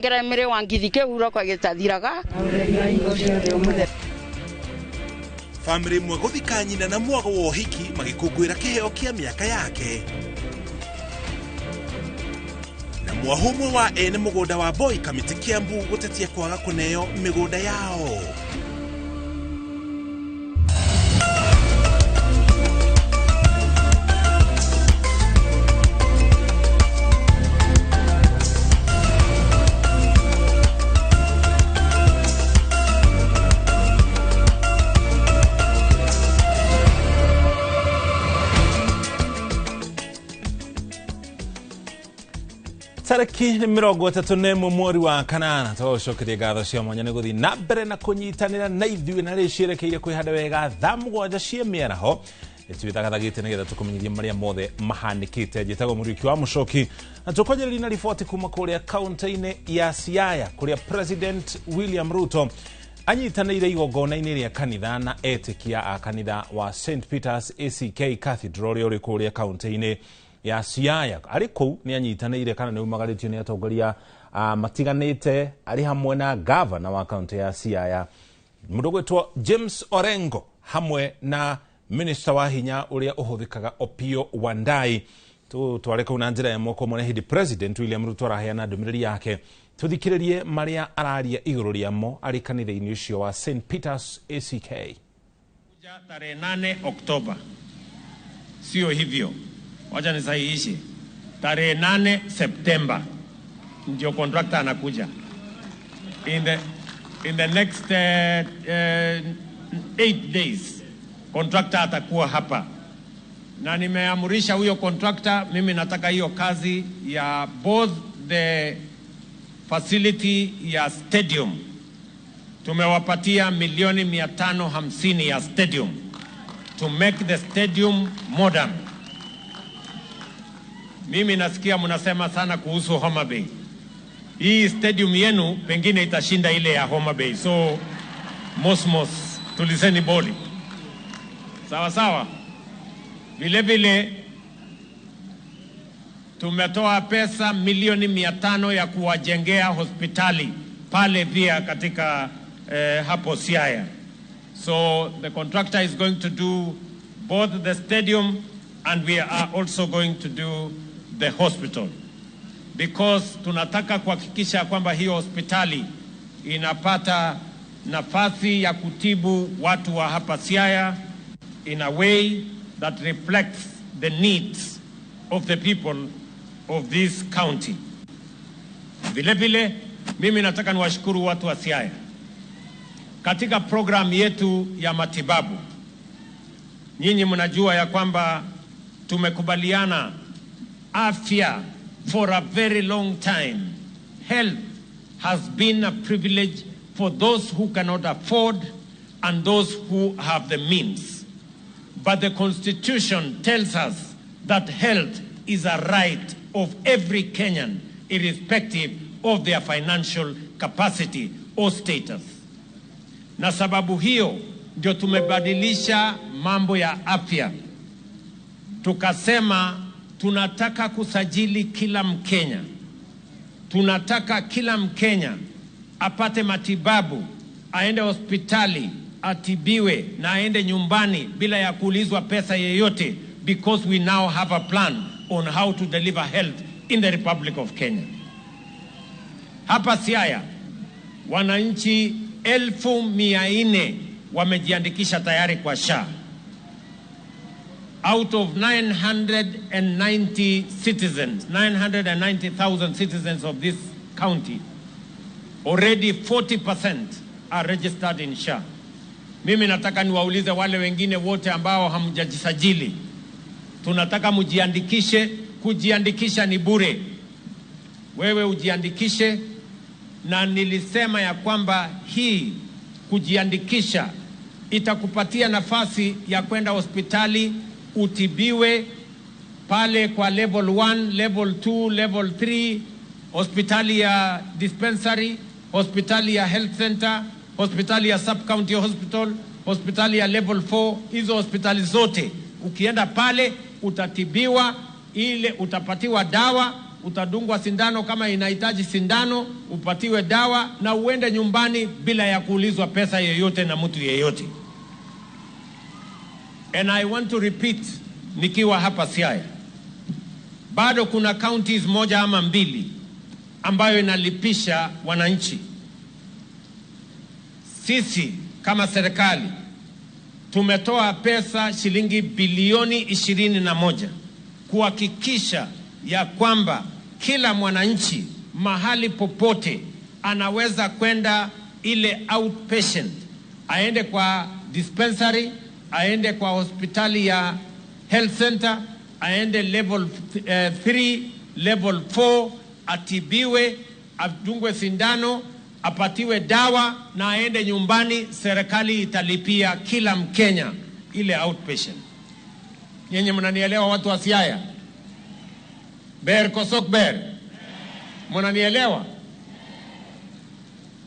Ngeremire wangithike uro kwa gitathiraga. Family imwe guthika nyina na mwago wa uhiki magikungwira kiheo kia miaka yake. Na mwahu umwe wa ene mugunda wa Boy Kamiti Kiambu gutetia kwaga kuneo migunda yao. Tariki ni 31 mweri wa kanana tũcokerie ngatho cia mwanya nĩ gũthiĩ na mbere na kũnyitanĩra na ithuĩ na rĩciĩrekeire kwĩhanda wega thaa 7 cia mĩaraho ĩtuĩthagathagĩte nĩgetha tũkũmenyithie marĩa mothe mahanĩkĩte. Njĩtagwo Mũriũki wa Mũcoki na tũkwanjĩrĩria na riboti kuma kũrĩa kaunti-inĩ ya Siaya kũrĩa President William Ruto anyitanĩire igongona-inĩ rĩa kanitha na etĩkia a kanitha wa St Peters ACK Cathedral ũrĩa ũrĩ kũrĩa kaunti-inĩ ya Siaya. Arĩ kũu nĩ anyitanĩire kana nĩ umagarĩtio nĩ atongoria matiganĩte arĩ hamwe na gavana wa kaunti ya Siaya mũndũ gwĩtwo James Orengo hamwe na minister wa hinya ũrĩa ũhũthĩkaga Opiyo Wandayi. Tũtware kũu na njĩra ĩmwe kwa ĩmwe hĩndĩ President William Ruto araheana ndũmĩrĩri yake tũthikĩrĩrie marĩa araria igũrũ rĩamo arĩ kanitha-inĩ ũcio wa St Peters ACK. Tarehe 8 Oktoba, sio hivyo, wacha nisahihishe, tarehe 8 Septemba ndio contractor anakuja. In the next 8 days contractor atakuwa hapa, na nimeamrisha huyo contractor, mimi nataka hiyo kazi ya both the facility ya stadium. Tumewapatia milioni 550 ya stadium to make the stadium modern. Mimi nasikia mnasema sana kuhusu Homa Bay. Hii stadium yenu pengine itashinda ile ya Homa Bay. So mosmos tulizeni boli. Sawa sawa. Vile vile tumetoa pesa milioni 500 ya kuwajengea hospitali pale pia katika hapo Siaya. So the contractor is going to do both the stadium and we are also going to do the hospital, because tunataka kuhakikisha kwamba hiyo hospitali inapata nafasi ya kutibu watu wa hapa Siaya in a way that reflects the needs of the people of this county. Vile vile mimi nataka niwashukuru watu wa Siaya katika program yetu ya matibabu. Nyinyi mnajua ya kwamba tumekubaliana afya for a very long time. Health has been a privilege for those who cannot afford and those who have the means. But the Constitution tells us that health is a right of every Kenyan, irrespective of their financial capacity or status. Na sababu hiyo ndio tumebadilisha mambo ya afya. Tukasema tunataka kusajili kila Mkenya. Tunataka kila Mkenya apate matibabu, aende hospitali, atibiwe na aende nyumbani bila ya kuulizwa pesa yeyote, because we now have a plan on how to deliver health in the Republic of Kenya. Hapa Siaya wananchi 400,000 wamejiandikisha tayari kwa SHA. Out of 990 citizens, 990,000 citizens of this county, already 40% are registered in SHA. Mimi nataka niwaulize wale wengine wote ambao hamjajisajili, tunataka mjiandikishe. Kujiandikisha ni bure. Wewe ujiandikishe, na nilisema ya kwamba hii kujiandikisha itakupatia nafasi ya kwenda hospitali utibiwe pale kwa level 1, level 2, level 3, hospitali ya dispensary, hospitali ya health center, hospitali ya sub county hospital, hospitali ya level 4. Hizo hospitali zote ukienda pale utatibiwa, ile utapatiwa dawa utadungwa sindano kama inahitaji sindano, upatiwe dawa na uende nyumbani bila ya kuulizwa pesa yeyote na mtu yeyote. And I want to repeat, nikiwa hapa Siaya, bado kuna counties moja ama mbili ambayo inalipisha wananchi. Sisi kama serikali tumetoa pesa shilingi bilioni 21 kuhakikisha ya kwamba kila mwananchi mahali popote anaweza kwenda ile outpatient, aende kwa dispensary, aende kwa hospitali ya health center, aende level 3, level 4, atibiwe, adungwe sindano, apatiwe dawa na aende nyumbani. Serikali italipia kila Mkenya ile outpatient. Nyenye mnanielewa watu wa Siaya? Ber kosok ber. Mnanielewa?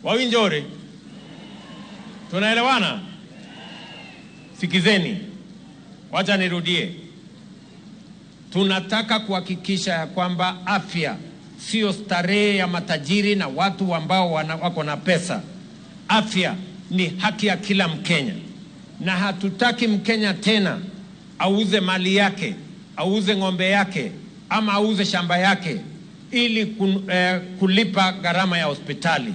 Wawinjore? Tunaelewana? Sikizeni. Wacha nirudie. Tunataka kuhakikisha ya kwamba afya sio starehe ya matajiri na watu ambao wako na pesa. Afya ni haki ya kila Mkenya, na hatutaki Mkenya tena auze mali yake, auze ng'ombe yake ama auze shamba yake ili kulipa gharama ya hospitali.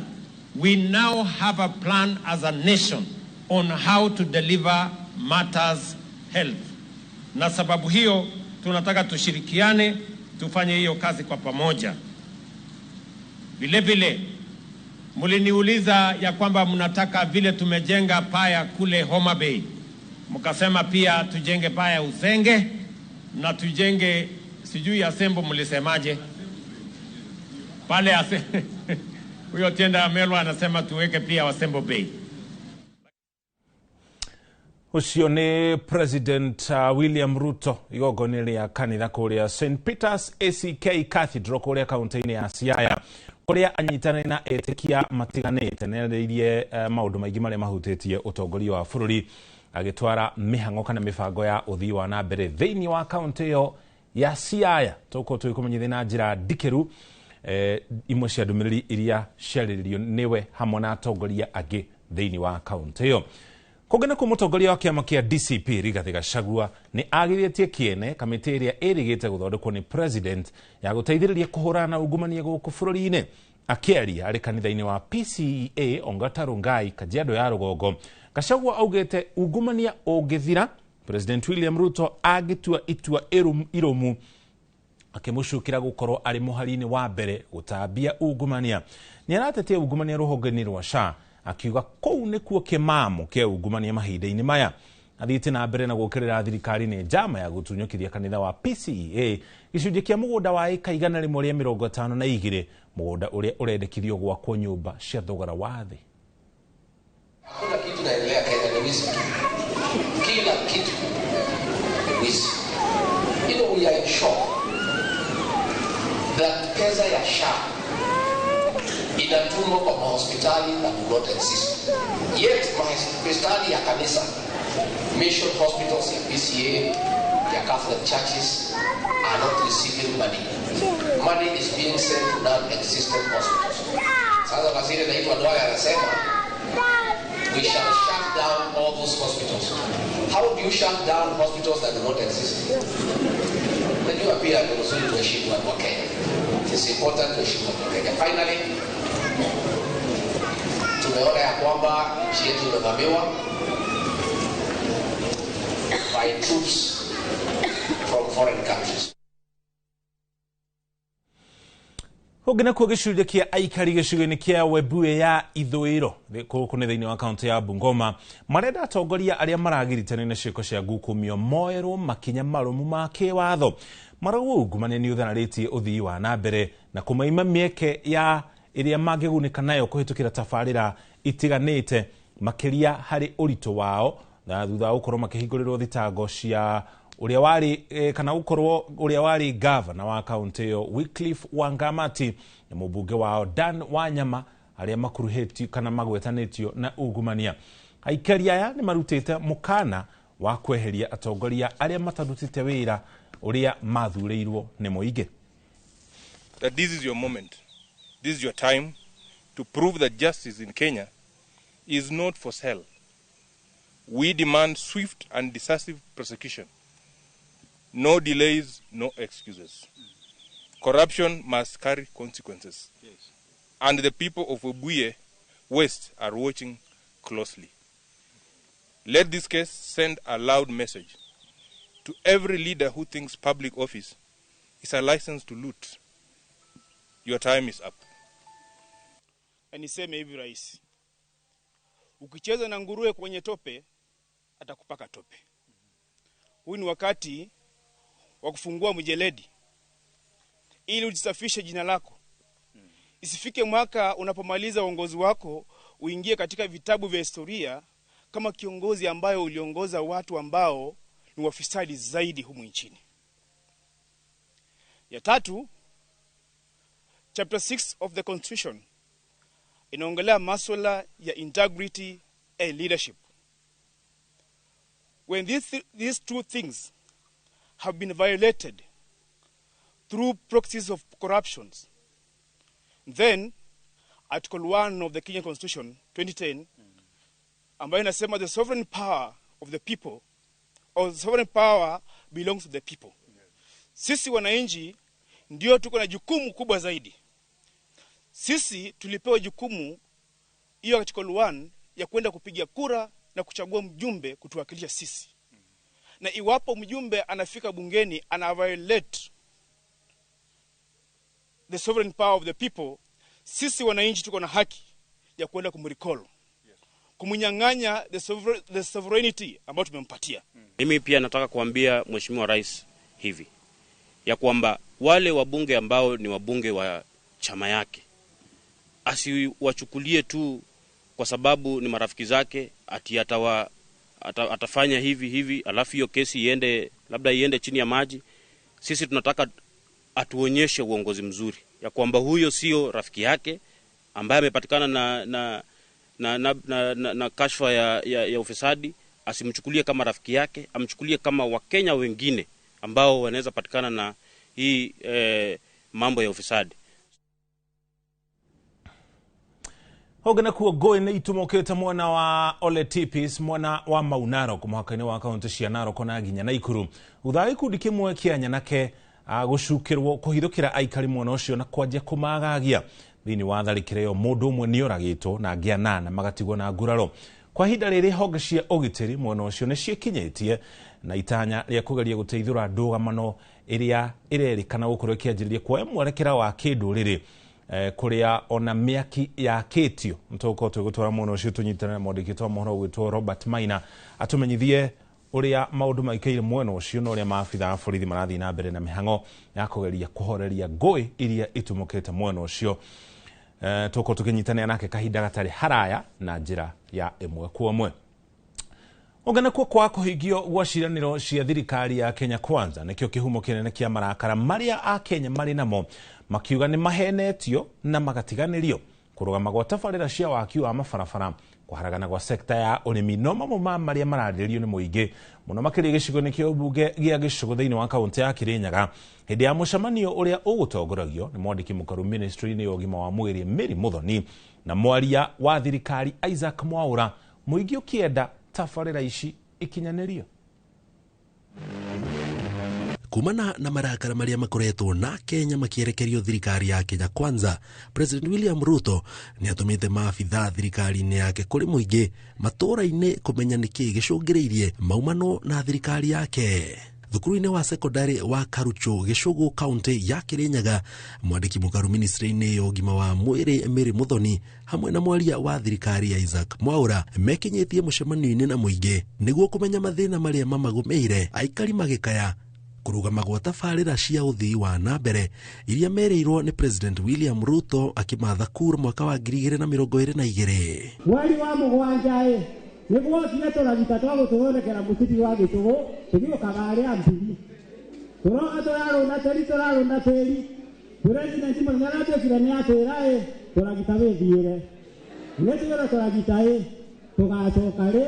We now have a plan as a nation on how to deliver matters health. Na sababu hiyo tunataka tushirikiane, tufanye hiyo kazi kwa pamoja. Vile vile mliniuliza ya kwamba mnataka vile tumejenga paya kule Homa Bay, mkasema pia tujenge paya Usenge na tujenge sijui Asembo, mlisemaje pale huyo Tienda Amelwa anasema tuweke pia Asembo Bay. Ucio ni President William Ruto igongona rĩa kanitha kũrĩa St Peters ACK Cathedral kũrĩa kaunti-inĩ ya Siaya kũrĩa anyitanĩire na etĩkia matiganĩte nĩarĩirie maũndũ maingĩ marĩa mahutĩtie ũtongoria wa bũrũri agĩtwara mĩhang'o kana mĩbango ya ũthii wa na mbere thĩinĩ wa kaunti ĩyo ya Siaya. Tũgũkorwo tũgĩkũmenyithia na njĩra ndikĩru imwe cia ndũmĩrĩri iria ciarĩrĩirio nĩwe hamwe na atongoria angĩ thĩinĩ wa kaunti ĩyo. Kũngĩ nakuo mũtongoria wa kĩama kĩa DCP Rigathĩ Gachagua nĩ agirĩtie kĩene kamĩtĩ ĩrĩa ĩrĩgĩte gũthondekwo nĩ president ya gũteithĩrĩria kũhũrana na ungumania gũkũ bũrũri-inĩ. Akĩaria arĩ kanitha-inĩ wa PCEA Ongata Rongai Kajiado ya rũgongo, Gachagua augĩte ungumania ũngĩthira President William Ruto angĩtua itua irũmu, akĩmũcukĩra gũkorwo arĩ mũhari-inĩ wa mbere gũtambia ungumania. Nĩ aratetia ungumania rũhonge-inĩ rwa SHA akiuga kũu nĩkuo kĩmamo kĩa ungumania mahinda-inĩ maya. Athiĩte na mbere na gũũkĩrĩra thirikari nĩ njama ya gũtunyũkithia kanitha wa PCEA gĩcunjĩ kĩa mũgũnda wa ĩka 152, mũgũnda ũrĩa ũrendekithio gwakwo nyũmba cia thogora wa thĩ. Hakuna kitu naendelea Kenya, ni wizi tu. Kila kitu ni wizi. You know, we are in shock that pesa ya SHA inatumwa kwa mahospitali that do not exist. Yet mahospitali ya kanisa, mission hospitals ya PCA, ya Catholic churches are not receiving money. Money is being sent to non-existent hospitals. Sasa waziri anaitwa Duale anasema we shall shut down all those hospitals. How do you shut down hospitals that do not exist? Unajua pia ni vizuri tuheshimu watu wa Kenya. It's important tuheshimu watu wa Kenya. Finally, tumeona ya kwamba nchi yetu imevamiwa by troops from foreign countries. Kũngĩ nakuo gĩcunjĩ kĩa aikari gĩcigo-inĩ kĩa Webuye ya ithũĩro gũkũ nĩ thĩinĩ wa kaunti ya Bungoma marenda atongoria arĩa maragiritania na ciĩko cia ngukumio moerwo makinya marũmu ma kĩwatho. Marauga ungumania nĩ ũthararĩtie ũthii wa na mbere na kũmaima mĩeke ya ĩrĩa mangĩgunĩka nayo kũhĩtũkĩra tabarĩra itiganĩte makĩria harĩ ũritũ wao na thutha wa gũkorwo makĩhingũrĩrwo thitango cia ũrĩa warĩ kana gũkorwo ũrĩa warĩ gavana wa kaunti ĩyo Wycliffe Wangamati na mũmbunge wao Dan Wanyama arĩa makuruhĩtio kana magwetanĩtio na ungumania. Aikari aya nĩ marutĩte mũkana wa kweheria atongoria arĩa matarutĩte wĩra ũrĩa mathurĩirwo nĩ mũingĩ. that this is your moment, this is your time to prove that justice in Kenya is not for sale. We demand swift and decisive prosecution. No delays, no excuses. Corruption must carry consequences. Yes. And the people of Webuye West are watching closely. Let this case send a loud message to every leader who thinks public office is a license to loot. Your time is up. Niseme hivi rais, ukicheza na nguruwe kwenye tope atakupaka tope. Huu ni wakati wa kufungua mjeledi ili ujisafishe jina lako. Isifike mwaka unapomaliza uongozi wako uingie katika vitabu vya historia kama kiongozi ambayo uliongoza watu ambao ni wafisadi zaidi humu nchini. Ya tatu, chapter 6 of the Constitution inaongelea masuala ya integrity and leadership. When these two things have been violated through proxies of corruptions, then Article 1 of the Kenyan Constitution 2010 ambayo inasema the sovereign power of the people or the sovereign power belongs to the people. Sisi wananchi ndio tuko na jukumu kubwa zaidi. Sisi tulipewa jukumu hiyo Article 1 ya kwenda kupiga kura na kuchagua mjumbe kutuwakilisha sisi. Na iwapo mjumbe anafika bungeni ana violate the sovereign power of the people, sisi wananchi tuko na haki ya kwenda kumrecall, kumnyang'anya the sovereignty ambayo tumempatia. Mimi pia nataka kuambia Mheshimiwa Rais hivi ya kwamba wale wabunge ambao ni wabunge wa chama yake asiwachukulie tu kwa sababu ni marafiki zake ati atafanya hivi hivi alafu hiyo kesi iende labda iende chini ya maji. Sisi tunataka atuonyeshe uongozi mzuri ya kwamba huyo sio rafiki yake ambaye amepatikana na kashfa ya ufisadi. Asimchukulie kama rafiki yake, amchukulie kama Wakenya wengine ambao wanaweza patikana na hii mambo ya ufisadi. Hogana kuwa ngũĩ nĩ itumũkĩte mwena wa Ole Tipis mwena wa Mau Narok mũhaka-inĩ wa kaũntĩ cia Narok na nginya Naikuru thutha wa gĩkundi kĩmwe kĩa nyanake gũcukĩrwo kũhithũkĩra aikari mwena ũcio na kwanjia kũmagagia. Thĩinĩ wa tharĩkĩra ĩyo mũndũ ũmwe nĩoragĩtwo na angĩ anana magatigwo na nguraro. Kwa ihinda rĩrĩ honge cia ũgitĩri mwena ũcio nĩciĩkinyĩtie na itanya rĩa kũgeria gũteithũra ndũgamano ĩrĩa ĩrerĩkana gũkorwo ĩkĩanjĩrĩria kuoya mwerekera wa kĩndũrĩrĩ kuria ona mĩaki yakĩtio. Nĩtũgũkorwo tũgĩtwara mwena ũcio tũnyitane na mwandĩki wa mohoro ũgwĩtwo Robert Maina atũmenyithie ũrĩa maũndũ maikaire mwena ũcio na ũrĩa maabitha a borithi marathiĩ na mbere na mĩhang'o ya kũgeria kũhoreria ngũĩ iria itumũkĩte mwena ũcio. Tũgũkorwo tũkĩnyitanĩra nake kahinda gatarĩ haraya na njĩra ya ĩmwe kwa ĩmwe. Ũnganakuo kwa kũhingio gwa ciĩranĩro cia thirikari ya Kenya Kwanza nĩkĩo kĩhumo kĩnene kĩa marakara marĩa akenya marĩ namo makiuga nĩ mahenetio na magatiganĩrio. Kũrũgama gwa tabarĩra cia waki wa mabarabara, kũharagana gwa sekta ya ũrĩmi no mamwe ma marĩa mararĩrĩrio nĩ mũingĩ mũno makĩria gĩcigo-inĩ kĩa ũmbunge gĩa Gĩcũgũ thĩinĩ wa kaũntĩ ya Kĩrĩnyaga hĩndĩ ya mũcemanio ũrĩa ũgũtongoragio nĩ mwandĩki mũkaru ministry-inĩ ya ũgima wa mwĩrĩ Mary Muthoni na mwaria wa thirikari Isaac Mwaura. Mũingĩ ũkĩenda tabarĩra ici ikinyanĩrio. Kumana na marakara maria makoretwo na Kenya makierekerio thirikari ya Kenya Kwanza, President William Ruto ni atumite maabitha thirikari-inĩ yake kũrĩ mũingĩ matũra-inĩ kũmenya nĩkĩ gĩcũngĩrĩirie maumano na thirikari yake. Thukuru-inĩ wa sekondari wa Karucho Gĩcũgũ kaunti ya Kĩrĩnyaga, mwandĩki mũkaru ministry-inĩ ya ũgima wa mwĩrĩ Mary Muthoni hamwe na mwaria wa thirikari ya Isaac Mwaura mekinyĩtie mũcemanio-inĩ na mũingĩ nĩguo kũmenya mathĩna marĩa mamagũmĩire aikari magĩkaya kũrũgama gwa tabarĩra cia ũthii wa na mbere iria merĩirwo nĩ President William Ruto akĩmatha kura mwaka wa 2022. Mweri wa mũgwanja nĩguokire tũragita twa gũtũthondekera mũcibi wa Gĩcũgũ tũgĩũkaga arĩa mbiri tũroka tũrarũnda tĩri tũrarũnda tĩri. President mũnene aratuĩkire nĩ atwĩra ĩ tũragita wĩthiĩre nĩ tũgĩra tũragita ĩ tũgacoka rĩ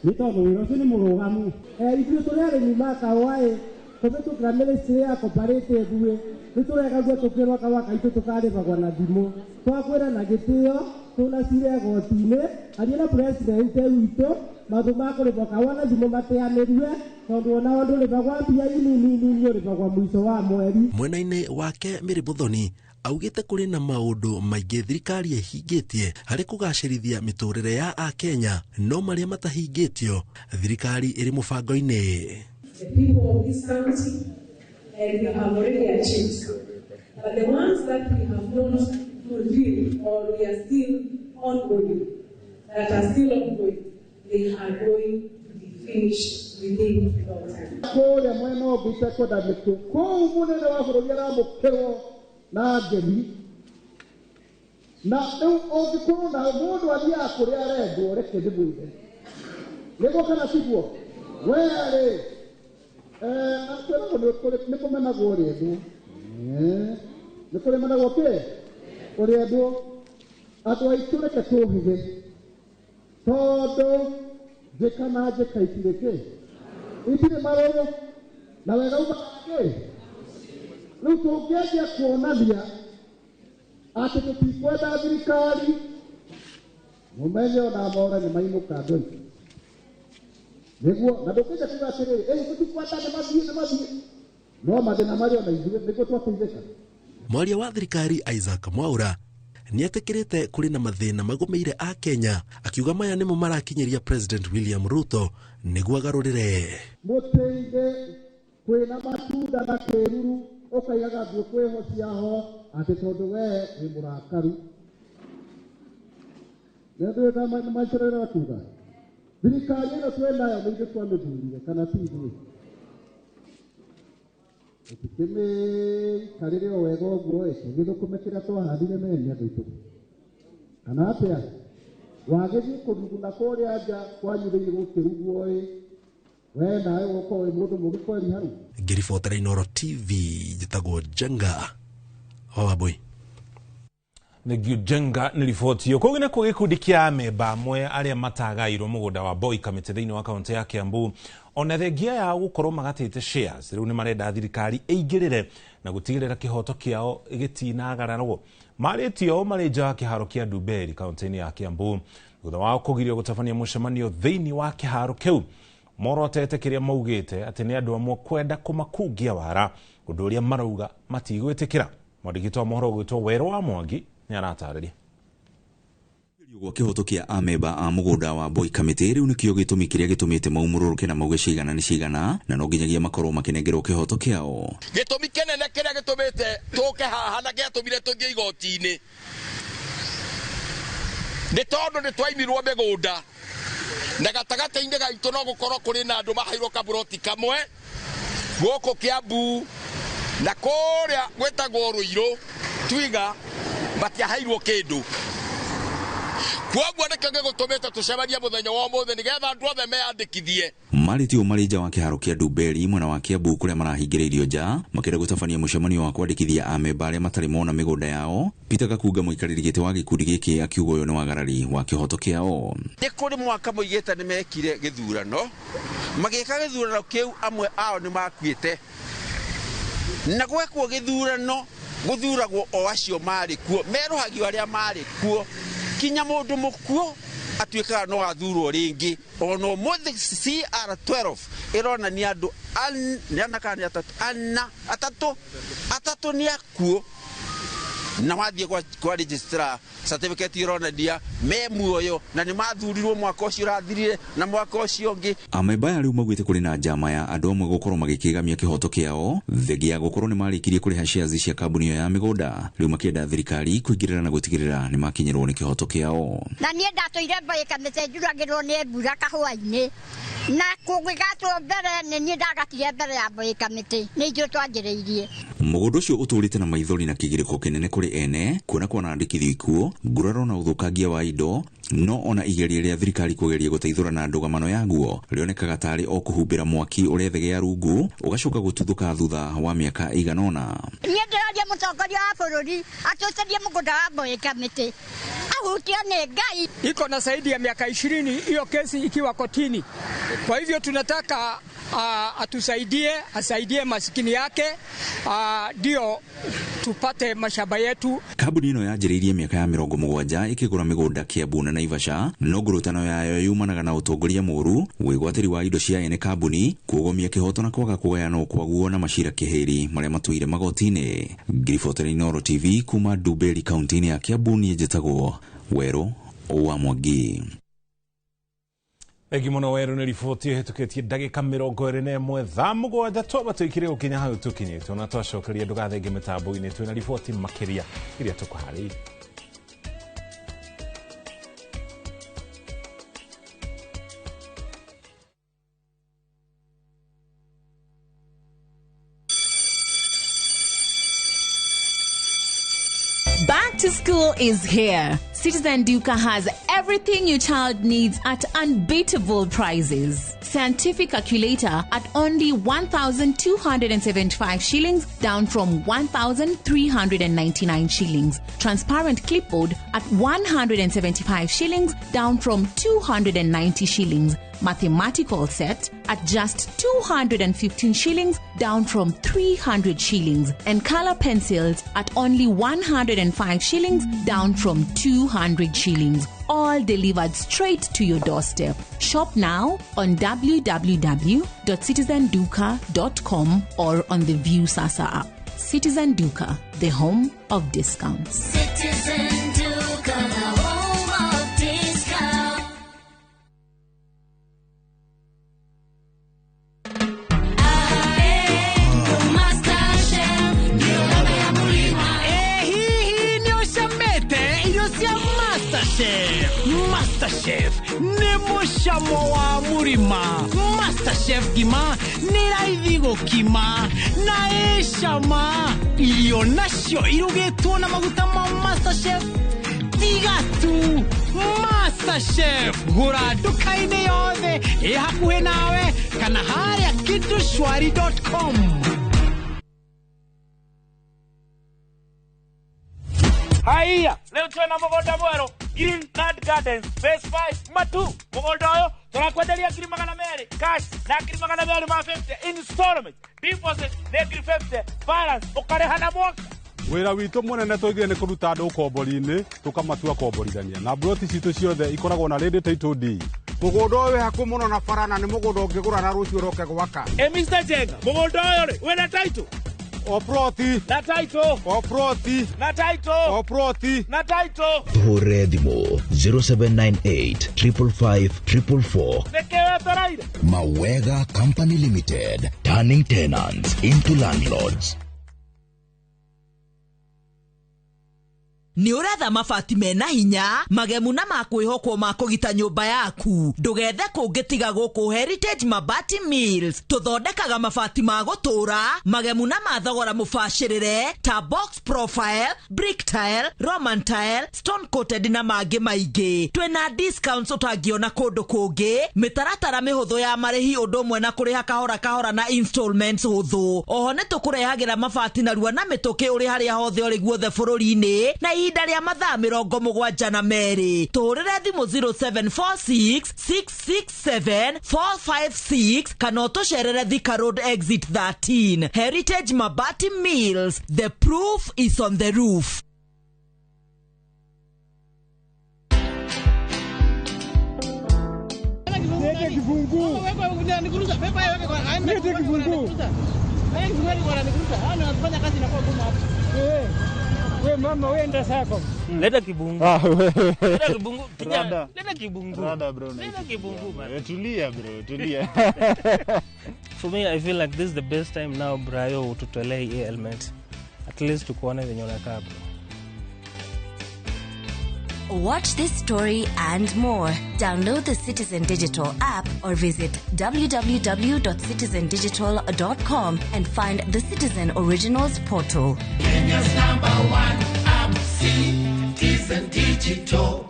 nĩ tondũ wĩra ũcio nĩ mũrũgamu. Ithuĩ tũrĩ arĩmi ma kahũa ĩ kũhĩtũkĩra ministry ya cooperative ĩ nĩ tũregagua tũkĩrwo kawa kaitũ tũkarĩhagwo na thimũ. Twakwĩra na gĩtĩo tũnacire igoti-inĩ aria na president witũ maũndũ ma kũrĩhwo kawa na thimũ mateanĩrue tondũ onao ndũrĩhagwo mbia inini nini ũrĩhagwo mũico wa mweri. Mwena-inĩ wake Mary Muthoni augĩte kũrĩ na maũndũ maingĩ thirikari ĩhingĩtie harĩ kũgacĩrithia mĩtũrĩre ya Akenya, no marĩa matahingĩtio thirikari ĩrĩ mũbango-inĩ. The people of this county, and we have already achieved. But the ones that we have not fulfilled or we are still ongoing, that are still ongoing, they are going to be finished within no time. Kũrĩa mwena ũngĩ itekwenda mĩtũ kũu mũnene wa bũrũri aramũkĩrwo na ngemi na rĩu ũngĩkorwo na mũndũ athiaga kũrĩa arendwo, reke ndĩmwĩre nĩguo kana tiguo werĩ na kwĩragwo nĩ kũmenagwo ũrĩendwo, nĩ kũrĩmenagwo kĩ ũrĩendwo. Andũ aitũ reke tũhĩge tondũ njĩka na njĩka itirĩ kĩ itirĩ marũrũ na wega umaga kĩ. Rĩu tũngĩanjia kuonania atĩ tũtikwenda thirikari, mũmenye ona more nĩ mainũka andũ aitũ nĩguo, na ndũkĩnja kuga atĩrĩrĩ ĩ tũtikwenda nĩ mathiĩ nĩ mathiĩ, no mathĩna marĩ ona ithuĩ nĩguo twateithĩka. Mwaria wa thirikari Isaac Mwaura nĩetĩkĩrĩte kũrĩ na mathĩna magũmĩire Akenya, akiuga maya nĩmo marakinyĩria President William Ruto nĩguo agarũrĩre. Mũtĩ-inĩ kwĩna matunda na kĩruru ũkaigaga nguo kwĩho ciaho atĩ tondũ we wĩ mũrakaru. Nĩndũĩ macerera kuga thirikari ĩno twĩnayo nĩ ithuĩ twamĩthurire kana ti ithuĩ, tũtikĩmĩikarĩre o wega ũguo ĩ tũgĩthũkũme kĩrĩa twahandire mene andũ aitũ kana atĩa. Wagĩthiĩ kũruguna kũrĩa nja kwanyu thĩinĩ gũkĩrugwo ĩ we nawe ũgũkorwo wĩ mũndũ mũgĩ kweri hau. Ngĩribotera Inooro TV njĩtagwo Njenga wa Wambui. Thengiũ Njenga nĩ riboti ĩyo. Kũngĩ nakuo gĩkundi kĩa amemba amwe arĩa matagairwo mũgũnda wa Boy Kamĩtĩ thĩinĩ wa kaũntĩ ya Kiambu ona thengia yao gũkorwo magatĩte shares rĩu nĩ marenda thirikari ĩingĩrĩre na gũtigĩrĩra kĩhoto kĩao gĩtinagararwo. Marĩtie ũũ marĩ nja wa kĩharo kĩa Ndumberi kaũntĩ-inĩ ya Kiambu thutha wao kũgirio gũtabania mũcemanio thĩinĩ wa kĩharo kĩu. Morotete kĩrĩa maugĩte atĩ nĩ andũ amwe kwenda kũmakungia wara, ũndũ ũrĩa marauga matigwĩtĩkĩra. Mwandĩki wa mohoro ũgwĩtwo Werũ wa Mwangi nĩ aratarĩria. Gwa kĩhoto kĩa amemba a mũgũnda wa Boy Kamĩtĩ rĩu nĩkĩo gĩtũmi kĩrĩa gĩtũmĩte maumũrũrũke na mauge cigana nĩ cigana na no nginyagia makorwo makĩnengerwo kĩhoto kĩao. Gĩtũmi kĩnene kĩrĩa gĩtũmĩte tũke haha na gĩatũmire tũthiĩ igoti-inĩ nĩ tondũ nĩ twaimirwo mĩgũnda na gatagatĩ-inĩ gaitũ no gũkorwo kũrĩ na andũ maheirwo kaburoti kamwe gũkũ Kiambu na kũrĩa gwĩtagwo Rũirũ Twiga matiaheirwo kĩndũ. Kwoguo nĩkĩo gĩgũtũmĩte tũcemanie mũthenya wa ũmũthĩ nĩgetha andũ othe meyandĩkithie. Marĩtie ũũ marĩ nja wa kĩharo kĩa Ndumberi mwena wa Kiambu kũrĩa marahingĩrĩirio nja makĩenda gũtabania mũcemanio wa kwandĩkithia amemba arĩa matarĩ mona mĩgũnda yao. Peter Gakunga mũikarĩri gĩtĩ wa gĩkundi gĩkĩ akiuga ũyũ nĩ wagarari wa kĩhoto kĩao. Nĩ kũrĩ mwaka moigĩte nĩ mekire gĩthurano, magĩka gĩthurano kĩu amwe ao nĩ makuĩte, na gwekwo gĩthurano gũthuragwo o acio marĩ kuo, merũhagio arĩa marĩ kuo kinya mũndũ mũkuo atuĩkaga no athurwo rĩngĩ. Ona ũmũthĩ CR12 ĩronania andũ ana kana nĩ atatũ, ana atatũ nĩ akuo, na wathiĩ kwa registrar certificate ironania me muoyo na nĩ mathurirwo mwaka ũcio ũrathirire na mwaka ũcio ũngĩ. Amemba aya rĩu maugĩte kũrĩ na njama ya andũ amwe gũkorwo magĩkĩgamia kĩhoto kĩao thengia ya gũkorwo nĩ marĩkirie kũrĩha shares cia kambuni ĩyo ya mĩgũnda. Rĩu makĩenda thirikari kũingĩrĩra na gũtigĩrĩra nĩ makinyĩrwo nĩ kĩhoto kĩao. Na niĩ ndatũire Boy Kamĩtĩ njuragĩrwo nĩ mbura kahũa-inĩ na kũgĩgatwo mbere nĩ niĩ ndagatire mbere ya Boy Kamĩtĩ nĩ ithuĩ twanjĩrĩirie. Mũgũnda ũcio ũtũrĩte na maithori na kĩgirĩko kĩnene kũrĩ ene kuona kwanandĩkithio ikuũ nguraro na ũthũkangia wa indo, no ona igeria rĩa thirikari kũgeria gũteithũra na ndũgamano yaguo rĩonekaga tarĩ o kũhumbĩra mwaki ũrethegea rungu ũgacoka gũtuthũka thutha wa mĩaka ĩigana ũna. Niĩ ndĩraria mũtongoria wa bũrũri atũcarie mũgũnda wa Boy Kamĩtĩ ahutio nĩ Ngai. Iko na zaidi ya miaka 20 hiyo kesi ikiwa kotini. Kwa hivyo tunataka atusaidie, asaidie masikini yake, ndio tupate mashamba yetu. Kambuni ĩno yanjĩrĩirie mĩaka ya 70 ĩkĩgũra mĩgũnda Kiambu na Naivasha, no ngurutano yayo yumanaga na ũtongoria mũũru, wĩgwatĩri wa indo cia ene kambuni, kuogomia kĩhoto na kwaga kũgayanwo kwaguo na macira kĩhĩri marĩa matũire magoti-inĩ. Ngiribotera Inooro TV kuma Ndumberi kaunti-inĩ ya Kiambu, niĩ njĩtagwo Werũ wa Mwangi. Thengi muno Werũ nĩ riboti ĩhĩtũkĩtie ndagĩka 21 thaa 7 twaba tũikire gũkinya hau tũkinyĩte, ona twacokeria ndũgathenge mĩtambo-inĩ twĩna riboti makĩria iria tũkũharĩirie. Back to school is here. Citizen Duka has everything your child needs at unbeatable prices. Scientific calculator at only 1,275 shillings, down from 1,399 shillings. Transparent clipboard at 175 shillings, down from 290 shillings. Mathematical set at just 215 shillings, down from 300 shillings. And color pencils at only 105 shillings, down from 200 shillings. All delivered straight to your doorstep. Shop now on www.citizenduka.com or on the View Sasa app. Citizen Duka, the home of discounts. Citizen Duka, the home of discounts. MasterChef nĩ mũcamo wa mũrima. MasterChef ngima nĩ raithi gũkima na ĩcama. Irio nacio irugĩtwo na maguta ma MasterChef tiga tu. MasterChef gũra nduka-inĩ yothe ĩ hakuhĩ nawe kana harĩa kindushwari.com. Haiya, leo twena mũgũnda mwerũ Green Land Gardens Phase 5 Matu. Mũgũnda ũyũ tũrakwenderia 200,000 cash na 250,000 installment, deposit nĩ 50,000, balance ũkarĩha na mwaka. Wĩra witũ mũnene tũigire nĩ kũruta andũ ũkombori-inĩ tũkamatua komborithania, na mburoti citũ ciothe ikoragwo na ready title deed. Mũgũnda ũyũ wĩ hakuhĩ mũno na bara na nĩ mũgũnda ũngĩgũra na rũciũ ũroke gwaka. Mr. Jenga, mũgũnda ũyũ rĩ wĩna title? O ploti na title, o ploti na title, o ploti na title. Tuhũrĩre thimũ 0798 555 444. Nĩkĩ wetereire? Mawega Company Limited, turning tenants into landlords. Nĩ ũretha mabati mena hinya magemu na makwĩhokwo ma kũgita nyũmba yaku. Ndũgethe kũngĩ tiga gũkũ Heritage Mabati Mills. Tũthondekaga mabati ma gũtũra magemu na ma thogora mũbacĩrĩre ta box profile, brick tile, Roman tile, stone coated na mangĩ maingĩ. Twĩna discounts ũtangĩona kũndũ kũngĩ, mĩtaratara mĩhũthũ ya marĩhi ũndũ ũmwe na kũrĩha kahora kahora na installments hũthũ. Oho nĩ tũkũrehagĩra mabati narua na mĩtũkĩ ũrĩ harĩa hothe ũrĩ guothe bũrũri-inĩ na ihinda rĩa mathaa 72. Tũhũrĩre thimũ 0746 667 456 kana ũtũcerere Thika Road exit 13. Heritage Mabati Mills, the proof is on the roof. We mama wenda sako. Leta kibungu. Leta kibungu. Kijana, leta kibungu. Rada bro. Leta kibungu man. Tulia bro, tulia. For me I feel like this is the best time now Brayo ututolee hii element. At least tukuone venye unakaa bro. Watch this story and more. Download the Citizen Digital app or visit www.citizendigital.com and find the Citizen Originals portal. Kenya's number one app, Citizen Digital.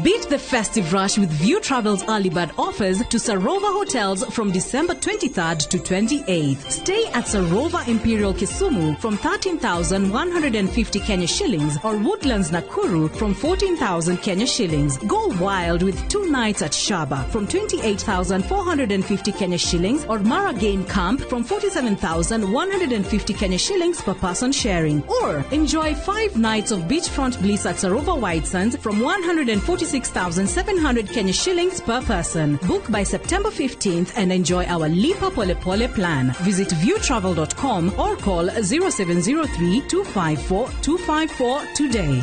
Beat the festive rush with View Travel's early bird offers to Sarova Hotels from December 23rd to 28th. Stay at Sarova Imperial Kisumu from 13,150 Kenya shillings or Woodlands Nakuru from 14,000 Kenya shillings. Go wild with 2 nights at Shaba from 28,450 Kenya shillings or Mara Game Camp from 47,150 Kenya shillings per person sharing. Or enjoy 5 nights of beachfront bliss at Sarova White Sands from 146,700 Kenya shillings per person. Book by September 15th and enjoy our Lipa Pole Pole plan. Visit viewtravel.com or call 0703 254 254 today.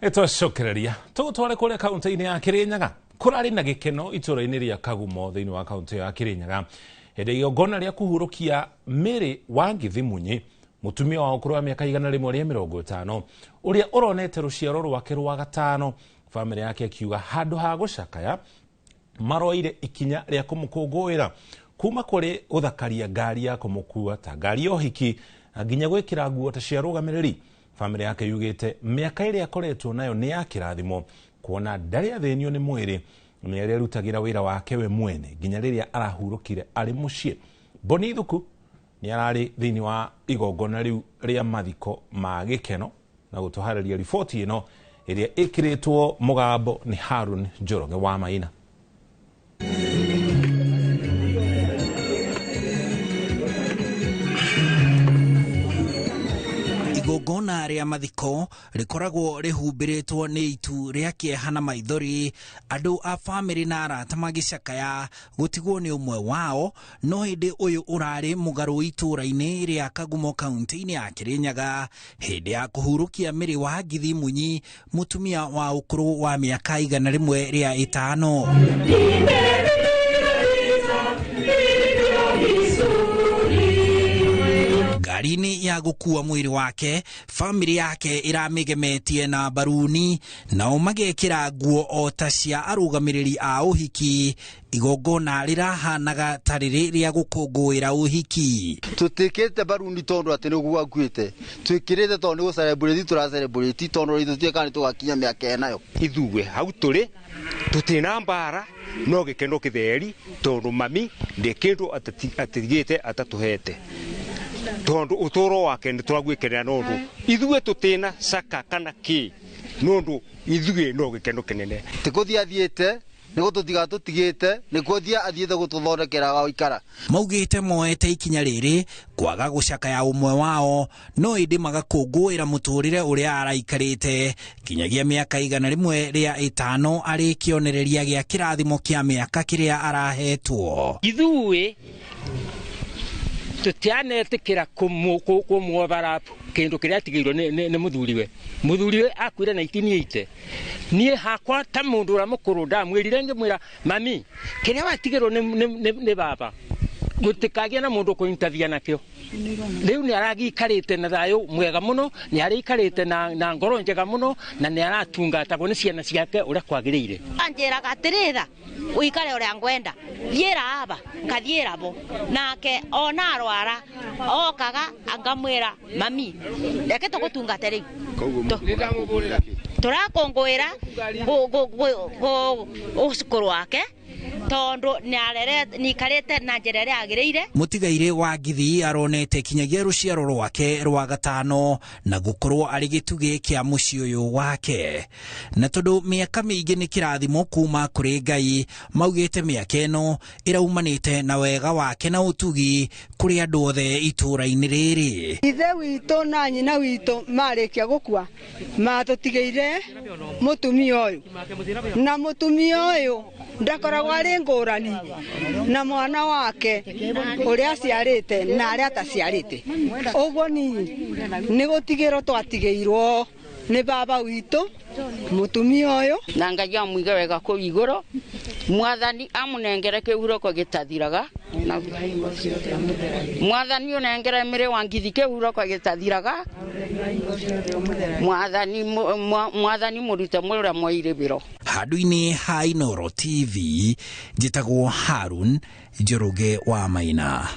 Ĩtwacokereria tũgũtware kũrĩa kaũntĩ-inĩ ya Kĩrĩnyaga kũrarĩ na gĩkeno itũũra-inĩ rĩa Kagumo thĩinĩ wa kaũntĩ ya Kĩrĩnyaga hĩndĩ igongona rĩa kũhurũkia Mary Wangithi Munyi, mũtumia wa ũkũrũ wa mĩaka 150 ũrĩa ũronete rũciaro rwake rwa gatano. Bamĩrĩ yake akiuga handũ ha gũcakaya maroire ikinya rĩa kũmũkũngũĩra kuma kũrĩ gũthakaria ngari ya kũmũkua ta ngari ya ũhiki nginya gwĩkĩra nguo ta cia arũgamĩrĩri. Bamĩrĩ yake yugĩte mĩaka ĩrĩa akoretwo nayo nĩ ya kĩrathimo kuona ndarĩ athĩnio nĩ mwĩrĩ nĩ arĩa arutagĩra wĩra wake we mwene nginya rĩrĩa arahurũkire arĩ mũciĩ. Boni Thuku nĩ ararĩ thĩinĩ wa igongona rĩu rĩa mathiko ma gĩkeno na gũtũharĩria riboti ĩno ĩrĩa ĩkĩrĩtwo mũgambo nĩ Harun Njoroge wa Maina. Igongona rĩa mathiko rĩkoragwo rĩhumbĩrĩtwo nĩ itu rĩa kĩeha na maithori, andũ a bamĩrĩ na arata magĩcakaya gũtigwo nĩ ũmwe wao. No hĩndĩ ũyũ ũrarĩ mũgarũ itũũra-inĩ rĩa Kagumo kaũntĩ-inĩ ya Kĩrĩnyaga hĩndĩ ya kũhurũkia Mary Wangithi Munyi, mũtumia wa ũkũrũ wa mĩaka 105. Ngari-inĩ ya gũkua mwĩrĩ wake, bamĩrĩ yake ĩramĩgemetie na mbaruni, nao magekĩra nguo o ta cia arũgamĩrĩri a ũhiki. Igongona rĩrahanaga ta rĩrĩ rĩa gũkũngũĩra ũhiki. Tũtĩkĩrĩte mbaruni tondũ atĩ nĩguo akuĩte, twĩkĩrĩte tondũ nĩ gũcelebrate tũracelebrate tondũ ithuĩ kana tũgakinya mĩaka ĩnayo. Ithuĩ hau tũrĩ tũtirĩ mbara no gĩkeno kĩtheri tondũ mami ndĩ kĩndũ atigĩte atatũhete tondu utoro wake nĩ tũragwĩkenera nondu ithuĩ tũtĩna caka kana kĩ nondu ithuĩ no gĩkeno kĩnene. Ti gũthiĩ athiĩte nĩ gũtũtiga tũtigĩte nĩ gũthiĩ athiĩte gũtũthondekera wa gũikara. Maugĩte moete ikinya rĩrĩ kwaga gũcakaya ũmwe wao, no ĩndĩ magakũngũĩra mũtũrĩre ũrĩa araikarĩte kinyagia mĩaka 105 arĩ kĩonereria gĩa kĩrathimo kĩa mĩaka kĩrĩa arahetwo. Ithuĩ tutianetĩkĩra kũmwobarapu kĩndũ kĩrĩa atigĩirwo nĩ mũthuriwe. Mũthuriwe akuire 1980. Niĩ hakwa ta mũndũ ũrĩa mũkũrũ ndamwĩrire ngĩmwĩra mami kĩrĩa watigĩrwo nĩ baba gũtikagĩa na mũndũ kũinterview nakĩo. Rĩu nĩ aragĩikarĩte na thayũ mwega mũno, nĩ arĩikarĩte na ngoro njega mũno, na nĩ aratungatagwo nĩ ciana ciake ũrĩa kwagĩrĩire. Anjĩraga atĩrĩra ũikare ũrĩa ngwenda, thiĩra aba ngathiĩra bo, nake ona arwara okaga angamwĩra mami reke tũgũtungate rĩu. Tũrakũngũĩra ũcũkũrũ wake tondu nikarite na njira ĩrĩa yagĩrĩire. Mũtigairĩ Wangithi aronete kinyagia rũciaro rwake rwa gatano na gũkorwo arĩ gĩtugĩ kĩa mũciĩ ũyũ wake, na tondũ mĩaka mĩingĩ nĩ kĩrathimo kuma kũrĩ Ngai, maugĩte mĩaka ĩno ĩraumanĩte na wega wake na ũtugi kũrĩ andũ othe itũũra-inĩ rĩrĩ. Ithe witũ na nyina witũ marĩkia gũkua matũtigĩire mũtumia ũyũ, na mũtumia ũyũ ndakoragwo arĩ ngũrani na mwana wake ũrĩa aciarĩte na arĩa ataciarĩte. Ũguo nĩ gũtigĩrwo twatigĩirwo nĩ baba witũ mũtumia ũyũ. Na Ngai amũige wega kũu igũrũ, mwathani amũnengere kĩhurũko gĩtathiraga. Mwathani unengere mĩrĩ wa ngithi kĩhurũko gĩtathiraga. Mwathani mwathani mũrute mũrĩa mwairĩbĩro. Handũ-inĩ ha Inooro TV, njĩtagwo Harun Njoroge wa Maina.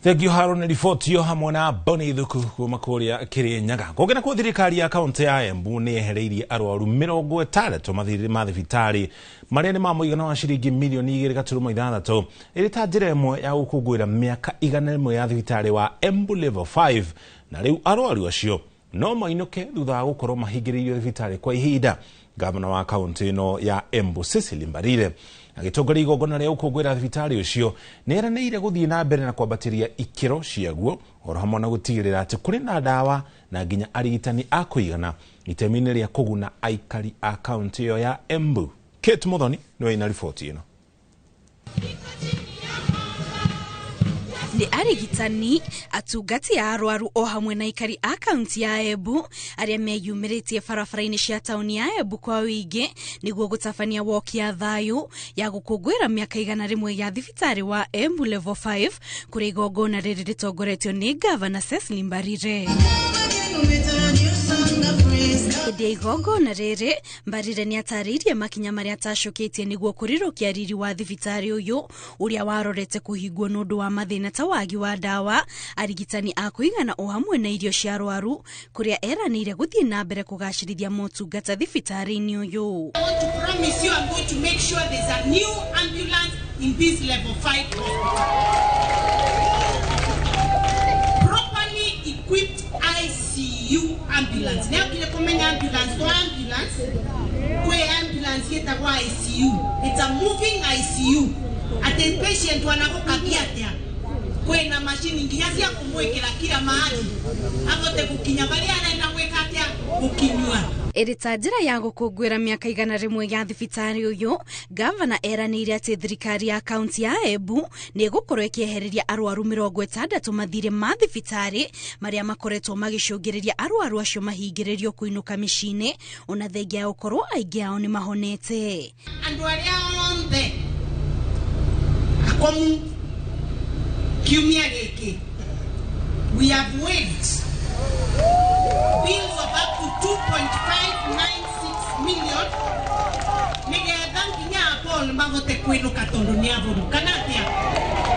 Thank you Harun, riboti yo hamwe na Boni Thuku kuma kuria Kirinyaga. Kũngĩ nakuo thirikari ya kaunti ya Embu nĩ yehereirie arwaru 60 mathirĩ ma thibitarĩ marĩa nĩ ma mũigana wa ciringi mirioni 2.6 ĩrĩ ta njĩra ĩmwe ya gũkũngũĩra mĩaka 100 ya thibitarĩ wa Embu Level 5, na rĩu arwaru acio no mainũke thutha wa gũkorwo mahingĩrĩirio thibitarĩ kwa ihinda. Gavana wa kaunti ĩno ya Embu Cecily Mbarire agĩtongoria igongona rĩa gũkũngũĩra thibitarĩ ũcio nĩ eranĩire gũthiĩ na mbere na kwambatĩria ikĩro ciaguo oro hamwe na gũtigĩrĩra atĩ kũrĩ na ndawa na nginya arigitani a kũigana itemi-inĩ rĩa kũguna aikari a kaunti ĩyo ya Embu. Kate Muthoni nĩwe ina riboti ĩno. Nĩ arigitani, atungati a arwaru o hamwe na aikari a kaunti ya Embu arĩa meyumĩrĩtie barabara-inĩ cia taũni ya Embu kwa ũingĩ nĩguo gũtabania woki ya thayũ ya gũkũngũĩra mĩaka 100 ya thibitarĩ wa Embu Level 5 kũrĩa igongona rĩrĩ rĩtongoretio nĩ Gavana Cecily Mbarire. Hĩndĩ ya igongona rĩrĩ, Mbarire nĩatarĩirie makinya marĩa atacũkĩtie nĩguo kũrirũkia riri wa thibitarĩ ũyũ ũrĩa warorete kũhingwo nĩ ũndũ wa mathĩna ta wagi wa ndawa, arigitani a kũigana o hamwe na irio cia arwaru, kũrĩa eranĩire gũthiĩ na mbere kũgacĩrithia motungata thibitarĩ-inĩ ũyũ. I want to promise you I'm going to make sure there's a new ambulance in this level 5 hospital. Properly equipped ICU ambulance. Now kile kumenya ambulance to ambulance, kwe ambulance yetagwa ICU. It's a moving ICU. Ate patient wanagokagia atia. Kwena machine nginya cia kumwikira kila mahali. Abote gukinya baria arenda gwika atia gukinyua. Ĩrĩ ta njĩra ya gũkũngũĩra mĩaka 100 ya thibitarĩ ũyũ, gavana eranĩire atĩ thirikari ya kaunti ya Embu nĩ ĩgũkorwo ĩkĩehereria arwaru 60 mathirĩ ma thibitarĩ marĩa makoretwo magĩcũngĩrĩria arwaru acio mahingĩrĩrio kũinũka mĩciĩ-inĩ, ona thengia ya gũkorwo aingĩ ao nĩ mahonete. Andũ arĩa othe akomu kiumia gĩkĩ, we have waived bills of up to 2.596 million nigetha nginya Paul mahote kwinuka tondu ni aboru kana atia,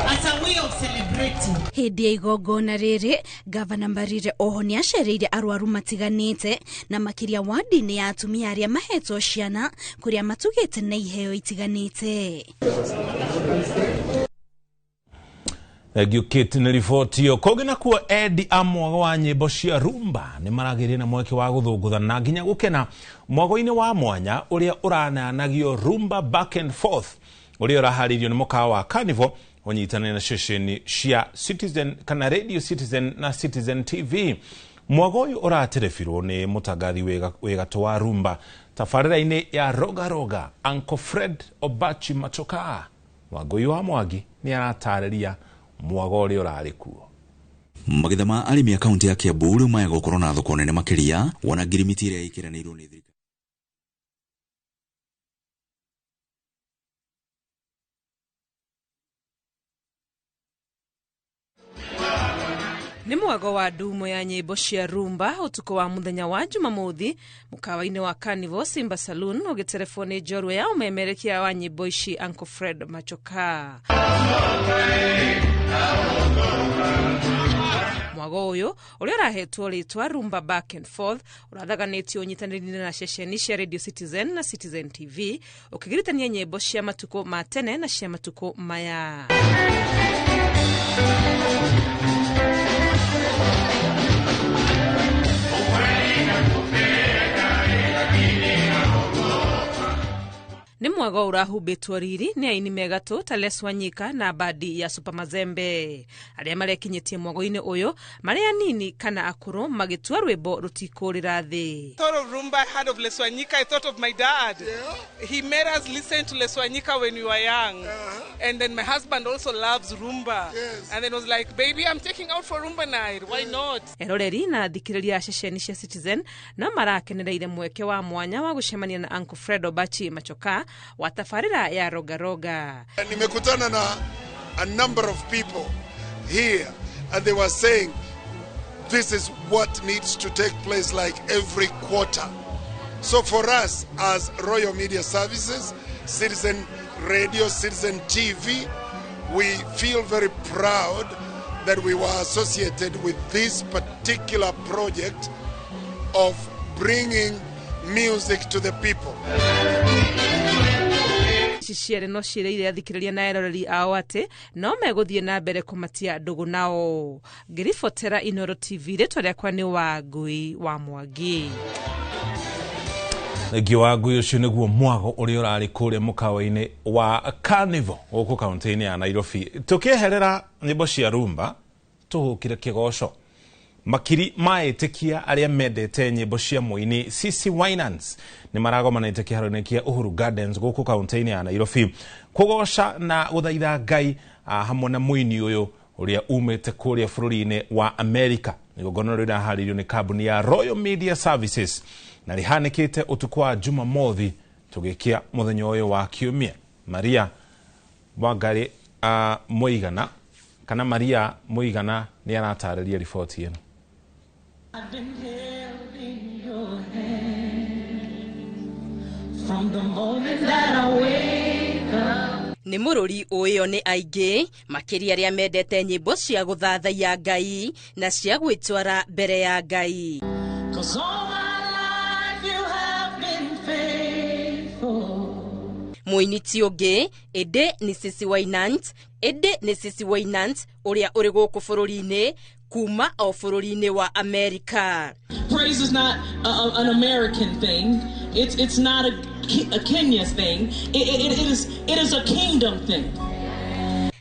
as a way of celebrating. Hĩndĩ ya igongona rĩrĩ, Gavana Mbarire oho nĩ acereire arwaru matiganĩte na makĩria wadi-inĩ ya atumia arĩa mahetwo ciana kũrĩa matugĩte na iheo itiganĩte. Thank you Kate nĩ riboti ĩyo. Kũngĩ nakuo endi a mwago wa nyĩmbo cia rumba nĩ maragĩire na mweke wa gũthũngũtha na nginya gũkena mwago-inĩ wa mwanya ũrĩa ũrananagio rumba back and forth ũrĩa ũraharĩirio nĩ mũkawa wa Carnival ũnyitanĩire na ceceni cia Citizen kana Radio Citizen na Citizen TV. Mwago ũyũ ũraterebirwo nĩ mũtangathi wĩ gatũ wa rumba tabarĩra-inĩ ya Roga Roga Uncle Fred Obachi Machoka. Wangũi wa Mwangi nĩ aratarĩria mwago ũrĩa ũrarĩ kuo. Magetha ma arĩmi a kaunti ya Kiambu rĩu maya gũkorwo na thoko nene makĩria wona ngirimiti ĩrĩa ĩkĩranĩirwo nĩ thirikari. Nĩ mwago wa ndumo ya nyĩmbo cia rumba ũtukũ wa mũthenya wa Jumamothi mũkawa-inĩ wa Carnival Simba Saloon ũgĩterebwo nĩ njorua ya ũmemerekia wa nyĩmbo ici Uncle Fred Machoka. Mwago ũyũ ũrĩa ũrahetwo rĩtwa Rumba Back and Forth ũrathaganĩtio ũnyitanĩri na ceceni cia Radio Citizen na Citizen TV ũkĩgiritania nyĩmbo cia matukũ ma tene na cia matukũ maya. Nĩ mwago ũrahumbĩtwo riri nĩ aini megatũ ta Les Wanyika na bandi ya Super Mazembe arĩa marekinyĩtie mwago-inĩ ũyũ marĩ anini kana akũrũ magĩtua rwĩmbo rũtikũrĩra thĩ. Thought of rumba, I heard of Les Wanyika, I thought of my dad. Yeah. He made us listen to Les Wanyika when we were young. And then my husband also loves rumba. Yes. And then was like, baby, I'm taking out for rumba night. Why not? Eroreri na thikĩrĩria a ceceni cia Citizen no marakenereire mweke wa mwanya wa gũcemania na Uncle Fred Obachi Machoka wa tabarĩra ya Rongaronga. Nimekutana na a number of people here and they were saying this is what needs to take place like every quarter. So for us as Royal Media Services, Citizen Radio, Citizen TV, we feel very proud that we were associated with this particular project of bringing music to the people. Ici cierĩ no ciĩrĩire athikĩrĩria na eroreri ao atĩ no megũthiĩ na mbere kũmatia ndũgũ nao. Ngĩribotera Inooro TV, rĩtwa rĩakwa nĩ Wangui wa Mwangi. Thengiũ wa ngui ũcio nĩguo mwago ũrĩa ũrarĩ kũrĩa mũkawa-inĩ wa Carnival gũkũ kaunti-inĩ ya Nairobi. Tũkĩeherera nyĩmbo cia rumba tũhũkire kĩgoco. Makiri ma etĩkia arĩa mendete nyĩmbo cia mũini CeCe Winans nĩ maragomanĩte kĩharo-inĩ kĩa Uhuru Gardens gũkũ kaunti-inĩ ya Nairobi kũgoca na gũthaitha Ngai hamwe na mũini ũyũ ũrĩa umĩte kũrĩa bũrũri-inĩ wa Amerika. Igongona rĩrĩa rĩraharĩirio nĩ kambuni ya Royal Media Services na rĩhanĩkĩte ũtukũ wa Jumamothi tũgĩkia mũthenya ũyũ wa kiumia. Maria Wangari Mũigana kana Maria Mũigana nĩ aratarĩria riboti ĩno. I've been held in your hands from the moment that I wake up. Nĩ mũrũri ũĩyo nĩ aingĩ makĩria arĩa mendete nyĩmbo cia gũthathaiya Ngai na cia gwĩtwara mbere ya Ngai. 'Cause all my life you have been faithful. Mũini ti ũngĩ ĩndĩ nĩ CeCe Winans, ĩndĩ nĩ CeCe Winans ũrĩa ũrĩ gũkũ bũrũri-inĩ kuma o bũrũri-inĩ wa Amerika. Praise is not an American thing. It's not a Kenya thing. It is a kingdom thing.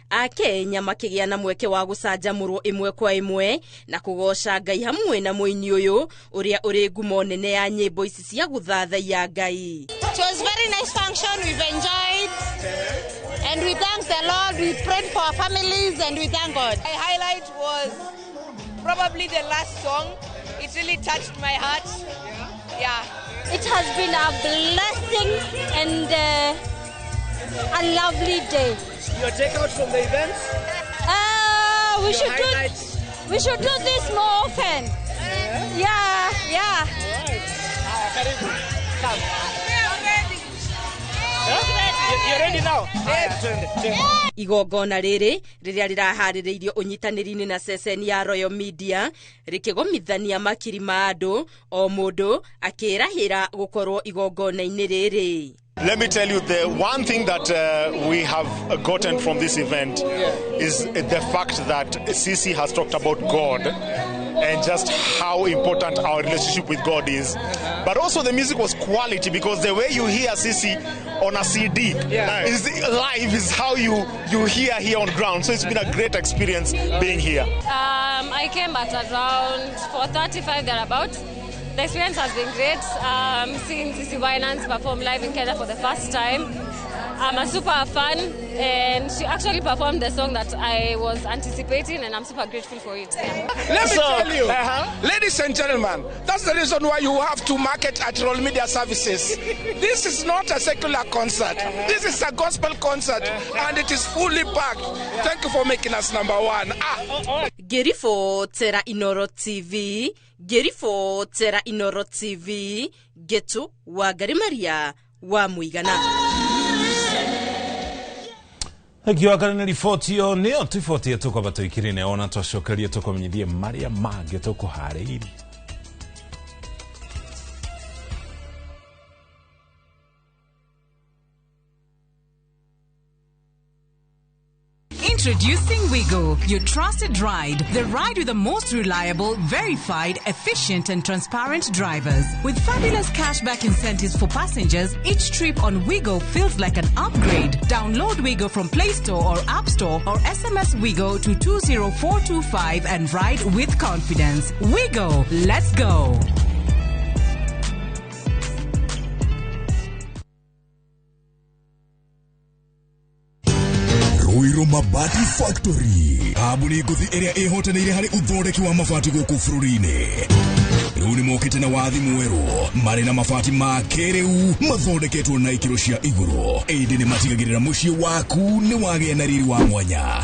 Akenya makĩgĩa na mweke wa gũcanjamũrwo ĩmwe kwa ĩmwe na kũgoca Ngai hamwe na mũini ũyũ ũrĩa ũrĩ ngumo nene ya nyĩmbo ici cia gũthathaiya Ngai. It was very nice function. We've enjoyed and we thank the Lord. We prayed for our families and we thank God. My highlight was probably the last song. It really touched my heart. Yeah. It has been a blessing and a lovely day. Your takeout from the event? We should do this more often. Yeah, yeah. All right. Come. You're ready now? Yes. Igongona rĩrĩ rĩrĩa rĩraharĩrĩirio ũnyitanĩri-inĩ na ceceni ya Royal Media rĩkĩgomithania makiri ma andũ o mũndũ akĩrahĩra gũkorwo igongona-inĩ rĩrĩ. Let me tell you, the one thing that we have gotten from this event is the fact that CeCe has talked about God and just how important our relationship with God is. But also the music was quality, because the way you hear CeCe on a CD is live is how you hear here on ground. So it's been a great experience being here. I came at around 4:35 thereabouts. The experience has been great. Seeing CeCe Winans perform live in Kenya for the first time. I'm a super fan, and she actually performed the song that I was anticipating, and I'm super grateful for it. Yeah. Let me tell you, ladies and gentlemen, that's the reason why you have to market at Royal Media Services. This is not a secular concert. This is a gospel concert, and it is fully packed. Thank you for making us number one. Ngĩribotera Inooro TV, ngĩribotera Inooro TV, Getu Wangari Maria wa Mũigana. Thengiũ Wangari nĩ riboti ĩyo nĩyo tiboti tũkwamba tũikĩrĩ nayo na twacokerie tũkũmenyithie marĩa mangĩ tũkũharĩirie. Introducing Wigo, your trusted ride. The ride with the most reliable, verified, efficient and transparent drivers. With fabulous cashback incentives for passengers, each trip on Wigo feels like an upgrade. Download Wigo from Play Store or App Store or SMS Wigo to 20425 and ride with confidence. Wigo, let's go. Ruiru Mabati Factory, kambuni ngũthi ĩrĩa ĩhotanĩire harĩ ũthondeki wa mabati gũkũ bũrũri-inĩ. Rĩu nĩ mokĩte na wathi mwerũ marĩ na mabati ma kĩrĩu mathondeketwo na ikĩro cia igũrũ, ĩndĩ nĩ matigagĩrĩra mũciĩ waku nĩ wagĩa na riri wa mwanya.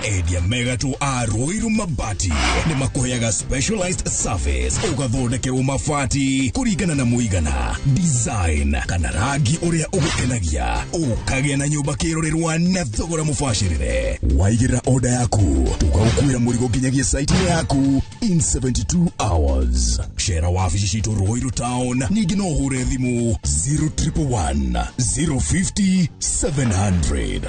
Endia megatũ a Ruiru Mabati nĩ makũheaga specialized service, ũgathondekerwo mabati kũringana na mũigana, design kana rangi ũrĩa ũgũkenagia, ũkagĩa na nyũmba kĩrorerwa na thogora mũbacĩrĩre. Waigĩrĩra order yaku tũgagũkuĩra mũrigo nginyagia site-inĩ yaku in 72 hours. Cera wabici citũ Ruiru Town, ningĩ no ũhũre thimũ 0111 050 700.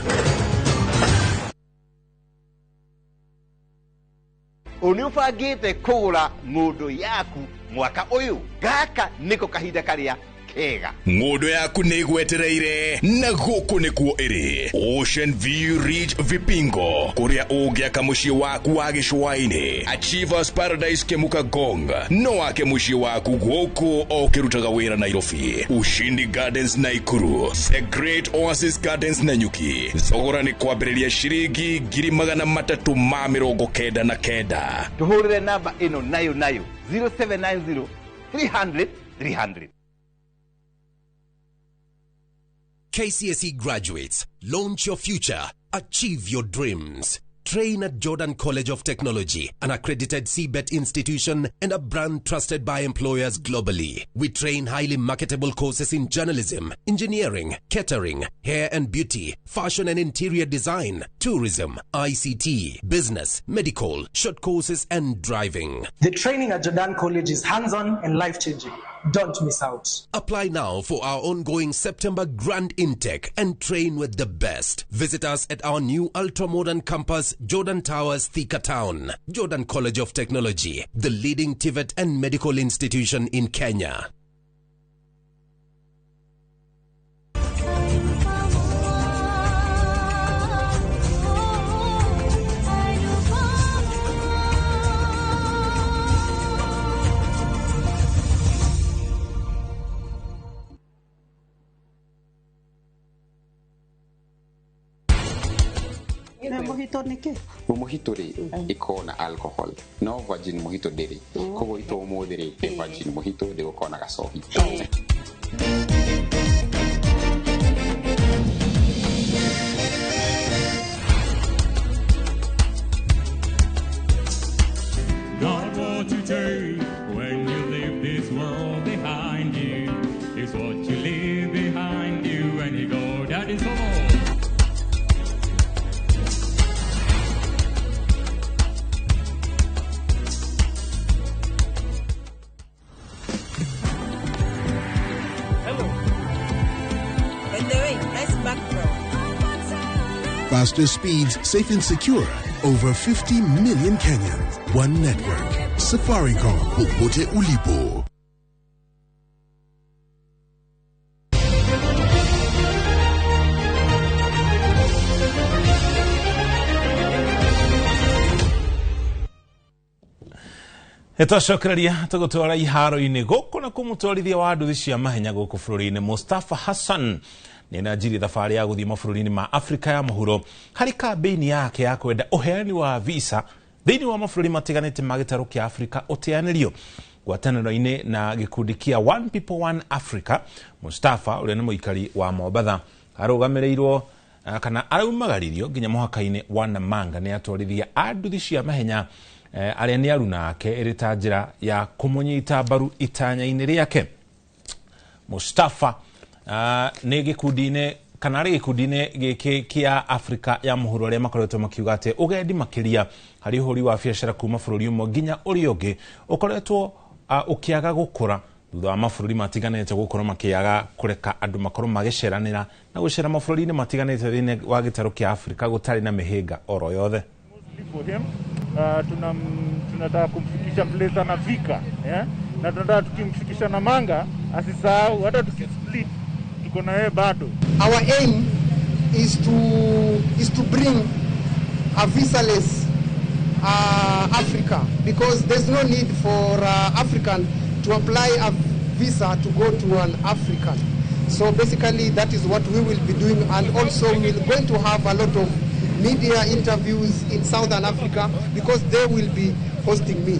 Nĩ ũbangĩte kũgũra ng'ũndũ yaku mwaka ũyũ? Gaka nĩko kahinda karĩa kega. Ng'ũndũ yaku nĩ ĩgwetereire na gũkũ nĩkuo ĩrĩ. Ocean View Ridge Vipingo, kũrĩa ũngĩaka mũciĩ waku wa gĩcũa-inĩ. Achievers Paradise Kemuka Gong, no wake mũciĩ waku gũkũ o ũkĩrutaga wĩra Nairobi. Ushindi Gardens Naikuru, The Great Oasis Gardens Nanyuki. Thogora nĩ kwambĩrĩria ciringi 399,000. Tũhũrĩre namba ĩno nayo nayo 0790 300 300. KCSE graduates, launch your future, achieve your dreams. Train at Jordan College of Technology, an accredited CBET institution and a brand trusted by employers globally. We train highly marketable courses in journalism, engineering, catering, hair and beauty, fashion and interior design, tourism, ICT, business, medical, short courses and driving. The training at Jordan College is hands-on and life-changing. Don't miss out. Apply now for our ongoing September grand intake and train with the best. Visit us at our new ultra-modern campus, Jordan Towers, Thika Town. Jordan College of Technology, the leading TVET and medical institution in Kenya. Mojito nĩ kĩ? Mojito rĩ ĩkoragwo na alcohol, no virgin mojito ndĩrĩ. Koguo itũ ũmũthĩ rĩ nĩ virgin mojito, ndĩgũkorwo na gacohi. Not what you take when you leave this world behind you, it's what you leave behind you when you go. That is all. Faster speeds, safe and secure. Over 50 million Kenyans. One network. Safaricom. Popote ulipo. Nĩtwacokereria tũgũtwara iharo-inĩ gũkũ na kũmũtwarithia wa nduthi cia mahenya gũkũ bũrũri-inĩ Mustafa Hassan nĩ ananjirie thabarĩ ya gũthiĩ mabũrũri-inĩ ma Afrika ya mũhuro harĩ kambĩini yake ya kwenda ũheani wa visa thĩinĩ wa mabũrũri matiganĩte ma gĩtarũ kĩa Afrika ũteanĩrio. Ngwatanĩro-inĩ na gĩkundi kĩa One People One Africa, Mustafa ũrĩa nĩ mũikari wa Mombatha arũgamĩrĩirwo kana araumagaririo nginya mũhaka-inĩ wa Namanga nĩ atwarithia a nduthi cia mahenya arĩa nĩ aruna ake ĩrĩ ta njĩra ya kũmũnyita mbaru itanya-inĩ rĩake. Mustafa nĩ gĩkundi-inĩ kana arĩ gĩkundi-inĩ gĩkĩ kĩa Afrika ya mũhuro arĩa makoretwo makiuga atĩ ũgendi makĩria harĩ ũhũri wa biacara kuma bũrũri ũmwe nginya ũrĩa ũngĩ ũkoretwo ũkĩaga gũkũra thutha wa mabũrũri matiganĩte gũkorwo makĩaga kũreka andũ makorwo magĩceranĩra na gũcera mabũrũri-inĩ matiganĩte thĩinĩ wa gĩtarũ kĩa Afrika gũtarĩ na mĩhĩnga oro yothe. Tunataka kumfikisha place anafika, yeah? Na tunataka tukimfikisha Namanga asisahau, hata tukisplit tuko na yeye bado. Our aim is to bring a visaless Africa, because there's no need for African to apply a visa to go to an African. So basically that is what we will be doing, and also we're going to have a lot of media interviews in Southern Africa because they will be hosting me.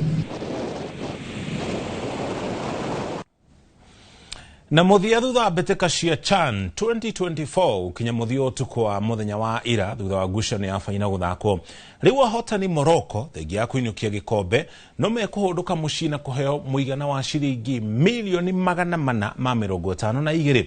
Na muthia thutha wa mbĩtĩka cia CHAN 2024 ukinya muthia ũtukũ wa mũthenya wa ira thutha wa ngucanio ya baina gũthakwo. Rĩu ahotani Morocco thengia ya kũinũkia gĩkombe no mekũhũndũka mũciĩ na kũheo mũigana wa ciringi milioni 452.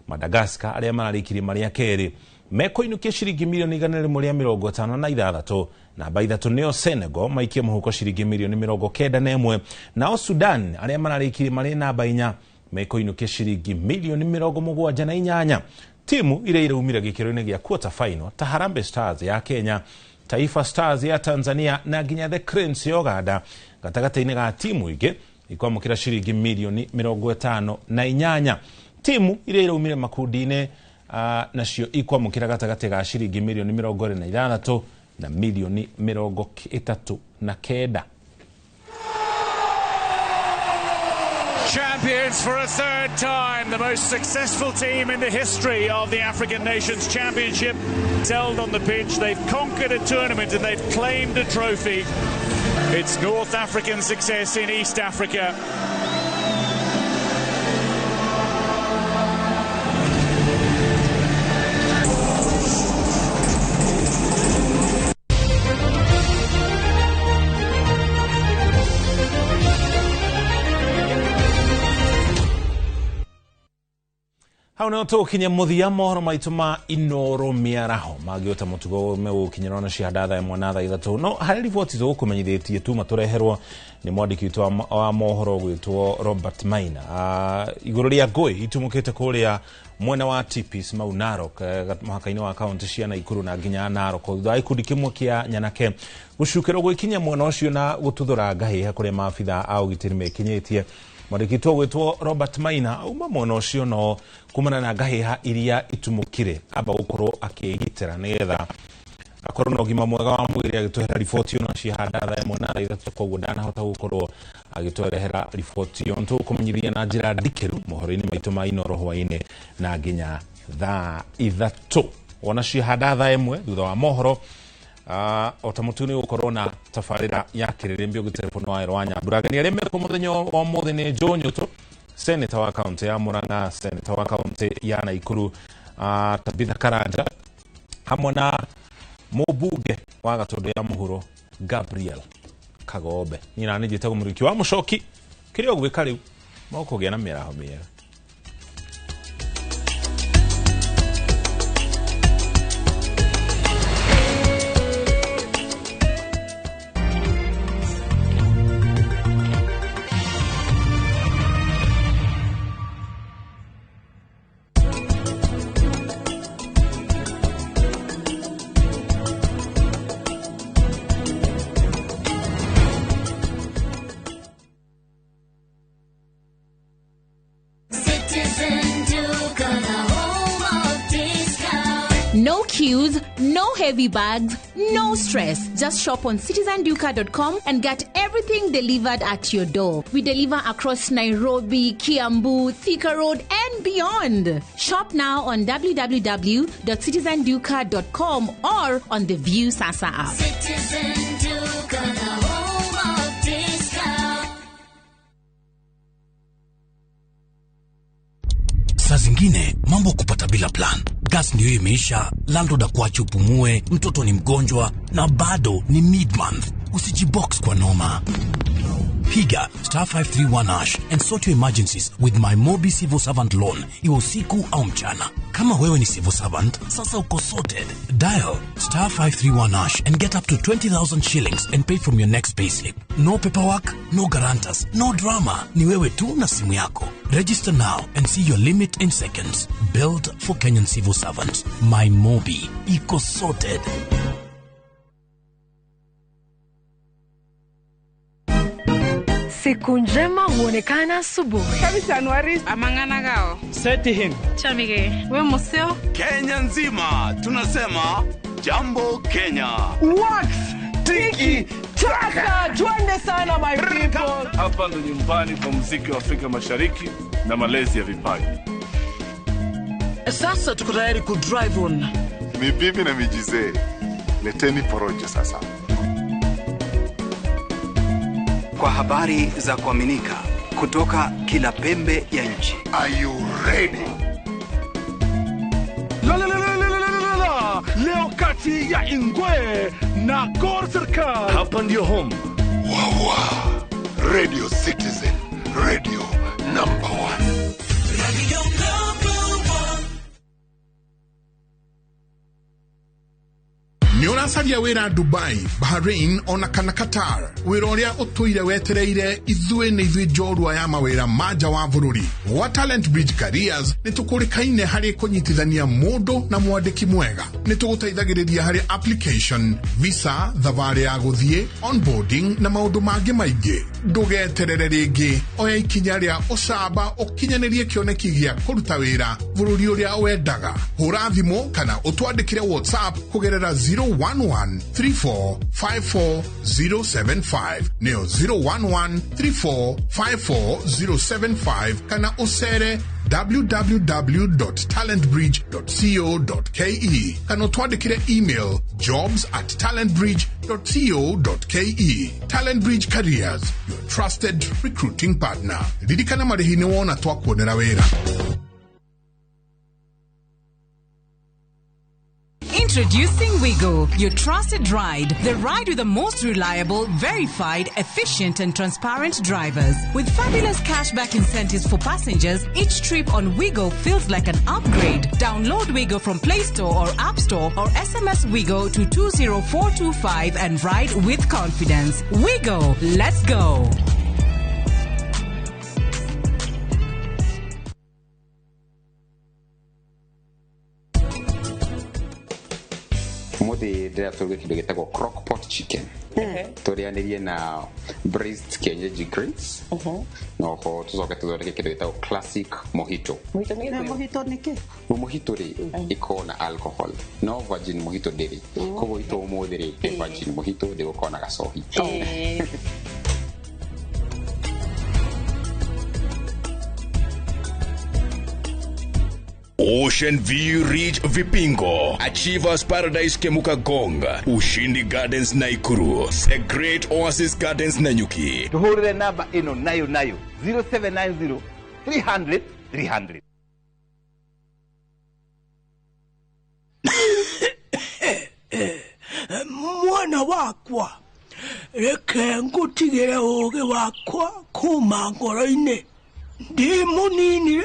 Madagascar arĩa mararĩkirie marĩ a kerĩ mekũinũkia ciringi milioni 156. Namba 3 nĩo Senegal maikie mũhuko ciringi milioni 91. Nao Sudan arĩa mararĩkirie marĩ namba 4 mekũinũkia ciringi milioni 78. Timu iria iraumire gĩkĩro-inĩ gĩa quarter final ta Harambee Stars ya Kenya, Taifa Stars ya Tanzania na nginya The Cranes ya Uganda gatagatĩ-inĩ ga timu ingĩ ikwamũkĩra ciringi milioni 58. Timu iria iraumire makundi-inĩ nacio ikwamũkĩra gatagatĩ ga ciringi milioni 26 na milioni 39. Champions for a third time, the most successful team in the history of the African Nations Championship. Held on the pitch, they've conquered a tournament and they've claimed a trophy. It's North African success in East Africa. Hau nĩho tũgũkinya mũthia mohoro maitũ ma Inoro mĩaraho mangĩũta mũtugo megũkinyĩrwo na cihanda thaa 1 na thaa 3. No harĩ riboti tũgũkũmenyithĩtie tuma tũreherwo nĩ mwandĩki witũ wa mohoro gwĩtwo Robert Maina igũrũ rĩa ngũĩ itumũkĩte kũrĩa mwena wa Tipis Mau Narok mũhaka-inĩ wa kaũntĩ cia Naikuru na nginya Narok thutha wa gĩkundi kĩmwe kĩa nyanake gũcukĩrwo gwĩkinya mwena ũcio na gũtuthũra ngahĩha kũrĩa maabitha a ũgitĩri mekinyĩtie. Mwandĩki witũ gwĩtwo Robert Maina auma mwena ũcio no kumana na ngahĩha iria itumũkire amba gũkorwo akĩgitĩra nĩgetha akorwo na ũgima mwega wa mwĩrĩ agĩtũhera riboti ĩno cihanda thaa 1 na thaa 3 koguo ndanahota gũkorwo agĩtũrehera riboti ĩyo. Nĩtũgũkũmenyithia na njĩra ndikĩru mohoro-inĩ maitũ ma Inoro hwaĩ-inĩ na nginya thaa 3 wona cihanda thaa 1 thutha wa mohoro. O ta mũtu nĩ gũkorwo na tabarĩra ya kĩrĩrĩmbĩ ũgĩterefono wa Erwa Nyambura. Ageni arĩa mekwo mũthenya wa ũmũthĩ nĩ Joe Nyutu, seneta wa kaũntĩ ya Murang'a, seneta wa kaũntĩ ya Naikuru Tabitha Karanja, hamwe na mũmbunge wa Gatũndũ ya Mũhuro Gabriel Kagombe. Niĩ na nĩ njĩtagwo Mũrĩki wa Mũcoki. Kĩrĩa ũgwĩka rĩu no kũgĩa na mĩaraho mĩega. No queues, no heavy bags, no stress. Just shop on citizenduka.com and get everything delivered at your door. We deliver across Nairobi, Kiambu, Thika Road, and beyond. Shop now on www.citizenduka.com or on the View Sasa app. Citizen Duka, the home of discount. Saa zingine mambo kupata bila plan. Gas ndio imeisha, landlord akuache upumue, mtoto ni mgonjwa na bado ni mid-month. Usijibox kwa noma. Piga star 531 hash and sort your emergencies with my Mobi Civil Servant Loan, iwe usiku au mchana. Kama wewe ni civil servant, sasa uko sorted. Dial star 531 hash and get up to 20,000 shillings and pay from your next payslip. No paperwork, no guarantors, no drama. Ni wewe tu na simu yako. Register now and see your limit in seconds. Built for Kenyan civil servants. My Mobi. Iko sorted. Siku njema huonekana asubuhi. Amang'ana gao. Seti him. Chamige. We museo. Kenya nzima tunasema jambo Kenya. Wax tiki taka, twende sana my people. Hapa ndo nyumbani kwa muziki wa Afrika Mashariki na malezi ya vipaji. Sasa tuko tayari ku drive on. Ni bibi na mijizee. Leteni porojo sasa. Kwa habari za kuaminika, Kutoka kila pembe ya nchi. Are you ready? La la la la la la la la. Leo kati ya Ingwe na Gor Serikal. Hapa ndio home. Wawa. Radio Citizen, radio number 1. Radio number 1. Nĩ ũracaria wĩra Dubai, Bahrain ona kana Qatar. Wĩra ũrĩa ũtũire wetereire ithuĩ nĩ ithuĩ njorua ya mawĩra ma nja wa bũrũri. Gwa Talent Bridge Careers nĩ tũkũrĩkaine harĩ kũnyitithania mũndũ na mwandĩki mwega. Nĩ tũgũteithagĩrĩria harĩ application, visa, thabarĩ ya gũthiĩ, onboarding na maũndũ mangĩ maingĩ. Ndũgeterere rĩngĩ, oya ikinya rĩa ũcamba ũkinyanĩrie kĩoneki gĩa kũruta wĩra bũrũri ũrĩa wendaga. Hũra thimũ kana ũtwandĩkĩre WhatsApp kũgerera 011 34 54 075 nĩyo 011 34 54 075 kana ũcere www.talentbridge.co.ke kana ũtwandĩkĩre email jobs@talentbridge.co.ke. Talent Bridge Careers, your trusted recruiting partner. Ririkana marĩhi nĩ wona twakuonera wĩra. Introducing Wigo, your trusted ride. The ride with the most reliable, verified, efficient and transparent drivers. With fabulous cashback incentives for passengers, each trip on Wigo feels like an upgrade. Download Wigo from Play Store or App Store or SMS Wigo to 20425 and ride with confidence. Wigo, let's go. Umuthi ndĩratũruga kĩndũ gĩtagwo crockpot chicken. Tũrĩanĩrie na braised kienyeji greens. Na oho tũcoke tũthondeke kĩndũ gĩtagwo classic mojito. Mojito nĩ kĩ? Mojito rĩ ĩkoragwo na alcohol, no virgin mojito ndĩrĩ. Koguo itũ ũmũthĩ rĩ nĩ virgin mojito, ndĩgũkorwo na gacohi. Ocean View Ridge Vipingo, Achievers Paradise Kemuka Gonga, Ushindi Gardens Naikuru, The Great Oasis Gardens Nanyuki. Tuhurire namba ino nayo nayo 0790 300 300. Mwana wakwa, reke ngutigire ũũgĩ wakwa kuma ngoro-inĩ. Ndĩ mũnini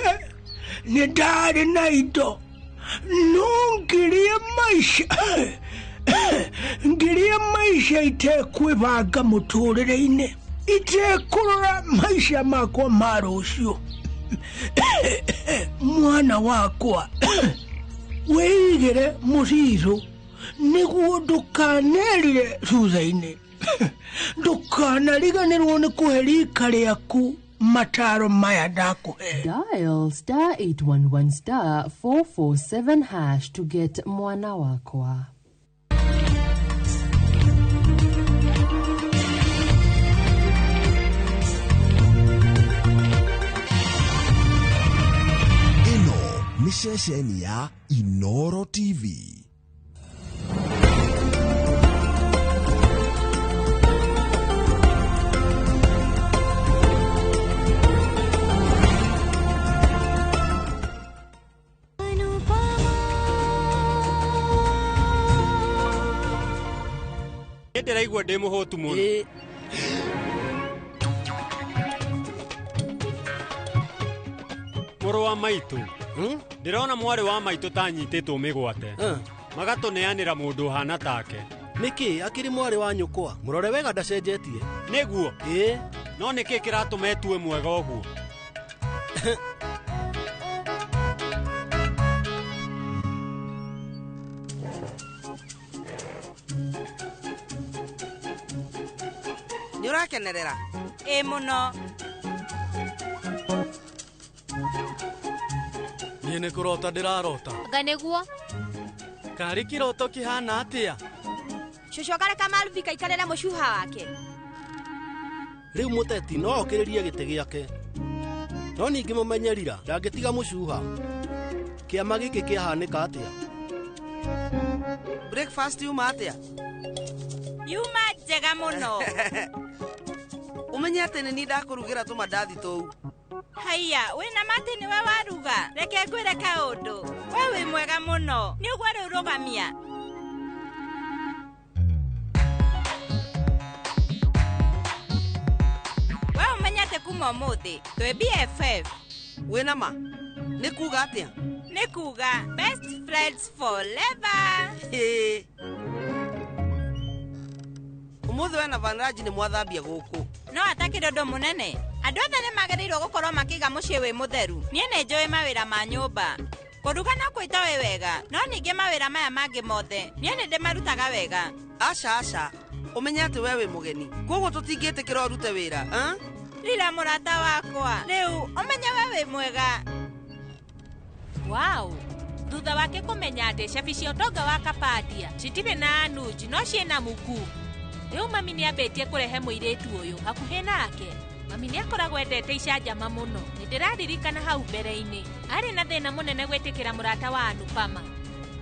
nĩ ndarĩ na indo no ngirie maica itekwĩbanga mũtũrĩre-inĩ, itekũrora maica makwa ma rũciũ. Mwana wakwa, wĩigĩre mũcirũ nĩguo ndũkanerire thutha-inĩ. Ndũkanariganĩrwo nĩ kũhe rika rĩaku mataro maya ndakuhe. Dial star 811 star 447 hash to get mwana wakwa. Ĩno nĩ ceceni ya Inoro TV. Ndĩraigua ndĩ mũhũtu mũno. Mũrũ wa maitũ, ndĩrona mwarĩ wa maitũ ta anyitĩtwo mĩgwate. Magatũneanĩra mũndũ ũhana take. Nĩkĩ akĩrĩ mwarĩ wa nyũkwa? Mũrore wega ndacenjetie. Nĩguo? No nĩkĩ kĩratũma etue mwega ũguo? Nĩũrakenerera? Ĩ mũno. Niĩ nĩ kũrota ndĩrarota. Anga nĩguo? Karĩ kĩroto kĩhana atĩa? Cũcũ akareka Malvi kaikarĩre mũcuha wake. Rĩu mũteti no okĩrĩrie gĩtĩ gĩake. No ningĩ mũmenyerira ndangĩtiga mũcuha. Kĩama gĩkĩ kĩahanĩka atĩa? Breakfast yuma atĩa? Yuma njega mũno. Ũmenye atĩ nĩ niĩ ndakũrugĩra tũmandathi tũu. Haiya, wĩna matĩ nĩwe waruga. Reke ngwĩre kaũndũ. We wĩ mwega mũno. Nĩ ũguo rĩu rũgamia. We ũmenye atĩ kuma ũmũthĩ twĩ BFF. Wĩna ma? Nĩ kuga atĩa? Nĩ kuga best friends forever. Ũmũthĩ we na Vanraj nĩ mwathambia gũkũ. No atakĩrĩ ũndũ mũnene. Andũ othe nĩ magĩrĩirwo gũkorwo makĩiga mũciĩ wĩ mũtheru. Niĩ nĩ njũĩ mawĩra ma nyũmba. Kũruga no kwĩtoĩ wega, no ningĩ mawĩra maya mangĩ mothe niĩ nĩ ndĩmarutaga wega. Aca aca, ũmenye atĩ we wĩ mũgeni. Koguo tũtingĩtĩkĩra ũrute wĩra, eh? Rira mũrata wakwa. Rĩu ũmenye we wĩ mwega. Wow! Thutha wake kũmenya atĩ cabi cia ũtonga wa Kapadia citirĩ na Anuj no ciĩna Muku. Rĩu mami nĩambĩtie kũrehe mũirĩtu ũyũ hakuhĩ nake. Mami nĩakoragwo endete icanjama mũno. Nĩndĩraririkana hau mbere-inĩ arĩ na thĩna mũnene gwĩtĩkĩra mũrata wa Anupama.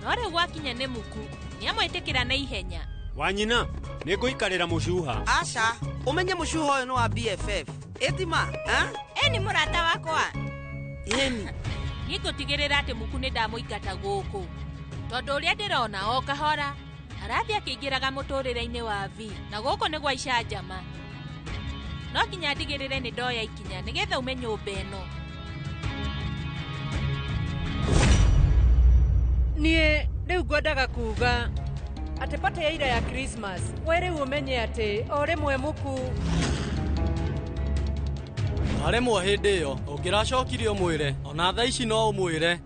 No rĩu gwakinya nĩ Muku nĩamwĩtĩkĩra na ihenya. Wanyina, nĩngũikarĩra mũcuha. Aca, ũmenye mũcuha ũyũ nĩ wa BFF. Ĩtima, eh? Ĩni mũrata wakwa. Ĩni. Niĩ ngũtigĩrĩra atĩ Muku nĩ ndamũingata gũkũ. Tondũ ũrĩa ndĩrona o kahora arathiĩ akĩingĩraga mũtũrĩre-inĩ wa V na gũkũ nĩ gwa icanjama. No nginya ndigĩrĩre nĩ ndoya ikinya nĩgetha ume nyũmba ĩno. Niĩ rĩu ngwendaga kuga atĩ pate ya ira ya Christmas we rĩu ũmenye atĩ o rĩmwe Muku Waremwo hĩndĩ ĩyo ũngĩracokire ũmwĩre ona thaa ici no ũmwĩre.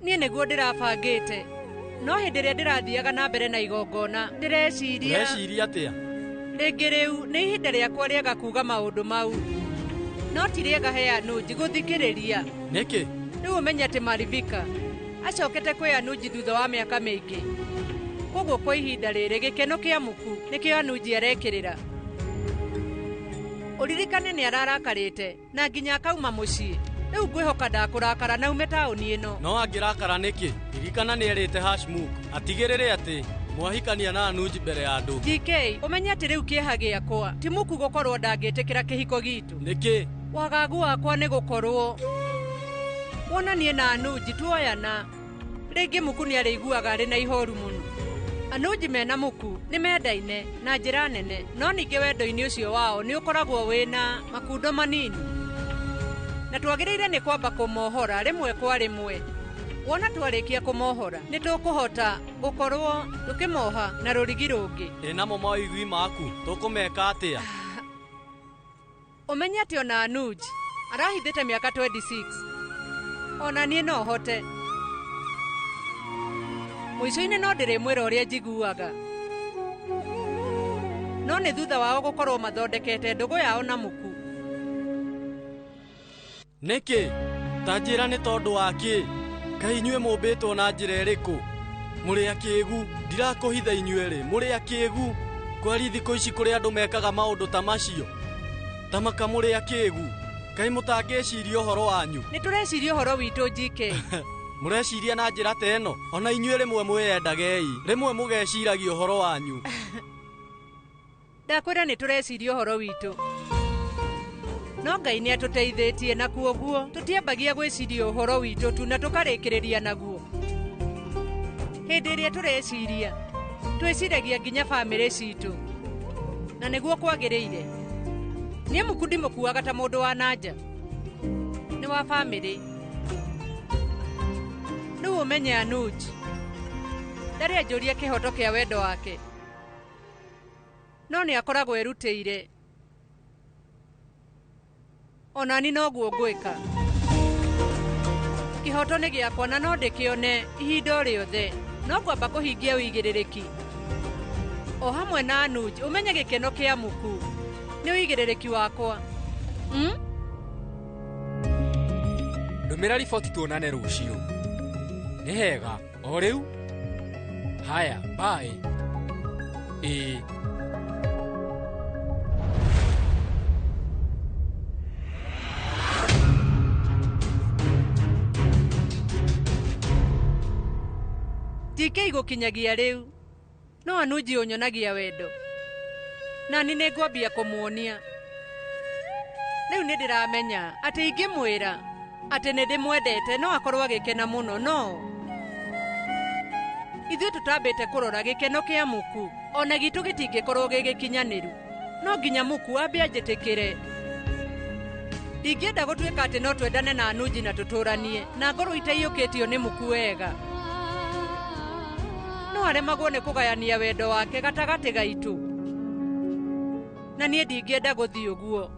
Niĩ nĩguo ndĩrabangĩte. No hĩndĩ ĩrĩa ndĩrathiaga na mbere na igongona ndĩreciria. Ũreciria atĩa? Rĩngĩ rĩu nĩ ihinda rĩakwa rĩega kuga maũndũ mau. No ti rĩega he Anuj gũthikĩrĩria. Nĩkĩ? Rĩu ũmenye atĩ Malivika acokete kwĩ Anuj thutha wa mĩaka mĩingĩ. Koguo kwa ihinda rĩrĩ gĩkeno kĩa Muku nĩkĩo Anuj arekĩrĩra. Ũririkane nĩ ararakarĩte na nginya akauma mũciĩ. Rĩu ngwĩhoka ndakũrakara na ume taũni ĩno. No angĩrakara nĩkĩ? Ririkana nĩerĩte Hashmukh atigĩrĩre atĩ mwahikania na Anuj mbere ya andũ. GK, ũmenye atĩ rĩu kĩeha gĩakwa ti Muku gũkorwo ndangĩtĩkĩra kĩhiko gitũ. Nĩkĩ? Wagagu wakwa nĩ gũkorwo wona niĩ na Anuj tuoyana rĩngĩ Muku nĩarĩiguaga arĩ na ihoru mũno. Anuj mena Muku nĩ mendaine na njĩra nene, no ningĩ wendo-inĩ ũcio wao nĩ ũkoragwo wĩna makundo manini. Na twagĩrĩire nĩ kwamba kũmohora rĩmwe kwa rĩmwe. Wona twarĩkia kũmohora nĩ tũkũhota gũkorwo tũkĩmoha na rũrigi rũngĩ. Ĩ namo mawĩigwi maku tũkũmeka atĩa? Ũmenye atĩ ona Anuj arahithĩte mĩaka 26. Ona niĩ no hote. Mũico-inĩ no ndĩrĩmwĩra ũrĩa njiguaga. No nĩ thutha wao gũkorwo mathondekete ndũgũ yao na Muku. Nĩkĩ? Ta njĩra nĩ tondũ wa kĩ? Kaĩ inyuĩ mũmbĩtwo na njĩra ĩrĩkũ? Mũrĩ akĩgu, ndirakũhitha inyuĩ rĩ, mũrĩ akĩgu. Kweri thikũ ici kũrĩ andũ mekaga maũndũ ta macio. Ta maka mũrĩ akĩgu. Kaĩ mũtangĩciria ũhoro wanyu? Nĩ tũreciria ũhoro witũ GK. Mũreciria na njĩra ta ĩno? Ona inyuĩ rĩmwe mwĩyendagei, rĩmwe mũgeciragia ũhoro wanyu. Ndakwĩra nĩ tũreciria ũhoro witũ. No Ngai nĩ atũteithĩtie na kuoguo tũtiambagia gwĩciria ũhoro witũ tu na tũkarĩkĩrĩria naguo. Hĩndĩ ĩrĩa tũreciria twĩciragia nginya bamĩrĩ citũ na nĩguo kwagĩrĩire. Niĩ Muku ndimũkuaga ta mũndũ wa nanja, nĩ wa bamĩrĩ. Rĩu ũmenye Anuj ndarĩ anjũria kĩhoto kĩa wendo wake, no nĩ akoragwo erutĩire. Ona ni noguo ngwĩka. Kĩhoto nĩ gĩakwa na no ndĩkĩone ihinda o rĩothe. No ngwamba kũhingia ũigĩrĩrĩki o hamwe na Anuj. Ũmenye gĩkeno kĩa Muku nĩ ũigĩrĩrĩki wakwa. Ndũmĩra riboti tuonane rũciũ. Nĩ hega o rĩu. Haya, bye. Ĩĩ. GK gũkinyagia rĩu no Anuj ũnyonagia wendo na ni nĩ ngwambia kũmuonia. Rĩu nĩ ndĩramenya atĩ ingĩmwĩra atĩ nĩ ndĩmwendete no akorwo agĩkena mũno no ithuĩ tũtambĩte kũrora gĩkeno kĩa Muku ona gitũ gĩtingĩkorwo gĩ gĩkinyanĩru. No nginya Muku ambe anjĩtĩkĩre. Ndingĩenda gũtuĩka atĩ no twendane na Anuji na tũtũranie na ngorwo itaiyũkĩtio nĩ Muku wega. No aremagwo nĩ kũgayania wendo wake gatagatĩ gaitũ. Na niĩ ndingĩenda gũthiĩ ũguo.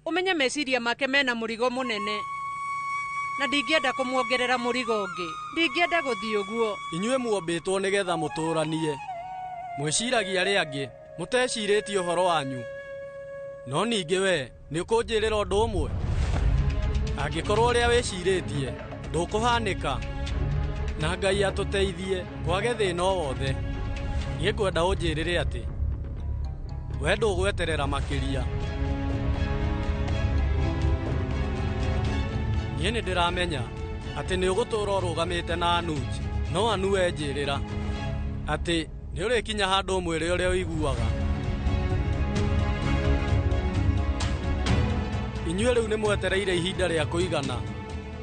Ũmenye meciria make mena mũrigo mũnene na ndingĩenda kũmuongerera mũrigo ũngĩ. Ndingĩenda gũthiĩ ũguo. Inyuĩ muombĩtwo nĩgetha mũtũranie. Mwĩciragia arĩa angĩ, mũtecirĩtie ũhoro wanyu. No ningĩ we nĩ ũkũnjĩrĩra ũndũ ũmwe. Angĩkorwo ũrĩa wĩcirĩtie ndũkũhanĩka, na Ngai atũteithie kwage thĩna o wothe, niĩ ngwenda ũnjĩrĩre atĩ we ndũgweterera makĩria. Niĩ nĩ ndĩramenya atĩ nĩ ũgũtũũra ũrũgamĩte na Anuji, no Anu we njĩrĩra atĩ nĩ ũrĩkinya handũ ũmwĩre ũrĩa ũiguaga. Inyuĩ rĩu nĩ mwetereire ihinda rĩa kũigana,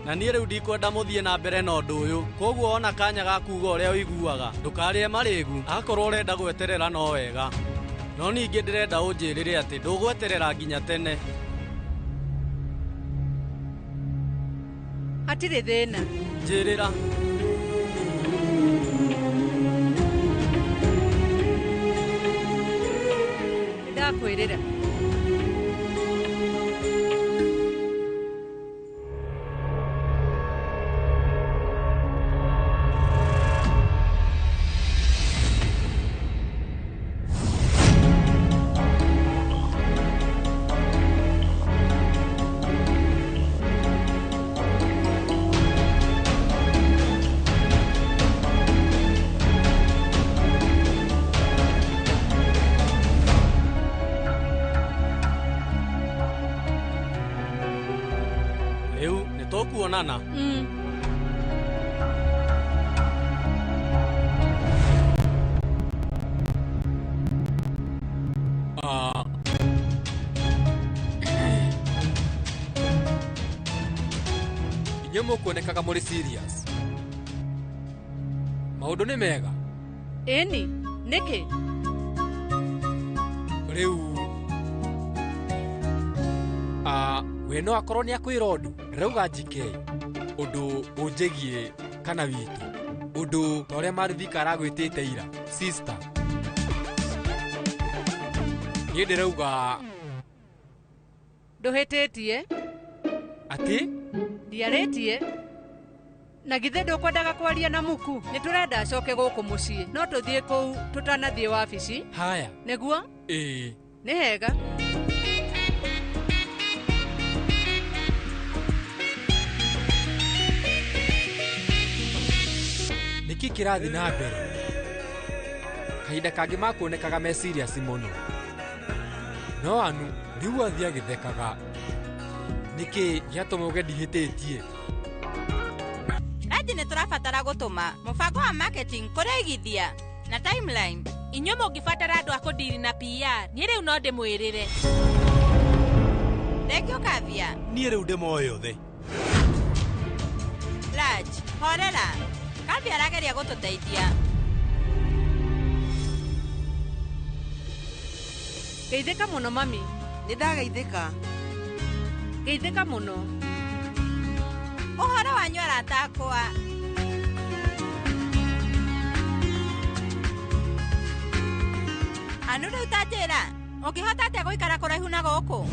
na niĩ rĩu ndikwenda mũthiĩ na mbere na ũndũ ũyũ. Koguo ona kanya ga kuuga ũrĩa ũiguaga, ndũkarĩe marĩgu. Akorwo ũrenda gweterera no wega, no ningĩ ndĩrenda ũnjĩrĩre atĩ ndũgweterera nginya tene. Hatirĩ thĩna. Njĩrĩra. Nĩndakwĩrĩra. Rĩu nĩ tũkuonana. Inyuĩ mũkuonekaga mũrĩ serious. Maũndũ nĩ mega. Ĩni, nĩkĩ? Rĩu we no akorwo nĩ akwĩra ũndũ ndĩrauga GK ũndũ ũnjĩgiĩ kana witũ ũndũ ta ũrĩa Marithika aragwĩtĩte ira sister. Niĩ ndĩrauga Ndũhĩtĩtie. Atĩ? Ndiarĩtie. Na githĩ ndũkwendaga kwaria na Muku? Nĩ tũrenda acoke gũkũ mũciĩ. No tũthiĩ kũu tũtanathiĩ wabici. Haya. Nĩguo? Ĩĩ. Nĩ hega. Nĩkĩ kĩrathiĩ na mbere? Kahinda kangĩ makuonekaga me serious mũno. No Anu rĩu athiĩ agĩthekaga. Nĩkĩ gĩatũma uge ndihĩtĩtie? Raji nĩ tũrabatara gũtũma mũbango wa marketing kũrĩ aigithia na timeline. Inyuĩ mũngĩbatara andũ a kũndiri na PR, niĩ rĩu no ndĩmwĩrĩre. Thengio Kavia. Niĩ rĩu ndĩmoĩ othe. Raj, horera. Kavia arageria gũtũteithia. Geithĩka mũno mami. Nĩ ndageithĩka. Geithĩka mũno. Ũhoro wanyu arata akwa. Anu rĩu ta njĩra, ũngĩhota atĩa gũikara kũraihu na gũkũ?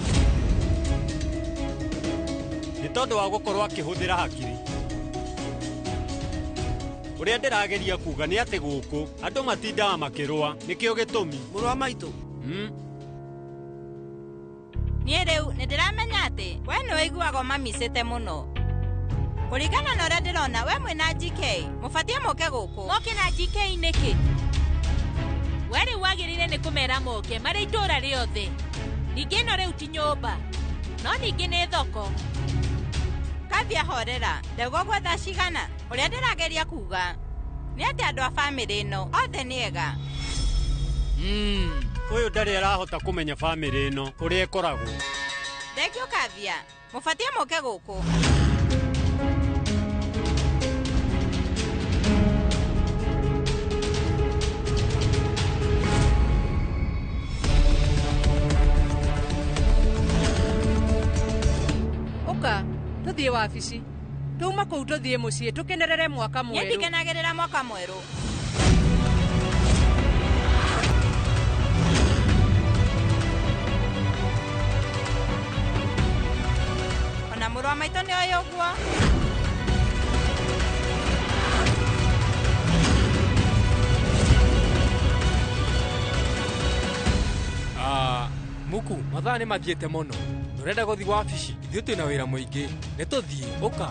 Nĩ tondũ wa gũkorwo akĩhũthĩra hakiri. Ũrĩa ndĩrageria kuga nĩ atĩ gũkũ andũ matindaga makĩrũa, nĩkĩo gĩtũmi. Mũrũ wa maitũ. Niĩ rĩu nĩ ndĩramenya atĩ we nĩ ũiguaga ũmamicĩte mũno. Kũringana na ũrĩa ndĩrona we mwĩna GK, mũbatiĩ mũke gũkũ. Moke na GK nĩkĩ? We rĩu wagĩrĩire nĩ kũmera moke marĩ itũũra rĩothe. Ningĩ ĩno rĩu ti nyũmba, no ningĩ nĩ thoko. Kavia horera, ndauga ũguo thaa cigana? Ũrĩa ndĩrageria kuga. Nĩ atĩ andũ a bamĩrĩ ĩno othe nĩ ega. Ũyũ ndarĩ arahota kũmenya bamĩrĩ ĩno ũrĩa ĩkoragwo. Thengio Kavia, mũbatiĩ mũke gũkũ. Ũka, tũthiĩ wabici. Tuma kũu tũthiĩ mũciĩ tũkenerere mwaka Niĩ mwerũ. ndikenagĩrĩra mwaka mwerũ. Ona mũrũ wa maitũ nĩ oĩ ũguo. Muku, mathaa nĩ mathiĩte mũno. Ndũrenda gũthiĩ wabici, ithuĩ twĩna wĩra mũingĩ. Nĩ tũthiĩ, ũka.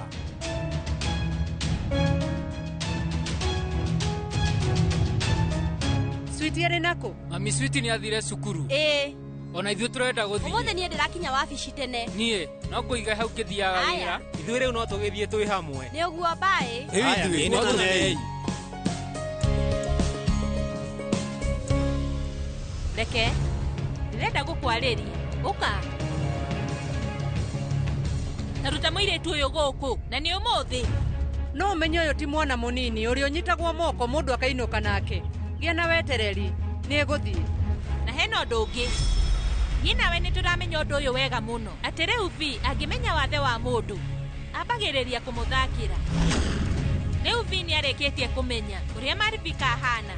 Switi arĩ nakũ? Mami Switi nĩ athire cukuru. Ĩĩ. Ona ithuĩ tũrenda gũthiĩ. Ũmũthĩ niĩ ndĩrakinya wabici tene. Niĩ no kũiga hau ngĩthiaga Aya. wĩra. Ithuĩ rĩu no tũgĩthiĩ twĩ hamwe. Nĩ ũguo mbaĩ. Rĩu ithuĩ no tũthiĩ. Reke ndĩrenda gũkwarĩria. Ũka. Taruta mũirĩtu ũyũ gũkũ na nĩ ũmũthĩ. No ũmenye ũyũ ti mwana mũnini ũrĩa ũnyitagwo moko mũndũ akainũka nake. Gĩa na wetereri, nĩ egũthiĩ. Na hena ũndũ ũngĩ. Niĩ nawe nĩ tũramenya ũndũ ũyũ wega mũno. Atĩ rĩu V angĩmenya wathe wa mũndũ, ambagĩrĩria kũmũthakĩra. Rĩu V nĩ arĩkĩtie kũmenya ũrĩa Marivika ahana.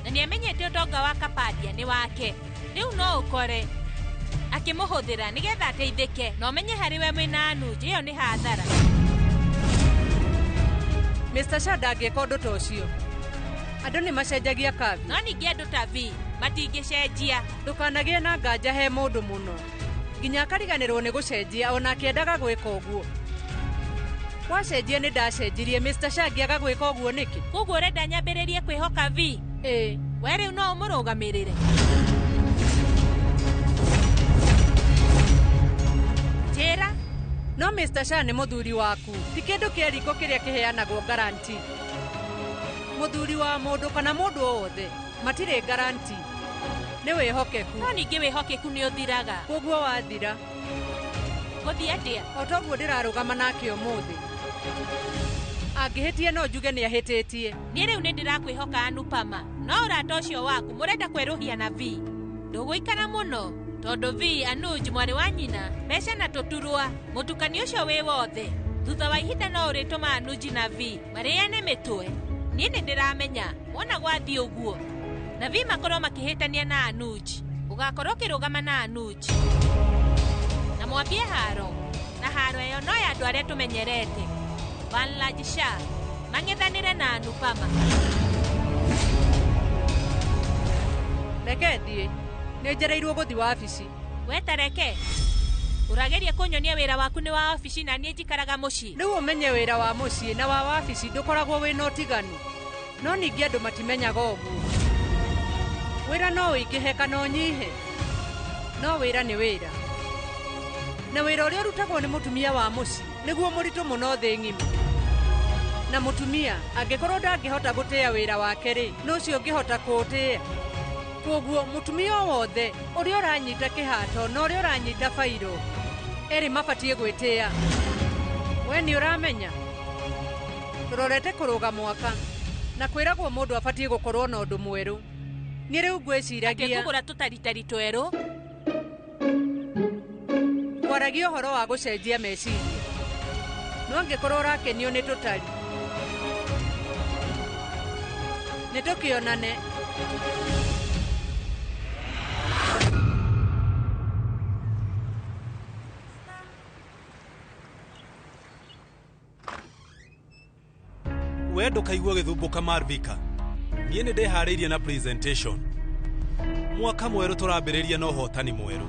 Na nĩ amenyete ũtonga wa Kapadia nĩ wake. Rĩu no ũkore akĩmũhũthĩra nĩgetha ateithĩke na ũmenye harĩ we mwĩna Anuj ĩyo nĩ hathara. Mr. Shah ndangĩka ũndũ ta ũcio. Andũ nĩ macenjagia Kavi. No ningĩ andũ ta V matingĩcenjia. Ndũkanagĩe na nganja he mũndũ mũno. Nginya akariganĩrwo nĩ gũcenjia ona akĩendaga gwĩka ũguo. Wacenjia nĩ ndacenjirie Mr. Shah angĩaga gwĩka ũguo nĩkĩ? Koguo ũrenda nyambĩrĩrie kwĩhoka V? Ĩĩ. We rĩu no ũmũrũgamĩrĩre. Njĩra. No Mr. Shah nĩ mũthuri waku. Ti kĩndũ kĩa riko kĩrĩa kĩheanagwo garanti. Mũthuri wa mũndũ kana mũndũ o wothe matirĩ garanti. Nĩ wĩhokeku. No ningĩ wĩhokeku nĩ ũthiraga. Koguo wathira. Gũthiĩ atĩa? O toguo ndĩrarũgama nake ũmũthĩ. Angĩhĩtia no njuge nĩ ahĩtĩtie. Niĩ rĩu nĩ ndĩrakwĩhoka Anupama. No ũrata ũcio waku mũrenda kwerũhia na V. Ndũgũikara mũno tondũ V Anuj mwarĩ wa nyina mbeca na tũturwa mũtukanio ũcio wĩ wothe. Thutha wa ihinda no ũrĩtũma Anuj na V marĩane mĩtwe. Niĩ nĩ ndĩramenya wona gwathiĩ ũguo na V makorwo makĩhĩtania na Anuj. Ũgakorwo ũkĩrũgama na Anuj na mwambie haro na haro ĩyo no ya andũ arĩa tũmenyerete. Vanlaj Shah mang'ethanĩre na Anupama. Reke thiĩ. Nĩ njereirwo gũthiĩ wabici. We ta reke. Ũrageria kũnyonia wĩra waku nĩ wa obici na niĩ njikaraga mũciĩ. Rĩu ũmenye wĩra wa mũciĩ na wa wabici ndũkoragwo wĩna ũtiganu. No ningĩ andũ matimenyaga ũguo. Wĩra no ũingĩhe kana ũnyihe. No wĩra nĩ wĩra. Na wĩra ũrĩa ũrutagwo nĩ mũtumia wa mũciĩ nĩguo mũritũ mũno thĩ ng'ima. Na mũtumia angĩkorwo ndangĩhota gũtĩĩa wĩra wake rĩ, nũ ũcio ũngĩhota kũũtĩĩa? Koguo mũtumia o wothe ũrĩa ũranyita kĩhato na ũrĩa ũranyita bairo erĩ mabatiĩ gwĩtĩĩa. We nĩ ũramenya? Tũrorete kũrũga mwaka na kwĩragwo mũndũ abatiĩ gũkorwo na ũndũ mwerũ. Niĩ rĩu ngwĩciragia Atĩ kũgũra tũtaritari twerũ. Kwaragia ũhoro wa gũcenjia meciria. No angĩkorwo ũrakenio nĩ tũtari. Nĩ tũkĩonane. We ndũkaigua gĩthumbũka Marvika. Niĩ nĩ ndĩharĩirie na presentation. Mwaka mwerũ tũrambĩrĩria na ũhotani mwerũ.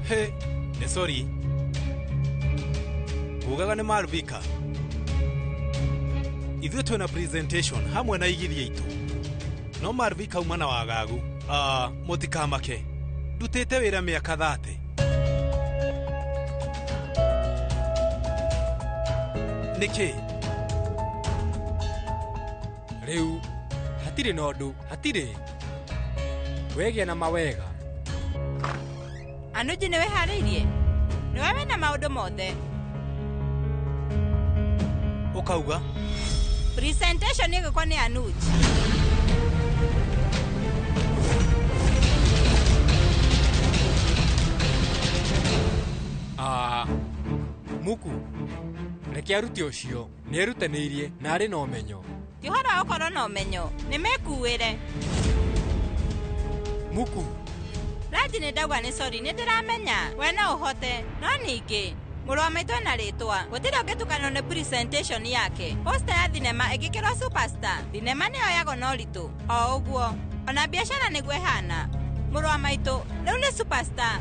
He, nĩ sorry. Ngugaga nĩ Marvika. Ithuĩ twĩna presentation hamwe na igithia itũ. No Marvika uma na wagagu. Mũtikamake. Ndutĩte wĩra mĩaka 30. Nĩkĩ? Rĩu hatirĩ na ũndũ, hatirĩ. Wegĩa na mawega. Anuji nĩ wĩharĩirie? Nĩwe wĩna maũndũ mothe. Ũkauga? Presentation ĩgĩkwo nĩ Anuj. Muku, reke arute ũcio, nĩ erutanĩirie na arĩ na ũmenyo. Ti ũhoro wa gũkorwo na ũmenyo, nĩ mekuĩre. Muku. Raji nĩ ndauga nĩ sorry, nĩ ndĩramenya. We no ũhote, no ningĩ mũrũ wa maitũ ena rĩtwa, gũtirĩ ũngĩtukanwo nĩ presentation yake. Poster ya thinema ĩngĩkĩrwo superstar, thinema nĩyo yoyagwo na ũritũ. O ũguo, ona biacara nĩguo ĩhana. Mũrũ wa maitũ rĩu nĩ superstar.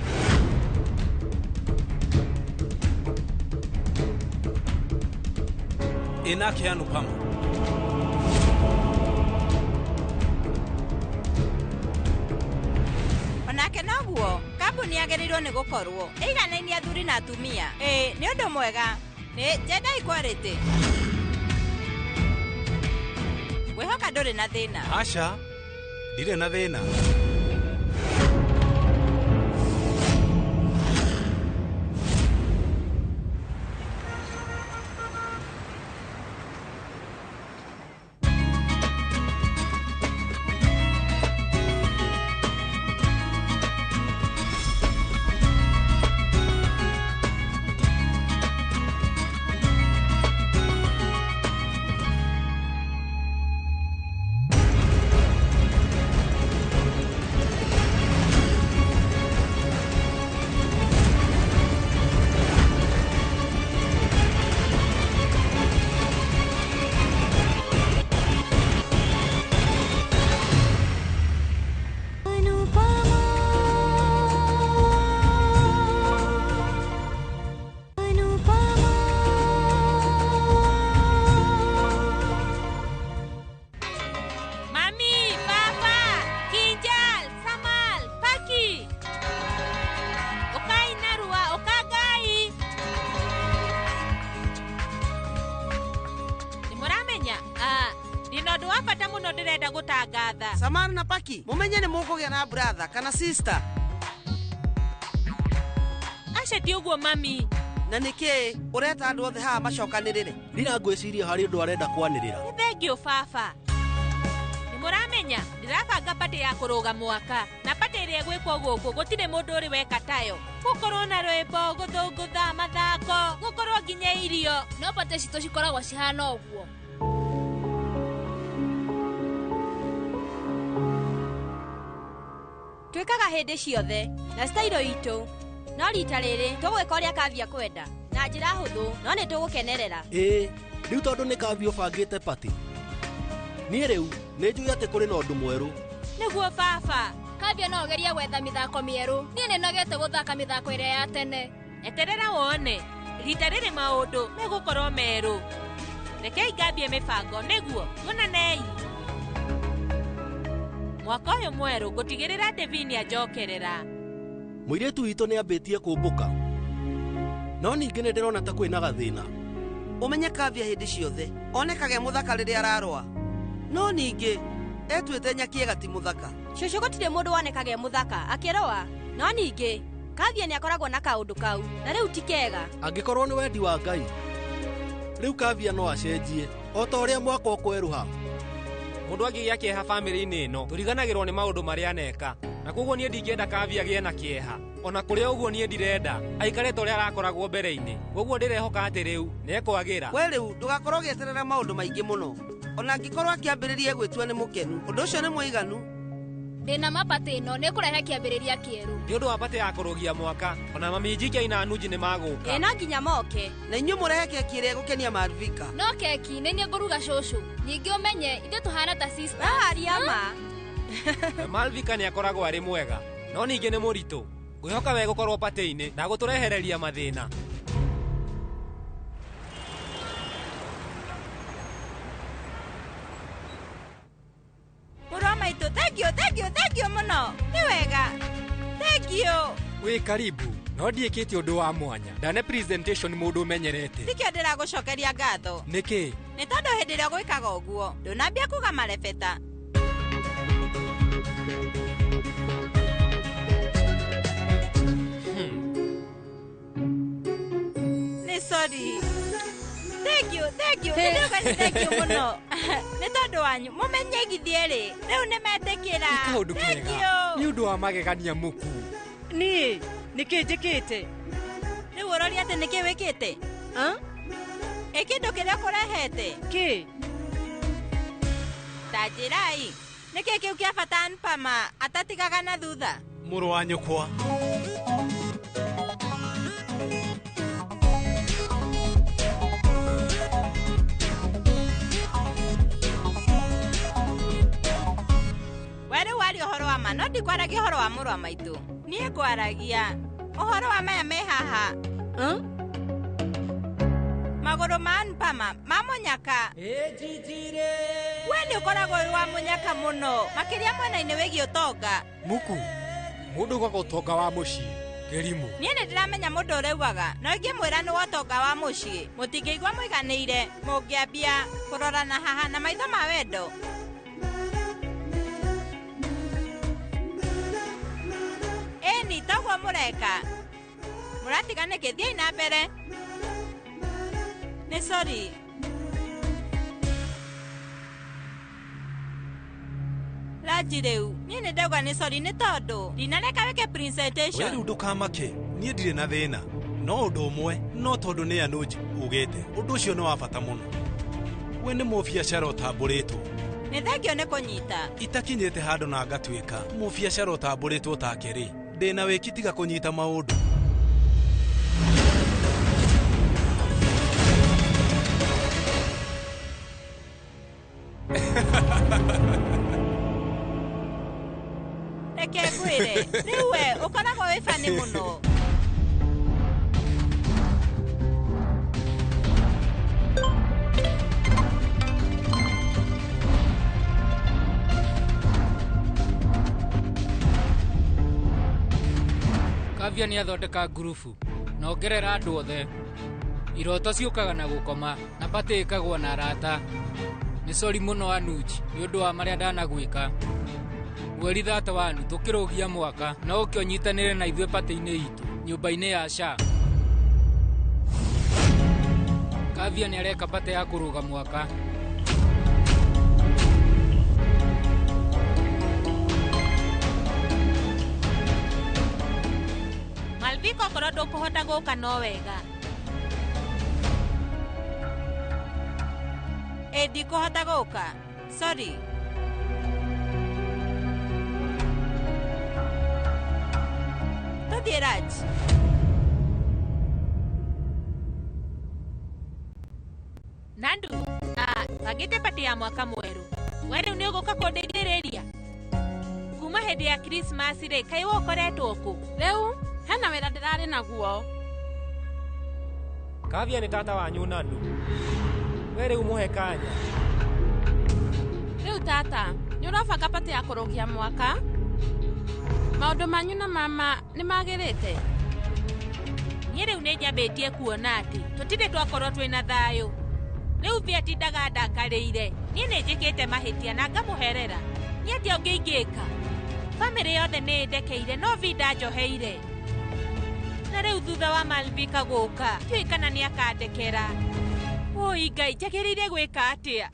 Ĩnake Anupama. Onake noguo, kambuni yagĩrĩirwo nĩ gũkorwo ĩiganainie athuri na atumia. Ĩĩ, nĩ ũndũ mwega. Nĩ gender equality. Ngwĩhoka ndũrĩ na thĩna. Aca, ndirĩ na thĩna. Samara na Paki, mumenye nĩ mũkũgĩa na brother kana sister. Aca ti ũguo mami. Na nĩkĩ ũreta andũ othe haha macokanĩrĩre? Rira ngwĩciria harĩ ũndũ arenda kwanĩrĩra. Nĩ thengiũ baba. Nĩ mũramenya ndĩrabanga patĩ ya kũrũga mwaka na patĩ ĩrĩa ĩgwĩkwo gũkũ gũtirĩ mũndũ ũrĩ weka tayo. Gũkorwo na rwĩmbo, gũthũngũtha, mathako, gũkorwo nginya irio. No patĩ citũ cikoragwo cihana ũguo. Twĩkaga hĩndĩ ciothe na style itũ, no rita rĩrĩ tũgwĩka ũrĩa Kavia kwenda na njĩra hũthũ, no nĩ tũgũkenerera. Ĩĩ, rĩu tondũ nĩ Kavia ũbangĩte patĩ, niĩ rĩu nĩ njũĩ atĩ kũrĩ na ũndũ mwerũ. Nĩguo baba. Kavia no ũgerie gwetha mĩthako mĩerũ. Niĩ nĩnogete gũthaka mĩthako ĩrĩa ya tene. Eterera wone, rita rĩrĩ maũndũ megũkorwo merũ. Rekei ngambie mĩbango nĩguo tuonanei. Mwaka ũyũ mwerũ ngũtigĩrĩra atĩ Vini anjokerera. Mũirĩtu witũ nĩ ambĩtie kũmbũka, no ningĩ nĩ ndĩrona ta kwĩna gathĩna. Ũmenye Kavia hĩndĩ ciothe onekage mũthaka rĩrĩa ararũa, no ningĩ etuĩte nyakiega ti mũthaka. Cũcũ gũtirĩ mũndũ wonekage mũthaka akĩrũa, no ningĩ Kavia nĩ akoragwo na kaũndũ kau na rĩu ti kega. Angĩkorwo nĩ wendi wa Ngai, rĩu Kavia no acenjie o ta ũrĩa mwaka ũkwerũha. Mũndũ angĩgĩa kĩeha bamĩrĩ-inĩ ĩno, tũriganagĩrwo nĩ maũndũ marĩa aneka. Na koguo niĩ ndingĩenda Kavia agĩe na kĩeha. Ona kũrĩ ũguo niĩ ndirenda aikare ta ũrĩa arakoragwo mbere-inĩ. Koguo ndĩrehoka atĩ rĩu nĩekwagĩra. We rĩu ndũgakorwo ũgĩeterera maũndũ maingĩ mũno. Ona angĩkorwo akĩambĩrĩria gwĩtua nĩ mũkenu, ũndũ ũcio nĩ mũiganu. Ndĩna ma patĩ ĩno nĩ ĩkũrehe kĩambĩrĩria kĩerũ. Nĩ ũndũ wa patĩ ya kũrũgia mwaka, ona mami Njike na Anuji nĩ magũka. Ĩ no nginya moke. Na inyuĩ mũrehe keki ĩrĩa ĩgũkenia Malvika. No keki nĩ niĩ ngũruga cũcũ. Ningĩ ũmenye ithuĩ tũhana ta sister. Aria ma. Malvika nĩ akoragwo arĩ mwega, no ningĩ nĩ mũritũ. Ngwĩhoka we gũkorwo patĩ-inĩ na gũtũrehereria mathĩna. Mũrũ wa maitũ, thengiũ, thengiũ, thengiũ mũno. Nĩ wega. Thengiũ. Wĩ karibu, no ndiĩkĩte ũndũ wa mwanya. Ndane presentation mũndũ ũmenyerete. Tikĩo ndĩragũcokeria ngatho. Nĩkĩ? Nĩ tondũ hĩndĩ ĩrĩa ũgwĩkaga ũguo ndũnambia kuga marebeta. Nĩ sorry. Thank you, thank you. Nĩ thank you mũno. Nĩ tondũ wanyu mũmenye igithie rĩ rĩu nĩ metĩkĩra. Kaũndũ Thank kega. you. Nĩ ũndũ wa magegania Muku. Niĩ nĩkĩ njĩkĩte? Rĩu ũroria atĩ nĩkĩ wĩkĩte? Ĩ kĩndũ kĩrĩa ũkũrehete? Kĩ? Ta njĩrai, nĩkĩ kĩu kĩa bata Anupama atatigaga na thutha? Mũrũ wa nyũkwa. We rĩu waria ũhoro wa ma no ndikwaragia ũhoro wa mũrũ wa maitũ. Niĩ ngwaragia ũhoro wa maya me haha. Magũrũ ma Anupama ma mũnyaka. We nĩ ũkoragwo wĩ wa mũnyaka mũno makĩria mwena-inĩ wĩgiĩ ũtonga. Muku, mũndũ ugaga ũtonga wa mũciĩ kĩrimũ. Niĩ nĩ ndĩramenya mũndũ ũrĩa ugaga no ingĩmwĩra nĩ wa ũtonga wa mũciĩ mũtingĩigua mũiganĩire mũngĩambia kũrorana haha na maitho ma wendo. Ĩni toguo mũreka. Mũratiga nĩkĩ? Thiĩi na mbere. Nĩ sorry. Raji rĩu niĩ nĩ ndauga nĩ sorry nĩ tondũ ndinareka wĩke We presentation. rĩu ndũkamake, niĩ ndirĩ na thĩna. No ũndũ ũmwe, no tondũ nĩ Anuj ugĩte, ũndũ ũcio nĩ wa bata mũno. We nĩ mũbiacara ũtambũrĩtwo. Nĩ thengio nĩ kũnyita. Itakinyĩte handũ na ngatuĩka mũbiacara ũtambũrĩtwo take rĩ, ndĩna wĩki tiga kũnyita maũndũ. Reke ngwĩre, rĩu we ũkoragwo wĩ bani mũno. Kavya nĩ athondeka ngurubu na ongerera andũ othe. Iroto ciũkaga na gũkoma na patĩ ĩkagwo na arata. Nĩ sori mũno Anuj nĩ ũndũ wa marĩa ndanagwĩka. Mweri 31 tũkĩrũgia mwaka no ũke ũnyitanĩre na ithuĩ patĩ-inĩ itũ nyũmba-inĩ ya Sha. Kavya nĩ areka patĩ ya kũrũga mwaka. Malvika okorwo ndũkũhota gũka no wega. Ĩ ndikũhota gũka. Sorry. Tũthiĩ Raj. Nandu, bangĩte patĩ ya mwaka mwerũ. We rĩu nĩ ũgũka kũndeithĩrĩria? Kuma hĩndĩ ya Christmas rĩ, kaĩ we ũkoretwo kũ? Rĩu hena wĩra ndĩrarĩ naguo. Kavya nĩ tata wanyu Nandu. We rĩu mũhe kanya. Rĩu tata, nĩ ũrabanga patĩ ya kũrũgia mwaka? Maũndũ manyu na mama nĩ magĩrĩte? Niĩ rĩu nĩ njambĩtie kuona atĩ tũtirĩ twakorwo twĩna thayũ. Rĩu Via atindaga ndakarĩire. Niĩ nĩ njĩkĩte mahĩtia na ngamũherera. Niĩ atĩa ũngĩ ingĩka? Bamĩrĩ yothe nĩ ĩndekeire no Vi ndanjoheire. Na rĩu thutha wa Malvika gũka, ndiũĩ kana nĩ akandekera. Oi Ngai, njagĩrĩire gwĩka atĩa?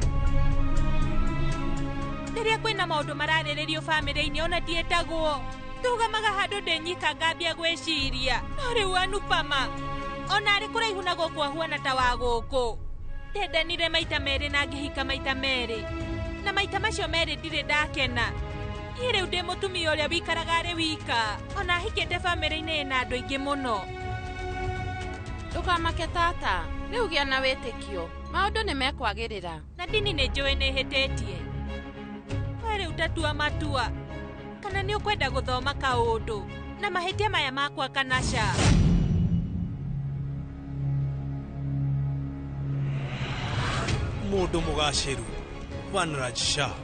Rĩrĩa kwĩna maũndũ mararĩrĩrio bamĩrĩ-inĩ ona ndiĩtagwo. Ndũgamaga handũ ndĩ nyika ngambia gwĩciria. No rĩu Anupama, ona arĩ kũraihu na gũkũ ahuana ta wa gũkũ. Ndendanire maita merĩ na ngĩhika maita merĩ. Na maita macio merĩ ndirĩ ndakena. Niĩ rĩu ndĩ mũtumia ũrĩa wikaraga arĩ wika. Ona hikĩte bamĩrĩ-inĩ ĩna andũ aingĩ mũno. Ndũkamake tata, rĩu gĩa na wĩtĩkio. Maũndũ nĩ mekwagĩrĩra. Na ndini nĩ njũĩ nĩ hĩtĩtie. We rĩu tatua matua. Kana nĩ ũkwenda gũthoma kaũndũ na mahĩtia maya makwa kana ca. Mũndũ mũgacĩru Vanraj Shah.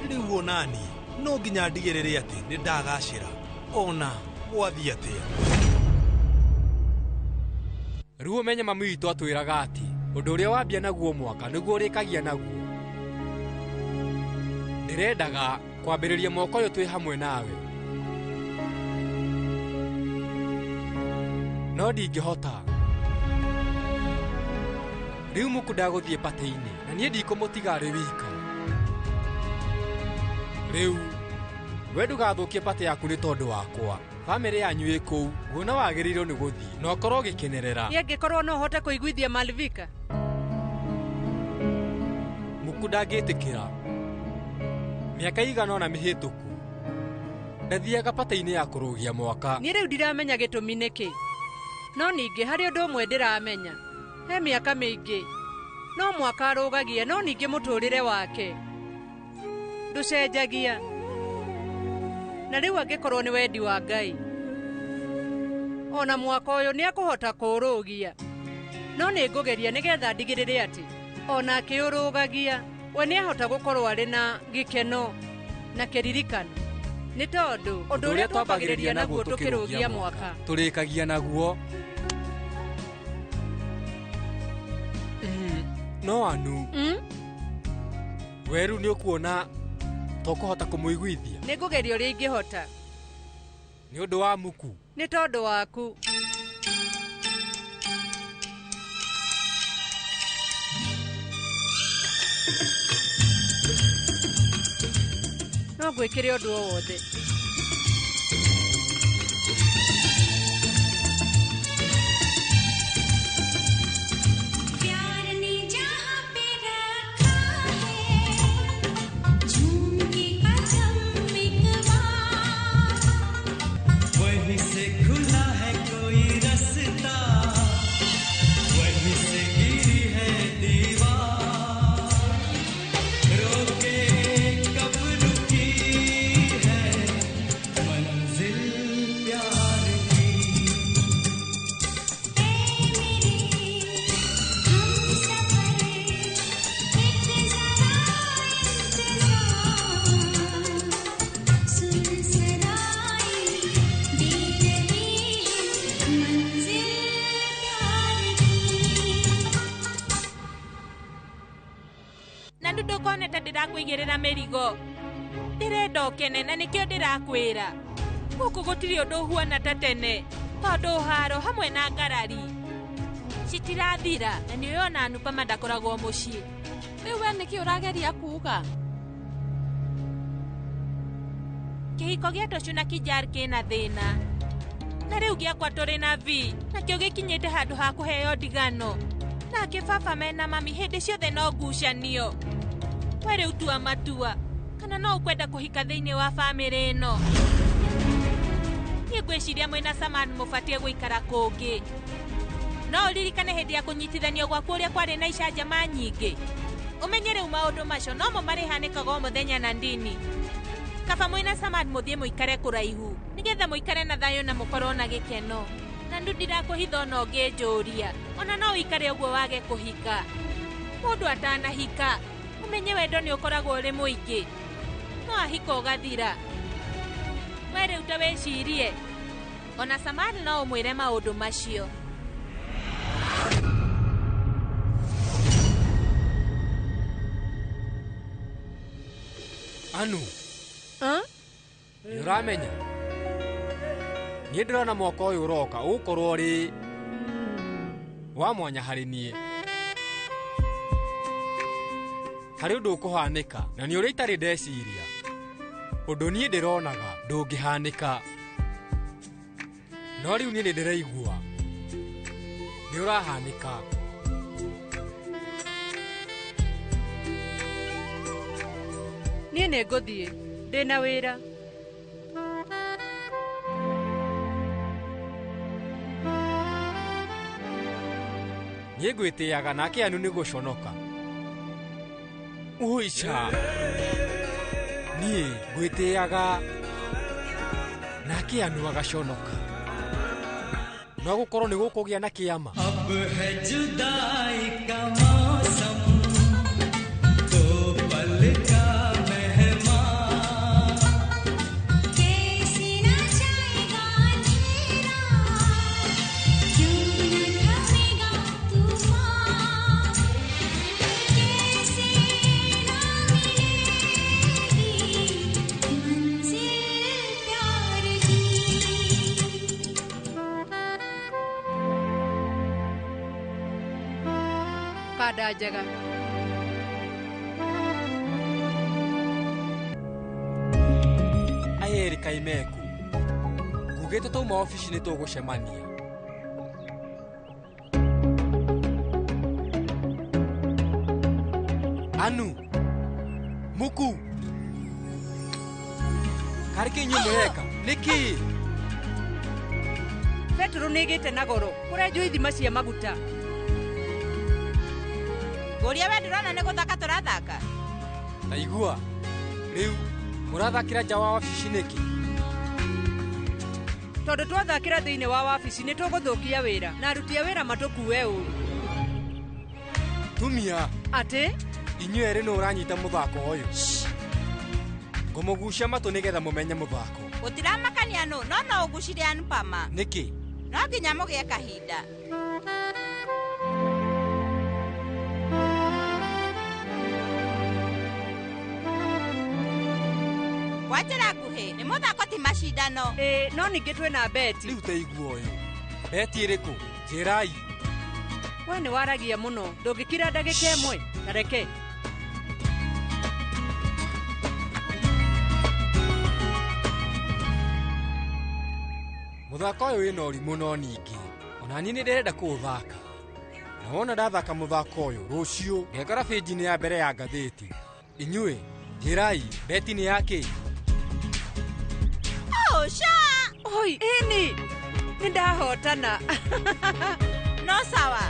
Rĩu onani no nginya ndigĩrĩre atĩ nĩ ndagacĩra ona gwathiĩ atĩa. Rĩu ũmenye mami witũ atwĩraga atĩ Ũndũ ũrĩa wambia naguo mwaka nĩguo ũrĩkagia naguo. Ndĩrendaga kwambĩrĩria mwaka ũyũ twĩ hamwe nawe. No ndingĩhota. Rĩu Muku ndagũthiĩ patĩ-inĩ na niĩ ndikũmũtiga arĩ wika. Rĩu we ndũgathũkie patĩ yaku nĩ tondũ wakwa. Bamĩrĩ yanyu ĩ kũu, nguona wagĩrĩirwo nĩ gũthiĩ na ũkorwo ũgĩkenerera. Niĩ angĩkorwo no hote kũiguithia Malvika. Muku ndangĩtĩkĩra. Mĩaka ĩigana ũna mĩhĩtũku ndathiaga patĩ-inĩ ya kũrũgia mwaka. Niĩ rĩu ndiramenya gĩtũmi nĩkĩ. No ningĩ harĩ ũndũ ũmwe ndĩramenya. He mĩaka mĩingĩ no mwaka arũgagia, no ningĩ mũtũrĩre wake ndũcenjagia. Na rĩu angĩkorwo nĩ wendi wa Ngai, ona mwaka ũyũ nĩ akũhota kũũrũgia. No nĩ ngũgeria nĩgetha ndigĩrĩre atĩ ona akĩũrũgagia we nĩ ahota gũkorwo arĩ na gĩkeno na kĩririkano. Nĩ tondũ ũndũ ũrĩa twambagĩrĩria naguo tũkĩrũgia mwaka tũrĩkagia naguo. No Anu, weru nĩ ũkuona tũkũhota kũmũiguithia. Nĩ ngũgeria ũrĩa ingĩhota. Nĩ ũndũ wa Muku. Nĩ tondũ waku. No ngwĩkĩre ũndũ o wothe. प्यार ने जहाँ पे रखा है झूम के कदम एक बार, वहीं से खुला है कोई रास्ता, वहीं से गिरी है दीवार, रोके कब रुकी है मंजिल प्यार की। ऐ मेरे हम सफर एक जरा इंतजार, सुन सदाएं दे रही है मंजिल प्यार की। Na ndũkone ta ndĩrakũigĩrĩra mĩrigo. Ndĩrenda ũkene na nĩkĩo ndĩrakwĩra. Gũkũ gũtirĩ ũndũ ũhuana ta tene, tondũ haro hamwe na ngarari citirathira, na nĩ ũĩ ona Anupama ndakoragwo mũciĩ. Rĩu we nĩkĩ ũrageria kuuga? Kĩhiko gĩa Toshu na Kijar kĩna thĩna, na rĩu gĩakwa tũrĩ na V nakĩo gĩkinyĩte handũ ha kũheo ndigano. Nake baba mena mami hĩndĩ ciothe no ngucanio. We rĩu tua matua kana no ũkwenda kũhika thĩinĩ wa bamĩrĩ ĩno. Niĩ ngwĩciria mwĩna Saman mũbatiĩ gũikara kũngĩ. No ũririkane hĩndĩ ya kũnyitithanio gwaku ũrĩa kwarĩ na icanjama nyingĩ. Ũmenye rĩu maũndũ macio nomo marĩhanĩkaga o mũthenya na ndini. Kaba mwĩna Saman mũthiĩ mũikare kũraihu nĩgetha mũikare na thayũ na mũkorwo na gĩkeno. Na ndu ndirakũhitha ona ũngĩnjũria, ona no ũikare ũguo wage kũhika. Mũndũ atanahika ũmenye wendo nĩ ũkoragwo ũrĩ mũingĩ, no ahika ũgathira. We rĩu ta wĩcirie, ona Saman no ũmwĩre maũndũ macio. Anu, nĩ ũramenya niĩ ndĩrona mwaka ũyũ ũroka ũgũkorwo ũrĩ wa mwanya harĩ niĩ. Harĩ ũndũ ũkũhanĩka na nĩ ũrĩa itarĩ ndeciria. Ũndũ niĩ ndĩronaga ndũngĩhanĩka, no rĩu niĩ nĩ ndĩraigua nĩ ũrahanĩka. Niĩ nĩ ngũthiĩ, ndĩna wĩra. Niĩ ngwĩtĩaga nake Anu nĩ gũconoka. Ũica, niĩ ngwĩtĩaga nake Anu agaconoka. No gũkorwo nĩ gũkũgĩa na kĩama. अब है जुदाई का मौसम, दो पल का मेहमान, कैसे न जाएगा अंधेरा, क्यों न थमेगा तूफान। Ibada njega. Aya erĩ kaĩ meku ngugĩte twauma obici nĩ tũgũcemania. Anu Muku karĩ kĩ inyuĩ mũreka nĩkĩ? Betũrũ nĩ ĩgĩte na goro kũrenjwo ithima cia maguta. Ngũria we ndĩrona nĩ gũthaka tũrathaka. Taigua rĩu mũrathakĩra nja wa wabici nĩkĩ? Tondũ twathakĩra thĩinĩ wa wabici nĩ tũgũthũkia wĩra na aruti a wĩra matũkue ũru. Tumia atĩ inyuĩ erĩ nũ ũranyita mũthako ũyũ? Ngũmũgucia matũ nĩgetha mũmenye mũthako. Gũtiramakania nũ no no ũgucirie Anupama. Nĩkĩ? No nginya mũgĩe kahinda. Kwa njĩra nguhĩ nĩ mũthako ti macindano. Ĩĩ no ningĩ twĩna beti. Rĩu taigua ũyũ. Beti ĩrĩkũ? Njĩrai. We nĩ waragia mũno ndũngĩkira ndagĩka ĩmwe. Tareke. Mũthako ũyũ wĩna ũrimũ no ningĩ ona niĩ nĩ ndĩrenda kũũthaka. Na wona ndathaka mũthako ũyũ rũciũ ngekora bĩnji-inĩ ya mbere ya ngathĩti. Inyuĩ njĩrai beti nĩ ya kĩ? Oh, sha! Oi, ĩni nĩ ndahotana. No sawa.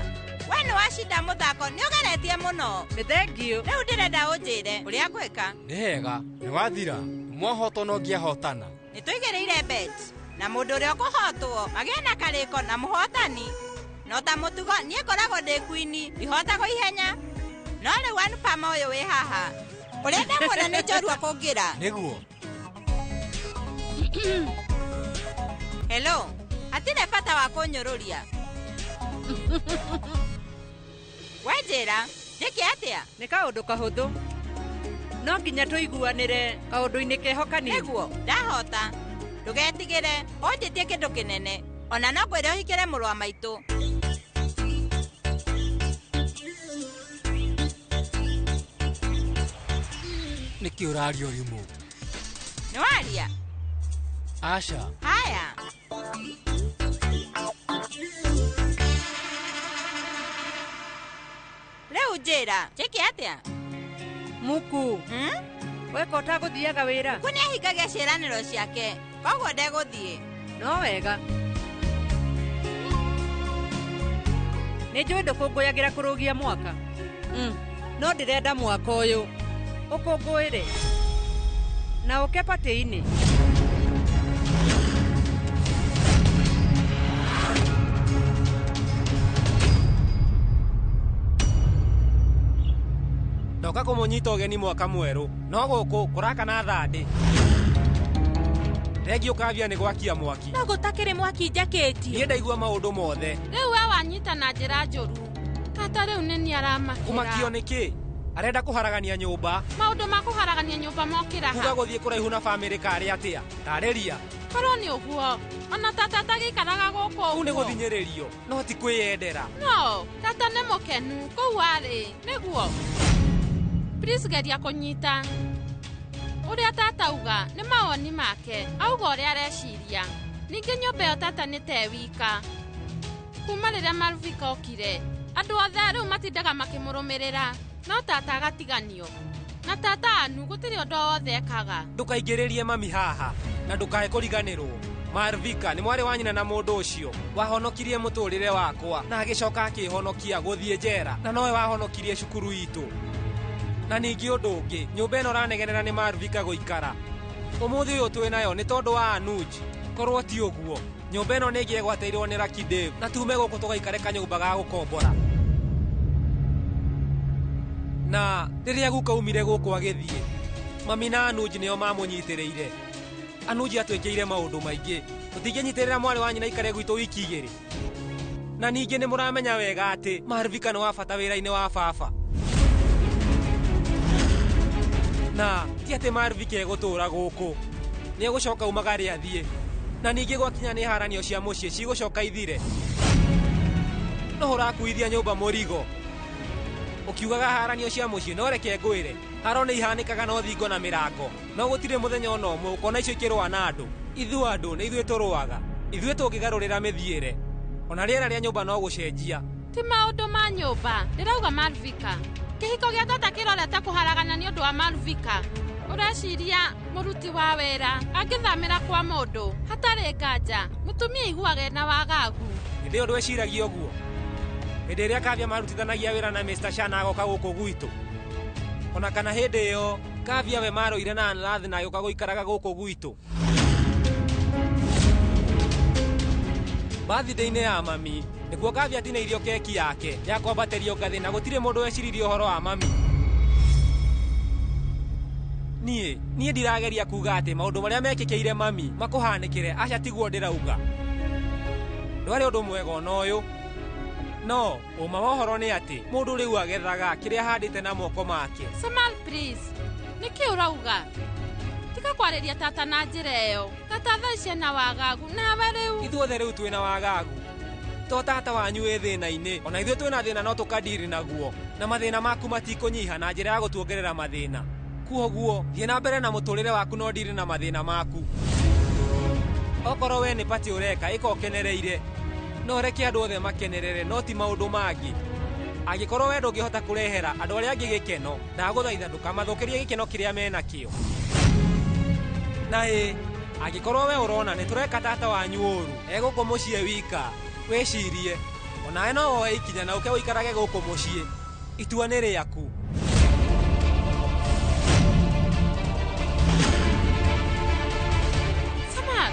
We nĩ wacinda mũthako nĩ ũgeretie mũno. Nĩ thengiũ. Rĩu ndĩrenda ũnjĩre ũrĩa ngwĩka. Nĩ hega, nĩ wathira. Mwahotwo no ngĩahotana. Nĩ tũigĩrĩire bet na mũndũ ũrĩa ũkũhotwo magĩe na karĩko na mũhotani. No ta mũtugo niĩ ngoragwo ndĩ kwini ndihotagwo ihenya. No rĩu Anupama ũyũ wĩ haha ũrĩa ndamuona nĩ njorua kũngĩra. Nĩguo. Hello, hatirĩ bata wa kũnyũrũria. We njĩra, njĩke atĩa? Nĩ kaũndũ kahũthũ. No nginya tũiguanĩre kaũndũ-inĩ keho kanini. Nĩguo, ndahota. Ndũgetigĩre, ũnjĩtie kĩndũ kĩnene. Ona no ngwĩre ũhikĩre mũrũ wa maitũ. Nĩkĩ ũraria ũrimũ? Nĩ waria? Aca. Haya. Rĩu njĩra, njĩke atĩa? Muku. Weka ũtagũthiaga wĩra? Muku nĩ ahingagia ciĩranĩro ciake, koguo ndegũthiĩ. No wega. Nĩ njũĩ ndũkũngũyagĩra kũrũgia mwaka. No ndĩrenda mwaka ũyũ ũkũngũĩre na ũke patĩ-inĩ. Ndoka kũmũnyita ũgeni mwaka mwerũ no gũkũ kũrakana thandĩ. Thengio Kavia nĩ gwakia mwaki. No gũtakĩrĩ mwaki njakĩtie. Niĩ ndaigua maũndũ mothe. Rĩu we wanyita na njĩra njũru. Tata rĩu nĩ niĩ aramakĩra. Kũmakio nĩ kĩ? Arenda kũharagania nyũmba. Maũndũ ma kũharagania nyũmba mokĩra ha? Kuga gũthiĩ kũraihu na bamĩrĩ karĩ atĩa? Tarĩria. Korwo nĩ ũguo, ona tata atagĩikaraga gũkũ ũguo. Kũu nĩ gũthinyĩrĩrio, no ti kwĩyendera. No, tata nĩ mũkenu, kũu arĩ, nĩguo. Please geria kũnyita. Ũrĩa tata auga nĩ mawoni make, auga ũrĩa areciria. Ningĩ nyũmba ĩyo tata nĩ te wika. Kuma rĩrĩa Malvika okire, andũ othe rĩu matindaga makĩmũrũmĩrĩra, no tata agatiganio. Na tata Anu gũtirĩ ũndũ o wothe ekaga. Ndũkaingĩrĩrie mami haha na ndũkae kũriganĩrwo. Malvika nĩ mwarĩ wa nyina na mũndũ ũcio wahonokirie mũtũrĩre wakwa na agĩcoka akĩhonokia gũthiĩ njera na nowe wahonokirie cukuru itũ. Na ningĩ ũndũ ũngĩ, nyũmba ĩno ũranegenera nĩ Malvika gũikara. Ũmũthĩ ũyũ twĩ nayo nĩ tondũ wa Anuj. Korwo ti ũguo, nyũmba ĩno nĩ ĩngĩegwatĩirwo nĩ Lucky Dave na tume gũkũ tũgaikare kanyũmba ga gũkombora. Na rĩrĩa guka umire gũkũ agĩthiĩ, mami na Anuj nĩo mamũnyitĩrĩire. Anuj atwĩkĩire maũndũ maingĩ. Tũtingĩnyitĩrĩra mwarĩ wa nyina aikare gwitũ wiki igĩrĩ. Na ningĩ nĩ mũramenya wega atĩ Malvika nĩ wa bata wĩra-inĩ wa baba. Na ti atĩ Malvika egũtũũra gũkũ. Nĩ egũcoka umagare athiĩ. Na ningĩ gwakinya nĩ haranio cia mũciĩ cigũcoka ithire. No ũrakuithia nyũmba mũrigo. Ũkiugaga haranio cia mũciĩ no reke ngwĩre. Haro nĩ ihanĩkaga no thingo na mĩrango. No gũtirĩ mũthenya ona ũmwe ũkona icio ikĩrũa na andũ. Ithuĩ andũ nĩ ithuĩ tũrũaga. Ithuĩ tũngĩgarũrĩra mĩthiĩre. Ona rĩera rĩa nyũmba no gũcenjia. Ti maũndũ ma nyũmba, ndĩrauga Malvika. Kĩhiko gĩa tata kĩrorete kũharagana nĩ ũndũ wa Malvika. Ũreciria mũruti wa wĩra angĩthamĩra kwa mũndũ hatarĩ nganja mũtumia aiguaga ena wagagu. Hĩndĩ ĩyo ndweciragia ũguo. Hĩndĩ ĩrĩa Kavya marutithanagia wĩra na Mr. Shana agoka gũkũ gwitũ. Ona kana hĩndĩ ĩyo Kavya we marũire na Anlath na agĩũka gũikaraga gũkũ gwitũ. Birthday-inĩ ya mami nĩkuo Kavya atinĩirio keki yake ya kwambatĩrio ngathĩ na gũtirĩ mũndũ weciririe ũhoro wa mami. Niĩ ndirageria kuga atĩ maũndũ marĩa mekĩkĩire mami makũhanĩkĩre, aca tiguo ndĩrauga. Ndwarĩ ũndũ mwega ona ũyũ. No, ũma wa ũhoro nĩ atĩ mũndũ rĩu agethaga kĩrĩa ahandĩte na moko make. Samal, please, nĩkĩ ũrauga? Tiga kwarĩria tata na njĩra ĩyo. Tata thaa ici ena wagagu nawe rĩu. Ithuothe rĩu twĩna wagagu. To tata wanyu wĩ thĩna-inĩ, ona ithuĩ twĩna thĩna no tũkadiri naguo. Na mathĩna maku matikũnyiha na njĩra ya gũtuongerera mathĩna. Kuoguo, thiĩ na mbere na mũtũrĩre waku no ndiri na mathĩna maku. Okorwo we nĩ pati ũreka, ĩka ũkenereire. No reke andũ othe makenerere, no ti maũndũ mangĩ. Angĩkorwo we ndũngĩhota kũrehera andũ arĩa angĩ gĩkeno, ndagũthaitha ndũkamathũkĩrie gĩkeno kĩrĩa menakĩo. Na ĩ, angĩkorwo we ũrona nĩ tũreka tata wanyu ũru, egũkũ mũciĩ wika, wĩcirie. Onawe no woe ikinya na ũke ũikarage gũkũ mũciĩ. Itua nĩ rĩaku. Samal.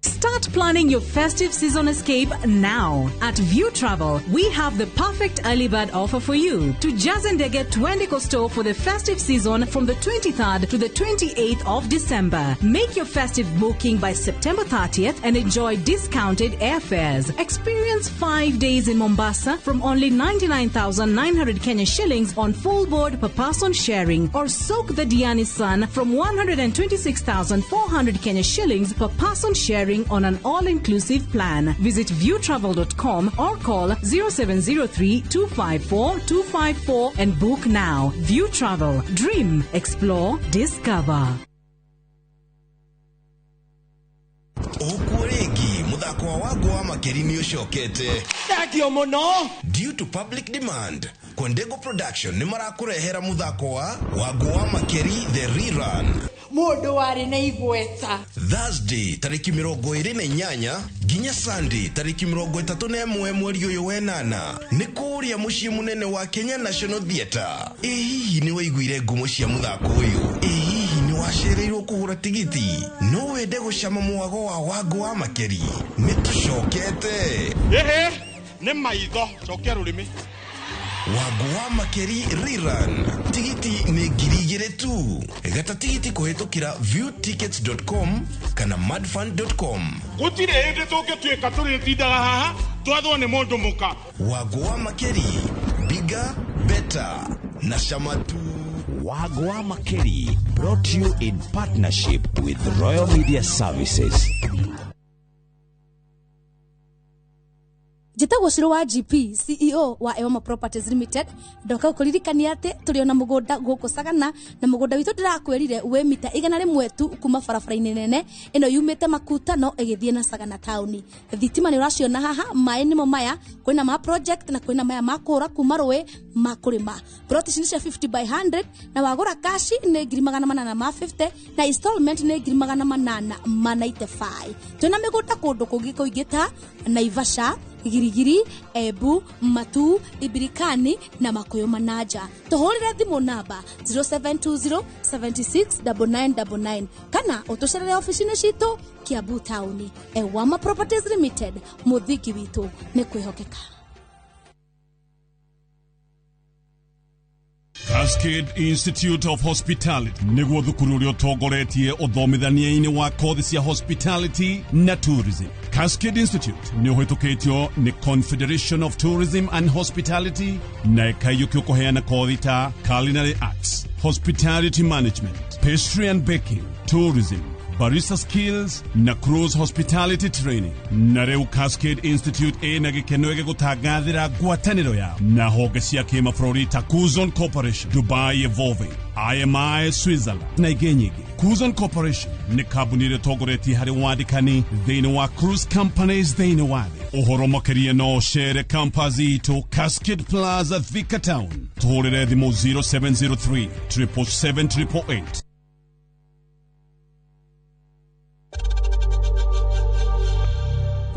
Start planning your festive season escape now. At View Travel, we have the perfect early bird offer for you. To Jazendege Twendiko store for the festive season from the 23rd to the 28th of December. Make your festive booking by September 30th and enjoy discounted airfares. Experience 5 days in Mombasa from only 99,900 Kenya shillings on full board per person sharing, or soak the Diani sun from 126,400 Kenya shillings per person sharing on an all-inclusive plan. Visit viewtravel.com or call 0703 254 254 and book now. View Travel. Dream, explore, discover. Ũkuo rĩngĩ mũthako wa Wangũ wa Makeri nĩ ũcokete. Thengio mũno. Due to public demand, Kwendego Production nĩ marakũrehera mũthako wa Wangũ wa Makeri The Rerun. Mũndũ warĩ na igweta. Thursday tarĩki 28 nginya Sunday tarĩki 31 mweri ũyũ wenana nĩ kũrĩa mũciĩ mũnene wa Kenya National Theatre. Ĩ hihi nĩ waiguire ngumo cia mũthako ũyũ? Ĩ hihi nĩ wacereirwo kũgũra tigiti? No wende gũcama mwago wa Wangũ wa Makeri? Nĩ tũcokete. Ĩhĩ, nĩ maitho, cokia rũrĩmĩ. Wangũ wa Makeri Rerun. Tigiti nĩ 2,000 tu. Gata tigiti kũhĩtũkĩra viewtickets.com kana madfund.com. Gũtirĩ hĩndĩ tũngĩtuĩka tũrĩtindaga haha twathwo nĩ mũndũ mũka. Wangũ wa Makeri, bigger, better na cama tu. Wangũ wa Makeri brought to you in partnership with Royal Media Services. Njĩtagwo Shiro wa GP, CEO wa Ewama Properties Limited. Ndoka gũkũririkania atĩ tũrĩ ona mũgũnda gũkũ Sagana, na mũgũnda witũ ndĩrakwĩrire wĩ mita 100 tu kuma barabara-inĩ nene ĩno yumĩte Makutano ĩgĩthiĩ na Sagana taũni. Thitima nĩ ũraciona haha, maĩ nĩmo maya, kwĩna ma project na kwĩna maya ma kũra kuma rũĩ ma kũrĩma. Plot ici nĩ cia 50 by 100 na wagũra kashi nĩ 850 na installment nĩ 895. Twĩna mĩgũnda kũndũ kũngĩ kũingĩ ta Naivasha, Girigiri, Ebu, Matu, Ibirikani na Makuyu Manaja. Tuhurire thimu namba 0720 76 9999 kana utucerere ofici-inĩ citũ Kiambu taũni. Ewama Properties Limited, mũthingi witũ nĩ kwĩhokeka. Cascade Institute of Hospitality nĩguo thukuru ũrĩa ũtongoretie ũthomithania-inĩ wa kothi cia hospitality na tourism. Cascade Institute nĩ ũhĩtũkĩtio nĩ Confederation of Tourism and Hospitality na ĩkaiyũkio kũheana kothi ta culinary arts, hospitality management, pastry and baking, tourism, barista skills na cruise hospitality training. Na rĩu Cascade Institute ĩna gĩkeno gĩgũtangathĩra ngwatanĩro yao na honge cia kĩmabũrũri ta Kuzon Corporation, Dubai Evolving, IMI Switzerland na ingĩ nyingĩ. Kuzon Corporation nĩ kambuni ĩrĩa ĩtongoretie harĩ wandĩkani thĩinĩ wa cruise companies thĩinĩ wa thĩ. Ũhoro makĩria no ũcere campus itũ Cascade Plaza, Thika Town. Tũhũrĩre thimũ 0703 777 888.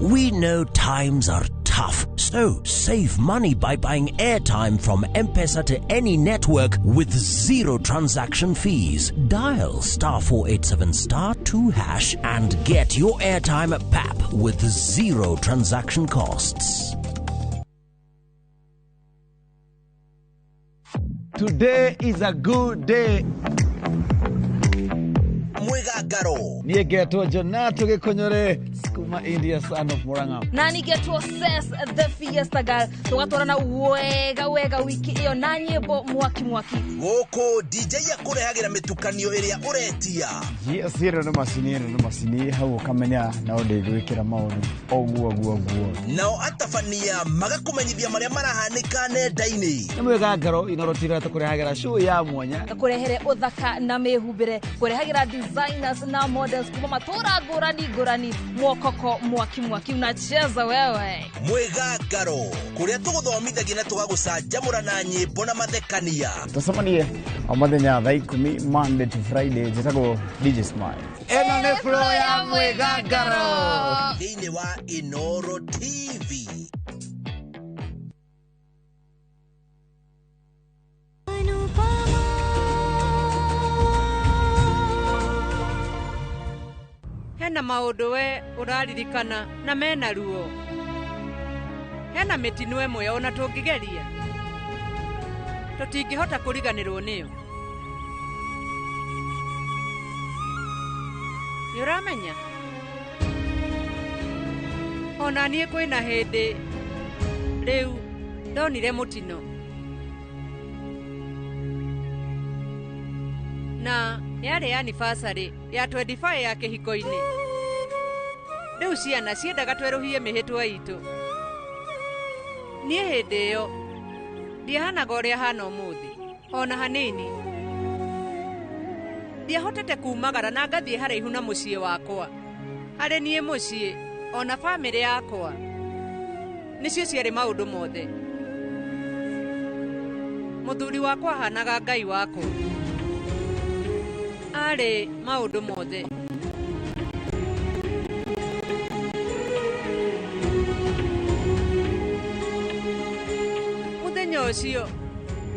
We know times are tough, so save money by buying airtime from M-Pesa to any network with zero transaction fees. Dial *487 *2# and get your airtime at PAP with zero transaction costs. Today is a good day. Mwigangaro. Niĩ ngetwo Jonato Gĩkũnyũrĩ kuma India, son of Murang'a. Na nĩngetwo Ses the Fiesta Girl, tũgatwarana wega wega wiki ĩyo na nyĩmbo mwaki mwaki. Gũkũ DJ akũrehagĩra mĩtukanio ĩrĩa ũretia. Yes, ĩno nĩ macini, ĩno nĩ macini, hau ũkamenya no ndĩgwĩkĩra maũndũ ũguo ũguo ũguo. Nao atabania magakũmenyithia marĩa marahanĩka nenda-inĩ. Nĩ mwĩgangaro inorotira tũkũrehagĩra show ya mwanya. Kũrehere ũthaka na mĩhumbĩre, kũrehagĩra designers na models kuma matũra ngũrani ngũrani, mwokoko mwaki mwaki unacheza wewe. Mwĩgangaro kũrĩa tũgũthomithagia na tũgagũcanjamũra na nyĩmbo na mathekania. Tũcemanie o mũthenya thaa 10 Monday to Friday. Njĩtagwo DJ Smile. Ĩno nĩ flow ya mwĩgangaro thĩinĩ wa Inoro TV. Hena maũndũ we ũraririkana na mena ruo. Hena mĩtino ĩmwe ona tũngĩgeria tũtingĩhota kũriganĩrwo nĩyo. Nĩ ũramenya ona niĩ kwĩna hĩndĩ rĩu ndonire mũtino na yarĩ anniversary ya 25 ya kĩhiko-inĩ. Rĩu ciana ciendaga twerũhie mĩhĩtwa itũ. Niĩ hĩndĩ ĩyo ndiahanaga ũrĩa hana ũmũthĩ ona hanini. Ndiahotete kumagara na ngathiĩ haraihu na mũciĩ wakwa. Harĩ niĩ mũciĩ ona bamĩrĩ yakwa nĩcio ciarĩ maũndũ mothe. Mũthuri wakwa ahanaga Ngai wakwa, arĩ maũndũ mothe. Mũthenya ũcio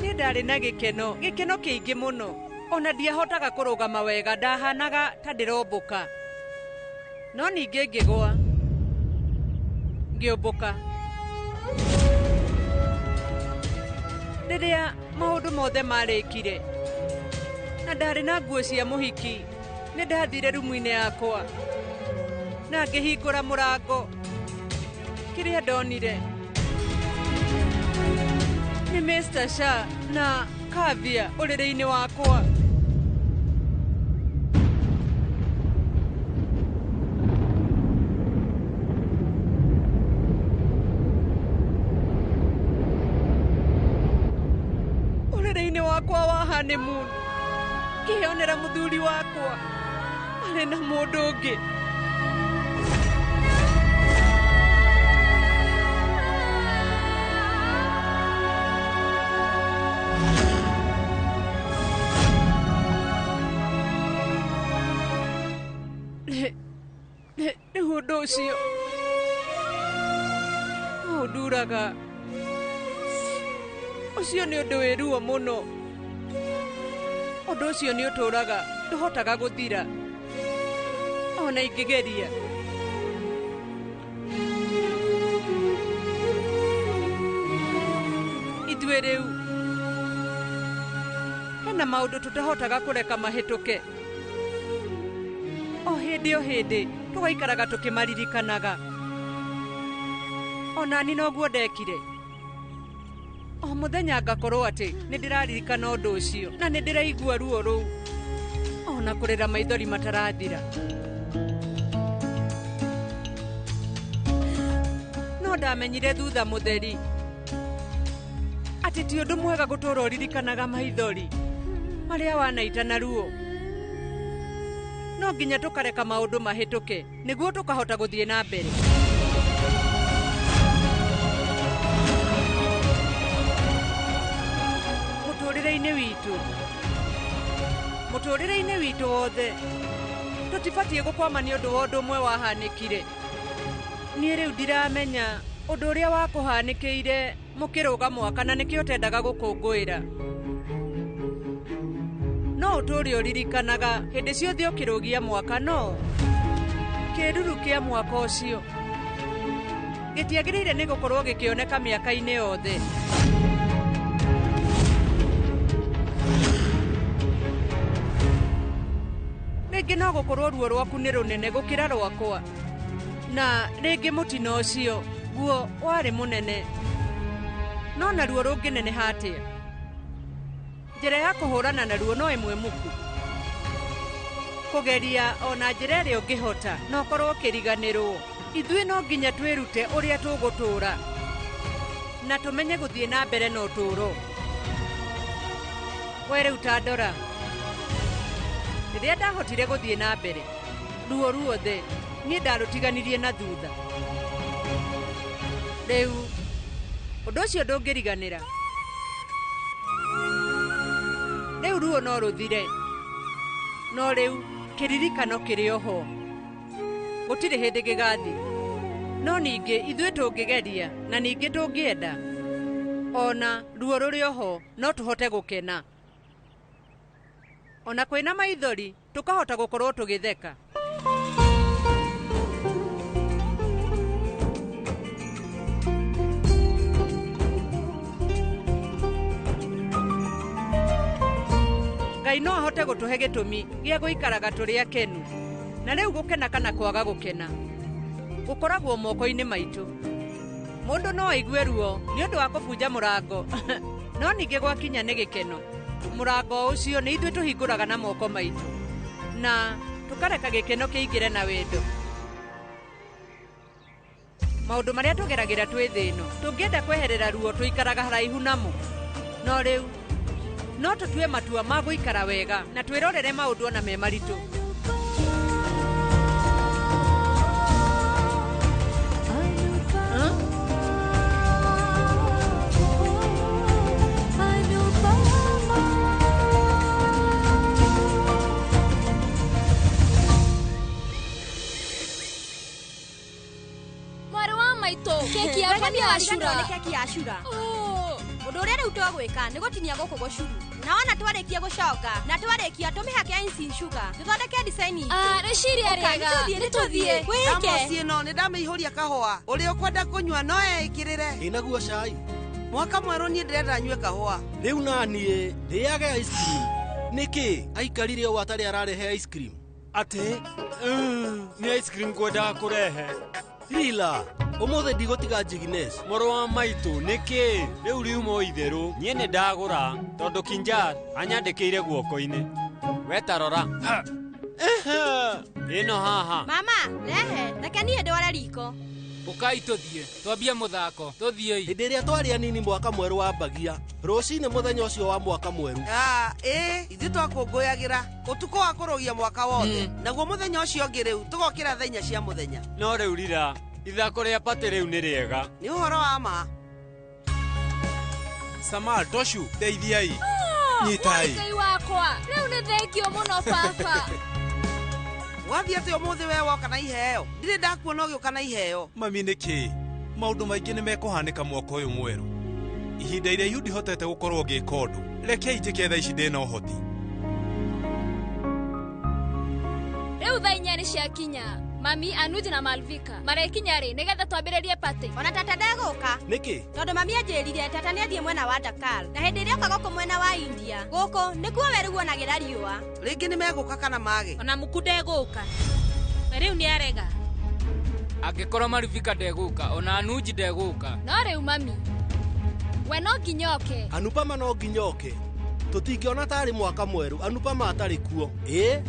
niĩ ndarĩ na gĩkeno, gĩkeno kĩingĩ mũno. Ona ndiahotaga kũrũgama wega, ndahanaga ta ndĩrombũka. No ningĩ ngĩgũa, ngĩũmbũka. Rĩrĩa maũndũ mothe marĩkire na ndarĩ na nguo cia mũhiki, nĩ ndathire rumu-inĩ yakwa na ngĩhingũra mũrango. Kĩrĩa ndonire nĩ Mr. Shah na Kavya ũrĩrĩ-inĩ wakwa. Ũrĩrĩ-inĩ wakwa wa honeymoon ngĩonera mũthuri wakwa arĩ na mũndũ ũngĩ. Rĩu ũndũ ũcio no ũnduraga. Ũcio nĩ ũndũ wĩ ruo mũno. Ũndũ ũcio nĩ ũtũraga, ndũhotaga gũthira ona ingĩgeria. Ithuĩ rĩu Kwĩna maũndũ tũtahotaga kũreka mahĩtũke. O hĩndĩ tũgaikaraga tũkĩmaririkanaga. Ona ni noguo ndekire. O mũthenya ngakorwo atĩ nĩ ndĩraririkana ũndũ ũcio na nĩ ndĩraigua ruo rũu. Ona kũrĩra maithori matarathira. No ndamenyire thutha mũtheri atĩ ti ũndũ mwega gũtũũra ũririkanaga maithori marĩa wanaita na ruo. No nginya tũkareka maũndũ mahĩtũke nĩguo tũkahota gũthiĩ na mbere. Mũtũrĩre-inĩ witũ wothe tũtibatiĩ gũkwama nĩ ũndũ wa ũndũ ũmwe wahanĩkire. Niĩ rĩu ndiramenya ũndũ ũrĩa wakũhanĩkĩire mũkĩrũga mwaka na nĩkĩo ũtendaga gũkũngũĩra. No ũtũũre ũririkanaga hĩndĩ ciothe ũkĩrũgia mwaka, no kĩruru kĩa mwaka ũcio gĩtiagĩrĩire nĩ gũkorwo gĩkĩoneka mĩaka-inĩ yothe. Rĩngĩ no gũkorwo ruo rwaku nĩ rũnene gũkĩra rwakwa, na rĩngĩ mũtino ũcio guo warĩ mũnene, no naruo rũngĩneneha atĩa? Njĩra ya kũhũrana naruo no ĩmwe muku, kũgeria ona njĩra ĩrĩa ũngĩhota na ũkorwo ũkĩriganĩrwo. Ithuĩ no nginya twĩrute ũrĩa tũgũtũũra na tũmenye gũthiĩ na mbere na ũtũũro. We rĩu ta ndora, rĩrĩa ndahotire gũthiĩ na mbere, ruo ruothe niĩ ndarũtiganirie na thutha. Rĩu ũndũ ũcio ndũngĩriganĩra. Rĩu ruo no rũthire, no rĩu kĩririkano kĩrĩ oho, gũtirĩ hĩndĩ gĩgathira. No ningĩ ithuĩ tũngĩgeria na ningĩ tũngĩenda, ona ruo rũrĩ oho no tũhote gũkena. Ona kwĩna maithori tũkahota gũkorwo tũgĩtheka. Ngai no ahote gũtũhe gĩtũmi gĩa gũikaraga tũrĩ akenu, na rĩu gũkena kana kwaga gũkena gũkoragwo moko-inĩ maitũ. Mũndũ no aigue ruo nĩ ũndũ wa kũbunja mũrango no ningĩ gwakinya nĩ gĩkeno, mũrango ũcio nĩ ithuĩ tũhingũraga na moko maitũ na tũkareka gĩkeno kĩingĩre na wendo. Maũndũ marĩa tũgeragĩra twĩ thĩ ĩno tũngĩenda kweherera ruo tũikaraga haraihu namo, no rĩu no tũtue matua ma gũikara wega na twĩrorere maũndũ ona me maritũ. Mwarĩ wa maitũ, keki yakwa nĩ yacura. Nĩ keki yacura. Ũndũ ũrĩa rĩu twagwĩka nĩ gũtinia gũkũ gũcuru, na wona twarĩkia gũcoka na twarĩkia tũmĩhake icing sugar tũthondeke design itũ. Rĩciria rĩega, nĩ tũthiĩ. Wĩke. Thamosi ĩno nĩ ndamĩihũria kahũa, ũrĩa ũkwenda kũnyua no eĩkĩrĩre. Ĩnaguo cai. Mwaka mwerũ niĩ ndĩrenda nyue kahũa. Rĩu naniĩ ndĩage ice cream. Nĩkĩ aikarire ũũ atarĩ ararehe ice cream? Atĩ nĩ ice cream ngwendaga kũrehe. Rila, ũmũthĩ ndigũtiga Jigines. Mũrũ wa maitũ nĩkĩ rĩu riuma o itherũ? Niĩ nĩ ndagũra tondũ Kinjar anyandĩkĩire guoko-inĩ. We ta rora ĩno haha. Mama, rehe, reke niĩ ndware riko. Ũkai tũthiĩ, twambie mũthako, tũthiĩi. Hĩndĩ ĩrĩa twarĩ anini mwaka mwerũ wambagia rũcinĩ mũthenya ũcio wa mwaka mwerũ. Ithuĩ twakũngũyagĩra ũtukũ wa kũrũgia mwaka wothe, naguo mũthenya ũcio ũngĩ rĩu tũgokĩra thaa inya cia mũthenya. No rĩu Rira, ithako rĩa patĩ rĩu nĩ rĩega. Nĩ ũhoro wa ma. Samal, Toshu, ndeithiai. Nyitai. Ngai wakwa, rĩu nĩ thengio mũno baba. Wathiĩ atĩa ũmũthĩ we woka na iheo? Ndirĩ ndakuona ũgĩũka na iheo. Mami nĩkĩ? Maũndũ maingĩ nĩ mekũhanĩka mwaka ũyũ mwerũ. Ihinda iraihu ndihotete gũkorwo ngĩka ũndũ. Rekei njĩke thaa ici ndĩna ũhoti. Rĩu thaa inya nĩ ciakinya. Mami, Anuji na Malvika marekinya rĩ nĩgetha twambĩrĩrie party. Ona tata ndegũka. Nĩkĩ? Tondũ mami anjĩrire tata nĩathiĩ mwena wa Dakar na hĩndĩ ĩrĩa oka gũkũ mwena wa India gũkũ nĩkuo werũ guonagĩra riũa. Rĩngĩ nĩmegũka kana mage. Ona Muku ndegũka. We rĩu nĩarega. Angĩkorwo Malvika ndegũka ona Anuji ndegũka. No rĩu mami, we no nginya oke. Anupama no nginya oke. Tũtingĩona tarĩ mwaka mwerũ Anupama atarĩ kuo. Ĩ?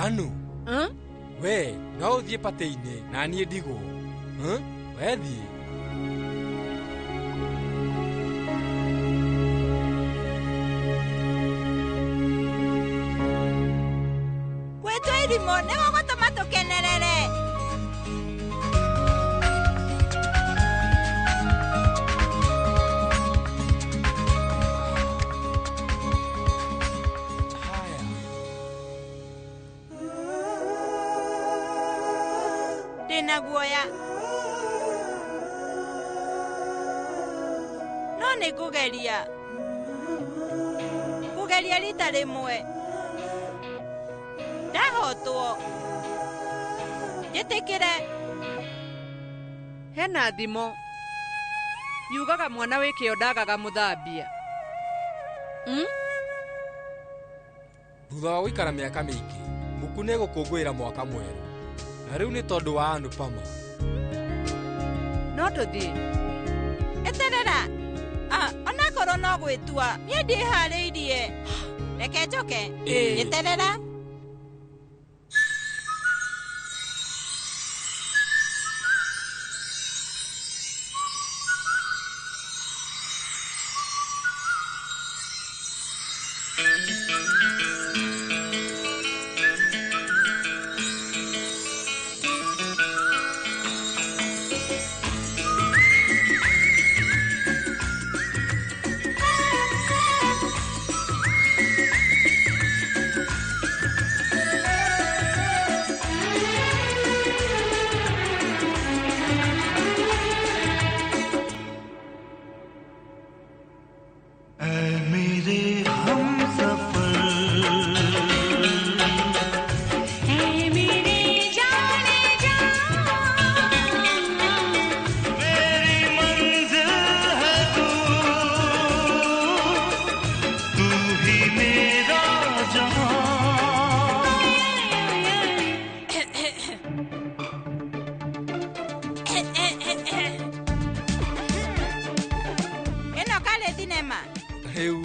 Anu, we no ũthiĩ patĩ-inĩ na niĩ ndigwo. We thiĩ. Gwĩtwo irimũ nĩ gũgũtũma tũkenerere. Ndĩna guoya. No nĩ ngũgeria. Ngũgeria rita rĩmwe. Ndahotwo. Njĩtĩkĩre. Hena thimo. Yugaga mwana wĩ kĩo ndagaga mũthambia. Thutha wa gũikara mĩaka mĩingĩ, Muku nĩegũkũngũĩra mwaka mwerũ. Na rĩu nĩ tondũ wa Anupama. No tũthiĩ. Eterera. Onakorwo no gwĩtua, niĩ ndĩharĩirie. Reke njoke. Eterera. Ĩno karĩ thinema. Rĩu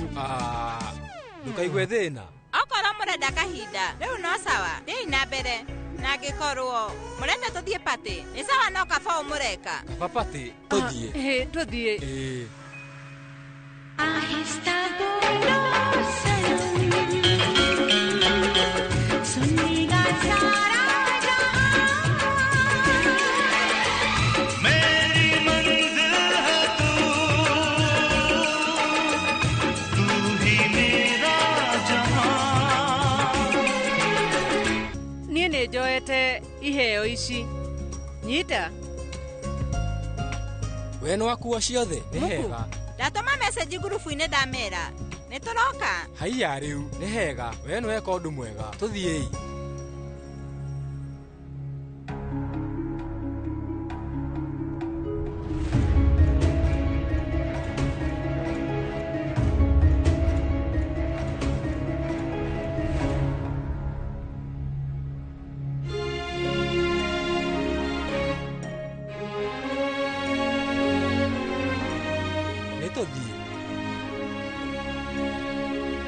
ndũkaigue thĩna. Okorwo mũrenda kahinda, rĩu no sawa, thiĩi na mbere. Na angĩkorwo mũrenda tũthiĩ patĩ, nĩ sawa no kaba ũũ mũreka. Kaba patĩ, tũthiĩ. Ĩ, tũthiĩ. Ĩ. Aahista bolo sanam, sunega sara jahan. Meri manzil hai tu, tu hi mera jahan. Niĩ nĩ njoete iheo ici. Nyita. We nĩwakuo ciothe? Nĩ hega. Ndatũma message ngurubu-inĩ ndamera. Nĩ tũroka. Haiya rĩu, nĩ hega. We nĩweka ũndũ mwega. Tũthiĩi. Nĩ tũthiĩ.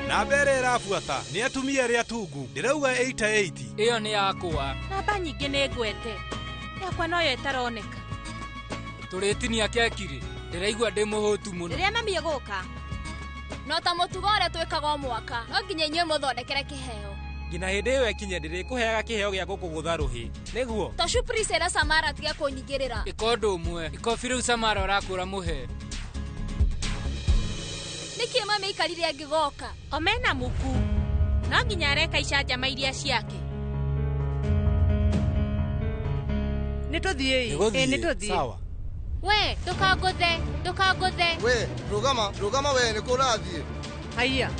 Namba ĩrĩa ĩrabuata nĩ atumia arĩa atungu. Ndĩrauga 88. Ĩyo nĩ yakwa. Namba nyingĩ nĩ ngwete. Yakwa noyo ĩtaroneka. Tũrĩtinia keki rĩ? Ndĩraigua ndĩ mũhũtu mũno. Rĩrĩa mami egũka. No ta mũtugo ũrĩa twĩkaga o mwaka, no nginya inyuĩ mũthondekere kĩheo. Nginya hĩndĩ ĩyo ĩkinye ndĩrĩkũheaga kĩheo gĩa gũkũgũtha rũhĩ. Nĩguo? Toshu please era Samara tiga kũnyingĩrĩra. Ĩka ũndũ ũmwe. Ikobi rĩu Samara ũrakũra mũhe. Nĩkĩ mami aikarire angĩgoka? Omena muku. No nginya areka icanjama iria ciake. Nĩ tũthiĩi. Ĩĩ nĩ tũthiĩ. Sawa. We, ndũkangũthe, ndũkangũthe. We, rũgama, rũgama we nĩ kũ ũrathiĩ? Haiya.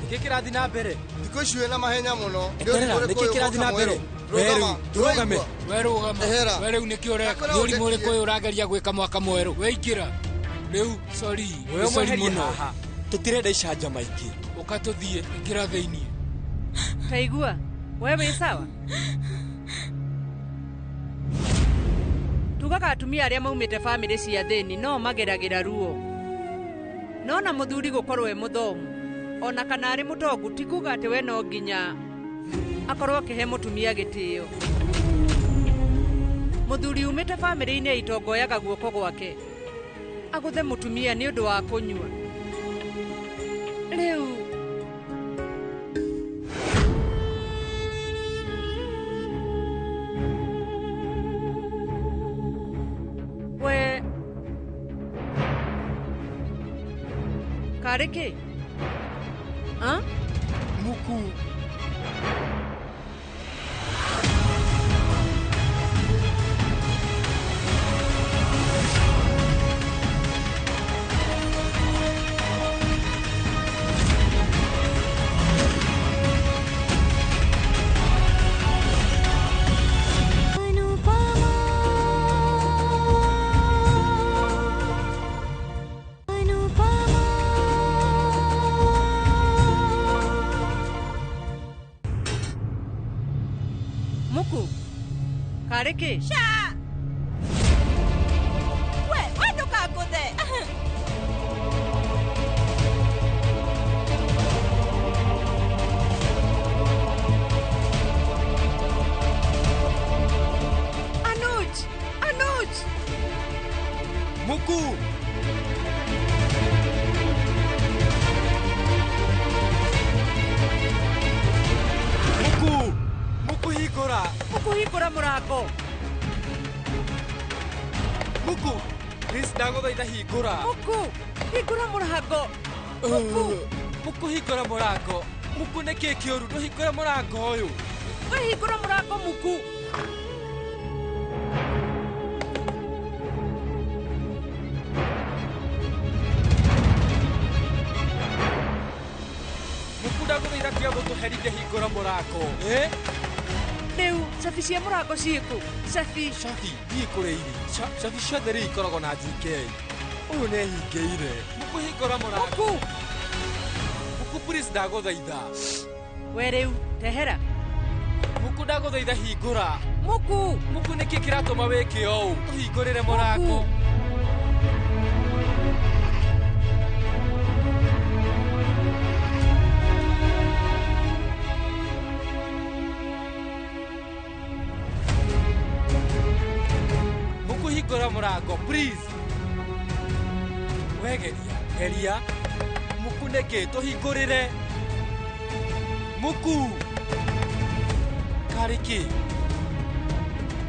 Nĩkĩ kĩrathiĩ na mbere? Thikũ ici wĩna mahenya mũno. Eterera, nĩkĩ kĩrathiĩ na mbere? We rĩu, ndũrũgame. We rũgama. Ehera. We rĩu nĩkĩ ũreka? Nĩ ũrimũ ũrĩkũ ũyũ ũrageria gwĩka mwaka mwerũ? We ingĩra. Rĩu, sorry. We Nĩ sorry mweherie mũno. haha. Tũtirenda icanjama ingĩ. Ũka tũthiĩ, ingĩra thĩinĩ. Taigua. We wĩ sawa? Tugaga atumia arĩa maumĩte bamĩrĩ cia thĩni no mageragĩra ruo. No na mũthuri gũkorwo e mũthomu ona kana arĩ mũtongu ti kuga atĩ we no nginya akorwo akĩhe mũtumia gĩtĩo. Mũthuri umĩte bamĩrĩ-inĩ ya itonga oyaga guoko gwake agũthe mũtumia nĩ ũndũ wa kũnyua. Rĩu we karĩ kĩ? Ha? Muku. Muku. Karĩ kĩ? Sha! We, we ndũkangũthe. Anuj! Anuj! Muku. Muku. Muku hingũra. Muku hingũra mũrango. Muku. Please ndagũthaitha hingũra. Muku, hingũra mũrango. Muku. Muku hingũra mũrango. Muku nĩkĩ kĩũru? Ndũhingũre mũrango ũyũ. We hingũra mũrango Muku. Muku ndagũthaitha tiga gũtũherithia hingũra mũrango. Eh? Rĩu cabi cia mũrango ciĩkũ? Cabi. Cabi ndiĩ kũrĩa irĩ. Cabi ciothe rĩu ikoragwo na GK. Ũyũ nĩ ehingĩire. Muku hingũra mũrango. Muku. Muku please ndagũthaitha. We rĩu tehera. Muku ndagũthaitha hingũra. Muku. Muku nĩkĩ kĩratũma wĩke ũũ? Tũhingũrĩre mũrango. Muku hingũra mũrango please. We geria, geria. Muku nĩkĩ tũhingũrĩre. Muku. Karĩ kĩ?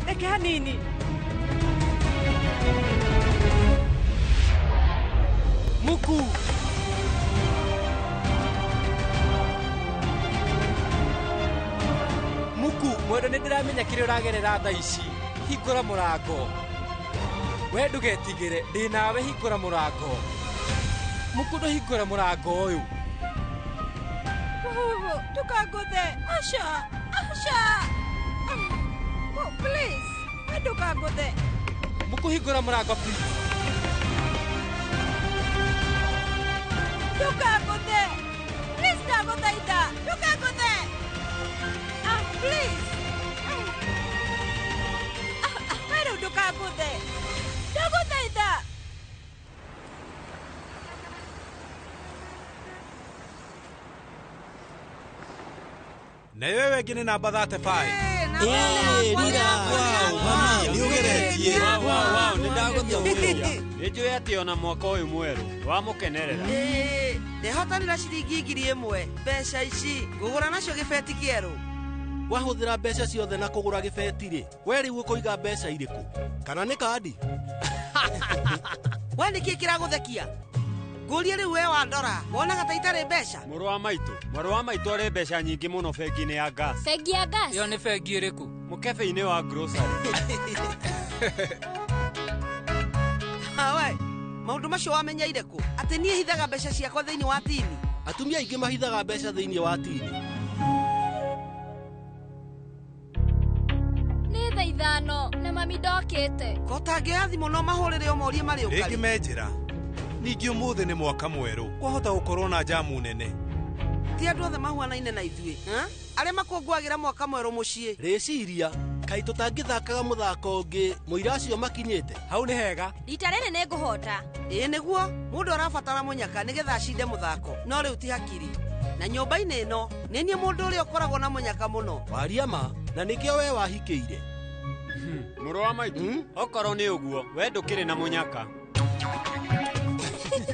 Reke hanini. Muku. Muku, mwendwa nĩ ndĩramenya kĩrĩa ũragerera thaa ici. Hingũra mũrango. We ndũgetigĩre, ndĩ nawe hingũra mũrango. Muku ndũhingũre mũrango ũyũ. Ndũkangũthe. Aca, aca. Oh, please. We ndũkangũthe. Muku hingũra mũrango please. Ndũkangũthe. Please ndagũthaitha. Ndũkangũthe. Ah, please. Ah, ah, we rĩu ndũkangũthe. Ndagũthaitha. Na wewe ĩngĩ nĩ namba 35. Ĩĩ, rira. Wow, mami, nĩ ũgeretie. Wow, wow, nĩ ndagũthia mũno. Nĩnjũĩ atĩ ona mwaka ũyũ mwerũ wamũkenerera. Ĩĩ, ndehotanĩra ciringi 1000. Mbeca ici ngũgũra nacio gĩbeti kĩerũ. Wahũthĩra mbeca ciothe na kũgũra gĩbeti rĩ, we rĩu ũkũiga mbeca irĩkũ? Kana nĩ kandi? We nĩkĩ kĩragũthekia? Ngũrie rĩu we wa ndora, wonaga ta itarĩ mbeca? Mũrũ wa maitũ, mwarĩ wa maitũ arĩ mbeca nyingĩ mũno bengi-inĩ ya gas. Bengi ya gas? Ĩyo nĩ bengi ĩrĩkũ? Mũkebe-inĩ wa grocery. Hawe, maũndũ macio wamenyeire kũ? Atĩ niĩ hithaga mbeca ciakwa thĩinĩ wa tini? Atumia aingĩ mahithaga mbeca thĩinĩ wa tini. Nĩ thaa 5 na mami ndokĩte. Ko tangĩoya thimũ no mahũrĩre ũmorie marĩ Rĩngĩ ũkarĩ. me njĩra. Ningĩ ũmũthĩ nĩ mwaka mwerũ, kwahota gũkorwo na njamu nene. Ti andũ othe mahuanaine na ithuĩ. Ha? Arĩa makũngũagĩra mwaka mwerũ mũciĩ. Rĩciria, kaĩ tũtangĩthakaga mũthako ũngĩ mũira acio makinyĩte? Hau nĩ hega. Rita rĩrĩ nĩ ngũhota. Ĩĩ nĩguo, mũndũ arabatara mũnyaka nĩgetha acinde mũthako, no rĩu ti hakiri. Na nyũmba-inĩ ĩno, nĩ niĩ mũndũ ũrĩa ũkoragwo na mũnyaka mũno. Waria ma, na nĩkĩo we wahikĩire. Mũrũ wa maitũ, okorwo nĩ ũguo, we ndũkĩrĩ na mũnyaka.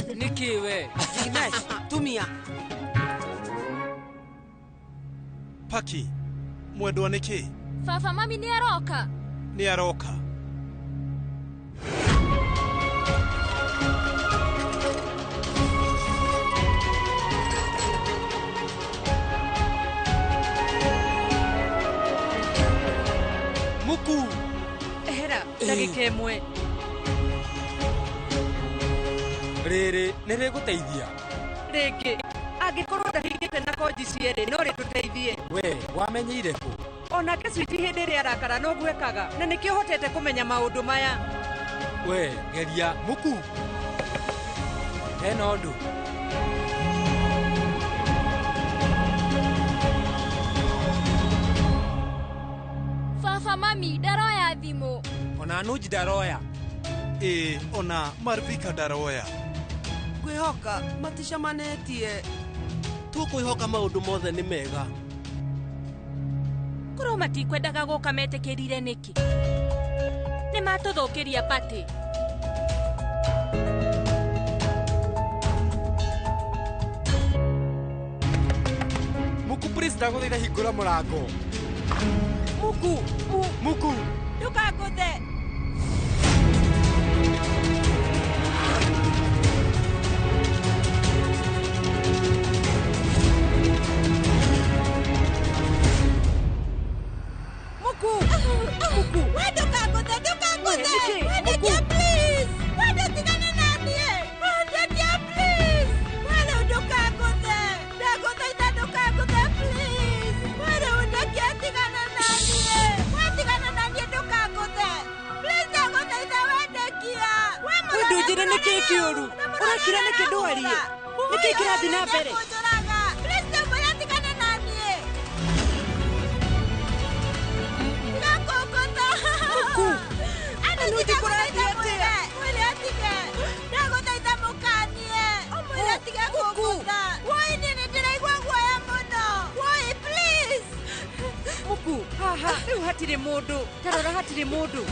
Nĩkĩ we? Jignesh, tumia. Paki, mwendwa nĩkĩ? Baba mami nĩ aroka. Nĩ aroka. Muku. Ehera, ndagĩka ĩmwe. Rĩrĩ nĩ rĩgũteithia. Rĩngĩ, angĩkorwo ndahingĩte na konji cierĩ no rĩtũteithie. We wamenyeire kũ? Onake Switi hĩndĩ ĩrĩa arakara no gwekaga, na nĩkĩo hotete kũmenya maũndũ maya. We geria Muku. Hena ũndũ. Baba mami ndaroya thimũ. Ona Anuj ndaroya. Ĩĩ, ona Marvika ndaroya. Ngwĩhoka maticamanĩtie. Tũkwĩhoka maũndũ mothe nĩ mega. Korwo matikwendaga gũka metĩkĩrire nĩkĩ? Nĩ matũthũkĩria patĩ. Muku please ndagũthaitha hingũra mũrango. Muku, Muku. Ndũkangũthe. Muku, Muku. We ndũkangũthe, ndũkangũthe. We, nĩkĩ? We ndekia please. We ndũtigane na niĩ. We ndekia please. We rĩu ndũkangũthe. Ndagũthaitha ndũkangũthe please. We rĩu ndekia tigana na niĩ. We tigana na niĩ ndũkangũthe. Please ndagũthaitha we ndekia. We We ndũnjĩre nĩkĩ kĩũru? Ũrakira nĩkĩ ndwarie? Nĩkĩ kĩrathiĩ na mbere? Kũnjũraga. Please ndamwĩra tigana na niĩ. Ndakũngũtha. Muku. Anuji kũrathiĩ atĩa? Mwĩre atige. Ndagũthaitha mũkanie. Ũmwĩre atige kũngũtha. Woi niĩ nĩ ndĩraigua guoya mũno. Woi please. Muku, haha, rĩu hatirĩ mũndũ. Ta rora hatirĩ mũndũ.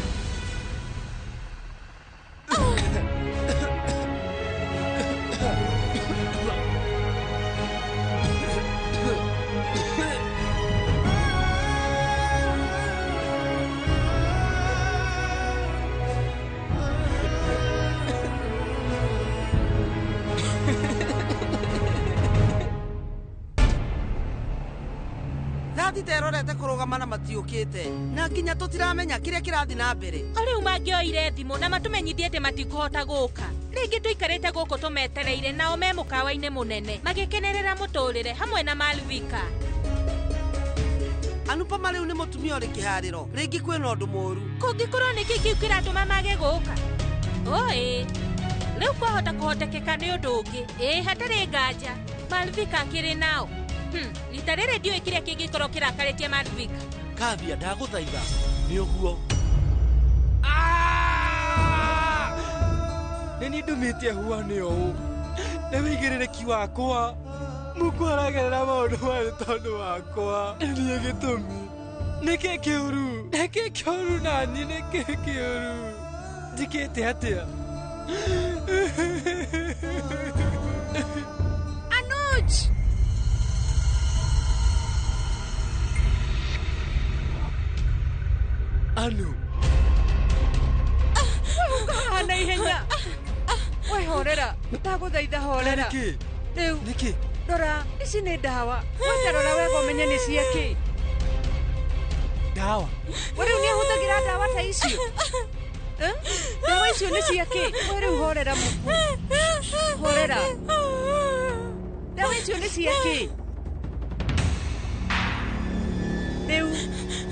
Thaa thita ĩrorete kũrũgama na matiũkĩte, na nginya tũtiramenya kĩrĩa kĩrathiĩ na mbere. O rĩu mangĩoire thimũ na matũmenyithie atĩ matikũhota gũka. Rĩngĩ tũikarĩte gũkũ tũmetereire nao me mũkawa-inĩ mũnene magĩkenerera mũtũrĩre hamwe na Malvika. Anupama rĩu nĩ mũtumia ũrĩ kĩharĩro, rĩngĩ kwĩna ũndũ mũũru. Kũngĩkorwo nĩkĩ kĩu kĩratũma mage gũka? Oi, rĩu kwahota kũhotekeka nĩ ũndũ ũngĩ. Ĩĩ, hatarĩ nganja. Malvika akĩrĩ nao. Rita rĩrĩ ndiũĩ kĩrĩa kĩngĩkorwo kĩrakarĩtie Malvika. Kavia ndagũthaitha. Nĩ ũguo. Nĩ niĩ ndũmĩtie huane ũũ. Nĩ wĩigĩrĩrĩki wakwa. Muku aragerera maũndũ maya tondũ wakwa. Nĩ niĩ gĩtũmi. Nĩkĩ kĩũru? Nĩkĩ kĩũru nani? Nĩkĩ kĩũru? Njĩkĩte atĩa? Anuj! Anu. Na ihenya. We horera, ndagũthaitha horera. Nĩkĩ? Rĩu. Nĩkĩ? Rora, ici nĩ ndawa. Wata rora wega ũmenye nĩ cia kĩ. Ndawa? We rĩu nĩ ahũthagĩra ndawa ta icio? Ndawa icio nĩ cia kĩ? We rĩu horera Muku. Horera. Ndawa icio nĩ cia kĩ? Rĩu,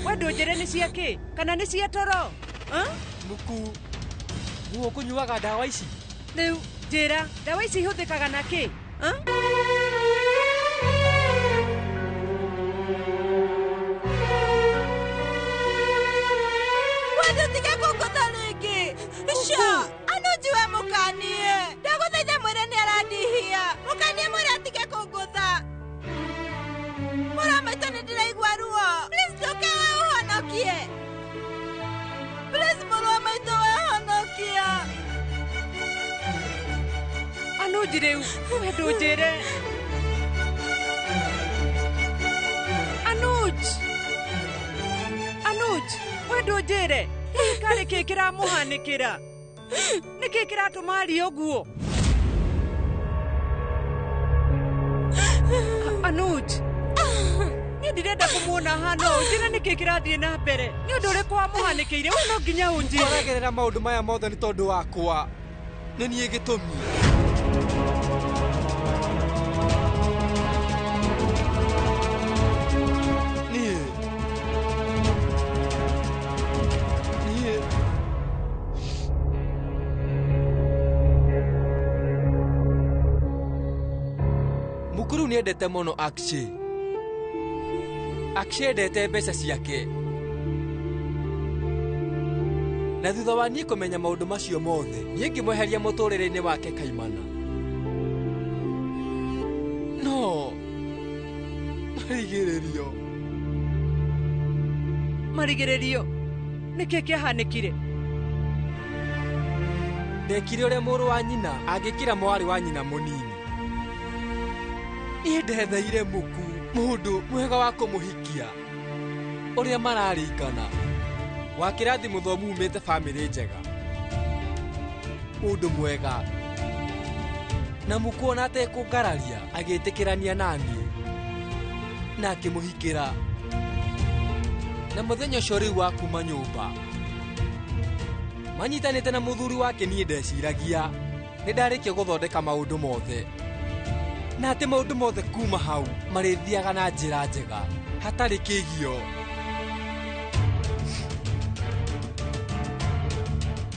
we ndũnjĩre nĩ cia kĩ? Kana nĩ cia toro? Muku, guo ũkũnyuaga ndawa ici? Rĩu, njĩra, ndawa ici ihũthĩkaga na kĩ? Wendũtige kũngũtha rĩngĩ. Sha, Anuj we mũkanie. Ndagũthaitha mwĩre nĩ arandihia. Mũkanie mwĩre atige kũngũtha. Mũra maitũ nĩ ndĩraigua ruo. Please ndũke we ũhonokie. Please mũrũ wa maitũ we honokia. Anuj rĩu, we ndũnjĩre. Anuj! Anuj, we ndũnjĩre. Hihi karĩ kĩ kĩramũhanĩkĩra? Nĩ kĩ kĩratũma arie ũguo? Anuj, niĩ ndirenda kũmuona ahana ũũ. Njĩra nĩ kĩ kĩrathiĩ na mbere. Nĩ ũndũ ũrĩkũ wamũhanĩkĩire? We no nginya ũnjĩre. Ũragerera maũndũ maya mothe nĩ tondũ wakwa. Nĩ niĩ gĩtũmi. Niĩ. Niĩ. Mukuru nĩ endete mũno Akshay. Akshay endete mbeca ciake. Na thutha wa niĩ kũmenya maũndũ macio mothe, niĩ ngĩmweheria mũtũrĩre-inĩ wake kaimana. No marigĩrĩrio. Marigĩrĩrio? Nĩkĩ kĩahanĩkire? Ndekire ũrĩa mũrũ wa nyina angĩkĩra mwarĩ wa nyina mũnini. Niĩ ndetheire Muku mũndũ mwega wa kũmũhikia ũrĩa mararikana wa kĩrathi mũthomu umĩte bamĩrĩ njega, mũndũ mwega na Muku ona atekũngararia agĩtĩkĩrania naniĩ na akĩmũhikĩra. Na mũthenya ũcio rĩu wa kuma nyũmba manyitanĩte na mũthuri wake, niĩ ndeciragia nĩ ndarĩkia gũthondeka maũndũ mothe na atĩ maũndũ mothe kuma hau marĩthiaga na njĩra njega hatarĩ kĩgio.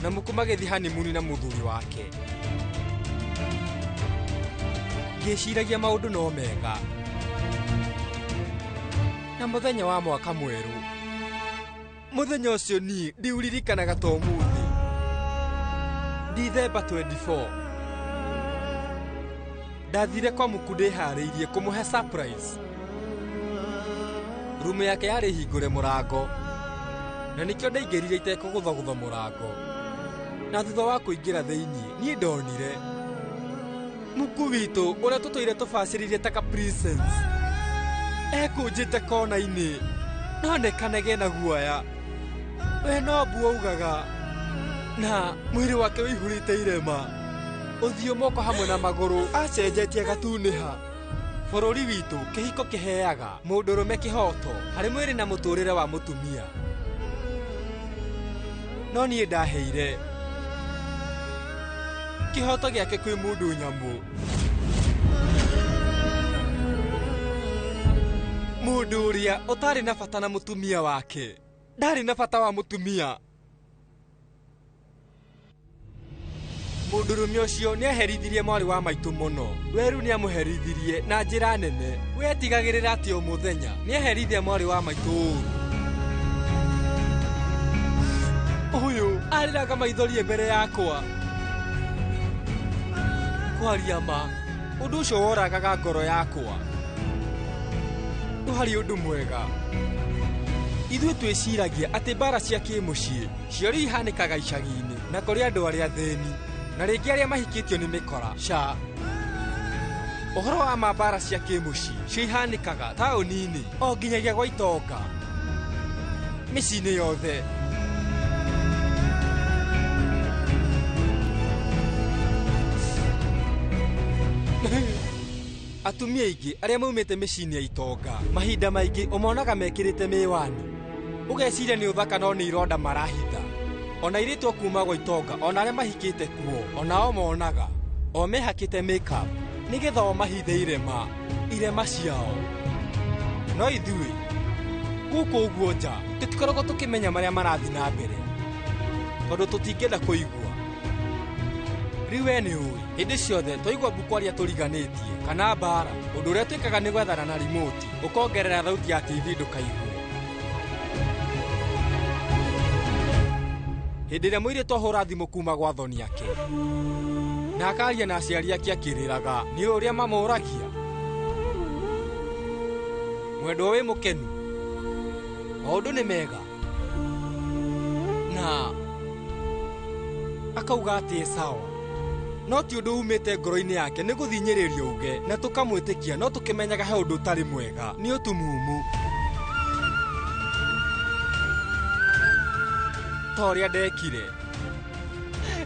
Na Muku magĩthiĩ honeymoon na mũthuri wake. Ngĩciragia maũndũ no mega. Na mũthenya wa mwaka mwerũ, mũthenya ũcio niĩ ndiũririkanaga ta ũmũthĩ, Dithemba 24, ndathire kwa Muku ndĩharĩirie kũmũhe surprise. Rumu yake yarĩ hingũre mũrango, na nĩkĩo ndaingĩrire itekũgũthagũtha mũrango. Na thutha wa kũingĩra thĩinĩ, niĩ ndonire Muku witũ ũrĩa tũtũire tũbacĩrĩire ta ka princess ekũnjĩte kona-inĩ, no nekanage na guoya. We no mbu augaga, na mwĩrĩ wake ũihũrĩte irema, ũthiũ, moko hamwe na magũrũ acenjetie agatunĩha. Bũrũri witũ kĩhiko kĩheaga mũndũrũme kĩhoto harĩ mwĩrĩ na mũtũrĩre wa mũtumia. No niĩ ndaheire kĩhoto gĩake kwĩ mũndũ nyamũ. Mũndũ ũrĩa ũtarĩ na bata na mũtumia wake, ndarĩ na bata wa mũtumia. Mũndũrũme ũcio nĩaherithirie mwarĩ wa maitũ mũno. Weru nĩamũherithirie na njĩra nene. We etigagĩrĩra atĩ o mũthenya nĩaherithia mwarĩ wa maitũ ũũru. Ũyũ arĩraga maithori mbere yakwa. Kwaria ma, ũndũ ũcio woragaga ngoro yakwa. Ndwarĩ ũndũ mwega. Ithuĩ twĩciragia atĩ mbara cia kĩmũciĩ ciorĩ ihanĩkaga icagi-inĩ na kũrĩ andũ arĩa athĩni. Na rĩngĩ arĩa mahikĩtio nĩ mĩkora ca ũhoro wa mambara cia kĩmũciĩ cihanĩkaga taũni-inĩ o nginyagia gwa itonga mĩciĩ-inĩ yothe. Atumia aingĩ arĩa maumĩte mĩciĩ-inĩ ya itonga mahinda maingĩ ũmonaga mekĩrĩte mĩwani ũgeciria nĩ ũthaka no nĩ ironda marahitha. Ona airĩtu a kuma gwa itonga ona arĩa mahikĩte kuo onao monaga o mehakĩte makeup nĩgetha o mahithe irema ciao. No ithuĩ gũkũ ũguo nja tũtikoragwo tũkĩmenya marĩa marathiĩ na mbere tondũ tũtingĩenda kũigua. Rĩu we nĩ ũĩ hĩndĩ ciothe twaigua mbu kwaria tũriganĩtie kana mbara ũndũ ũrĩa twĩkaga nĩ gwethana na remote ũkongerera thauti ya TV ndũkaigue. Hĩndĩ ĩrĩa mũirĩtu ahũra thimũ kuma gwa thoni yake na akaria na aciari ake akĩrĩraga nĩ ũrĩa mamũragia mwendwa wĩ mũkenu maũndũ nĩ mega na akauga atĩ sawa no ti ũndũ umĩte ngoro-inĩ yake nĩ gũthinyĩrĩrio uge na tũkamwĩtĩkia no tũkĩmenyaga he ũndũ ũtarĩ mwega nĩ ũtumumu ta ũrĩa ndekire.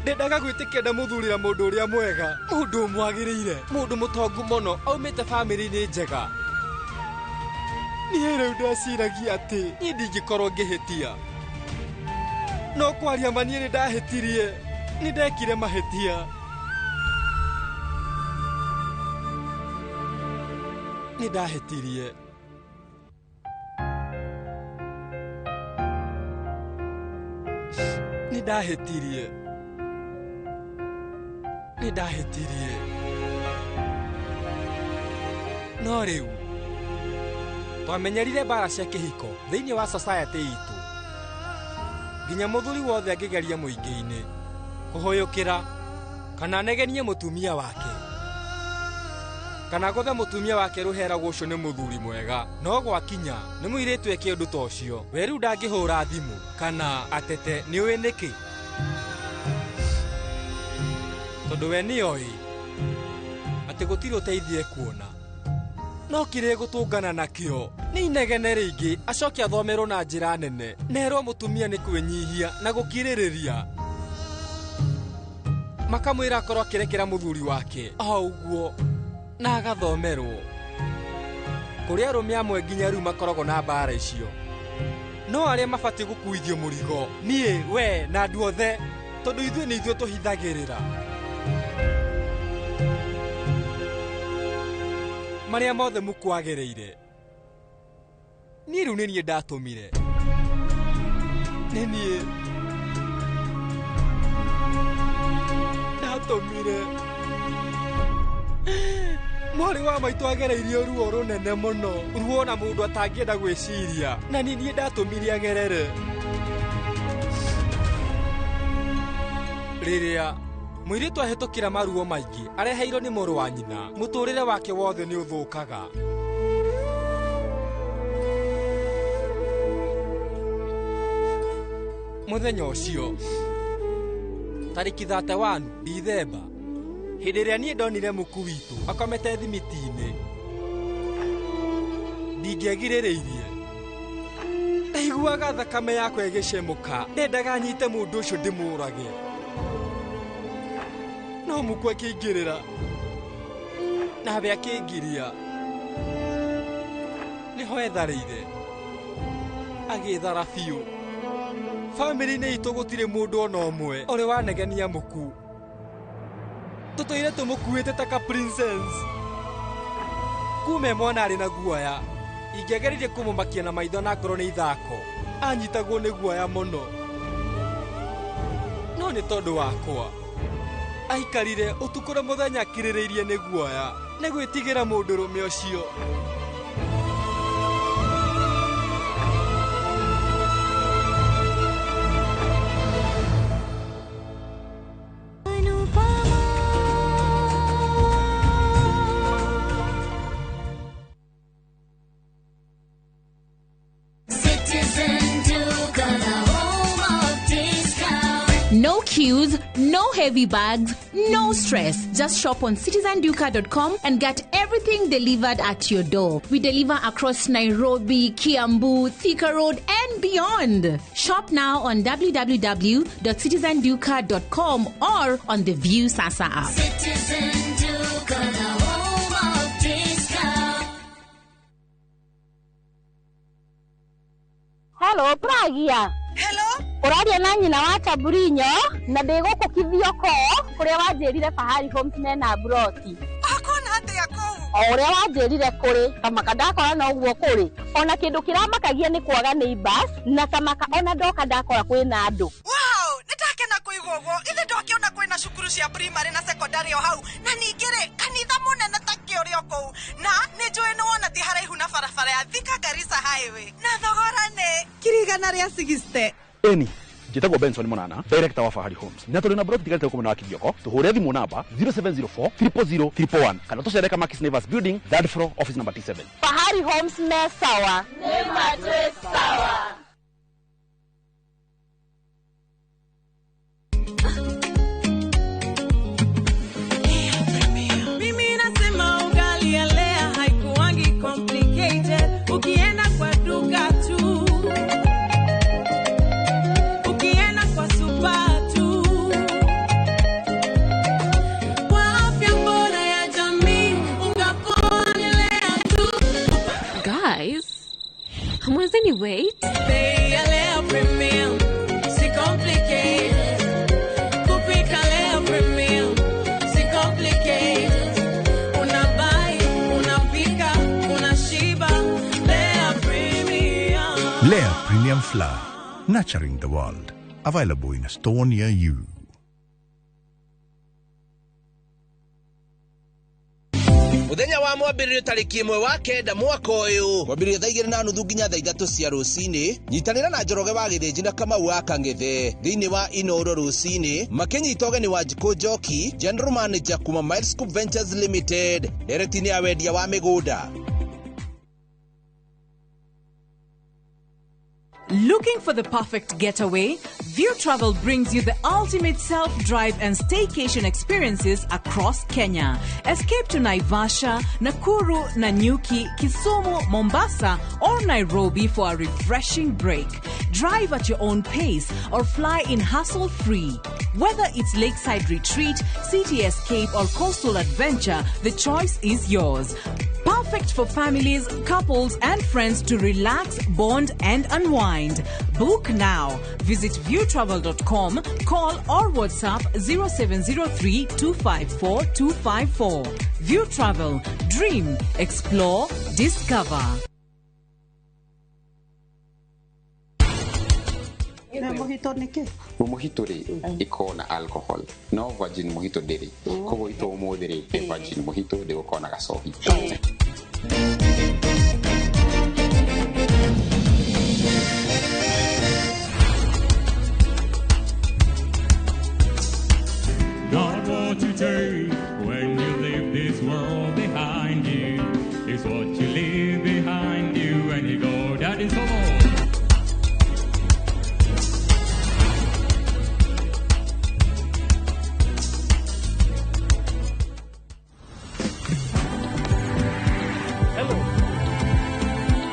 Ndendaga gwĩtĩkia ndamũthurĩra mũndũ ũrĩa mwega mũndũ ũmwagĩrĩire mũndũ mũtongu mũno aumĩte bamĩrĩ-inĩ njega. Niĩ rĩu ndeciragia atĩ niĩ ndingĩkorwo ngĩhĩtia no kwaria ma niĩ nĩndahĩtirie nĩndekire mahĩtia. Nĩndahĩtirie. Nĩndahĩtirie. Nĩndahĩtirie. No rĩu twamenyerire mbara cia kĩhiko thĩinĩ wa society itũ nginya mũthuri wothe angĩgeria mũingĩ-inĩ kũhũyũkĩra kana anegenie mũtumia wake kana gũthe mũtumia wake rũheragwo ũcio nĩ mũthuri mwega no gwakinya nĩ mũirĩtu eke ũndũ ta ũcio we rĩu ndangĩhũra thimũ kana atete nĩ ũĩ nĩkĩ tondũ we nĩoĩ atĩ gũtirĩ ũteithio ekuona no kĩrĩa gũtũngana nakĩo nĩ inegene rĩingĩ acoke athomerwo na njĩra nene nerwo mũtumia nĩ kwĩnyihia na gũkirĩrĩria makamwĩra akorwo akĩrekera mũthuri wake o ũguo na agathomerwo. Kũrĩ arũme amwe nginya rĩu makoragwo na mbara icio no arĩa mabatiĩ gũkuithio mũrigo niĩ we na andũ othe tondũ ithuĩ nĩ ithuĩ tũhithagĩrĩra marĩa mothe mũkwagĩrĩire. Niĩ rĩu nĩ niĩ ndatũmire nĩ niĩ ndatũmire mwarĩ wa maitũ agereirio ruo rũnene mũno ruo na mũndũ atangĩenda gwĩciria na nĩ niĩ ndatũmire agerere. Rĩrĩa mũirĩtu ahĩtũkĩra maruo maingĩ areheirwo nĩ mũrũ wa nyina mũtũrĩre wake wothe nĩ ũthũkaga. Mũthenya ũcio tarĩki 31 Dithemba hĩndĩ ĩrĩa niĩ ndonire mũku witũ akomete thimiti-inĩ ndingĩagirĩrĩirie ndaiguaga thakame yakwa ĩgĩcemũka ndendaga nyite mũndũ ũcio ndĩmũrage no mũku akĩingĩrĩra nawe akĩngiria nĩho etharĩire agĩthara biũ. Bamĩrĩ-inĩ itũ gũtirĩ mũndũ ona ũmwe ũrĩ wanegenia mũku tũtũire tũmũkuĩte ta ka princess kume mwana arĩ na guoya ingĩageririe kũmũmakia na maitho na ngoro nĩ ithako anyitagwo nĩ guoya mũno no nĩ tondũ wakwa aikarire ũtukũ na mũthenya akirĩrĩirie nĩ guoya nĩ gwĩtigĩra mũndũrũme ũcio. No queue. queues, no heavy bags, no stress. Just shop on citizenduka.com and get everything delivered at your door. We deliver across Nairobi, Kiambu, Thika Road, and beyond. Shop now on www.citizenduka.com or on the View Sasa app. Citizen Duka, the home of discount. Hello, Pragia. Hello? Ũraria na nyina wa Chaburinyo na ndĩ gũkũ Kithioko kũrĩa wanjĩrire Fahari Homes mena mburoti. Akona atĩa kũu? O ũrĩa wanjĩrire kũrĩ kamaka ndakora noguo kũrĩ ona kĩndũ kĩramakagia nĩ kwaga neighbors na kamaka ona ndoka ndakora kwĩna andũ. Wow, nĩndakena kũigua ũguo. Ithe ndokĩona kwĩna cukuru cia primary na secondary o hau na ningĩ rĩ kanitha mũnene ta kĩũrĩ o kũu na nĩ njũĩ nĩ wona ti haraihu na barabara ya Thika Garissa Highway na thogora nĩ 160,000. Eni njĩtagwo Benson Monana, director wa Fahari Homes, na tũrĩ na broti tigarĩte gũkũ mwena wa Kithioko. Tũhũre thimũ namba 0704 000 111 kana tũcere Kamakis Neighbors Building, third floor, office number T7. Fahari Homes me sawa. Nĩ matwĩ sawa. Mimi nasema ugali ya Lea haikuwangi complicated. Ukienda kwa duka tu, ukienda kwa super tu, kwa afya bora ya jamii, unga poa ni Lea tu. Guys, hamwezi wait? Bei ya Lea Premium, si complicated. Kupika Lea Premium, si complicated. Unabuy, unapika, unashiba. Lea Premium. Lea Premium Flour, nurturing the world. Available in a store near you. Muthenya wa mwambĩrĩrio tarĩki 1 wa 9 mwaka ũyũ, mwambĩrĩrio thaa 2:30 nginya thaa 3 cia rũcinĩ, nyitanĩra na Njoroge wa Gĩthĩnji na Kamau wa Kang'ethe thĩinĩ wa Inooro rũcinĩ, makĩnyita ũgeni wa Njikũ Njoki, General Manager kuma Milescope Ventures Limited, ndereti-inĩ ya wendia wa mĩgũnda. Looking for the perfect getaway? View Travel brings you the ultimate self-drive and staycation experiences across Kenya. Escape to Naivasha, Nakuru, Nanyuki, Kisumu, Mombasa, or Nairobi for a refreshing break. Drive at your own pace or fly in hassle-free. Whether it's lakeside retreat, city escape, or coastal adventure, the choice is yours. Perfect for families, couples, and friends to relax, bond, and unwind. Book now. Visit viewtravel.com, call or WhatsApp 0703 254 254. View Travel. Dream, explore, discover. Na mojito nĩ kĩ? Mojito rĩ ĩkoragwo na alcohol, no virgin mojito ndĩrĩ. Koguo itũ ũmũthĩ rĩ nĩ virgin mojito, ndĩgũkorwo na gacohi. Not what you take when you leave this world behind you, it's what you leave behind you when you go. That is all.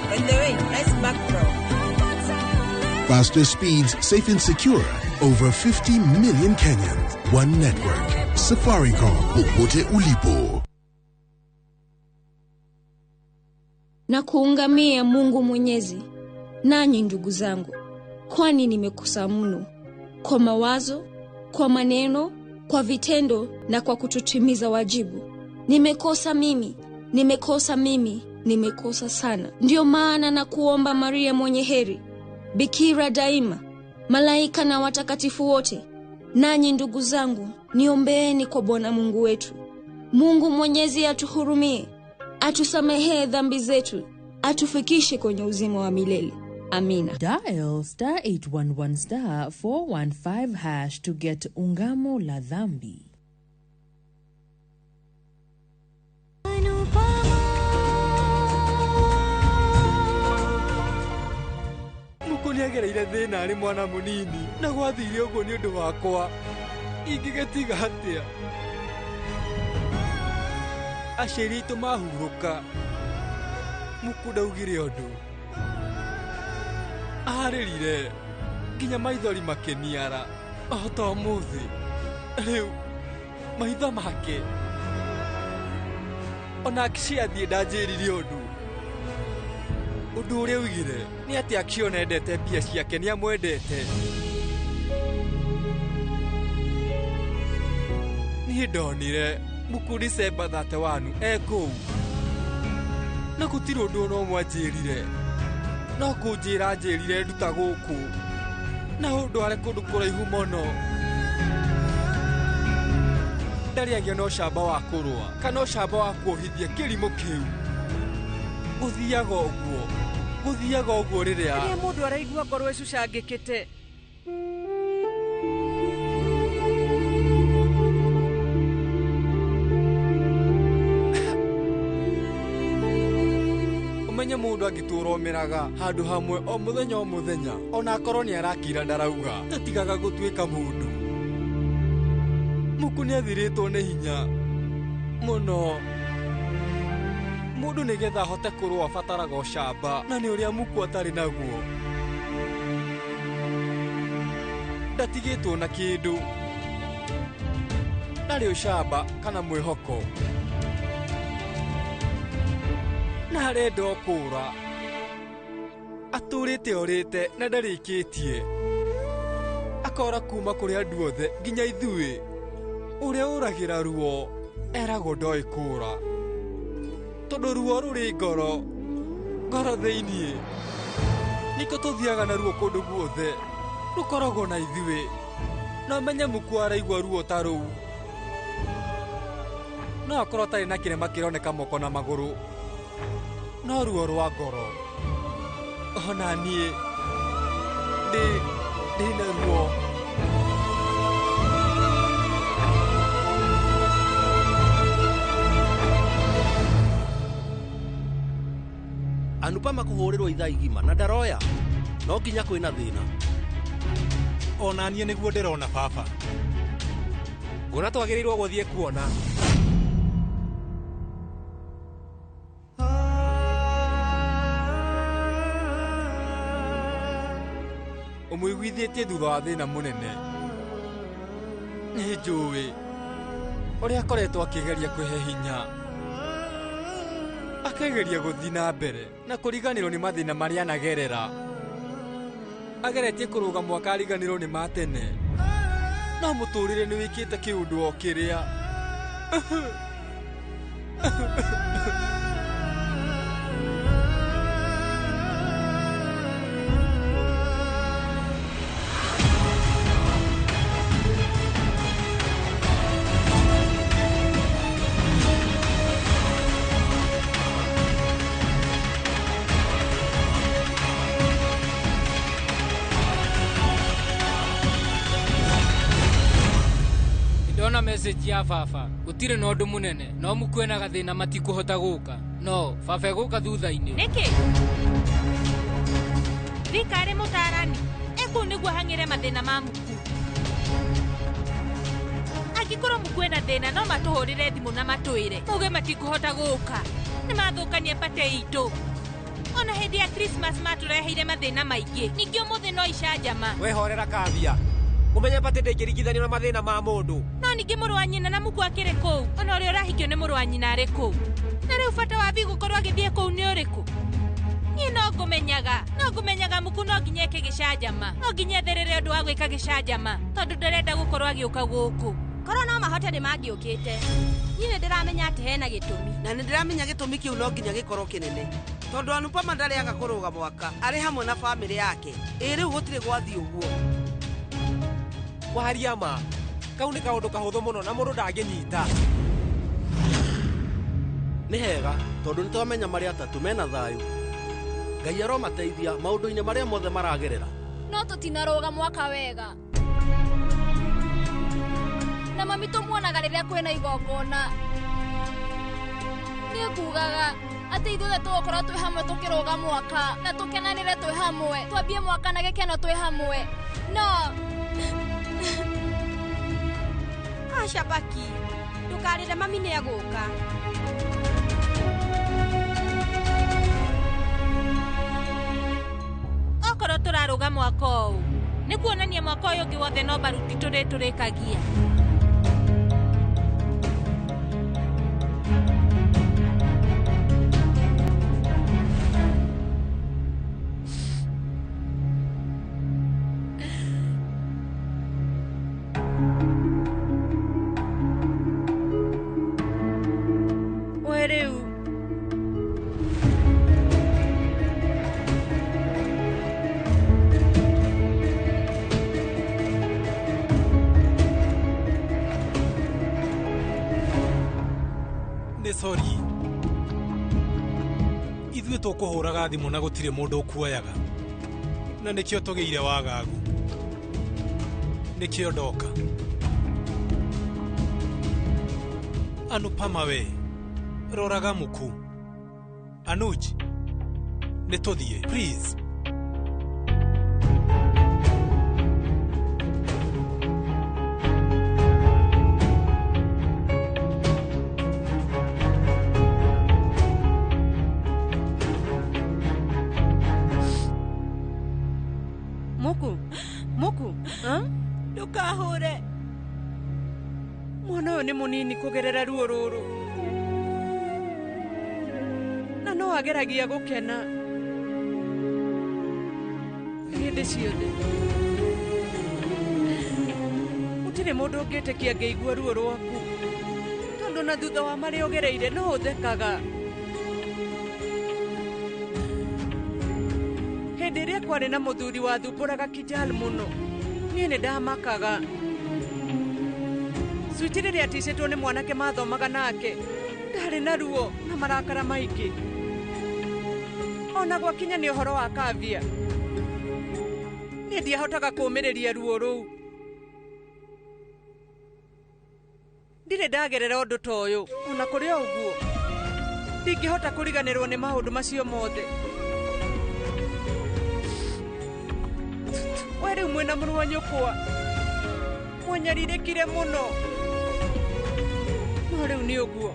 By the way, nice backdrop. Faster speeds, safe and secure. Over 50 million Kenyans. One network. Safaricom. Popote ulipo. Na kuungamia Mungu Mwenyezi, nanyi ndugu zangu, kwani nimekosa mno kwa mawazo, kwa maneno, kwa vitendo na kwa kutotimiza wajibu. Nimekosa mimi, nimekosa mimi, nimekosa sana. Ndiyo maana na kuomba Maria mwenye heri, Bikira daima, malaika na watakatifu wote, nanyi ndugu zangu, niombeeni kwa Bwana Mungu wetu. Mungu Mwenyezi atuhurumie, atusamehee dhambi zetu, atufikishe kwenye uzima wa milele. Amina. Dial star 811 star 415 hash to get Ungamo la Dhambi. Mũkũ nĩagereire thĩna arĩ mwana mũnini na gwathire ũguo nĩ ũndũ wakwa. Ingĩgĩtiga atĩa? Aciari aitũ mahurũka, Muku ndaugire ũndũ. Arĩrire nginya maithori makĩniara o ta ũmũthĩ. Rĩu maitho make ona Akshay athiĩ ndanjĩrire ũndũ. Ũndũ ũrĩa oigire nĩ atĩ Akshay ona endete mbia ciake nĩ amwendete. Niĩ ndonire Muku December 31 e kũu na gũtirĩ ũndũ ona ũmwe anjĩrire, no kũnjĩra anjĩrire nduta gũkũ na ũndware kũndũ kũraihu mũno. Ndarĩ agĩa na ũcamba wa kũrũa kana ũcamba wa kuohithia kĩrimũ kĩu. Gũthiaga ũguo, gũthiaga ũguo rĩrĩa Rĩrĩa mũndũ araigua ngoro ĩcucangĩkĩte. Ũmenye mũndũ angĩtũra omeraga handũ hamwe o mũthenya o mũthenya, ona akorwo nĩ arakira ndarauga, ndatigaga gũtuĩka mũndũ. Muku nĩ athirĩtwo nĩ hinya mũno. Mũndũ nĩgetha ahote kũrũa abataraga ũcamba, na nĩ ũrĩa Muku atarĩ naguo. Ndatigĩtwo na kĩndũ, ndarĩ ũcamba kana mwĩhoko, na arenda o kũũra. Atũrĩte orĩte na ndarĩkĩtie, akora kuma kũrĩ andũ othe nginya ithuĩ. Ũrĩa ũragĩra ruo eragwo ndoĩ kũũra, tondũ ruo rũrĩ ngoro, ngoro thĩiniĩ. Nĩkĩo tũthiaga na ruo kũndũ guothe, rũkoragwo na ithuĩ. No menye Muku araigua ruo ta rũu, no akorwo atarĩ na kĩrema kĩroneka moko na magũrũ, no ruo rwa ngoro. Ona niĩ ndĩ na ruo. Anupama kũhũrĩrwo ithaa igima na ndaroya, no nginya kwĩna thĩna. Ona niĩ nĩguo ndĩrona baba. Nguona twagĩrĩirwo gũthiĩ kuona. Ũmũiguithĩtie thutha wa thĩna mũnene. Nĩ njũĩ ũrĩa akoretwo akĩgeria kwĩhe hinya, akageria gũthiĩ na mbere na kũriganĩrwo nĩ mathĩna marĩa anagerera. Ageretie kũrũga mwaka ariganĩrwo nĩ ma tene, no mũtũrĩre nĩ wĩkĩte kĩũndũ o kĩrĩa. Ndona message ya baba, gũtirĩ na ũndũ mũnene, no Muku ena gathĩna matikũhota gũka. No baba egũka thutha-inĩ. Nĩkĩ? Rika arĩ mũtarani, ekũu nĩguo hang'ĩre mathĩna ma Muku. Angĩkorwo Muku ena thĩna no matũhũrĩre thimũ na matwĩre mauge matikũhota gũka. Nĩ mathũkania pate itũ. Ona hĩndĩ ya Christmas matũreheire mathĩna maingĩ, ningĩ ũmũthĩ no icanjama. Wehorera Kavia, ũmenye pate ndĩngĩringithanio na mathĩna ma mũndũ. No ningĩ mũrũ wa nyina na Muku akĩrĩ kũu, ona ũrĩa ũrahikio nĩ mũrũ wa nyina arĩ kũu. Na rĩu bata wa Bi gũkorwo agĩthiĩ kũu nĩ ũrĩkũ? Niĩ no ngũmenyaga Muku no nginya eke gĩcanjama, no nginya etherere ũndũ wa gwĩka gĩcanjama, tondũ ndarenda gũkorwo agĩũka gũkũ. Korwo no mahote nĩ mangĩũkĩte. Niĩ nĩ ndĩramenya atĩ hena gĩtũmi. Na nĩ ndĩramenya gĩtũmi kĩu no nginya gĩkorwo kĩnene, tondũ Anupama ndarĩaga kũrũga mwaka arĩ hamwe na bamĩrĩ yake. Ĩ rĩu gũtirĩ gwathiĩ ũguo. Waria ma, kau nĩ kaũndũ kahũthũ mũno na mũndũ ndangĩnyita. Nĩ hega tondũ nĩ twamenya marĩa atatũ mena thayũ. Ngai aromateithia maũndũ-inĩ marĩa mothe maragerera. No tũtinarũga mwaka wega. Na mami tũmuonaga rĩrĩa kwĩna igongona. Niĩ ngugaga atĩ ithuothe tũgũkorwo twĩ hamwe tũkĩrũga mwaka na tũkenanĩre twĩ hamwe, twambie mwaka na gĩkeno twĩ hamwe. No Aca Baki, ndũkarĩre mami nĩ egũka. Okorwo tũrarũga mwaka ũũ nĩ kuonania mwaka ũyũ ũngĩ wothe no baruti tũrĩtũrĩkagia. We rĩu Nĩ sori. Ithuĩ tũkũhũraga thimũ na gũtirĩ mũndũ ũkuoyaga. Na nĩkĩo tũgĩire wagagu. Nĩkĩo ndoka. Anupama we, roraga Muku. Anuj, nĩ tũthiĩ, please. Muku, Muku, ha? Ndũkahũre. Mwana ũyũ nĩ mũnini kũgerera ruo rũrũ. Na no ageragia gũkena hĩndĩ ciothe. Gũtirĩ mũndũ ũngĩtĩkia angĩigua ruo rwaku, tondũ na thutha wa marĩa ũgereire no ũthekaga. Hĩndĩ ĩrĩa kwarĩ na mũthuri wathumbũraga Kijal mũno, niĩ nĩ ndamakaga. Switi rĩrĩa aticĩtwo nĩ mwanake mathomaga nake, ndarĩ na ruo na marakara maingĩ. Ona gwakinya nĩ ũhoro wa Kavya, niĩ ndiahotaga kũũmĩrĩria ruo rũu. Ndirĩ ndagerera ũndũ ta ũyũ, ona kũrĩ o ũguo ndingĩhota kũriganĩrwo nĩ maũndũ macio mothe. We rĩu mwĩna mũrũ wa nyũkwa, mwanyarirĩkire mũno, no rĩu nĩ ũguo,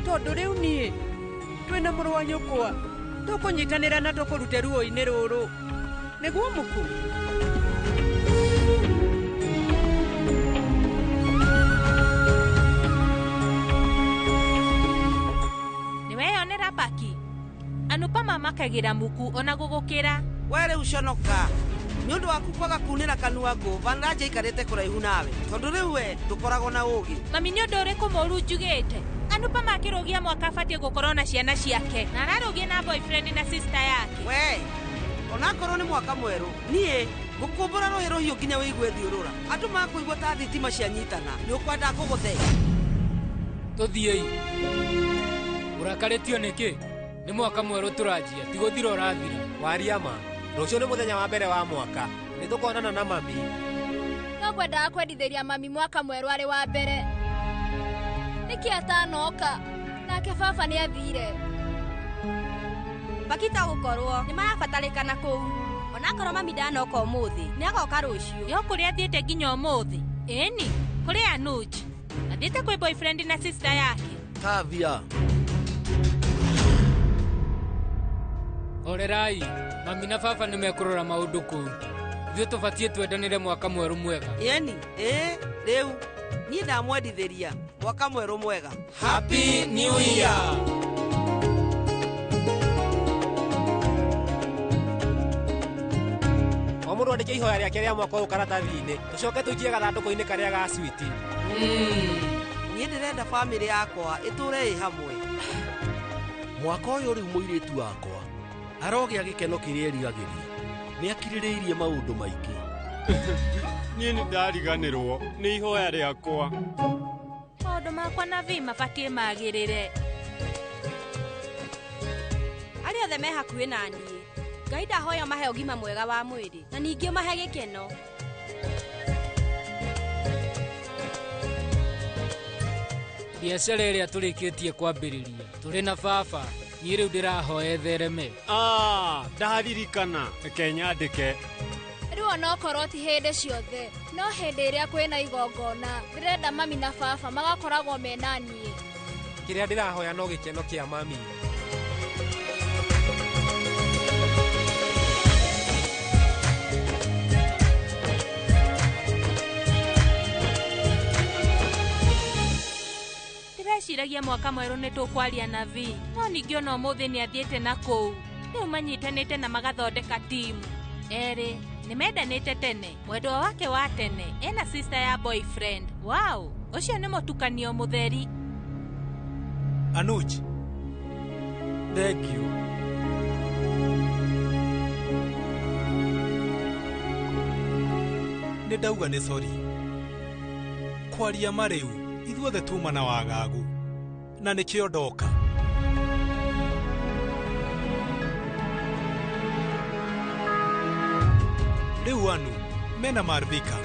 tondũ rĩu niĩ twĩna mũrũ wa nyũkwa tũkũnyitanĩra na tũkũrute ruo-inĩ rũrũ. Nĩguo Muku? Nĩweyonera Baki, Anupama amakagĩra Muku ona gũgũkĩra. We rĩu conoka nĩ ũndũ waku kwaga kunĩra kanua ngũ Vanraja aikarĩte kũraihu nawe tondũ rĩu we ndũkoragwo na ũũgĩ. Mami nĩ ũndũ ũrĩkũ mũũru njugĩte? Anupama akĩrũgia mwaka abatiĩ gũkorwo na ciana ciake na ararũgia na boyfriend na sister yake. We onakorwo nĩ mwaka mwerũ, niĩ ngũkũmbũra rũhĩ rũhiũ nginya wĩigue thiũrũra. Andũ makũigua ta thitima cianyitana, nĩ ũkwenda ngũgũthe. Tũthiĩi. Ũrakarĩtio nĩkĩ? Nĩ mwaka mwerũ tũranjia, ti gũthira ũrathira. Waria ma, rũciũ nĩ mũthenya wa mbere wa mwaka. Nĩ tũkonana na mami. No ngwendaga kwendithĩria mami mwaka mwerũ arĩ wa mbere. Nĩkĩ atanoka? Nake baba nĩ athire. Bakita gũkorwo nĩ marabatarĩkana kũu. Onakorwo mami ndanoka ũmũthĩ, nĩ agoka rũciũ. Yo kũrĩa athiĩte nginya ũmũthĩ. Ĩni, kũrĩ Anuj. Athiĩte kwĩ boyfriend na sister yake. Kavya. Horerai, mami na baba nĩ mekũrora maũndũ kũu. Ithuĩ tũbatiĩ twendanĩre mwaka mwerũ mwega. Yeni, rĩu niĩ ndamwendithĩria mwaka mwerũ mwega. Happy New Year. O mũndũ andĩke ihoya rĩake rĩa mwaka ũyũ karatathi-inĩ, tũcoke tũikie gathandũkũ-inĩ karĩa ga switi. Niĩ ndĩrenda bamĩrĩ yakwa ĩtũre ĩ hamwe. Mwaka ũyũ rĩu mũirĩtu wakwa arogĩa gĩkeno kĩrĩa eriragĩria. Nĩ akirĩrĩirie maũndũ maingĩ. Niĩ nĩ ndariganĩrwo nĩ ihoya rĩakwa. Maũndũ makwa na Vi mabatiĩ magĩrĩre. Arĩa othe me hakuhĩ na niĩ, Ngai ndahoya mahe ũgima mwega wa mwĩrĩ na ningĩ ũmahe gĩkeno. Biacara ĩrĩa tũrĩkĩtie kwambĩrĩria tũrĩ na baba, niĩ rĩu ndĩrahoya ĩthereme. Ndaririkana, reke nyandĩke. Rĩu onokorwo ti hĩndĩ ciothe, No hĩndĩ ĩrĩa kwĩna igongona, ndĩrenda mami na baba magakoragwo mena niĩ. Kĩrĩa ndĩrahoya no gĩkeno kĩa mami. Ndĩreciragia mwaka mwerũ nĩ tũkwaria na V, no ningĩ ona ũmũthĩ nĩ athiĩte na kũu. Rĩu manyitanĩte na magathondeka timu. Erĩ nĩ mendanĩte tene, mwendwa wake wa tene ena sister ya boyfriend. Wow, ũcio nĩ mũtukanio mũtheri. Anuj. Thank you. Nĩ ndauga nĩ sorry. Kwaria ma rĩu ithuothe tuma na wagagu na nĩkĩo ndoka. Rĩu Anu mena Marvika.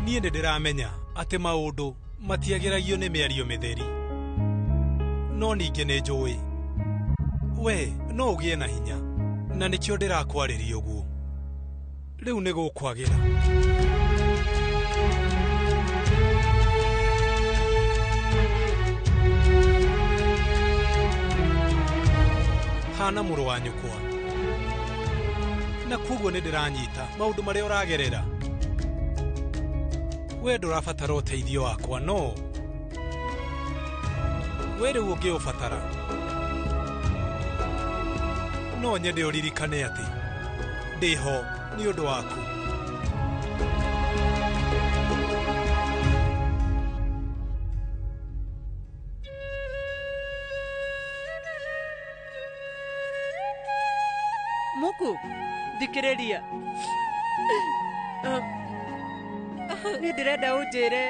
Niĩ nĩ ndĩramenya atĩ maũndũ matiagĩragio nĩ mĩario mĩtheri. No ningĩ nĩ njũĩ we no ũgĩe na hinya na nĩkĩo ndĩrakwarĩria ũguo. Rĩu nĩ gũkwagĩra. Hana mũrũ wa nyũkwa na koguo nĩ ndĩranyita maũndũ marĩa ũragerera. We ndũrabatara ũteithio wakwa, no we rĩu ũngĩũbatara no nyende ũririkane atĩ ndĩho nĩ ũndũ waku. Muku, thikĩrĩria. Niĩ ndĩrenda ũnjĩre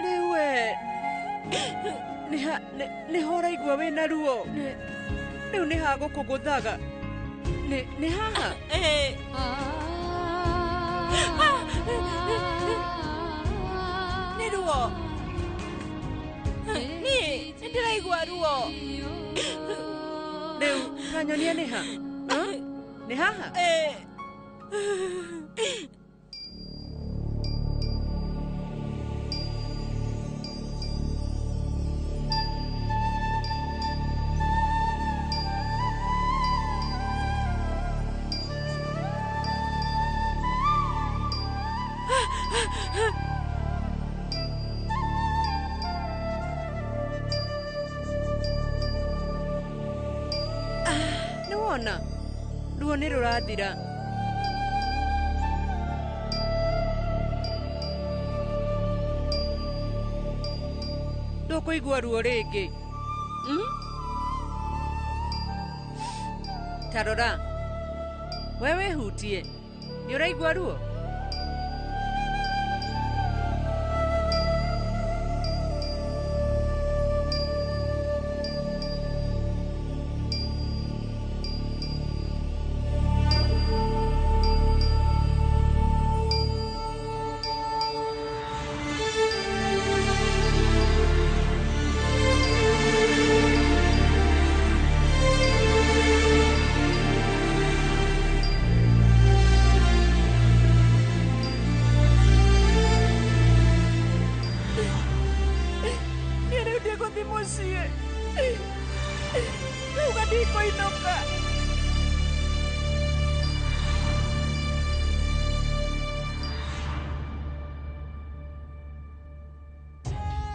rĩu we nĩho ũraigua wĩna ruo? Rĩu nĩ ha gũkũgũthaga? Nĩ haha? Nĩ ruo. Niĩ nĩ ndĩraigua ruo. Rĩu kanyonia nĩ ha? Nĩ haha? Nĩ wona ruo nĩ rũrathira. Ndũkũigua ruo rĩngĩ. Ta rora, we wĩhutie, nĩ ũraigua ruo?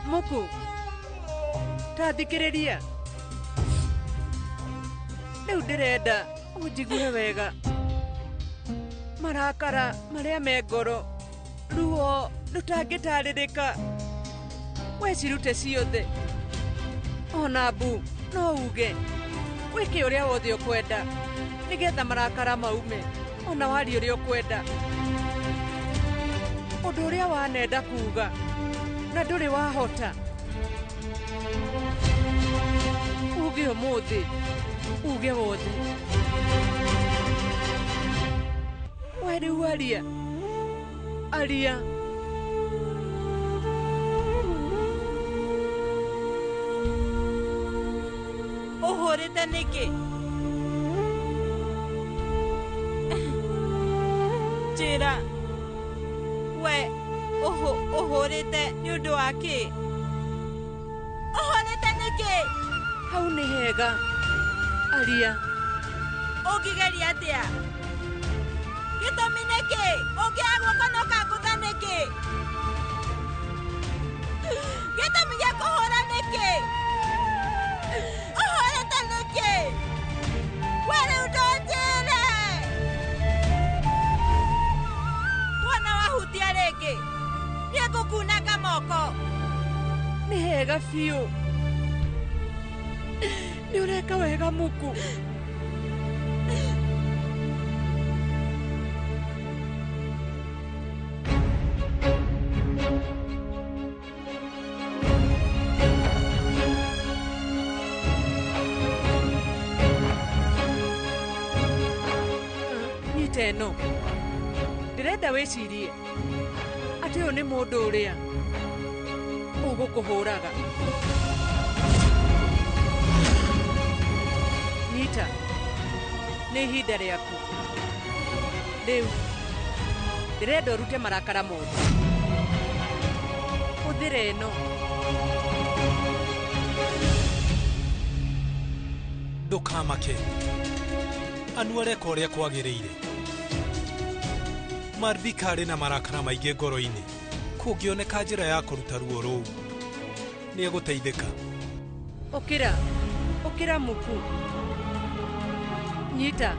Muku, ta thikĩrĩria. Rĩu ndĩrenda ũnjigue wega. Marakara marĩa me ngoro, ruo rũtangĩtarĩrĩka, we cirute ciothe. Ona mbu no uge wĩke ũrĩa wothe ũkwenda nĩgetha marakara maume, ona warie ũrĩa ũkwenda. Ũndũ ũrĩa wanenda kuga na ndũrĩ wahota, uge ũmũthĩ, uge wothe. We rĩu aria, aria. Ũhũrĩte nĩkĩ? Njĩra, we ũhũrĩte nĩ ũndũ wa kĩ? Ũhũrĩte nĩkĩ? Hau nĩ hega. Aria. Ũngĩgeria atĩa? Gĩtũmi nĩkĩ? Ũngĩoya guoko na ũkangũtha nĩkĩ? Gĩtũmi gĩa kũhũra nĩkĩ? Ũhũrĩte nĩkĩ? We rĩu ndũnjĩre. Wona wahutia rĩngĩ, nĩngũkunanga moko. Nĩ hega biũ. Nĩ ũreka wega Muku. Nyita ĩno. Ndĩrenda wĩcirie atĩ ũyũ nĩ mũndũ ũrĩa ũgũkũhũraga. Nyita, nĩ ihinda rĩaku. Rĩu ndĩrenda ũrute marakara mothe. Hũthĩra ĩno. Ndũkamake. Anu areka ũrĩa kwagĩrĩire. Marvika arĩ na marakara maingĩ ngoro-inĩ. Kũngĩoneka njĩra ya kũruta ruo rũu, nĩegũteithĩka. Ũkĩra, ũkĩra Muku. Nyita,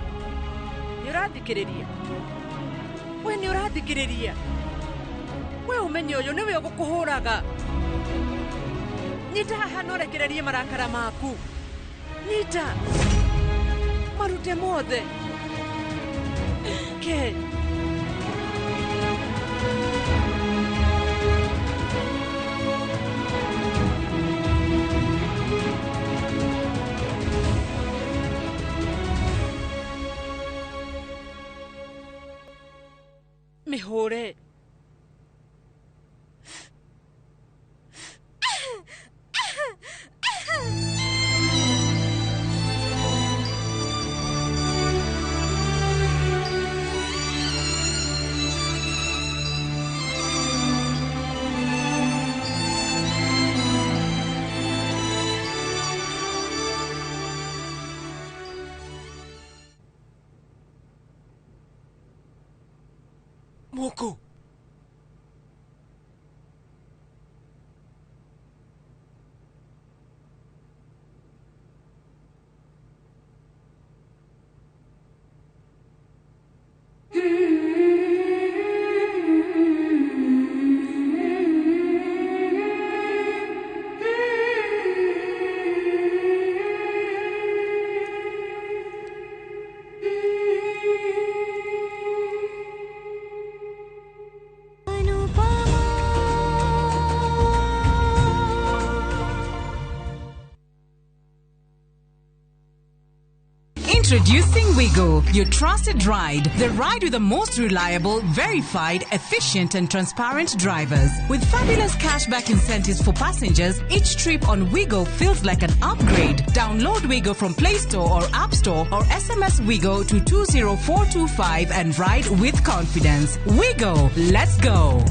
nĩ ũrathikĩrĩria? We nĩ ũrathikĩrĩria? We ũmenye ũyũ nĩwe ũgũkũhũraga. Nyita haha na ũrekererie marakara maku. Nyita, marute mothe. Ke. Mĩhũre. Muku. Introducing Wigo, your trusted ride. The ride with the most reliable, verified, efficient, and transparent drivers. With fabulous cashback incentives for passengers, each trip on Wigo feels like an upgrade. Download Wigo from Play Store or App Store or SMS Wigo to 20425 and ride with confidence. Wigo, let's go.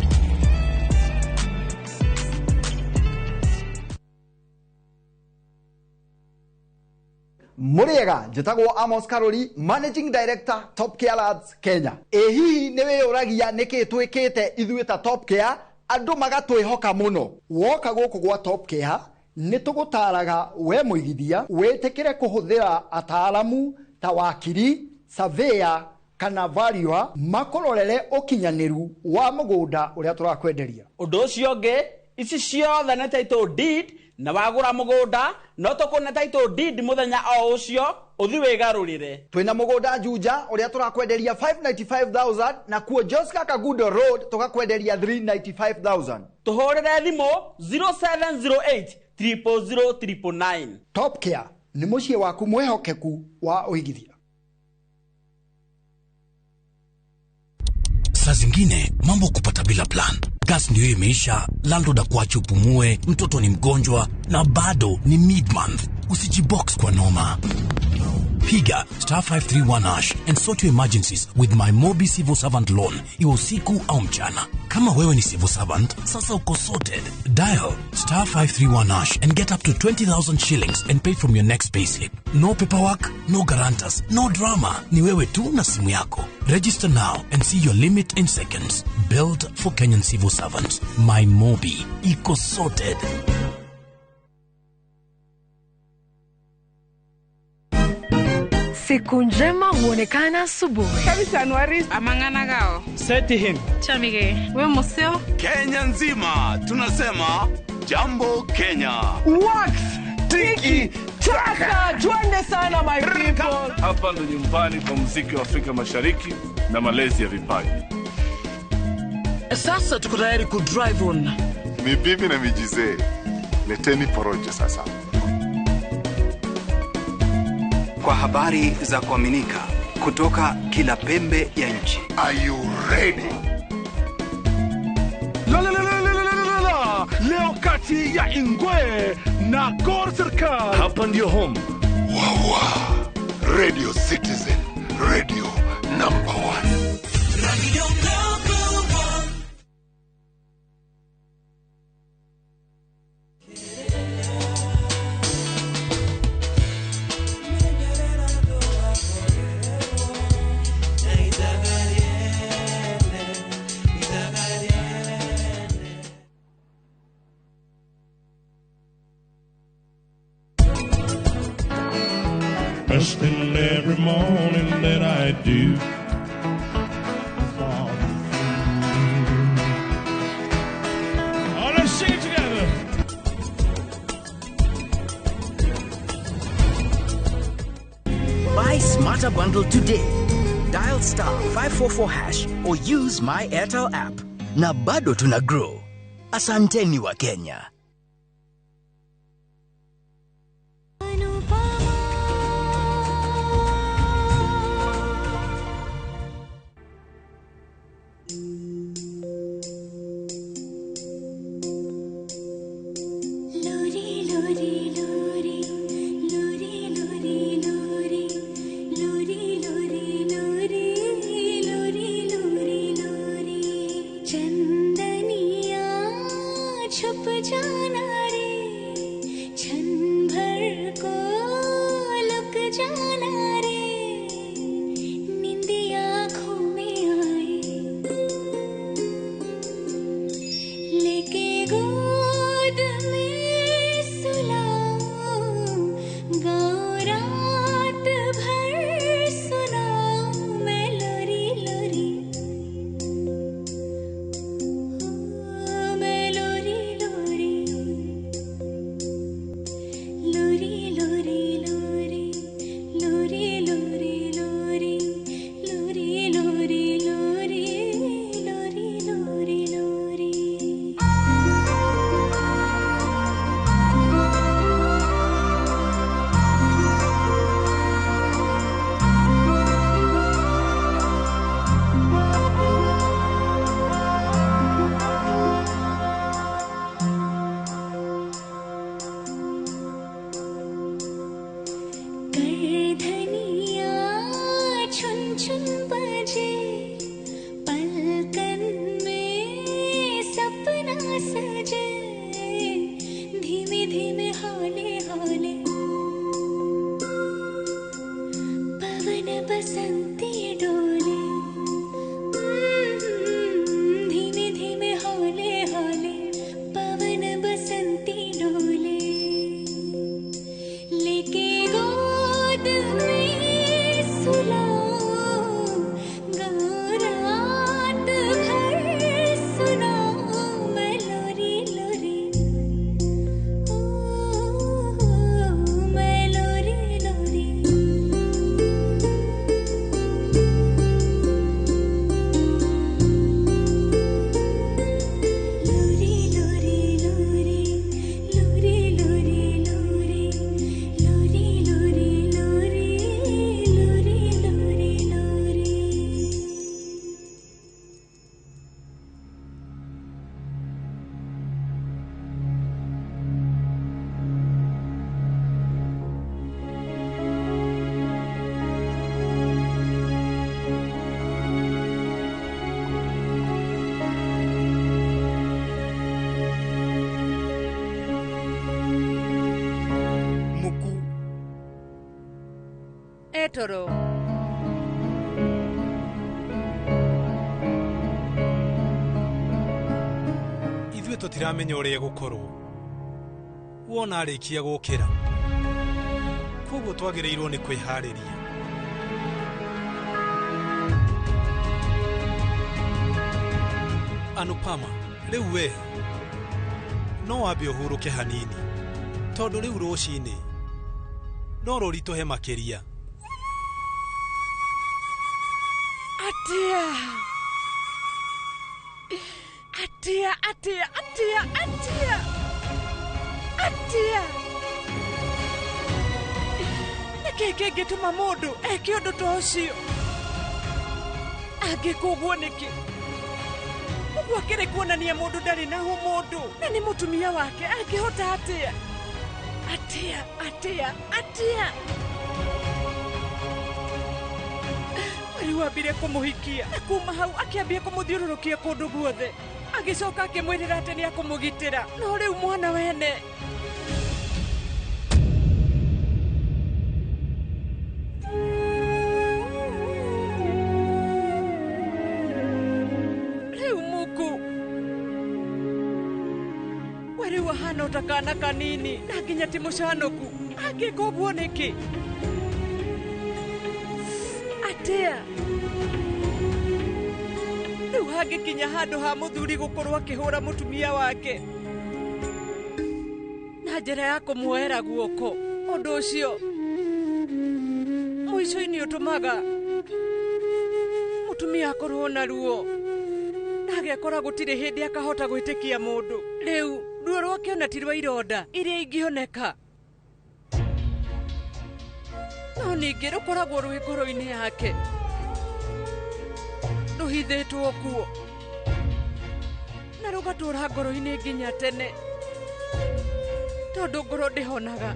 Muriega njĩtagwo Amos Karori, Managing Director, Top Care Lads Kenya. Ĩ hihi nĩ wĩyũragia nĩkĩ twĩkĩte ithuĩ ta Top Care andũ magatwĩhoka mũno? Woka gũkũ gwa Top Care nĩ tũgũtaraga we mũigithia wĩtĩkĩre kũhũthĩra ataaramu ta wakiri, surveyor kana valuer makũrorere ũkinyanĩru wa mũgũnda ũrĩa tũrakwenderia. Ũndũ ũcio ũngĩ, ici ciothe nĩ title deed, na wagũra mũgũnda no tũkũne title deed mũthenya o ũcio ũthi wĩgarũrĩre. Twĩna mũgũnda Juja ũrĩa tũrakwenderia 595,000 na kuo Joska Kagudo Road tũgakwenderia 395,000. Tũhũrĩre thimũ 0708 000 999. Top Care nĩ mũciĩ waku mwĩhokeku wa ũigithia. Saa zingine mambo kupata bila plan. Gas ndio imeisha, landlord akuache upumue, mtoto ni mgonjwa na bado ni mid-month. Usijibox kwa noma. Piga star 531 hash and sort your emergencies with my Mobi Civil Servant Loan, iwe usiku au mchana. Kama wewe ni civil servant, sasa uko sorted. Dial star 531 hash and get up to 20,000 shillings and pay from your next payslip. No paperwork, no guarantors, no drama. Ni wewe tu na simu yako. Register now and see your limit in seconds. Built for Kenyan civil servants. My Mobi. Iko sorted. Siku njema huonekana asubuhi. Amang'ana Seti him. Chamige. We museo. Kenya nzima tunasema jambo Kenya. Wax tiki taka, twende sana my people. Hapa ndo nyumbani kwa muziki wa Afrika Mashariki na malezi ya vipaji. Sasa tuko tayari ku drive on. Ni bibi na mijizee, leteni porojo sasa. Kwa habari za kuaminika kutoka kila pembe ya nchi. Are you ready? La la la la la la la la. Leo kati ya Ingwe na Gor Serikali. Hapa ndio home. Wawa. Radio Citizen, radio number 1. Radio number 1. First thing every morning that I do. Oh, let's sing it together. Buy Smarter Bundle today. Dial star 544 hash or use my Airtel app. Na bado tuna grow. Asanteni wa Kenya. जाना रे, नींद आँखों में आए। Ahonere toro. Ithuĩ tũtiramenya ũrĩa egũkorwo wona arĩkia gũkĩra, koguo twagĩrĩirwo nĩ kwĩharĩria. Anupama, rĩu we no wambe ũhurũke hanini tondũ rĩu rũcinĩ no rũritũhe makĩria. Atia atia atia atia atia atia, nĩkĩ kĩngĩtũma mũndũ eke ũndũ ta ũcio? Angĩka ũguo nĩkĩ? Ũguo akĩrĩ kuonania mũndũ ndarĩ na ũmũndũ na nĩ mũtumia wake, angĩhota atĩa? Atia atia atia, rĩu ambire kũmũhikia na kuma hau akĩambia kũmũthiũrũrũkia kũndũ guothe, agĩcoka akĩmwĩrĩra atĩ nĩ akũmũgitĩra, no rĩu mwana wene. Rĩu Muku we rĩu ahana ota kana kanini na nginya ti mũcanũku, angĩka ũguo nĩkĩ? Atia rĩu hangĩkinya handũ ha mũthuri gũkorwo akĩhũra mũtumia wake na njĩra ya kũmuoera guoko, ũndũ ũcio mũico-inĩ ũtũmaga mũtumia akorwo na ruo na agekora gũtirĩ hĩndĩ akahota gwĩtĩkia mũndũ. Rĩu ruo rwake ona ti rwa ironda iria ingĩoneka, no ningĩ rũkoragwo rwĩ ngoro-inĩ yake rũhithĩtwo kuo na rũgatũra ngoro-inĩ nginya tene, tondũ ngoro ndĩhonaga.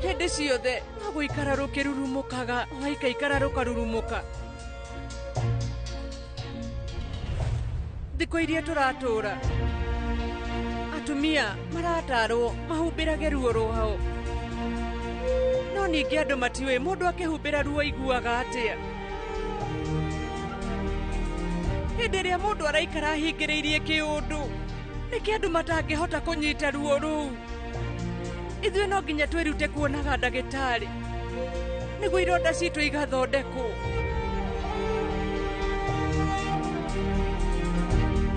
Hĩndĩ ciothe no gũikara rũkĩrurumũkaga, waikaikara rũkarurumũka. Thikũ iria tũratũra atumia maratarwo mahumbĩrage ruo rwao, no ningĩ andũ matiũĩ mũndũ akĩhumbĩra ruo aiguaga atĩa. Hĩndĩ ĩrĩa mũndũ araikara ahingĩrĩirie kĩũndũ, nĩkĩ andũ matangĩhota kũnyita ruo rũu? Ithuĩ no nginya twĩrute kuonaga ndagĩtarĩ nĩguo ironda citũ igathondekwo.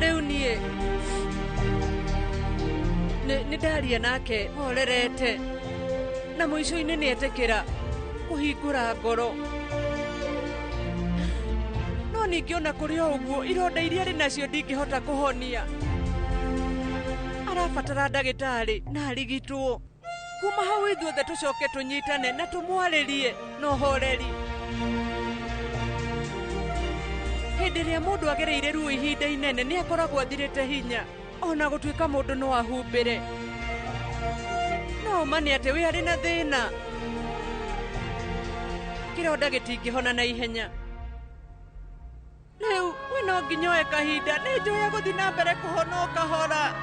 Rĩu niĩ nĩ ndaria nake horerete na mũico-inĩ nĩetĩkĩra kũhingũra ngoro. No ningĩ ona kũrĩ o ũguo ironda iria arĩ nacio ndingĩhota kũhonia. Arabatara ndagĩtarĩ na arigitwo. Kuma hau ithuothe tũcoke tũnyitane na tũmwarĩrie na ũhoreri. Hĩndĩ ĩrĩa mũndũ agereire ruo ihinda inene nĩ akoragwo athirĩte hinya, ona gũtuĩka mũndũ no ahumbĩre. No ma nĩ atĩ we arĩ na thĩna, kĩronda gĩtingĩhona na ihenya. Rĩu we no nginya oe kahinda, nĩ njũĩ egũthiĩ na mbere kũhona o kahora.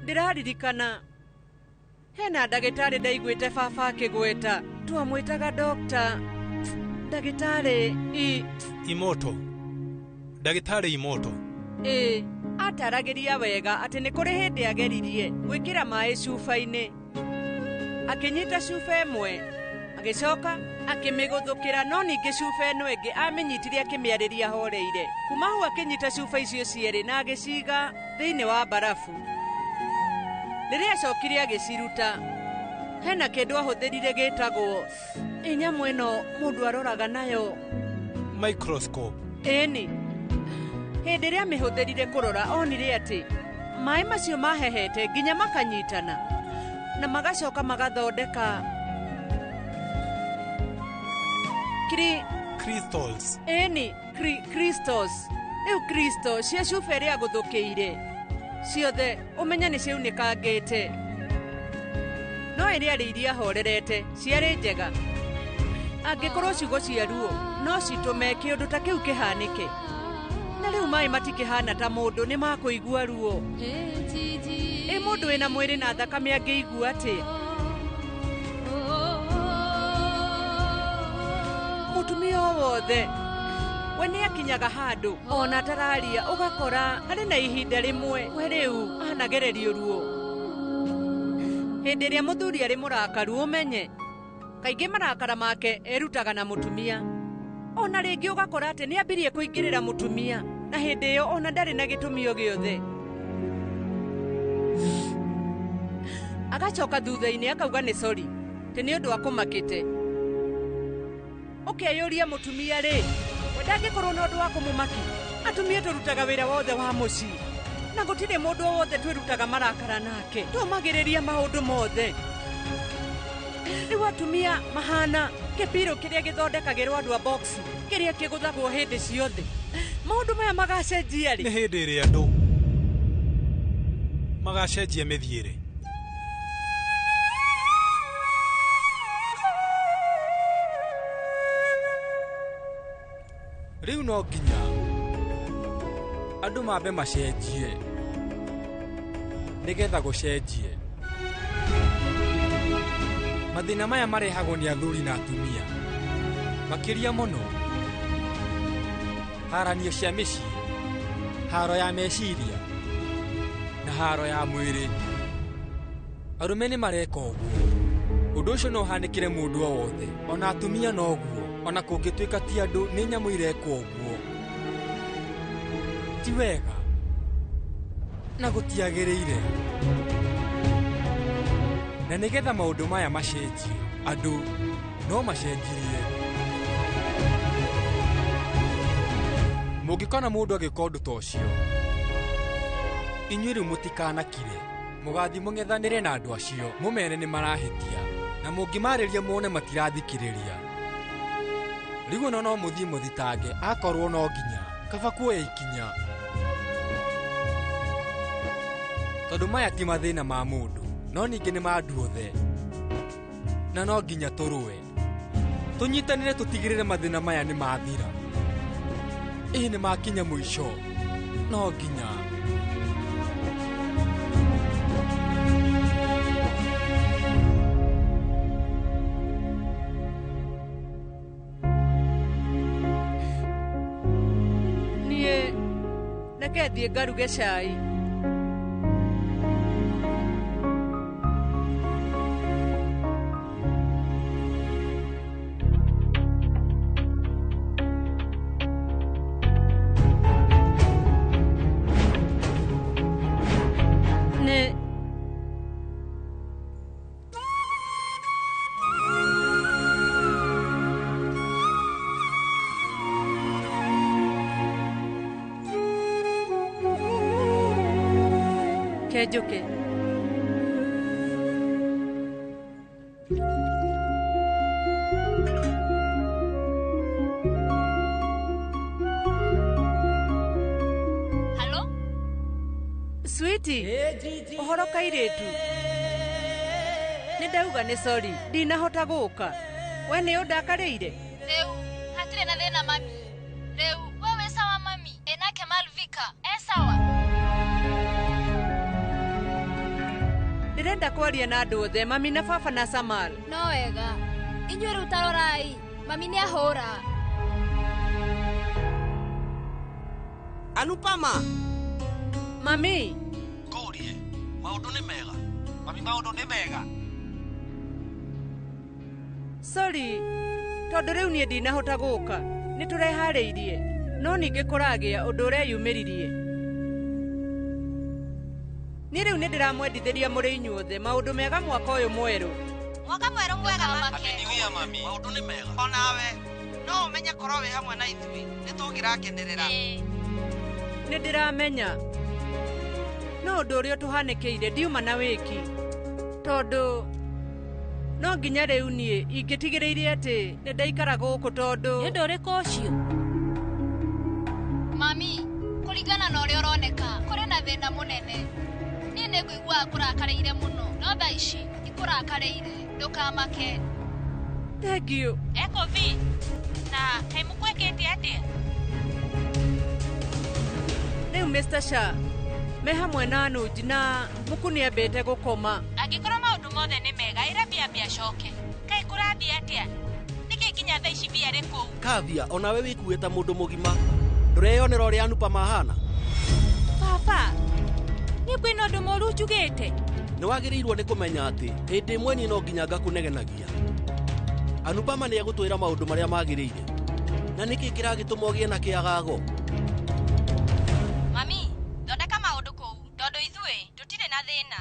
Ndĩraririkana hena ndagĩtarĩ ndaiguĩte baba akĩgweta, twamwĩtaga Dr. Ndagĩtarĩ Imoto. Ndagĩtarĩ Imoto. Ĩ, ataragĩria wega atĩ nĩ kũrĩ hĩndĩ ageririe gwĩkĩra maĩ cuba-inĩ. Akĩnyita cuba ĩmwe, agĩcoka akĩmĩgũthũkĩra, no ningĩ cuba ĩno ĩngĩ amĩnyitire akĩmĩarĩria horeire. Kuma hau akĩnyita cuba icio cierĩ na agĩciga thĩinĩ wa barafu. Rĩrĩa acokire agĩciruta, hena kĩndũ ahũthĩrire gĩtagwo ĩ nyamũ ĩno mũndũ aroraga nayo Microscope. Ĩni, hĩndĩ ĩrĩa amĩhũthĩrire kũrora onire atĩ maĩ macio mahehete nginya makanyitana na magacoka magathondeka crystals. Ĩni, crystals. Rĩu crystals cia cuba ĩrĩa agũthũkĩire ciothe ũmenye nĩ ciaunĩkangĩte, no ĩrĩa arĩ iria horerete ciarĩ njega. Angĩkorwo ciugo cia ruo No citũme kĩũndũ ta kĩu kĩhanĩke. Na rĩu maĩ matikĩhana ta mũndũ nĩ makũigua ruo. Ĩ mũndũ wĩna mwĩrĩ na thakame angĩigua atĩa? Mũtumia o wothe we nĩ akinyaga handũ ona atararia ũgakora harĩ na ihinda rĩmwe we rĩu anagererio ruo. Hĩndĩ ĩrĩa mũthuri arĩ mũrakaru ũmenye kaingĩ marakara make erutaga na mũtumia. Ona rĩngĩ ũgakora atĩ nĩ ambirie kũingĩrĩra mũtumia na hĩndĩ ĩyo ona ndarĩ na gĩtũmi o gĩothe. Agacoka thutha-inĩ akauga nĩ sorry tĩ nĩ ũndũ akũmakĩte. Ũkeyũria mũtumia rĩ, we ndangĩkorwo na ũndũ wa kũmũmaki. Atumia tũrutaga wĩra wothe wa mũciĩ na gũtirĩ mũndũ o wothe twĩrutaga marakara nake, tũmagĩrĩria maũndũ mothe. Rĩu atumia mahana kĩbirũ kĩrĩa gĩthondekagĩrwo andũ a box kĩrĩa kĩgũthagwo hĩndĩ ciothe. Maũndũ maya magacenjia rĩ? Nĩ hĩndĩ ĩrĩa andũ magacenjia mĩthiĩre. Rĩu no nginya andũ mambe macenjie nĩgetha gũcenjie. Mathĩna maya marehagwo nĩ athuri na atumia makĩria mũno haranio cia mĩciĩ, haro ya meciria na haro ya mwĩrĩ. Arũme nĩ mareka ũguo. Ũndũ ũcio no ũhanĩkĩre mũndũ o wothe, ona atumia noguo, ona kũngĩtuĩka ti andũ nĩ nyamũ irekwo ũguo. Ti wega na gũtiagĩrĩire. Na nĩgetha maũndũ maya macenjie, andũ no macenjirie. Mũngĩkona mũndũ agĩka ũndũ ta ũcio, inyuĩ rĩu mũtikanakire, mũgathiĩ mũng'ethanĩre na andũ acio, mũmere nĩ marahĩtia, na mũngĩmarĩria muone matirathikĩrĩria. Rĩu ona no mũthiĩ mũthitange akorwo no nginya, kaba kuoya ikinya. Tondũ maya ti mathĩna ma mũndũ, no ningĩ nĩ ma andũ othe, na no nginya tũrũe. Tũnyitanĩre tũtigĩrĩre mathĩna maya nĩ mathira. Ĩĩ nĩ makinya mũico, no nginya. Niĩ reke thiĩ ngaruge cai. Nĩ Kenjũke. Halo? Switi, ũhoro kairĩtu. Nĩ ndauga nĩ sorry, ndinahota gũka. We nĩ ũndakarĩire? Rĩu hatirĩ na thĩna mami. Rĩu we wĩ sawa mami? Ĩ nake Malvika e sawa? Ndĩrenda kwaria na andũ othe, mami na baba na Samal. No wega. Inyuĩ rĩu ta rorai, mami nĩ ahũra. Anupama. Mami. Ngũrie, maũndũ nĩ mega. Mami, maũndũ nĩ mega. Sorry, tondũ rĩu niĩ ndinahota gũka. Nĩ tũreharĩirie, no ningĩ kũragĩa ũndũ ũreyumĩririe. Niĩ rĩu nĩ ndĩramwendithĩria mũrĩ inyuothe maũndũ mega mwaka ũyũ mwerũ. Mwaka mwerũ mwega mami. Happy New Year mami. Maũndũ nĩ mega. Onawe no ũmenye korwo wĩ hamwe na ithuĩ nĩ tũngĩrakenerera. Nĩ ndĩramenya. No ũndũ ũrĩa ũtũhanĩkĩire ndiuma na wĩki. Tondũ no nginya rĩu niĩ ingĩtigĩrĩire atĩ nĩ ndaikara gũkũ tondũ. Nĩ ũndũ ũrĩkũ ũcio? Mami, kũringana na ũrĩa ũroneka, kũrĩ na thĩna mũnene. Niĩ nĩ ngũiguaga kũrakarĩire mũno, no thaa ici ndikũrakarĩire, ndũkamake. Thank you. Eko vi na kaĩ mũkwĩkĩte atĩa? Rĩu Mr. Shah me hamwe na Anuj na Muku nĩambĩte gũkoma. Angĩkorwo maũndũ mothe nĩ mega ĩra Bia acoke. Kaĩ kũrathiĩ atĩa? Nĩkĩ nginya thaa ici Bia arĩ kũu? Kavya onawe wĩkuĩte ta mũndũ mũgima. Ndũreyonera ũrĩa Anupama ahana? Baba, niĩ kwĩna ũndũ mũũru njugĩte? Nĩ wagĩrĩirwo nĩ kũmenya atĩ hĩndĩ ĩmwe niĩ no nginya ngakũnegenagia. Anupama nĩ egũtwĩra maũndũ marĩa magĩrĩire. Na nĩkĩ kĩragĩtũma ũgĩe na kĩagago? Mami, thondeka maũndũ kũu tondũ ithuĩ tũtirĩ na thĩna.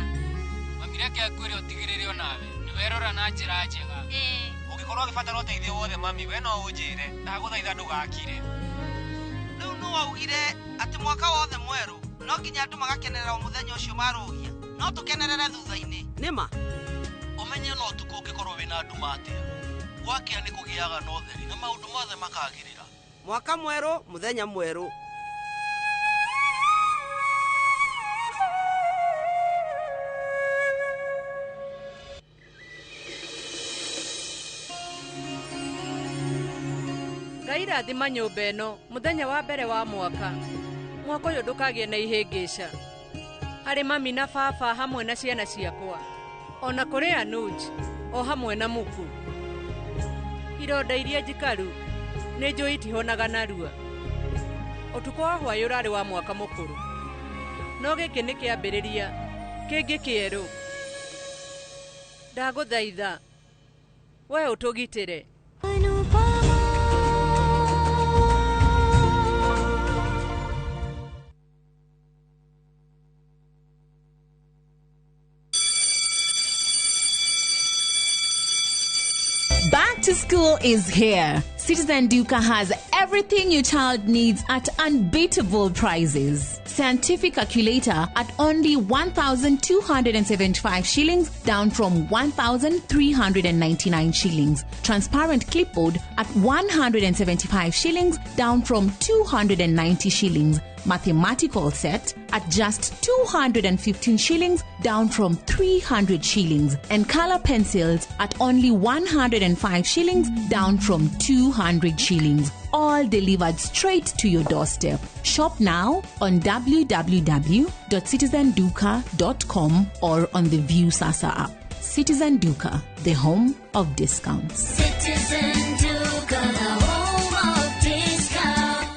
Mami, reke ngwĩre ũtigĩrĩre onawe nĩwerora na njĩra njega. Ĩĩ. Ũngĩkorwo ũgĩbatara ũteithio wothe mami, we no ũnjĩre. Ndagũthaitha ndũgakire. Rĩu nũ waugire atĩ mwaka wothe mwerũ no nginya andũ magakenerera o mũthenya ũcio marũgia. No tũkenerere thutha-inĩ. Nĩma? Ũmenye no ũtukũ ũngĩkorwo wĩna nduma atĩa. Gwakĩa nĩ kũgĩaga na ũtheri na maũndũ mothe makagĩrĩra. Mwaka mwerũ, mũthenya mwerũ. Ngai rathima nyũmba ĩno mũthenya wa mbere wa mwaka. Mwaka ũyũ ndũkagĩe na ihĩngĩca. Harĩ mami na baba hamwe na ciana ciakwa. Ona kũrĩ Anuj o hamwe na Muku. Ironda iria njikaru nĩ njũĩ itihonaga narua. Ũtukũ wa hwaĩ ũrarĩ wa mwaka mũkũrũ. No gĩkĩ nĩ kĩambĩrĩria kĩngĩ kĩerũ. Ndagũthaitha we ũtũgitĩre. Back to school is here. Citizen Duka has everything your child needs at unbeatable prices. Scientific calculator at only 1,275 shillings, down from 1,399 shillings. Transparent clipboard at 175 shillings, down from 290 shillings. Mathematical set at just 215 shillings, down from 300 shillings. And color pencils at only 105 shillings, down from 200 shillings. All delivered straight to your doorstep. Shop now on www.citizenduka.com or on the View Sasa app. Citizen Duka, the home of discounts. Citizen Duka, the home of discounts.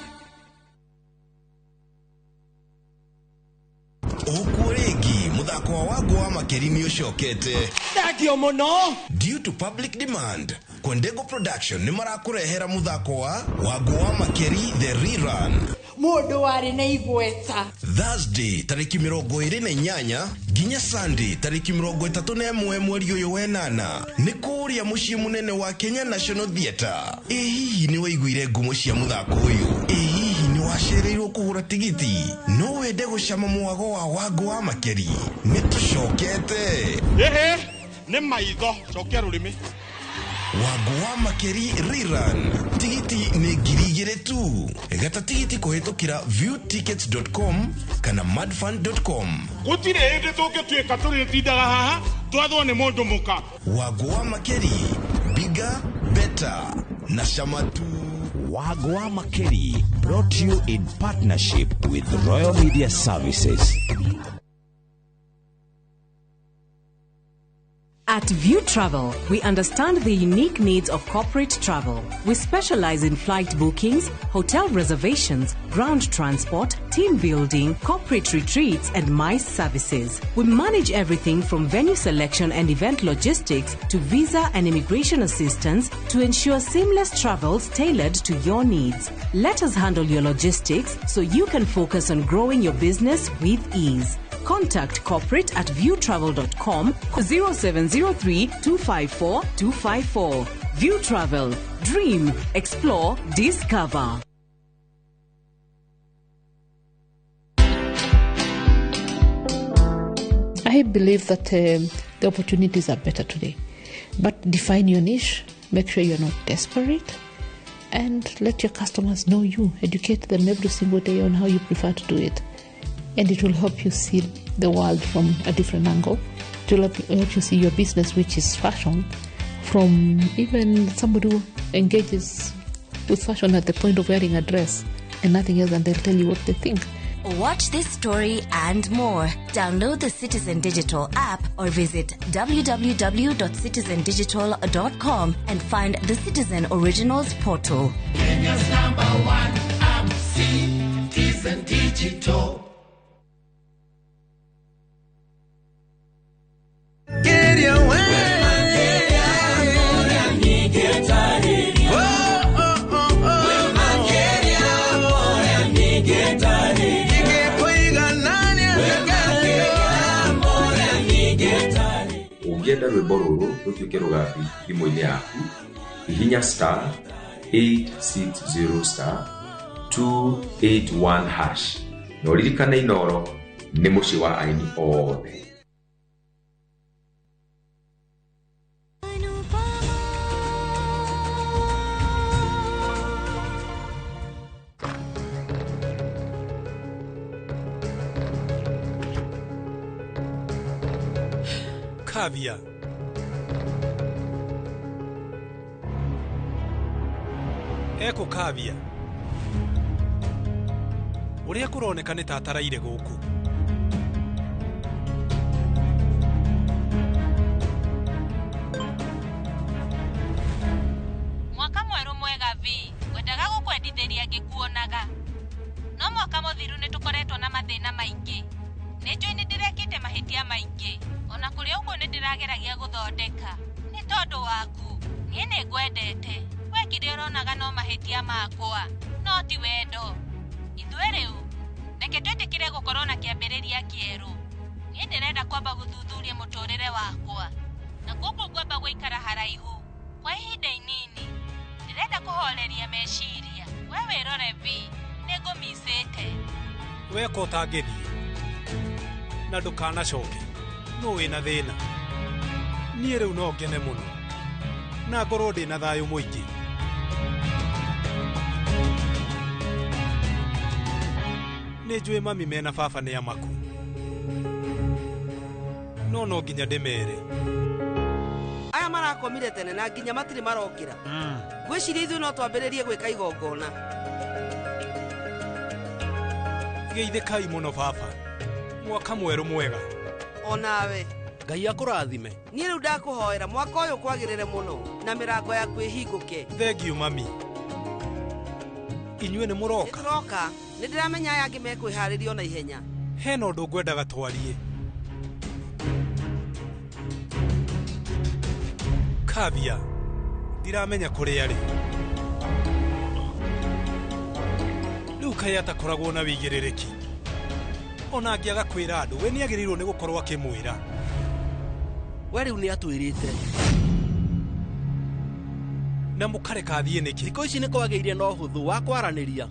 Ũkuo rĩngĩ mũthako wa Wangũ wa Makeri nĩ ũcokete. Thengio mũno. Due to public demand, Kwendego Production nĩ marakũrehera mũthako wa Wangũ wa Makeri the rerun. Mũndũ warĩ na igweta. Thursday tarĩki 28 nginya Sunday tarĩki 31 mweri ũyũ wenana nĩ kũrĩa mũciĩ mũnene wa Kenya National Theatre. Ĩ hihi nĩ waiguire ngumo cia mũthako ũyũ? Ĩ hihi nĩ wacereirwo kũgũra tigiti? No wende gũcama mwago wa Wangũ wa Makeri? Nĩ tũcokete. Ĩhĩ, nĩ maitho, cokia rũrĩmĩ. Wangũ wa Makeri rerun. Tigiti nĩ 2,000 tu. Gata tigiti kũhĩtũkĩra viewtickets.com kana madfund.com. Gũtirĩ hĩndĩ tũngĩtuĩka tũrĩtindaga haha twathwo nĩ mũndũ mũka. Wangũ wa Makeri, bigger, better na chama tu. Wangũ wa Makeri brought to you in partnership with Royal Media Services. At View Travel, we understand the unique needs of corporate travel. We specialize in flight bookings, hotel reservations, ground transport, team building, corporate retreats, and MICE services. We manage everything from venue selection and event logistics to visa and immigration assistance to ensure seamless travels tailored to your needs. Let us handle your logistics so you can focus on growing your business with ease. Contact corporate at viewtravel.com 0703 254 254. View Travel. Dream, explore, discover. I believe that the opportunities are better today. But define your niche, make sure you're not desperate, and let your customers know you. Educate them every single day on how you prefer to do it. And it will help you see the world from a different angle. It will help you see your business, which is fashion, from even somebody who engages with fashion at the point of wearing a dress and nothing else, and they'll tell you what they think. Watch this story and more. Download the Citizen Digital app or visit www.citizendigital.com and find the Citizen Originals portal. Kenya's number one app, Citizen Digital. Get your way. Ũngĩenda rwĩmbo rũrũ rũtuĩke rũgambi thimũ-inĩ yaku, hihinya star 860 star 281 hash na ũririkane Inooro nĩ mũciĩ wa aini othe. Kavya. Eko Kavya. Ũrĩa kũroneka nĩ ta ataraire gũkũ. Mwaka mwerũ mwega V, ngwendaga gũkwendithĩria ngĩkuonaga. No mwaka mũthiru nĩ tũkoretwo na mathĩna maingĩ. Nĩ njũĩ nĩ ndĩrekĩte mahĩtia maingĩ. Ona kũrĩ ũguo nĩ ndĩrageragia gũthondeka. Nĩ tondũ waku, niĩ nĩ ngwendete. We kĩrĩa ũronaga no mahĩtia makwa, no ti wendo. Ithuĩ rĩu, reke twĩtĩkĩre gũkorwo na kĩambĩrĩria kĩerũ. Niĩ ndĩrenda kwamba gũthuthuria mũtũrĩre wakwa. Na koguo ngwamba gũikara haraihu kwa ihinda inini. Ndĩrenda kũhoreria meciria. We wĩrore V, nĩ ngũmicĩte. Weka ũtangĩthiĩ na ndũkanacoke. No wĩna thĩna. Niĩ rĩu no ngene mũno na ngorwo ndĩ na thayũ mũingĩ. Nĩ njũĩ mami mena baba nĩ amaku, no no nginya ndĩmere. Aya marakomire tene na nginya matirĩ marokĩra. Ngwĩciria ithuĩ no twambĩrĩrie gwĩka igongona. Geithĩkai mũno baba. Mwaka mwerũ mwega. Onawe Ngai akũrathime. Niĩ rĩu ndakũhoera mwaka ũyũ kwagĩrĩre mũno na mĩrango yaku ĩhingũke. Thengiũ mami. Inyuĩ nĩ mũroka? Nĩtũroka. Nĩ ndĩramenya aya angĩ mekwĩharĩria ona ihenya. Hena ũndũ ngwendaga twarie. Kavya, ndiramenya kũrĩa arĩ. Rĩu kaĩ atakoragwo na wĩigĩrĩrĩki. Ona angĩaga kwĩra andũ, we nĩagĩrĩirwo nĩ gũkorwo akĩmwĩra. We rĩu nĩatwĩrĩte. Na mũkareka athiĩ nĩkĩ? Thikũ ici nĩ kwagĩire na ũhũthũ wa kwaranĩria.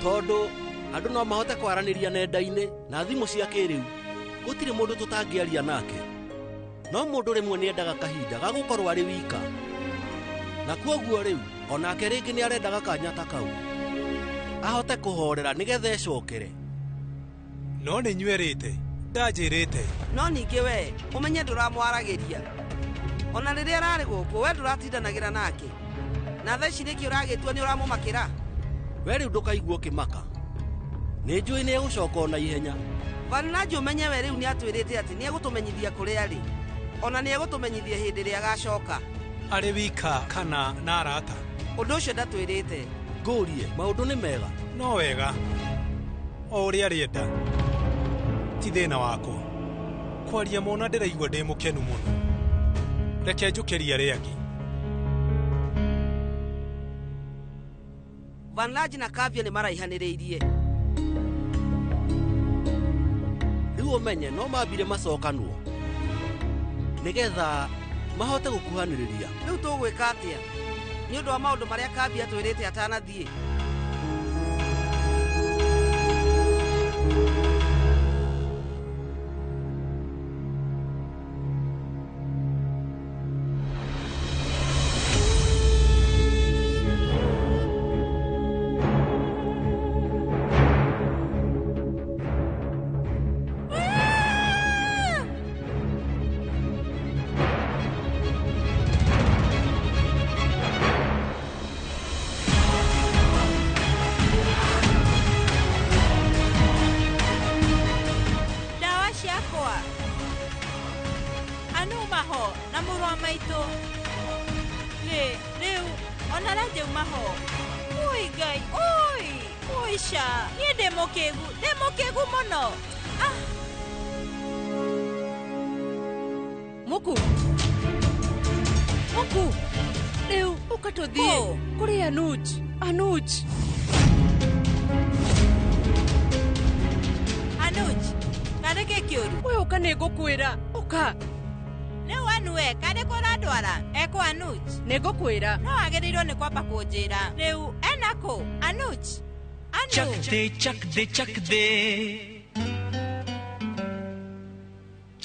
Tondũ andũ no mahote kwaranĩria nenda-inĩ na thimũ cia kĩrĩu. Gũtirĩ mũndũ tũtangĩaria nake. No mũndũ rĩmwe nĩendaga kahinda ga gũkorwo arĩ wika. Na kuoguo rĩu onake rĩngĩ nĩarendaga kanya ta kau. Ahote kũhorera nĩgetha ecokere. No nĩ inyuerĩte, ndanjĩrĩte. No ningĩ we ũmenye ndũramwaragĩria. Ona rĩrĩa ararĩ gũkũ we ndũratindanagĩra nake. Na thaa ici nĩkĩ ũragĩtua nĩ ũramũmakĩra? We rĩu ndũkaigua ũkĩmaka. Nĩ njũĩ nĩegũcoka ona ihenya. Vanlaji ũmenye we rĩu nĩatwĩrĩte atĩ nĩegũtũmenyithia kũrĩa arĩ. Ona nĩegũtũmenyithia hĩndĩ ĩrĩa agacoka. Arĩ wika kana na arata? Ũndũ ũcio ndatwĩrĩte. Ngũrie, maũndũ nĩ mega? No wega. O ũrĩa arĩenda. Ti thĩna wakwa. Kwaria mona ndĩraigua ndĩ mũkenu mũno. Reke njũkĩrie arĩa angĩ. Vanlaji na Kavya nĩ maraihanĩrĩirie. Rĩu ũmenye no mambire macokanwo nĩgetha mahote gũkuhanĩrĩria. Rĩu tũgwĩka atĩa nĩ ũndũ wa maũndũ marĩa Kavya atwĩrĩte atanathiĩ? Uma ho na mũrũ wa maitũ. Ĩ, rĩu ona Raja uma ho. Ui Ngai, ui, ui ca, niĩ ndĩ mũkĩgu, ndĩ mũkĩgu mũno. Ah. Muku. Muku. Rĩu ũka tũthiĩ kũrĩ Anuj. Anuj. Anuj, karĩ kĩ kĩũru? We ũka nĩ ngũkwĩra. Ũka. Rĩu Anu we, karĩ kũ ũrandwara? Ekũ Anuj? Nĩ ngũkwĩra. No wagĩrĩirwo nĩ kwamba kũnjĩra. Rĩu ena kũ? Anuj. Anu. चक दे चक दे चक दे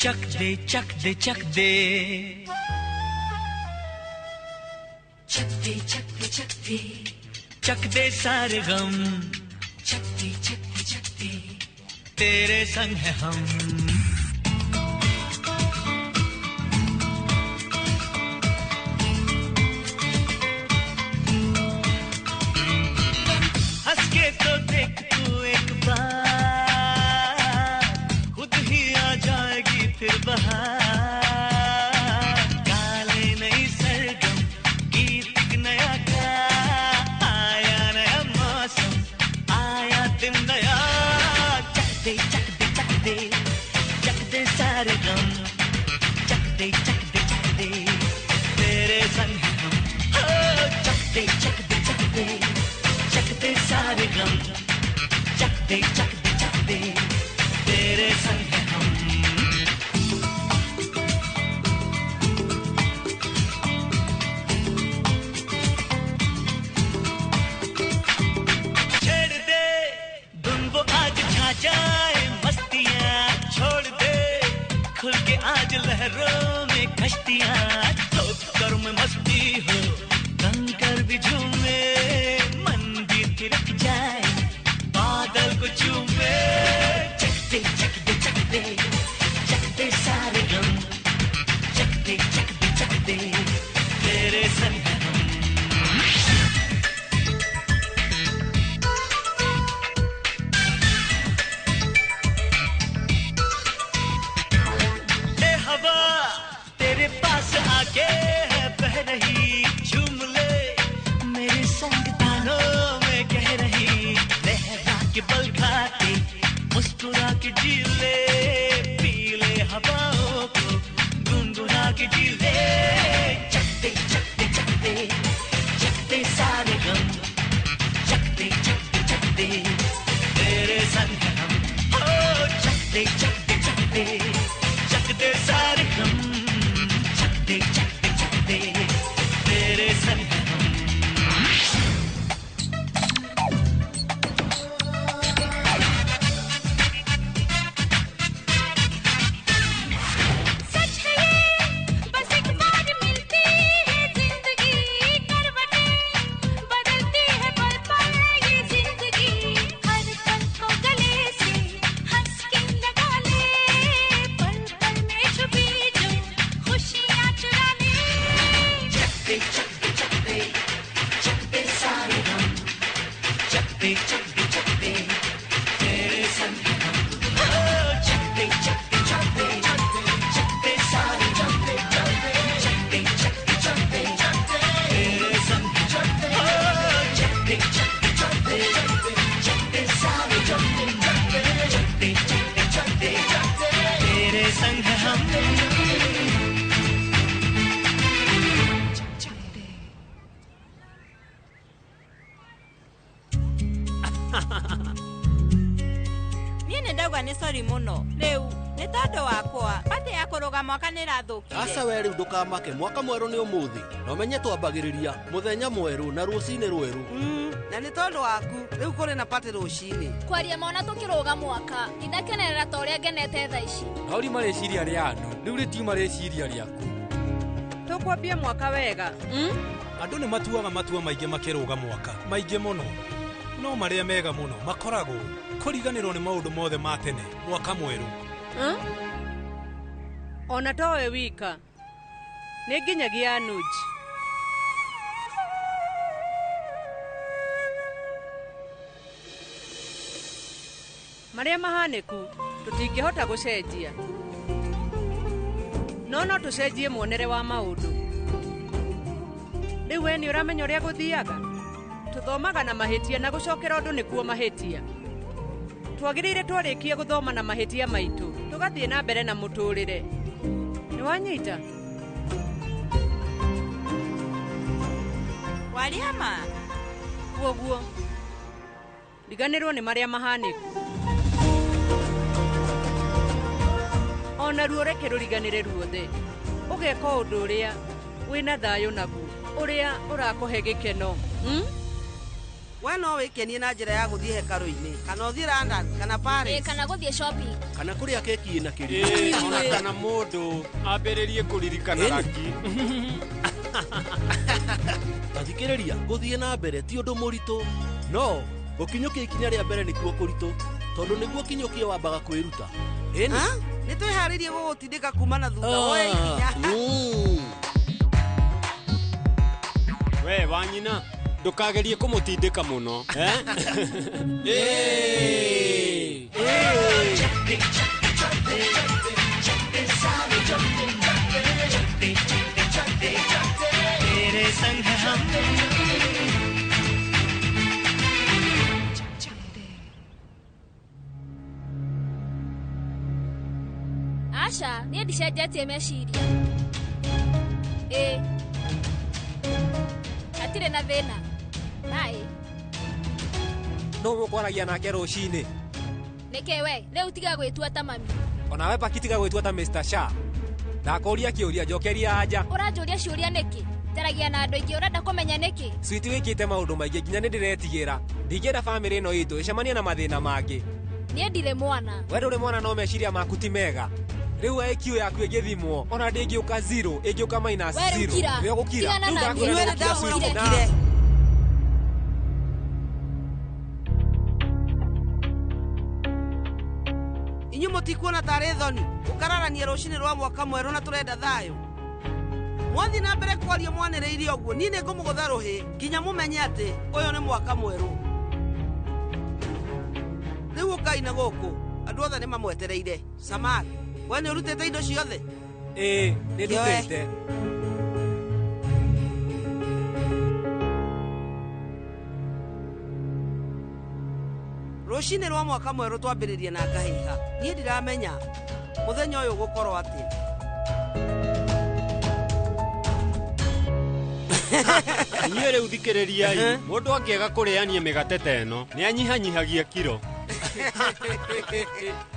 चक दे चक दे चक दे चक दे चक दे चक दे चक दे सारे गम चक दे चक दे चक दे तेरे संग है हम हंस के तो देख तू एक बार खुद ही आ जाएगी फिर बहार काले नई सरगम गीत एक नया गा आया नया मौसम आया दिन नया चक दे चक दे चक दे चक दे सारे गम चक दे चक दे चक दे तेरे संग है हम हो चक दे चक दे चक दे चक दे सारे गम चक दे चक दे चक दे तेरे संग है हम छेड़ दे धुन वो आज छा जाए मस्तियाँ छोड़ दे खुल के आज लहरों में कश्तियाँ ठोकर में मस्ती हो कंकर भी झूमे मन भी थिरक जाए बादल को चूमे चक दे चक दे चक दे चक दे सारे गम चक दे चक दे चक दे तेरे संग है हम ए हवा तेरे पास आके है बह रही झूम ले मेरे संग तानों में कह रही लहरा के बल खाती मुस्कुरा के जी ले पी ले हवाओं को गुनगुना के जी ले चक दे चक दे चक दे चक दे सारे गम चक दे चक दे चक दे तेरे संग है हम हो चक दे चक दे चक दे चक दे सारे गम चक दे चक दे चक दे तेरे संग है हम सच है ये बस एक बार मिलती है जिंदगी करवटें बदलती है पल पल ये जिंदगी हर पल को गले से हंस के लगा ले पल पल में छुपी जो खुशियाँ चुरा ले चक दे चक दे चक दे चक दे सारे गम चक दे चक दे चक दे तेरे संग है हम हो चक दे चक दे चक दे चक दे सारे गम चक दे चक दे चक दे तेरे संग है हम हो चक दे चक दे चक दे चक दे सारे गम चक दे चक दे चक दे तेरे संग है हम Niĩ nĩ ndauga nĩ sorry mũno. Rĩu nĩ tondũ wakwa batĩ ya kũrũga mwaka nĩ ĩrathũkire. Aca we rĩu ndũkamake mwaka mwerũ nĩ ũmũthĩ na ũmenye twambagĩrĩria mũthenya mwerũ na rũcinĩ rwerũ Na nĩ tondũ waku rĩu kũrĩ na patĩ rũcinĩ. Kwaria mona tũkĩrũga mwaka ndinakenerera ta ũrĩa ngenete thaa ici. No riuma rĩciria rĩa andũ rĩu rĩtiuma rĩciria rĩaku. Tũkwambia mwaka wega. Andũ nĩ matuaga matua maingĩ makĩrũga mwaka maingĩ mũno no marĩa mega mũno makoragwo kũriganĩrwo nĩ maũndũ mothe ma tene mwaka mwerũ. Ona towe wika nĩ nginyagia Anuj. Marĩa mahanĩku tũtingĩhota gũcenjia. No no tũcenjie muonere wa maũndũ. Rĩu we nĩ ũramenya ũrĩa gũthiaga. Tũthomaga na mahĩtia na gũcokera ũndũ nĩkuo mahĩtia. Twagĩrĩire twarĩkia gũthoma na mahĩtia maitũ, tũgathiĩ na mbere na mũtũrĩre. Nĩ wanyita? Wariama. Guoguo. Riganĩrwo nĩ marĩa mahanĩku. Ona ruo reke rũriganĩre ruothe. Ũgeka ũndũ ũrĩa wĩna thayũ naguo, ũrĩa ũrakũhe gĩkeno. We no wĩkenie na njĩra ya gũthiĩ hekarũ-inĩ, kana ũthiĩ London, kana Paris. Kana gũthiĩ shopping. Kana kũrĩa keki ĩna kĩrĩko. Ona kana mũndũ ambĩrĩrie kũririkana raki. Tathikĩrĩria, gũthiĩ na mbere ti ũndũ mũritũ. No, gũkinyũkia ikinya rĩa mbere nĩkuo kũritũ, tondũ nĩguo kinyũkie wambaga kwĩruta. Ĩni? Nĩ twĩharĩirie gũgũtindĩka kuma na thutha woe ikinya. We wanyina, ndũkagerie kũmũtindĩka mũno. तेरे संग हम Aca, niĩ ndicenjetie meciria. Ĩĩ. Hatirĩ na thĩna. Bye. No mũkwaragia nake rũcinĩ. Nĩkĩ we, rĩu tiga gwĩtua ta mami. Onawe Paki tiga gwĩtua ta Mr. Shah. Ndakũria kĩũria njokeria anja. Ũranjũria ciũria nĩkĩ? Njaragia na andũ aingĩ ũrenda kũmenya nĩkĩ? Sweet wĩkĩte maũndũ maingĩ nginya nĩndĩretigĩra. Ndingĩenda bamĩrĩ ĩno itũ ĩcemanie na mathĩna mangĩ. Niĩ ndirĩ mwana. We ndũrĩ mwana no meciria maku ti mega. Rĩu IQ yaku ĩngĩthimwo ona ndĩngĩũka 0 ĩngĩũka minus 0. Nĩ ũgũkira. Rĩu ndakwĩra nĩ ũgũkira. Inyuĩ mũtikuona tarĩ thoni gũkararania rũcinĩ rwa mwaka mwerũ na tũrenda thayũ. Mwathiĩ na mbere kwaria mwanĩrĩire ũguo, niĩ nĩngũmũgũtha rũhĩ nginya mũmenye atĩ ũyũ nĩ mwaka mwerũ. Rĩu ũkai na gũkũ, andũ othe nĩmamwetereire. Samar, we nĩ ũrutĩte indo ciothe? Ĩĩ, nĩ ndutĩte. Rũcinĩ rwa mwaka mwerũ twambĩrĩria na ngahĩha. Niĩ ndiramenya mũthenya ũyũ ũgũkorwo atĩa. Inyuĩ rĩu thikĩrĩriai, mũndũ angĩaga kũrĩania mĩgate ta ĩno nĩ anyihanyihagia kiro.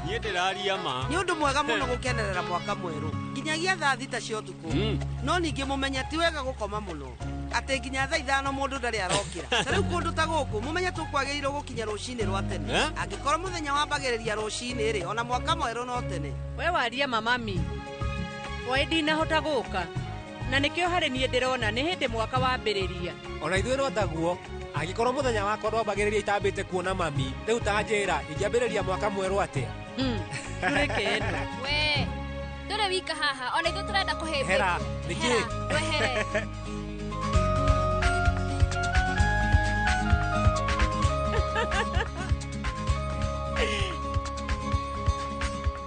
Niĩ ndĩraria ma. Nĩ ũndũ mwega mũno gũkenerera mwaka mwerũ nginyagia thaa 6 cia ũtukũ. No ningĩ mũmenye ti wega gũkoma mũno, atĩ nginya thaa 5 mũndũ ndarĩ arokĩra. Ta rĩu kũndũ ta gũkũ mũmenye tũkwagĩrĩirwo gũkinya rũcinĩ rwa tene. Angĩkorwo mũthenya wambagĩrĩria rũcinĩ rĩ, ona mwaka mwerũ no tene. We waria mamami. Waĩ ndinahota gũka. Na nĩkĩo harĩ niĩ ndĩrona nĩ hĩndĩ mwaka wambĩrĩria. Ona ithuĩ no taguo. Angĩkorwo mũthenya wakwa ndwambagĩrĩria itambĩte kuona mami, rĩu ta njĩra ingĩambĩrĩria mwaka mwerũ atĩa? Ndũrĩ kĩndũ. We, ndũrĩ wika haha, ona ithuĩ tũrenda kũhĩmbĩrio. Hera, nĩkĩ? Wehere.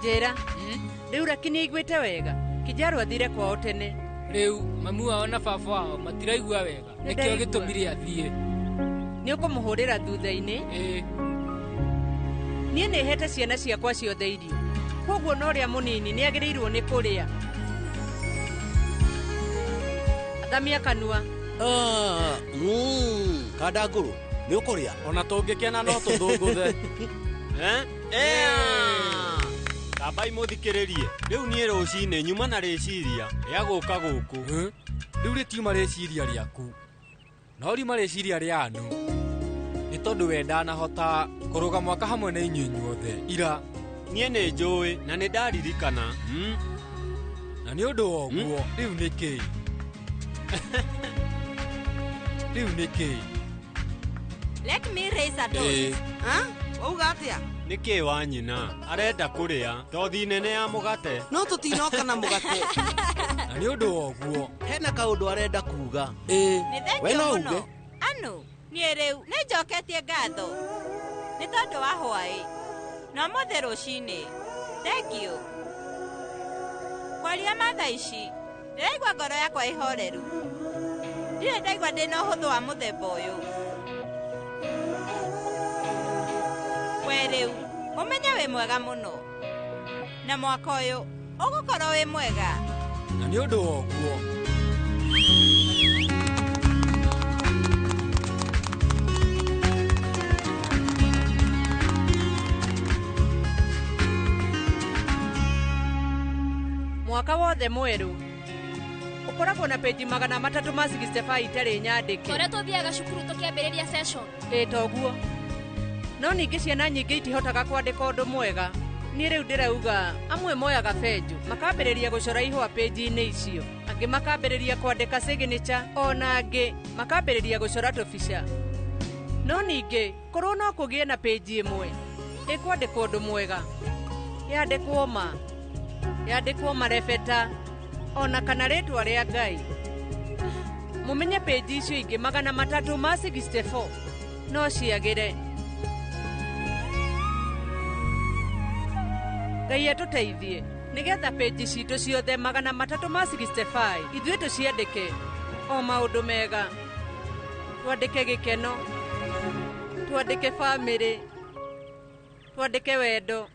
Njĩra, rĩu Raki nĩaiguĩte wega. Kijaru athire kwao tene. Rĩu mamu wao na baba wao matiraigua wega. Nĩkĩo gĩtũmire athiĩ. Nĩ ũkũmũhũrĩra thutha-inĩ? Ĩĩ. Niĩ nĩhete ciana ciakwa ciothe irio. Kwoguo na ũrĩa mũnini nĩagĩrĩirwo nĩ kũrĩa. Athamia kanua. Kanda ngũrũ, nĩ ũkũrĩa? Ona tũngĩkena no tũthũngũthe. Tambai mũthikĩrĩrie. Rĩu niĩ rũcinĩ nyuma na rĩciria rĩa gũka gũkũ. Rĩu rĩtiuma rĩciria rĩaku, no riuma rĩciria rĩa Anu. Nĩ tondũ we ndanahota kũrũga mwaka hamwe na inyuĩ inyuothe ira. Niĩ nĩ njũĩ na nĩ ndaririkana. Na nĩ ũndũ wa ũguo, rĩu nĩ kĩĩ? Rĩu nĩ kĩĩ? Let me raise a toast. Wauga atĩa? Nĩkĩ wa nyina arenda kũrĩa thothi nene ya mũgate? No tũtinoka na mũgate. Na nĩ ũndũ wa ũguo, hena kaũndũ arenda kuga. Nĩ thengiũ mũno. Anu, niĩ rĩu nĩ njoketie ngatho nĩ tondũ wa hwaĩ na ũmũthĩ rũcinĩ. Thengiũ. Kwaria ma thaa ici ndĩraigua ngoro yakwa ĩhoreru. Ndirĩ ndaigua ndĩna ũhũthũ wa mũthemba ũyũ. We rĩu ũmenye wĩ mwega mũno, na mwaka ũyũ ũgũkorwo wĩ mwega. Na nĩ ũndũ wa ũguo Mwaka wothe mwerũ ũkoragwo na peji 365 itarĩ nyandĩke. Torĩa tũthiaga cukuru tũkĩambĩrĩria session. Ĩ toguo. No ningĩ ciana nyingĩ itihotaga kwandĩka ũndũ mwega. Niĩ rĩu ndĩrauga amwe moyaga benjũ makambĩrĩria gũcora ihũa peji-inĩ icio, angĩ makambĩrĩria kwandĩka signature, ona angĩ makambĩrĩria gũcora tũbica. No ningĩ korwo no kũgĩe na peji ĩmwe ĩkwandĩkwo ũndũ mwega, yandĩkwo ma, yandĩkwo marebeta, ona kana rĩtwa rĩa Ngai. Mũmenye peji icio ingĩ 364 no ciagĩre. Ngai atũteithie nĩgetha peji citũ ciothe 365 ithuĩ tũciandĩke o maũndũ mega. Twandĩke gĩkeno, twandĩke bamĩrĩ, twandĩke wendo.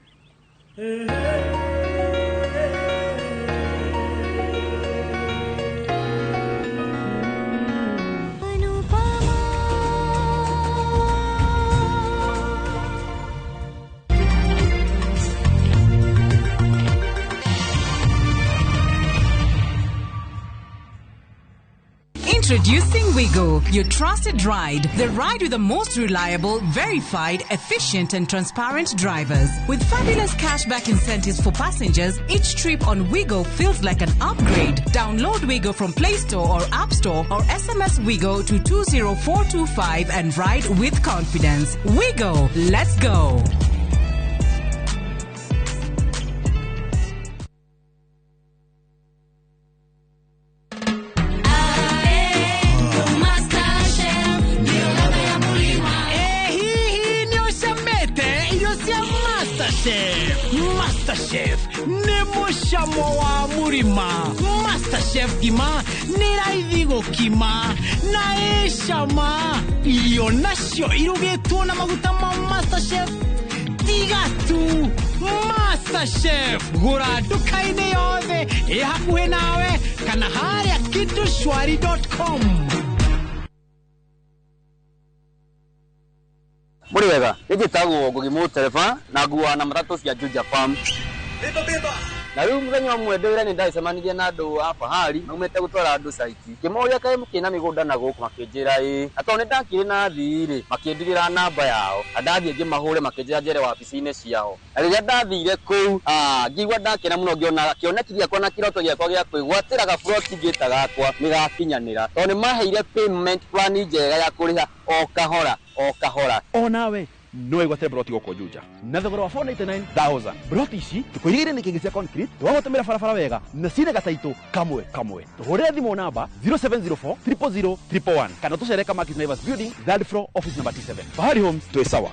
Introducing Wigo, your trusted ride. The ride with the most reliable, verified, efficient and transparent drivers. With fabulous cashback incentives for passengers, each trip on Wigo feels like an upgrade. Download Wigo from Play Store or App Store or SMS Wigo to 20425 and ride with confidence. Wigo, let's go. MasterChef nĩ mũcamo wa mũrima. MasterChef ngima nĩ raithi gũkima na ĩ cama. Irio nacio irugĩtwo na maguta ma MasterChef tiga tu. MasterChef gũra nduka-inĩ yothe ĩ hakuhĩ nawe kana harĩa kidushwari.com. Mũrĩ wega, nĩ njĩtagwo Ngugi Mũtereba na nguaga na matatũ cia Juja Farm. Na rĩu mũthenya ũmwe ndĩ wĩra nĩ ndacemanirie na andũ a Fahari maumĩte gũtwara andũ caiti. Ngĩmoria kaĩ mũkĩrĩ na mĩgũnda na gũkũ, makĩnjĩra ĩĩ. Na tondũ nĩ ndakĩrĩ na athii rĩ, makĩndigĩra namba yao. Na ndathiĩ ngĩmahũre makĩnjĩra njere wabici-inĩ ciao. Na rĩrĩa ndathire kũu, ngĩigua ndakena mũno ngĩona kĩoneki gĩakwa na kĩroto gĩakwa gĩa kwĩgwatĩra gaburoti ngĩta gakwa nĩ gakinyanĩra. Tondũ nĩ maheire payment plan njega ya kũrĩha o kahora o kahora. Onawe no wĩgwatĩre broti gũkũ Juja na thogora wa 499,000. Broti ici tũkũigĩire nĩ kĩngĩ cia concrete, twagũtũmĩra barabara wega na cina gataitũ kamwe kamwe. Tũhũrĩre thimũ namba 0704 000 111 kana tũcere Kamakis Naivas Building, third floor, office number T7. Fahari Homes, twĩ sawa.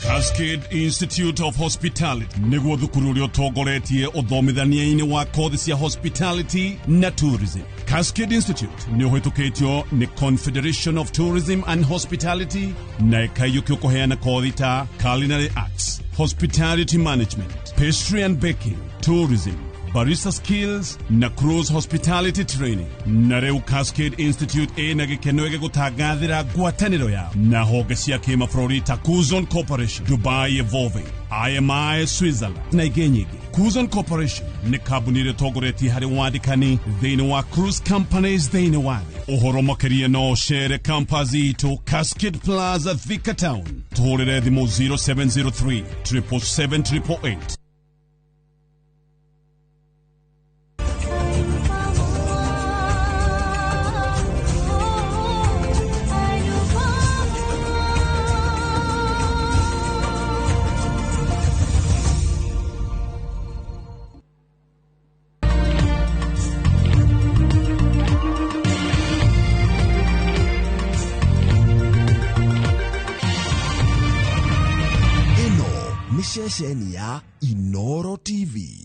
Cascade Institute of Hospitality nĩguo thukuru ũrĩa ũtongoretie ũthomithania-inĩ wa kothi cia hospitality na tourism. Cascade Institute nĩ ũhĩtũkĩtio nĩ Confederation of Tourism and Hospitality na ĩkaiyũkio kũheana kothi ta culinary arts, hospitality management, pastry and baking, tourism, barista skills na cruise hospitality training. Na rĩu Cascade Institute ĩna gĩkeno gĩgũtangathĩra ngwatanĩro yao na honge cia kĩmabũrũri ta Kuzon Corporation, Dubai Evolving, IMI Switzerland na ingĩ nyingĩ. Kuzon Corporation nĩ kambuni ĩrĩa ĩtongoretie harĩ wandĩkani thĩinĩ wa cruise companies thĩinĩ wa thĩ. Ũhoro makĩria no ũcere campus itũ Cascade Plaza, Thika Town. Tũhũrĩre thimũ 0703 777 888. ceceni ya Inoro TV.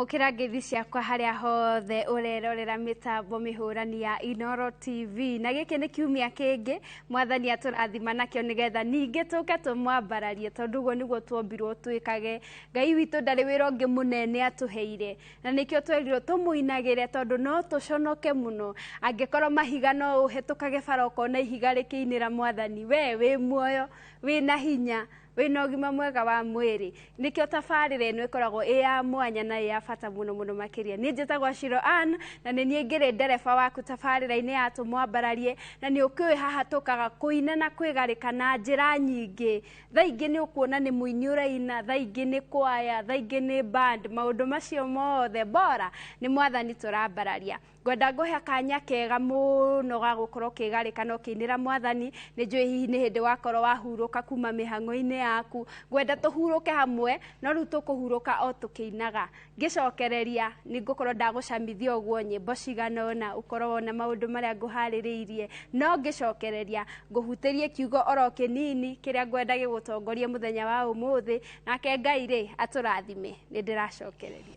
Amũkĩra ngeithi ciakwa harĩa hothe ũrerorera mĩtambo mĩhũrani ya Inoro TV. Na gĩkĩ nĩ kiumia kĩngĩ mwathani atũrathima nakĩo nĩgetha ningĩ tũke tũmwambararie tondũ ũguo nĩguo tuombirwo twĩkage. Ngai witũ ndarĩ wĩra ũngĩ mũnene atũheire na nĩkĩo twerirwo tũmũinagĩre tondũ no tũconoke mũno angĩkorwo mahiga no ũhetũkage bara ũkona ihiga rĩkĩinĩra mwathani. We wĩ muoyo, wĩna hinya, wĩna ũgima mwega wa mwĩrĩ. Nĩkĩo tabarĩra ĩno ĩkoragwo ĩ ya mwanya na ĩ ya bata mũno mũno makĩria. Niĩ njĩtagwo Shiro Ann na nĩ niĩ ngĩrĩ ndereba waku tabarĩra-inĩ ya Tũmwambararie, na nĩ ũkĩũĩ haha tũkaga kũina na kwĩgarĩka na njĩra nyingĩ. Thaa ingĩ nĩ ũkuona nĩ mũini ũraina, thaa ingĩ nĩ kwaya, thaa ingĩ nĩ band, maũndũ macio mothe bora nĩ mwathani tũrambararia. Ngwenda ngũhe kanya kega mũno ga gũkorwo ũkĩgarĩka na ũkĩinĩra mwathani. Nĩ njũĩ hihi nĩ hĩndĩ wakorwo wahurũka kuma mĩhang'o-inĩ yaku. Ngwenda tũhurũke hamwe, no rĩu tũkũhurũka o tũkĩinaga. Ngĩcokereria nĩ ngũkorwo ndagũcamithia ũguo nyĩmbo cigana ũna ũkorwo wona maũndũ marĩa ngũharĩrĩirie. No ngĩcokereria ngũhutĩrie kiugo oro kĩnini kĩrĩa ngwenda gĩgũtongorie mũthenya wa ũmũthĩ, nake Ngai rĩ atũrathime. Nĩ ndĩracokereria.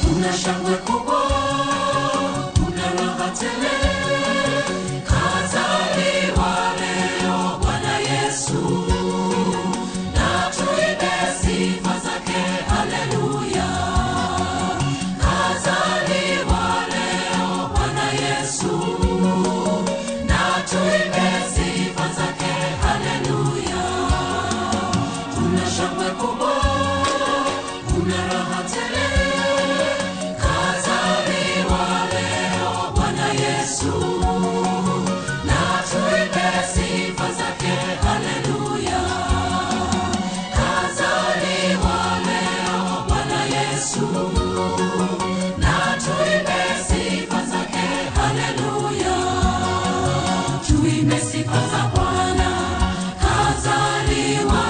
Kuna shangwe kubwa, kuna raha tele, kazaliwa leo Bwana Yesu, na tuimbe sifa zake, haleluya. Kazaliwa leo Bwana Yesu, na tuimbe sifa zake, haleluya. Kuna shangwe kubwa, kuna raha tele, na tuimbe sifa zake, haleluya. Kazaliwa leo Bwana Yesu, na tuimbe sifa zake, haleluya. Tuimbe sifa za Bwana, kazaliwa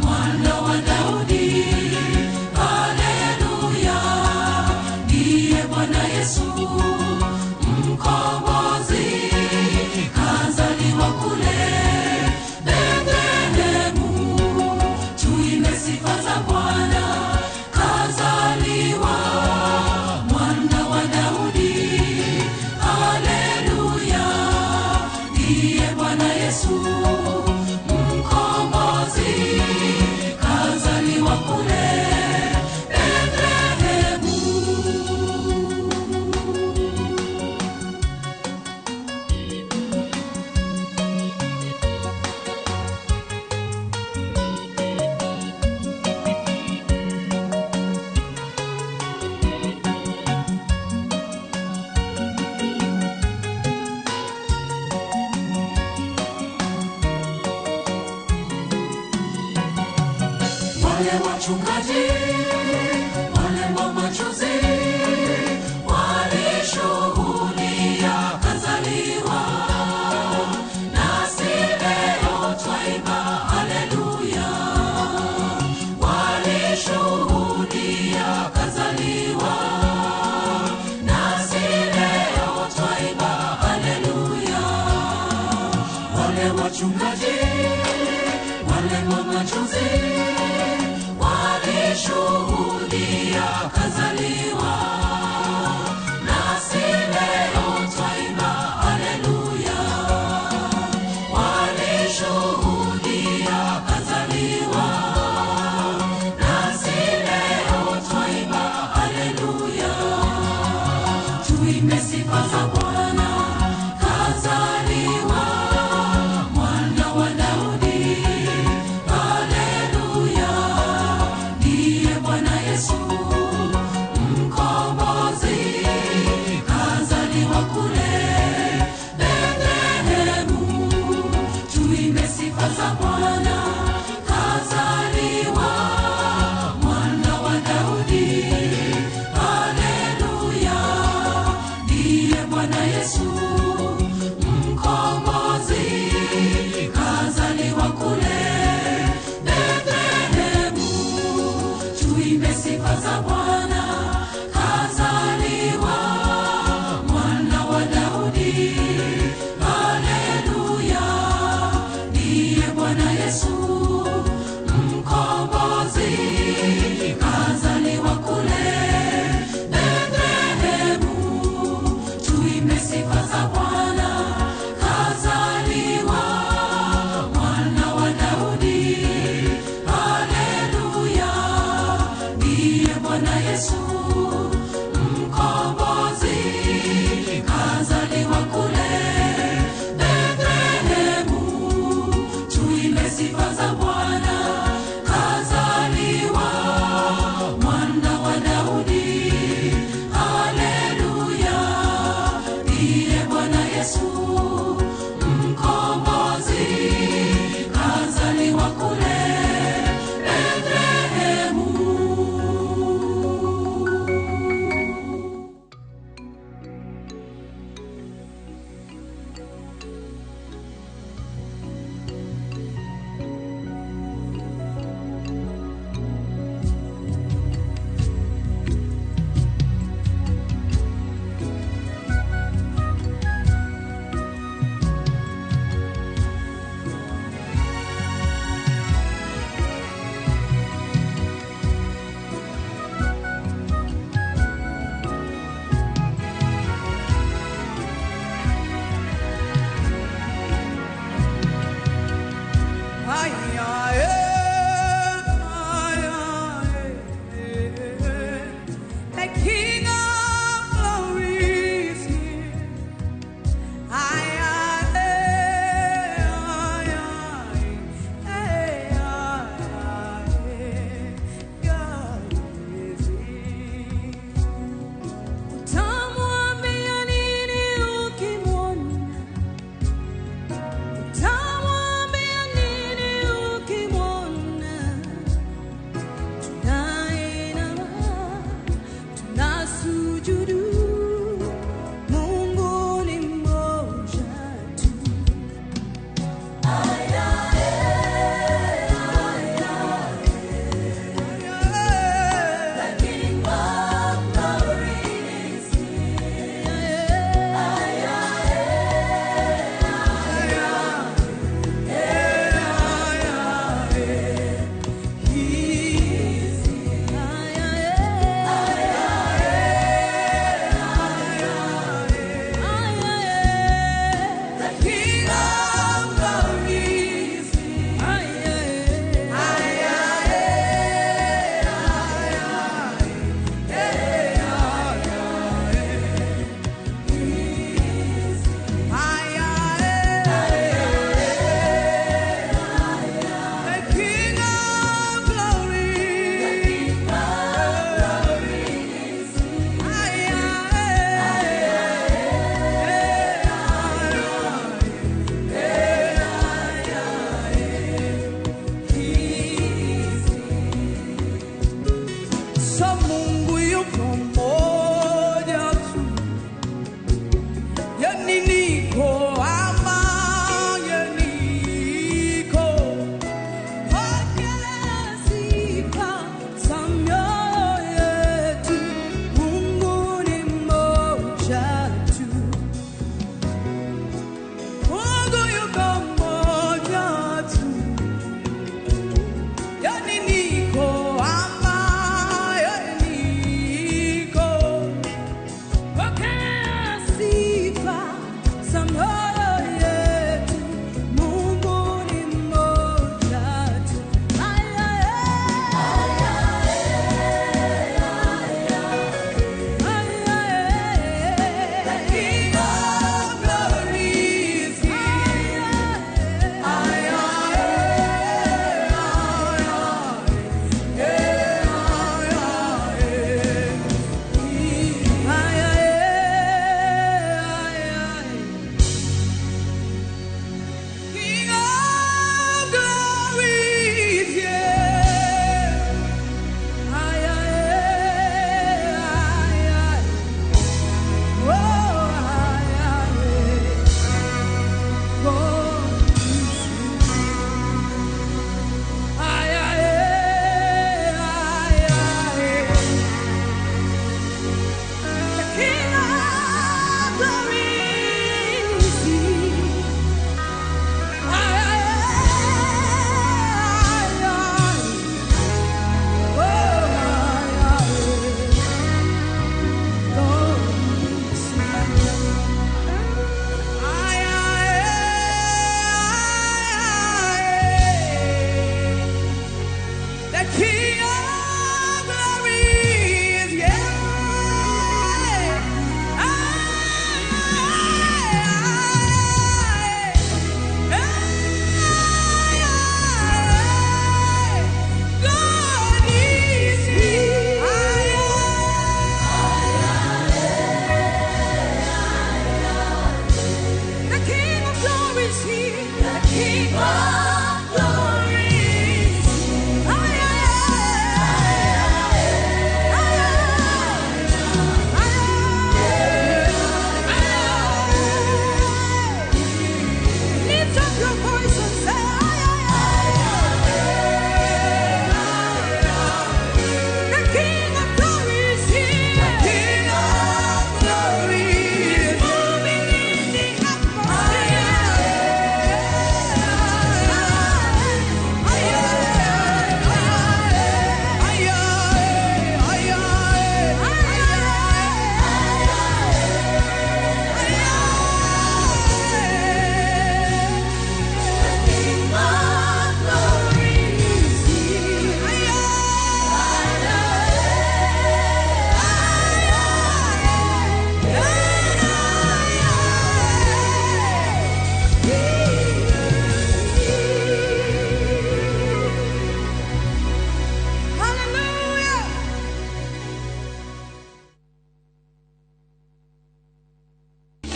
mwana wa Daudi, haleluya. Ndiye Bwana Yesu Mkombozi, kazaliwa kule Bethlehemu. Tuimbe sifa za Bwana, kazaliwa mwana wa Daudi, haleluya. Ndiye Bwana Yesu Mkombozi, kazaliwa kule Bethlehemu. Wale wachungaji, wale mamajuzi, walishuhudia kazaliwa, nasi leo twaimba haleluya. Walishuhudia kazaliwa, nasi leo twaimba haleluya. Wale wachungaji, wale mamajuzi, walishuhudia kazaliwa, nasi leo twaimba haleluya. Walishuhudia kazaliwa, nasi leo twaimba haleluya. Tuimbe sifa za Bwana, kazaliwa mwana wa Daudi, haleluya. Ndiye Bwana Yesu Mkombozi, kazaliwa kule Bethlehemu. Tuimbe sifa za Bwana, kazaliwa mwana wa Daudi, haleluya. Ndiye Bwana Yesu Mkombozi, kazaliwa kule Bethlehemu. Tuimbe sifa za Bwana.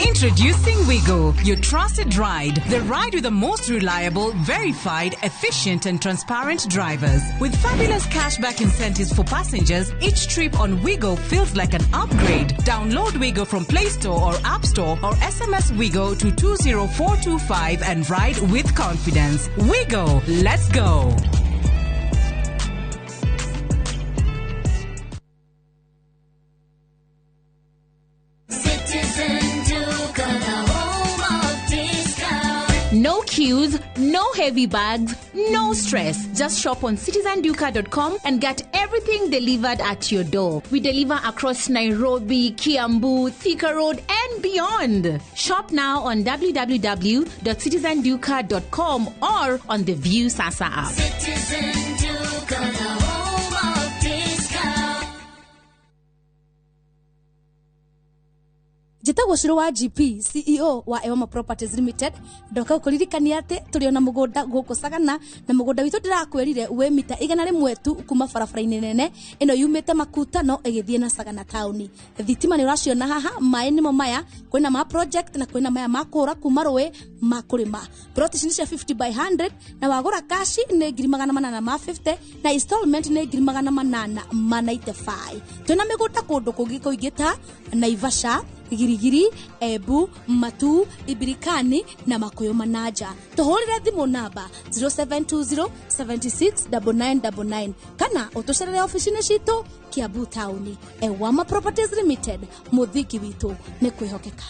Introducing Wigo, your trusted ride. The ride with the most reliable, verified, efficient, and transparent drivers. With fabulous cashback incentives for passengers, each trip on Wigo feels like an upgrade. Download Wigo from Play Store or App Store or SMS Wigo to 20425 and ride with confidence. Wigo, let's go. Citizen Duka, the home of discount. No queues, no heavy bags, no stress. Just shop on citizenduka.com and get everything delivered at your door. We deliver across Nairobi, Kiambu, Thika Road, and beyond. Shop now on www.citizenduka.com or on the View Sasa app. Citizen Duka, the home of discount. Njĩtagwo Cũrũ wa GP CEO wa Ewama Properties Limited. Ndoka gũkũririkania atĩ tũrĩ ona mũgũnda gũkũ Sagana, na mũgũnda witũ ndĩrakwĩrire wĩ mita 100 tu kuma barabara-inĩ nene ĩno yumĩte Makuta no ĩgĩthiĩ na Sagana taũni. Thitima nĩ ũraciona haha, maĩ nĩmo maya, kwĩna ma project na kwĩna maya ma kũũra kuma rũĩ ma kũrĩma. Plot ici nĩ cia 50 by 100 na wagũra kashi nĩ 850 na installment nĩ 895. Twĩna mĩgũnda kũndũ kũngĩ kũingĩ ta Naivasha, Girigiri, Ebu, Matu, Ibirikani na Makuyu Manaja. Tuhurire thimu namba 0720 76 9999 kana utucerere ofici-inĩ citũ Kiambu taũni. Ewama Properties Limited, mũthingi witũ nĩ kwĩhokeka.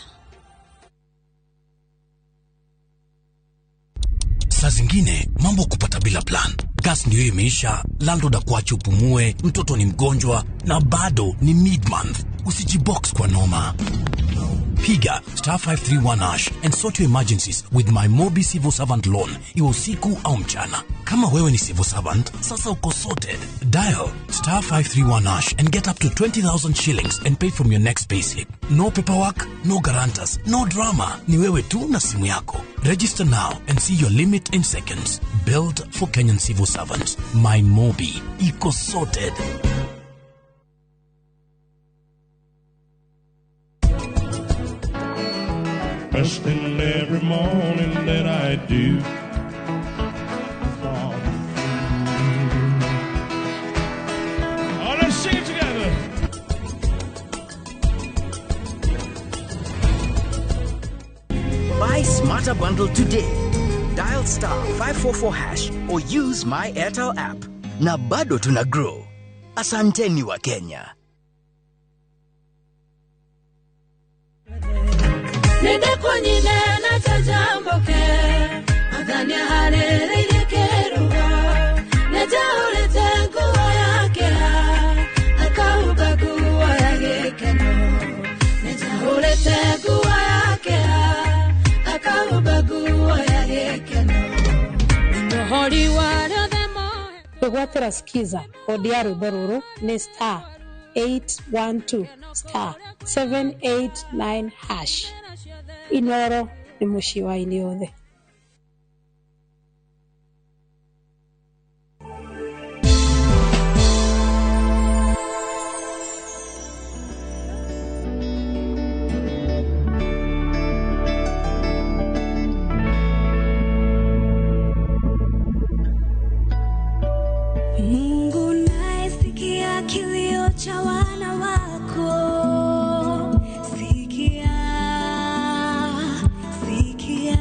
Saa zingine mambo kupata bila plan. Gas ndio imeisha, landlord akuache upumue, mtoto ni mgonjwa na bado ni mid-month. Usijibox kwa noma. Piga star 531 hash and sort your emergencies with my Mobi Civil Servant Loan, iwe usiku au mchana. Kama wewe ni civil servant, sasa uko sorted. Dial star 531 hash and get up to 20,000 shillings and pay from your next payslip. No paperwork, no guarantors, no drama. Ni wewe tu na simu yako. Register now and see your limit in seconds. Built for Kenyan civil servants. My Mobi. Iko sorted. First thing every morning that I do. Oh, let's sing it together. Buy Smarter Bundle today. Dial star 544 hash or use my Airtel app. Na bado tuna grow. Asanteni wa Kenya. Nĩndĩkũnyine na njanjamũke, Mwathani aharĩrĩirie kĩruga, nĩnjahũrĩte nguo ya kĩeha, akahumba nguo ya gĩkeno. Nĩnjahũrĩte nguo ya kĩeha, akahumba nguo ya gĩkeno. Nĩ mũhori wa rĩothe mohe. Kwĩgwatĩra skiza kodi ya rwĩmbo rũrũ nĩ star 812 star 789 hash. Inoro nĩ mũciĩ wa aini othe. Mungu naesikia kilio cha wana wako, sikia, sikia.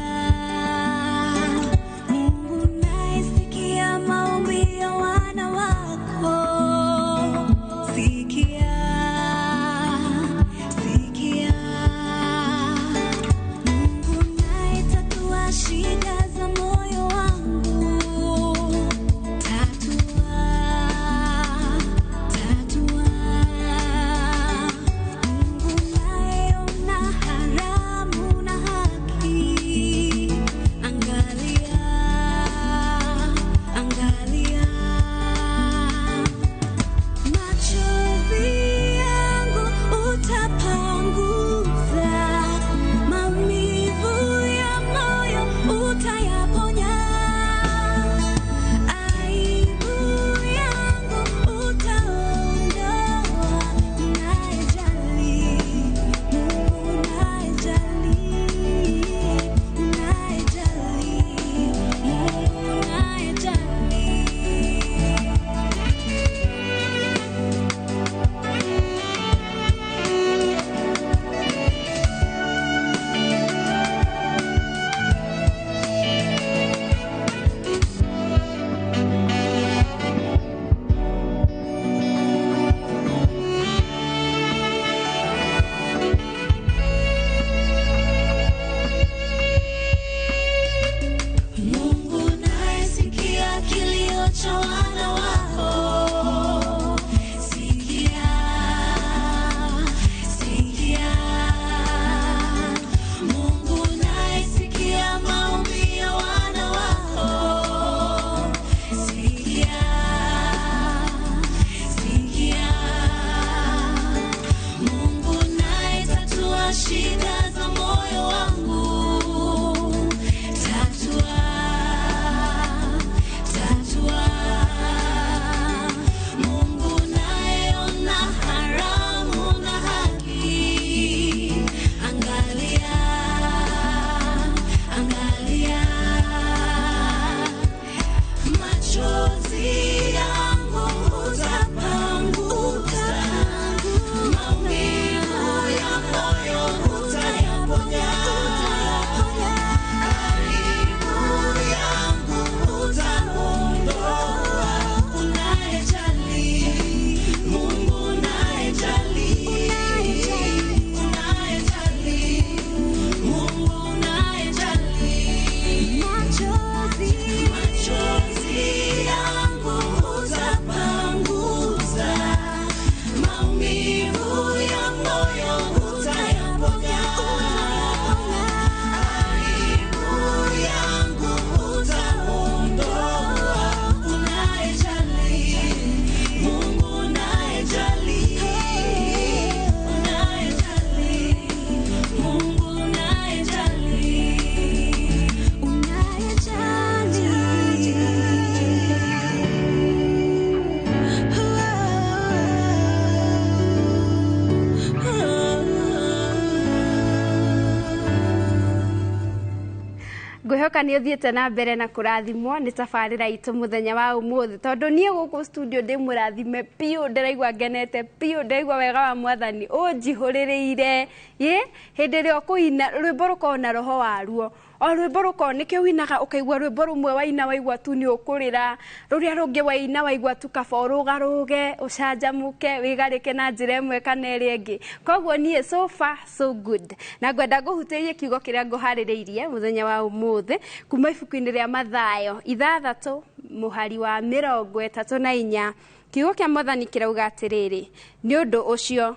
Ngwĩhoka nĩ ũthiĩte na mbere na kũrathimwo nĩ tabarĩra itũ mũthenya wa ũmũthĩ, tondũ niĩ gũkũ studio ndĩ mũrathime biũ, ndĩraigua ngenete biũ, ndĩraigua wega wa mwathani ũnjihũrĩrĩire. Ĩ hĩndĩ ĩrĩa ũkũina rwĩmbo rũkoragwo na roho waruo, o rwĩmbo rũkoragwo nĩkĩo winaga ũkaigua rwĩmbo rũmwe waina waigua tu nĩ ũkũrĩra, rũrĩa rũngĩ waina waigua tu kaba ũrũgarũge, ũcanjamũke, wĩgarĩke na njĩra ĩmwe kana ĩrĩa ĩngĩ. Koguo niĩ so far so good, na ngwenda ngũhutĩrie kiugo kĩrĩa ngũharĩrĩirie mũthenya wa ũmũthĩ kuma ibuku-inĩ rĩa Mathayo 6 mũhari wa 34. Kiugo kĩa mwathani kĩrauga atĩrĩrĩ, nĩ ũndũ ũcio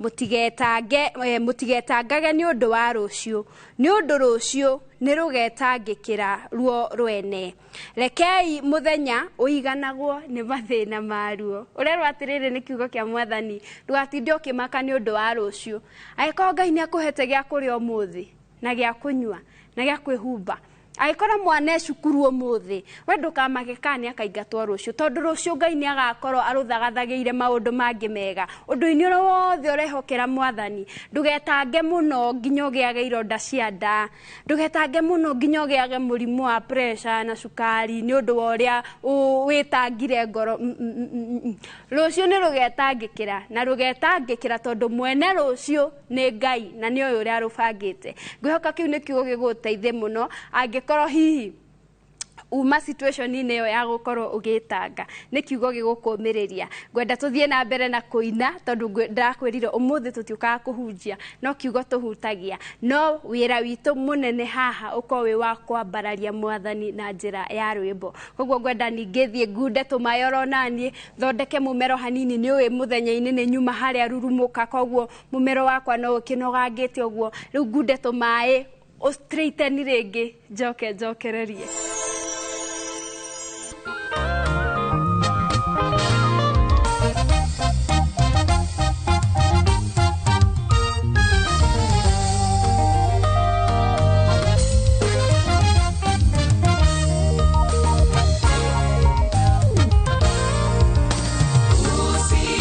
mũtigetangage nĩ ũndũ wa rũciũ, nĩ ũndũ rũciũ nĩ rũgetangĩkĩra ruo rwene. Rekei mũthenya ũiganagwo nĩ mathĩna maruo. Ũrerwo atĩrĩrĩ nĩ kiugo kĩa mwathani, ndũgatinde ũkĩmaka nĩ ũndũ wa rũciũ. Angĩkorwo Ngai nĩ akũhete gĩa kũrĩa ũmũthĩ na gĩa kũnyua na gĩa kwĩhumba, angĩkorwo mwana e cukuru ũmũthĩ, we ndũkamake kana nĩ akaingatwo rũciũ, tondũ rũciũ Ngai nĩ agakorwo arũthagathagĩire maũndũ mangĩ mega. Ũndũ-inĩ ũrĩa wothe ũrehokera mwathani, ndũgetange mũno nginya ũgĩage ironda cia nda, ndũgetange mũno nginya ũgĩage mũrimũ wa pressure na cukari nĩ ũndũ wa ũrĩa wĩtangire ngoro. Rũciũ nĩ rũgetangĩkĩra, na rũgetangĩkĩra tondũ mwene rũciũ nĩ Ngai na nĩ oĩ ũrĩa arũbangĩte. Ngwĩhoka kĩu nĩ kiugo gĩgũteithie mũno angĩkorwo hihi uma situation-inĩ ĩyo ya gũkorwo ũgĩtanga, nĩ kiugo gĩgũkũmĩrĩria. Ngwenda tũthiĩ na mbere na kũina, tondũ ndĩrakwĩrire ũmũthĩ tũtiũkaga kũhunjia, no kiugo tũhutagia. No wĩra witũ mũnene haha ũkorwo wĩ wa kwambararia mwathani na njĩra ya rwĩmbo. Koguo ngwenda ningĩ thiĩ ngunde tũmaĩ oro naniĩ, thondeke mũmero hanini, nĩ ũĩ mũthenya-inĩ nĩ nyuma harĩa rurumũka, koguo mũmero wakwa no ũkĩnogangĩte ũguo. Rĩu ngunde tũmaĩ, ũ-straighten rĩngĩ, njoke njokererie.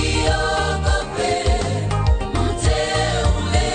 Usiogope mteule.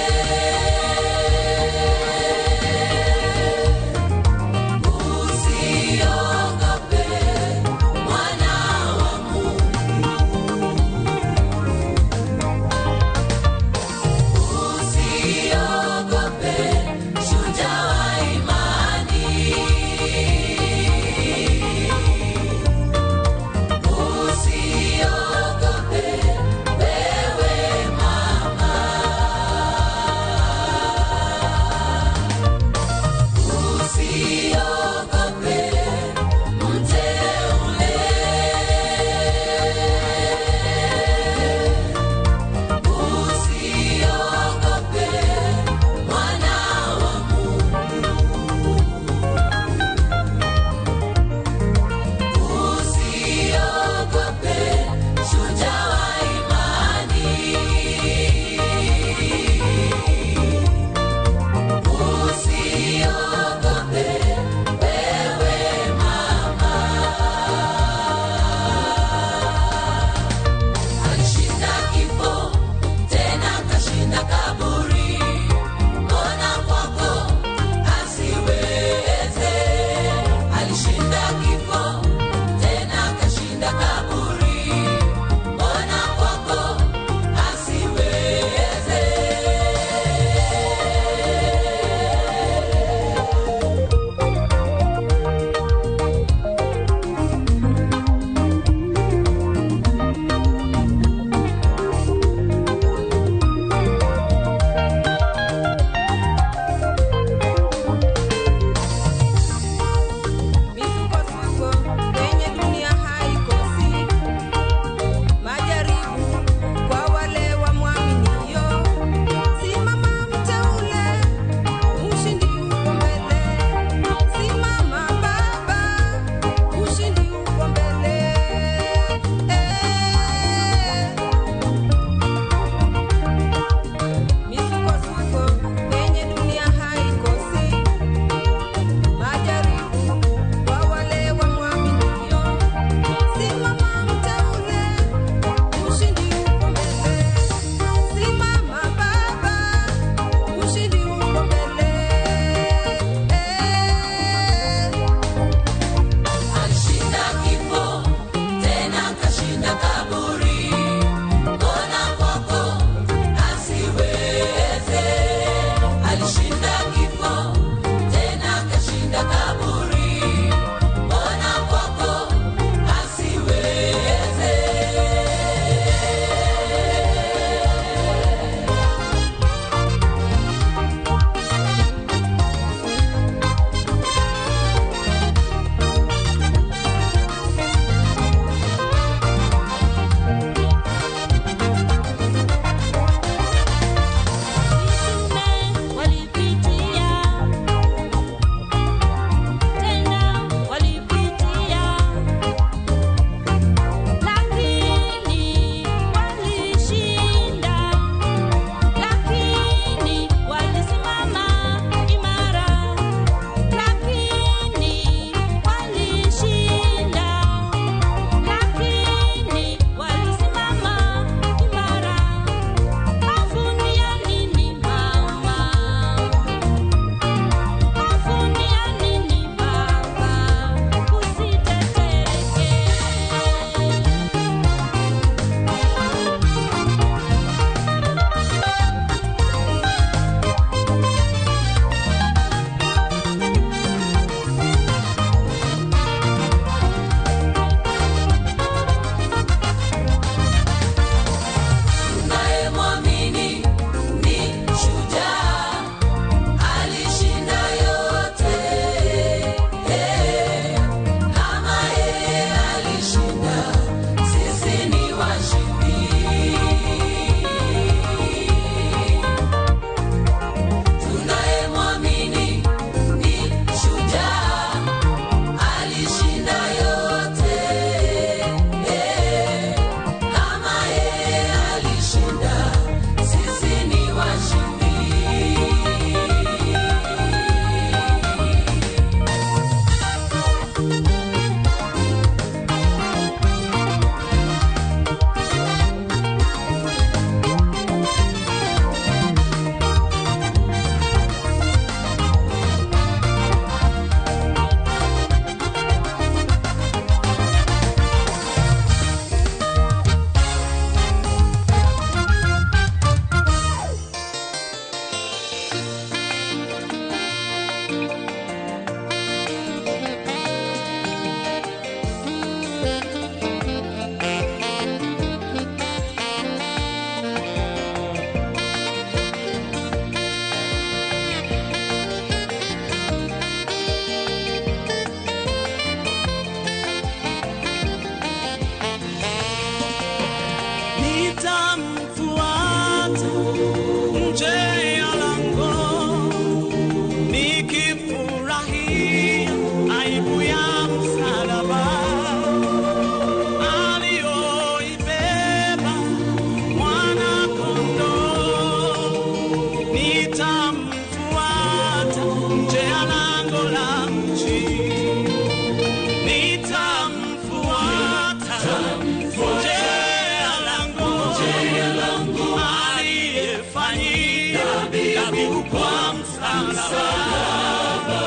msalaba,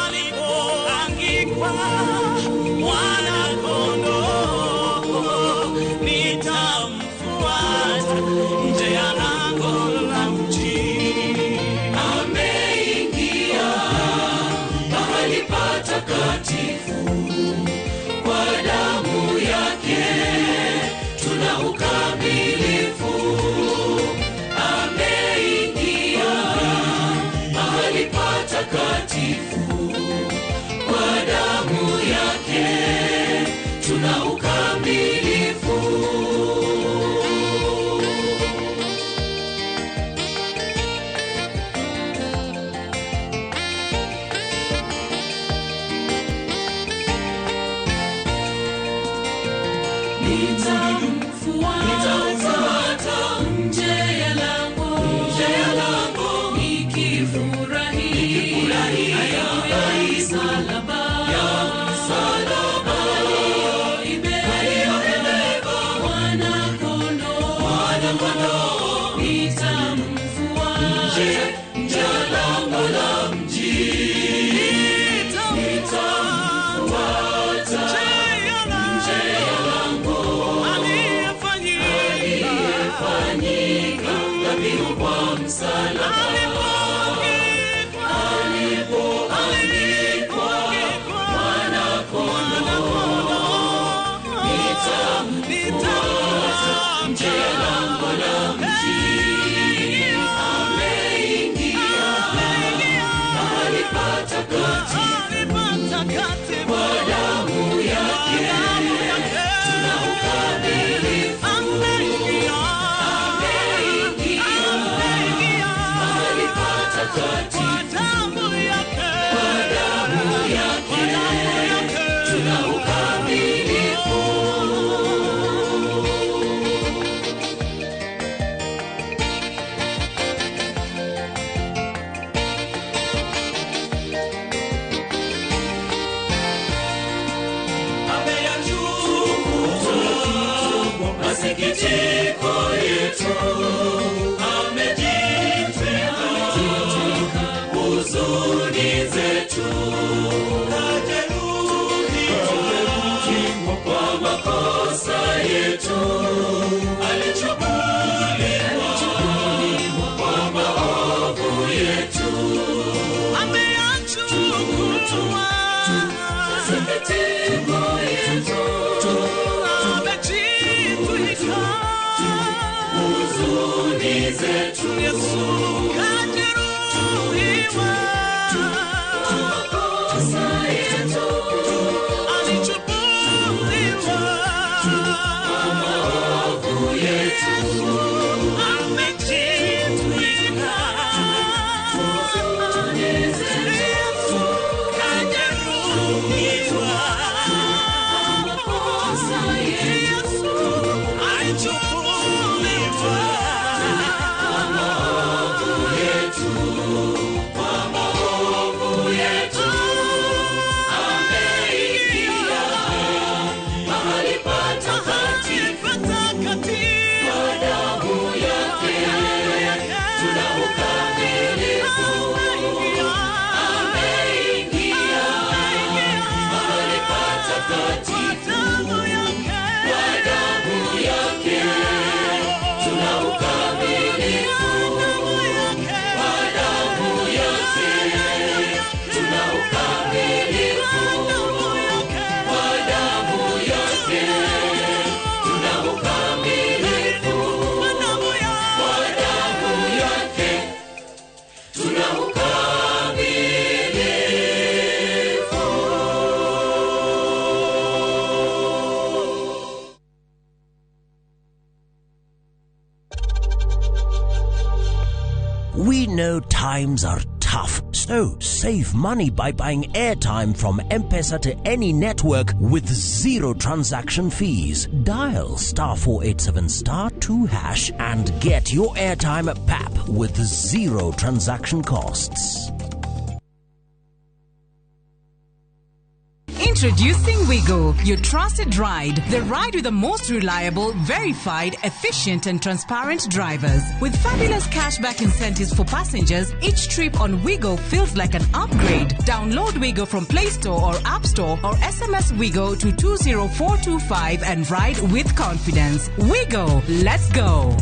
alipoangikwa mwana kondoo, nitamfuata nje ya lango la mji. Ameingia mahali patakatifu kwa damu yake tuna ukamilifu. Ameingia mahali patakatifu kwa damu yake tuna ukamilifu. Nitamfuata nje ya lango, nikifurahia aibu ya msalaba, aliyoibeba mwana kondoo, nitamfuata nje ya lango la mji, nitamfuata nje ya lango, aliyefanyika dhabihu kwa msalaba, alipoangikwa mwana kondoo, nitamfuata nje ya lango la mji. Ameingia mahali patakatifu kwa damu yake tuna ukamilifu. Ameingia mahali patakatifu kwa damu yake tuna ukamilifu. Ameyachukua masikitiko yetu, amejitwika huzuni zetu, kajeruhiwa kwa makosa yetu, alichubuliwa kwa maovu yetu. Ameyachukua masikitiko yetu, amejitwika huzuni zetu, Yesu kajeruhiwa kwa makosa yetu, alichubuliwa kwa maovu yetu, amejitwika huzuni zetu, Yesu kajeruhiwa kwa makosa yetu, alichubuliwa kwa maovu yetu, kwa maovu yetu. Ameingia mahali patakatifu kwa damu yake tuna ukamilifu. Ameingia mahali patakatifu kwa damu yake tuna ukamilifu. Kwa damu yake tuna ukamilifu. Kwa damu yake tuna ukamilifu. Kwa damu yake tuna ukamilifu. We know times are tough, so save money by buying airtime from M-Pesa to any network with zero transaction fees. Dial *487*2# and get your airtime at PAP with zero transaction costs. Introducing Wigo, your trusted ride. The ride with the most reliable, verified, efficient, and transparent drivers. With fabulous cashback incentives for passengers, each trip on Wigo feels like an upgrade. Download Wigo from Play Store or App Store or SMS Wigo to 20425 and ride with confidence. Wigo, let's go.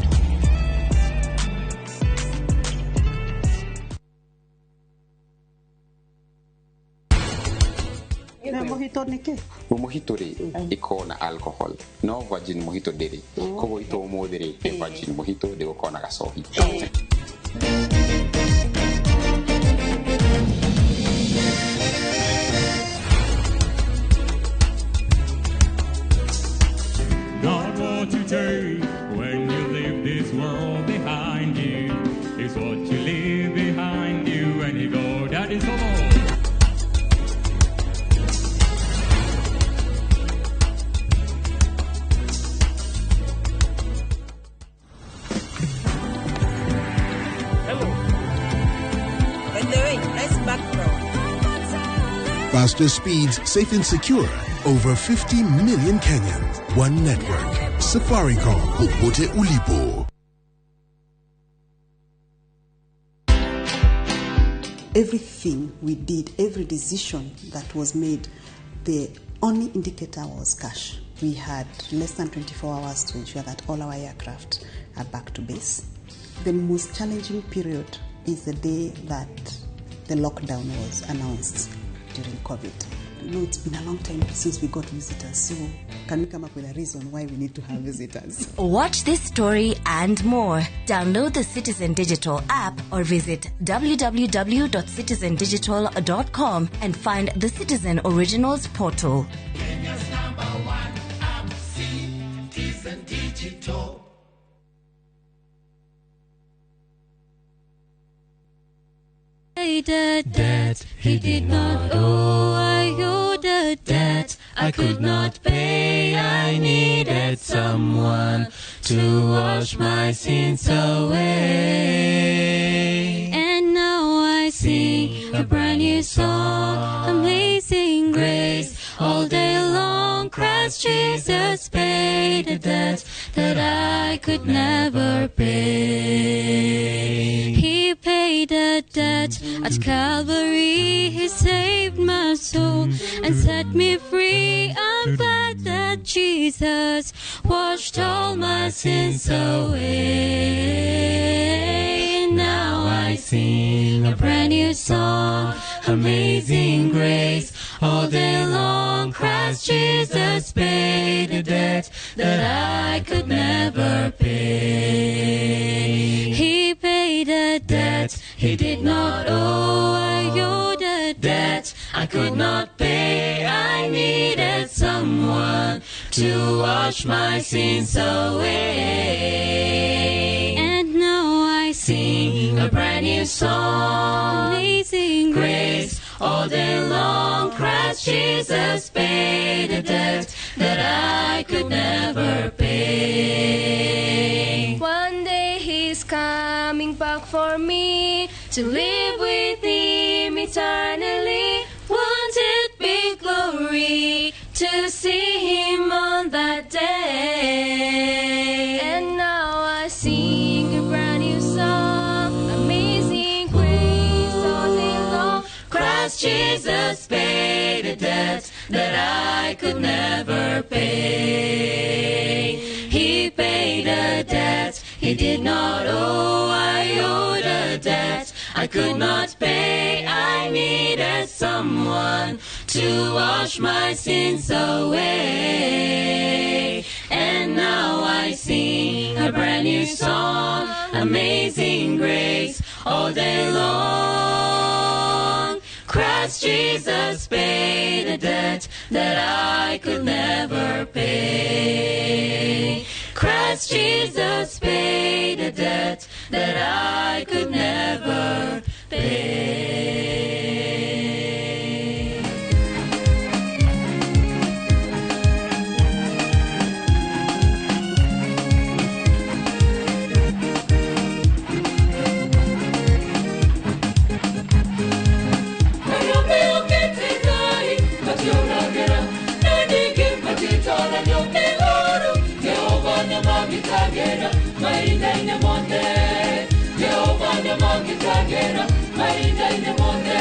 Na mojito nĩ kĩ? Mojito rĩ ĩkoragwo na alcohol, no virgin mojito ndĩrĩ. Koguo itũ ũmũthĩ rĩ nĩ virgin mojito, ndĩgũkorwo na gacohi. Not what you take when you leave this world behind you. It's what you leave behind you when you go. That is all. By the way, nice background. Faster speeds, safe and secure. Over 50 million Kenyans. One network. Safaricom. Popote ulipo. Everything we did, every decision that was made, the only indicator was cash. We had less than 24 hours to ensure that all our aircraft are back to base. The most challenging period is the day that the lockdown was announced during COVID. No, it's been a long time since we got visitors, so can we come up with a reason why we need to have visitors? Watch this story and more. Download the Citizen Digital app or visit www.citizendigital.com and find the Citizen Originals portal. Kenya's number one app, Citizen Digital. The debt he did not owe, I owed a debt I could not pay. I needed someone to wash my sins away. And now I sing a brand new song, Amazing Grace. All day long, Christ Jesus paid a debt that I could never pay. He paid a debt at Calvary. He saved my soul and set me free. I'm glad that Jesus washed all my sins away. And now I sing a brand new song, Amazing Grace. All day long, Christ Jesus paid a debt that I could never pay. He paid a debt he did not owe. I owed a debt I could not pay. I needed someone to wash my sins away. And now I sing a brand new song, Amazing Grace. All day long, Christ Jesus paid a debt that I could never pay. One day he's coming back for me to live with him eternally. Won't it be glory to see him on that day? And now I sing a brand new song, Amazing Grace, all day long. Christ Jesus paid a debt that I could never pay. He paid a debt he did not owe. I owed a debt I could not pay. I needed someone to wash my sins away. And now I sing a brand new song, Amazing Grace, all day long. Christ Jesus paid a debt that I could never pay. Christ Jesus paid a debt that I could never pay. Thank you. Nĩmagitagĩra mahinda-inĩ mothe.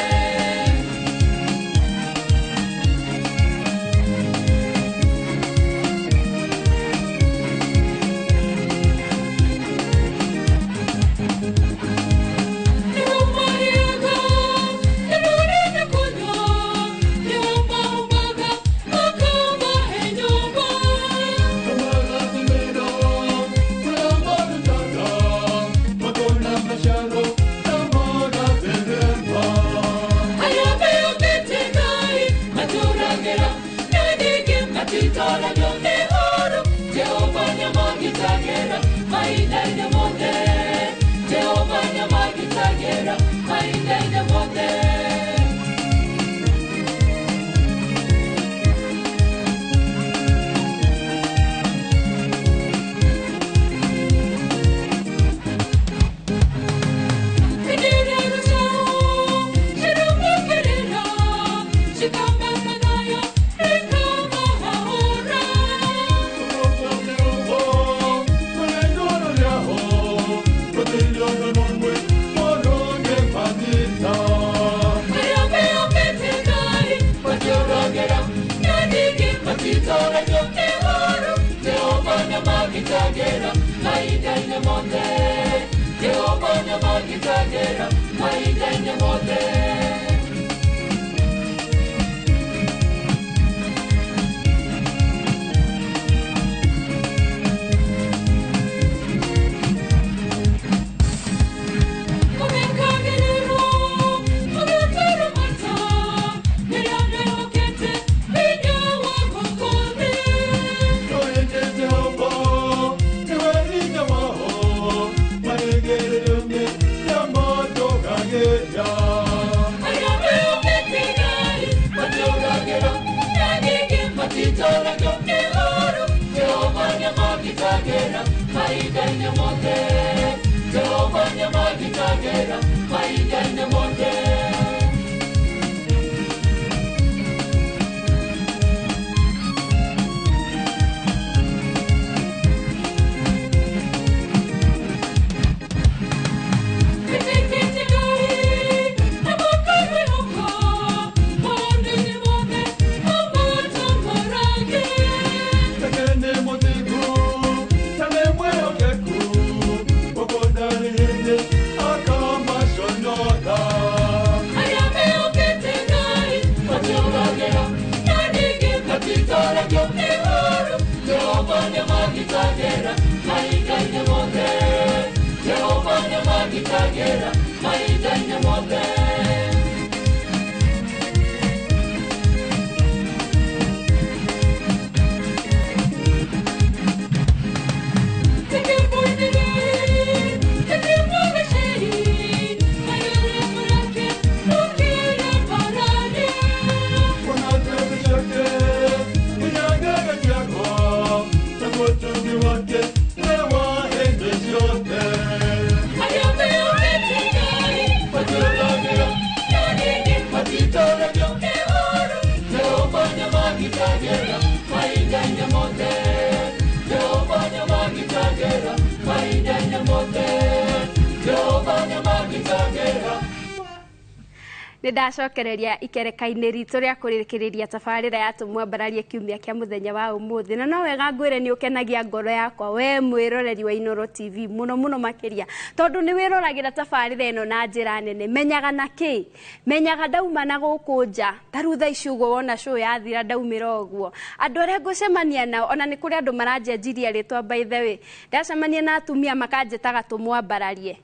Nĩ ndacokereria ikereka-inĩ ritũ rĩa kũrĩkĩrĩria tabarĩra ya tũmwambararie kiumia kĩa mũthenya wa ũmũthĩ. Na no wega ngwĩre nĩ ũkenagia ngoro yakwa we mwĩroreri wa Inooro TV mũno mũno makĩria, tondũ nĩ wĩroragĩra tabarĩra ĩno na njĩra nene. Menyaga na kĩ? Menyaga ndauma na gũkũ nja, ta rĩu thaa ici ũguo wona show yathira ndaumĩra ũguo, andũ arĩa ngũcemania nao, ona nĩ kũrĩ andũ maranjenjirie rĩtwa by the way, ndacemania na atumia makanjĩtaga tũmwambararie.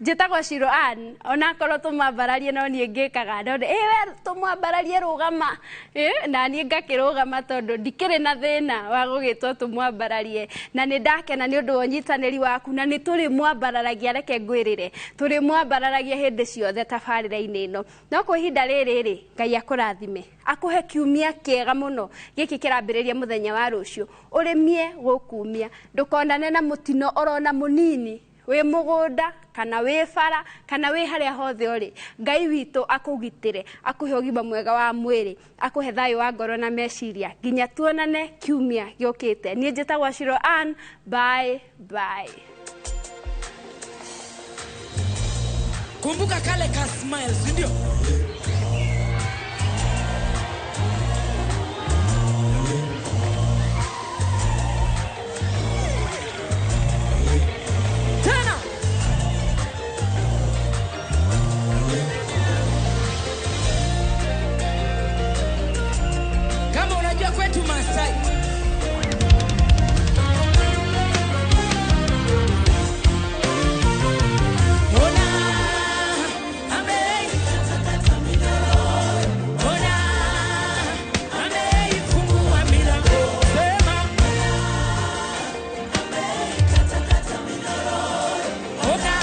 Njĩtagwo Shiro Ann, onakorwo tũmwambararie no niĩ ngĩkaga no ĩ we tũmwambararie rũgama, na niĩ ngakĩrũgama tondũ ndikĩrĩ na thĩna wa gũgĩtwo tũmwambararie. Na nĩ ndakena nĩ ũndũ wa ũnyitanĩri waku, na nĩ tũrĩmwambararagia, reke ngwĩrĩre tũrĩmwambararagia hĩndĩ ciothe tabarĩra-inĩ ĩno. No kwa ihinda rĩrĩ rĩ, Ngai akũrathime, akũhe kiumia kĩega mũno gĩkĩ kĩrambĩrĩria mũthenya wa rũciũ, ũrĩmie gũkumia, ndũkonane na mũtino orona mũnini wĩ mũgũnda kana wĩ bara kana wĩ harĩa hothe ũrĩ. Ngai witũ akũgitĩre, akũhe ũgima mwega wa mwĩrĩ, akũhe thayũ wa ngoro na meciria, nginya tuonane kiumia gĩũkĩte. Niĩ njĩtagwo Shiro Ann, bye bye. Kumbuka kale ka smile, si ndio? Tena. Kama unajua kwetu Masai. Ona, ona, ameifungua milango. Sema. Ona,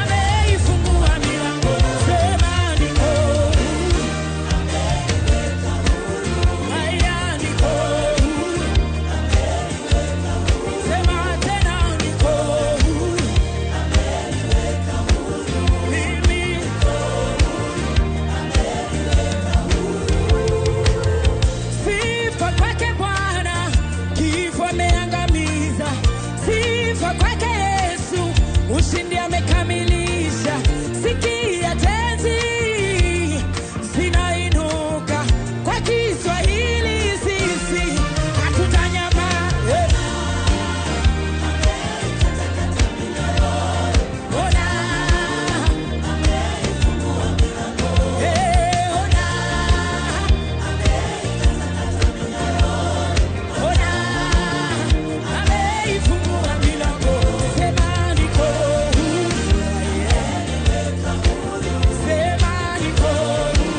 ameifungua milango. Sema niko huru. Haya, niko huru. Sema tena niko huru. Mimi sifa kwake Bwana, kifo ameangamiza. Sifa kwake Yesu, ushindi amekamilisha. Sikia tenzi zinainuka kwa Kiswahili, sisi hatutanyama. Ona, ona, ona, ameifungua milango. Sema niko huru. Sema niko huru.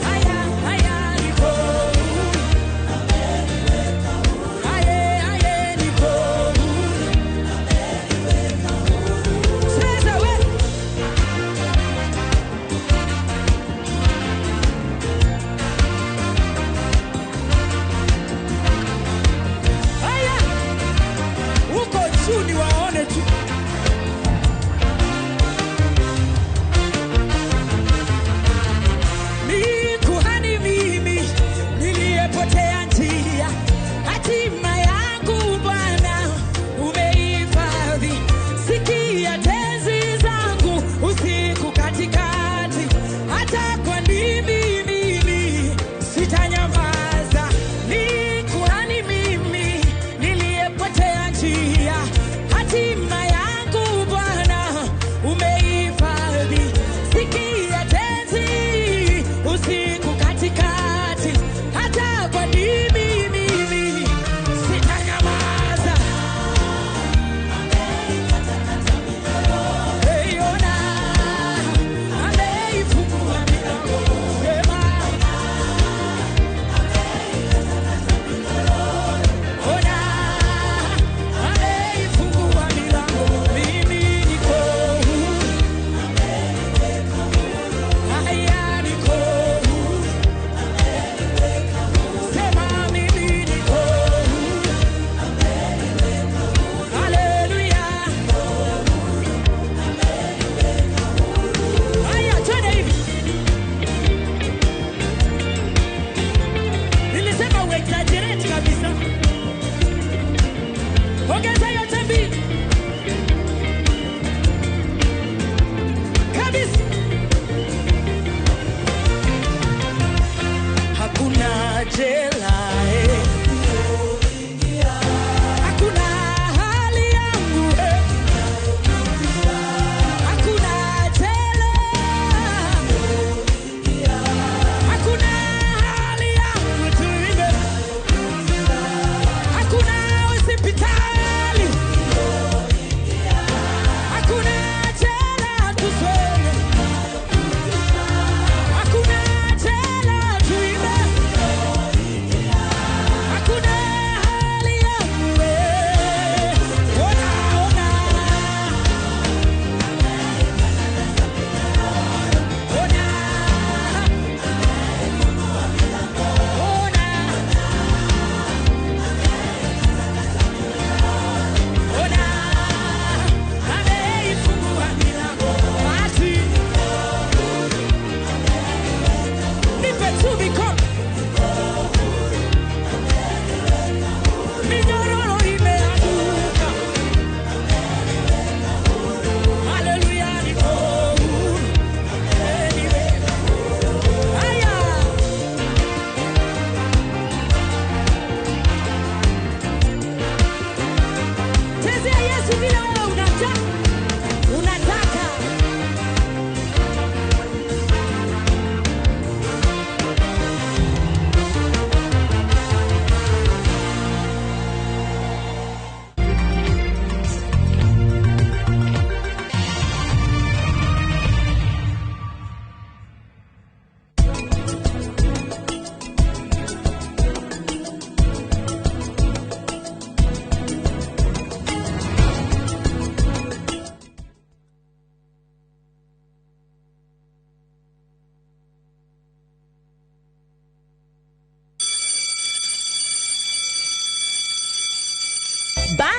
Haya, haya, niko huru. Aye, aye, niko huru. Cheza we. Haya, uko juu ni waone tu. Ni kuhani mimi niliyepotea njia, hatima yangu Bwana umehifadhi. Sikia tenzi zangu usiku katikati, hata kwa ndimi mimi sitanyamaza. Ni kuhani mimi niliyepotea njia, hatima yangu Bwana umehifadhi. Sikia tenzi usiku katikati, hata kwa ndimi mimi sitanyamaza. Hey, ona, ameifungua milango. Sema, ona, ameifungua milango. Mimi niko huru.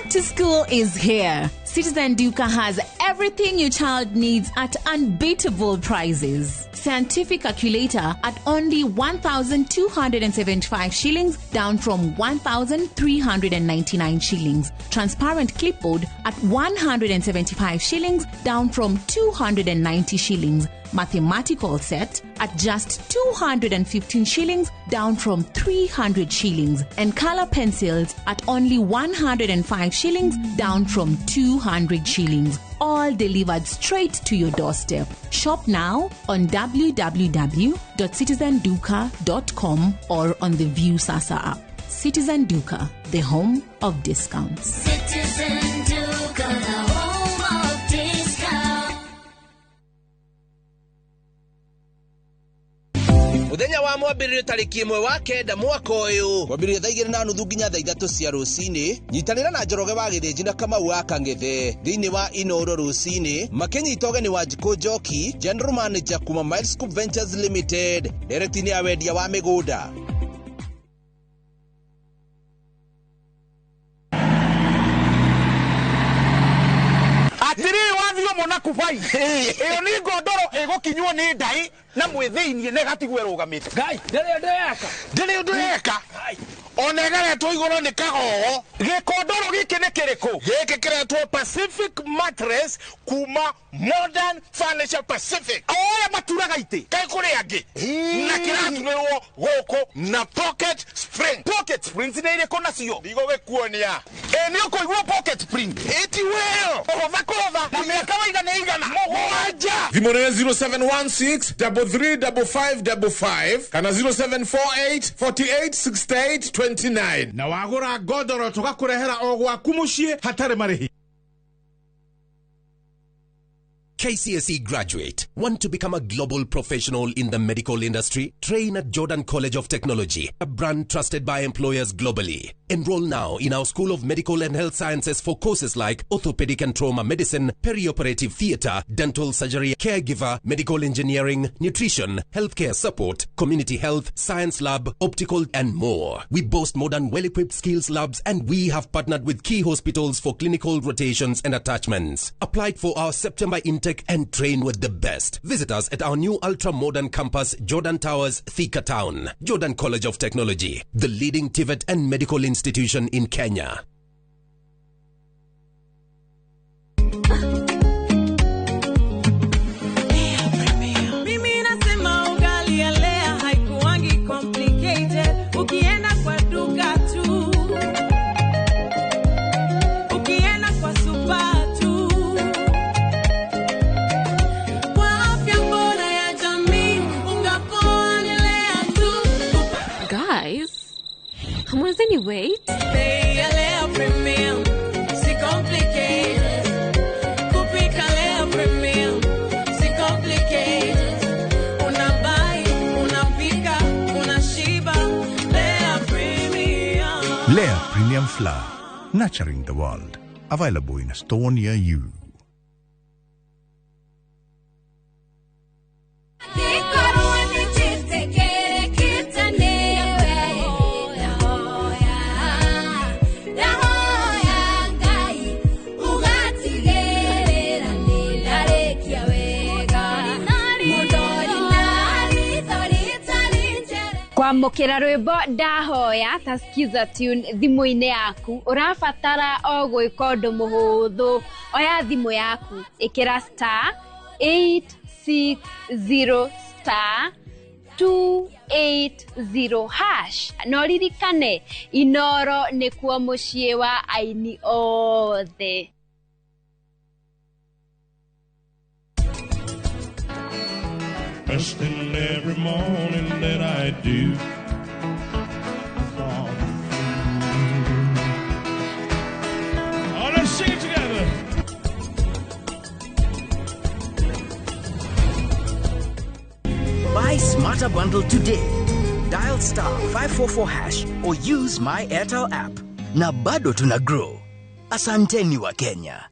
Back to school is here. Citizen Duka has everything your child needs at unbeatable prices. Scientific calculator at only 1,275 shillings, down from 1,399 shillings. Transparent clipboard at 175 shillings, down from 290 shillings. Mathematical set at just 215 shillings, down from 300 shillings. And color pencils at only 105 shillings, down from 200 shillings. All delivered straight to your doorstep. Shop now on www.citizenduka.com or on the View Sasa app. Citizen Duka, the home of discounts. Citizen Duka, the home of discount. Muthenya wa mwambĩrĩrio tarĩki 1 wa 9 mwaka ũyũ mwambĩrĩrio thaa 2:30 nginya thaa 3 cia rũcinĩ nyitanĩra na Njoroge wa Gĩthĩnji na Kamau wa Kang'ethe thĩinĩ wa Inoro rũcinĩ makĩnyita ũgeni wa Njikũ Njoki, General Manager kuma Milescope Ventures Limited, ndereti-inĩ ya wendia wa mĩgũnda. Atiriri wathio mona kubai iyo ni ngondoro igukinywo ni ndai na mwithiinie na igatigwo irugamite. Ngai ndiri undu yeka ona ĩgeretwo igũrũ nĩ kagogo. Gĩkondoro gĩkĩ nĩ kĩrĩkũ? Gĩkĩ kĩretwo Pacific Mattress kuma Modern Furniture Pacific. O arĩa maturaga itĩ kaĩ kũrĩ angĩ na kĩraturĩrwo gũkũ na pocket spring. Pocket springs nĩ irĩkũ nacio? Ndigũgĩkuonia. Ĩ nĩ ũkũigua pocket spring ĩti wĩyo kũhũtha kũhũtha na mĩaka waiga nĩ igana mũgwanja. Thimũ nĩ 0716 335555 kana 0748 48 68 29 na wagũra ngondoro tũgakũrehera o gwaku mũciĩ hatarĩ marĩhi. KCSE graduate, want to become a global professional in the medical industry? Train at Jordan College of Technology, a brand trusted by employers globally. Enroll now in our School of Medical and Health Sciences for courses like orthopedic and trauma medicine, perioperative theater, dental surgery, caregiver, medical engineering, nutrition, healthcare support, community health, science lab, optical, and more. We boast modern, well-equipped skills labs, and we have partnered with key hospitals for clinical rotations and attachments. Apply for our September intake and train with the best. Visit us at our new ultra-modern campus, Jordan Towers, Thika Town. Jordan College of Technology, the leading TVET and medical institution in Kenya. Mimi nasema ugali ya Lea haikuangi complicated. Ukienda kwa duka tu, ukienda kwa super tu. Kwa afya bora ya jamii, unga poa ni Lea tu. Guys, hamwezi wait? Bei ya Lea Premium, si complicated. Kupika Lea Premium, si complicated. Unabuy, unapika, unashiba. Lea Premium. Lea Premium Flour, nurturing the world. Available in a store near you. Kwamũkĩra rwĩmbo ndahoya ta skiza tune thimũ-inĩ yaku ũrabatara o gwĩka ũndũ mũhũthũ. Oya thimũ yaku, ĩkĩra star 860 star 280 hash na ũririkane Inoro nĩkuo mũciĩ wa aini othe. First thing every morning that I do. Oh, let's sing it together. Buy Smarter Bundle today. Dial star 544 hash or use My Airtel app. Na bado tuna grow. Asanteni wa Kenya.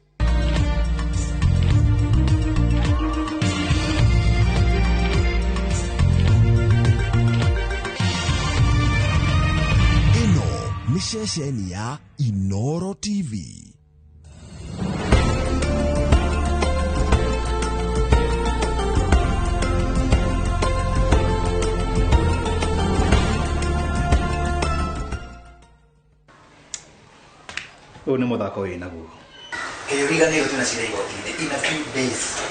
Ĩno nĩ ceceni ya Inoro TV. Ũyũ nĩ mũthako wĩ naguo. Kaĩ ũriganĩirwo twĩna cira igoti-inĩ in a few days.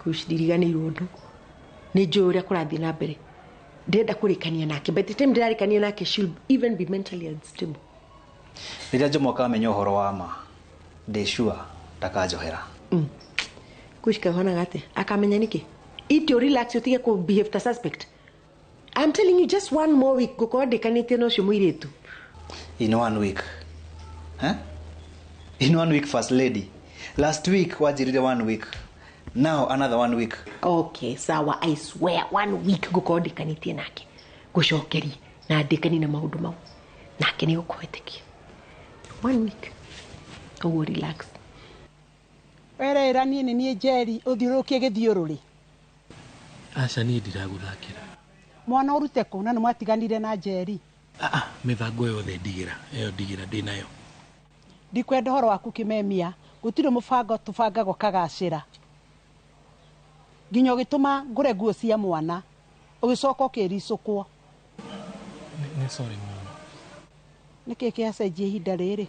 Kush ndiriganĩirwo ũndũ. Nĩ njũĩ ũrĩa kũrathiĩ na mbere. Ndĩrenda kũrĩkania nake. By the time ndĩrarĩkania nake, she'll even be mentally unstable. Rĩrĩa Jomo akamenya ũhoro wa ma, ndĩ sure ndakanjohera. Kush kahonaga atĩa? Akamenya nĩkĩ? Iti relax ũtige kũ behave ta suspect. I'm telling you, just one more week ngũkorwo ndĩkanĩtie na ũcio mũirĩtu. In 1 week. Huh? In 1 week, first lady. Last week wanjĩrire 1 week. Now another 1 week. Okay, sawa, I swear 1 week ngũkorwo ndĩkanĩtie nake. Ngũcokerie na ndĩkanie na maũndũ mau. Nake nĩ ũkũhetũkia. 1 week. Koguo relax. Werera niĩ nĩ niĩ Njeri ũthiũrũrũkie gĩthiũrũrĩ. Aca niĩ ndiragũthakĩra. Mwana ũrute kũ na nĩ mwatiganire na Njeri? Mĩbango yothe ndigĩra, ĩyo ndigĩra ndĩnayo. Ndikwenda ũhoro waku kĩmemia, gũtirĩ mũbango tũbangaga ũkagacĩra. Nginya ũgĩtũma ngũre nguo cia mwana, ũgĩcoka ũkĩricũkwo. Nĩ sorry mũno. Nĩkĩ kĩacenjia ihinda rĩrĩ?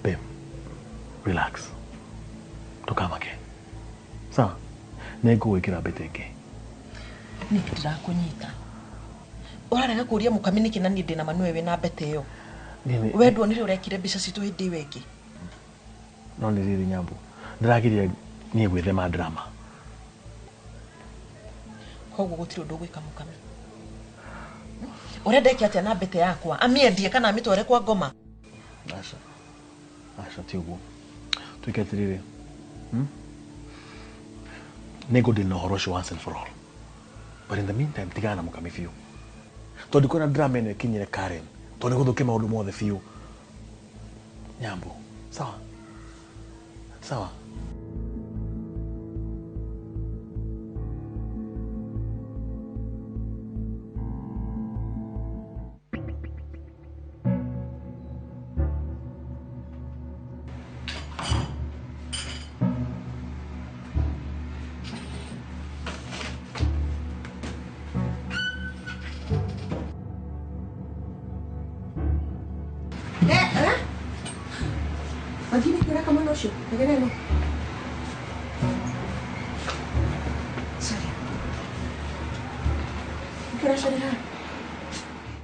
Babe, relax. Ndũkamake. Sawa? Nĩngũgwĩkĩra mbete ĩngĩ. Nick ndĩrakũnyita. Ũrarega kũria mũkami nĩkĩ na niĩ ndĩna ma nĩwe wĩna mbete ĩyo. We nduonire ũrekire mbica citũ hĩndĩ ĩyo ĩngĩ. No nĩ rĩrĩ Nyambu. Ndĩrageria niĩ gwĩthema drama. Koguo gũtirĩ ũndũ ũgwĩka mũkami. Ũrenda ĩke atĩa na mbete yakwa? Amĩendie kana amĩtware kwa ngoma? Aca. Aca ti ũguo. Tuĩke atĩrĩrĩ. Nĩngũdeal na ũhoro ũcio once and for all. But in the meantime, tigana na mũkami biũ. Tondũ ndikwenda drama ĩno ĩkinyĩre Karen. Tondũ nĩgũthũkia maũndũ mothe biũ. Nyambu, sawa? Sawa?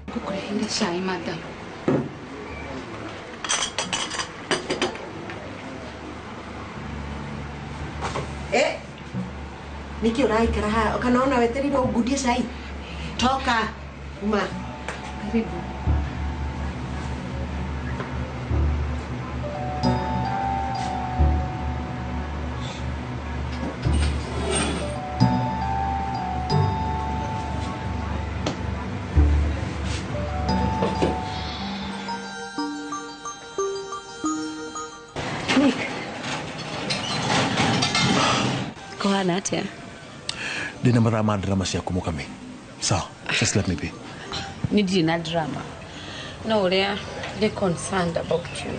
Ngũkũreheire cai madam. Nĩkĩ ũraikara haha kana ona wetereire ũngundie cai? Toka uma. Karibu. Nick. Kũhana atĩa? Ndĩna mathaa ma drama ciaku mũkami. Sawa, just let me be. Nĩ ndirĩ na drama. No ũrĩa ndĩ concerned about you.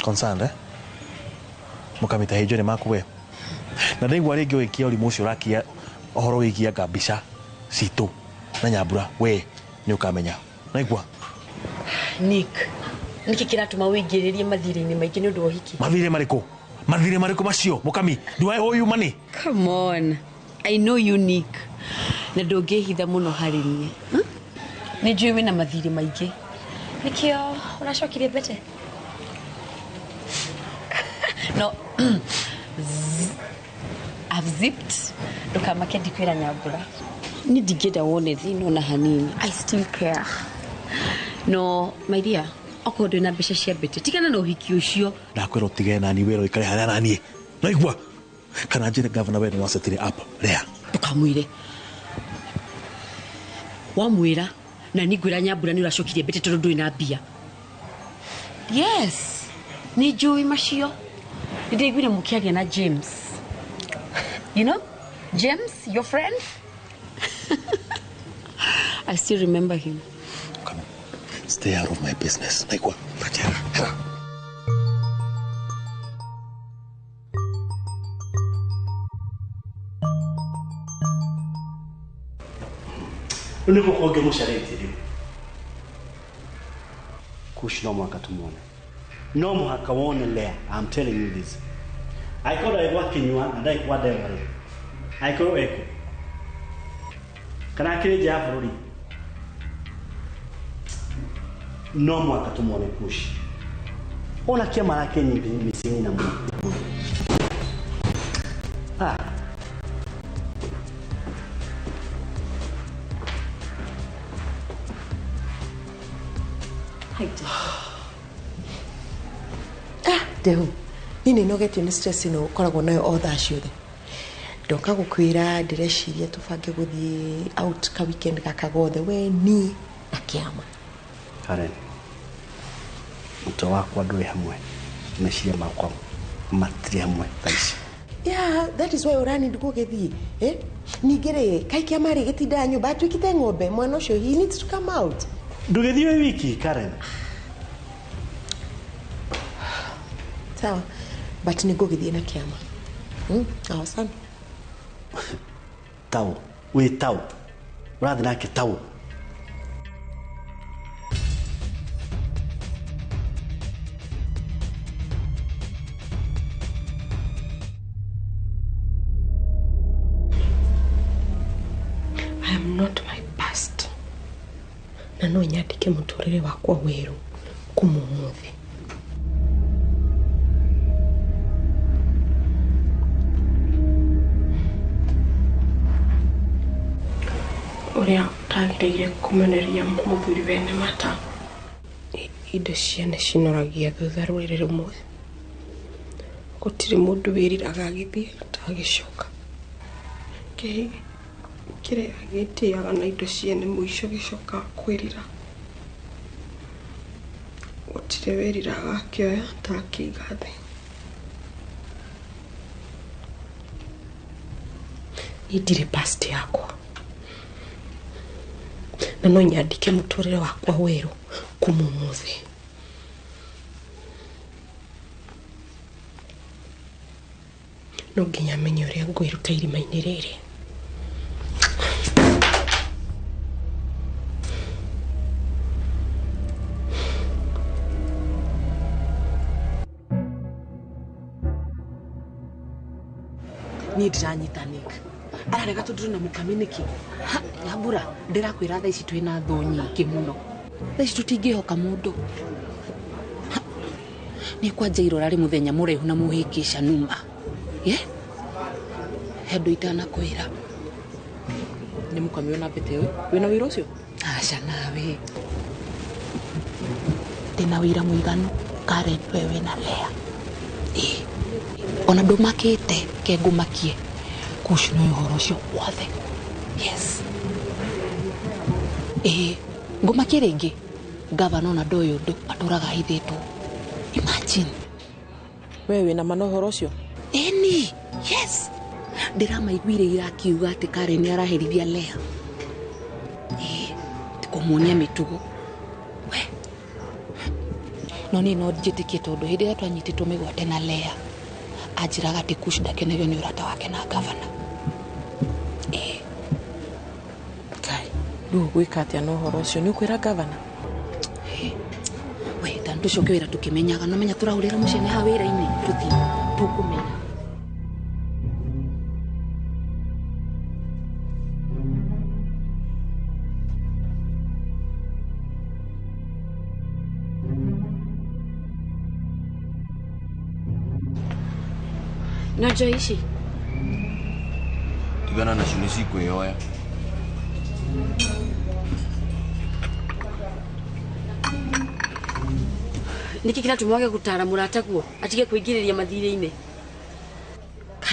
Concerned, eh? Mũkami ta hĩnjo nĩ maku we. Na ndaigua rĩngĩ ũgĩkia ũrimũ ũcio ũrakia ũhoro wĩgiĩ anga mbica citũ na Nyambura we nĩ ũkamenya. Naigua? Nick, Nĩkĩ kĩratũma wĩingĩrĩrie mathirĩ-inĩ maingĩ nĩ ũndũ wa ũhiki? Mathirĩ marĩkũ? Mathirĩ marĩkũ macio Mukami? Do I owe you money? Come on. I know you, Nick. Na ndũngĩhitha mũno harĩ niĩ. Nĩ njũĩ wĩna mathirĩ maingĩ. Nĩkĩo ũracokirie mbete? No. I've zipped. Ndũkamake ndikwĩra Nyambura. Ni ndingĩenda wone thĩna ona hanini. I still care. No, my dear, okorwo ndwĩ na mbeca cia mbete, tigana na ũhiki ũcio. Ndakwĩra ũtigane nani wĩra ũikare harĩa naniĩ. Naigua? Kana njĩre gavana we nĩ wacetire up Lea. Ndũkamwĩre. Wamwĩra na niĩ ngwĩra Nyambura nĩ ũracokirie mbete tondũ ndũrĩ na mbia. Yes, nĩ njũĩ macio. Nĩ ndaiguire mũkĩaria na James. You know? James, your friend? I still remember him. Come on. Stay out of my business. Naigua? Hera. Rĩu nĩguo kũngĩmũcarĩtie rĩu. Kush no mũhaka tumuone. No mũhaka wone Lea. I'm telling you this. Angĩkorwo ndarĩ gwa Kĩnyua na ndarĩ kwa Ndegwa rĩ, angĩkorwo ekũ kana akĩrĩ nja ya bũrũri, no mũhaka tumuone Kush. Ona kĩama arake mĩciĩ na mũno. Ah. Ndehu, niĩ nĩ nogetio nĩ stress ĩno ũkoragwo nayo o thaa ciothe. Ndoka gũkwĩra ndĩreciria tũbange gũthiĩ out ka weekend gaka gothe we niĩ na kĩama. Karen, mũtwe wakwa ndũrĩ hamwe, meciria makwa matirĩ hamwe thaa ici. Yeah, that is why ũrani ndũgũgĩthiĩ. Eh? Ningĩ rĩ, kaĩ kĩama rĩ gĩtindaga nyũmba atuĩkĩte ng'ombe, mwana ũcio he needs to come out. Ndũgĩthiĩ wĩ wiki, Karen. Sawa, but nĩ ngũgĩthiĩ na kĩama. Aho sana. Tau, wĩ tau. Ũrathiĩ nake tau. I am not my past. Na no nyandĩke mũtũrĩre wakwa werũ kuma ũmũthĩ. Ũrĩa ũtagĩrĩire kũmeneria mũthuri wene mata. Indo ciene cinoragia thutha rũrĩrĩ rũmwe. Gũtirĩ mũndũ wĩriraga agĩthiĩ atagĩcoka. Kĩrĩa gĩtĩaga na indo ciene mũico gĩcokaga kwĩrira. Gũtirĩ wĩriraga akĩoya atakĩiga thĩ. Niĩ ndirĩ past yakwa. Na no nyandĩke mũtũrĩre wakwa werũ kuma ũmũthĩ. No nginya menye ũrĩa ngwĩruta irima-inĩ rĩrĩ. Niĩ ndiranyita Nick. Ararega tondũ ndĩna mũkami nĩkĩ? Nyambura, ndĩrakwĩra thaa ici twĩna thũ nyingĩ mũno. Thaa ici tũtingĩhoka mũndũ. Nĩ kwanja irora rĩ mũthenya mũraihu na mũhĩngĩca numa. Ye? He ũndũ itanakwĩra. Nĩ mũkami wĩna mbete ũyũ? Wĩna wĩra ũcio? Aca nawe. Ndĩna wĩra mũiganu. Karen, we wĩna Lea. Ĩĩ. Ona ndũmakĩte, ke ngũmakie. Kush nĩ ũhoro ũcio wothe. Yes. Ĩĩ, ngũmakie rĩngĩ. Gavana ona ndoĩ ũndũ, atũraga ahithĩtwo. Imagine. We wĩna ma na ũhoro ũcio? Ĩni, yes. Ndĩramaiguire ira akiuga atĩ Karen nĩ araherithia Lea. Ĩĩ, ti kũmuonia mĩtugo. We. No niĩ no njĩtĩkie tondũ hĩndĩ ĩrĩa twanyitĩtwo mĩgwate na Lea, anjĩraga atĩ Kush ndakenagio nĩ ũrata wake na gavana. Ĩĩ. Ngai, rĩu ũgwĩka atĩa na ũhoro ũcio? Nĩ ũkwĩra gavana? We Tũcoke wĩra tũkĩmenyaga no menya tũrahũrĩra mũcene ha wĩra-inĩ tũthiĩ tũkũmenya. No njohi ici tigana nacio nĩ cikwĩyoya. Nĩkĩ kĩratũma wage gũtara mũrataguo atige kũingĩrĩria mathirĩ-inĩ?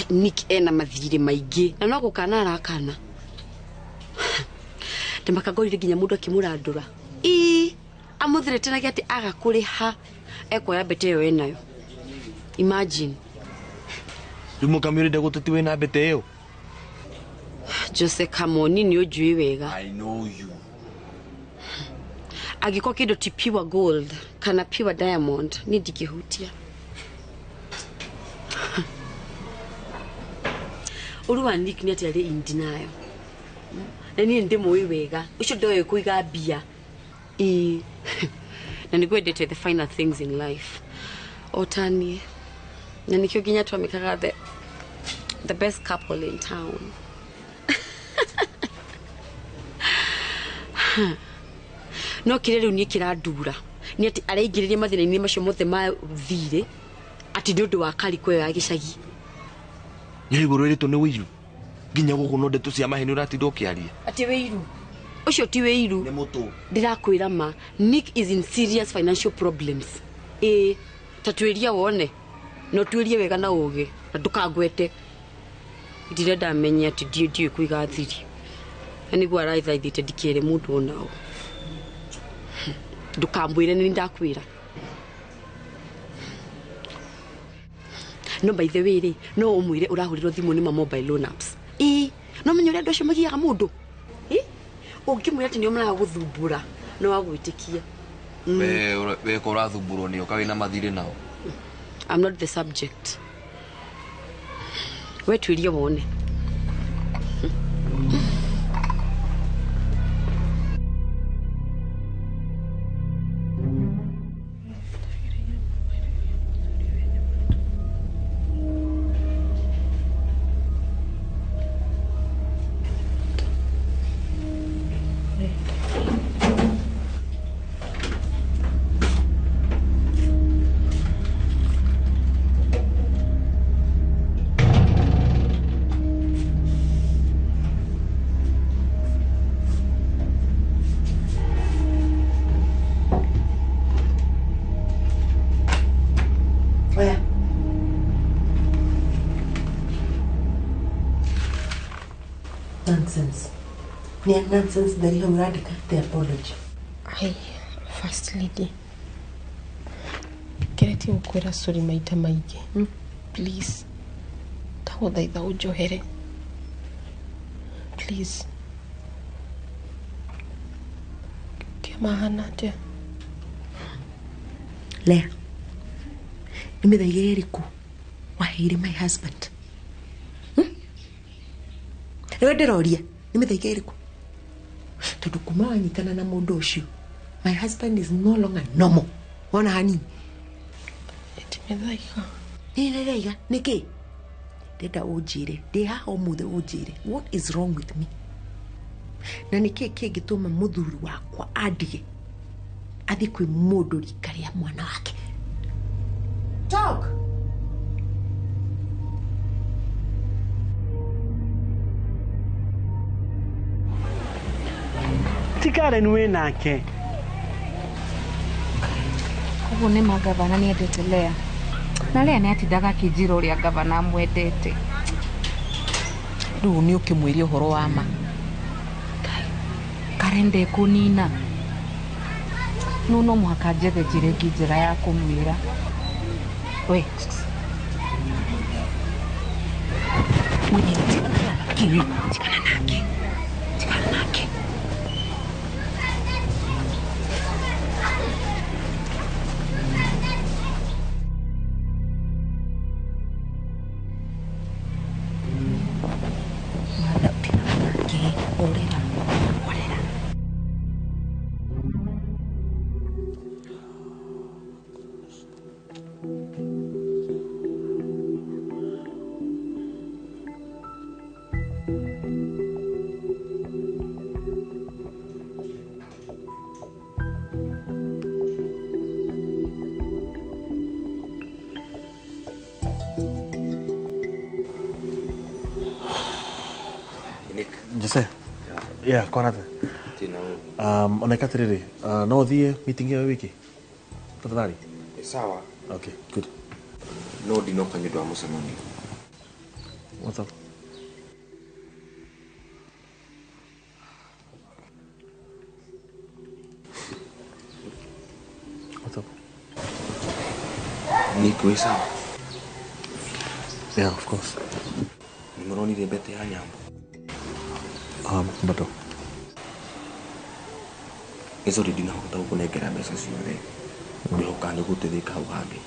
Nick ena mathirĩ maingĩ na no gũkana arakana. Ndĩmakangorire nginya mũndũ akĩmũrandũra. Ii amũthirĩte nake atĩ aga kũrĩha ekuoya mbete ĩyo enayo. Imagine. Rĩu mũkamĩũrĩte gũteti wĩna mbete ĩyo? Jose Kamoni nĩ ũnjũĩ wega. I know you. Angĩkorwo kĩndũ ti pure gold kana pure diamond niĩ ndingĩhutia. Ũru wa Nick nĩ atĩ arĩ in denial. Na niĩ ndĩmũĩ wega ũcio ndoĩ kũiga mbia. Ĩĩ na nĩngwendete the finer things in life o ta niĩ, na nĩkĩo nginya twamĩkaga the best couple in town. No kĩrĩa rĩu niĩ kĩrandura nĩ atĩ areingĩrĩria mathĩna-inĩ macio mothe ma thirĩ atĩ nĩ ũndũ wa kariko ĩyo ya gĩcagi. Nĩ igũrũ ĩrĩtwo nĩ wĩiru nginya gũkũ no ndeto cia maheni ũratinda ũkĩaria. Atĩ wĩiru ũcio ti wĩiru, nĩ mũtũ. Ndĩrakwĩra ma Nick is in serious financial problems. Ĩĩ ta twĩria wone no twĩrie wega na ũgĩ na ndũkangwete. Ndirenda menye atĩ ndiũĩ kũiga thiri na nĩguo araithaithĩte ndikere mũndũ onao. Ndũkambwĩre nĩ ndakwĩra. No by the way rĩ, no ũmwĩre ũrahũrĩrwo thimũ nĩ ma mobile loan apps. Ĩĩ no menye ũrĩa andũ acio magiaga mũndũ. Ĩ ũngĩmwĩra atĩ nĩo maragũthumbũra no agwĩtĩkie. We ko ũrathumbũrwo nĩo ka wĩna mathirĩ nao. I'm not the subject. We twĩrie wone. Nonsense. Ni nonsense dari hamurandika the apology. Ai, first lady. Ngeretie gũkwĩra sorry maita maingĩ. Please. Ndagũthaitha ũnjohere. Please. Kĩamahana atĩa? Lea. Nĩ mĩthaiga ĩrĩkũ waheire my husband? Rĩu ndĩroria nĩ mĩthaiga ĩrĩkũ? Tondũ kuma wanyitana na mũndũ ũcio my husband is no longer normal. Wona hanini. Ĩti mĩthaiga. Nĩ mĩthaiga nĩkĩ? Ndĩrenda ũnjĩre ndĩ haha ũmũthĩ ũnjĩre what is wrong with me? Na nĩkĩ kĩngĩtũma mũthuri wakwa andige athiĩ kwĩ mũndũ rika rĩa mwana wake? Talk. Ti Karen wĩ nake. Koguo nĩ ma gavana nĩendete Lea. Na Lea nĩatindaga akĩnjĩra ũrĩa gavana amwendete. Rĩu nĩ ũkĩmwĩre ũhoro wa ma. Karen ndekũnina. No no mũhaka njethe njĩra ĩngĩ njega ya kũmwĩra. We. Tigana nake. Tigana nake. Nick. Jose. Yeah, kwanate. Tina. Oneka atiriri, no thiĩ meeting ĩyo wiki? Tafadhali. Sawa. Okay, good. No ndinoka nĩ ũndũ wa mũcemanio. What's up? What's up? Nick, wĩ sawa? Yeah, of course. Nĩ mũronire mbete ya Nyambo? Bado. Nĩ sorry ndinahota gũkũnengera mbeca ciothe. Ngwĩhoka nĩ ũgũteithĩka hau hangĩ.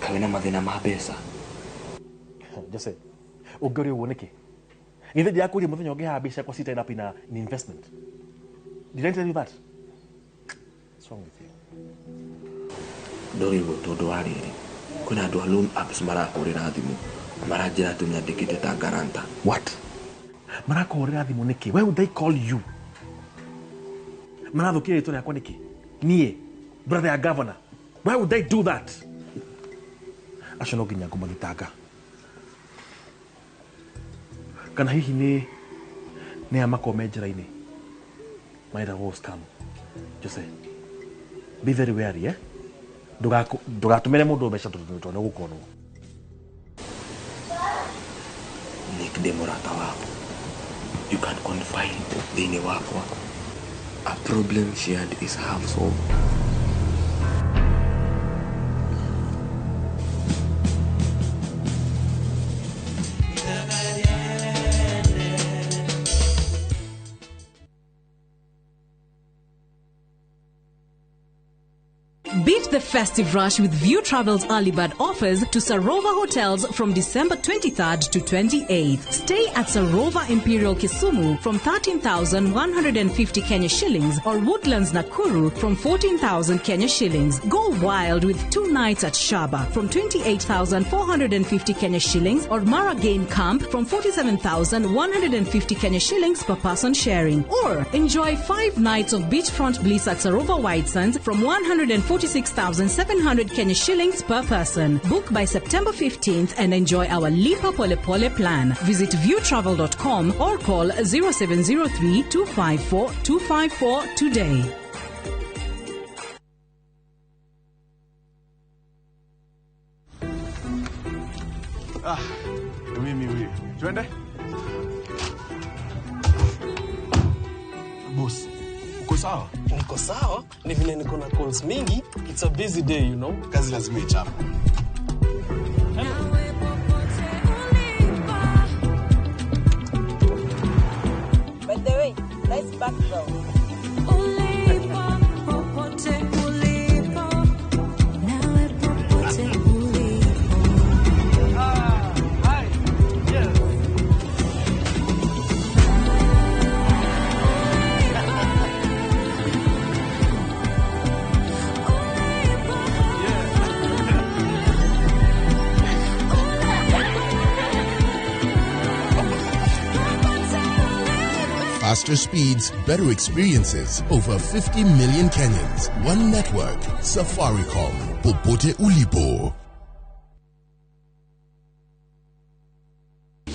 Kaĩ wĩna mathĩna ma mbeca? Jose, ũngĩũria ũguo nĩkĩ? Githĩ ndirakũria mũthenya ũngĩ haha mbeca ciakwa ci tied up in an investment? Did I tell you that? What's wrong with you? Ndori ũguo tondũ wa rĩrĩ, kwĩna andũ a loan apps marakũrĩra thimũ na maranjĩra atĩ ũnyandĩkĩte ta guarantor. What? Marakũhũrĩra thimũ nĩkĩ? Why would they call you? Marathũkia rĩtwa rĩakwa nĩkĩ? Niĩ, brother ya governor. Why would they do that? Acio no nginya ngũmathitanga. Kana hihi nĩ aya makoragwo me njĩra-inĩ marenda gũgũ scam. Jose, be very wary, eh? Ndũgatũmĩre mũndũ mbeca tondũ nĩ ũgũkonwo. Nick, ndĩ mũrata waku. You can confide thĩinĩ wakwa. A problem shared is half solved. Beat the festive rush with View Travel's early bird offers to Sarova Hotels from December 23rd to 28th. Stay at Sarova Imperial Kisumu from 13,150 Kenya shillings or Woodlands Nakuru from 14,000 Kenya shillings. Go wild with 2 nights at Shaba from 28,450 Kenya shillings or Mara Game Camp from 47,150 Kenya shillings per person sharing. Or enjoy 5 nights of beachfront bliss at Sarova White Sands from 146,700 Kenya shillings per person. Book by September 15th and enjoy our Lipa Pole Pole plan. Visit viewtravel.com or call 0703 254 254 today. Ah, mimi huyu. Twende? Boss, uko sawa? Niko sawa, ni vile niko na calls mingi. It's a busy day, you know. Kazi lazima ichape. By the way, nice background. Ulipo, popote ulipo. Nawe popote ulipo. Hi. Yes. Faster speeds, better experiences. Over 50 million Kenyans. One network. Safaricom. Popote ulipo.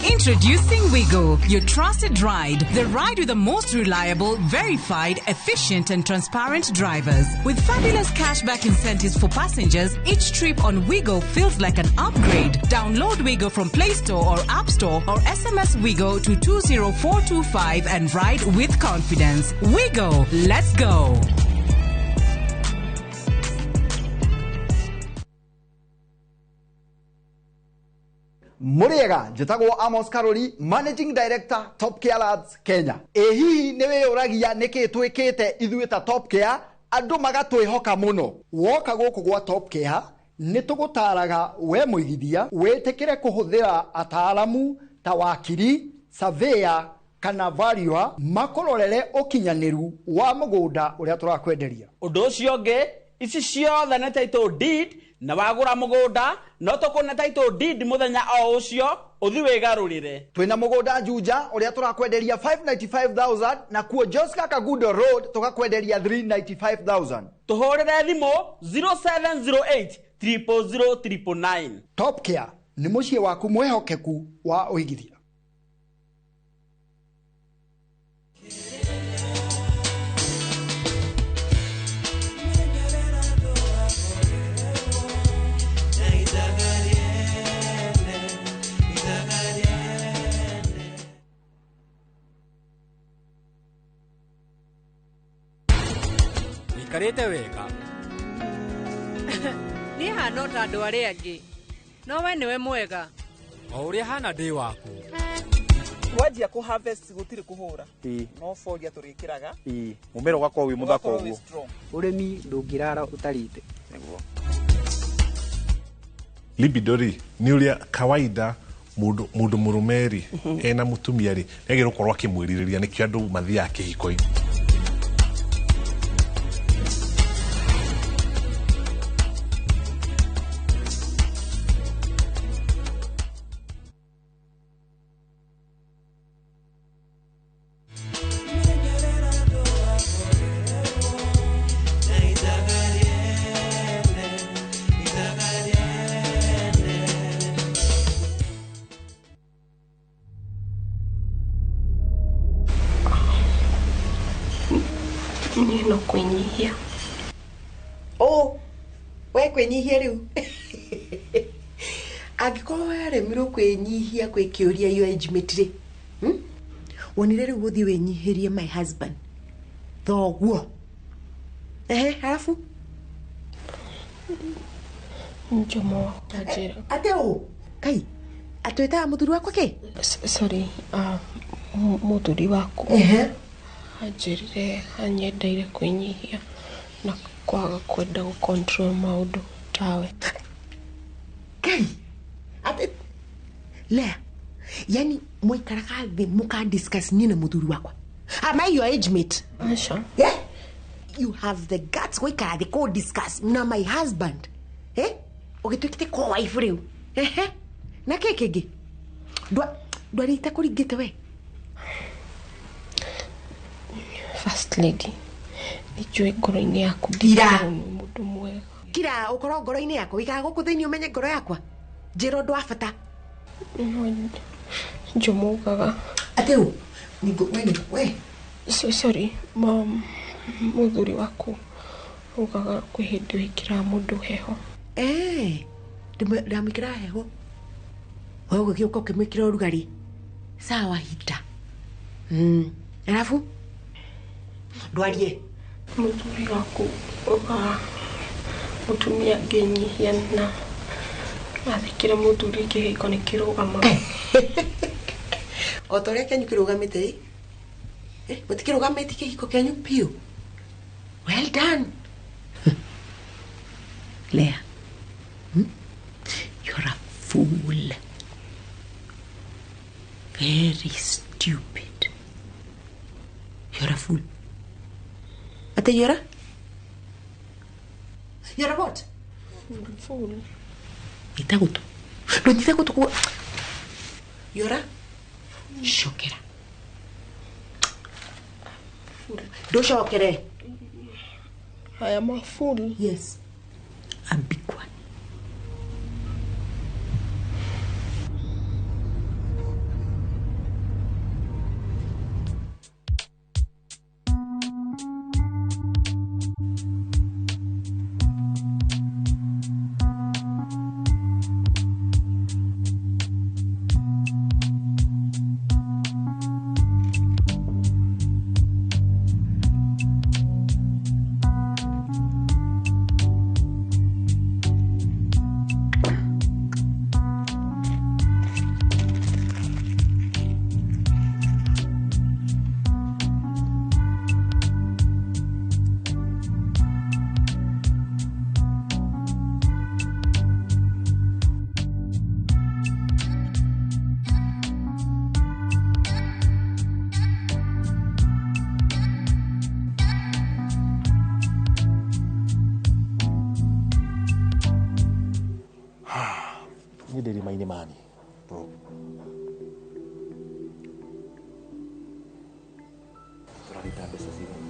Introducing Wigo, your trusted ride. The ride with the most reliable, verified, efficient and transparent drivers. With fabulous cashback incentives for passengers, each trip on Wigo feels like an upgrade. Download Wigo from Play Store or App Store or SMS Wigo to 20425 and ride with confidence. Wigo, let's go. Muriega njĩtagwo Amos Karori, Managing Director Top Care Labs Kenya. Ĩ hihi nĩ wĩyũragia nĩkĩ twĩkĩte ithuĩ ta Top Care andũ magatwĩhoka mũno. Woka gũkũ gwa Top Care nĩ tũgũtaraga we mũigithia wĩtĩkĩre kũhũthĩra ataaramu ta wakiri, surveyor kana valuer makũrorere ũkinyanĩru wa mũgũnda ũrĩa tũrakwenderia. Ũndũ ũcio ũngĩ, ici ciothe nĩ title deed na wagũra mũgũnda no tũkũne title deed mũthenya o ũcio ũthi wĩgarũrĩre. Twĩna mũgũnda Juja ũrĩa tũrakwenderia 595,000 na kuo Joska Kagundo Road tũgakwenderia 395,000. Tũhũrĩre thimũ 0708 000 999. Top Care nĩ mũciĩ waku mwĩhokeku wa ũigithia. Wikarĩte wega. Niĩ hana o ta andũ arĩa angĩ, no we nĩwe mwega. O ũrĩa hana ndĩ waku. Wanjia kũ harvest gũtirĩ kũhũra. No folia tũrĩkĩraga. Mũmera ũgakorwo wĩ mũthaka Ũgakorwo wĩ ũguo. strong. Ũrĩmi ndũngĩrara ũtarĩte. Nĩguo. Libido rĩ nĩ ũrĩa kawaida mũndũ mũrũme rĩ ena mũtumia rĩ nĩagĩrĩirwo gũkorwo akĩmwĩrirĩria, nĩkĩo andũ mathiaga kĩhiko-inĩ. Niĩ no kwĩnyihia. Oh, we kwĩnyihia rĩu. Angĩkorwo waremirwo kwĩnyihia kwĩ kĩũria your age mate rĩ, Wonire rĩu gũthiĩ wĩnyihĩrie my husband thoguo. Ehe, halafu Njomo wakwa njĩra. Ate ũ kai atwĩtaga mũthuri wakwa kĩ? Sorry, mũthuri waku. Ehe. Anjĩrire anyendeire kwĩnyihia na kwaga kwenda gũ control maũndũ tawe. Kai ate Lea, yani mwaikaraga thĩ mũka discuss niĩ na mũthuri wakwa. Am I your age mate? Aca. Yeah? You have the guts gũikara thĩ kũ discuss na my husband. Eh? Ũgĩtuĩkĩte ko wife rĩu. Ehe. Na kĩ kĩngĩ? Ndwarĩte kũringĩte we. First lady, nĩnjũĩ ngoro-inĩ yaku Kira. ndikoragwo nĩ mũndũ mwega. Kira ũkorwo ngoro-inĩ yakwa, wĩikaraga gũkũ thĩinĩ ũmenye ngoro yakwa. Njĩra ũndũ wa bata. No Njomo ugaga. Atĩ ũ? We we. So, sorry, mom, mũthuri waku ugaga kwĩ hĩndĩ wĩkĩraga mũndũ heho. Ndamwĩkĩraga heho. We ũgĩũka ũkĩmwĩkĩra ũrugarĩ. Sawa hita. Alafu ndwarie. Mũthuri waku ugaga mũtumia angĩnyihia na athĩkĩre mũthuri kĩhiko nĩ kĩrũgamaga. O ta ũrĩa kĩanyu kĩrũgamĩte ĩ? Gũtikĩrũgamĩte kĩhiko kĩanyu biũ. Well done. Lea, You're a fool. Very stupid. You're a fool. Ate you're a? You're a what? Fool. Nyita gũtũ. Ndũnyite gũtũ kwa. You're a? Cokera. Ndũcokere. I am a fool. Yes. A big one. Ndĩrĩ mani bro. Tũraruta mbeca cigana?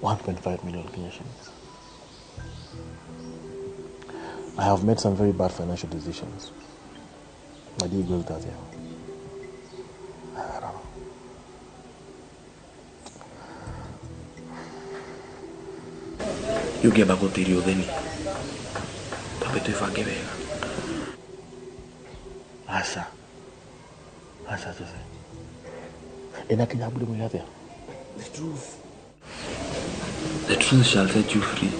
1.5 million Kenya shillings. I have made some very bad financial decisions. Na ndigwĩruta atĩa. I don't know. Yũngĩamba gũtĩria ũtheni. Twambe twĩbange wega. Aca. Aca Jose. Ĩna Kinyambu ndĩmwĩre atĩa? The truth. The truth shall set you free.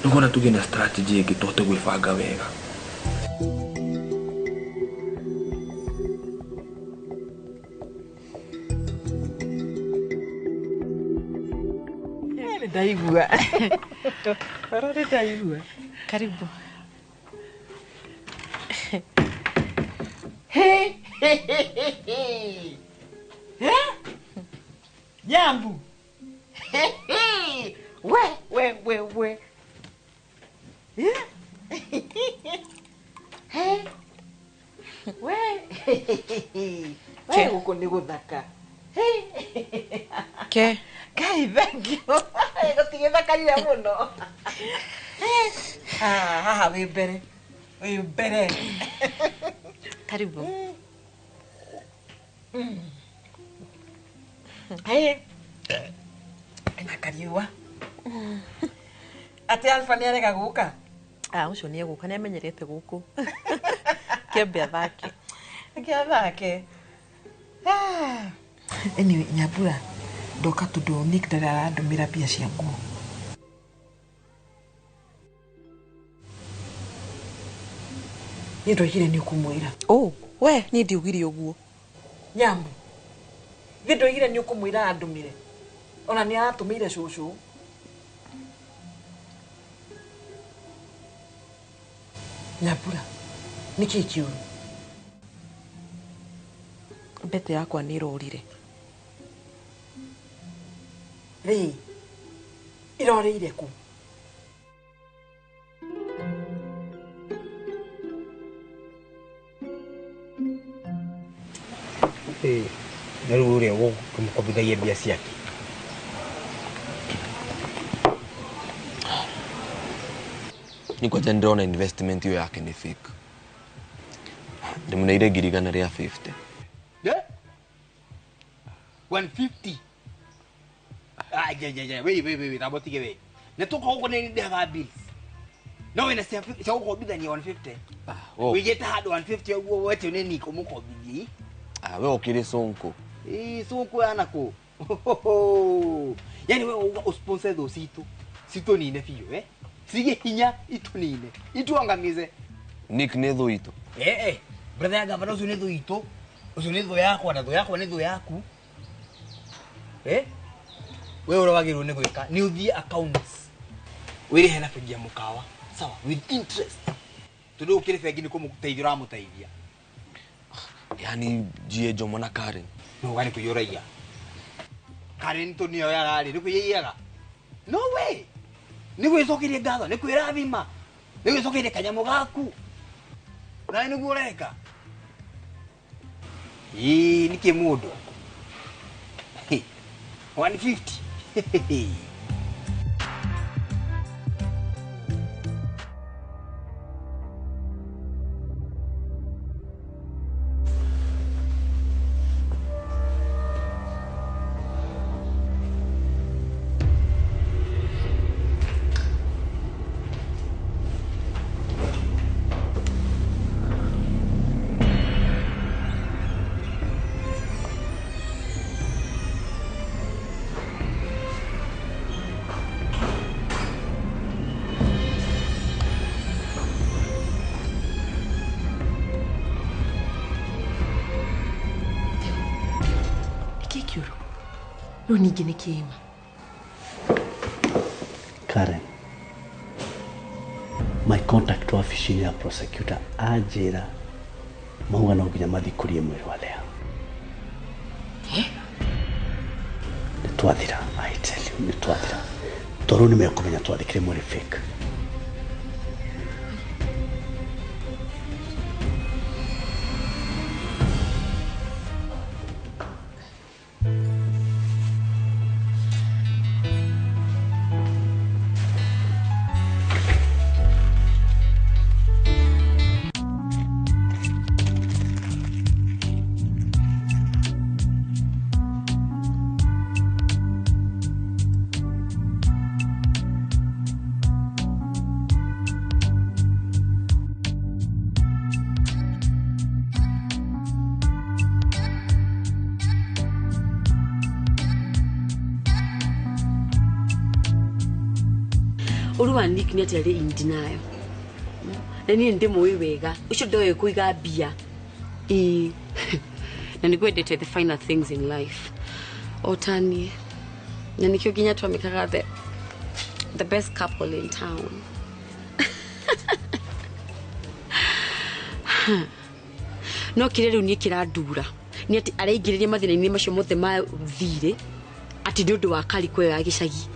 Nĩkuona tũgĩe na strategy ĩngĩ tũhote gwĩbanga wega. Ndaigua. Oro ndaigua. Karibu. He he he he. Nyambu. We we we we. He. We. We guku ni guthaka. Ke. Kai, thank you. Gũtigĩthakarire mũno. Ah, haha wĩ mbere. Wĩ mbere. Karibu. Hey. Ena kariũa. Atĩ Alpha nĩ arega gũka? Ah, ũcio nĩ egũka, nĩ amenyerete gũkũ. Kĩambe athake. Kĩambe athake. Ah. Anyway, Nyambura, ndoka tondũ Nick ndarĩ arandũmĩra mbia cia nguo. Niĩ ndoigire nĩ ũkũmwĩra. Oh, we niĩ ndiugire ũguo. Nyambu, niĩ ndoigire nĩ ũkũmwĩra andũmĩre. Ona nĩ aratũmĩire cũcũ. Nyambura, nĩkĩĩ kĩũru? Mbete yakwa nĩ ĩrorire. Rĩ, ĩrorĩire kũ? Na rĩu ũrĩa ũkũmũkombithagia mbia ciake. Ni kwanja ndĩrona investment ĩyo yake nĩ fake. Ndĩmũneire 150,000. Yeah? 150. Ah, yeah. Wait. Tabo tige we. Ne tuko huko ni ndĩhaga bills. No wena cia gũkombithania 150. Oh. Wĩigĩte handũ 150 ũguo wetio nĩ Nick ũmũkombithie. Ah, we ũkĩrĩ sonko. Ĩ, sonko yana kũ? Yani we uga usponsor thũ citũ. Citũnine biũ, eh? Cige hinya itũnine. Ituangamize. Nick nĩ thũ itũ. Eh. Brother ya gavana ũcio nĩ thũ itũ. Ũcio nĩ thũ yakwa na thũ yakwa nĩ thũ yaku. Eh? We ũrĩa wagĩrĩirwo nĩ gwĩka nĩ ũthiĩ accounts. Wĩrĩhe na bengi ya mũkawa. Sawa, with interest. Tondũ ũkĩrĩ bengi nĩ kũmũteithia ũramũteithia. Yani jie Jomo na Karen. No gani kũiyũragia. Karen to nĩyo yararĩ, nĩ kũiyaiyaga. No way. Nĩ gwĩcokeria ngatho, nĩ kwĩrathima. Nĩ gwĩcokeria kanyamũ gaku. Nawe nĩguo ũreka. Ĩĩ, nĩkĩ mũndũ? 150. Rĩu ningĩ nĩ kĩma. Karen, my contact wabici-inĩ ya prosecutor anjĩra mauga no nginya mathikũrie mwĩrĩ wa Lea. Nĩ twathira, I tell you, nĩ twathira. Tondũ nĩ mekũmenya twathikire mwĩrĩ fake. Ũru wa Nick nĩ atĩ arĩ in denial. Na niĩ ndĩmũĩ wega. Ũcio ndoĩ kũiga mbia. Ĩĩ. Na nĩguo endete the finer things in life. O ta niĩ. Na nĩkĩo nginya twamĩkaga the best couple in town. No kĩrĩa rĩu niĩ kĩrandura nĩ atĩ areingĩrĩria mathĩna-inĩ macio mothe ma thirĩ atĩ nĩ ũndũ wa kariko ĩyo ya gĩcagi.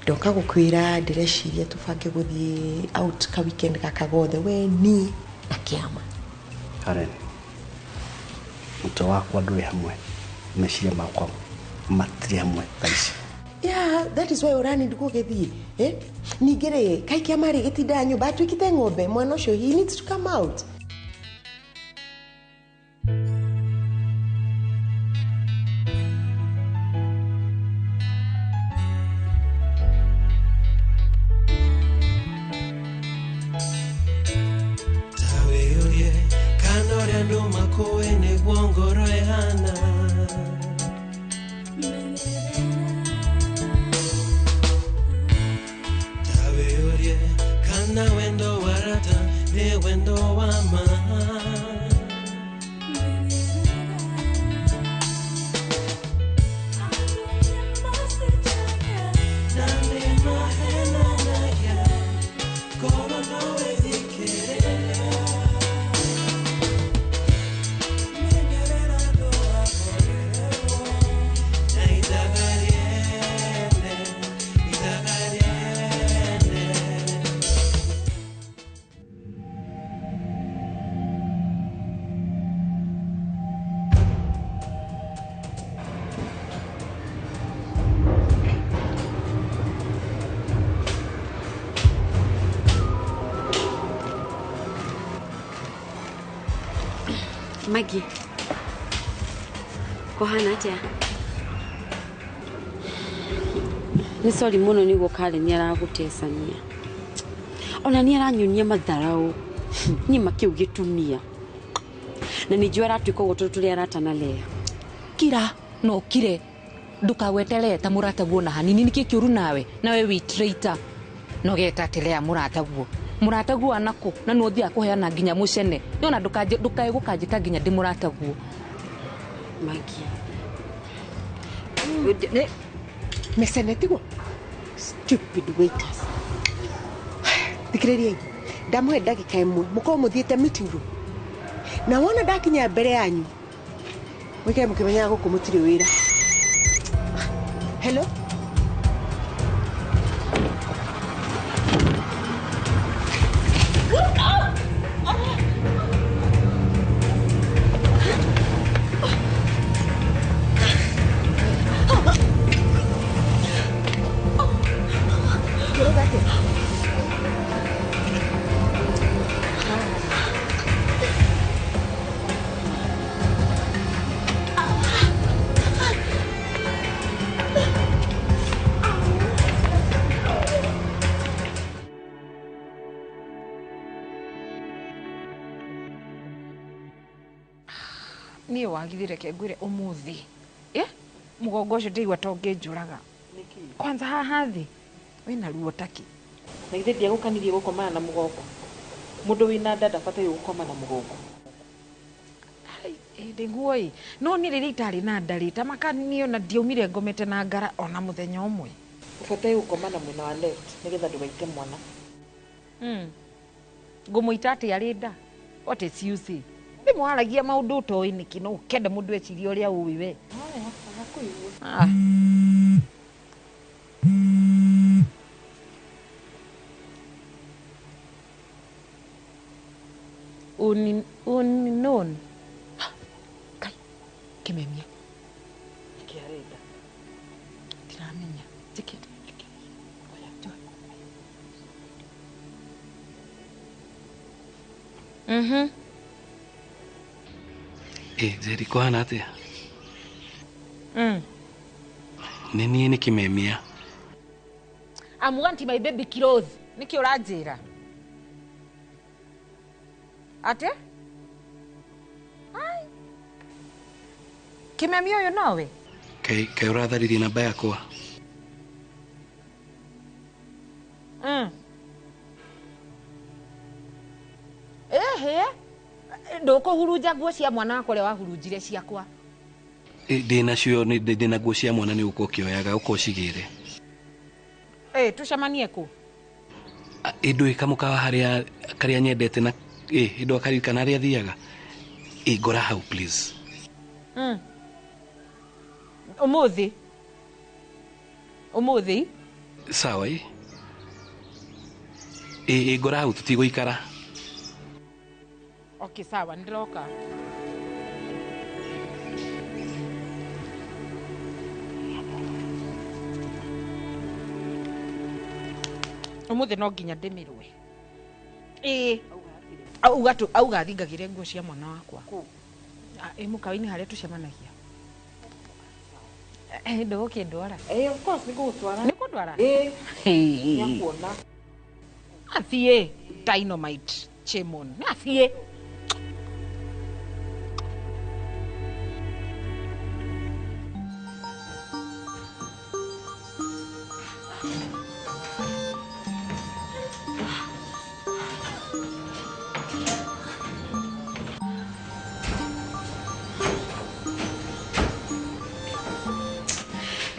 Ndoka gũkwĩra ndĩreciria tũbange gũthiĩ out ka weekend gaka gothe we niĩ na kĩama. Karen, mũtwe wakwa ndũrĩ hamwe, meciria makwa matirĩ hamwe thaa ici. Yeah, that is why ũrani ndũgũgĩthiĩ. Eh? Ningĩ rĩ, kaĩ kĩama rĩ gĩtindaga nyũmba atuĩkĩte ng'ombe, mwana ũcio he needs to come out. Maggie, kũhana atĩa? Nĩ sorry mũno nĩguo Karen nĩ aragũtecania. Ona nĩ aranyonia matharau. Niĩ makĩu gĩtumia. Na nĩ njũĩ aratuĩka ũguo tondũ tũrĩ arata na Lea. Kira, no kire. Ndũkagwete ta mũrataguo na hanini nĩkĩ kĩũru nawe? Nawe wĩ traitor. No geta atĩ Lea mũrataguo. Mũrataguo anakũ na nĩ ũthiaga kũheana nginya mũcene. Nĩona ndũkae gũkanjĩta nginya ndĩ mũrataguo. Maggie. Mecene tiguo? Stupid waiters. Thikĩrĩriai, ndamũhe ndagĩka ĩmwe mũkorwo mũthiĩte meeting room. Na wona ndakinya mbere yanyu mũikare mũkĩmenyaga gũkũ mũtirĩ wĩra. Hello? Niĩ wagithire ke ngwĩre ũmũthĩ mũgongo ũcio ndĩigua ta ũngĩnjũraga. Kwanza haha thĩ wĩna ruo taki. Na githĩ ndiagũkanirie gũkomana na mũgongo? Mũndũ wĩna nda ndabataire gũkoma na mũgongo. Ndĩguo ĩ, no niĩ rĩrĩa itarĩ na nda rĩ, ta makaniĩ ona ndiaumire ngomete na ngara ona mũthenya ũmwe. Ũbataire gũkoma na mwena wa left nĩgetha ndũgaite mwana. Ngũmũita atĩa arĩ nda? What is you say? Nĩ mwaragia maũndũ ũtoĩ nĩkĩ no ũkenda mũndũ ecirie ũrĩa ũĩ we. Unknown. Kai, kĩmemia. Nĩkĩ arenda? Ndiramenya. Njĩkĩte. Njeri kũhana atĩa? Nĩ niĩ nĩ kĩmemia. I'm want my baby clothes. Nĩkĩ ũranjĩra? Atĩ? Ai. Kĩmemia ũyũ nowe? Kaĩ ũratharirie namba yakwa? Ehe. Ndũkũhurunja nguo cia mwana wakwa ũrĩa wahurunjire ciakwa. Ndĩnacio ndĩna nguo cia mwana nĩ ũka ũkĩoyaga ũka ũcigĩre. Tũcemanie kũ? Ĩ ndũĩ kamũkawa harĩa karĩa nyendete na ĩ ndwakaririkana harĩa thiaga. Ĩ ngora hau please. Ũmũthĩ? Ũmũthĩ? Sawa ĩ. Ĩ ngora hau tũtigũikara. Okay, sawa, nĩndĩroka. Ũmũthĩ no nginya ndĩmĩrũe. Ĩĩ. Auga tu auga thingagĩre nguo cia mwana wakwa. Ĩ mũkawa-inĩ harĩa tũcemanagia. Ndũgũkĩndwara? Of course nĩngũgũtwara. Nĩũkũndwara? Ĩĩ. Nĩakuona. Athiĩ dynamite Chemon. Athiĩ.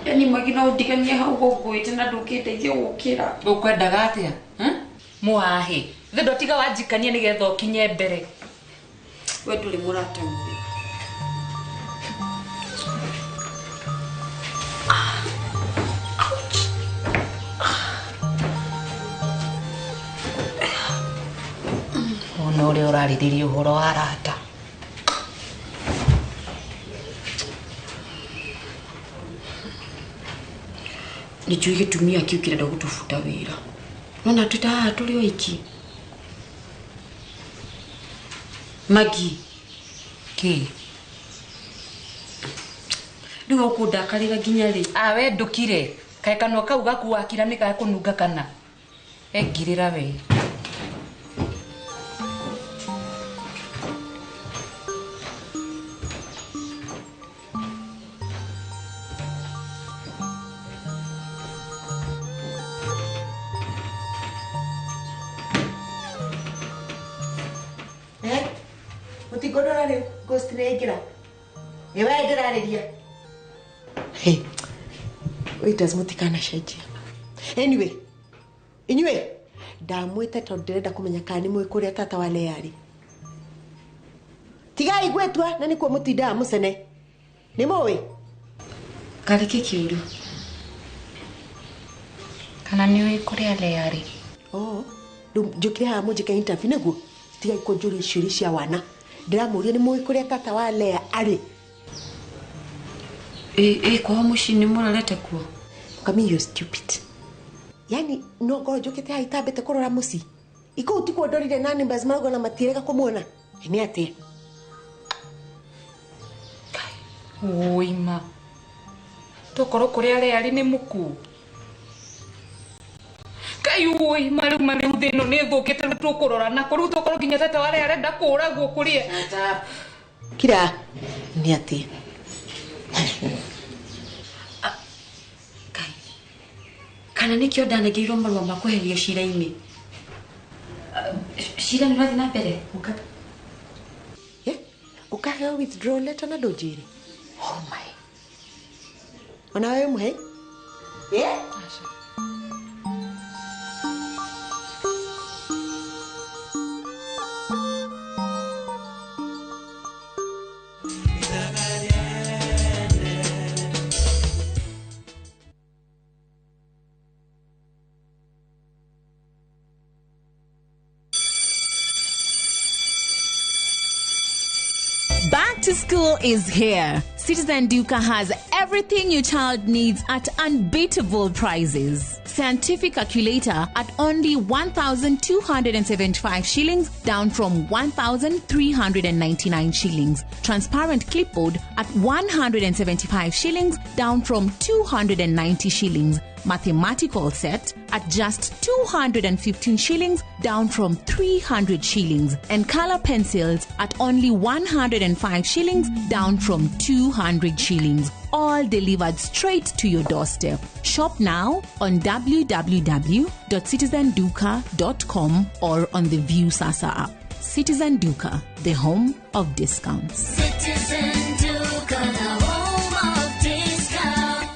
Yani magina ũndiganie hau gũngũĩte na ndũkĩndeithia gũkĩra. Ũkwendaga atĩa? Mũhahe. Thĩ ndotiga wanjikania nĩgetha ũkinye mbere. We ndũrĩ mũrata mwega. Ona ũrĩa ũrarĩrĩria ũhoro wa arata. Nĩnjũĩ gĩtumia kĩu kĩrenda gũtũbuta wĩra. Nona twĩ ta haha tũrĩ oiki. Magi. Kĩ? Rĩu ũkũndakarĩra nginya rĩ? We ndũkire. Kaĩ kanua kau gaku wakira nĩ gakũnunga kana? Engirĩra we. Mũtingondora rĩu ghost nĩ yaingĩra. Nĩ we ndĩrarĩria. Hey, waiters mũtikanacenjia. Anyway, inyuĩ ndamwĩte tondũ ndĩrenda kũmenya kana nĩ mũĩ kũrĩa tata wa Lea arĩ. Tigai gwĩtua na nĩkuo mũtindaga mũcene. Nĩ mũĩ? Karĩ kĩ kĩũru? Kana nĩ ũĩ kũrĩa Lea arĩ? Oh, rĩu njũkire haha mũnjĩke interview nĩguo? Tigai kũnjũria ciũria cia wana. Ndĩramũria nĩ mũĩ kũrĩa tata wa Lea arĩ? Ĩ kwao mũciĩ nĩ mũrorete kuo? Kami, you're stupid. Yani no ngorwo njũkĩte haha itambĩte kũrora mũciĩ. Ikũu tikuo ndorire na neighbors marauga na matirega kũmuona. Nĩ atĩa? Ũima. Tokorwo kũrĩa Lea arĩ nĩ mũkuũ. Kai ũi marĩu marĩu thĩ ĩno nĩ ĩthũkĩte rĩu tũkũrora nako rĩu tokorwo nginya tata wa Lea arenda kũragwo kũrĩa. Kira nĩ atĩa? Kana nĩkĩo ndanengeirwo marũa ma kweherio cira-inĩ? Cira nĩ ũrathiĩ na mbere? Ũkaheo withdrawal letter na ndũnjĩre? Oh my. Ona wewe mũhe? Yeah? Aca. Back to school is here. Citizen Duka has everything your child needs at unbeatable prices. Scientific calculator at only 1,275 shillings, down from 1,399 shillings. Transparent clipboard at 175 shillings, down from 290 shillings. Mathematical set at just 215 shillings, down from 300 shillings. And color pencils at only 105 shillings, down from 200 shillings. All delivered straight to your doorstep. Shop now on www.citizenduka.com or on the Viusasa app. Citizen Duka, the home of discounts. Citizen Duka, the home of discount.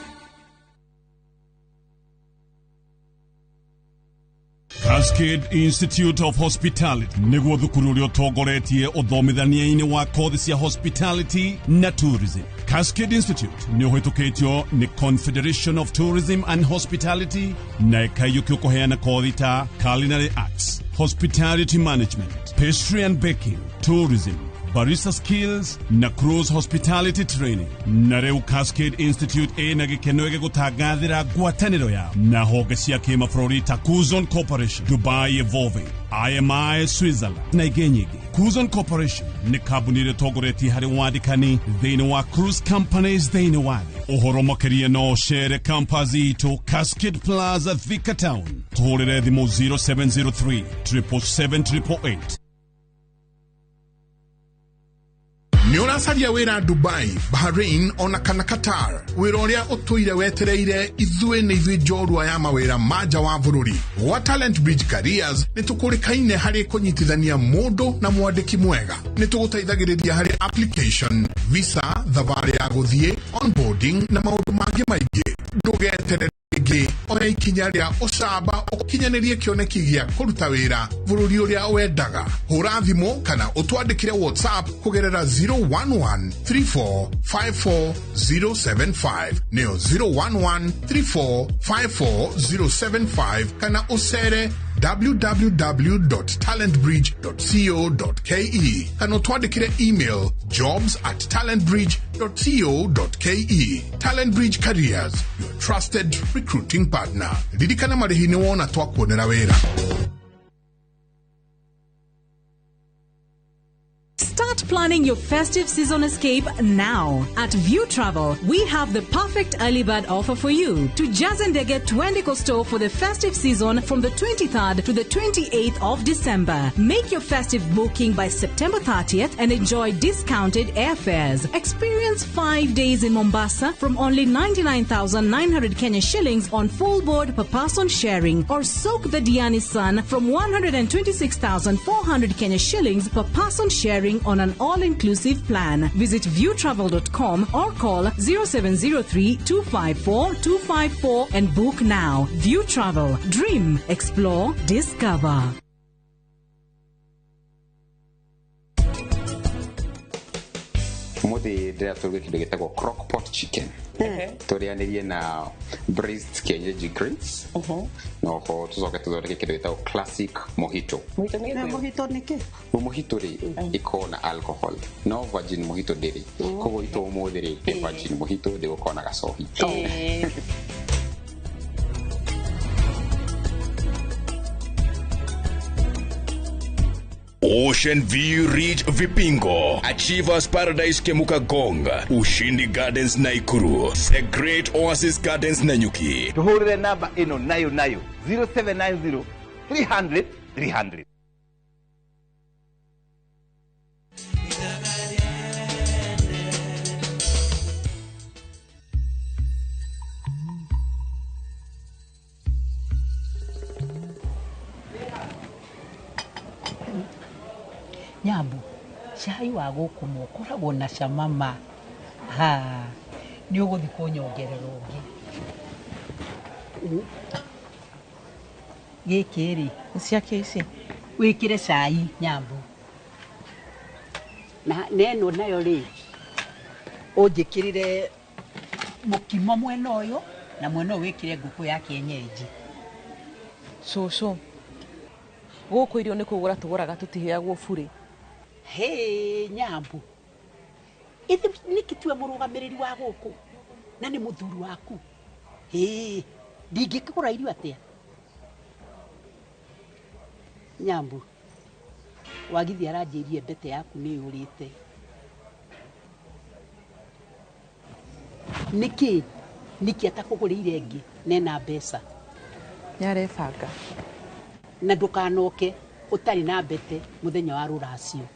Cascade Institute of Hospitality niguo thukuru uria utongoretie uthomithania-ini wa kothi cia hospitality na tourism. Cascade Institute ni uhitukitio ni Confederation of Tourism and Hospitality na ikaiyukio kuheana kothi ta culinary arts, hospitality management, pastry and baking, tourism, barista skills na cruise hospitality training. Na rĩu Cascade Institute ĩna gĩkeno gĩgũtangathĩra ngwatanĩro yao na honge cia kĩmabũrũri ta Kuzon Corporation, Dubai Evolving, IMI Switzerland na ingĩ nyingĩ. Kuzon Corporation nĩ kambuni ĩrĩa ĩtongoretie harĩ wandĩkani thĩinĩ wa cruise companies thĩinĩ wa thĩ. Ũhoro makĩria no ũcere campus itũ Cascade Plaza, Thika Town. Tũhũrĩre thimũ 0703 777 888. Nĩ ũracaria wĩra Dubai, Bahrain ona kana Qatar. Wĩra ũrĩa ũtũire wetereire ithuĩ nĩ ithuĩ njorua ya mawĩra ma nja wa bũrũri. Gwa Talent Bridge Careers nĩ tũkũrĩkaine harĩ kũnyitithania mũndũ na mwandĩki mwega. Nĩ tũgũteithagĩrĩria harĩ application, visa, thabarĩ ya gũthiĩ, onboarding na maũndũ mangĩ maingĩ. Ndũgeterere rĩngĩ, oya ikinya rĩa ũcamba ũkinyanĩrie kĩoneki gĩa kũruta wĩra bũrũri ũrĩa wendaga. Hũra thimũ kana ũtwandĩkĩre WhatsApp kũgerera 011 34 54 075, nĩyo 011 34 54 075, kana ũcere www.talentbridge.co.ke kana ũtwandĩkĩre email jobs@talentbridge.co.ke. Talent Bridge Careers, your trusted recruiting partner. Ririkana marĩhi nĩ wona twakuonera wĩra. Start planning your festive season escape now. At View Travel, we have the perfect early bird offer for you. To Jazendege Twendiko store for the festive season from the 23rd to the 28th of December. Make your festive booking by September 30th and enjoy discounted airfares. Experience 5 days in Mombasa from only 99,900 Kenya shillings on full board per person sharing, or soak the Diani sun from 126,400 Kenya shillings per person sharing on an all-inclusive plan. Visit viewtravel.com or call 0703 254 254 and book now. View Travel. Dream, explore, discover. Umuthi ndĩratũruga kĩndũ gĩtagwo crockpot chicken, tũrĩanĩrie na braised kienyeji greens, na oho tũcoke tũthondeke kĩndũ gĩtagwo classic mojito. Mojito nĩ kĩ? Mojito rĩ, ĩkoragwo na alcohol, no virgin mojito ndĩrĩ. Koguo itũ ũmũthĩ rĩ, nĩ virgin mojito, ndĩgũkorwo na gacohi. Ocean View Ridge Vipingo, Achievers Paradise Kemuka Gong, Ushindi Gardens Naikuru, The Great Oasis Gardens Nanyuki. Tuhurire namba ĩno nayo nayo 0790 300 300. Nyambu, cai wa gũkũ ũkoragwo na cama ma. Ha, nĩ ũgũthiĩ kũnyongerera ũngĩ. Gĩkĩ rĩ, ciake ici wĩkĩre cai Nyambu. Na ĩno nayo rĩ, ũnjĩkĩrĩre mũkimo mwena ũyũ na mwena ũyũ wĩkĩre ngũkũ ya kienyeji. Cũcũ, gũkũ irio nĩ kũgũra tũgũraga, tũtiheagwo burĩ. Hĩ, Nyambu, ithi nĩkĩ tiwe mũrũgamĩrĩri wa gũkũ na nĩ mũthuri waku? Hĩ, ndingĩkĩgũra irio atĩa? Nyambu, wagithi aranjĩrie mbete yaku nĩ yũrĩte. Nĩkĩ nĩkĩ atakũgũrĩire ĩngĩ nena mbeca? Nĩarebanga. Na ndũkanoke ũtarĩ na mbete mũthenya wa rũracio.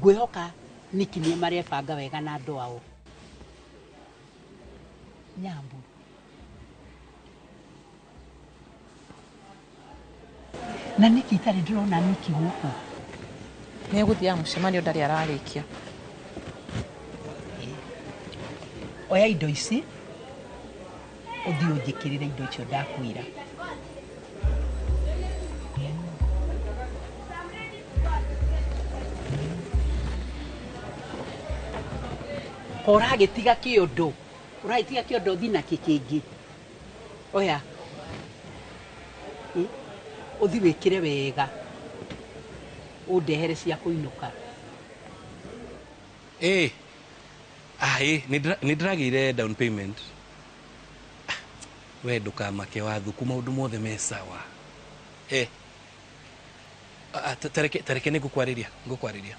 Ngwĩhoka nĩkĩ nĩ marebanga wega na andũ ao. Nyambu, na nĩkĩ itarĩ ndĩrona nĩkĩ gũkũ? Nĩ egũthiaga mũcemanio ndarĩ ararĩkia. Oya indo ici ũthiĩ ũnjĩkĩrĩre indo icio ndakwĩra. Ũragĩtiga kĩondo, ũragĩtiga kĩondo ũthiĩ nakĩ kĩngĩ. Oya ũthiĩ wĩkĩre wega ũndehere cia kũinũka. Nĩ ndĩragĩire down payment. We ndũkamake wathuku maũndũ mothe me sawa. Tareke nĩ ngũkwarĩria, ngũkwarĩria.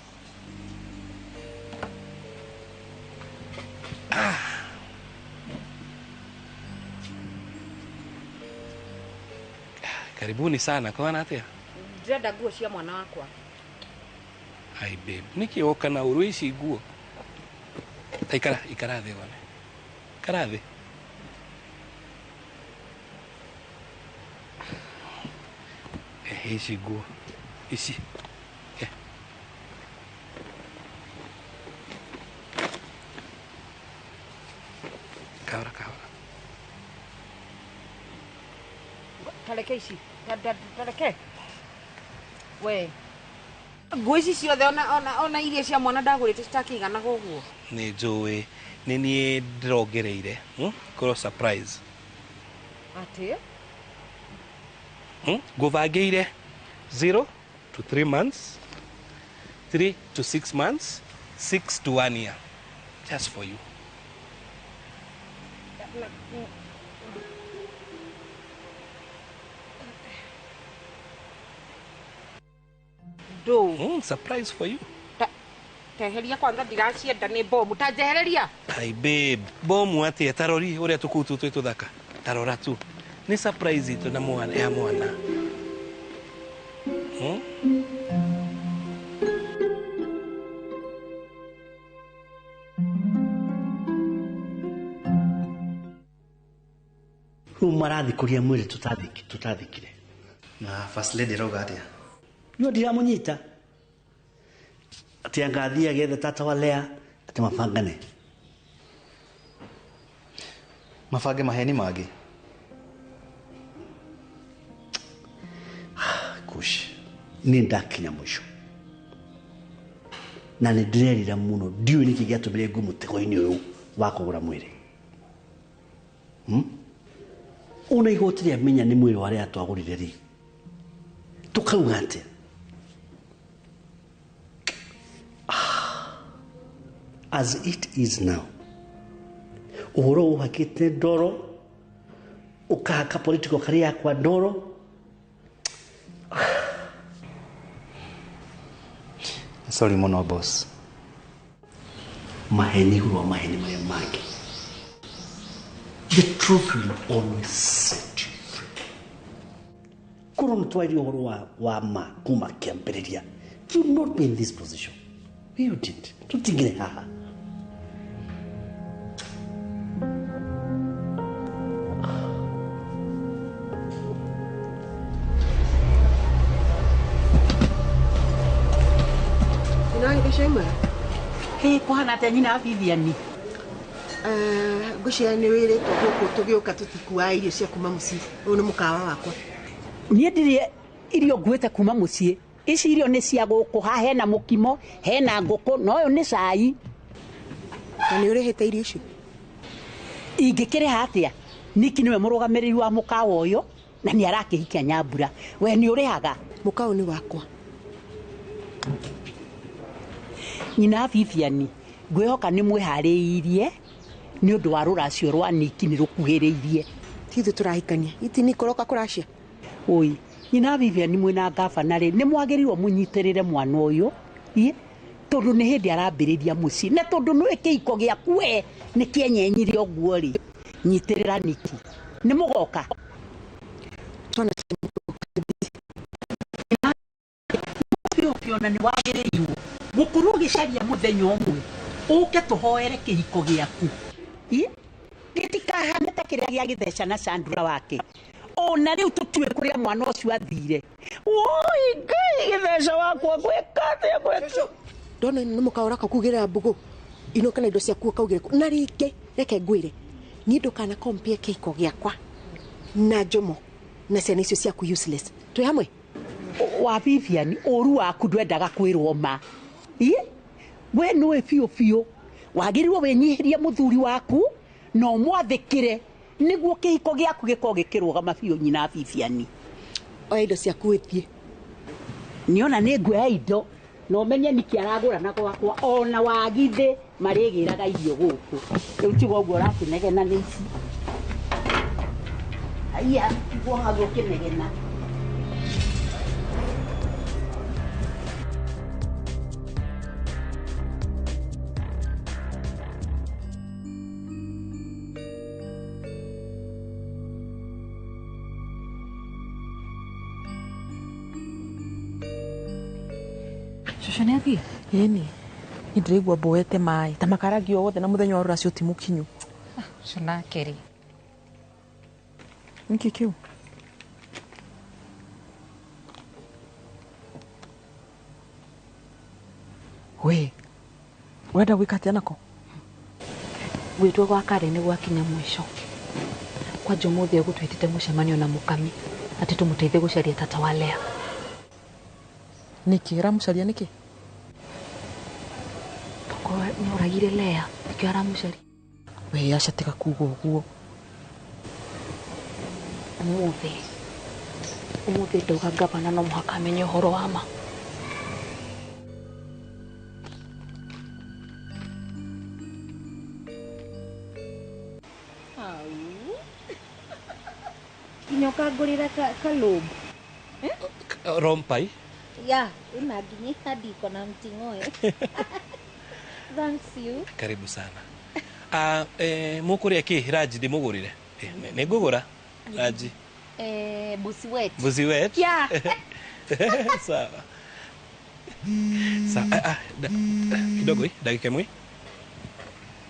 Karibuni sana, kwana atia? Ndĩrenda nguo cia mwana wakwa. Ai babe, nĩkĩ woka na ũru ici nguo? Ta ikara, ikara thĩ wone. Ikara thĩ. Ici nguo. Ici. Kahora, kahora. Tareke ici. Tareke. We. Nguo ici ciothe ona iria cia mwana ndagũrĩte citakĩiganaga ũguo. Nĩ njũĩ, nĩ niĩ ndĩrongereire, korwo surprise. Atĩ? Ngũbangĩire 0 to 3 months, 3 to 6 months, 6 to 1 year. Just for you. Do. Surprise for you. Teheria kwanza ndiracienda nĩ bomu. Ta njehereria. Ai babe, bomu atia tarori uria tukutu twi tuthaka. Tarora tu. Nĩ surprise itu na mwana ya mwana. Rĩu marathi kũrĩa mwĩrĩ tũtathikire. Na first lady rauga atia? Yo ndiramunyita. Ati angathia gethe tata wa Lea ati mabangane. Mabange maheni mangĩ. Kush, ni ndakinya mũico. Na nĩ ndĩrerira mũno ndiũĩ nĩkĩ gĩatũmire ngwe mũtego-inĩ ũyũ wa kũgũra mwĩrĩ. Ona igoti rĩamenya nĩ mwĩrĩ wa arĩa twagũrire rĩ, tũkauga atĩa? As it is now, ũhoro ũhakĩte ndoro, ũkahaka political career yakwa ndoro. Sorry mũno boss. Maheni igũrũ wa maheni marĩa mangĩ. The truth will always set you free. Korwo nĩ twairie ũhoro wa ma kuma kĩambĩrĩria, you would not be in this position. You didn't. Tũtingire haha. Hey, kũhana atĩa nyina Vivian? Ngwĩciria nĩ wĩrĩtwo gũkũ tũgĩũka tũtikuaga irio cia kuma mũciĩ. Ũyũ nĩ mũkawa wakwa. Niĩ ndirĩ irio nguĩte kuma mũciĩ. Ici irio nĩ cia gũkũ, haha hena mũkimo, hena ngũkũ, na ũyũ nĩ cai. Na nĩ ũrĩhĩte irio icio? Ingĩkĩrĩha atĩa? Niki nĩwe mũrũgamĩrĩri wa mũkawa ũyũ na nĩ arakĩhikia Nyambura. We nĩ ũrĩhaga? Mũkawa nĩ wakwa. Nyina Vivian, ngwĩhoka nĩ mwĩharĩirie nĩ ũndũ wa rũracio rwa Niki nĩ rũkuhĩrĩirie. Ti ithuĩ tũrahikania, iti nĩ kũroka kũracia. Oi, nyina Vivian mwĩna ngabana rĩ, nĩ mwagĩrĩirwo mũnyitĩrĩre mwana ũyũ, tondũ nĩ hĩndĩ arambĩrĩria mũciĩ, na tondũ nĩ kĩhiko gĩaku we nĩ kĩenyenyire ũguo rĩ, nyitĩrĩra Niki. Nĩ mũgoka? Ona nĩ wagĩrĩirwo gũkorwo ũgĩcaria mũthenya ũmwe ũke tũhoere kĩhiko gĩaku. Gĩtikahane ta kĩrĩa gĩa Gĩtheca na Sandra wake. Ona rĩu tũtiũĩ kũrĩa mwana ũcio athire. Woi Ngai, Gĩtheca wakwa. wakwa ngwĩka atĩa ngwĩka Ndona nĩ mũkaũra kakugĩrĩra mbũgũ inoka na indo ciaku ũkaugĩre kũ. Na rĩngĩ reke ngwĩre niĩ ndũkana compare kĩhiko gĩakwa na Njomo na ciana icio ciaku useless. Twĩ hamwe? Wa Vivian ũru waku ndwendaga kwĩrwo ma. Ĩ we nĩwe biũ biũ wagĩrĩirwo wĩnyihĩrie mũthuri waku na ũmwathĩkĩre nĩguo kĩhiko gĩaku gĩkorwo gĩkĩrũgama biũ nyina Vivian. Oya indo ciaku wĩthiĩ. Nĩona nĩ nguoya indo na ũmenye nĩkĩ aragũra na gwakwa ona wagithĩ marĩgĩraga irio gũkũ. Rĩu tiga ũguo ũrakĩnegena nĩ ici. Aya, tigwo hau ũkĩnegena. Cũcũ nĩ athiĩ? Ĩni niĩ ndĩraigua mboete maĩ ta makarangi o wothe na mũthenya wa rũracio ti mũkinyu. Ũcio nake rĩ. Nĩkĩ kĩu? We ũrenda gwĩka atĩa nako? Gwĩtwo gwa Karen nĩ gwakinya mũico. Kwanja ũmũthĩ egũtwĩtĩte mũcemanio na mũkami atĩ tũmũteithie gũcaria tata wa Lea. Nĩkĩ aramũcaria nĩkĩ? Tokorwo nĩ oragire Lea nĩkĩo aramũcaria. We aca tiga kuga ũguo. Ũmũthĩ ũmũthĩ ndauga gavana no mũhaka amenye ũhoro wa ma. Nginya ũkangũrĩra kalũmbu. Rompai. Ya, una nginya handiko na mting'oe. Thanks you. Karibu sana. Mũkũrĩa kĩ Raji ndĩmũgũrĩre? Nĩ ngũgũra Raji. Busiwet. Busiwet? Yeah. Sawa. Sawa. Kidogo dakika ĩmwe.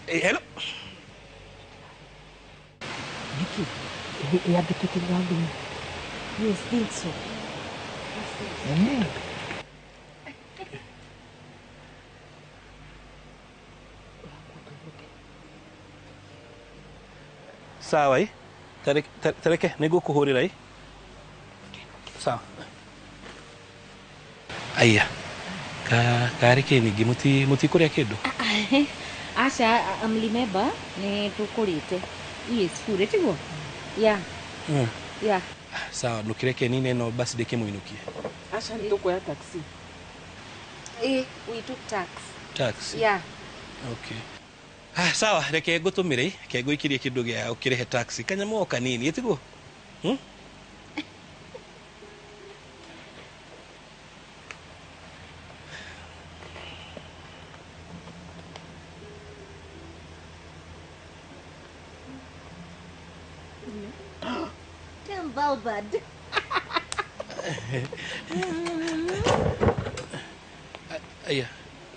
Hello. Nĩkĩ? Yandĩkĩte na thimũ. Yes, think so. Sawa ĩ tareke nĩ ngũkũhũrĩra ĩ. Sawa. Aya karĩ kĩ ningĩ mũtikũrĩa kĩndũ? Aca amlimeba nĩ tũkũrĩte. Yes, full tiguo? Yeah. Yeah. Sawa ndũkĩreke nine no basi ndĩkĩmũinũkie. Aca nĩ tũkuoya taxi. We took tax. Taxi? Yeah. Okay. Sawa reke ngũtũmĩre reke ngũikĩrie kĩndũ gĩa ũkĩrĩhe taxi kanyamũ o kanini ĩtiguo? Valbad. Aya,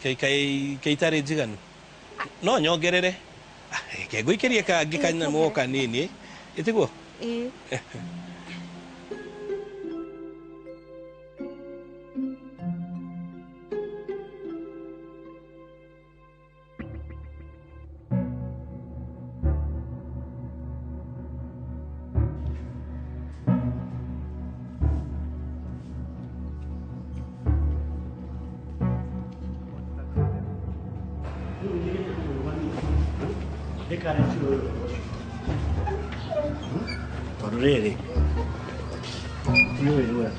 kai itarĩ njiganu. No nyongerere. Reke ngũikĩrie kangĩ kanyamũ o kanini ĩtiguo? Ĩĩ. Tondũ rĩrĩ nĩ ũrĩa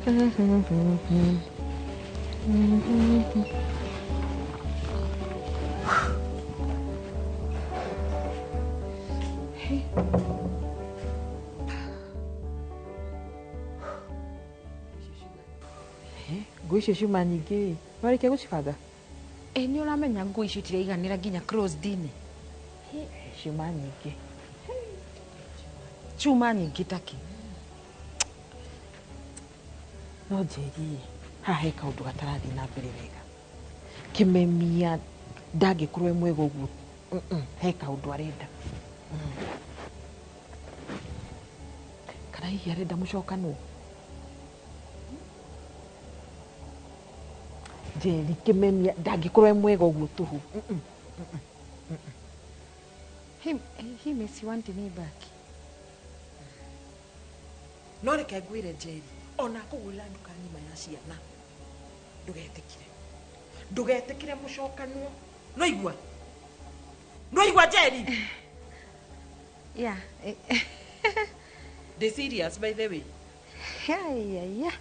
Nguo icio ciuma nyingĩ warĩkia gũcibanga? Ĩ nĩ ũramenya nguo icio itiraiganĩra nginya closed-inĩ. Ciuma nyingĩ. Ciuma nyingĩ takĩ. No Njeri, haha he kaũndũ gatarathiĩ na mbere wega. Kĩmemia ndangĩkorwo e mwega ũguo. He kaũndũ arenda. Kana hihi arenda mũcokanwo? Njeri, Kĩmemia ndangĩkorwo e mwega ũguo tũhũ. He makes you want me back. No reke ngwĩre Njeri, ona akũgũrĩra nduka ng'ima ya ciana, ndũgetĩkire. Ndũgetĩkire mũcokanwo. Nĩwaigua? Nĩwaigua Njeri? Yeah. Ndĩ serious by the way. Yeah.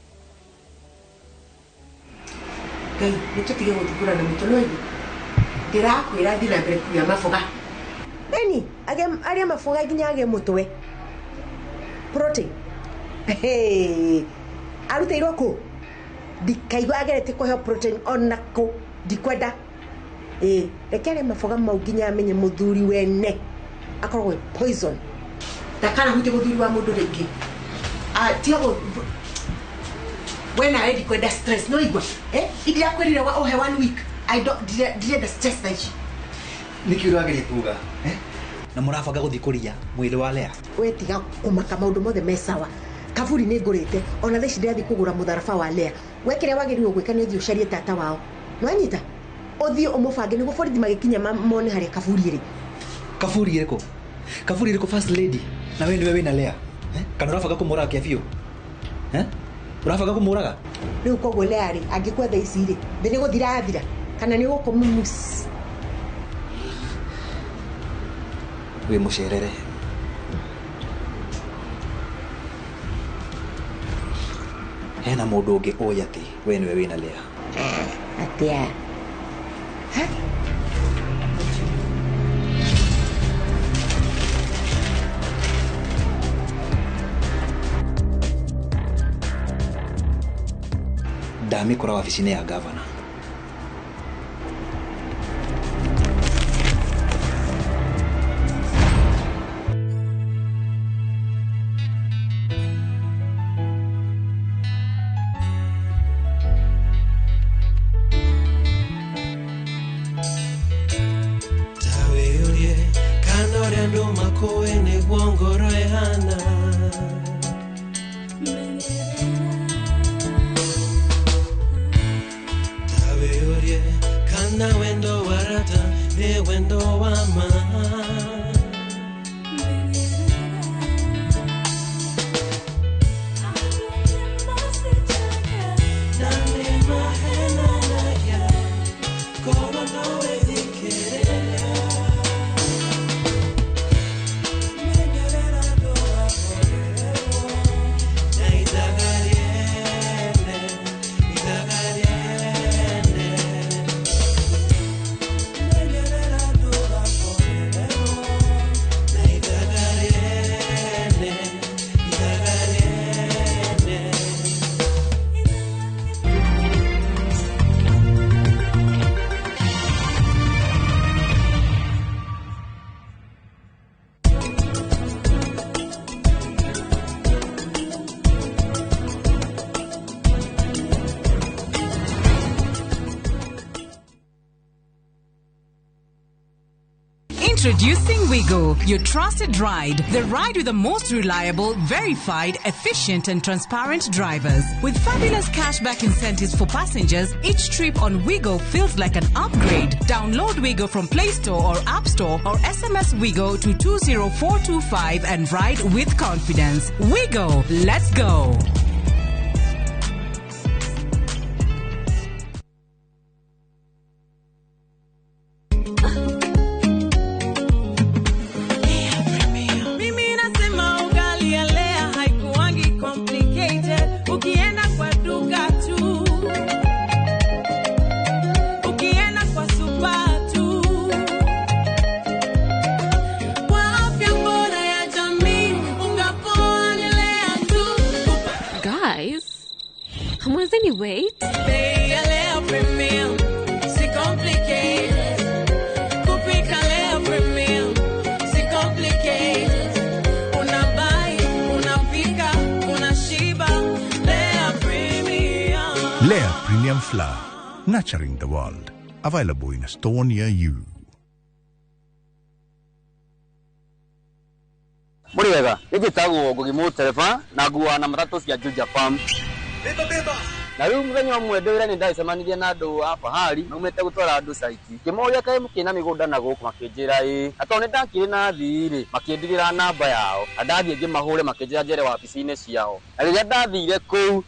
Ngai nĩ tũtige gũthumbũrana mĩtwe nĩwaigua? Ndĩrakwĩra thiĩ na mbere kũrĩa maboga. Eni, arĩa maboga nginya age mũtwe. Protein. Hey, arutĩirwo kũ? Ndikaigua ageretie kũheo protein ona kũ. Ndikwenda. Ĩ, reke arĩe maboga mau nginya amenye mũthuri wene akoragwo e poison. Ndakanahutie mũthuri wa mũndũ rĩngĩ. Tiga we nawe ndikwenda stress nĩwaigua? Eh, ndirakwĩrire ũhe 1 week. I don't ndirenda stress thaa ici. Nĩkĩ ũrageria kuga? Na mũrabanga gũthiĩ kũria mwĩrĩ wa Lea? We tiga kũmaka maũndũ mothe me sawa. Kaburi nĩ ngũrĩte ona thaa ici ndĩrathiĩ kũgũra mũtharaba wa Lea. We kĩrĩa wagĩrĩirwo gwĩka nĩ ũthiĩ ũcarie tata wao. Nĩwanyita? Ũthiĩ ũmũbange nĩguo borithi magĩkinya mone harĩa kaburi ĩrĩ. Kaburi ĩrĩkũ? Kaburi ĩrĩkũ first lady? Na we nĩwe wĩna Lea? Kana ũrabanga kũmũraga kĩa biũ? Ũrabanga kũmũraga? Rĩu koguo Lea rĩ, angĩkua thaa ici rĩ, thĩ nĩ gũthira yathira? Kana nĩ ũgũkũmũmus? Wĩ mũcerere. Hena mũndũ ũngĩ ũĩ atĩ we nĩwe wĩna Lea. Atĩa? Ha? Ndamĩkora wabici-inĩ ya gavana. Introducing Wigo, your trusted ride. The ride with the most reliable, verified, efficient and transparent drivers. With fabulous cashback incentives for passengers, each trip on Wigo feels like an upgrade. Download Wigo from Play Store or App Store or SMS Wigo to 20425 and ride with confidence. Wigo, let's go. Mimi nasema ugali ya Lea haikuangi complicated. Ukienda kwa Premium Flour, nurturing the world. Available in a store near you. Mũrĩ wega, nĩ njĩtagwo Ngugi Mũtereba na nguaga na matatũ cia Juja Farm. Na rĩu mũthenya ũmwe ndĩ wĩra nĩ ndacemanirie na andũ a Fahari maumĩte gũtwara andũ caiti. Ngĩmoria kaĩ mũkĩrĩ na mĩgũnda na gũkũ makĩnjĩra ĩĩ. Na tondũ nĩ ndakĩrĩ na athii rĩ, makĩndigĩra namba yao. Na ndathiĩ ngĩmahũre makĩnjĩra njere wabici-inĩ ciao. Na rĩrĩa ndathire kũu,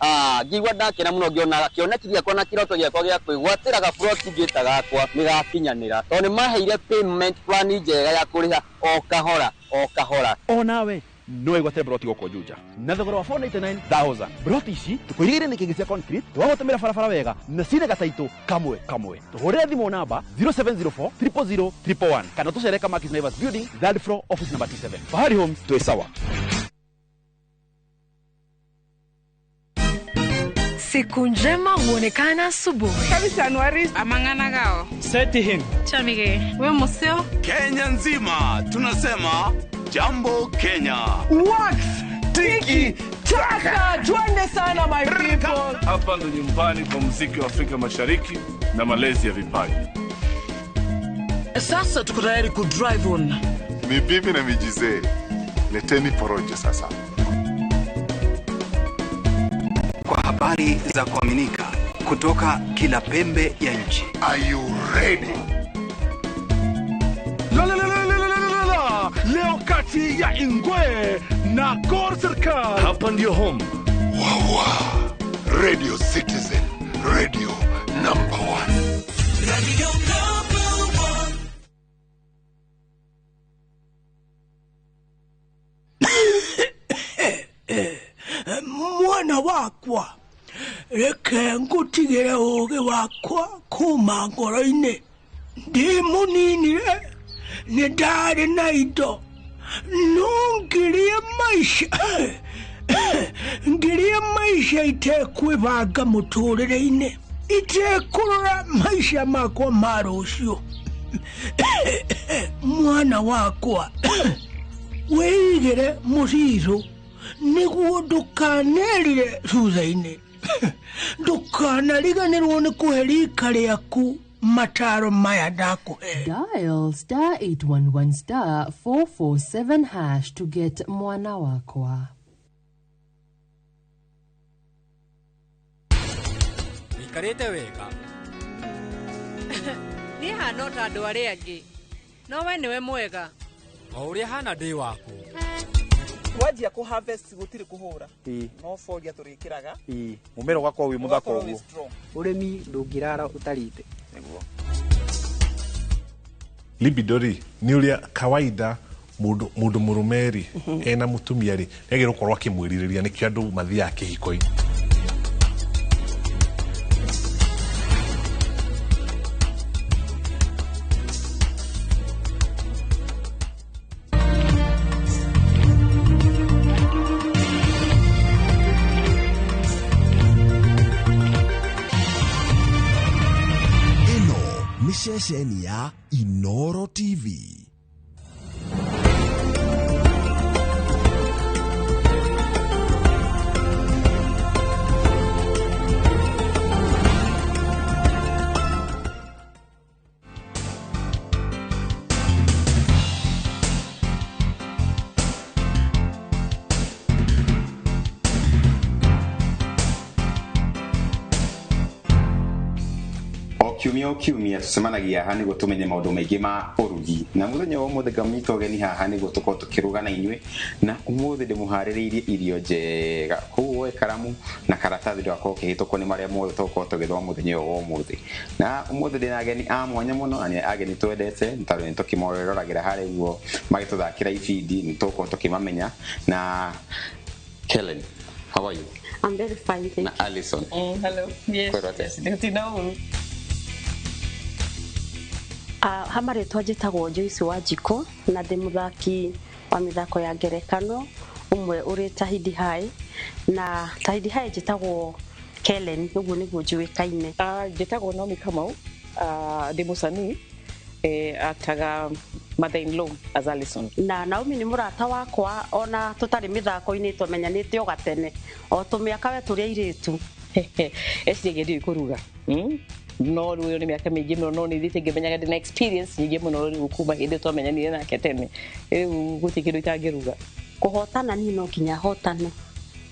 ngĩigua ndakena mũno ngĩona kĩoneki gĩakwa na kĩroto gĩakwa gĩa kwĩgwatĩra gaburoti ngĩta gakwa nĩ gakinyanĩra. Tondũ nĩ maheire payment plan njega ya kũrĩha o kahora o kahora. O nawe no wĩgwatĩre broti gũkũ Juja na thogora wa 499,000. Broti ici tũkũirigĩire nĩ kĩngĩ cia concrete, tũgagũtũmĩra barabara wega na cina gataitũ kamwe kamwe. Tũhũrĩre thimũ namba 0704 000 111 kana tũcere Kamakis Naivas Building, third floor, office number T7. Fahari Homes, twĩ sawa. Siku njema huonekana asubuhi. Amang'ana gao. Seti him. Chamige. We museo. Kenya nzima tunasema jambo Kenya. Wax tiki taka, twende sana my people. Hapa ndo nyumbani kwa muziki wa Afrika Mashariki na malezi ya vipaji. Sasa tuko tayari ku drive on. Ni bibi na mijizee. Leteni porojo sasa. Kwa habari za kuaminika kutoka kila pembe ya nchi. Are you ready? La la la la la la la. Leo kati ya Ingwe na Gor Serikal. Hapa ndio home. Wawa. Radio Citizen, radio number 1. Radio number 1. Mwana wakwa, reke ngutigire ũũgĩ wakwa kuma ngoro-inĩ. Ndĩ mũnini-rĩ, nĩ ndarĩ na indo, no ngirie maica itekwĩbanga mũtũrĩre-inĩ, itekũrora maica makwa ma rũciũ. Mwana wakwa, wĩigĩre mũcirũ nĩguo ndũkanerire thutha-inĩ. Ndũkanariganĩrwo nĩ kũhe rika rĩaku mataro maya ndakũhe. Dial star 811 star 447 hash to get Mwana Wakwa. Ikarĩte wega. Niĩ hana o ta andũ arĩa angĩ, no we nĩwe mwega. O ũrĩa hana ndĩ waku. Wanjia kũ harvest gũtirĩ kũhũra. No folia tũrĩkĩraga. Mũmera ũgakorwo wĩ mũthaka ũguo. Ũrĩmi ndũngĩrara ũtarĩte. Nĩguo. Libido rĩ nĩ ũrĩa kawaida mũndũ mũrũme rĩ ena mũtumia rĩ nĩagĩrĩirwo gũkorwo akĩmwĩrirĩria, nĩkĩo andũ mathiaga kĩhiko-inĩ. Ceceni ya Inoro TV. Kiumia o kiumia tucemanagia haha nĩguo tũmenye maũndũ maingĩ ma ũrugi, na mũthenya wa ũmũthĩ ngamũnyita ũgeni haha nĩguo tũkorwo tũkĩruga na inyuĩ, na ũmũthĩ ndĩmũharĩrĩirie irio njega. Koguo woe karamu na karatathi ndũgakorwo ũkĩhĩtũkwo nĩ marĩa mothe tũgũkorwo tũgĩthoma mũthenya ũyũ wa ũmũthĩ. Na ũmũthĩ ndĩna ageni a mwanya mũno, na nĩ ageni twendete tondũ nĩ tũkĩmaroragĩra harĩa ũguo magĩtũthakĩra ibindi, nĩ tũgũkorwo tũkĩmamenya. Na Helen, how are you? I'm very fine, thank Na Alison. Hello. Yes. Yes. Ha marĩtwa njĩtagwo Joyce Wanjikũ na ndĩ mũthaki wa mĩthako ya ngerekano ũmwe ũrĩ Tahidi High, na Tahidi High njĩtagwo Kellen, ũguo nĩguo njũĩkaine. Njĩtagwo Naomi Kamau, ndĩ mũcanii, ataga mother-in-law as Alison. Na Naomi nĩ mũrata wakwa, ona tũtarĩ mĩthako-inĩ twamenyanĩte o gatene, o tũmĩaka we tũrĩ airĩtu. Eciragia ndiũĩ kũruga. No rĩu ĩyo nĩ mĩaka mĩingĩ mũno, no nĩ thiĩte ngĩmenyaga ndĩna experience nyingĩ mũno rĩu kuma hĩndĩ ĩyo twamenyanire nake tene. Rĩu gũtirĩ kĩndũ itangĩruga. Kũhotana niĩ no nginya hotane,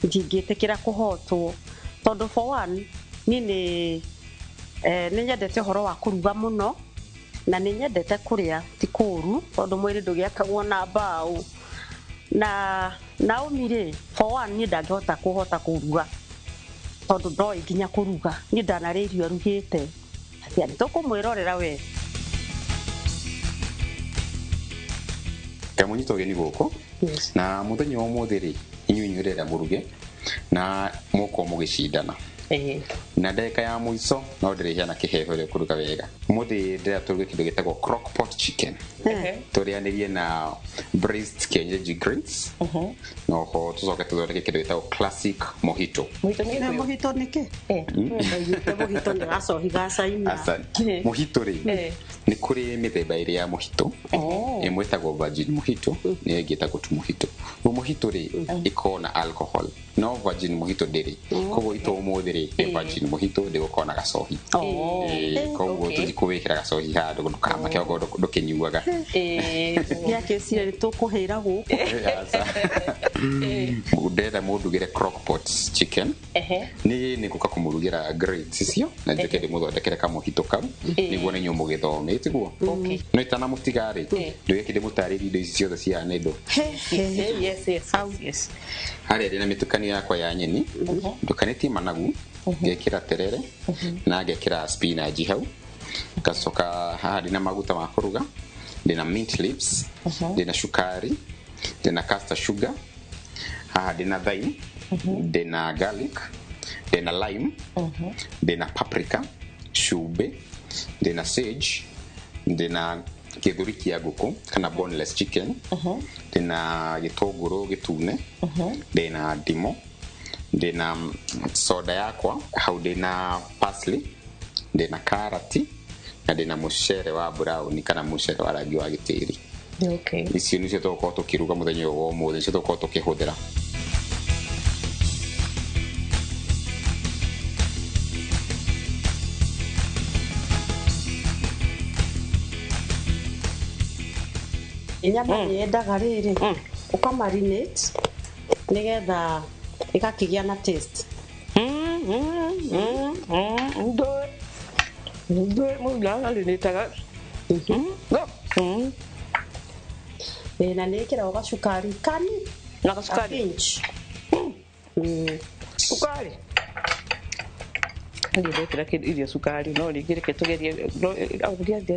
ndingĩtĩkĩra kũhotwo, tondũ for one niĩ nĩ nĩ nyendete ũhoro wa kũruga mũno, na nĩ nyendete kũrĩa, ti kũũru tondũ mwĩrĩ ndũgĩakagwo na mbaũ. Na Naomi rĩ, for one niĩ ndangĩhota kũhota kũruga tondũ ndoĩ nginya kũruga. Niĩ ndanarĩa irio arugĩte, atĩ nĩ tũkũmwĩrorera we. Kamũnyita ũgeni gũkũ na mũthenya wa ũmũthĩ rĩ, inyuĩ inyuĩ mũruge na mũkorwo mũgĩcindana na ndagĩka ya mũico no ndĩrĩheana kĩheo ũrĩa kũruga wega. Ũmũthĩ ndĩrenda tũruge kĩndũ gĩtagwo crock pot chicken, tũrĩanĩrie na braised kienyeji greens, na oho tũcoke tũthondeke kĩndũ gĩtagwo classic mojito. Na mojito nĩ kĩ? Ndaiguĩte mojito nĩ gacohi ga China. Asante. Mojito rĩ, nĩ kũrĩ mĩthemba ĩrĩ ya mojito. Ĩmwe ĩtagwo virgin mojito na ĩngĩ ĩtagwo tu mojito. Rĩu mojito rĩ, ĩkoragwo na alcohol, no virgin mojito ndĩrĩ. Koguo itũ ũmũthĩ rĩ, nĩ virgin mojito, ndĩgũkorwo na gacohi. Koguo tũthiĩ kũwĩkĩra gacohi handũ ndũkamake okorwo ndũkĩnyuaga. Gĩakĩcire nĩ tũkũhĩra gũkũ. Ndĩrenda mũndugĩre crock pot chicken. Niĩ nĩ ngũka kũmũrugĩra grades icio na njoke ndĩmũthondekere kamũhito kau nĩguo na inyuĩ mũgĩthome, tiguo? No itanamũtiga rĩ, ndũgĩke ndĩmũtarĩrie indo ici ciothe cihana indo. Yes. Harĩa ndĩna mĩtukanio yakwa ya nyeni, ndukanĩtie managu, ngekĩra terere na ngekĩra spinach hau, ngacoka haha ndĩna maguta ma kũruga, ndĩna mint leaves, ndĩna cukari, ndĩna caster sugar, haha ndĩna thyme, ndĩna garlic, ndĩna lime, ndĩna paprika, cumbĩ, ndĩna sage, ndĩna gĩthũri kĩa ngũkũ kana boneless chicken, ndĩna gĩtũngũrũ gĩtune, ndĩna ndimũ, ndĩna soda yakwa hau, ndĩna parsley, ndĩna karati na ndĩna mũcere wa brown kana mũcere wa rangi wa gĩtĩri. Icio nĩcio tũgũkorwo tũkĩruga mũthenya ũyũ wa ũmũthĩ, nĩcio tũgũkorwo tũkĩhũthĩra. Nyama nĩ yendaga rĩrĩ ũkamarinate nĩgetha ĩgakĩgĩa na taste. Ndũĩ Na nĩ ĩkĩragwo gacukari kani na gacukari pinch. Cukari ndiĩ ndekĩra kĩndũ irio cukari, no rĩngĩ reke tũgerie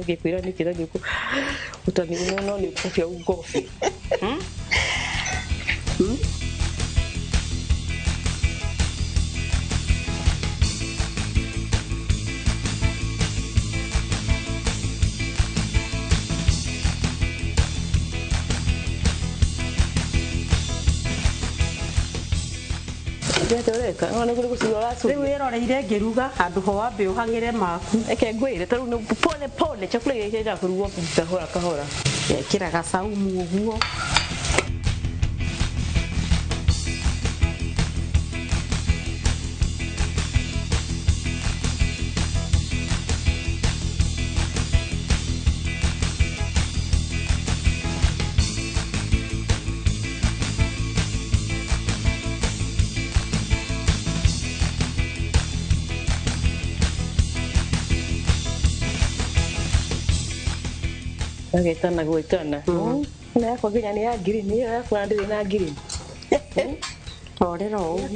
ngĩkwĩra nĩkĩ na nĩkũ ũtani no nĩ ũkũbia ngobi. Rĩu wĩroreire ngĩruga handũ ho wambe ũhang'ĩre maku. Reke ngwĩre ta rĩu pole pole chakula gĩkĩ kĩendaga kũrugwo kahora kahora. Gekĩra gacaumu ũguo. Agetana gwĩtana na yakwa nginya nĩ ya green, ĩyo yakwa ndĩrĩ na green. Horera ũguo.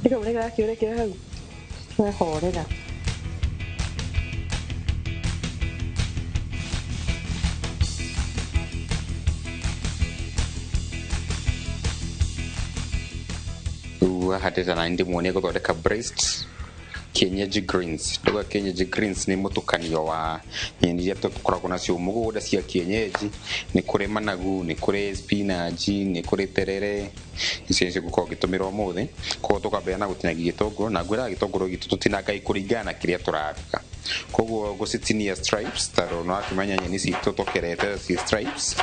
Ĩkamũreka gakĩũrekera hau. Wehorera. Rĩu haha ndĩrona ndĩmuonie gũthondeka braised kienyeji greens. Nduga kienyeji greens nĩ mũtukanio wa nyeni iria tũkoragwo nacio mũgũnda cia kienyeji. Nĩ kũrĩ managu, nĩ kũrĩ spinach, nĩ kũrĩ terere. Icio nĩcio ngũkorwo ngĩtũmĩra ũmũthĩ. Koguo tũkambĩrĩria na gũtinangia gĩtũngũrũ, na ngwĩraga gĩtũngũrũ gitũ tũtinangagia kũringana na kĩrĩa tũraruga. Koguo ngũcitinia stripes, tondũ nĩwakĩmenya nyeni citũ tũkerete ci stripes.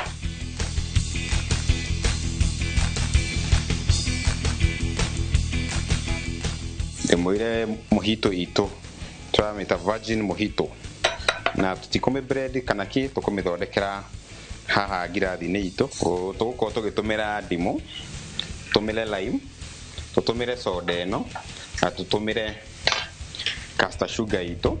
Ndĩmwĩre mojito itũ tũramĩta virgin mojito, na tũtikũmĩ bread kana kĩ, tũkũmĩthondekera haha ngirathi-inĩ itũ. Tũgũkorwo tũgĩtũmĩra ndimũ, tũtũmĩre lime, tũtũmĩre soda ĩno, na tũtũmĩre caster sugar itũ.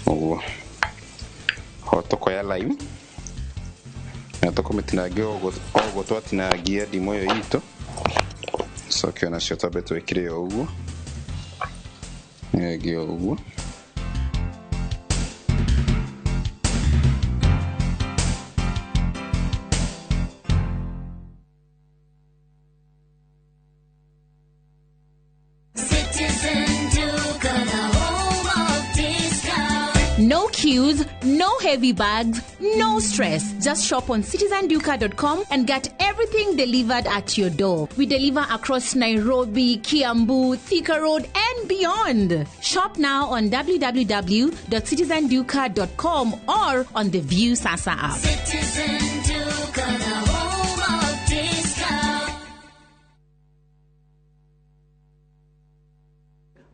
Ũguo ho tũkoya lime na tũkũmĩtinangia ũguo twatinangia ndimũ ĩyo itũ, coke onacio twambe twĩkĩre o ũguo, ĩngĩ o ũguo. No queues, no heavy bags, no stress. Just shop on citizenduka.com and get everything delivered at your door. We deliver across Nairobi, Kiambu, Thika Road, and beyond. Shop now on www.citizenduka.com or on the View Sasa app. Citizen Duka, the home of discount.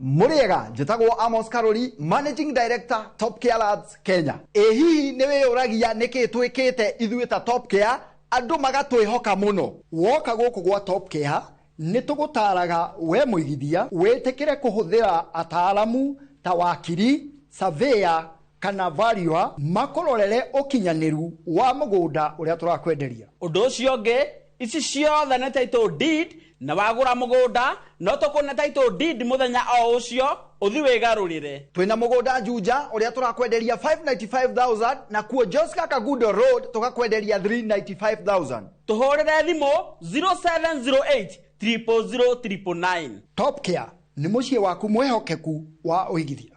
Muriega njĩtagwo Amos Karori, Managing Director, Top Care Labs Kenya. Ĩ hihi nĩ wĩyũragia nĩkĩ twĩkĩte ithuĩ ta Top Care andũ magatwĩhoka mũno? Woka gũkũ gwa Top Care nĩ tũgũtaraga we mũigithia wĩtĩkĩre kũhũthĩra ataaramu ta wakiri, surveyor kana valuer makũrorere ũkinyanĩru wa mũgũnda ũrĩa tũrakwenderia. Ũndũ ũcio ũngĩ, ici ciothe nĩ title deed, na wagũra mũgũnda no tũkũne title deed mũthenya o ũcio ũthi wĩgarũrĩre. Twĩna mũgũnda Juja ũrĩa tũrakwenderia 595,000 na kuo Joska Kagudo Road tũgakwenderia 395,000. Tũhũrĩre thimũ 0708 000 999. Top Care nĩ mũciĩ waku mwĩhokeku wa ũigithia.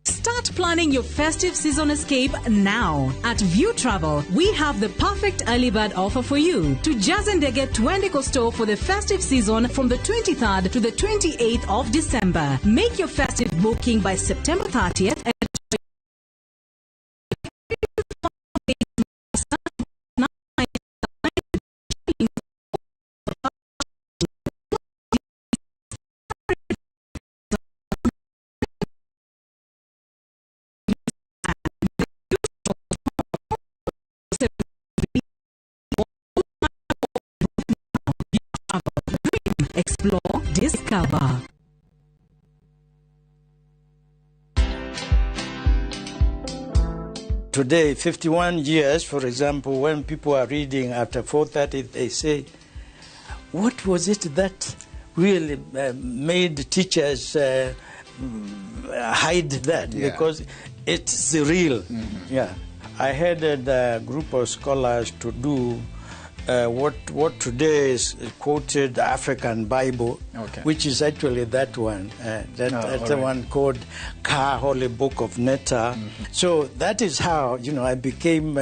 Start planning your festive season escape now. At View Travel, we have the perfect early bird offer for you. To Jazendege Twendeko store for the festive season from the 23rd to the 28th of December. Make your festive booking by September 30th and explore, discover. Today, 51 years, for example, when people are reading after 4:30, they say, what was it that really made teachers hide that? Yeah. Because it's real. Mm-hmm. Yeah. I headed a group of scholars to do what today is quoted African Bible, okay, which is actually that one, that's the one called Ka Holy Book of Netta. Mm-hmm. So that is how, you know, I became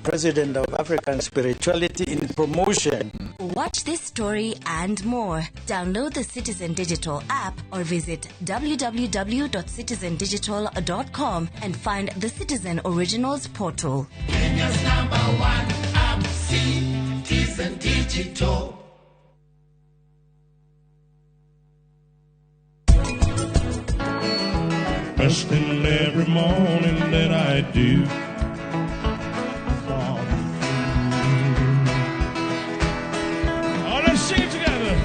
president of African Spirituality in Promotion. Watch this story and more. Download the Citizen Digital app or visit www.citizendigital.com and find the Citizen Originals portal. Kenya's number one app, Citizen Digital. First thing every morning that I do. Oh, let's sing it together.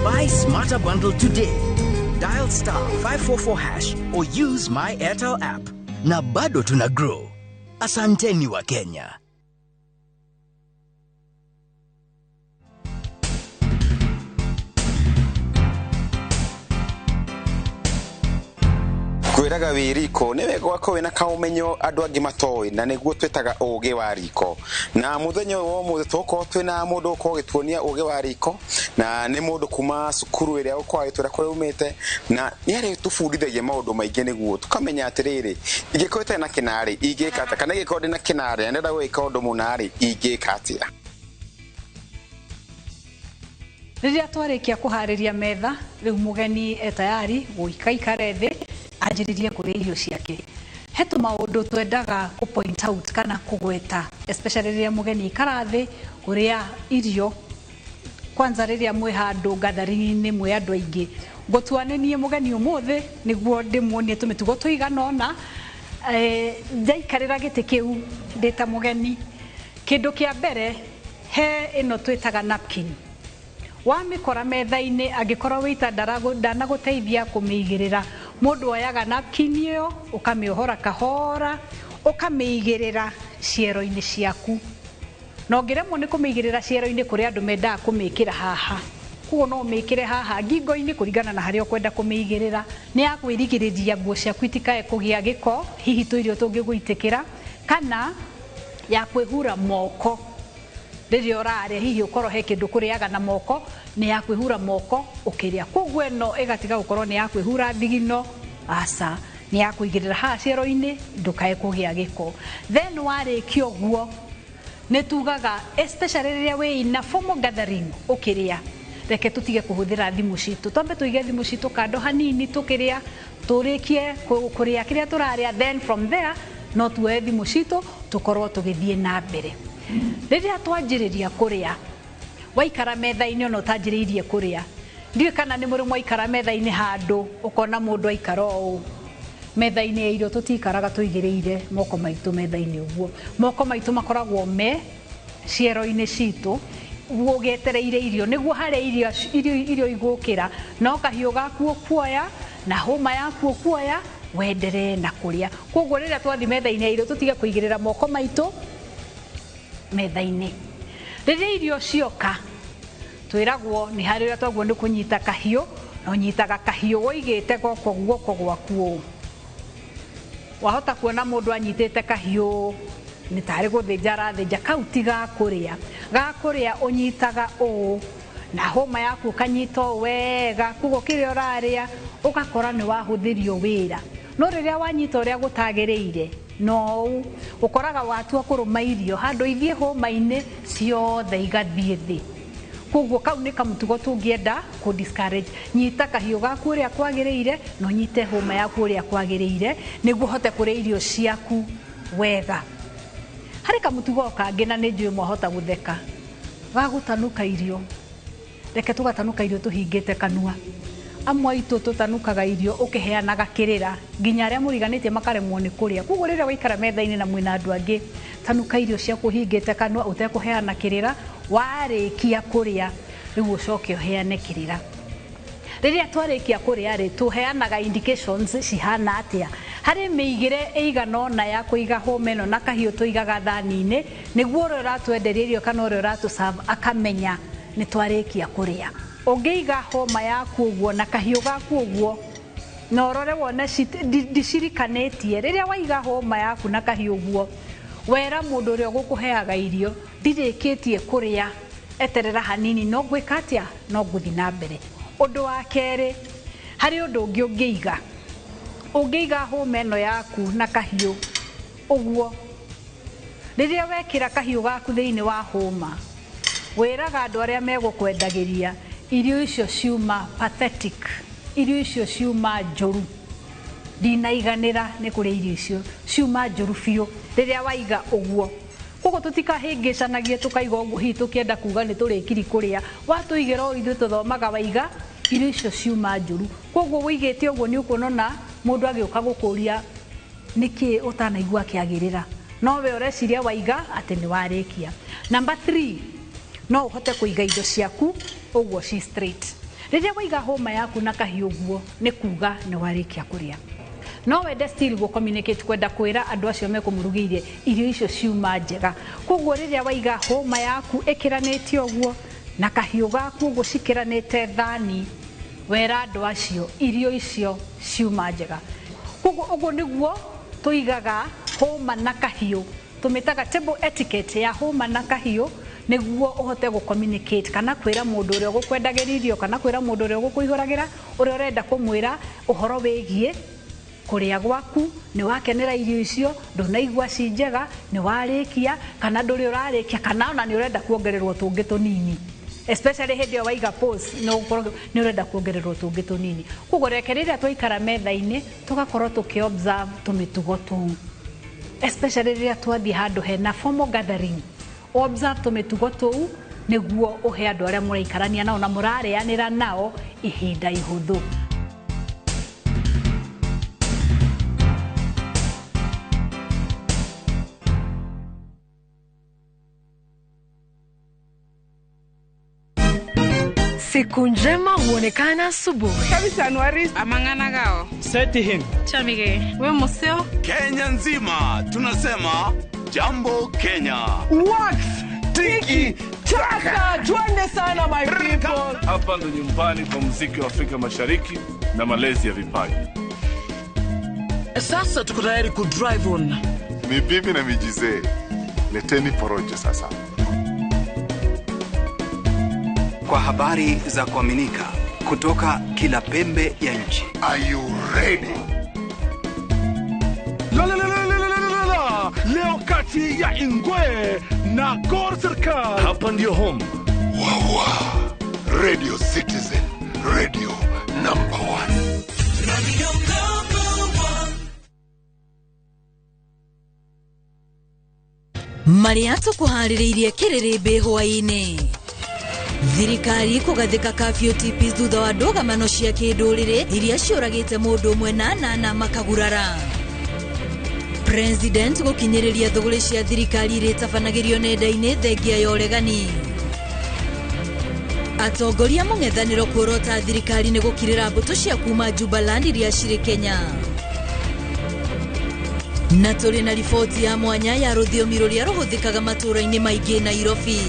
Buy Smarter Bundle today. Dial star 544 hash or use my Airtel app. Na bado tuna grow. Asanteni wa Kenya. Ngwĩraga wĩ riko nĩ wega ũgakorwo wĩna kaũmenyo andũ angĩ matoĩ, na nĩguo twĩtaga ũgĩ wa riko. Na mũthenya ũyũ wa ũmũthĩ tũgũkorwo twĩna mũndũ ũgũkorwo ũgĩtuonia ũgĩ wa riko, na nĩ mũndũ kuma cukuru ĩrĩa ũkorwo agĩtwĩra kũrĩa umĩte, na nĩ arĩtũbundithagia maũndũ maingĩ nĩguo tũkamenya atĩrĩrĩ, ingĩkorwo itarĩ na kĩnarĩ ingĩka atĩa, kana ingĩkorwo ndĩna kĩnarĩ na ndĩrenda gwĩka ũndũ mũna-rĩ ingĩka atĩa. Rĩrĩa twarĩkia kũharĩria metha, rĩu mũgeni e tayari gũikaikare thĩ anjĩrĩrie kũrĩa irio ciake. He tũmaũndũ twendaga kũ point out kana kũgweta, especially rĩrĩa mũgeni aikara thĩ kũrĩa irio. Kwanza rĩrĩa mwĩ handũ gathering-inĩ mwĩ andũ aingĩ, ngũtua nĩ niĩ mũgeni ũmũthĩ nĩguo ndĩmuonie tũmĩtugo tũigana ũna. Njaikarĩra gĩtĩ kĩu ndĩ ta mũgeni, kĩndũ kĩa mbere he ĩno twĩtaga napkin. Wamĩkora metha-inĩ, angĩkorwo wĩita ndanagũteithia kũmĩigĩrĩra, mũndũ oyaga napkin ĩyo ũkamĩohora kahora ũkamĩigĩrĩra ciero-inĩ ciaku. Na ũngĩremwo nĩ kũmĩigĩrĩra ciero-inĩ, kũrĩ andũ mendaga kũmĩkĩra haha, koguo no ũmĩkĩre haha ngingo-inĩ kũringana na harĩa ũkwenda kũmĩigĩrĩra. Nĩ ya kwĩrigĩrĩria nguo ciaku itikae kũgĩa gĩko, hihi tũirio tũngĩgũitĩkĩra, kana ya kwĩhura moko rĩrĩa ũrarĩa, hihi ũkorwo he kĩndũ kũrĩaga na moko, nĩ ya kwĩhura moko ũkĩrĩa. Koguo ĩno ĩgatiga gũkorwo nĩ ya kwĩhura thigino, aca, nĩ ya kũigĩrĩra haha ciero-inĩ ndũkae kũgĩa gĩko. Then warĩkia ũguo, nĩ tugaga especially rĩrĩa wĩ in a formal gathering ũkĩrĩa, reke tũtige kũhũthĩra thimũ citũ, twambe tũige thimũ citũ kando hanini tũkĩrĩa, tũrĩkie kũrĩa kĩrĩa tũrarĩa, then from there no tuoe thimũ citũ tũkorwo tũgĩthiĩ na mbere. Rĩrĩa twanjĩrĩria kũrĩa, waikara metha-inĩ ona ũtanjĩrĩirie kũrĩa, ndiũĩ kana nĩ mũrĩ mwaikara metha-inĩ handũ ũkona mũndũ aikara ũũ metha-inĩ ya irio, tũtikaraga tũigĩrĩire moko maitũ metha-inĩ ũguo. Moko maitũ makoragwo me ciero-inĩ citũ ũgĩetereire irio, nĩguo harĩa irio igũkĩra, no kahiũ gaku ũkuoya na hũma yaku ũkuoya wenderee na kũrĩa. Koguo rĩrĩa twathiĩ metha-inĩ ya irio tũtige kũigĩrĩra moko maitũ metha-inĩ. Rĩrĩa irio cioka, twĩragwo nĩ harĩ ũrĩa twaguo nĩ kũnyita kahiũ, na ũnyitaga kahiũ ũigĩte guoko gwaku ũũ. Wahota kuona mũndũ anyitĩte kahiũ nĩ tarĩ gũthĩnja arathĩnja, kau ti ga kũrĩa. Ga kũrĩa ũnyitaga ũũ na hũma yaku ũkanyita ũũ wega, koguo kĩrĩa ũrarĩa ũgakora nĩ wahũthĩrio wĩra. No rĩrĩa wanyita ũrĩa gũtagĩrĩire, no ũũ ũkoraga watua kũrũma irio handũ ithiĩ hũma-inĩ ciothe igathiĩ thĩ. Koguo kau nĩ kamũtugo tũngĩenda kũ discourage. Nyita kahiũ gaku ũrĩa kwagĩrĩire na ũnyite hũma yaku ũrĩa kwagĩrĩire nĩguo ũhote kũrĩa irio ciaku wega. Harĩ kamũtugo kangĩ na nĩ njũĩ mwahota gũtheka, ga gũtanuka irio. Reke tũgatanuka irio tũhingĩte kanua. Amwe aitũ tũtanukaga irio ũkĩheanaga kĩrĩra nginya arĩa mũriganĩtie makaremwo nĩ kũrĩa. Koguo rĩrĩa waikara metha-inĩ na mwĩna andũ angĩ, tanuka irio ciaku ũhingĩte kanua ũtekũheana kĩrĩra. Warĩkia kũrĩa rĩu ũcoke ũheane kĩrĩra. Rĩrĩa twarĩkia kũrĩa rĩ, tũheanaga indications cihana atĩa. Harĩ mĩigĩre ĩigana ũna ya kũiga hũma ĩno na kahiũ tũigaga thani-inĩ, nĩguo ũrĩa ũratwenderia irio kana ũrĩa ũratũ-serve akamenya nĩ twarĩkia kũrĩa. Ũngĩiga hũma yaku ũguo na kahiũ gaku ũguo, na ũrore wone ndicirikanĩtie. Rĩrĩa waiga hũma yaku na kahiũ ũguo, wera mũndũ ũrĩa ũgũkũheaga irio, ndirĩkĩtie kũrĩa, eterera hanini, no ngwĩka atĩa, no ngũthiĩ na mbere. Ũndũ wa kerĩ, harĩ ũndũ ũngĩ ũngĩiga. Ũngĩiga hũma ĩno yaku na kahiũ ũguo, rĩrĩa wekĩra kahiũ gaku thĩinĩ wa hũma, wĩraga andũ arĩa megũkwendagĩria irio icio ciuma pathetic, irio icio ciuma njũru, ndinaiganĩra nĩ kũrĩa irio icio ciuma njũru biũ rĩrĩa waiga ũguo. Koguo tũtikahĩngĩcanagie tũkaiga ũguo hihi tũkĩenda kuga nĩ tũrĩkiri kũrĩa, watũigĩra ũũ ithuĩ tũthomaga waiga irio icio ciuma njũru. Koguo wĩigĩte ũguo nĩ ũkuona ona mũndũ agĩũka gũkũria nĩkĩ ũtanaigua akĩagĩrĩra, no we ũreciria waiga atĩ nĩ warĩkia. Number 3, no ũhote kũiga indo ciaku ũguo ci straight. Rĩrĩa waiga hũma yaku na kahiũ ũguo nĩ kuga nĩ warĩkia kũrĩa. No wende still gũ communicate, kwenda kwĩra andũ acio mekũmũrugĩire irio icio ciuma njega. Koguo rĩrĩa waiga hũma yaku ĩkĩranĩte ũguo na kahiũ gaku ũguo cikĩranĩte thani, wera andũ acio irio icio ciuma njega. Koguo ũguo nĩguo tũigaga hũma na kahiũ, tũmĩtaga table etiquette ya hũma na kahiũ, nĩguo ũhote gũ communicate kana kwĩra mũndũ ũrĩa ũgũkwendagĩria irio, kana kwĩra mũndũ ũrĩa ũgũkũihũragĩra, ũrĩa ũrenda kũmwĩra ũhoro wĩgiĩ kũrĩa gwaku, nĩ wakenera irio icio, ndũnaigua ci njega, nĩ warĩkia kana ndũrĩ ũrarĩkia, kana ona nĩ ũrenda kuongererwo tũngĩ tũnini, especially hĩndĩ ĩyo waiga pause, no ũkorwo nĩ ũrenda kuongererwo tũngĩ tũnini. Koguo reke rĩrĩa twaikara metha-inĩ tũgakorwo tũkĩ observe tũmĩtugo tũu, especially rĩrĩa twathiĩ handũ hena formal gathering, observe tũmĩtugo tũu nĩguo ũhe andũ arĩa mũraikarania nao na mũrarĩanĩra nao ihinda ihũthũ. Siku njema huonekana asubuhi. Amang'ana Seti Chamige. We museo. Kenya nzima tunasema jambo Kenya. Wax tiki taka, twende sana my people. Hapa ndo nyumbani kwa muziki wa Afrika Mashariki na malezi ya vipaji. Sasa tuko tayari ku drive on. Ni bibi na mijizee. Leteni porojo sasa. Kwa habari za kuaminika kutoka kila pembe ya nchi. Are you ready? La la la la la la la. Leo kati ya Ingwe na Gor Serikal. Hapa ndio home. Wawa. Radio Citizen, radio number 1. Radio number 1. Maria tukuharĩrĩirie kĩrĩrĩmbĩ hwaĩ-inĩ. Thirikari kũgathĩka kafyu TP thutha wa ndũgamano cia kĩndũrĩrĩ iria ciũragĩte mũndũ ũmwe na anana makagurara. President gũkinyĩrĩria thũgũrĩ cia thirikari iria itabanagĩrio nenda-inĩ thengia ya ũregani. Atongoria mũng'ethanĩro kuorota thirikari nĩ gũkirĩra mbũtũ cia kuma Jubaland iria cirĩ Kenya. Na tũrĩ na riboti ya mwanya ya rũthiomi rũrĩa rũhũthĩkaga matũũra-inĩ maingĩ Nairobi.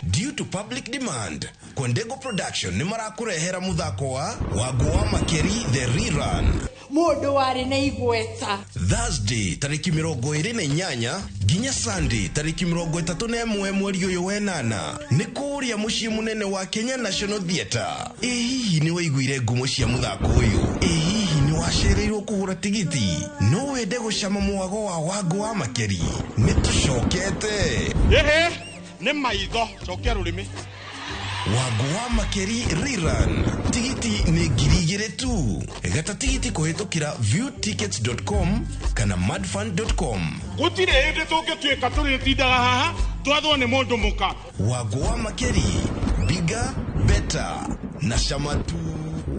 Due to public demand, Kwendego Production nĩ marakũrehera mũthako wa Wangũ wa Makeri The Rerun. Mũndũ warĩ na igweta. Thursday tarĩki 28 nginya Sunday tarĩki 31 mweri ũyũ wenana nĩ kũrĩa mũciĩ mũnene wa Kenya National Theatre. Ĩ hihi nĩ waiguire ngumo cia mũthako ũyũ? Ĩ hihi nĩ wacereirwo kũgũra tigiti? No wende gũcama mwago wa Wangũ wa Makeri? Nĩ tũcokete. Ehe, nĩ maitho, cokia rũrĩmĩ. Wangũ wa Makeri Rerun. Tigiti nĩ 2,000 tu. Gata tigiti kũhĩtũkĩra viewtickets.com kana madfund.com. Gũtirĩ hĩndĩ tũngĩtuĩka tũrĩtindaga haha twathwo nĩ mũndũ mũka. Wangũ wa Makeri, bigger, better na chama tu.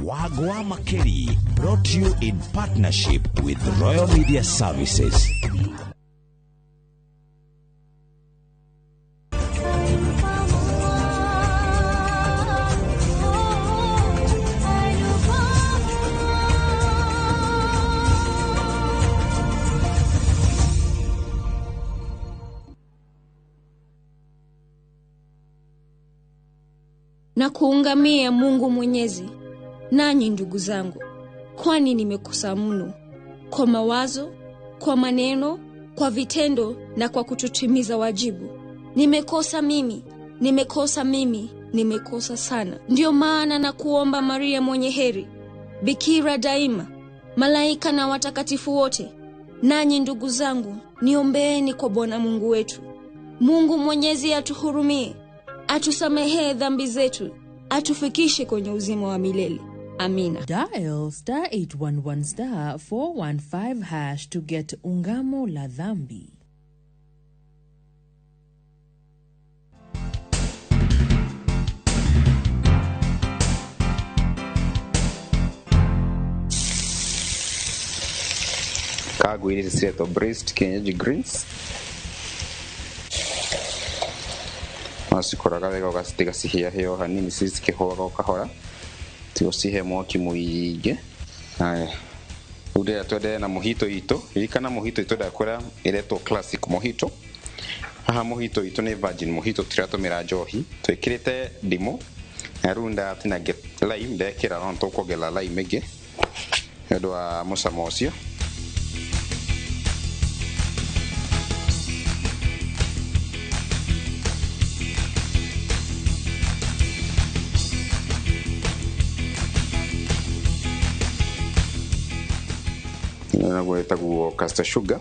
Wangũ wa Makeri brought to you in partnership with Royal Media Services. Na kuungamia Mungu Mwenyezi, nanyi ndugu zangu, kwani nimekosa mno kwa mawazo, kwa maneno, kwa vitendo na kwa kutotimiza wajibu. Nimekosa mimi, nimekosa mimi, nimekosa sana. Ndiyo maana na kuomba Maria mwenye heri, Bikira daima, malaika na watakatifu wote, nanyi ndugu zangu, niombeeni kwa Bwana Mungu wetu. Mungu Mwenyezi atuhurumie, atusamehee dhambi zetu, atufikishe kwenye uzima wa milele. Amina. Dial star 811 star 415 hash to get Ungamo la Dhambi. Kagu ici ciretwo braised kienyeji greens. Wacikoraga wega ũgacitiga cihĩahĩe o hanini cikĩhũaga o kahora, tigũcihe mwaki mũingĩ. Haya, rĩu ndĩrenda twenderee na mojito itũ. Ririkana mojito itũ ndakwĩra ĩretwo classic mojito. Haha mojito itũ nĩ virgin mojito, tũtiratũmĩra njohi, twĩkĩrĩte ndimũ na rĩu ndatinangia lime, ndekĩra no tũkuongerera lime ĩngĩ nĩ ũndũ wa mũcamo ũcio. Naguo ĩtagwo caster sugar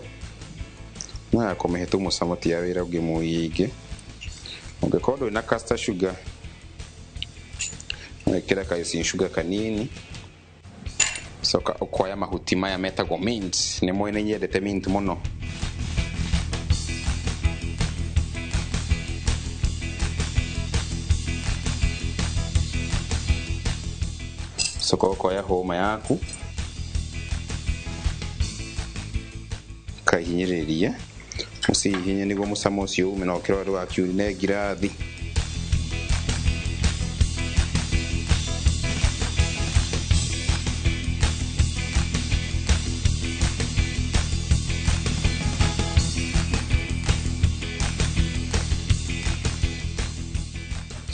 no ya kũmĩhe tu mũcamo, ti ya wĩra ũngĩ mũingĩ. Ũngĩkorwo ndũrĩ na caster sugar, wĩkĩre ka icing sugar kanini. Coka ũkoya mahuti maya metagwo mint, nĩ moĩ nĩ nyendete mint mũno. Coka ũkoya hũma yaku kahinyĩrĩria, ũcihihinye nĩguo mũcamo ũcio ume, na ũkĩrora ndũgakiune ngirathi.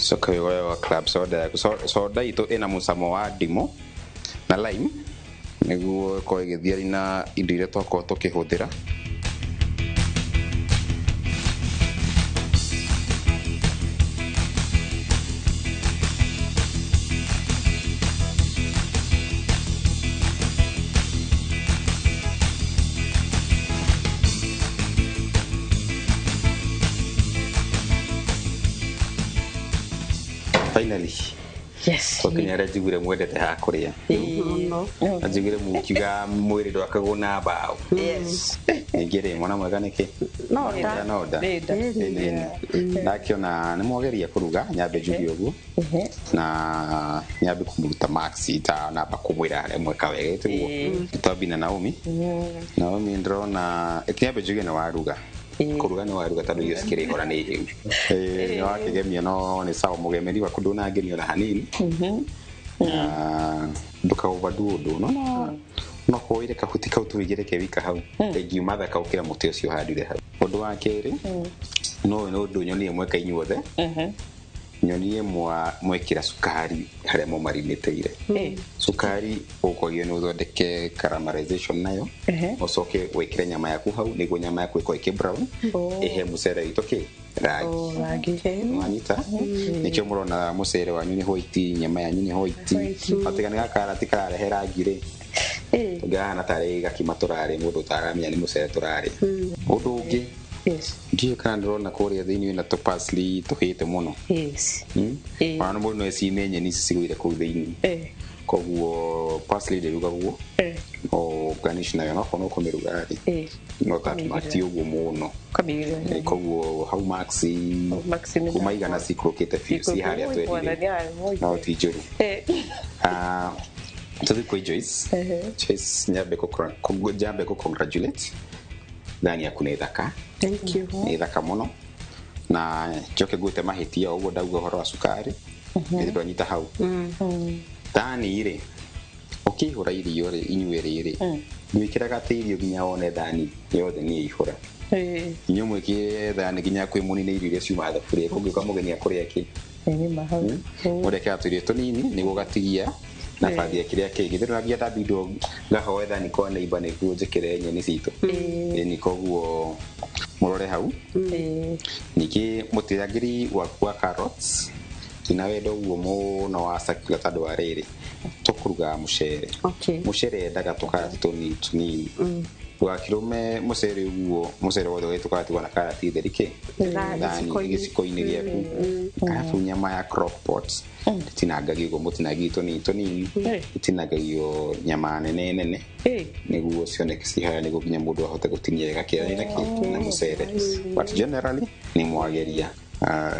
Coka wĩoe wa club soda yaku. Soda itũ ĩna mũcamo wa ndimũ na lime nĩguo ĩkorwo ĩgĩthiĩ na indo iria twakorwo tũkĩhũthĩra. Finally. Yes. Twakinya harĩa njiguire mwendete ha kũrĩa. Njiguire mũkiuga mwĩrĩ ndwakagwo na mbaũ. Yes. Ningĩ rĩ, mwana mwega nĩkĩ? No nda. No nda. Ndakiona nĩ mwageria kũruga, nyambe njuge ũguo. Na nyambe kũmũruta marks ta namba kũmwĩra harĩa mweka wega tiguo. Twambi na Naomi. Naomi ndĩrona nyambe njuge nĩ waruga. Kũruga nĩ waruga tondũ irio cikĩrĩ hora nĩ hĩu. Nĩ wakĩgemia no nĩ sawa, mũgemeri waku ndũnangemia ona hanini. Ndũka overdo ũndũ no no kũire kahuti kau tuigĩre ke wika hau, ĩngiuma thaka ũkĩra mũtĩ ũcio ũhandire hau. Ũndũ wa kerĩ, no nĩ ũndũ nyonie mweka inyuothe, nyonie mwekĩra cukari harĩa mũmarinĩtĩire. Cukari ũkwagio nĩ ũthondeke caramelization nayo, ũcoke wĩkĩre nyama yaku hau nĩguo nyama yaku ĩkorwo ĩkĩ brown, ĩhe mũcere witũ kĩ rangi. Wanyita? Nĩkĩo mũrona mũcere wanyu nĩ white, nyama yanyu nĩ white. Atiga nĩ gakarati kararehe rangi rĩ, tũngĩrahana tarĩ gakima tũrarĩ, mũndũ ũtaramenya nĩ mũcere tũrarĩ. Ũndũ ũngĩ, ndiũĩ kana ndĩrona kũrĩa thĩinĩ wĩna tũ parsley tũhĩte mũno. Ona mũndũ no ecine nyeni ici cigũire kũu thĩinĩ. Koguo parsley ndĩrugagwo, o garnish nayo no korwo ũkũmĩruga rĩ, no ti ũguo mũno. Koguo hau max kuma igana cikũrũkĩte biũ, ci harĩa twendire, no ti njũru. Tũthiĩ kwĩ Joyce. Joyce, nyambe kũ congratulate, thani yaku nĩ thaka. Thank you. Nĩ thaka mũno, na njoke ngwĩte mahĩtia o ũguo ndauga ũhoro wa cukari, nĩ ndwanyita hau. Thani rĩ, ũkĩihũra irio rĩ, inyuĩ rĩ, mwĩkĩraga atĩ irio nginya wone thani yothe nĩ ĩihũra. Inyuĩ mwĩkĩre thani nginya kwĩ mũnine irio iria ciuma thaburia, kũngĩũka mũgeni akũrĩa kĩ? Mũrekĩra tũirio tũnini nĩguo gatigia nabathi ya kĩrĩa kĩngĩ. Ndĩrona ndambindwo ngahoe thani kwa neighbor nĩguo njĩkĩre nyeni citũ. Ĩni koguo mũrore hau. Ningĩ mũtirangĩri waku wa carrots ndina wendo ũguo mũno wa circular tondũ wa rĩrĩ, tũkũrugaga mũcere. Mũcere endaga tũkarati tũnini tũnini. Ndũgakĩrũme mũcere ũguo, mũcere wothe ũgagĩtũkarati na karati theri kĩ thani gĩciko-inĩ gĩaku. Arabu nyama ya crock pot ĩtinangagio ũguo, mũtinangio tũnini tũnini, ĩtinangagio nyama nene nene nĩguo cioneke ci harĩa, nĩguo nginya mũndũ ahote gũtinia wega kĩarĩ na kĩ na mũcere. But generally nĩ mwageria.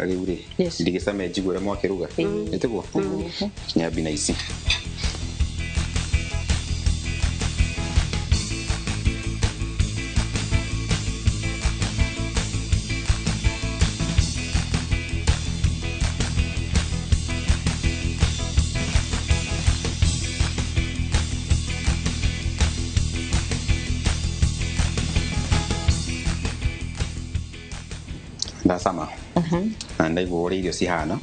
Rĩu rĩ, ndigĩcame njigue ũrĩa mwakĩruga, nĩ tiguo? Nyambi na ici. Ndacama na ndaigua ũrĩa irio cihana.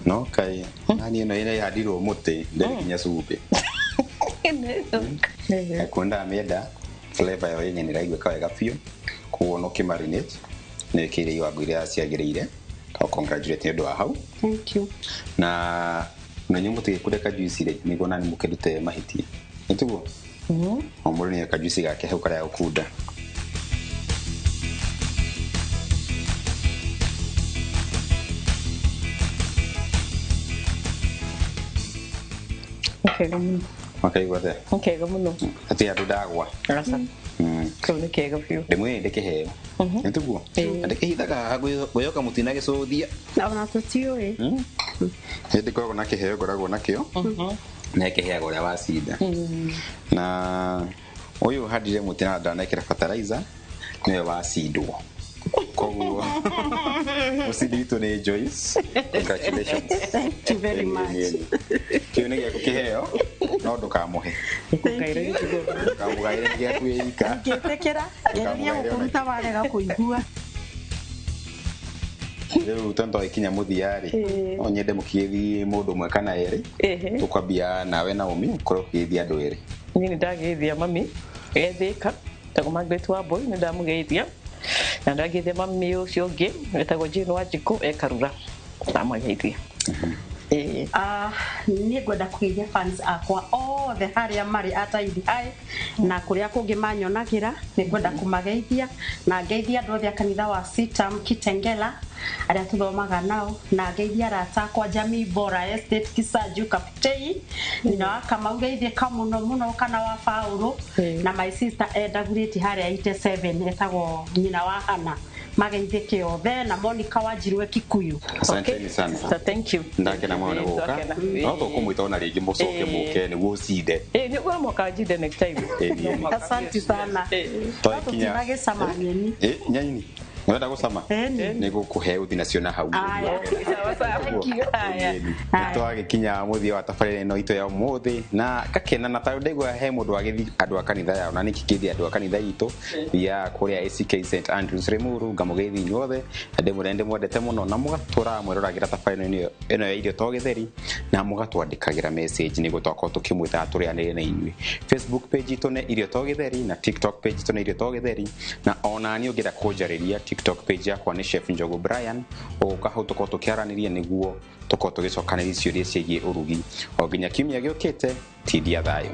No kai nani ĩno ĩrĩa ĩhandirwo mũtĩ ndĩrĩ nginya cumbĩ. Kuo ndamĩenda flavor yayo yenyewe nĩraiguĩka wega biũ, koguo no ũkĩmarinate nĩ ĩkĩire iwango iria ciagĩrĩire. Ka congratulate nĩ ũndũ wa hau. Thank you. Na inyuĩ mũtigĩkunde kajuici rĩ nĩguo nani mũkĩrute mahĩtia, nĩ tiguo? O mũndũ nĩ kajuici gake hau karĩa gũkunda. Kega mũno. Makaigua atĩa? Nĩ kega mũno. Atĩ andũ ndagwa. Aca. Kau nĩ kega biũ. Ndĩmwĩre ndĩkĩheo, nĩ tiguo? Na ndĩkĩhithaga haha ngwĩhoka mũtinagĩcũthia. Na ona tũtiũĩ. Hĩndĩ ngoragwo na kĩheo ngoragwo nakĩo na ĩkĩheagwo ũrĩa wacinda. Na ũyũ handire mũtĩ na ndanekĩra fertilizer nĩwe wacindwo, koguo mũcindi witũ nĩ Joyce. Congratulations. Thank you very much. Kĩu nĩ gĩaku kĩheo, no ndũkamũhe, ndũkamũgaĩre, nĩ gĩaku wĩ ika. Ngĩtĩkĩra gereria gũkũruta warega kũigua. Rĩu tondũ twagĩkinya mũthia rĩ, no nyende mũkĩgĩthiĩ mũndũ ũmwe kana erĩ. Tũkwambia nawe Naomi, ũkorwo ũkĩgeithia andũ erĩ. Niĩ nĩ ndageithia mami ethĩka etagwo Margaret Wambui, nĩ ndamũgeithia, na ndageithia mami ũcio ũngĩ etagwo Jane Wanjikũ ekarura, ndamageithia. Niĩ ngwenda kũgeithia fans akwa othe harĩa marĩ ataidi hai na kũrĩa kũngĩ manyonagĩra, nĩ ngwenda kũmageithia na ngeithia andũ othe a kanitha wa Sitam Kitengela arĩa tũthomaga nao, na ngeithia arata akwa Jamii Bora Estate Kisaju Kaptei, nyina wa Kamau geithĩka mũno mũno kana wa Paũlũ, na my sister Enda Gurĩti harĩa 87 etagwo nyina wa Hana, mageithĩke othe, na Monica Wanjiru Kikuyu. Asanteni sana. So thank you. Ndakena mũno nĩ gũka. Ndakena. No tũkũmwĩta ona rĩngĩ mũcoke mũke nĩguo ũcinde. Ĩĩ, nĩguo mwaka njinde next time. Ĩĩ. Asante sana. Twakinya Tũtinagĩcama nyeni. Ĩ, nyeni nĩwenda gũcama? Ĩni. Nĩ gũkũhe ũthi nacio na hau. Aya. Sawa sawa. Thank you. Nĩ twagĩkinya mũthia wa tabarĩra ĩno itũ ya ũmũthĩ na ngakena na tondũ ndaigua he mũndũ wagĩthi andũ a kanitha yao na nĩkĩkĩthi andũ a kanitha itũ ya kũrĩa ACK St Andrews Limuru, ngamũgeithia inyuothe na ndĩmwĩre ndĩmwendete mũno na mũgatũraga mwĩroragĩra tabarĩra ĩno ya irio to gĩtheri na mũgatwandĩkagĩra message nĩguo twakorwo tũkĩmwĩtaga tũrĩanĩre na inyuĩ. Facebook page itũ nĩ irio to gĩtheri na TikTok page itũ nĩ irio to gĩtheri, na ona niĩ ũngĩenda kũnjarĩria TikTok page yakwa nĩ Chef Njogu Brian, ũgũka hau tũkorwo tũkĩaranĩria nĩguo tũkorwo tũgĩcokanĩria ciũria ciĩgiĩ ũrugi. O nginya kiumia gĩũkĩte, tindia thayũ.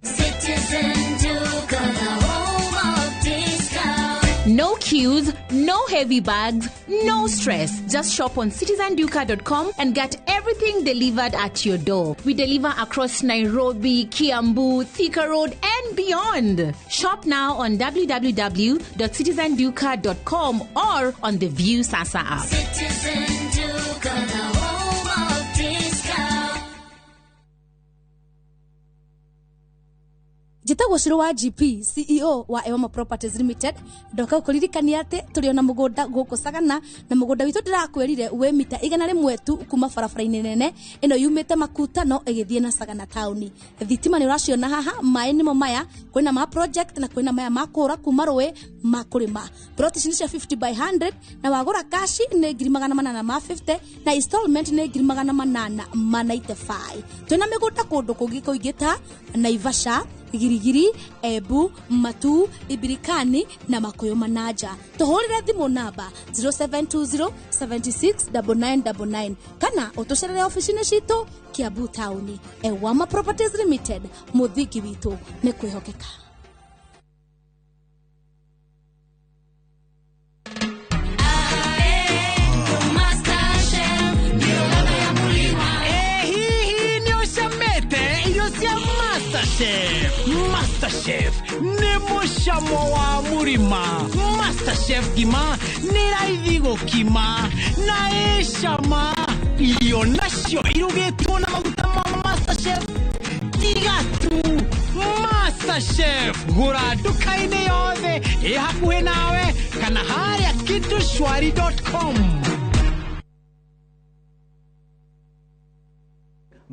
Citizen Duka, the home of discount. No queues, no heavy bags, no stress. Just shop on citizenduka.com and get everything delivered at your door. We deliver across Nairobi, Kiambu, Thika Road, and beyond. Shop now on www.citizenduka.com or on the View Sasa app. Citizen Duka, the home of discount. Njĩtagwo Cũrũ wa GP, CEO wa Ewama Properties Limited. Ndoka gũkũririkania atĩ tũrĩ ona mũgũnda gũkũ Sagana, na mũgũnda witũ ndĩrakwĩrire wĩ mita 100 tu kuma barabara-inĩ nene ĩno yumĩte Makutano ĩgĩthiĩ na Sagana taũni. Thitima nĩ ũraciona haha, maĩ nĩmo maya, kwĩna ma project na kwĩna maya ma kũra kuma rũĩ ma kũrĩma. Plot ici nĩ cia 50 by 100 na wagũra kashi nĩ 850 na installment nĩ 895. Twĩna mĩgũnda kũndũ kũngĩ kũingĩ ta Naivasha, Girigiri, Embu, Matu, Ibirikani na Makuyu Manaja. Tũhũrĩre thimũ namba 0720 76 9999 kana ũtũcerere ofici-inĩ citũ Kiambu taũni. Ewama Properties Limited, mũthingi witũ nĩ kwĩhokeka. Hihi nĩ ũcamĩte irio cia MasterChef? MasterChef nĩ mũcamo wa mũrima. MasterChef ngima nĩ raithi gũkima na ĩcama. Irio nacio irugĩtwo na maguta ma MasterChef tiga tu. MasterChef, gũra nduka-inĩ yothe ĩ hakuhĩ nawe kana harĩa kitushwari.com.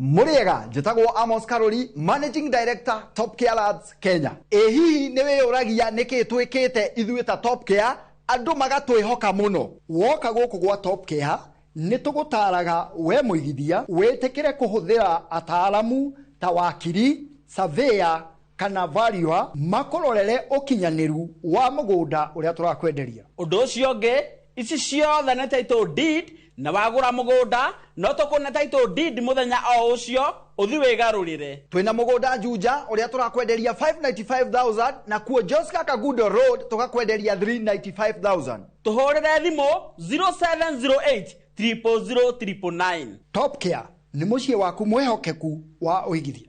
Mũrĩega, njĩtagwo Amos Karori, Managing Director, Top Care Labs Kenya. Ĩ hihi nĩ wĩyũragia nĩkĩ twĩkĩte ithuĩ ta Top Care andũ magatwĩhoka mũno? Woka gũkũ gwa Top Care nĩ tũgũtaraga we mũigithia wĩtĩkĩre kũhũthĩra ataaramu ta wakiri, surveyor kana valuer makũrorere ũkinyanĩru wa mũgũnda ũrĩa tũrakwenderia. Ũndũ ũcio ũngĩ, ici ciothe nĩ title deed, na wagũra mũgũnda no tũkũne title deed mũthenya o ũcio ũthi wĩgarũrĩre. Twĩna mũgũnda Juja ũrĩa tũrakwenderia 595,000 na kuo Joska Kagudo Road tũgakwenderia 395,000. Tũhũrĩre thimũ 0708 000 999. Top Care nĩ mũciĩ waku mwĩhokeku wa ũigithia.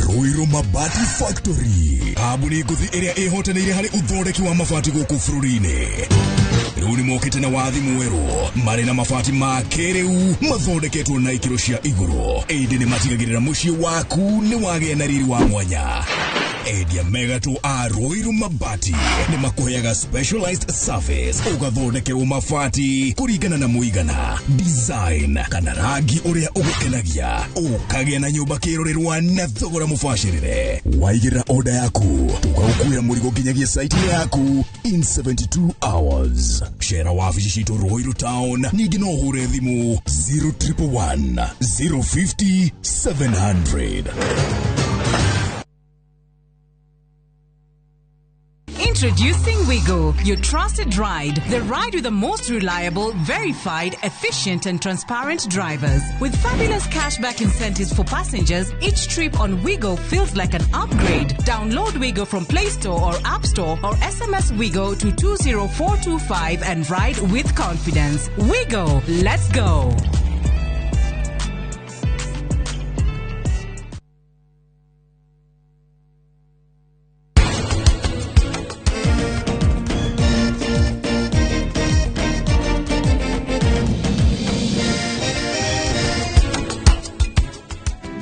Ruiru Mabati Factory, kambuni ngũthi ĩrĩa ĩhotanĩire harĩ ũthondeki wa mabati gũkũ bũrũri-inĩ. Rĩu nĩ mokĩte na wathi mwerũ marĩ na mabati ma kĩrĩu mathondeketwo na ikĩro cia igũrũ, ĩndĩ nĩ matigagĩrĩra mũciĩ waku nĩ wagĩa na riri wa mwanya. Endia megatũ a Ruiru Mabati nĩ makũheaga specialized service, ũgathondekerwo mabati kũringana na mũigana, design kana rangi ũrĩa ũgũkenagia, ũkagĩa na nyũmba kĩrorerwa na thogora mũbacĩrĩre. Waigĩrĩra order yaku tũgagũkuĩra mũrigo nginyagia site yaku in 72 hours. Cera wabici citũ Ruiru Town, ningĩ no ũhũre thimũ 0111 050 700. Introducing Wigo, your trusted ride. The ride with the most reliable, verified, efficient and transparent drivers. With fabulous cashback incentives for passengers, each trip on Wigo feels like an upgrade. Download Wigo from Play Store or App Store or SMS Wigo to 20425 and ride with confidence. Wigo, let's go.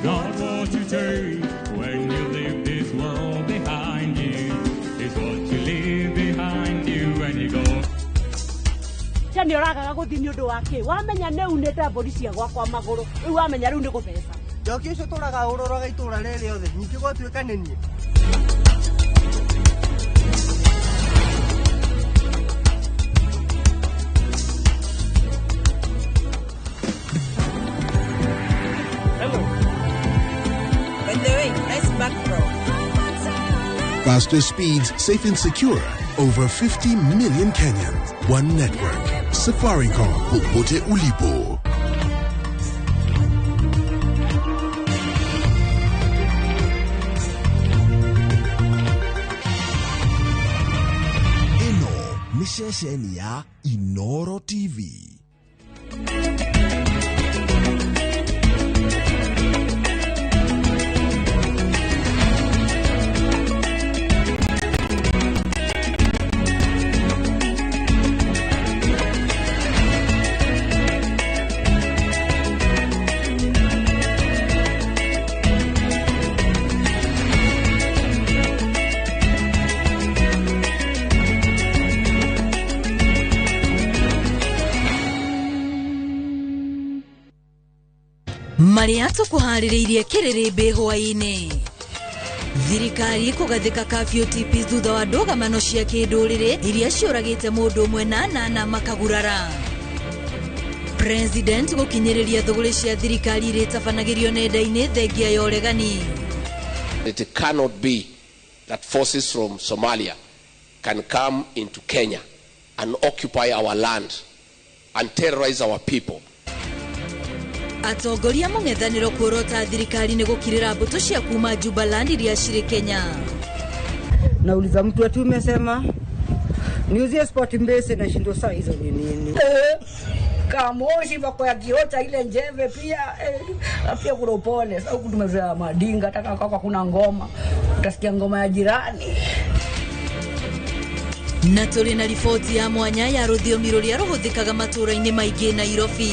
God, what you take when you leave this world behind you is what you leave behind you when you go. Nĩ ũragaga gũthiĩ nĩ ũndũ wa kĩ? Wamenya nĩ unĩte mbũri cia gwakwa magũrũ, rĩu wamenya rĩu nĩ gũtheca. Njoki ũcio tũraga ũroraga itũra rĩrĩ rĩothe, ningĩ gwatuĩka nĩ niĩ. By the way, nice back, bro. Faster speeds, safe and secure. Over 50 million Kenyans. One network. Safaricom. Popote ulipo. Ĩno nĩ ceceni ya Inoro TV. Marĩa tũkũharĩrĩirie kĩrĩrĩmbĩ hwaĩ-inĩ. Thirikari kũgathĩka curfew TP thutha wa ndũgamano cia kĩndũrĩrĩ iria ciũragĩte mũndũ ũmwe na anana makagurara. President gũkinyĩrĩria thũgũrĩ cia thirikari iria itabanagĩrio nenda-inĩ thengia ya ũregani. It cannot be that forces from Somalia can come into Kenya and occupy our land and terrorize our people. Atongoria mũng'ethanĩro kuorota thirikari nĩ gũkirĩra mbũtũ cia kuma Jubaland iria cirĩ Kenya. Nauliza mtu ati umesema niuzie sport mbese na shindo saa hizo ni nini? Kamoshi bako ya kiota ile njeve pia pia kuna upole. Sasa huku tumezoea madinga, hata kama kuna ngoma utasikia ngoma ya jirani. Na tũrĩ na riboti ya mwanya ya rũthiomi rũrĩa rũhũthĩkaga matũũra-inĩ maingĩ Nairobi.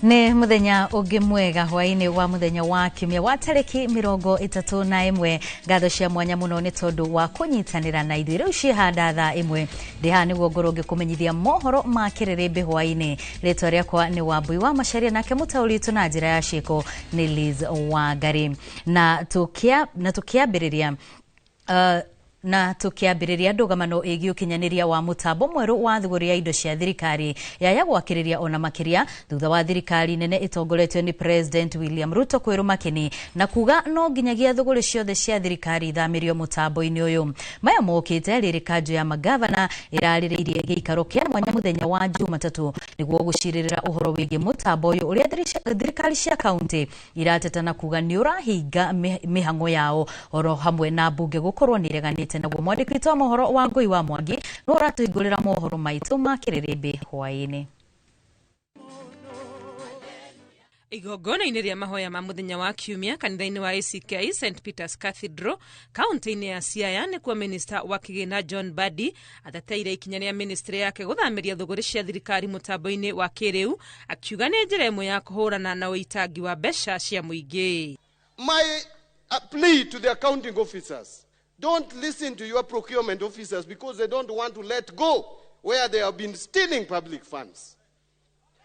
Nĩ mũthenya ũngĩ mwega hwaĩ-inĩ wa mũthenya wa kiumia wa tarĩki 31. Ngatho cia mwanya mũno nĩ tondũ wa kũnyitanĩra na ithuĩ. Rĩu ciĩhanda thaa 1 ndĩ haha nĩguo ngorwo ngĩkũmenyithia mohoro ma kĩrĩrĩmbĩ hwaĩ-inĩ. Rĩtwa rĩakwa nĩ Wambui wa Macharia, nake mũtaũri witũ na njĩra ya ciĩko nĩ Liz Wangari. Na tũkĩambĩrĩria na ndũgamano ĩgiĩ ũkinyanĩria wa mũtambo mwerũ wa thũgũrĩ ya indo cia thirikari yaya gwakĩrĩria ona makĩria thutha wa thirikari nene ĩtongoretio nĩ President William Ruto kwĩrũma kĩni na kuga no nginyagia thũgũrĩ ciothe cia thirikari ithamĩrio mũtambo-inĩ ũyũ. Maya mokĩte rĩrĩ kanjũ ya magavana ĩrarĩrĩirie gĩikaro kĩa mwanya mũthenya wa Jumatatũ nĩguo gũcirĩrĩra ũhoro wĩgiĩ mũtambo ũyũ ũrĩa thirikari cia kaunti irateta na kuga nĩ ũrahinga mĩhang'o yao oro hamwe na mbunge gũkorwo nĩ ireganĩte naguo. Mwandĩki witũ wa mohoro wa Ngũi wa Mwangi no ũratũhingũrĩra mohoro maitũ ma kĩrĩrĩmbĩ hwaĩ-inĩ. Igongona-inĩ rĩa mahoya ma mũthenya wa kiumia kanitha-inĩ wa ACK St Peter's Cathedral kaunti-inĩ ya Siaya nĩkuo minista wa kĩgĩna John Mbadi ateteire ikinya rĩa ministry yake gũthamĩria thũgũrĩ cia thirikari mũtambo-inĩ wa kĩrĩu, akiuga nĩ njĩra ĩmwe ya kũhũrana na ũitangi wa mbeca cia mũingĩ. My plea to the accounting officers, don't listen to your procurement officers because they don't want to let go where they have been stealing public funds.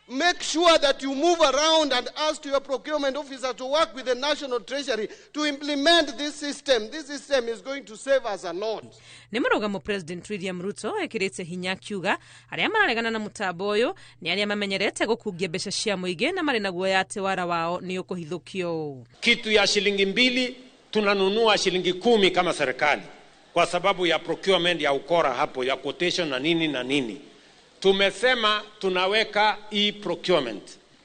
Make sure that you move around and ask your procurement officer to work with the National Treasury to implement this system. This system is going to save us a lot. Nĩ mũrũgamo President William Ruto ekĩrĩte hinya akiuga arĩa mararegana na mũtambo ũyũ nĩ arĩa mamenyerete gũkungia mbeca cia mũingĩ na marĩ na guoya atĩ wara wao nĩ ũkũhithũkio. Kitu ya shilingi 2 tunanunua shilingi 10 kama serikali kwa sababu ya procurement ya ukora hapo ya quotation na nini na nini. Tumesema tunaweka e-procurement.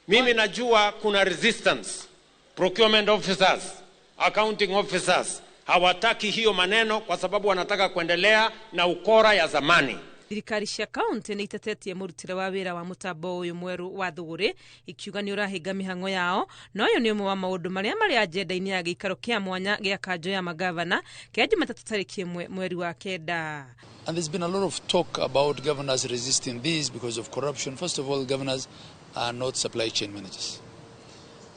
Mimi najua kuna resistance. Procurement officers, accounting officers hawataki hiyo maneno kwa sababu wanataka kuendelea na ukora ya zamani. Thirikari cia kaunti nĩ itetetie mũrutĩre wa wĩra wa mũtambo ũyũ mwerũ wa thũgũrĩ ikiuga nĩ ũrahinga mĩhang'o yao, na ũyũ nĩ ũmwe wa maũndũ marĩa marĩ agenda-inĩ ya gĩikaro kĩa mwanya gĩa kanjũ ya magavana kĩa Jumatatũ tarĩki 1 mweri wa 9. And there's been a lot of talk about governors resisting this because of corruption. First of all, governors are not supply chain managers.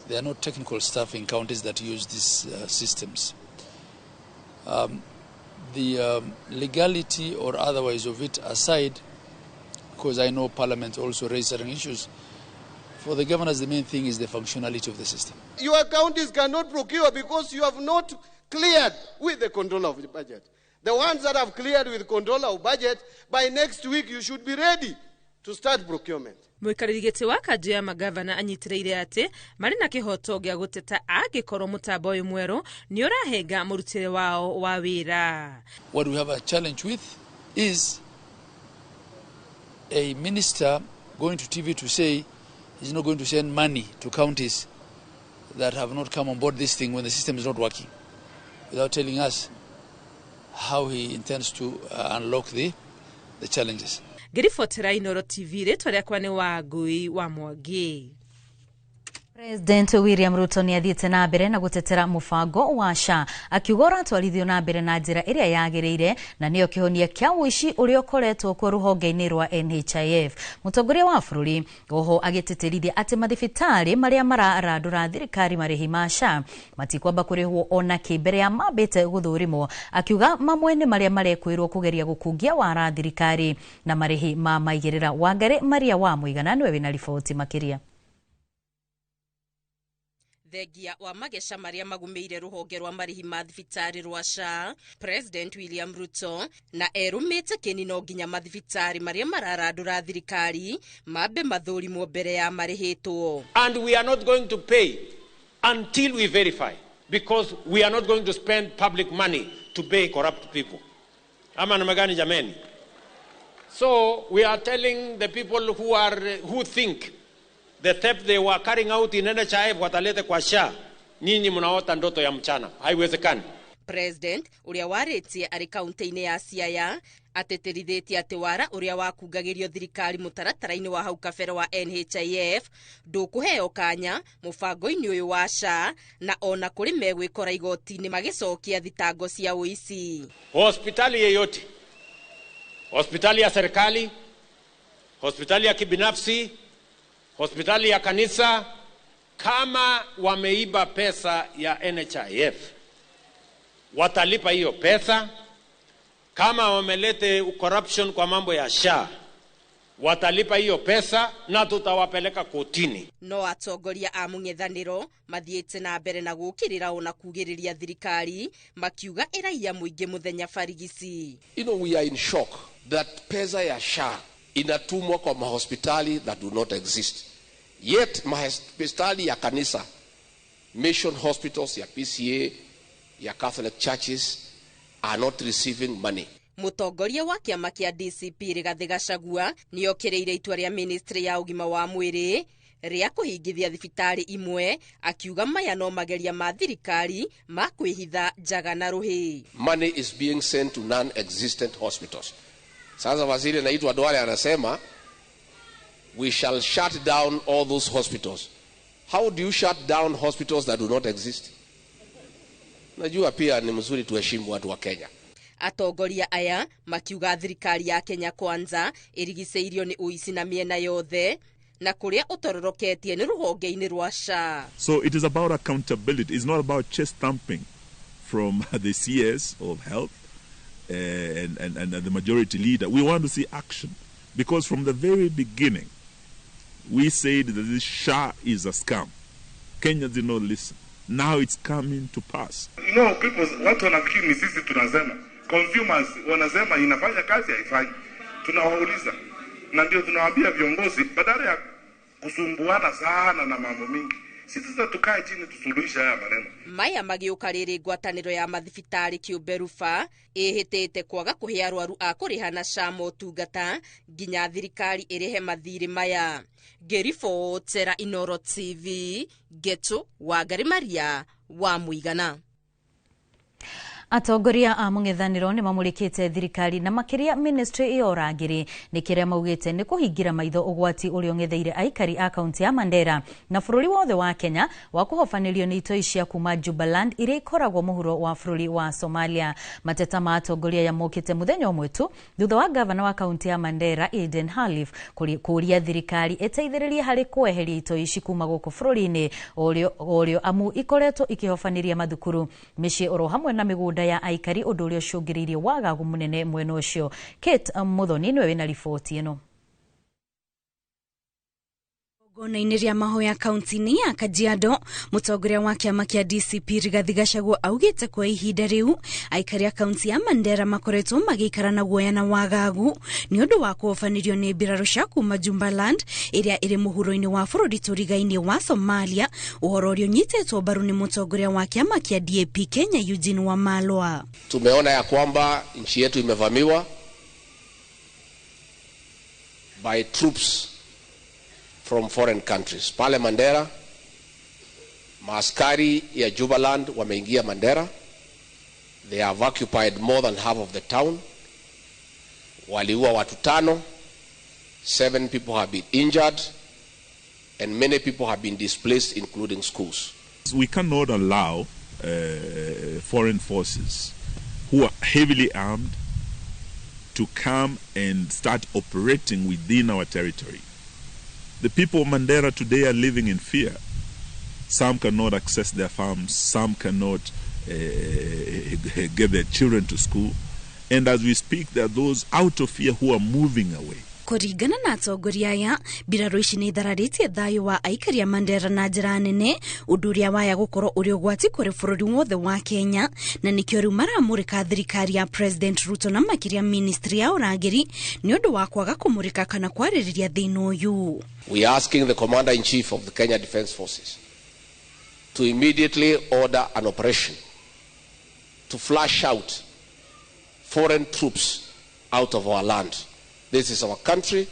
They are not technical staff in counties that use these systems. The legality or otherwise of it aside, because I know Parliament also raised certain issues, for the governors the main thing is the functionality of the system. Your counties cannot procure because you have not cleared with the controller of the budget. The ones that have cleared with controller of budget, by next week you should be ready to start procurement. Mũikarĩri gĩtĩ wa kanjũ ya magavana anyitĩrĩire atĩ marĩ na kĩhoto gĩa gũteta angĩkorwo mũtambo ũyũ mwerũ nĩ ũrahenga mũrutĩre wao wa wĩra. What we have a challenge with is a minister going to TV to say he's not going to send money to counties that have not come on board this thing when the system is not working, without telling us how he intends to unlock the challenges. Ngĩribotera Inooro TV, rĩtwa rĩakwa nĩ Wangui wa Mwangi. President William Ruto nĩ athiĩte na mbere na gũtetera mũbango wa SHA, akiuga ũratwarithio na mbere na njĩra ĩrĩa yagĩrĩire na nĩyo kĩhonia kĩa ũici ũrĩa ũkoretwo kuo rũhonge-inĩ rwa NHIF. Mũtongoria wa bũrũri oho agĩtĩtĩrithia atĩ mathibitarĩ marĩa mararandũra thirikari marĩhi ma SHA matikwamba kũrĩhwo ona kĩ mbere ya mambĩte gũthũrimwo, akiuga mamwe nĩ marĩa marekwĩrwo kũgeria gũkungia wara thirikari na marĩhi ma maigĩrĩra. Wangari Maria wa Mũigana nĩwe wĩna riboti makĩria. Thengia wa mageca marĩa magumĩire rũhonge rwa marĩhi ma thibitarĩ rwa SHA, President William Ruto na erũmĩte kĩni no nginya mathibitarĩ marĩa mararandũra thirikari mambe mathũrimwo mbere ya marĩhĩtwo. And we are not going to pay until we verify, because we are not going to spend public money to pay corrupt people. Ama namna gani jameni? So we are telling the people who think the theft they were carrying out in NHIF watalete kwa SHA, nyinyi mnaota ndoto ya mchana, haiwezekani. President uria warĩtie arĩ kaunti-inĩ ya Siaya atĩtĩrithĩtie atĩ wara ũrĩa wakungagĩrio thirikari mũtaratara-inĩ wa hau kabere wa NHIF ndũkũheo kanya mũbango-inĩ ũyũ wa SHA, na ona kũrĩ megwĩkora igoti-inĩ magĩcokia thitango cia ũici. Hospitali yeyote, hospitali ya serikali, hospitali ya kibinafsi, hospitali ya kanisa, kama wameiba pesa ya NHIF watalipa hiyo pesa. Kama wamelete corruption kwa mambo ya SHA watalipa hiyo pesa na tutawapeleka kotini. No atongoria a mũng'ethanĩro mathiĩte na mbere na gũkĩrĩra ona kugĩrĩria thirikari makiuga ĩraiya mũingĩ mũthenya barigici. You know, we are in shock that pesa ya SHA inatumwa kwa mahospitali that do not exist. Yet mahospitali ya kanisa, mission hospitals ya PCA, ya Catholic churches are not receiving money. Mũtongoria wa kĩama kĩa DCP Rigathĩ Gachagua nĩokĩrĩire itua rĩa ministry ya ũgima wa mwĩrĩ rĩa kũhingithia thibitarĩ imwe, akiuga maya no mageria ma thirikari ma kwĩhitha njaga na rũhĩ. Money is being sent to non-existent hospitals. Sasa waziri anaitwa Duale anasema we shall shut down all those hospitals. How do you shut down hospitals that do not exist? Najua pia ni mzuri tuheshimu watu wa Kenya. Atongoria aya makiuga thirikari ya Kenya Kwanza ĩrigicĩirio nĩ ũici na mĩena yothe na kũrĩa ũtororoketie nĩ rũhonge-inĩ rwa SHA. So it is about accountability. It's not about chest thumping from the CS of health and the majority leader. We want to see action, because from the very beginning we said that this SHA is a scam. Kenyans did not listen. Now it's coming to pass. You know, people, watu wanafikiri ni sisi tunasema. Consumers wanasema inafanya kazi, haifanyi. Tunawauliza. Na ndio tunawaambia viongozi badala ya kusumbuana sana na mambo mingi, sisi sasa tukae chini tusuluhishe haya maneno. Maya magĩũka rĩrĩ ngwatanĩro ya mathibitarĩ kĩũmbe rufa ĩhĩtĩte kwaga kũhe arwaru a kũrĩha na SHA motungata nginya thirikari ĩrĩhe mathirĩ maya. Ngĩribotera Inoro TV, Geto Wangari Maria wa Mũigana. Atongoria a mũng'ethanĩro nĩ mamũrĩkĩte thirikari na makĩria ministry ya ũrangĩri nĩ kĩrĩa maugĩte nĩ kũhingira maitho ũgwati ũrĩa ũng'etheire aikari a kaunti ya Mandera na bũrũri wothe wa Kenya wa kũhobanĩrio nĩ itoi cia kuma Jubaland iria ikoragwo mũhuro wa bũrũri wa Somalia. Mateta ma atongoria ya mokĩte mũthenya ũmwe tu thutha wa gavana wa kaunti ya Mandera Aden Khalif kũria thirikari ĩteithĩrĩrie harĩ kweheria itoi ici kuma gũkũ bũrũri-inĩ ũrĩa amu ikoretwo ikĩhobanĩria mathukuru, mĩciĩ oro hamwe na mĩgũnda ya aikari, ũndũ ũrĩa ũcũngĩrĩirie wagagu mũnene mwena ũcio. Kate Muthoni nĩwe wĩna riboti ĩno. Igongona-inĩ rĩa mahoya kaunti-inĩ ya Kajiado, mũtongoria wa kĩama kĩa DCP Rigathi Gachagua augĩte kwa ihinda rĩu aikari a kaunti ya Mandera makoretwo magĩikara na guoya na wagagu nĩ ũndũ wa kũhobanĩrio nĩ mbirarũ cia kuma Jubaland ĩrĩa ĩrĩ mũhuro-inĩ wa bũrũri tũriga-inĩ wa Somalia, ũhoro ũrĩa ũnyitĩtwo mbaru nĩ mũtongoria wa kĩama kĩa DAP Kenya Eugene Wamalwa. Tumeona ya kwamba nchi yetu imevamiwa by troops from foreign countries. Pale Mandera, maaskari ya Jubaland wameingia Mandera. They have occupied more than half of the town. Waliua watu 5, 7 people have been injured. And many people have been displaced, including schools. We cannot allow foreign forces who are heavily armed to come and start operating within our territory. The people of Mandera today are living in fear. Some cannot access their farms, some cannot get their children to school. And as we speak, there are those out of fear who are moving away. Kũringana na atongoria aya, mbirarũ ici nĩ ithararĩtie thayũ wa aikari a Mandera na njĩra nene, ũndũ ũrĩa waya gũkorwo ũrĩ ũgwati kũrĩ bũrũri wothe wa Kenya, na nĩkĩo rĩu maramũrĩka thirikari ya President Ruto na makĩria ministry ya ũrangĩri nĩ ũndũ wa kwaga kũmũrĩka kana kwarĩrĩria thĩna ũyũ. We are asking the Commander-in-Chief of the Kenya Defence Forces to immediately order an operation to flush out foreign troops out of our land. This is our country.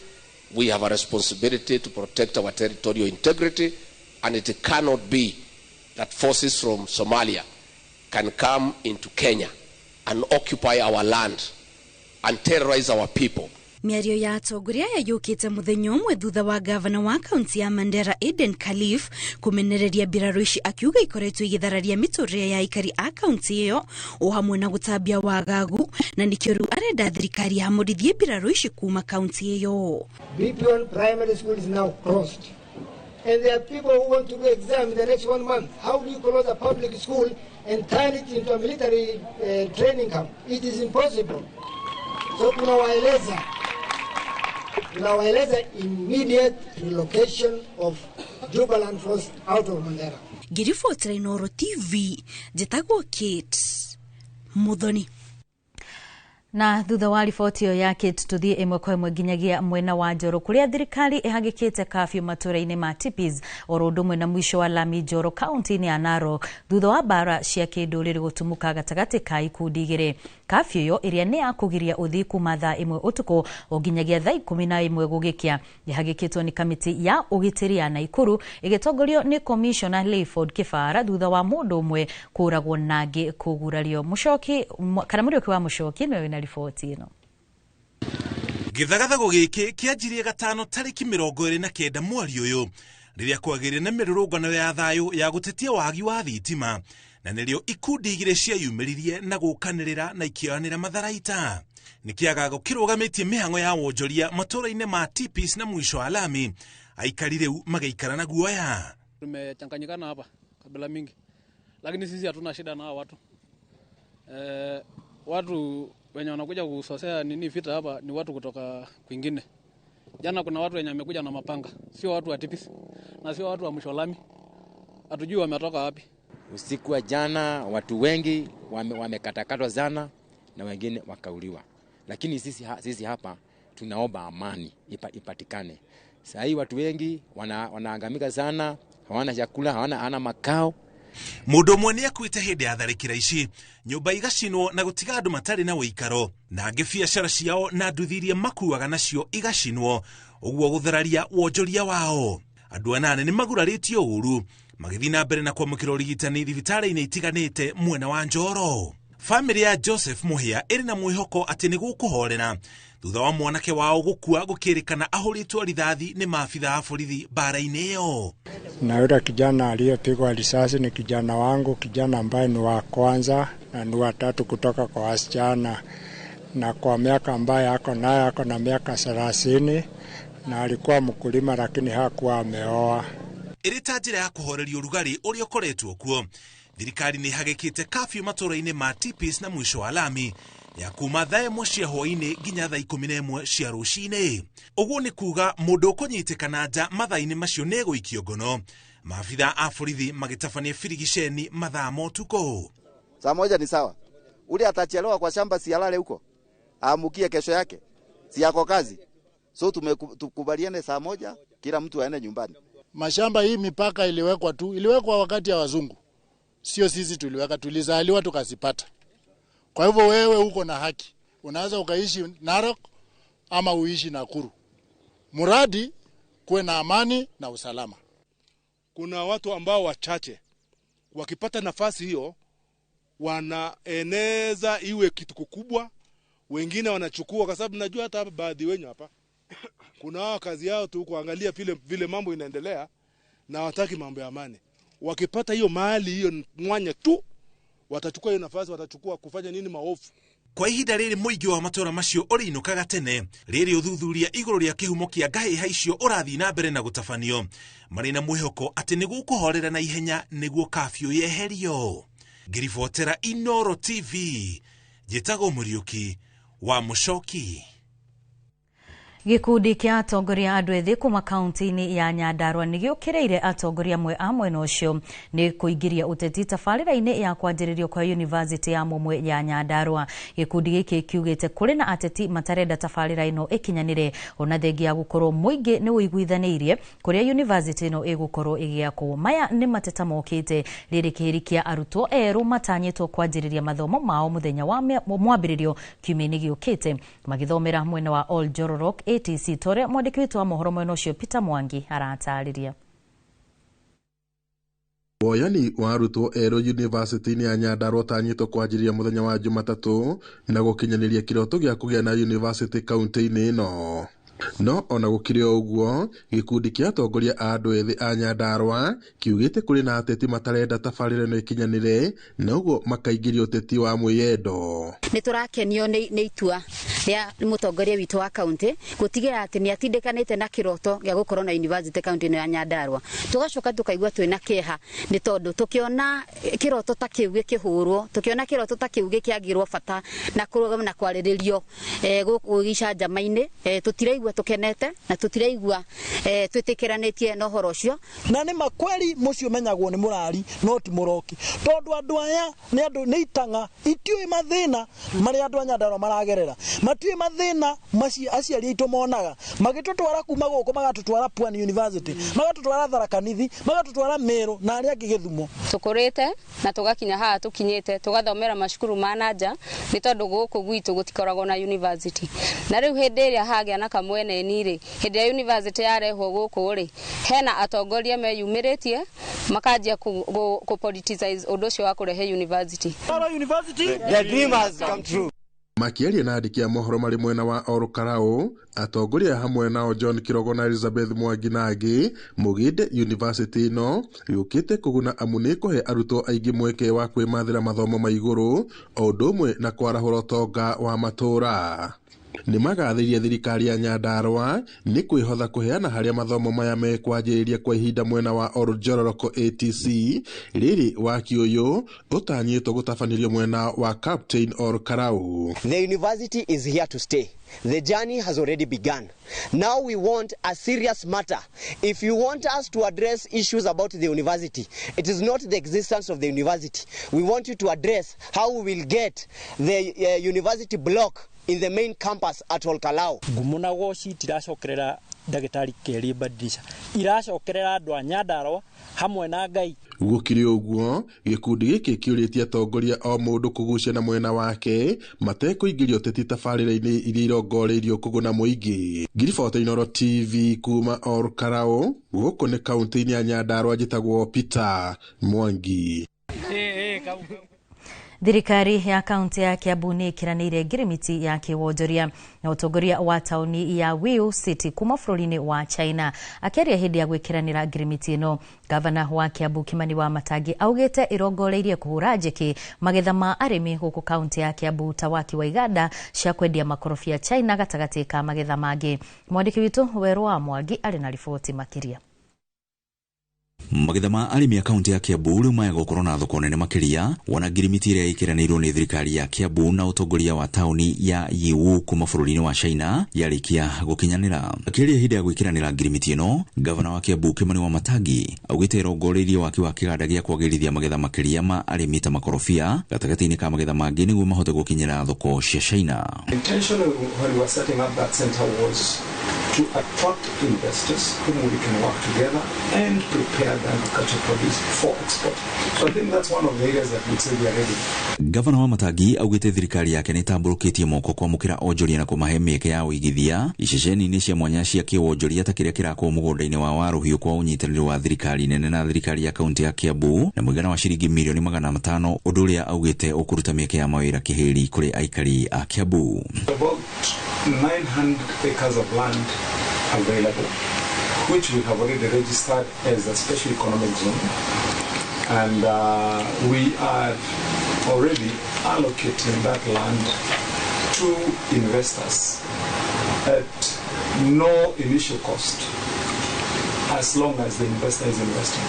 We have a responsibility to protect our territorial integrity, and it cannot be that forces from Somalia can come into Kenya and occupy our land and terrorize our people. Mĩario ya atongoria aya yũkĩte mũthenya ũmwe thutha wa gavana wa kaunti ya Mandera Aden Khalif kũmenereria mbirarũ ici akiuga ikoretwo igĩthararia mĩtũrĩre ya aikari a kaunti ĩyo o hamwe na gũtambia wagagu, na nĩkĩo rĩu arenda thirikari yamũrithie mbirarũ ici kuma kaunti ĩyo. BP1 primary school is now closed, and there are people who want to do exam in the next 1 month. How do you close a public school and turn it into a military training camp? It is impossible. So tunawaeleza immediate relocation of Jubaland Force out of Mandera. Ngiribotera Inooro TV, njĩtagwo Kate Muthoni. Na thutha wa riboti ĩyo ya Kate tuthiĩ ĩmwe kwa ĩmwe nginyagia mwena wa Njoro kũrĩa thirikari ĩhagĩkĩte kafyu matũra-inĩ ma Tipis oro ũndũ ũmwe na mũico wa lami Njoro kaunti-inĩ ya Narok thutha wa mbara cia kĩndũrĩrĩ gũtumũka gatagatĩ ka ikundi igĩrĩ. Kafyu ĩyo ĩrĩa nĩ ya kũgiria ũthii kuma thaa 1 ũtukũ o nginyagia thaa 11 gũgĩkĩa ĩhagĩkĩtwo nĩ kamĩtĩ ya ũgitĩri ya Naikuru ĩgĩtongorio nĩ Commissioner Layford Kĩbara thutha wa mũndũ ũmwe kũragwo na angĩ kũgurario. Mũcoki kana Mũrĩũki wa Mũcoki nĩwe wĩna riboti ĩno. Gĩthagathago gĩkĩ kĩanjirie gatano tarĩki 29 mweri ũyũ rĩrĩa kwagĩrĩire na mĩrũrũngano ya thayũ ya gũtetia wagi wa thitima, na nĩrĩo ikundi igĩrĩ cieyumĩririe na gũkanĩrĩra na ikĩoyanĩra matharaita. Nĩ kĩagago kĩrũgamĩtie mĩhang'o ya wonjoria matũra-inĩ ma Tipis na mwisho wa lami, aikari rĩu magaikara na guoya. Tumechanganyikana hapa kabila mingi, lakini sisi hatuna shida na watu. Watu wenye wanakuja kusosea nini vita hapa ni watu kutoka kwingine. Jana kuna watu wenye wamekuja na mapanga, sio watu wa Tipis na sio watu wa Msholami. Hatujui wametoka wapi. Usiku wa jana watu wengi wamekatakatwa sana na wengine wakauliwa. Lakini sisi hapa tunaomba amani ipatikane. Sasa hii watu wengi wanaangamika sana, hawana chakula, hawana makao. Mũndũ ũmwe nĩakuĩte hĩndĩ ya tharĩkĩra ici, nyũmba igacinwo na gũtiga andũ matarĩ na ũikaro, na angĩ biacara ciao na nduthi iria makuaga nacio igacinwo, ũguo gũthararia wonjoria wao. Andũ anane nĩmagurarĩtio ũru magĩthiĩ na mbere na kwamũkĩra ũrigitani thibitarĩ-inĩ itiganĩte mwena wa Njoro. Famĩlĩ ya Joseph Muhia ĩrĩ na mwĩhoko atĩ nĩ gũkũhorera thutha wa mwanake wao gũkua gũkĩrĩkana ahũrĩtwo rithathi nĩ maabitha a borithi mbara-inĩ ĩyo. Na yule kijana aliyepigwa risasi ni kijana wangu, kijana ambaye ni wa kwanza na ni wa tatu kutoka kwa wasichana, na kwa miaka ambaye ako nayo, ako na miaka 30, na alikuwa mkulima lakini hakuwa ameoa. Ĩrĩ ta njĩra ya kũhoreria ũrugarĩ ũrĩa ũkoretwo kuo, thirikari nĩ ĩhagĩkĩte kafyu matũra-inĩ ma Tipis na mwisho wa lami ya kuma thaa 1 cia hwaĩ-inĩ nginya thaa 11 cia rũcinĩ. Ũguo nĩ kuga mũndũ ũkũnyitĩkana nja mathaa-inĩ macio nĩ egũikio ngono. Maabitha a borithi magĩtabania birigiceni mathaa ma ũtukũ. Saa 1 ni sawa. Ule atachelewa kwa shamba si alale huko, aamukie kesho yake, si yako kazi. So tumekubaliane saa 1 kila mtu aende nyumbani. Mashamba hii mipaka iliwekwa tu, iliwekwa wakati ya wazungu. Sio sisi tuliweka, tulizaliwa tukazipata. Kwa hivyo wewe uko na haki. Unaweza ukaishi Narok ama uishi Nakuru. Muradi kuwe na amani na usalama. Kuna watu ambao wachache wakipata nafasi hiyo wanaeneza iwe kitu kikubwa, wengine wanachukua, kwa sababu najua hata baadhi wenyu hapa Kuna hao kazi yao tu kuangalia vile mambo inaendelea na hawataki mambo ya amani. Wakipata hiyo mali hiyo mwanya tu watachukua hiyo nafasi, watachukua kufanya nini maovu. Kwa ihinda rĩrĩ mũingĩ wa matũra macio ũrĩinũkaga tene rĩrĩ ũthuthuria igũrũ rĩa kĩhumo kĩa ngahĩha icio ũrathiĩ na mbere na gũtabanio marĩ na mwĩhoko atĩ nĩ gũkũhorera na ihenya nĩguo kafyu yeherio. Ngĩribotera Inooro TV njĩtagwo Mũriũki wa Mũcoki. Gĩkundi kĩa atongoria a andũ ethĩ kuma kaunti-inĩ ya Nyandarua nĩ gĩũkĩrĩire atongoria amwe a mwena ũcio nĩ kũingĩria ũteti tabarĩra-inĩ ya kwanjĩrĩrio kwa yunivasĩtĩ ya Mũmwe ya Nyandarua. Gĩkundi gĩkĩ kiugĩte kũrĩ na ateti matarenda tabarĩra ĩno ĩkinyanĩre ona thengia ya gũkorwo mũingĩ nĩ ũiguithanĩirie kũrĩa yunivasĩtĩ ĩno ĩgũkorwo ĩgĩakwo. Maya nĩ mateta mokĩte rĩrĩ kĩhĩri kĩa arutwo erũ matanyĩtwo kwanjĩrĩria mathomo mao mũthenya wa mwambĩrĩrio kiumia-inĩ gĩũkĩte magĩthomera mwena wa Ol Jororok ATC tore mwandĩki witũ wa mohoro mwena ũcio Peter Mwangi aratarĩria. Woyani wa arutwo erũ yunivasĩtĩ-inĩ ya Nyandarua ũtanyĩtwo kwanjĩrĩria mũthenya wa Jumatatũ na gũkinyanĩria kĩroto gĩa kũgĩa na yunivasĩtĩ kaunti-inĩ ĩno. No ona gũkĩrĩ o ũguo, gĩkundi kĩa atongoria a andũ ethĩ a Nyandarua kiugĩte kũrĩ na ateti matarenda tabarĩra ĩno ĩkinyanĩre na ũguo makaingĩria ũteti wa mwĩyendo. Nĩ tũrakenio nĩ itua rĩa mũtongoria witũ wa kaunti gũtigĩrĩra atĩ nĩ atindĩkanĩte na kĩroto gĩa gũkorwo na university kaunti ĩno ya Nyandarua. Tũgacoka tũkaigua twĩna kĩeha nĩ tondũ tũkĩona kĩroto ta kĩu gĩkĩhũrwo, tũkĩona kĩroto ta kĩu gĩkĩagĩrwo bata na kũrũgama na kwarĩrĩrio gũkũ gĩcanjama-inĩ, tũtiraigua tukenete na tutiraigua twitikiranĩtie na ũhoro ũcio. Na nĩ makweli mũciĩ ũmenyagwo nĩ mũrari no ti mũroki, tondũ andũ aya nĩ andũ nĩ itang'a itiũĩ mathĩna marĩa andũ a Nyandarua maragerera, matiũĩ mathĩna macio aciari aitũ monaga magĩtũtwara kuma gũkũ magatũtwara Pwani University, magatũtwara Tharaka Nithi, magatũtwara Meru na arĩa angĩ Gĩthumo. Tũkũrĩte na tũgakinya haha tũkinyĩte tũgathomera macukuru ma nanja nĩ tondũ gũkũ gwitũ gũtikoragwo na university, na rĩu hĩndĩ ĩrĩa hagĩa na kamwene nĩ hĩndĩ ya university yarehwo gũkũ rĩ, hena atongoria meyumĩrĩtie makanjia kũ politicize ũndũ ũcio wa kũrehe university. The dream has come true. Makĩaria na andĩki a mohoro marĩ mwena wa Ol Kalou, atongoria hamwe nao John Kirogo na Elizabeth Mwangi na angĩ mũgĩnde yunivasĩtĩ ĩno yũkĩte kũguna amu nĩ kũhe arutwo aingĩ mweke wa kwĩmathĩra mathomo ma igũrũ o ũndũ ũmwe na kwarahũra ũtonga wa matũũra. Nĩ magathĩrĩria thirikari ya Nyandarua nĩ kwĩhotha kũheana harĩa mathomo maya mekwanjĩrĩria kwa ihinda mwena wa Ol Njororoko ATC rĩrĩ waki ũyũ ũtanyĩtwo gũtabanĩrio mwena wa Captain Ol Kalou. The university is here to stay. The journey has already begun. Now we want a serious matter. If you want us to address issues about the university, it is not the existence of the university. We want you to address how we will get the university block in the main campus at Ol Kalou. Ngumo na goci itiracokerera ndagĩtarĩ Kerĩ Badilisha, iracokerera andũ a Nyandarua hamwe na Ngai. Gũkĩrĩ ũguo, gĩkundi gĩkĩ kĩũrĩtie atongoria o mũndũ kũgucia na mwena wake matekũingĩria ũteti tabarĩra-inĩ iria irongoreirio kũguna mũingĩ. Ngiribota Inooro TV kuma Ol Kalou, gũkũ nĩ kaunti-inĩ ya Nyandarua, njĩtagwo Peter Mwangi. Thirikari ya kaunti ya Kiambu nĩ ĩkĩranĩire ngirimiti ya kĩwonjoria na ũtongoria wa taũni ya Wiu City kuma bũrũri-inĩ wa China. Akĩaria hĩndĩ ya gwĩkĩranĩra ngirimiti ĩno, gavana wa Kiambu Kimani wa Matangi augĩte ĩrongoreirie kũhũra njeki magetha ma arĩmi gũkũ kaunti ya Kiambu ta waki wa iganda cia kwendia makorobia China gatagatĩ ka magetha mangĩ. Mwandĩki witũ Werũ wa Mwangi arĩ na riboti makĩria. Magetha ma arĩmi a kaunti ya Kiambu rĩu maya gũkorwo na thoko nene makĩria wona ngirimiti ĩrĩa ĩkĩranĩirwo nĩ thirikari ya Kiambu na ũtongoria wa taũni ya Yiwu kuma bũrũri-inĩ wa China yarĩkia gũkinyanĩra. Akĩaria hĩndĩ ya gwĩkĩranĩra ngirimiti ĩno, gavana wa Kiambu Kimani wa Matangi augĩte ĩrongoreirie waki wa kĩganda gĩa kwagĩrithia magetha makĩria ma arĩmi ta makorobia gatagatĩ-inĩ ka magetha mangĩ nĩguo mahote gũkinyĩra thoko cia China. The intention when we were setting up that center was to attract investors whom we can work together and prepare the agricultural produce for export. So I think that's one of the areas that we say we are ready. Gavana wa Matangi augĩte thirikari yake nĩ ĩtambũrũkĩtie moko kwamũkĩra onjoria na kũmahe mĩeke ya ũigithia iceceni-inĩ cia mwanya cia kĩwonjoria ta kĩrĩa kĩrakwo mũgũnda-inĩ wa Waruhiũ kwa ũnyitanĩri wa thirikari nene na thirikari ya kaunti ya Kiambu na mũigana wa ciringi mirioni 500, ũndũ ũrĩa augĩte ũkũruta mĩeke ya mawĩra kĩhĩri kũrĩ aikari a Kiambu. About 900 acres of land available, which we have already registered as a special economic zone. And we are already allocating that land to investors at no initial cost, as long as the investor is investing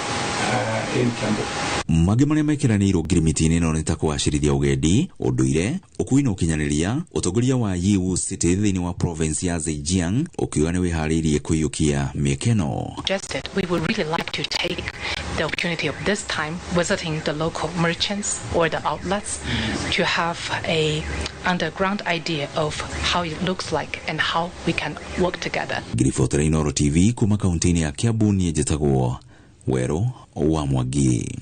in Kiambu. Mangĩ marĩa mekĩranĩirwo ngirimiti-inĩ ĩno nĩ ta kũgacĩrithia ũgendi, ũndũire, ũkui na ũkinyanĩria. Ũtongoria wa Yiwu City thĩinĩ wa province ya Zhejiang ũkiuga nĩ wĩharĩirie kũiyũkia mĩeke ĩno. Suggested we would really like to take the opportunity of this time visiting the local merchants or the outlets to have a underground idea of how it looks like and how we can work together. Ngiribotera Inooro TV kuma kaunti-inĩ ya Kiambu, niĩ njĩtagwo Werũ wa Mwangi.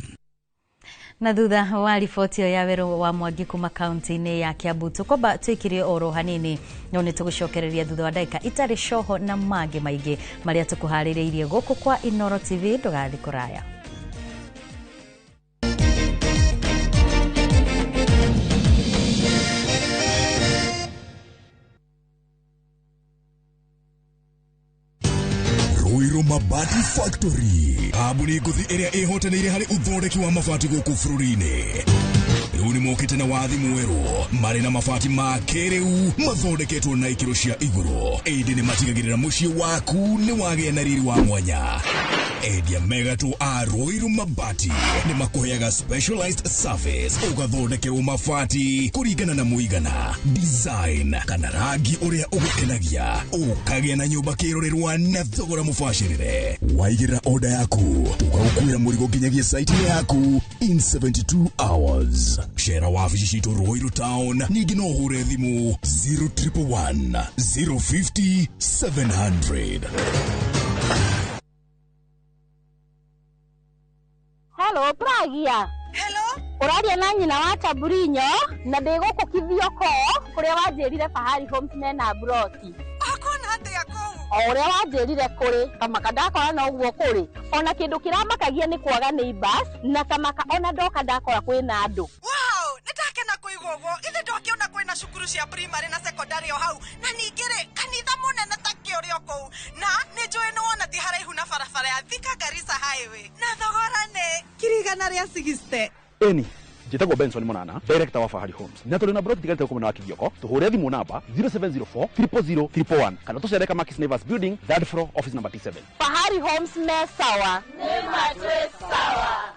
Na thutha wa riboti ĩyo ya Werũ wa Mwangi kuma kaunti-inĩ ya Kiambu, tũkwamba twĩkire oro hanini, no nĩ tũgũcokereria thutha wa ndagĩka itarĩ coho na mangĩ maingĩ marĩa tũkũharĩrĩirie gũkũ kwa Inooro TV. Ndũgathiĩ kũraya. Ruiru Mabati Factory, kambuni ngũthi ĩrĩa ĩhotanĩire harĩ ũthondeki wa mabati gũkũ bũrũri-inĩ. Rĩu nĩ mokĩte na wathi mwerũ marĩ na mabati ma kĩrĩu mathondeketwo na ikĩro cia igũrũ, ĩndĩ nĩ matigagĩrĩra mũciĩ waku nĩ wagĩa na riri wa mwanya. Endia megatũ a Ruiru Mabati nĩ makũheaga specialized service, ũgathondekerwo mabati kũringana na mũigana, design kana rangi ũrĩa ũgũkenagia, ũkagĩa na nyũmba kĩrorerwa na thogora mũbacĩrĩre. Waigĩrĩra order yaku tũgagũkuĩra mũrigo nginyagia site yaku in 72 hours. Cera wabici citũ Ruiru Town, ningĩ no ũhũre thimũ 0111 050 700. Hello, Pragia. Hello. Ũraria na nyina wa Taburinyo na ndĩ gũkũ Kithioko kũrĩa wanjĩrire Fahari Homes mena broti. Ũkuona atĩa kũu? O ũrĩa wanjĩrire kũrĩ, kamaka ndakora no ũguo kũrĩ. Ona kĩndũ kĩramakagia nĩ kwaga neighbors na kamaka ona ndoka ndakora kwĩna andũ. Wow, nĩndakena kũigua ũguo. Ithe ndwakĩona kwĩna cukuru cia primary na secondary o hau, na ningĩ rĩ kanitha mũnene ta kĩũrĩ o kũu, na nĩ njũĩ nĩ wona ti haraihu na barabara ya Thika Garissa Highway, na thogora nĩ 160,000. Eni njĩtagwo Benson Monana, director wa Fahari Homes, na tũrĩ na broti tigarĩte gũkũ mwena wa Kithioko. Tũhũre thimũ namba 0704 000 111 kana tũcere Kamakis Neighbors Building, third floor, office number T7. Fahari Homes me sawa. Nĩ matwĩ sawa.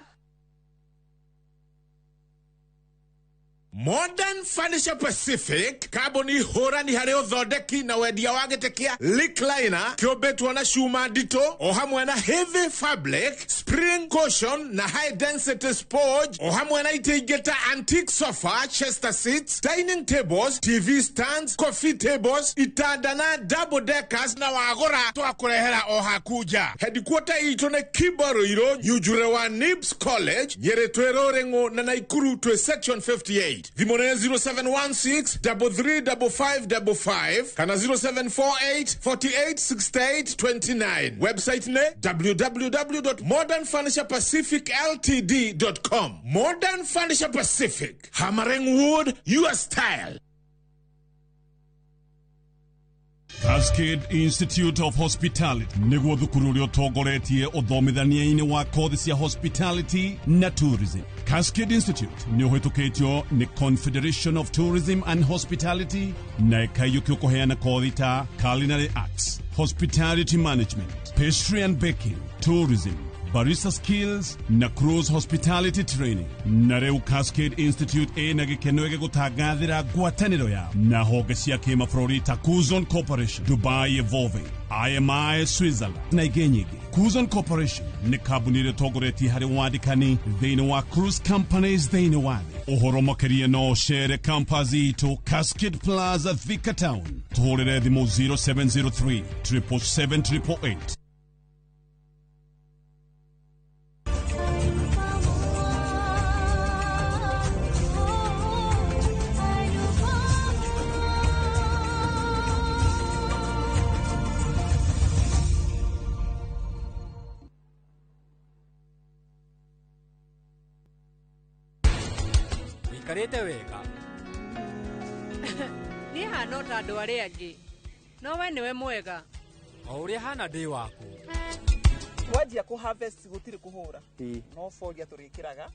Modern Furniture Pacific, kambuni hũrani harĩ ũthondeki na wendia wa gĩtĩ kĩa recliner kĩũmbĩtwo na cuma nditũ o hamwe na heavy fabric, spring cushion na high density sponge, o hamwe na itĩ ingĩ ta antique sofa, chester seats, dining tables, TV stands, coffee tables, itanda na double deckers, na wagũra twakũrehera o haku nja. Headquarter itũ nĩ Kimbo Ruiru, Nyunjure wa Nibs College, Nyĩrĩ twĩ Rũrĩng'ũ na Naikuru twĩ section 58. Thimũ nĩ 0716 335555 kana 0748 48 68 29. Website nĩ www.modernfurniturepacificltd.com. Modern Furniture Pacific, hammering wood your style. Cascade Institute of Hospitality nĩguo thukuru ũrĩa ũtongoretie ũthomithania-inĩ wa kothi cia hospitality na tourism. Cascade Institute nĩ ũhĩtũkĩtio nĩ Confederation of Tourism and Hospitality na ĩkaiyũkio kũheana kothi ta culinary arts, hospitality management, pastry and baking, tourism, barista skills na cruise hospitality training. Na rĩu Cascade Institute ĩna gĩkeno gĩgũtangathĩra ngwatanĩro yao na honge cia kĩmabũrũri ta Kuzon Corporation, Dubai Evolving, IMI Switzerland na ingĩ nyingĩ. Kuzon Corporation nĩ kambuni ĩrĩa ĩtongoretie harĩ wandĩkani thĩinĩ wa cruise companies thĩinĩ wa thĩ. Ũhoro makĩria no ũcere campus itũ Cascade Plaza, Thika Town. Tũhũrĩre thimũ 0703 777 888. Wĩikarĩte wega? Niĩ hana ta andũ arĩa angĩ. No we nĩwe mwega. O ũrĩa hana ndĩ waku. Wanjia kũ harvest gũtirĩ kũhũra. No folia tũrĩkĩraga.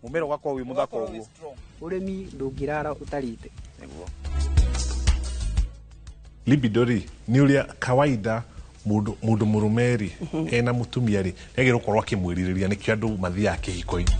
Mũmera ũgakorwo wĩ mũthaka ũguo. Ũrĩmi ndũngĩrara ũtarĩte. Nĩguo. Libido rĩ nĩ ũrĩa kawaida mũndũ mũrũme rĩ ena mũtumia rĩ nĩagĩrĩirwo gũkorwo akĩmwĩrirĩria, nĩkĩo andũ mathiaga kĩhiko-inĩ.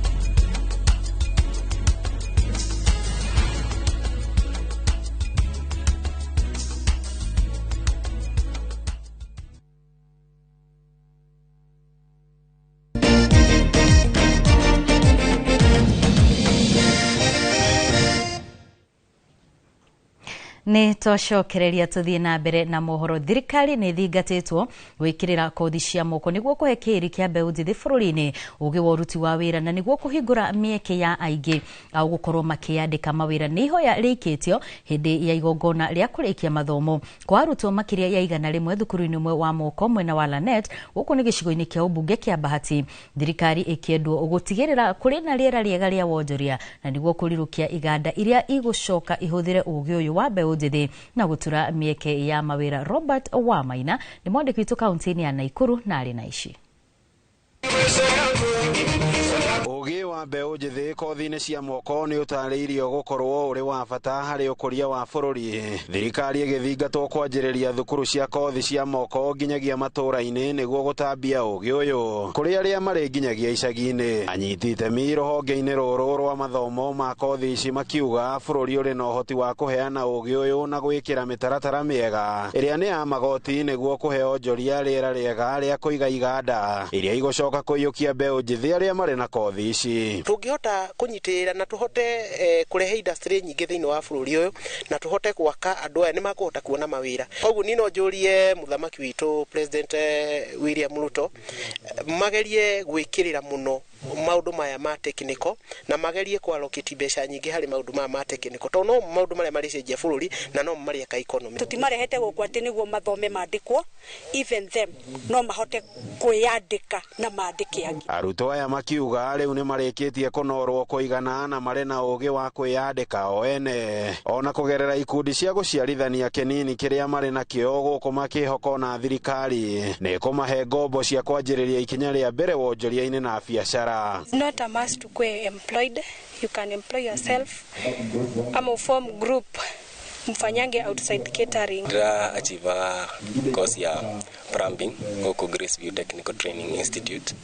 Nĩ twacokereria tũthiĩ na mbere na mohoro. Thirikari nĩ thingatĩtwo gwĩkĩrĩra kothi cia moko nĩguo kũhe kĩĩri kĩa mbeũ njĩthĩ bũrũri-inĩ ũgĩ wa ũruti wa wĩra na nĩguo kũhingũra mĩeke ya aingĩ au gũkorwo makĩyandĩka mawĩra. Nĩ ihoya rĩikĩtio hĩndĩ ya igongona rĩa kũrĩkia mathomo kwa arutwo makĩria ya 100 thukuru-inĩ ũmwe wa moko mwena wa Lanet gũkũ nĩ gĩcigo-inĩ kĩa ũmbunge kĩa Bahati. Thirikari ĩkĩendwo gũtigĩrĩra kũrĩ na rĩera rĩega rĩa wonjoria na nĩguo kũrirũkia iganda iria igũcoka ihũthĩre ũgĩ ũyũ wa mbeũ njĩthĩ na gũtura mĩeke ya mawĩra. Robert Wamaina nĩ mwandĩki witũ kaunti-inĩ ya Naikuru na arĩ na ici. Ũgĩ wa mbeũ njĩthĩ kothi-inĩ cia moko nĩ ũtarĩirio gũkorwo ũrĩ wa bata harĩ ũkũria wa bũrũri. Thirikari ĩgĩthingatwo kwanjĩrĩria thukuru cia kothi cia moko nginyagia matũũra-inĩ nĩguo gũtambia ũgĩ ũyũ kũrĩ arĩa marĩ nginyagia icagi-inĩ. Anyiti itemi rũhonge-inĩ rũrũ rwa mathomo ma kothi ici makiuga bũrũri ũrĩ na ũhoti wa kũheana ũgĩ ũyũ na gwĩkĩra mĩtaratara mĩega ĩrĩa nĩ ya magoti nĩguo kũhe onjoria rĩera rĩega rĩa kũiga iganda iria igũcoka kũiyũkia mbeũ njĩthĩ arĩa marĩ na kothi ici. Tũngĩhota kũnyitĩrĩra na tũhote kũrehe industry nyingĩ thĩinĩ wa bũrũri ũyũ na tũhote gwaka andũ aya nĩ makũhota kuona mawĩra. Koguo niĩ no njũrie mũthamaki witũ President William Ruto magerie gwĩkĩrĩra mũno maũndũ maya ma technical na magerie kwallocate mbeca nyingĩ harĩ maũndũ maya ma technical tondũ no maũndũ marĩa marĩcenjia bũrũri na no marĩaka economy. Tũtimarehete gũkũ atĩ nĩguo mathome mandĩkwo, even them no mahote kwĩyandĩka na mandĩke angĩ. Arutwo aya makiuga rĩu nĩ marĩkĩtie kũnorwo kũigana na marĩ na ũgĩ wa kwĩyandĩka o ene ona kũgerera ikundi cia gũciarithania kĩnini kĩrĩa marĩ nakĩo gũkũ makĩhoka na thirikari nĩ kũmahe ngombo cia kwanjĩrĩria ikinya rĩa mbere wonjoria-inĩ na biacara. It's not a must to be employed. You can employ yourself. Ama form group mfanyange outside catering. Ndira achieve course ya plumbing huko Grace View Technical Training Institute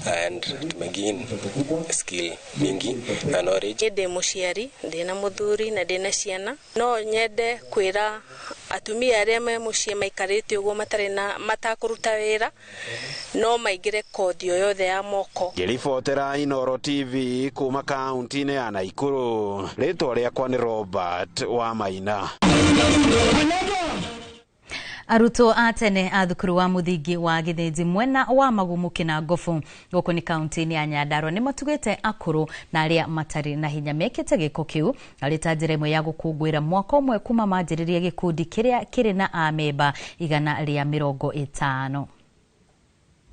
and tumegain skill mingi na knowledge. Ndi muciari, ndina muthuri na ndina ciana. No nyende kwira atumia aria me muciĩ maikarĩte ũguo matarĩ na matakũruta wĩra no maingĩre kothi o yothe ya moko. Ngĩribotera Inooro TV kuma kaunti-inĩ ya Naikuru, rĩtwa rĩakwa nĩ Robert Wamaina. Arutwo a tene a thukuru wa mũthingi wa Gĩthĩnji mwena wa Magumu Kĩnangobu gũkũ nĩ kaunti-inĩ ya Nyandarua nĩ matugĩte akũrũ na arĩa matarĩ na hinya mekĩte gĩko kĩu arĩ ta njĩra ĩmwe ya gũkũngũĩra mwaka ũmwe kuma manjĩrĩria gĩkundi kĩrĩa kĩrĩ na amemba 150.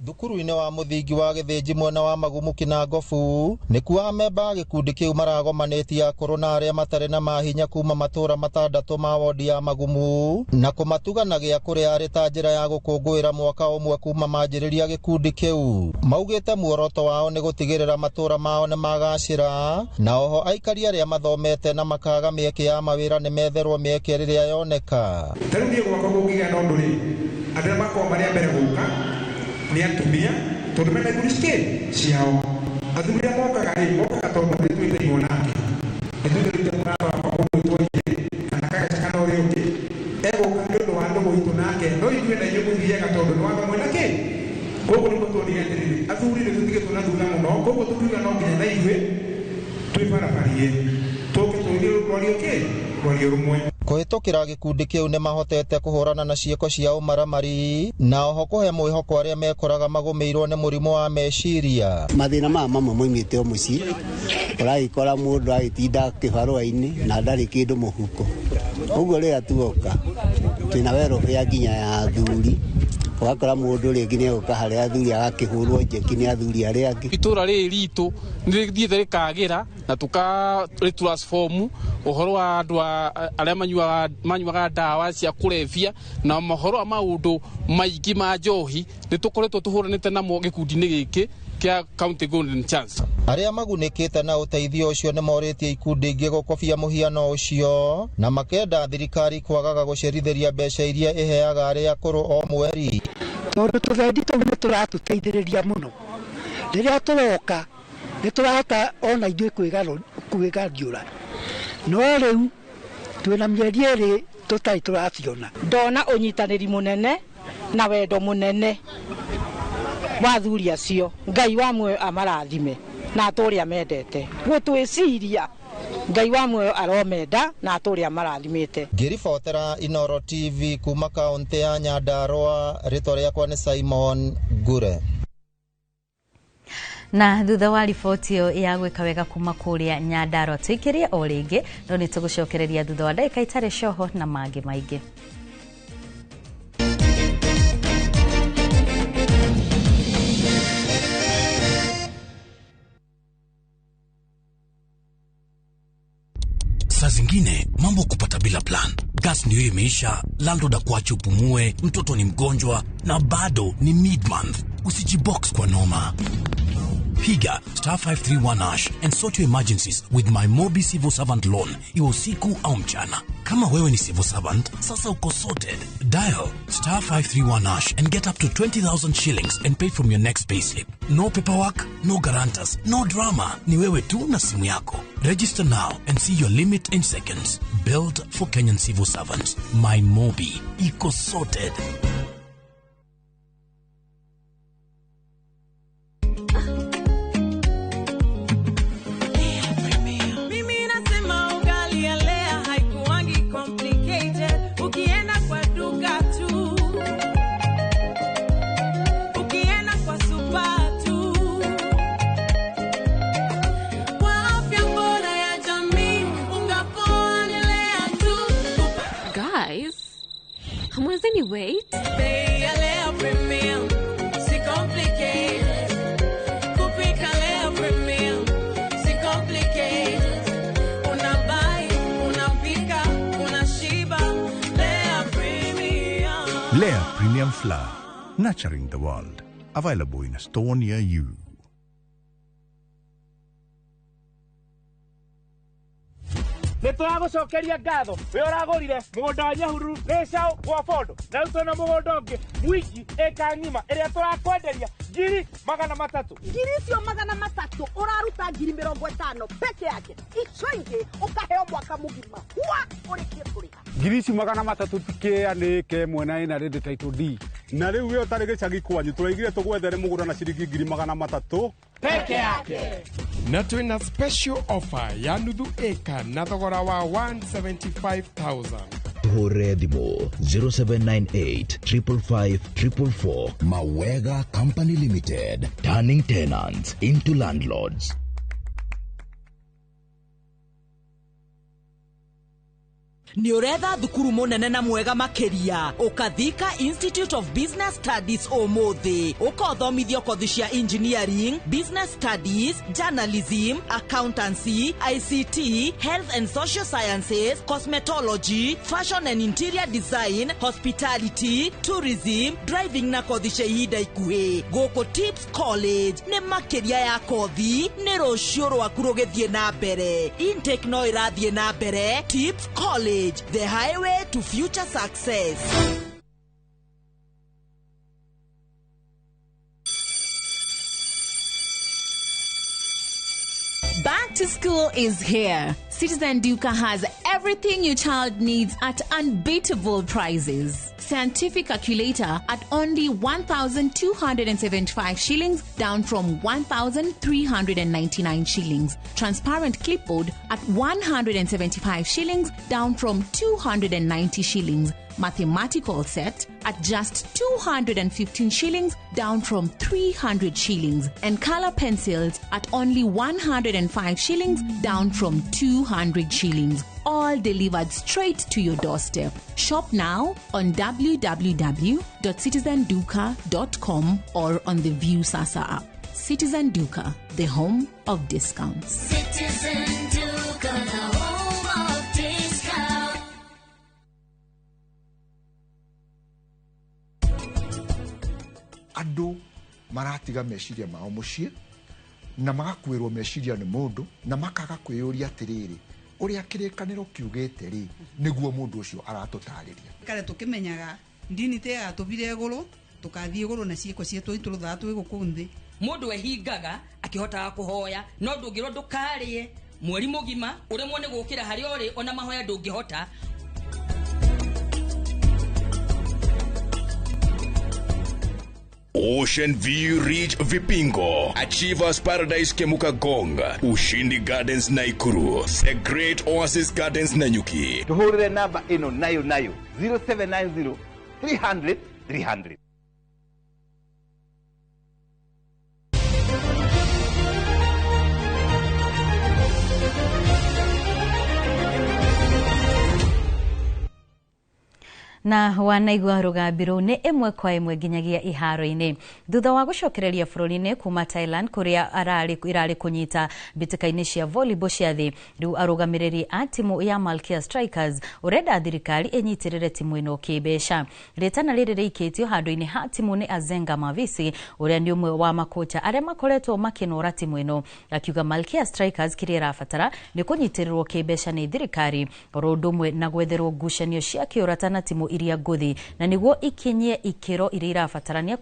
Thukuru-inĩ wa mũthingi wa Gĩthĩnji mwena wa Magumu Kĩnangobu nĩkuo amemba a gĩkundi kĩu maragomanĩtie akũrũ na arĩa matarĩ na mahinya kuma matũra matandatũ ma wondi ya Magumu na kũmatuga na gĩa kũrĩa arĩ ta njĩra ya gũkũngũĩra mwaka ũmwe kuma manjĩrĩria gĩkundi kĩu. Maugĩte muoroto wao nĩ gũtigĩrĩra matũra mao nĩ magacĩra na oho aikari arĩa mathomete na makaga mĩeke ya mawĩra nĩ metherwo mĩeke rĩrĩa yoneka. Ta rĩu niĩ gwakwa kũngĩgĩa na ũndũ rĩ, andũ arĩa makoragwo marĩ a mbere gũka nĩ atumia tondũ mena ikundi ciao. Athuri arĩa mokaga rĩ, mokaga tondũ nĩ twĩtainwo nake, nĩ twĩtĩrĩte mũrata wakwa ũgwĩtwo Njeri kana Kagacha kana ũrĩa ũngĩ, egũka nĩ ũndũ wa ndũgũ itũ nake, no ithuĩ na inyuĩ mũthiaga tondũ nĩ watho mwena kĩ. Koguo nĩguo tuonire atĩrĩrĩ, athuri nĩ tũtigĩtwo na thutha mũno, koguo tũkiuga no nginya na ithuĩ twĩbarabarie tũke tũthiĩ rwario kĩ, rwario rũmwe. Kũhĩtũkĩra gĩkundi kĩu nĩ mahotete kũhũrana na ciĩko cia ũmaramari na oho kũhe mwĩhoko arĩa mekoraga magũmĩirwo nĩ mũrimũ wa meciria. Mathĩna maya mamwe moimĩte o mũciĩ, ũragĩkora mũndũ agĩtinda kĩbarũa-inĩ na ndarĩ kĩndũ mũhuko. Ũguo rĩrĩa tuoka twĩna welfare nginya ya athuri, Ũgakora mũndũ rĩngĩ nĩ egũka harĩa athuri agakĩhũrwo njeki nĩ athuri arĩa angĩ. Itũra rĩrĩ ritũ nĩ rĩthiĩte rĩkagĩra na tũkarĩ ũhoro wa andũ arĩa manyuaga ndawa cia kũrebia na mohoro wa maũndũ maingĩ ma njohi nĩ tũkoretwo tũhũranĩte namo gĩkundi-inĩ gĩkĩ kĩa County Golden Chance. Arĩa magunĩkĩte na ũteithio ũcio nĩ morĩtie ikundi ingĩ gũkobia mũhiano ũcio na makenda thirikari kwagaga gũcerithĩria mbeca iria ĩheaga arĩa akũrũ o mweri. Tondũ tũthendi tũu nĩ tũratũteithĩrĩria mũno, rĩrĩa tũroka nĩ tũrahota ona ithuĩ kwĩgariũra, no rĩu twĩna mĩeri ĩrĩ tũtarĩ tũraciona. Ndona ũnyitanĩri mũnene na wendo mũnene wa athuri acio, Ngai wa muoyo amarathime na atũre amendete gũtwĩciria, Ngai wa muoyo aromenda na atũre amarathimĩte. Ngĩribotera Inoro TV kuma kaũntĩ ya Nyandarua, rĩtwa rĩakwa nĩ Simon Ngure. Na thutha wa riboti ĩyo ya gwĩka wega kuma kũrĩa Nyandarua tũikĩrie o rĩngĩ, no nĩ tũgũcokereria thutha wa ndagĩka itarĩ coho na mangĩ maingĩ. Saa zingine mambo kupata bila plan. Gas ndio imeisha, landlord akuache upumue, mtoto ni mgonjwa na bado ni mid-month. Usijibox kwa noma. Piga star 531 hash and sort your emergencies with my Mobi Civil Servant Loan, iwe usiku au mchana. Kama wewe ni civil servant, sasa uko sorted. Dial star 531 hash and get up to 20,000 shillings and pay from your next payslip. No paperwork, no guarantors, no drama. Ni wewe tu na simu yako. Register now and see your limit in seconds. Built for Kenyan civil servants. My Mobi. Iko sorted. Wait. Lea Premium Flour, nurturing the world. Available in a store near you. Nĩ tũragũcokeria ngatho we ũragũrire mũgũnda wa Nyahururu Gĩcaũ gwa Bondo na rĩu twĩna mũgũnda ũngĩ mwingi ĩka ng'ima ĩrĩa tũrakwenderia 300,000. Ngiri icio 300 ũraruta 50,000 peke yake, icio ingĩ ũkaheo mwaka mũgima wa ũrĩkie kũrĩha. Ngiri ici 300 tikĩa nĩ ĩka ĩmwe na ĩna rĩndĩ title D na rĩu we ũtarĩ gĩcagi kwanyu tũraigire tũgwethere mũgũnda na ciringi 300,000 peke yake. Na twina special offer ya nuthu eka na thogora wa 175,000. Tuhũrĩre thimũ 0798 555 444. Mawega Company Limited, turning tenants into landlords. Nĩ ũretha thukuru mũnene na mwega makĩria, ũkathika Institute of Business Studies ũmũthĩ, ũkothomithio kothi cia engineering, business studies, journalism, accountancy, ICT, health and social sciences, cosmetology, fashion and interior design, hospitality, tourism, driving na kothi cia ihinda ikuhĩ. Gũkũ Tips College nĩ makĩria ya kothi, nĩ rũciũ rwaku rũgĩthiĩ na mbere. Intake no ĩrathiĩ na mbere. Tips College, the highway to future success. Back to school is here. Citizen Duka has everything your child needs at unbeatable prices. Scientific calculator at only 1,275 shillings, down from 1,399 shillings. Transparent clipboard at 175 shillings, down from 290 shillings. Mathematical set at just 215 shillings, down from 300 shillings. And color pencils at only 105 shillings, down from 200. 200 shillings, all delivered straight to your doorstep. Shop now on www.citizenduka.com or on the Viusasa app. Citizen Duka, the home of discounts. Citizen Duka, the home of discount. Andũ maratiga meciria mao mũciĩ na magakuĩrwo meciria nĩ mũndũ na makaga kwĩyũria atĩrĩrĩ, ũrĩa kĩrĩkanĩro kiugĩte rĩ nĩguo mũndũ ũcio aratũtarĩria. Kare tũkĩmenyaga ndini te yatũbire igũrũ tũkathiĩ igũrũ na ciĩko cietũ itũrũthaga twĩ gũkũ nthĩ. Mũndũ ehingaga akĩhotaga kũhoya, no ndũngĩrwo ndũkarĩe mweri mũgima ũremwo nĩ gũkĩra harĩa ũrĩ, ona mahoya ndũngĩhota. Ocean View Ridge Vipingo, Achievers Paradise Kemuka Gong, Ushindi Gardens Naikuru, The Great Oasis Gardens Nanyuki. Tuhurire namba ino nayo nayo 0790 300 300. Na wanaigua rũgambi rũu nĩ ĩmwe kwa ĩmwe nginyagia iharo-inĩ thutha wa gũcokereria bũrũri-inĩ kuma Thailand kũrĩa irarĩ kũnyita mbĩtĩka-inĩ cia volleyball cia thĩ. Rĩu arũgamĩrĩri a timu ya Malkia Strikers ũrenda thirikari ĩnyitĩrĩre timu ĩno kĩmbeca. Rĩtana rĩrĩ rĩikĩtio handũ-inĩ ha timu nĩ Azenga Mavisi ũrĩa nĩ ũmwe wa makocha arĩa makoretwo makĩnora timu ĩno, akiuga Malkia Strikers kĩrĩa ĩrabatara nĩ kũnyitĩrĩrwo kĩmbeca nĩ thirikari oro ũndũ ũmwe na gwetherwo ngucanio cia kĩũrata na timu iria ngũthi na nĩguo ikinyie ikĩro iria irabatarania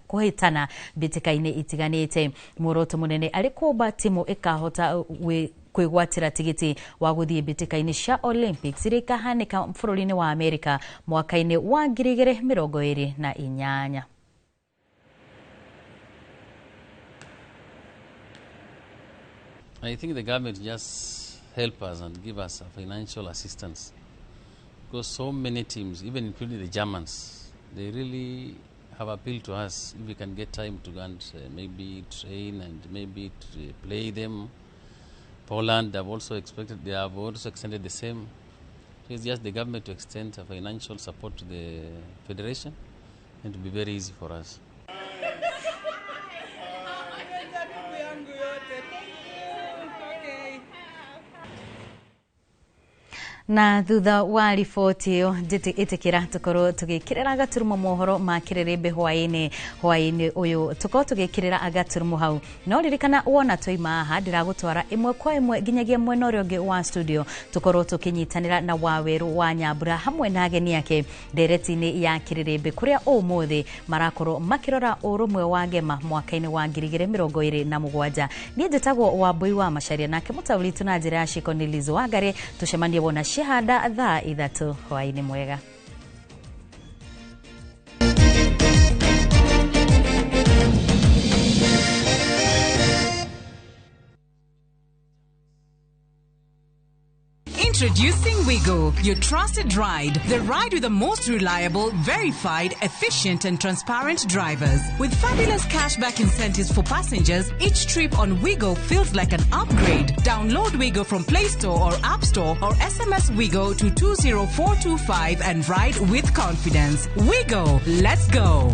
kũhĩtana mbĩtĩka-inĩ itiganĩte. Muoroto mũnene arĩ kũmba timu ĩkahota kwĩgwatĩra tigiti wa gũthiĩ mbĩtĩka-inĩ cia Olympics iria ikahanĩka bũrũri-inĩ wa Amerika mwaka-inĩ wa 2028. I think the government just help us and give us a financial assistance, because so many teams, even including the Germans, they really have appealed to us if we can get time to go and maybe train and maybe to play them. Poland, they have also expected, they have also extended the same. So it's just the government to extend a financial support to the federation, and it will be very easy for us. Na thutha wa riboti ĩyo ĩtĩkĩra tũkorwo tũgĩkĩrĩra gaturumo mohoro ma kĩrĩrĩmbĩ hwaĩ-inĩ ũyũ tũkorwo tũgĩkĩrĩra gaturumo hau. No ririkana wona twaima haha ndĩragũtwara ĩmwe kwa ĩmwe nginyagia mwena ũrĩa ũngĩ wa studio tũkorwo tũkĩnyitanĩra na Wawerũ wa Nyambura hamwe na ageni ake ndereti-inĩ ya kĩrĩrĩmbĩ kũrĩa ũmũthĩ marakorwo makĩrora ũrũmwe wa ngema mwaka-inĩ wa 2027. Niĩ njĩtagwo Wambui wa Macharia nake mũtaũri witũ na njĩra ya ciko nĩ Liz Wangari. Tũcemanie wona hada thaa 3 hwaĩ-inĩ mwega. Introducing Wigo, your trusted ride. The ride with the most reliable, verified, efficient and transparent drivers. With fabulous cashback incentives for passengers, each trip on Wigo feels like an upgrade. Download Wigo from Play Store or App Store or SMS Wigo to 20425 and ride with confidence. Wigo, let's go.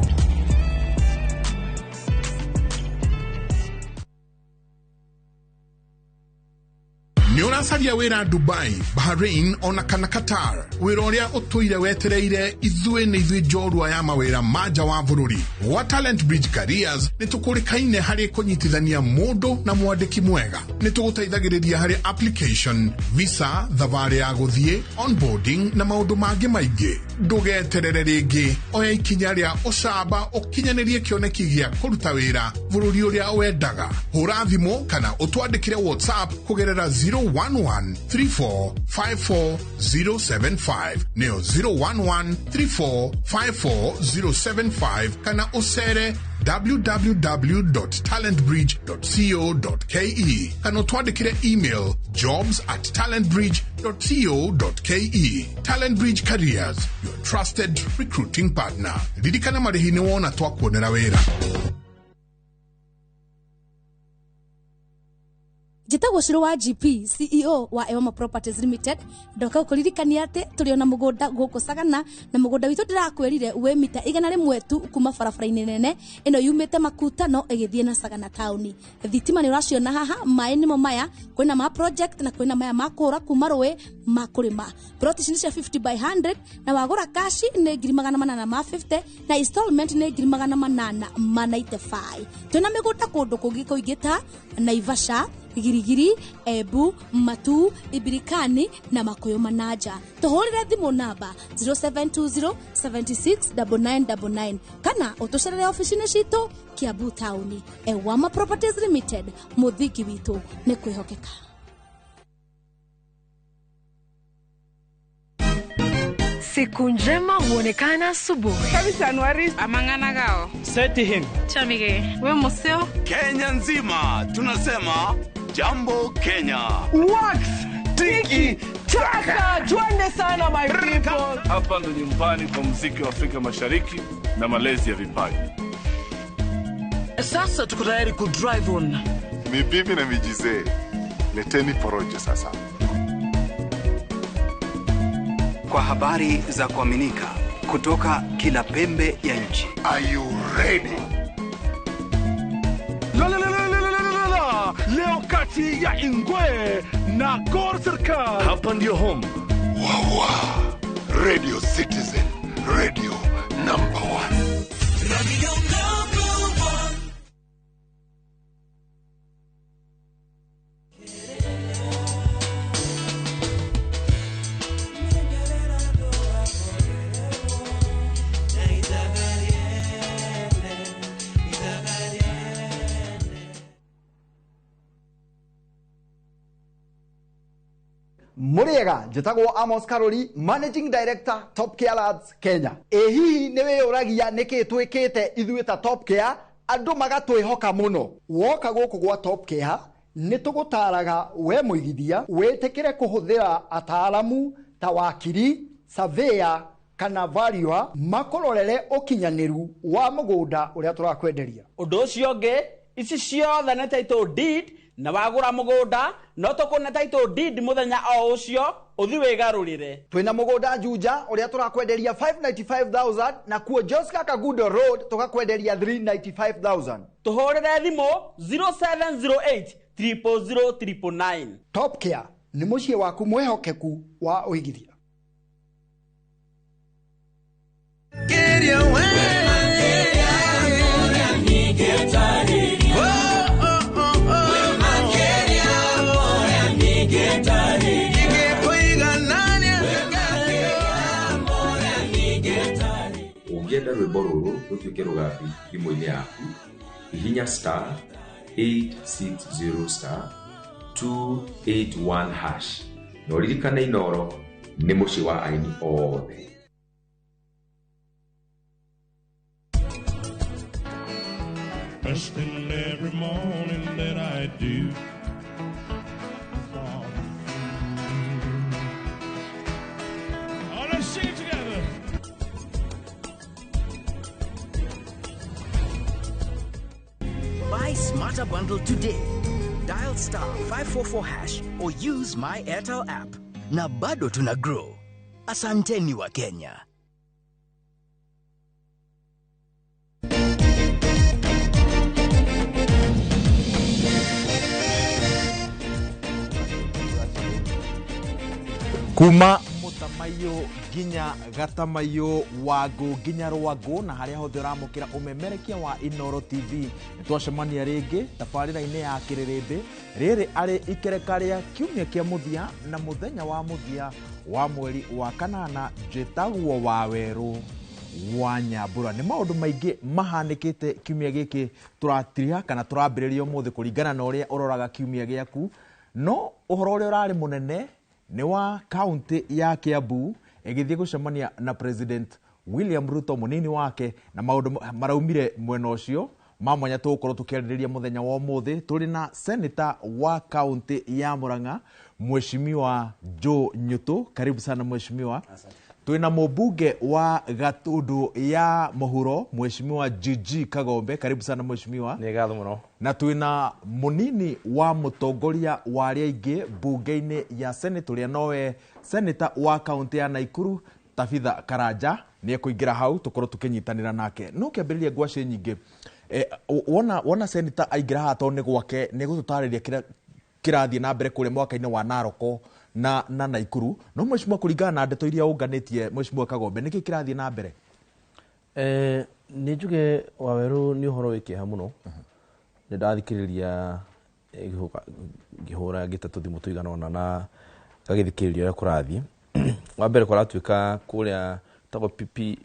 Nĩ ũracaria wĩra Dubai, Bahrain ona kana Qatar. Wĩra ũrĩa ũtũire wetereire ithuĩ nĩ ithuĩ njorua ya mawĩra ma nja wa bũrũri. Gwa Talent Bridge Careers nĩ tũkũrĩkaine harĩ kũnyitithania mũndũ na mwandĩki mwega. Nĩ tũgũteithagĩrĩria harĩ application, visa, thabarĩ ya gũthiĩ, onboarding na maũndũ mangĩ maingĩ. Ndũgeterere rĩngĩ, oya ikinya rĩa ũcamba ũkinyanĩrie kĩoneki gĩa kũruta wĩra bũrũri ũrĩa wendaga. Hũra thimũ kana ũtwandĩkĩre WhatsApp kũgerera 011 34 54 075 nĩyo 011 34 54 075 kana ũcere www.talentbridge.co.ke kana ũtwandĩkĩre email jobs@talentbridge.co.ke. Talent Bridge Careers, your trusted recruiting partner. Ririkana marĩhi nĩ wona twakuonera wĩra. Njĩtagwo Shiro wa GP, CEO wa Ewama Properties Limited. Ndoka gũkũririkania atĩ tũrĩ ona mũgũnda gũkũ Sagana, na mũgũnda witũ ndĩrakwĩrire wĩ mita 100 tu kuma barabara-inĩ nene ĩno yumĩte Makutano ĩgĩthiĩ na Sagana taũni. Thitima nĩ ũraciona haha, maĩ nĩmo maya, kwĩna ma project na kwĩna maya ma kũhũra kuma rũĩ ma kũrĩma. Plot ici nĩ cia 50 by 100 na wagũra kashi nĩ 850,000 na installment nĩ 895,000. Twĩna mĩgũnda kũndũ kũngĩ kũingĩ ta Naivasha, Girigiri, Embu, Matu, Ibirikani na Makuyu Manaja. Tũhũrĩre thimũ namba 0720 76 9999 kana ũtũcerere ofici-inĩ citũ Kiambu taũni. Ewama Properties Limited, mũthingi witũ nĩ kwĩhokeka. Siku njema huonekana asubuhi. Amang'ana Seti him. Chamige. We museo. Kenya nzima tunasema jambo Kenya. Wax tiki taka, twende sana my people. Hapa ndo nyumbani kwa muziki wa Afrika Mashariki na malezi ya vipaji. Sasa tuko tayari ku drive on. Mibibi na mijizee, leteni porojo sasa. Kwa habari za kuaminika kutoka kila pembe ya nchi. Are you ready? La la la la la la la. Leo kati ya Ingwe na Gor Serikal. Hapa ndio home. Wawa. Radio Citizen, radio number 1. Radio number 1. Muriega njĩtagwo Amos Karori, Managing Director Top Care Labs Kenya. Ĩ hihi nĩ wĩyũragia nĩkĩ twĩkĩte ithuĩ ta Top Care andũ magatwĩhoka mũno? Woka gũkũ gwa Top Care nĩ tũgũtaraga we mũigithia wĩtĩkĩre kũhũthĩra ataaramu ta wakiri, surveyor kana valuer makũrorere ũkinyanĩru wa mũgũnda ũrĩa tũrakwenderia. Ũndũ ũcio ũngĩ, ici ciothe nĩ title deed, na wagũra mũgũnda no tũkũne title deed mũthenya o ũcio ũthi wĩgarũrĩre. Twĩna mũgũnda Juja ũrĩa tũrakwenderia 595,000 na kuo Joska Kagundo Road tũgakwenderia 395,000. Tũhũrĩre thimũ 0708 000 999. Top Care nĩ mũciĩ waku mwĩhokeku wa ũigithia. Ũngĩenda rwĩmbo rũrũ rũtuĩke rũgambi thimũ-inĩ yaku, hihinya star 860 star 281 hash na ũririkane Inooro nĩ mũciĩ wa aini othe. First thing every morning that I do. Oh, let's sing it together. Buy Smarter Bundle today. Dial star 544 hash or use my Airtel app. Na bado tuna grow. Asanteni wa Kenya. Kuma mutamayo nginya gatamayo wangu nginya rwangu na haria hothe uramukira umemerekia wa Inooro TV. Nitwacemania ringi tabarĩra-inĩ ya kĩrĩrĩmbĩ rĩrĩ arĩ ikereka rĩa kiumia kĩa mũthia na mũthenya wa mũthia wa mweri wa kanana. Njĩtagwo Wawerũ wa Nyambura. Nĩ maũndũ maingĩ mahanĩkĩte kiumia gĩkĩ tũratiriha kana tũrambĩrĩria ũmũthĩ kũringana na ũrĩa ũroraga kiumia gĩaku, no ũhoro ũrĩa ũrarĩ mũnene nĩ wa kaunti ya Kiambu ĩgĩthiĩ gũcemania na President William Ruto mũnini wake na maũndũ maraumire mwena ũcio ma mwanya tũgũkorwo tũkĩarĩrĩria mũthenya wa ũmũthĩ. Tũrĩ na Senator wa kaunti ya Murang'a Mheshimiwa Joe Nyutu. Karibu sana mheshimiwa. Twina mũmbunge wa Gatundu ya Mũhuro, Mheshimiwa GG Kagombe. Karibu sana mheshimiwa. Nĩ ngatho mũno. Na twina mũnini wa mũtongoria wa arĩa aingĩ mbunge-inĩ ya Senate, ũrĩa nowe senator wa kaunti ya Naikuru, Tabitha Karanja. Nĩ ekũingĩra hau tũkorwo tũkĩnyitanĩra nake. No kĩambĩrĩria ngwacĩ nyingĩ, wona senator aingĩra haha tondũ nĩ gwake, nĩ egũtũtarĩria kĩrĩa kĩrathiĩ na mbere kũrĩa mwaka-inĩ wa Naroko na Naikuru. No mheshimiwa, kũringana na ndeto iria ũnganĩtie, mheshimiwa Kagombe, nĩkĩ kĩrathiĩ na mbere? Nĩ njuge Wawerũ, nĩ ũhoro wĩ kĩeha mũno. Nĩ ndathikĩrĩria ngĩhũra ngĩte tũthimũ tũigana ũna na ngagĩthikĩrĩria ũrĩa kũrathiĩ. Wa mbere, kũratuĩka kũrĩa tagwo PP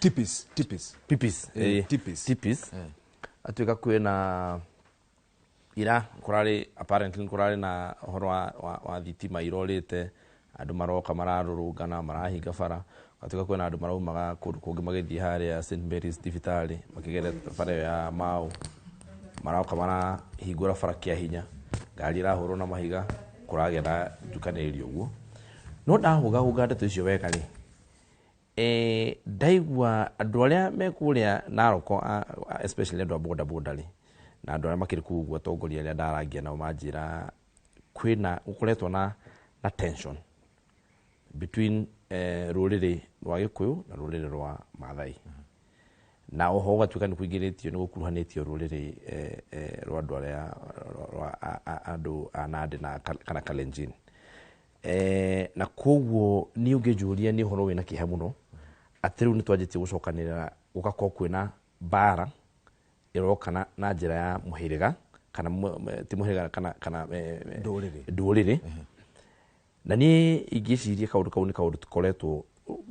Tipis, Tipis. Pipis. Tipis. Tipis. Atuĩka kwĩna ira kũrarĩ, apparently kũrarĩ na ũhoro wa thitima irorĩte, andũ maroka mararũrũngana, marahinga bara. Gatuĩka kwĩna andũ maraumaga kũndũ kũngĩ magĩthiĩ harĩa St Mary's thibitarĩ, makĩgerera bara ĩyo ya Mau, maroka marahingũra bara kĩa hinya, ngari ĩrahũrwo na mahiga, kũragĩa na njukanĩrĩrio ũguo. No ndahũgahũga ndeto icio wega rĩ, ndaigua andũ arĩa me kũrĩa Naroko, especially andũ a boda boda rĩ, na andũ arĩa makĩrĩ kũu ũguo, atongoria arĩa ndarangia nao manjĩra kwĩna gũkoretwo na tension between rũrĩrĩ rwa Gĩkũyũ na rũrĩrĩ rwa Maathai, na oho gũgatuĩka nĩ kũingĩrĩtio, nĩ gũkuruhanĩtio rũrĩrĩ rwa andũ arĩa rwa andũ a Nandi na kana Kalenjin. Na koguo niĩ ũngĩnjũria, nĩ ũhoro wĩna kĩeha mũno atĩ rĩu nĩ twanjĩtie gũcokanĩrĩra, gũgakorwo kwĩna mbara ĩroka na njĩra ya mũhĩrĩga kana ti mũhĩrĩga kana ndũrĩrĩ. Ndũrĩrĩ. Na niĩ ingĩciria kaũndũ kau nĩ kaũndũ tũkoretwo,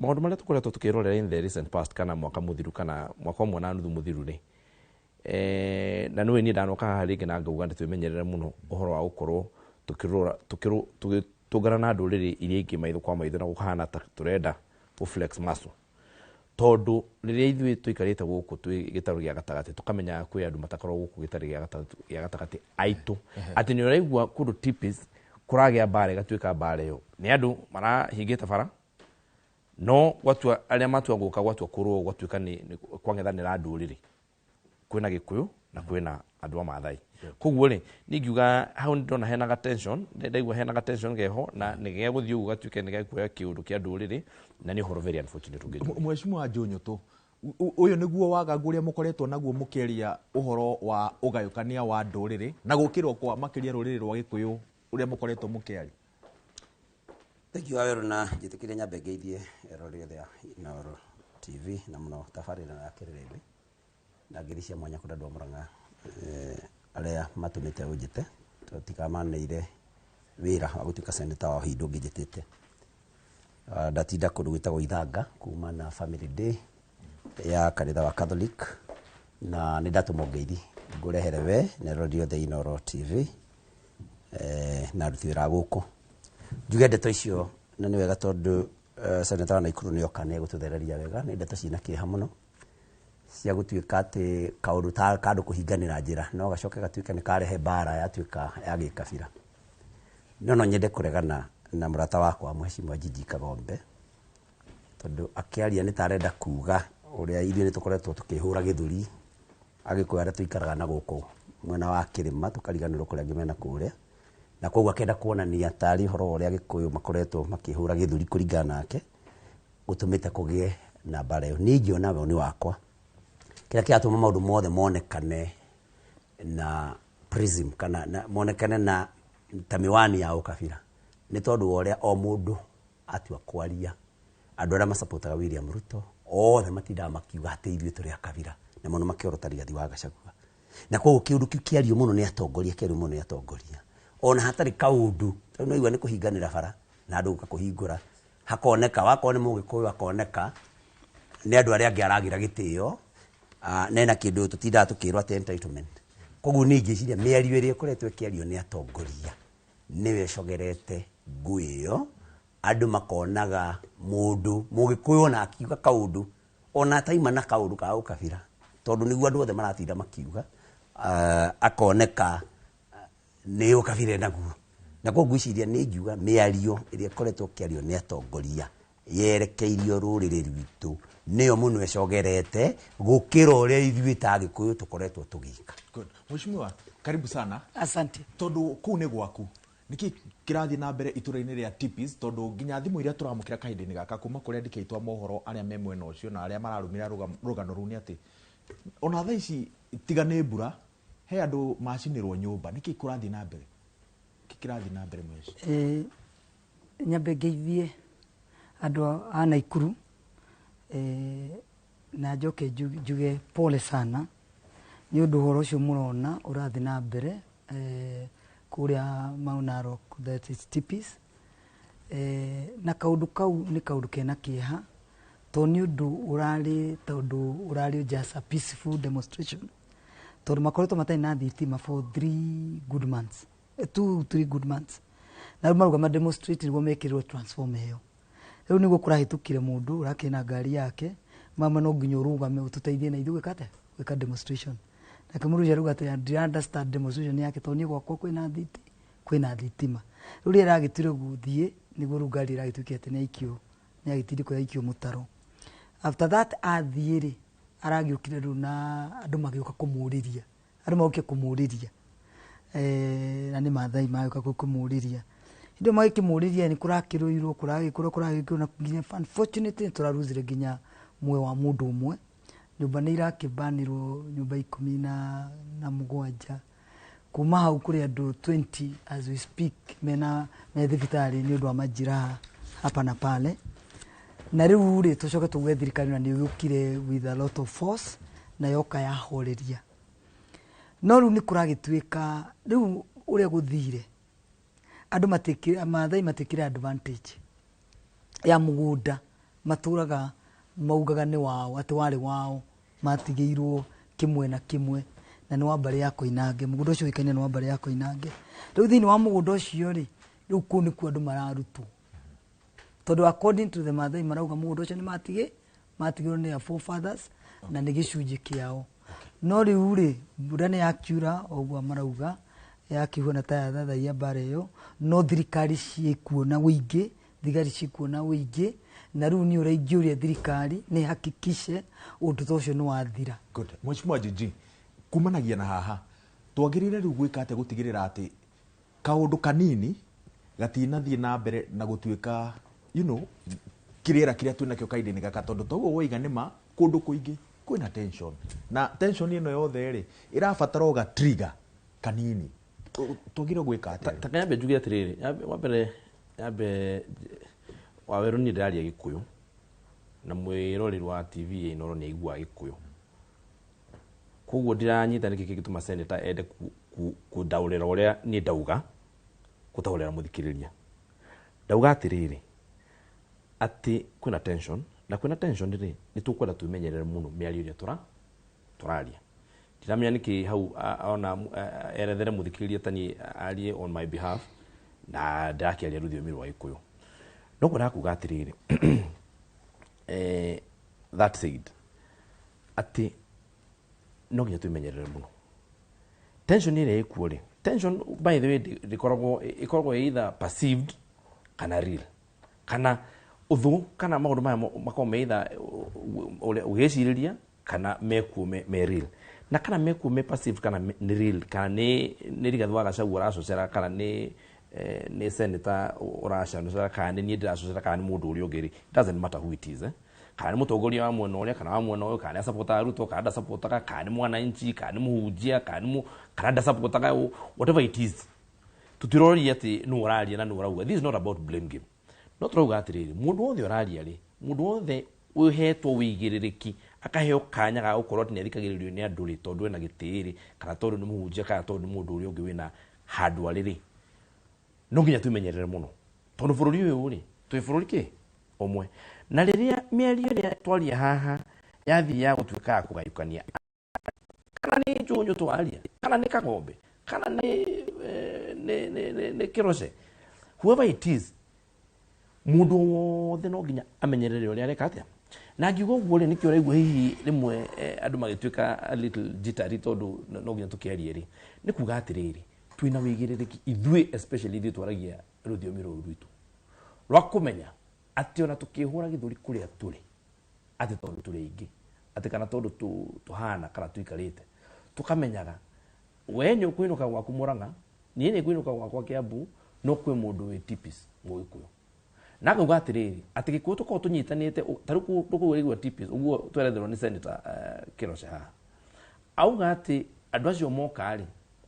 maũndũ marĩa tũkoretwo tũkĩrorera in the recent past, kana mwaka mũthiru kana mwaka ũmwe na nuthu mũthiru rĩ, na nĩũĩ niĩ ndanoka haha rĩngĩ na ngauga nĩ twĩmenyerere mũno ũhoro wa gũkorwo tũkĩrora tũgĩtũngana na ndũrĩrĩ iria ingĩ maitho kwa maitho na gũkahana ta tũrenda gũ flex muscle, tondũ rĩrĩa ithuĩ tũikarĩte gũkũ twĩ gĩtarũ gĩa gatagatĩ, tũkamenya kwĩ andũ matakoragwo gũkũ gĩtarũ gĩa gatagatĩ aitũ, atĩ nĩ ũraigua kũndũ Tipis kũragĩa mbara, ĩgatuĩka mbara ĩyo nĩ andũ marahingĩte bara, no gwatua arĩa matua gũka, gwatua kũrũo, gwatuĩka nĩ kwang'ethanĩra ndũrĩrĩ, kwĩna Gĩkũyũ na kwĩna andũ a Maathai. Koguo rĩ, niĩ ngiuga hau nĩ ndona hena ga tension, ndaigua hena ga tension geho, na nĩ gegũthiĩ ũguo gatuĩke nĩ gekuoya kĩũndũ kĩa ndũrĩrĩ, na nĩ ũhoro very unfortunate ũngĩnjũria. Mheshimiwa Njunyutu, ũyũ nĩguo wagagu ũrĩa mũkoretwo naguo mũkĩaria ũhoro wa ũgayũkania wa ndũrĩrĩ na gũkĩrwo kwa makĩria rũrĩrĩ rwa Gĩkũyũ ũrĩa mũkoretwo mũkĩaria? Thank you Wawerũ, na njĩtĩkĩrie nyambe ngeithie eroreri othe a Inooro TV na mũno tabarĩra ya Kĩrĩrĩmbĩ, na ngeithi cia mwanya kũrĩ andũ a Mũrang'a arĩa matũmĩte ũnjĩte, tondũ tikamaneire wĩra wa gũtuĩka senator wa hindu ũngĩnjĩtĩte. Ndatinda kũndũ gwĩtagwo Ithanga kuma na Family Day ya kanitha wa Catholic, na nĩ ndatũmwo ngeithi ngũrehere we na eroreri othe Inooro TV na aruti wĩra a gũkũ. Njuge ndeto icio na nĩ wega tondũ senator wa Naikuru nĩ oka, nĩ egũtũthereria wega. Nĩ ndeto ciĩna kĩeha mũno cia gũtuĩka atĩ kaũndũ ta kandũ kũhinganĩra njĩra no gacoke gatuĩke nĩ karehe mbara yatuĩka ya gĩkabira. No nyende kũregana na mũrata wakwa Mheshimiwa Gigi Kagombe, tondũ akĩaria nĩ ta arenda kuga ũrĩa ithuĩ nĩ tũkoretwo tũkĩhũra gĩthũri Agĩkũyũ arĩa tũikaraga na gũkũ mwena wa kĩrĩma, tũkariganĩrwo kũrĩa angĩ mena kũrĩa, na koguo akĩenda kuonania tarĩ ũhoro wa ũrĩa Agĩkũyũ makoretwo makĩhũra gĩthũri kũringana nake gũtũmĩte kũgĩe na mbara ĩyo. Niĩ ingĩona woni wakwa, kĩrĩa kĩratũma maũndũ mothe monekane na prism kana na, monekane na ta miwani ya ũkabira nĩ tondũ wa ũrĩa o mũndũ atua kwaria. Andũ arĩa macapotaga William Ruto othe matindaga makiuga atĩ ithuĩ tũrĩ akabira, na mũno makĩorota Rigathi wa Gachagua. Na koguo kĩũndũ kĩu kĩario mũno nĩ atongoria, kĩario mũno nĩ atongoria, ona hatarĩ kaũndũ, tondũ no igua nĩ kũhinganĩra bara na andũ gũka kũhingũra, hakoneka wakorwo nĩ Mũgĩkũyũ akoneka nĩ andũ arĩa angĩ aragĩra gĩtĩo, nena kĩndũ tũtindaga tũkĩrwo atĩ entitlement. Koguo niĩ ingĩciria mĩario ĩrĩa ĩkoretwo ĩkĩario nĩ atongoria nĩyo ĩcogerete ngũĩ ĩyo, andũ makonaga mũndũ Mũgĩkũyũ ona akiuga kaũndũ ona ataima na kaũndũ ka ũkabira, tondũ nĩguo andũ othe maratinda makiuga, akoneka nĩ ũkabira naguo. Na koguo ngwĩciria nĩ ngiuga mĩario ĩrĩa ĩkoretwo ĩkĩario nĩ atongoria Yerekeirio rũrĩrĩ rwitũ nĩyo mũno ĩcogerete gũkĩra ũrĩa ithuĩ ta Agĩkũyũ tũkoretwo tũgĩka. Good. Mheshimiwa, karibu sana. Asante. Tondu kuu nĩ gwaku, nĩkĩ kĩrathiĩ na mbere itũra-inĩ rĩa Tipis? Tondũ nginya thimũ iria tũramũkĩra kahinda-inĩ gaka kuma kũrĩ andĩki aitũ a mohoro arĩa me mwena ũcio na arĩa mararũmĩrĩra rũgano rũu nĩ atĩ ona thaa ici tiga nĩ mbura he andũ macinĩrwo nyũmba. Nĩkĩ kũrathiĩ na mbere? Nĩkĩ kĩrathiĩ na mbere, mheshimiwa? Nyambe ngeithie andũ a Naikuru, na njoke njuge pole sana nĩ ũndũ ũhoro ũcio mũrona ũrathiĩ na mbere kũrĩa Mau Narok, that is Tipis. Na kaũndũ kau nĩ kaũndũ kena kĩeha tondũ nĩ ũndũ ũrarĩ, tondũ ũrarĩ just a peaceful demonstration, tondũ makoretwo matarĩ na thitima for 3 good months, 2, 3 good months, na rĩu marauga ma demonstrate nĩguo mekĩrĩrwo transformer ĩyo. Rĩu nĩguo kũrahĩtũkire mũndũ ũrakĩrĩ na ngari yake, mama no nginya ũrũgame ũtũteithie na ithuĩ gwĩka atĩa, gwĩka demonstration. Nake mũndũ ũcio arauga atĩ ndira understand demonstration yake tondũ niĩ gwakwa kwĩna thitima. Rĩu rĩrĩa aragĩtuire gũthiĩ nĩguo rĩu ngari ĩragĩtuĩkire atĩ nĩ aikio, nĩ agĩtindĩkwo yaikio mũtaro. After that athiĩ rĩ, aragĩũkire rĩu na andũ magĩũka kũmũrĩria, andũ magũkire kũmũrĩria, na nĩ Mathai magĩũka kũmũrĩria. Hĩndĩ ĩyo magĩkĩmũrĩria nĩ kũrakĩrũirwo, kũragĩkũrwo kũragĩkũrwo, na nginya unfortunately nĩ tũraruzire nginya muoyo wa mũndũ ũmwe. Nyũmba nĩ irakĩbanirwo, nyũmba 17. Kuma hau kũrĩ andũ 20 as we speak mena me thibitarĩ nĩ ũndũ wa majiraha hapa na pale. Na rĩu rĩ, tũcoke tuge thirikari na nĩ yũkire with a lot of force na yoka yahoreria, no rĩu nĩ kũragĩtuĩka rĩu ũrĩa gũthire andũ matikire, Maathai matikire advantage ya mũgũnda matũraga maugaga nĩ wao, atĩ warĩ wao, matigĩirwo kĩmwe na kĩmwe na nĩ wa mbarĩ ya Koinange. Mũgũnda ũcio ũĩkaine nĩ wa mbarĩ ya Koinange. Rĩu thĩinĩ wa mũgũnda ũcio rĩ, rĩu kũu nĩkuo andũ mararutwo, tondũ according to the Maathai marauga mũgũnda ũcio nĩ matigĩrwo nĩ their forefathers na nĩ gĩcunjĩ kĩao. No rĩu rĩ, mbura nĩ yakiura o ũguo marauga yakihuana ta yathathaia mbara ĩyo, no thirikari ciĩkuo na ũingĩ, thigari ciĩkuo na ũingĩ, na rĩu niĩ ũrĩa ingĩũria thirikari nĩ hakikishe ũndũ ta ũcio nĩ wathira. Good. Mheshimiwa Gigi, kumanagia na haha twagĩrĩire rĩu gwĩka atĩa gũtigĩrĩra atĩ kaũndũ kanini gatinathiĩ na mbere na gũtuĩka kĩrĩra kĩrĩa twĩnakĩo kahinda-inĩ gaka? Tondũ toguo woiga nĩma kũndũ kũingĩ kwĩna tension, na tension ĩno yothe rĩ ĩrabatara o ga trigger kanini. Twagĩrĩire gwĩka atĩa? Ta nyambe njuge atĩrĩrĩ, wa mbere nyambe Wawerũ, niĩ ndĩraria Gĩkũyũ na mwĩroreri wa TV ya Inooro nĩ aiguaga Gĩkũyũ, koguo ndiranyita nĩkĩ kĩngĩtũma senator ende kũndaũrĩra ũrĩa niĩ ndauga, gũtaũrĩra mũthikĩrĩria. Ndauga atĩrĩrĩ, atĩ kwĩna tension, na kwĩna tension rĩ, nĩ tũkwenda twĩmenyerere mũno mĩario ĩrĩa tũraria. Ndiramenya nĩkĩ hau ona erethere mũthikĩrĩria ta niĩ arie on my behalf na ndĩrakĩaria rũthiomi rwa Gĩkũyũ. No kwendaga kuga atĩrĩrĩ, that said, atĩ no nginya twĩmenyerere mũno tension ĩrĩa ĩkuo rĩ. Tension, by the way, ndĩkoragwo, ĩkoragwo either perceived kana real, kana ũthũ kana maũndũ maya makoragwo me either ũrĩa ũgĩcirĩria kana mekuo me real, na kana mekuo me perceived kana nĩ real, kana nĩ Rigathĩ wa Gachagua ũracocera, kana nĩ senator ũracocera, kana nĩ niĩ ndĩracocera, kana nĩ mũndũ ũrĩa ũngĩ rĩ, it doesn't matter who it is, eh? Kana nĩ mũtongoria wa mwena ũrĩa kana wa mwena ũyũ, kana nĩ asapotaga Ruto kana ndasapotaga, kana nĩ mwananchi, kana nĩ mũhunjia, kana nĩ kana ndasapotaga, whatever it is, tutiroria atĩ nũ ũraria na nũ ũrauga. This is not about blame game, no tũrauga atĩrĩrĩ, mũndũ wothe ũraria rĩ, mũndũ wothe ũhetwo wĩigĩrĩrĩki, akaheo kanya ga gũkorwo atĩ nĩ athikagĩrĩrio nĩ andũ rĩ, tondũ ena gĩtĩĩ rĩ, kana tondũ nĩ mũhunjia, kana tondũ nĩ mũndũ ũrĩa ũngĩ wĩna handũ arĩ rĩ, no nginya twĩmenyerere mũno, tondũ bũrũri ũyũ rĩ, twĩ bũrũri kĩ ũmwe, na rĩrĩa mĩario ĩrĩa twaria haha yathiĩ ya gũtuĩka ya kũgayũkania, kana nĩ njũnyũ twaria, kana nĩ kagombe, kana nĩ kĩroce, whoever it is, mũndũ wothe no nginya amenyerere ũrĩa areka atĩa. Na ngiuga ũguo rĩ, nĩkĩo ũraigua hihi rĩmwe andũ magĩtuĩka a little jittery, tondũ no nginya tũkĩarie rĩ, nĩ kuga atĩrĩrĩ, twĩna wĩigĩrĩrĩki ithuĩ, especially ithuĩ twaragia rũthiomi rũrũ rwitũ rwa kũmenya Atĩ ona tũkĩhũra gĩthũri kũrĩa tũrĩ, atĩ tondũ tũrĩ aingĩ, atĩ kana tondũ tũhana kana tũikarĩte, tũkamenyaga we nĩ ũkũinũka gwaku Mũrang'a, niĩ nĩ ngũinũka gwakwa Kĩambu, no kwĩ mũndũ wĩ Tipis Mũgĩkũyũ. Na ngauga atĩrĩrĩ, atĩ Gĩkũyũ tũkoragwo tũnyitanĩte, ta rĩu ndũkũigua Tipis ũguo tweretherwo nĩ Senator Kĩroche haha. Auga atĩ andũ acio moka rĩ,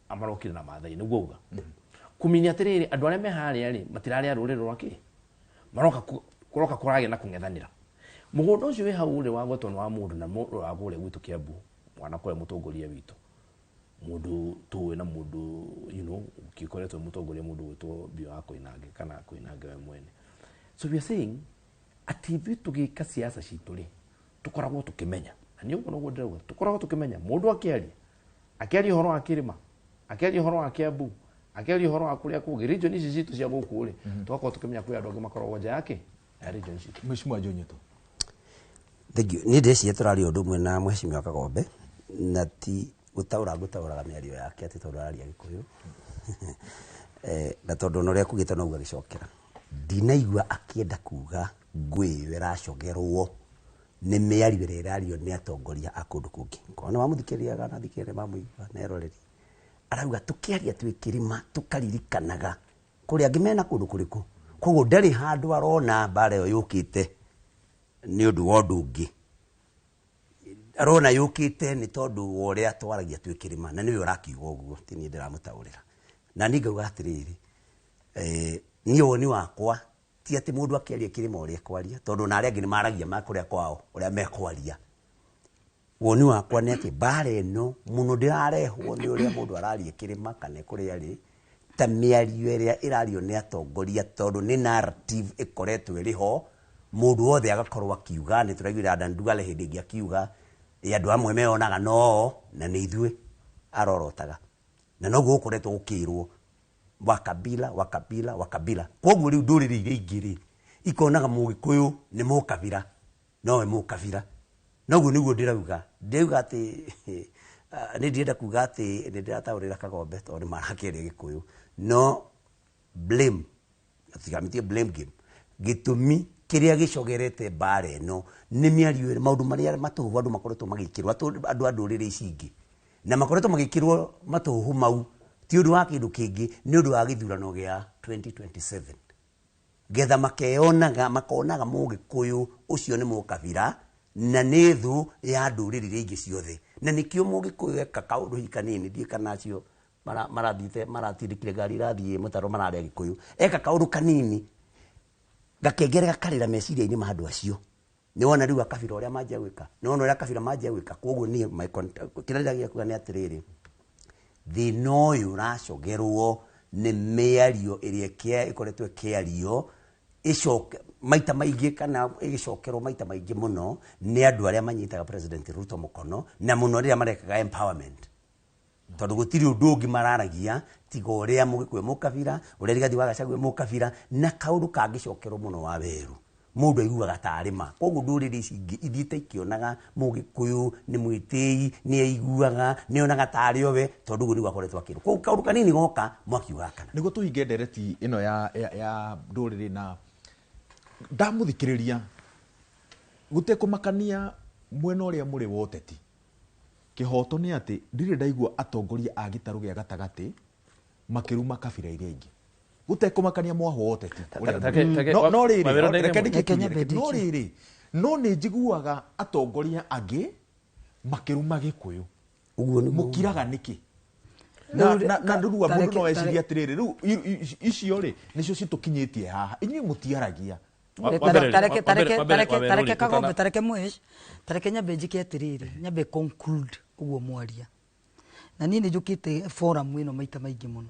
amarokire na Maathai, nĩguo auga. Kũminia atĩrĩrĩ, andũ arĩa me harĩa rĩ, matirarĩ a rũrĩrĩ rwa kĩ? Maroka kũroka kũragĩa na kũng'ethanĩra. Mũgũnda ũcio wĩ hau rĩ, wagwetwo nĩ wa mũndũ na mũndũ wa kũrĩa gwitũ Kĩambu, mwana kũrĩa mũtongoria witũ. Mũndũ tũĩ na mũndũ, you know, ũkĩkoretwo mũtongoria mũndũ gwĩtwo Mbio wa Koinange kana Koinange we mwene. So we are saying, atĩ ithuĩ tũgĩka siasa citũ rĩ, tũkoragwo tũkĩmenya. Na nĩ ũguo noguo ndĩrauga, tũkoragwo tũkĩmenya mũndũ akĩaria, akĩaria ũhoro wa kĩrĩma, akĩaria ũhoro wa Kĩambu, akĩaria ũhoro wa kũrĩa kũngĩ, region ici citũ cia gũkũ rĩ, tũgakorwo tũkĩmenya kwĩ andũ angĩ makoragwo nja yake ya region citũ. Mheshimiwa Jonyeto. Thank you. Niĩ ndĩreciria tũraria ũndũ ũmwe na Mheshimiwa Kagombe, na ti gũtaũra ngũtaũraga mĩario yake atĩ tondũ araria Gĩkũyũ. Na tondũ ona ũrĩa akugĩte noguo agĩcokera. Ndinaigua akĩenda kuga ngũĩ ĩyo ĩracogerwo nĩ mĩario ĩrĩa ĩrario nĩ atongoria a kũndũ kũngĩ. Korwo nĩ wamũthikĩrĩria na thikĩrĩria mamũigua na eroreri. Arauga tũkĩaria twĩ kĩrĩma tũkaririkanaga kũrĩa angĩ mena kũndũ kũrĩkũ. Koguo ndarĩ handũ arona mbara ĩyo yũkĩte nĩ ũndũ wa ũndũ ũngĩ. Arona yũkĩte nĩ tondũ wa ũrĩa twaragia twĩ kĩrĩma, na nĩwe ũrakiuga ũguo, ti niĩ ndĩramũtaũrĩra. Na niĩ ngauga atĩrĩrĩ, niĩ woni wakwa ti atĩ mũndũ akĩaria kĩrĩma ũrĩa ekwaria, tondũ ona arĩa angĩ nĩ maragia ma kũrĩa kwao ũrĩa mekwaria. Woni wakwa nĩ atĩ mbara ĩno mũno ndĩrarehwo nĩ ũrĩa mũndũ araria kĩrĩma kana kũrĩa arĩ, ta mĩario ĩrĩa ĩrario nĩ atongoria, tondũ nĩ narrative ĩkoretwo ĩrĩ ho, mũndũ wothe agakorwo akiuga. Nĩ tũraiguire Adan Duale hĩndĩ ĩngĩ akiuga, andũ amwe meyonaga no na nĩ ithuĩ arorotaga, na noguo gũkoretwo gũkĩrwo wa kabila wa kabila wa kabila. Koguo rĩu ndũrĩrĩ iria ingĩ rĩ, ikonaga Mũgĩkũyũ nĩ mũkabira, nowe mũkabira. Noguo nĩguo ndĩrauga. Ndĩrauga atĩ, nĩ ndĩrenda kuga atĩ nĩ ndĩrataũrĩra Kagombe tondũ nĩ marakĩaria Gĩkũyũ, no blame, tigamĩtie blame game. Gĩtũmi kĩrĩa gĩcogerete mbara ĩno nĩ mĩario ĩrĩa, maũndũ marĩa matũhũhu andũ makoretwo magĩkĩrwo, andũ a ndũrĩrĩ ici ingĩ, na makoretwo magĩkĩrwo matũhũhu mau ti ũndũ wa kĩndũ kĩngĩ, nĩ ũndũ wa gĩthurano gĩa 2027. Getha makonaga Mũgĩkũyũ ũcio nĩ mũkabira na nĩ thũ ya ndũrĩrĩ iria ingĩ ciothe. Na nĩkĩo Mũgĩkũyũ eka kaũndũ hihi kanini, ndiũĩ kana acio marathiĩte, maratindĩkire ngari irathiĩ mũtaro mararĩa Gĩkũyũ. Eka kaũndũ kanini, gakengere gakarĩra meciria-inĩ ma andũ acio. Nĩ wona rĩu akabira ũrĩa manjia gwĩka, nĩ wona ũrĩa akabira manjia gwĩka. Koguo niĩ my kĩrĩa ndĩrageria kuga nĩ atĩrĩrĩ, thĩna ũyũ ũracogerwo nĩ mĩario ĩrĩa ĩkoretwo ĩkĩario ĩcoke maita maingĩ kana ĩgĩcokerwo maita maingĩ mũno nĩ andũ arĩa manyitaga President Ruto mũkono, na mũno rĩrĩa marekaga empowerment. Tondũ gũtirĩ ũndũ ũngĩ mararagia tiga ũrĩa Mũgĩkũyũ mũkabira, ũrĩa Rigathi wa Gachagua mũkabira, na kaũndũ kangĩcokerwo mũno wa werũ. Mũndũ aiguaga tarĩ ma. Koguo ndũrĩrĩ ici ingĩ ithiĩte ikĩonaga Mũgĩkũyũ nĩ mwĩtĩi, nĩ aiguaga, nĩ onaga tarĩ owe, tondũ ũguo nĩguo akoretwo akĩrwo. Koguo kaũndũ kanini goka, mwaki ũgakana. Nĩguo tũhinge ndereti ĩno ya ndũrĩrĩ na ndamũthikĩrĩria, gũtekũmakania mwena ũrĩa mũrĩ wa ũteti, kĩhoto nĩ atĩ ndirĩ ndaigua atongoria a gĩtarũ gĩa gatagatĩ makĩruma kabira iria ingĩ. Gũtekũmakania mwahũ wa ũteti ũrĩa mũrĩ. No rĩrĩ, Wawĩra ndege reke mũno. ndĩkĩtie, Reke nyambe no ndĩkie. rĩrĩ, no nĩ njiguaga atongoria angĩ makĩruma Gĩkũyũ. Ũguo nĩguo. Mũkiraga nĩkĩ? Na Rĩu na rĩu mũndũ no ecirie atĩrĩrĩ, rĩu icio rĩ, nĩcio citũkinyĩtie haha. Inyuĩ mũtiaragia. Tareke Kagombe, tareke Mwesh, tareke nyambe njike atĩrĩrĩ, nyambe conclude ũguo mwaria. Na niĩ nĩ njũkĩte forum ĩno maita maingĩ mũno,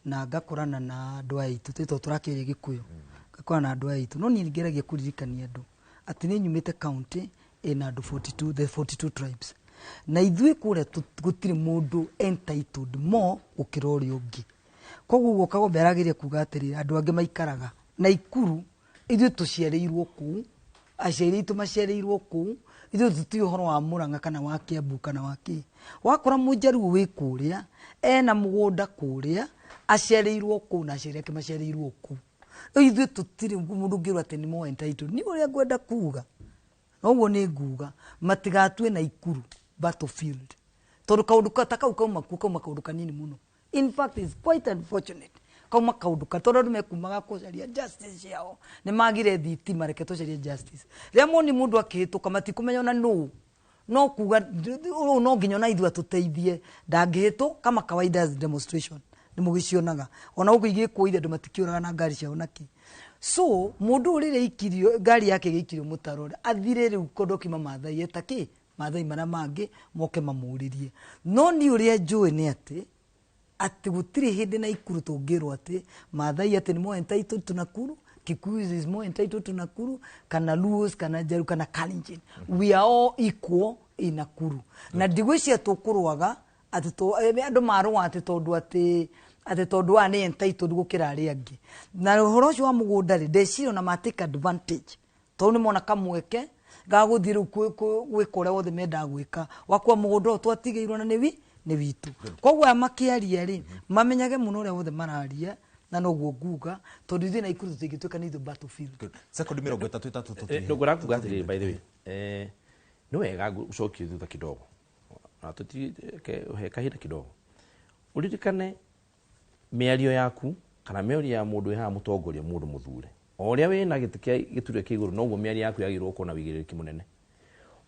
na ngakorana na andũ aya aitũ, tondũ tũrakĩaria Gĩkũyũ, ngakorana na andũ aya aitũ. No niĩ ngeragia kũririkania andũ atĩ nĩ nyumĩte county ĩna andũ 42, the 42 tribes. Na ithuĩ kũrĩa gũtirĩ mũndũ entitled more gũkĩra ũrĩa ũngĩ. Koguo ũguo Kagombe arageria kuga atĩrĩrĩ, andũ angĩ maikaraga Naikuru, ithuĩ tũciarĩirwo kũu, aciari aitũ maciarĩirwo kũu, ithuĩ tũtiũĩ ũhoro wa Mũrang'a kana wa Kiambu kana wa kĩ. Wakora Mũnjaruo wĩ kũrĩa, ena mũgũnda kũrĩa, aciarĩirwo kũu na aciari ake maciarĩirwo kũu. Rĩu ithuĩ tũtirĩ mũndũ ũngĩrwo atĩ nĩ more entitled. Niĩ ũrĩa ngwenda kuga noguo nĩ nguga matigatue Naikuru battlefield, tondũ kaũndũ ta kau kauma kuo, kauma kaũndũ kanini mũno. In fact, it's quite unfortunate kauma kaũndũ ka tondũ andũ mekumaga gũcaria justice ciao, nĩ magire thitima, reke tũcarie justice. Rĩrĩa moni mũndũ akĩhĩtũka matikumenya ona nũ, no kuga ũyũ no nginya ona ithuĩ atũteithie, ndangĩhĩtũ kama kawaida. As demonstration nĩ mũgĩcionaga ona gũkũ igĩkwo ithe, andũ matikĩũraga na ngari ciao naki. So mũndũ ũyũ rĩrĩa aikirio ngari yake ĩgĩikirio mũtaro, athire rĩu kũndũ kiuma Mathai eta kĩ Mathai marĩa mangĩ moke mamũrĩrie. No niĩ ũrĩa njũĩ nĩ atĩ gũtirĩ hĩndĩ Naikuru tũngĩrwo atĩ Mathai atĩ nĩ more entitled to Nakuru, Kikuyu is more entitled to Nakuru, kana Luos, kana Jaluo, kana Kalenjin. We are all equal in Nakuru. Na ndigwĩciria tũkũrũaga atĩ andũ marũa atĩ tondũ atĩ tondũ aya nĩ entitled gũkĩra arĩa angĩ. Na ũhoro ũcio wa mũgũnda rĩ, ndeciria ona ma take advantage tondũ nĩ mona kamweke ga gũthiĩ rĩu gwĩka ũrĩa wothe mendaga gwĩka wakua mũgũnda ũyũ twatigĩirwo na nĩ witũ. Koguo aya makĩaria rĩ, mamenyage mũno ũrĩa wothe mararia, na noguo nguga tondũ ithuĩ Naikuru tũtingĩtuĩka nĩ ithuĩ battlefield. Sekondi 33. Ndũngũra kuga atĩrĩrĩ, by the way, nĩ wega gũcokie thutha kidogo na tũti he kahinda kidogo, ũririkane mĩario yaku kana mĩario ya mũndũ wĩ haha mũtongoria, mũndũ mũthure, o ũrĩa wĩna gĩtĩ kĩa gĩturwa kĩa igũrũ, noguo mĩario yaku yagĩrĩirwo gũkorwo na wĩigĩrĩrĩki mũnene.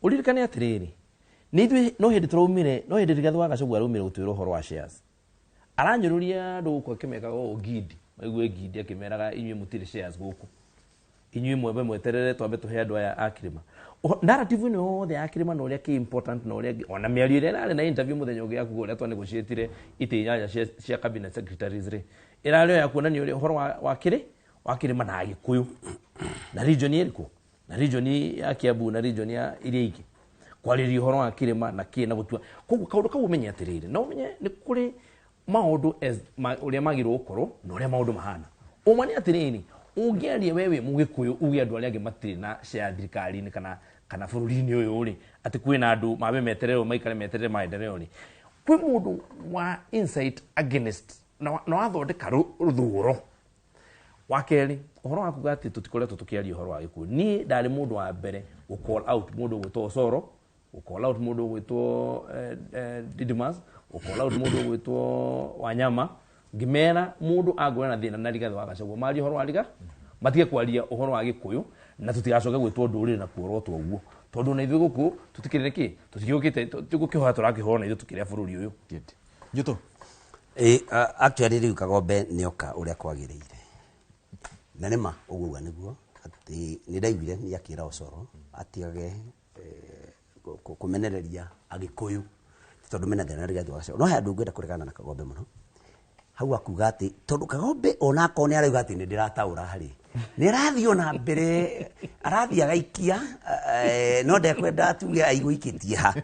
Ũririkane atĩrĩrĩ, nĩ ithuĩ no hĩndĩ tũraumire, no hĩndĩ Rigathĩ wa Gachagua araumire gũtwĩra ũhoro wa shares, aranyũrũria andũ gũkũ akĩmekaga ũũ ngindi maigue ngindi, akĩmeraga inyuĩ mũtirĩ shares gũkũ, inyuĩ mwembe mweterere twambe tũhe andũ aya a kĩrĩma. Narrative ĩno yothe ya kĩrĩma na ũrĩa kĩ important na ũrĩa ona mĩario ĩrĩa ĩrarĩ na interview mũthenya ũngĩ ya kuga ũrĩa twanegotiatire itĩ 8 cia cabinet secretaries rĩ, ĩrarĩ o ya kuonania ũrĩa ũhoro wa kĩrĩ wa kĩrĩma na Agĩkũyũ na region ĩrĩkũ na region ya Kiambu na region ya iria ingĩ, kwarĩria ũhoro wa kĩrĩma na kĩ na gũtua. Koguo kaũndũ kau ũmenye atĩrĩrĩ, na ũmenye nĩ kũrĩ maũndũ ũrĩa magĩrĩirwo gũkorwo na ũrĩa maũndũ mahana. Ũma nĩ atĩrĩrĩ, ũngĩaria we wĩ Mũgĩkũyũ uge andũ arĩa angĩ matirĩ na share thirikari-inĩ kana bũrũri-inĩ ũyũ rĩ, atĩ kwĩna andũ mambe metererwo maikare meterere maendeleo rĩ, kwĩ mũndũ wa insight against na wathondeka rũthũro. Wa kerĩ, ũhoro wa kuga atĩ tũtikoretwo tũkĩaria ũhoro wa Gĩkũyũ, niĩ ndarĩ mũndũ wa mbere gũ call out mũndũ ũgwĩtwo Osoro, gũ call out mũndũ ũgwĩtwo Didmus, gũ call out mũndũ ũgwĩtwo Wanyama, ngĩmera mũndũ angũra na thĩna na Rigathĩ wa Gachagua marie ũhoro wa Riga, matige kwaria ũhoro wa Gĩkũyũ na tũtigacoke gwĩtwo ndũrĩrĩ na kuorotwo ũguo, tondũ na ithuĩ gũkũ tũtikĩrĩ kĩ tũtigĩũkĩte tũgũkĩhoya tũrakĩhoya na ithuĩ tũkĩrĩa bũrũri ũyũ. Njuto. Actually rĩu Kagombe nĩoka ũrĩa kwagĩrĩire, na nĩma ũguo uga nĩguo atĩ nĩ ndaiguire nĩ akĩra Osoro atigage kũmenereria Agĩkũyũ tondũ mena thĩna na Rigathĩ wa Gachagua. No he handũ ngwenda kũregana na Kagombe mũno hau, akuga atĩ tondũ Kagombe onakorwo nĩ arauga atĩ nĩ ndĩrataũra rĩ, nĩ arathiĩ ona mbere arathiĩ agaikia, no ndekwenda tuge aigũikĩtie ha.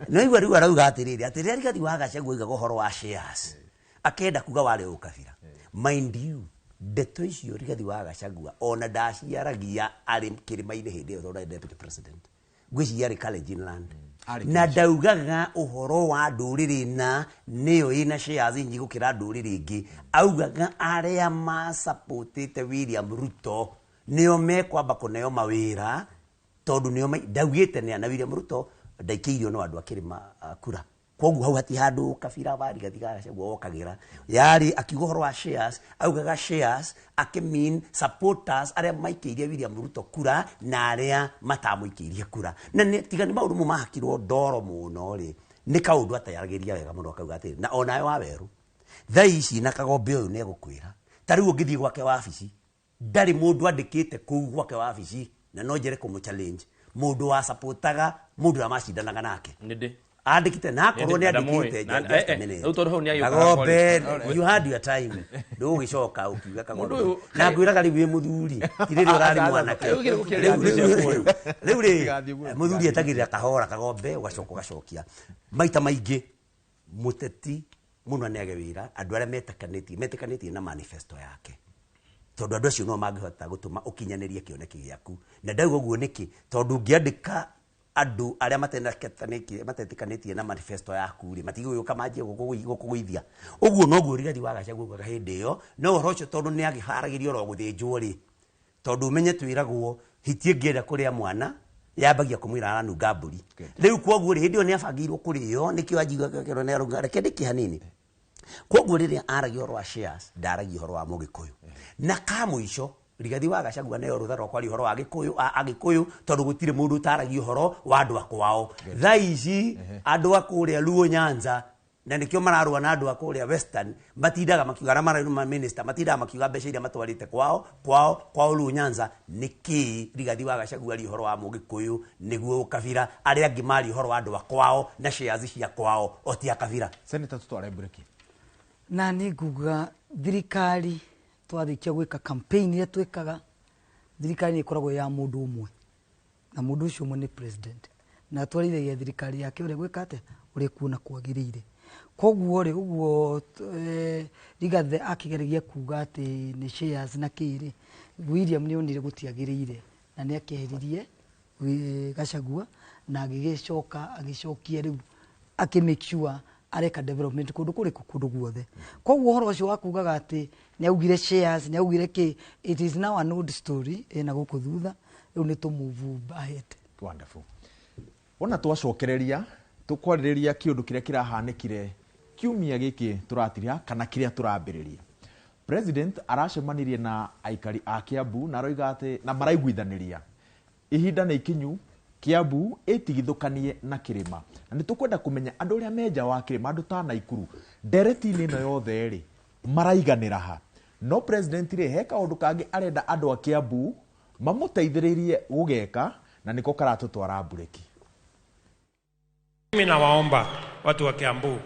No igua rĩu arauga atĩrĩrĩ, atĩ rĩrĩa Rigathĩ wa Gachagua oigaga ũhoro wa shares akenda kuga warĩ ũkabira. Mind you, ndeto icio Rigathĩ wa Gachagua ona ndaciaragia arĩ kĩrĩma-inĩ hĩndĩ ĩyo, tondũ arĩ deputy president, ngwĩciria arĩ Kalenjin land. Arĩ na ndaugaga ũhoro wa ndũrĩrĩ na nĩyo ĩna shares nyingĩ gũkĩra ndũrĩrĩ ingĩ, augaga arĩa masapotĩte William Ruto nĩo mekwamba kũneo mawĩra tondũ nĩo ndaugĩte nĩa na William Ruto ndaikĩirio no andũ a kĩrĩma kura. Koguo hau hati handũ kabira wa Rigathĩ wa Gachagua wokagĩra yarĩ akiuga ũhoro wa shares, augaga shares akĩmean supporters arĩa maikĩirie William Ruto kura na arĩa matamũikĩirie kura. Na nĩ tiga nĩ maũndũ mo mahakirwo ndoro mũno rĩ, nĩ kaũndũ atayaragĩria wega mũno, akauga atĩrĩ na onawe wa werũ thaa ici na Kagombe ũyũ nĩ egũkwĩra ta rĩu ũngĩthiĩ gwake wabici ndarĩ mũndũ andĩkĩte kũu gwake wabici, na no njere kũmũ challenge mũndũ wa supportaga mũndũ ũrĩa macindanaga nake. Nĩ ndĩ andĩkĩte na akorwo nĩ andĩkĩte. Rĩu tondũ hau nĩ agĩũka. Kagombe, you had your time, ndũgũgĩcoka ũkiuga Kagombe. Mũndũ ũyũ- Na ngwĩraga rĩu wĩ mũthuri, ti rĩrĩa ũrarĩ mwanake. Rĩu gũkĩaria atĩ Rĩu rĩ, mũthuri etagĩrĩra kahora, Kagombe, ũgacoka ũgacokia maita maingĩ. Mũteti mũno nĩage wĩra andũ arĩa metĩkanĩtie na manifesto yake, tondũ andũ acio no mangĩhota gũtũma ũkinyanĩrie kĩoneki gĩaku. Na ndauga ũguo nĩkĩ? Tondũ ũngĩandĩka Andũ arĩa matetĩkanĩtie na manifesto yaku rĩ matigũgĩũka manjie gũkũgũithia. Ũguo noguo Rigathi wa Gachagua augaga hĩndĩ ĩyo, no ũhoro ũcio tondũ nĩ agĩharagĩrio oro gũthĩnjwo rĩ, tondũ ũmenye twĩragwo hiti ĩngĩenda kũrĩa mwana yambagia kũmwĩra aranunga mbũri. Rĩu kwoguo rĩ, hĩndĩ ĩyo nĩ abangĩirwo kũrĩo, nĩkĩo anjigua akĩrwo nĩ arunga. Reke ndĩkie hanini. Kwoguo rĩrĩa aragia ũhoro wa shares, ndaragia ũhoro wa Mũgĩkũyũ. Na ka mũico Rigathi wa Gachagua neo rũtha rwa kwaria ũhoro wa Gĩkũyũ, Agĩkũyũ, tondũ gũtirĩ mũndũ ũtaragia ũhoro wa andũ a kwao. Thaa ici andũ a kũrĩa Luo Nyanza, na nĩkĩo mararũa na andũ a kũrĩa Western, matindaga makiuga, arĩa mararũa minister, matindaga makiuga mbeca iria matwarĩte kwao, kwao, kwao Luo Nyanza. Nĩkĩ Rigathi wa Gachagua aria ũhoro wa Mũgĩkũyũ nĩguo ũkabira, arĩa angĩ maria ũhoro wa andũ a kwao na shares cia kwao, o ti a kabira. Senator, tutware mbureki. Na nĩ nguga thirikari twarĩkia gwĩka campaign iria twĩkaga, thirikari nĩ ĩkoragwo ya mũndũ ũmwe, na mũndũ ũcio ũmwe nĩ president, na atwarithagia thirikari yake ũrĩa gwĩka atĩa, ũrĩa kuona kwagĩrĩire. Koguo rĩ, ũguo Rigathi akĩgeragia kuga atĩ nĩ shares na kĩ rĩ, William nĩ onire gũtiagĩrĩire na nĩ akĩeheririe Gachagua na agĩgĩcoka agĩcokia rĩu akĩ make sure areka development kũndũ kũrĩkũ, kũndũ guothe. Koguo ũhoro ũcio wa kugaga atĩ nĩ augire shares, nĩ augire kĩ, it is now an old story ĩna gũkũ thutha, rĩu nĩ tũ move ahead. Wonderful. Wona twacokereria tũkwarĩrĩria kĩũndũ kĩrĩa kĩrahanĩkire kiumia gĩkĩ tũratiria kana kĩrĩa tũrambĩrĩria. President aracemanirie na aikari a Kiambu na aroiga atĩ na maraiguithanĩria ihinda nĩ ikinyu Kiambu ĩtigithũkanie na kĩrĩma, na nĩ tũkwenda kũmenya andũ arĩa me nja wa kĩrĩma, andũ ta Naikuru, ndereti-inĩ ĩno yothe rĩ maraiganĩra ha. No president rĩ, he kaũndũ kangĩ arenda andũ a Kiambu mamũteithĩrĩrie gũgeka, na nĩko karatũtwara mbureki. Mimi nawaomba watu wa Kiambu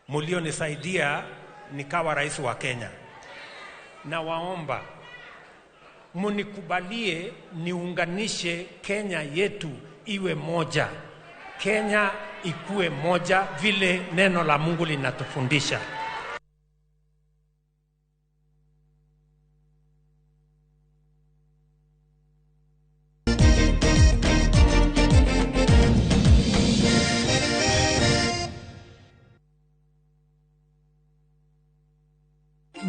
mlionisaidia nikawa rais wa Kenya, nawaomba munikubalie niunganishe Kenya yetu iwe moja, Kenya ikue moja vile neno la Mungu linatufundisha.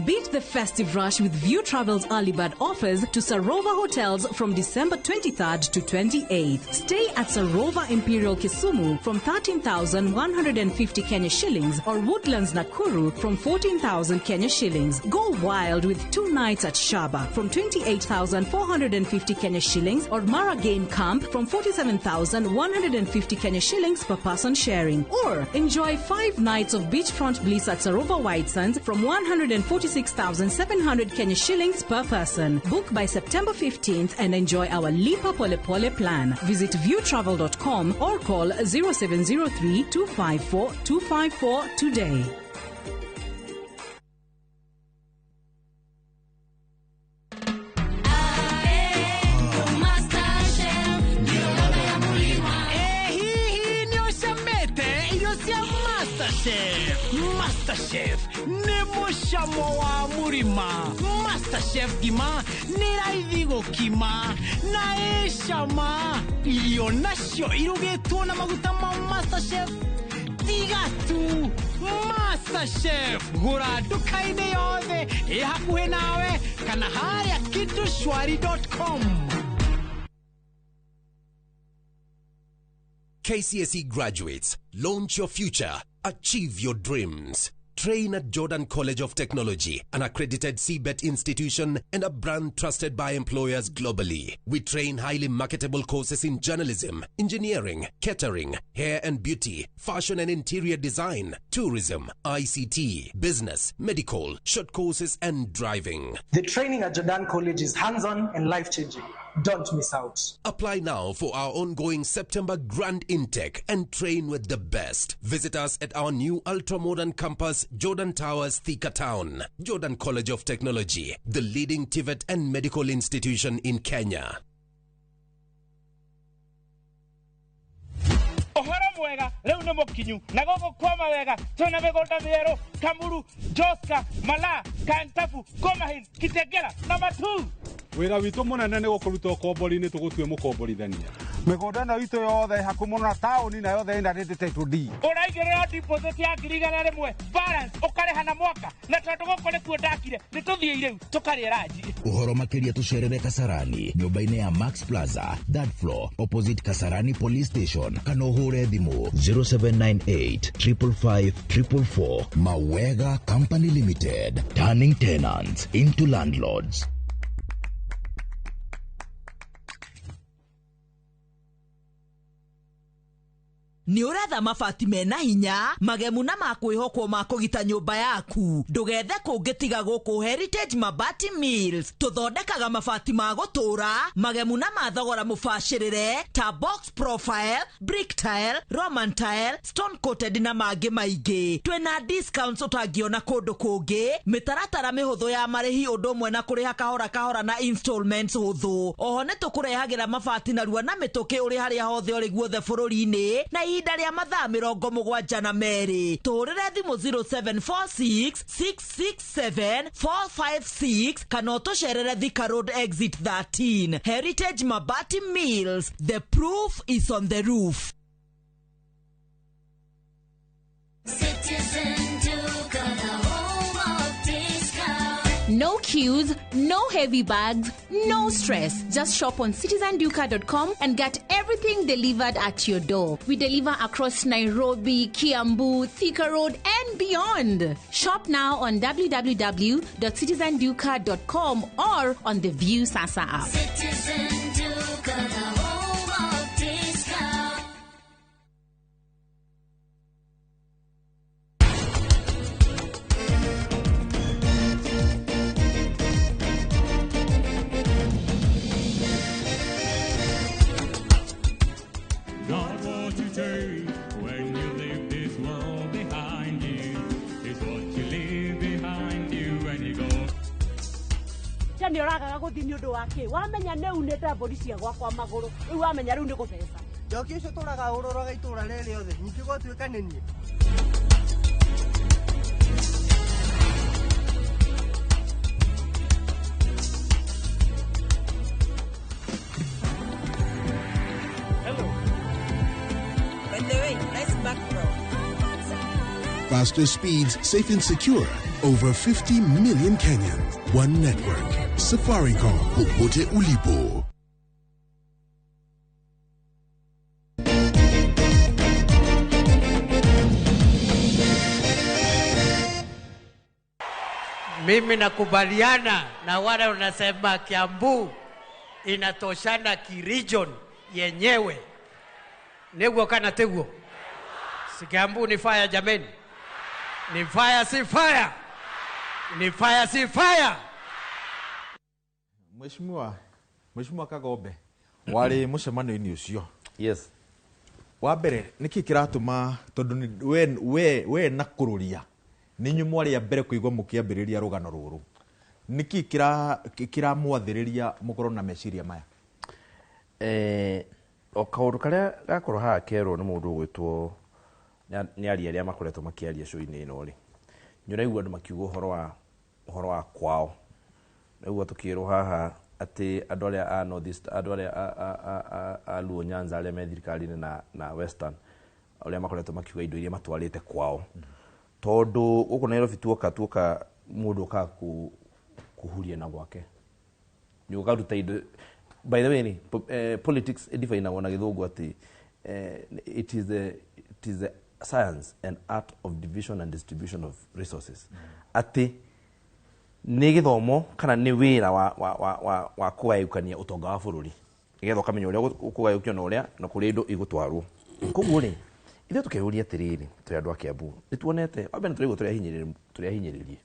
Beat the festive rush with View Travel's early bird offers to Sarova Hotels from December 23rd to 28th. Stay at Sarova Imperial Kisumu from 13,150 Kenya shillings or Woodlands Nakuru from 14,000 Kenya shillings. Go wild with 2 nights at Shaba from 28,450 Kenya shillings or Mara Game Camp from 47,150 Kenya shillings per person sharing. Or enjoy 5 nights of beachfront bliss at Sarova White Sands from 146,700 Kenya shillings per person. Book by September 15th and enjoy our Lipa Pole Pole plan. Visit viewtravel.com or call 0703 254 254 today. MasterChef nĩ mũcamo wa mũrima. MasterChef ngima nĩ raithi gũkima na ĩcama. Irio nacio irugĩtwo na maguta ma MasterChef. Tiga tu MasterChef, gũra nduka-inĩ yothe ĩ hakuhĩ nawe kana harĩa kitushwari.com. KCSE graduates, launch your future, achieve your dreams. Train at Jordan College of Technology, an accredited CBET institution and a brand trusted by employers globally. We train highly marketable courses in journalism, engineering, catering, hair and beauty, fashion and interior design, tourism, ICT, business, medical, short courses and driving. The training at Jordan College is hands-on and life-changing. Don't miss out. Apply now for our ongoing September grand intake and train with the best. Visit us at our new ultra-modern campus, Jordan Towers, Thika Town. Jordan College of Technology, the leading TVET and medical institution in Kenya. Ũhoro mwega rĩu nĩ mũkinyu na gũkũ kwama wega twĩna mĩgũnda mĩerũ Kamuru, Joska, Malaa, Kantafu, Komahin, Kitengela na Matuu. Wĩra witũ mũnene nĩ gũkũruta ũkombori-inĩ tũgũtue mũkomborithania. Mĩgũnda ĩno itũ yothe hakuhĩ mũno na taũni na yothe ĩna rĩndĩ title deed. Ũraigĩrĩra deposit ya 100,000 balance ũkarĩha na mwaka na tondũ gũkũ nĩkuo ndakire nĩ tũthiĩ rĩu tũkarĩe ranji. Ũhoro makĩria tũcerere Kasarani nyũmba-inĩ ya Max Plaza third floor opposite Kasarani Police Station kana ũhũre thimũ 0798 555 444. Mawega Company Limited, turning tenants into landlords. Nĩ ũretha mabati mena hinya magemu na makwĩhokwo ma kũgita nyũmba yaku ndũgethe kũngĩ tiga gũkũ Heritage Mabati Mills. Tũthondekaga mabati ma gũtũra magemu na ma thogora mũbacĩrĩre ta box profile, brick tile, roman tile, stone coated na mangĩ maingĩ. Twĩna discounts ũtangĩona kũndũ kũngĩ, mĩtaratara mĩhũthũ ya marĩhi ũndũ ũmwe na kũrĩha kahora kahora na installments hũthũ. Oho nĩ tũkũrehagĩra mabati narua na mĩtũkĩ ũrĩ harĩa hothe ũrĩ guothe bũrũri-inĩ na ihinda rĩa mathaa 72. Tũhũrĩre thimũ 0746 667 456 kana ũtũcerere Thika Road exit 13. Heritage Mabati Mills, the proof is on the roof. Citizen Duka, the home of discount. No queues, no heavy bags, no stress. Just shop on citizenduka.com and get everything delivered at your door. We deliver across Nairobi, Kiambu, Thika Road, and beyond. Shop now on www.citizenduka.com or on the View Sasa app. Citizen Duka, the home of discount. Not what you take when you leave this world behind you is what you leave behind you when you go. Nĩ ũragaga gũthiĩ nĩ ũndũ wa kĩ? Wamenya nĩ unĩte mbũri cia gwakwa magũrũ, rĩu wamenya rĩu nĩ gũtheca. Njoki ũcio tũraga ũrũraga itũra rĩrĩ rĩothe, ningĩ gwatuĩka nĩ niĩ. By the way, nice background. Faster speeds, safe and secure. Over 50 million Kenyans. One network. Safaricom. Popote ulipo. Mimi nakubaliana na wale wanasema Kiambu inatoshana kiregion yenyewe. Neguo kana teguo. Si Kiambu ni fire jameni. Ni fire si fire. Ni fire si fire. Mheshimiwa Kagombe warĩ mũcemanio-inĩ ũcio. Yes. Wa mbere nĩkĩ kĩratũma tondũ we na kũrũria nĩ inyuĩ mwarĩ a mbere kũigua mũkĩambĩrĩria rũgano rũrũ, nĩkĩ kĩramwathĩrĩria mũkorwo na meciria maya? O kaũndũ karĩa gakorwo haha kerwo nĩ mũndũ ũgwĩtwo nĩ aria arĩa makoretwo makĩaria show-inĩ ĩno rĩ, nĩ ũraigua andũ makiuga ũhoro wa kwao. Nĩguo tũkĩrwo haha atĩ andũ arĩa a North East, andũ arĩa a Luo Nyanza arĩa me thirikari-inĩ na Western arĩa makoretwo makiuga indo iria matwarĩte kwao. Tondũ gũkũ Nairobi tuoka mũndũ ũkaga kũhuria na gwake. Nĩ ũkaruta indo. By the way, politics ĩdifainagwo na gĩthũngũ atĩ it is the science and art of division and distribution of resources. Atĩ nĩ gĩthomo kana nĩ wĩra wa kũgayũkania ũtonga wa bũrũri nĩgetha ũkamenya ũrĩa ũkũgayũkio na ũrĩa na kũrĩa indo igũtwarwo. Koguo rĩ, ithuĩ tũkeyũria atĩrĩrĩ, tũrĩ andũ a Kiambu nĩ tuonete wa mbere nĩ tũraigua tũrĩ ahinyĩrĩrie,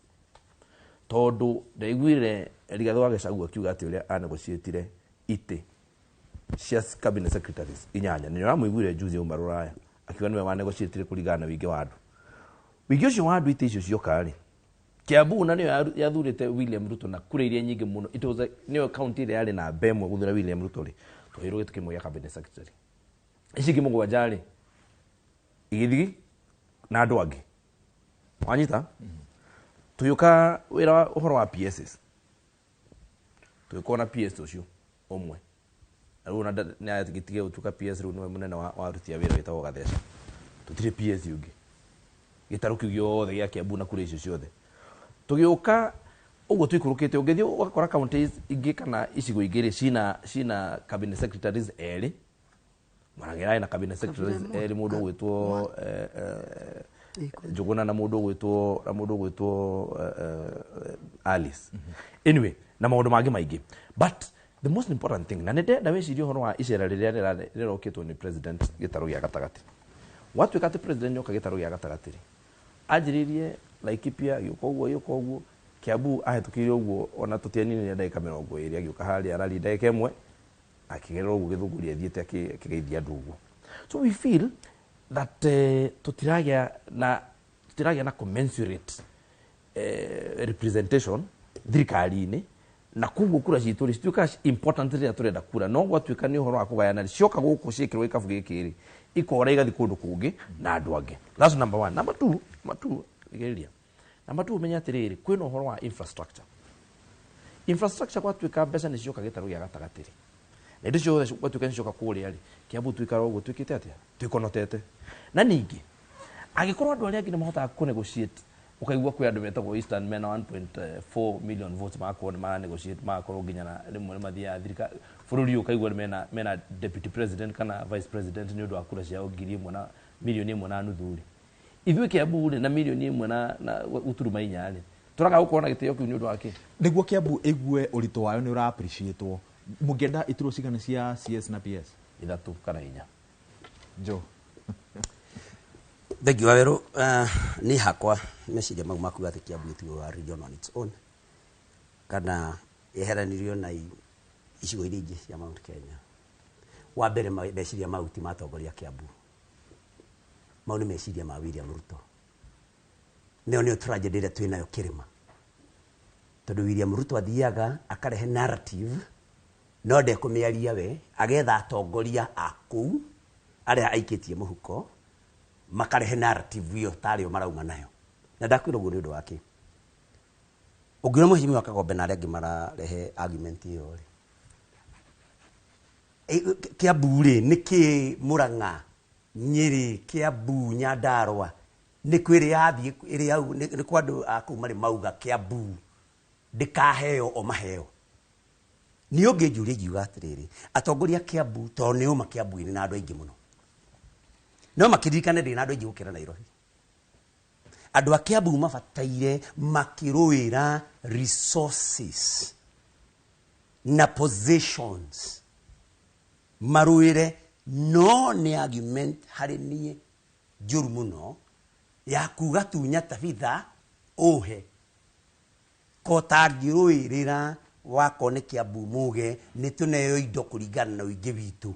tondũ ndaiguire Rigathĩ wa Gachagua akiuga atĩ ũrĩa anegotiatire itĩ cia cabinet secretaries 8 nĩ ũramũiguire juzi auma rũraya akiuga nĩwe wanegotiatire kũringana na wĩingĩ wa andũ. Wĩingĩ ũcio wa andũ itĩ icio cioka rĩ, Kiambu na nĩyo yathurĩte William Ruto na kura iria nyingĩ mũno. It was nĩyo county ĩrĩa yarĩ na ĩmwe gũthura William Ruto rĩ, twaheirwo gĩtĩ kĩmwe gĩa cabinet secretary. Ici ingĩ 7 rĩ igĩthiĩ na andũ angĩ. Wanyita? Tũgĩũka wĩra ũhoro wa PSs. Tũgĩkorwo na PS ũcio ũmwe. Na rĩu ona nĩ agĩtige gũtuĩka PS, rĩu nĩwe mũnene wa aruti a wĩra wĩtagwo Gatheca. Tũtirĩ PS ũngĩ gĩtarũ kĩu gĩothe gĩa Kiambu na kura icio ciothe tũgĩũka ũguo tũikũrũkĩte. Ũngĩthiĩ ũgakora counties ingĩ kana icigo ingĩ rĩ, cina cabinet secretaries erĩ. Mwaragĩra na cabinet secretaries erĩ, mũndũ ũgwĩtwo Njũgũna na mũndũ ũgwĩtwo Alice. Anyway, na maũndũ mangĩ maingĩ, but the most important thing, na nĩ ndenda wĩcirie ũhoro wa icera rĩrĩa rĩrokĩtwo nĩ president gĩtarũ gĩa gatagatĩ. Gwatuĩka atĩ president nĩoka gĩtarũ gĩa gatagatĩ rĩ, anjĩrĩirie Laikipia, agĩũka ũguo, agĩũka ũguo Kiambu, ahĩtũkĩire ũguo, ona tũtianinire ndagĩka 20, agĩũka harĩa araria ndagĩka 1, akĩgerera ũguo Gĩthũngũri athiĩte akĩgeithia andũ ũguo. So we feel that tũtiragĩa na commensurate representation thirikari-inĩ, na koguo kura citũ rĩ, cituĩkaga important rĩrĩa tũrenda kura, no gwatuĩka nĩ ũhoro wa kũgayana rĩ, cioka gũkũ ciĩkĩrwo gĩkabu gĩkĩ rĩ, ikora igathiĩ kũndũ kũngĩ na andũ angĩ. That's number one. Number two, igĩrĩria number two, ũmenye atĩrĩrĩ, kwĩna ũhoro wa infrastructure. Infrastructure, gwatuĩka mbeca nĩ cioka gĩtarũ gĩa gatagatĩ rĩ, na indo ciothe gwatuĩka nĩ cioka kũrĩa rĩ, Kiambu tuikara ũguo twĩkĩte atĩa, twĩkonotete. Na ningĩ angĩkorwo andũ arĩa angĩ nĩ mahotaga kũ negotiate, ũkaigua kwĩ andũ metagwo Eastern mena 1.4 million votes, magakorwo nĩ mara negotiate, magakorwo nginya na rĩmwe nĩ mathiaga thirikari bũrũri ũyũ, ũkaigua nĩ mena deputy president kana vice president nĩ ũndũ wa kura ciao 1,000 na 1.5 million rĩ. Ithuĩ Kiambu rĩ, na 1.4 na gũturuma rĩ, tũraga gũkorwo na gĩtĩo kĩu nĩ ũndũ wa kĩ? Nĩguo Kiambu ĩgue ũritũ wayo nĩ ũra appreciate-wo, mũngĩenda iturwa cigana cia CS na PS? 3 kana 4. Jo. Thank you, Waweru. Niĩ hakwa meciria mau makuga atĩ Kiambu gĩtigwo region on its own kana yeheranirio na icigo iria ingĩ cia Mount Kenya, wa mbere meciria mau ti matongoria Kiambu, mau nĩ meciria ma William Ruto. Nĩyo nĩyo tragedy ĩrĩa twĩnayo kĩrĩma, tondũ William Ruto athiaga akarehe narrative, no ndekũmĩaria we, agetha atongoria a kũu arĩa aikĩtie mũhuko, makarehe narrative ĩyo tarĩo marauma nayo. Na ndakwĩra ũguo nĩ ũndũ wa kĩ? Ũngĩona mheshimiwa Kagombe na arĩa angĩ mararehe argument ĩyo rĩ, Kiambu rĩ, nĩkĩ Murang'a, Nyĩrĩ, Kiambu, Nyandarua nĩ kwĩ ĩrĩ yathiĩ ĩrĩ yau nĩ kwa andũ a kũu marĩ mauga Kiambu ndĩkaheo o maheo. Niĩ ũngĩnjũria ingiuga atĩrĩrĩ, atongoria a Kiambu, tondũ nĩ ũma Kiambu-inĩ na andũ aingĩ mũno, no makĩririkane ndĩ na andũ aingĩ gũkĩra Nairobi. Andũ a Kiambu mabataire makĩrũĩra resources na positions marũĩre, no nĩ argument harĩ niĩ njũru mũno ya kuga tunya Tabitha ũhe kotangĩrũĩrĩra wako nĩ Kiambu muge nĩ tũneo indo kũringana na ũingĩ witũ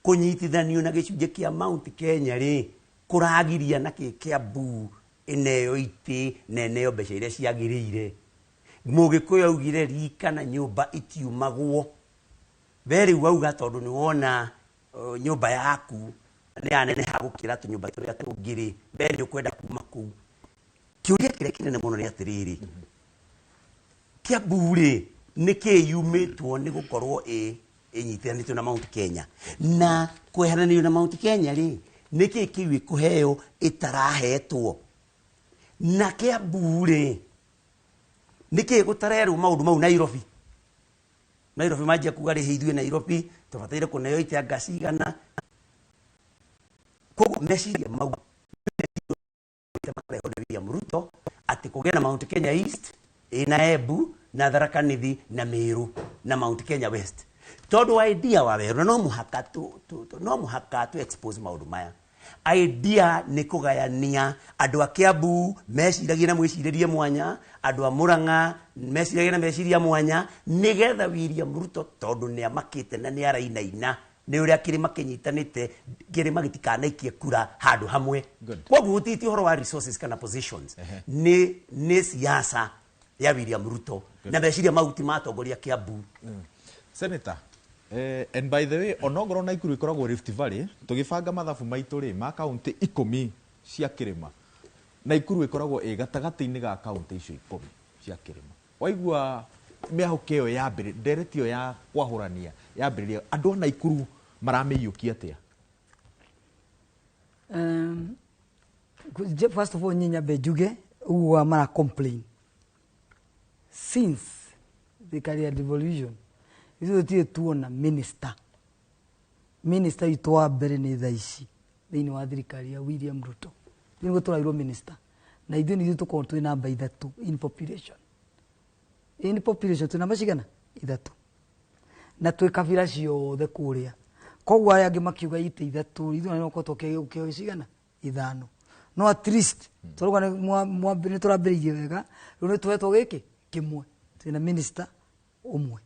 kũnyitithanio na gĩcunjĩ kĩa Mount Kenya rĩ, kũragiria na kĩ Kiambu ĩneo itĩ na ĩneo mbeca iria ciagĩrĩire. Mũgĩkũyũ augire rika na nyũmba itiumagwo. We rĩu wauga tondũ nĩ wona nyũmba yaku nĩ yaneneha gũkĩra tũnyũmba tũrĩa tũngĩ rĩ, we nĩ ũkwenda kuma kũu. Kĩũria kĩrĩa kĩnene mũno nĩ atĩrĩrĩ, Kiambu rĩ, nĩkĩ yumĩtwo nĩ gũkorwo ĩ ĩnyitithanĩtio na Mount Kenya, na kweheranĩrio na Mount Kenya rĩ, nĩkĩ kĩu ĩkũheo ĩtarahetwo na Kiambu rĩ? Nĩkĩ gũtarerwo maũndũ mau Nairobi? Nairobi manjia kuga rĩ, ithuĩ Nairobi tũbataire kũneo itanga cigana. Koguo meciria mau makarehwo nĩ William Ruto atĩ kũgĩe na Mount Kenya East ĩna Embu na Tharaka Nithi na Meru na Mount Kenya West, tondũ idea wa werũ, na no mũhaka tu expose maũndũ maya. Idea nĩ kũgayania andũ a Kiambu meciragie na mwĩcirĩrie mwanya, andũ a Murang'a meciragie na meciria mwanya, nĩgetha William Ruto, tondũ nĩ amakĩte na nĩ arainaina nĩ ũrĩa kĩrĩma kĩnyitanĩte, kĩrĩma gĩtikanaikie kura handũ hamwe. Koguo gũtitie ũhoro wa resources kana positions, nĩ siasa ya William Ruto na meciria mau ti matongoria Kiambu. Senator, and by the way, onongorwo Naikuru ĩkoragwo Rift Valley, tũgĩbanga mathabu maitũ rĩ ma kaunti 10 cia kĩrĩma, Naikuru ĩkoragwo ĩ gatagatĩ-inĩ ga kaunti icio 10 cia kĩrĩma. Waigua mĩahũka ĩyo yambĩrĩ ndereti ĩyo ya kwahũrania yambĩrĩria andũ a Naikuru maramĩiyũkia atĩa? First of all, niĩ nyambe njuge ũguo mara complain since thirikari ya devolution ithuĩ tũtirĩ tuona minister witũ wa mbere nĩ thaa ici thĩinĩ wa thirikari ya William Ruto. Nĩguo tũrairwo minister na ithuĩ nĩ ithuĩ tũkoragwo twĩ namba 3 in population. In population twĩ namba cigana? 3. Na twĩ kabira ciothe kũrĩa. Koguo arĩa angĩ makiuga itĩ 3 ithuĩ no korwo tũkĩgĩa cigana? 5. No at least tũrauga nĩ tũrambĩrĩirie wega, rĩu nĩ tũhetwo gĩkĩ kĩmwe, twĩna minister ũmwe.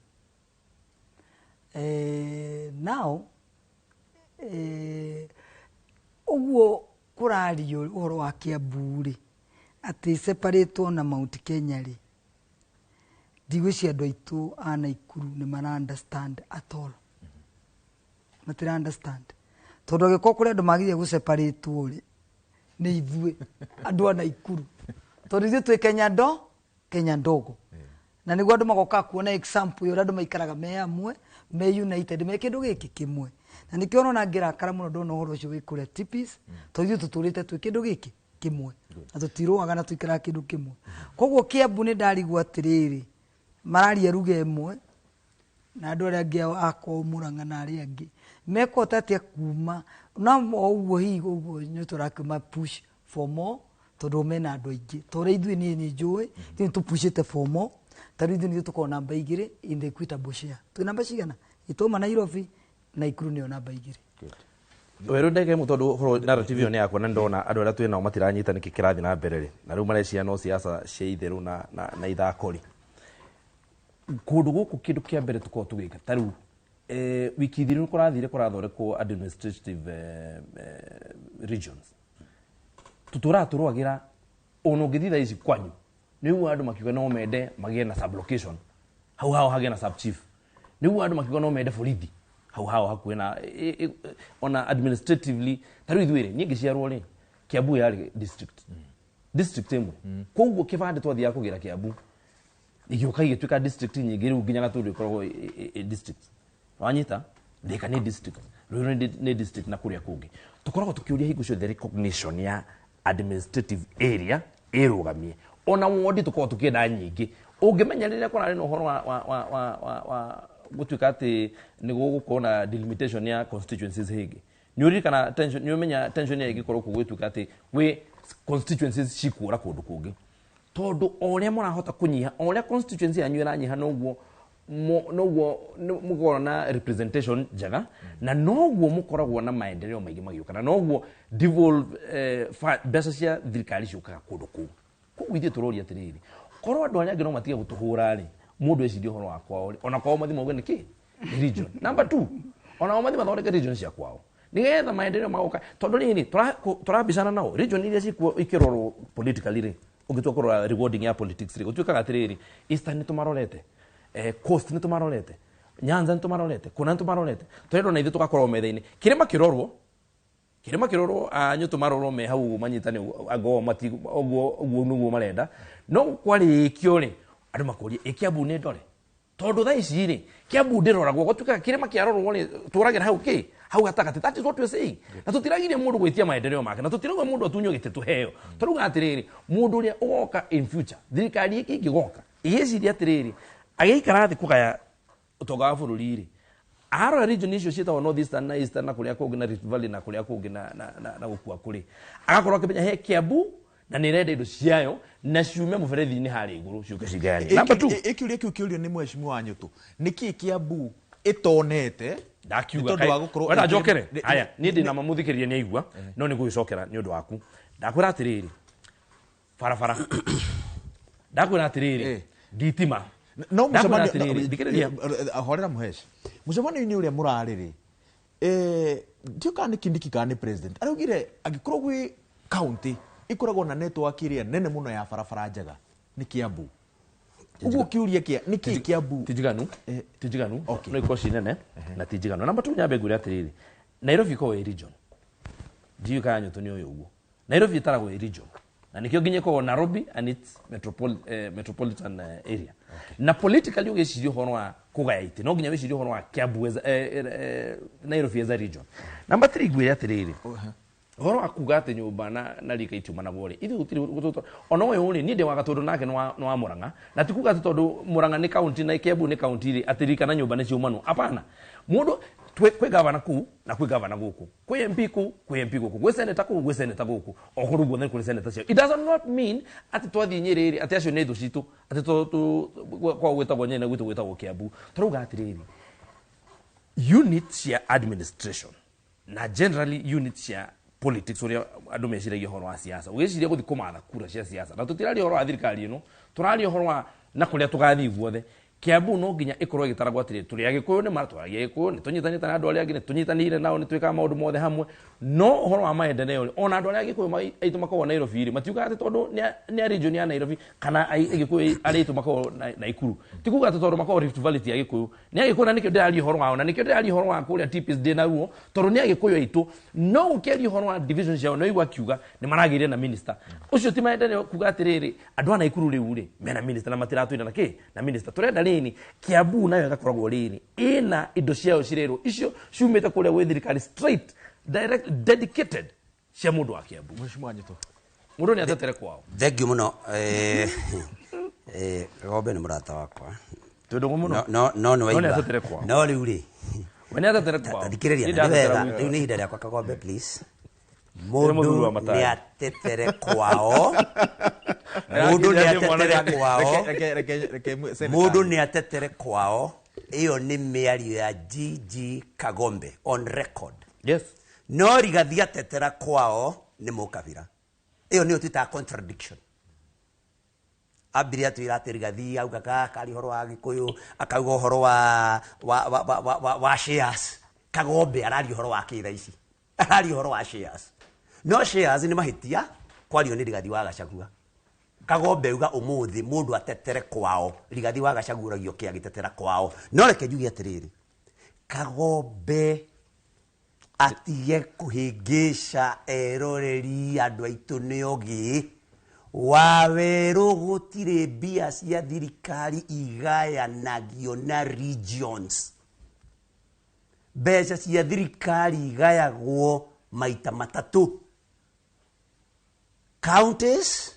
Now ũguo kũrario ũhoro wa Kiambu rĩ, atĩ separatwo na Mount Kenya rĩ, ndigwĩciria andũ aitũ a Naikuru nĩ mara understand at all. Matira understand. Tondũ angĩkorwo kũrĩ andũ magĩrĩire gũseparatwo rĩ, nĩ ithuĩ andũ a Naikuru. Tondũ ithuĩ twĩ Kenya ndogo. Na nĩguo andũ magoka kuona example ya ũrĩa andũ maikaraga me hamwe, me united, me kĩndũ gĩkĩ kĩmwe. Na nĩkĩo ũrona ngĩrakara mũno ndona ũhoro ũcio wĩ kũrĩa Tipis, tondũ ithuĩ tũtũrĩte twĩ kĩndũ gĩkĩ kĩmwe. Na tũtirũaga na tũikaraga kĩndũ kĩmwe. Koguo Kiambu nĩ ndarigwo atĩrĩrĩ, mararia ruga ĩmwe na andũ arĩa angĩ a kwao Murang'a na arĩa angĩ mekũhota atĩa kuma na o ũguo hihi ũguo nĩ tũrakiuma push for more tondũ mena andũ aingĩ. Ta ũrĩa ithuĩ niĩ nĩ njũĩ, ithuĩ nĩ tũpushĩte for more, ta rĩu ithuĩ nĩ tũkoragwo namba 2 in the equitable share. Twĩ namba cigana? Itũma Nairobi, Naikuru nĩyo namba 2. Werũ ndege mu tondũ ũhoro narrative ĩyo nĩ yakwa na ndona andũ arĩa twĩ nao matiranyita nĩkĩ kĩrathiĩ na mbere rĩ, na rĩu mareciria no siasa cia itherũ na ithako rĩ. Kũndũ gũkũ kĩndũ kĩa mbere tũkoragwo tũgĩka ta rĩu wiki thiru kũrathire kũrathondekwo administrative regions. Tũtũraga tũrũagĩra ona ũngĩthiĩ thaa ici kwanyu nĩguo andũ makiuga no mende magĩe na sub-location, hau hao hagĩe na sub-chief, nĩguo andũ makiuga no mende borithi hau hao hakuhĩ na ona administratively. Ta rĩu ithuĩ rĩ, niĩ ngĩciarwo rĩ, Kiambu yarĩ district ĩmwe. Koguo kĩbandĩ twathiaga kũgĩra Kiambu igĩũka igĩtuĩka district nyingĩ rĩu nginya Gatũndũ ĩkoragwo district. Wanyita? Thika nĩ district, Ruiru nĩ district na kũrĩa kũngĩ. Tũkoragwo tũkĩũria hingo ciothe recognition ya administrative area ĩrũgamie. Ona wondi tũkoragwo tũkĩenda nyingĩ. Ũngĩmenya rĩrĩa kũrarĩ na ũhoro wa gũtuĩka atĩ nĩ gũgũkorwo na delimitation ya constituencies hĩngĩ, nĩ ũririkana tension, nĩ ũmenya tension ĩrĩa ĩngĩkorwo kuo gũgĩtuĩka atĩ gwĩ constituencies cikũra kũndũ kũngĩ. Tondũ o ũrĩa mũrahota kũnyiha, o ũrĩa constituency yanyu ĩranyiha noguo mũkoragwo na representation njega, na noguo mũkoragwo na maendeleo maingĩ magĩũka, na noguo devolve mbeca cia thirikari ciũkaga kũndũ kũu. Koguo ithuĩ tũroria atĩrĩrĩ, korwo andũ arĩa angĩ no matige gũtũhũra rĩ, mũndũ ecirie ũhoro wa kwao rĩ, ona kwao mathi mauge nĩkĩ? Nĩ region. Number 2, ona o mathi mathondeke region cia kwao nĩgetha maendeleo magoka. Tondũ rĩrĩ tũrabicana nao region iria cikuo ikĩrorwo politically rĩ, ũngĩtua kũrora rewarding ya politics rĩ, gũtuĩkaga atĩrĩrĩ, Eastern nĩ tũmarorete, Coast nĩ tũmarorete, Nyanza nĩ tũmarorete, kũna nĩ tũmarorete, tũrendwo na ithuĩ tũgakorwo metha-inĩ. Kĩrĩma kĩrorwo anyũ tũmarorwo me hau manyitane ango mati ũguo nĩguo marenda. No kwarĩkio rĩ, andũ makũria ĩ Kiambu nĩ ndore, tondũ thaa ici rĩ Kiambu ndĩroragwo, gũtuĩkaga kĩrĩma kĩarorwo rĩ, tũragĩra hau kĩ hau gatagatĩ. That is what we are saying. Na tũtiragiria mũndũ gwĩtia maendeleo make, na tũtirauga mũndũ atunywo gĩtĩ tũheo. Tũrauga atĩrĩrĩ, mũndũ ũrĩa ũgoka in future, thirikari ĩngĩ ĩngĩgoka ĩgĩciria atĩrĩrĩ, agĩikara thĩ kũgaya ũtonga wa bũrũri rĩ, arora region icio ciĩtagwo North Eastern na Eastern na kũrĩa kũngĩ na Rift Valley na kũrĩa kũngĩ na gũkua kũrĩ, agakorwo akĩmenya he Kiambu na nĩ ĩrenda indo ciayo na ciume mũberethi-inĩ harĩa igũrũ ciũke cigayanie. Number 2, ĩkĩũria kĩu kĩũrio nĩ mheshimiwa Nyũtũ, nĩkĩĩ Kiambu ĩtonete? Ndakiuga wenda njokere. Haya, niĩ ndĩ na mamũthikĩrĩria nĩ aigua, no nĩ ngũgĩcokera nĩ ũndũ waku. Ndakwĩra atĩrĩrĩ, barabara, ndakwĩra atĩrĩrĩ, thitima. No mũcemanio, horera Mũhesh, mũcemanio-inĩ ũrĩa mũrarĩ rĩ, ndiũ kana nĩ Kindiki kana nĩ president araugire angĩkorwo gwĩ county ikoragwo na network ĩrĩa nene mũno ya barabara njega nĩ Kiambu. Ũguo kĩũria kĩa nĩkĩ Kiambu? Ti njiganu, no ikorwo ci nene na ti njiganu. Namba 2, nyambe ngwĩre atĩrĩrĩ, Nairobi ĩkoragwo ĩ region. Ndiũĩ kana Nyũtũ nĩ ũyũ ũguo. Nairobi ĩtaragwo ĩ region. Na nĩkĩo nginya ĩkoragwo Nairobi and its metropolitan area. Na politically ũgĩciria ũhoro wa kũgaya itĩ, no nginya wĩcirie ũhoro wa Kiambu as, Nairobi as a region. Number 3, ngwĩre atĩrĩrĩ, ũhoro wa kuga atĩ nyũmba na rika itiumanagwo rĩ, ithuĩ gũtirĩ ona ũyũ rĩ, niĩ ndĩ wa Gatũndũ nake nĩ wa Mũrang'a, na ti kuga atĩ tondũ Mũrang'a nĩ kaunti na Kiambu nĩ kaunti rĩ, atĩ rika na nyũmba nĩ ciumanwo. Hapana, mũndũ kwĩ gavana kũu na kwĩ gavana gũkũ, kwĩ MP kũu, kwĩ MP gũkũ, kwĩ senator kũu, gwĩ senator gũkũ, o kũndũ guothe nĩ kũrĩ senator ciao. It does not mean atĩ twathiĩ Nyĩrĩ rĩ, atĩ acio nĩ thũ citũ, atĩ kwao gwĩtagwo Nyĩrĩ na gwitũ gwĩtagwo Kiambu. Tũrauga atĩrĩrĩ, unit cia administration na generally unit cia politics, ũrĩa andũ meciragia ũhoro wa siasa, ũgĩciria gũthiĩ kũmatha kura cia siasa, na tũtiraria ũhoro wa thirikari ĩno, tũraria ũhoro wa na kũrĩa tũgathiĩ guothe. Kiambu no nginya ĩkorwo ĩgĩtaragwo atĩrĩ, tũrĩ Agĩkũyũ, nĩ matwaragia Gĩkũyũ, nĩ tũnyitanĩte na andũ arĩa angĩ, nĩ tũnyitanĩire nao, nĩ twĩkaga maũndũ mothe hamwe. No ũhoro wa maendeleo rĩ, ona andũ arĩa Agĩkũyũ aitũ makoragwo Nairobi rĩ, matiugaga atĩ tondũ nĩ a region ya Nairobi kana Agĩkũyũ arĩa aitũ makoragwo Naikuru, ti kuga atĩ tondũ makoragwo Rift Valley ti Agĩkũyũ, nĩ Agĩkũyũ. Na nĩkĩo ndĩraria ũhoro wao, na nĩkĩo ndĩraria ũhoro wa kũrĩa TPs ndĩ naruo, tondũ nĩ Agĩkũyũ aitũ. No ũkĩaria ũhoro wa division ciao, no igua akiuga nĩ maragĩire na minister ũcio, ti maendeleo kuga atĩrĩrĩ, andũ a Naikuru rĩu rĩ mena minister na matiratwĩra na kĩ na minister. Tũrenda rĩni Kiambu nayo ĩgakoragwo rĩrĩ ĩna indo ciayo cirerwo icio ciumĩte kũrĩa gwĩ thirikari, straight, direct, dedicated cia mũndũ wa Kiambu. Mheshimiwa Nyito. Mũndũ nĩ atetere kwao. Thank you mũno. Gombe nĩ mũrata wakwa. Twĩ ndũgũ mũno. No nĩ No nĩ waigua. atetere kwao. No rĩu rĩ, We nĩ atetere kwao. Thikĩrĩria, Niĩ na nĩ ndatetera wega. gwitũ. Rĩu nĩ ihinda rĩakwa, Kagombe, please. Nĩ mũthuri wa Mũndũ Matayo. nĩ atetere kwao, mũndũ nĩ atetere kwao. Reke Mũndũ nĩ atetere kwao. Ĩyo nĩ mĩario ya GG Kagombe on record. Yes. No Rigathi atetera kwao nĩ mũkabira. Ĩyo nĩyo twĩtaga contradiction. Ambire atwĩra atĩ Rigathi augaga akaria ũhoro wa Gĩkũyũ, akauga ũhoro wa shares. Kagombe araria ũhoro wa kĩ thaa ici? Araria ũhoro wa shares. No shares nĩ mahĩtia kwario nĩ Rigathi wa Gachagua. Kagombe uga ũmũthĩ mũndũ atetere kwao. Rigathi wa Gachagua ũragio kĩ agĩtetera kwao? No reke njuge atĩrĩrĩ, Kagombe atige kũhĩngĩca eroreri. Andũ aitũ nĩ ogĩ. Wawerũ, gũtirĩ mbia cia thirikari igayanagio na regions. Mbeca cia thirikari igayagwo maita matatũ: counties,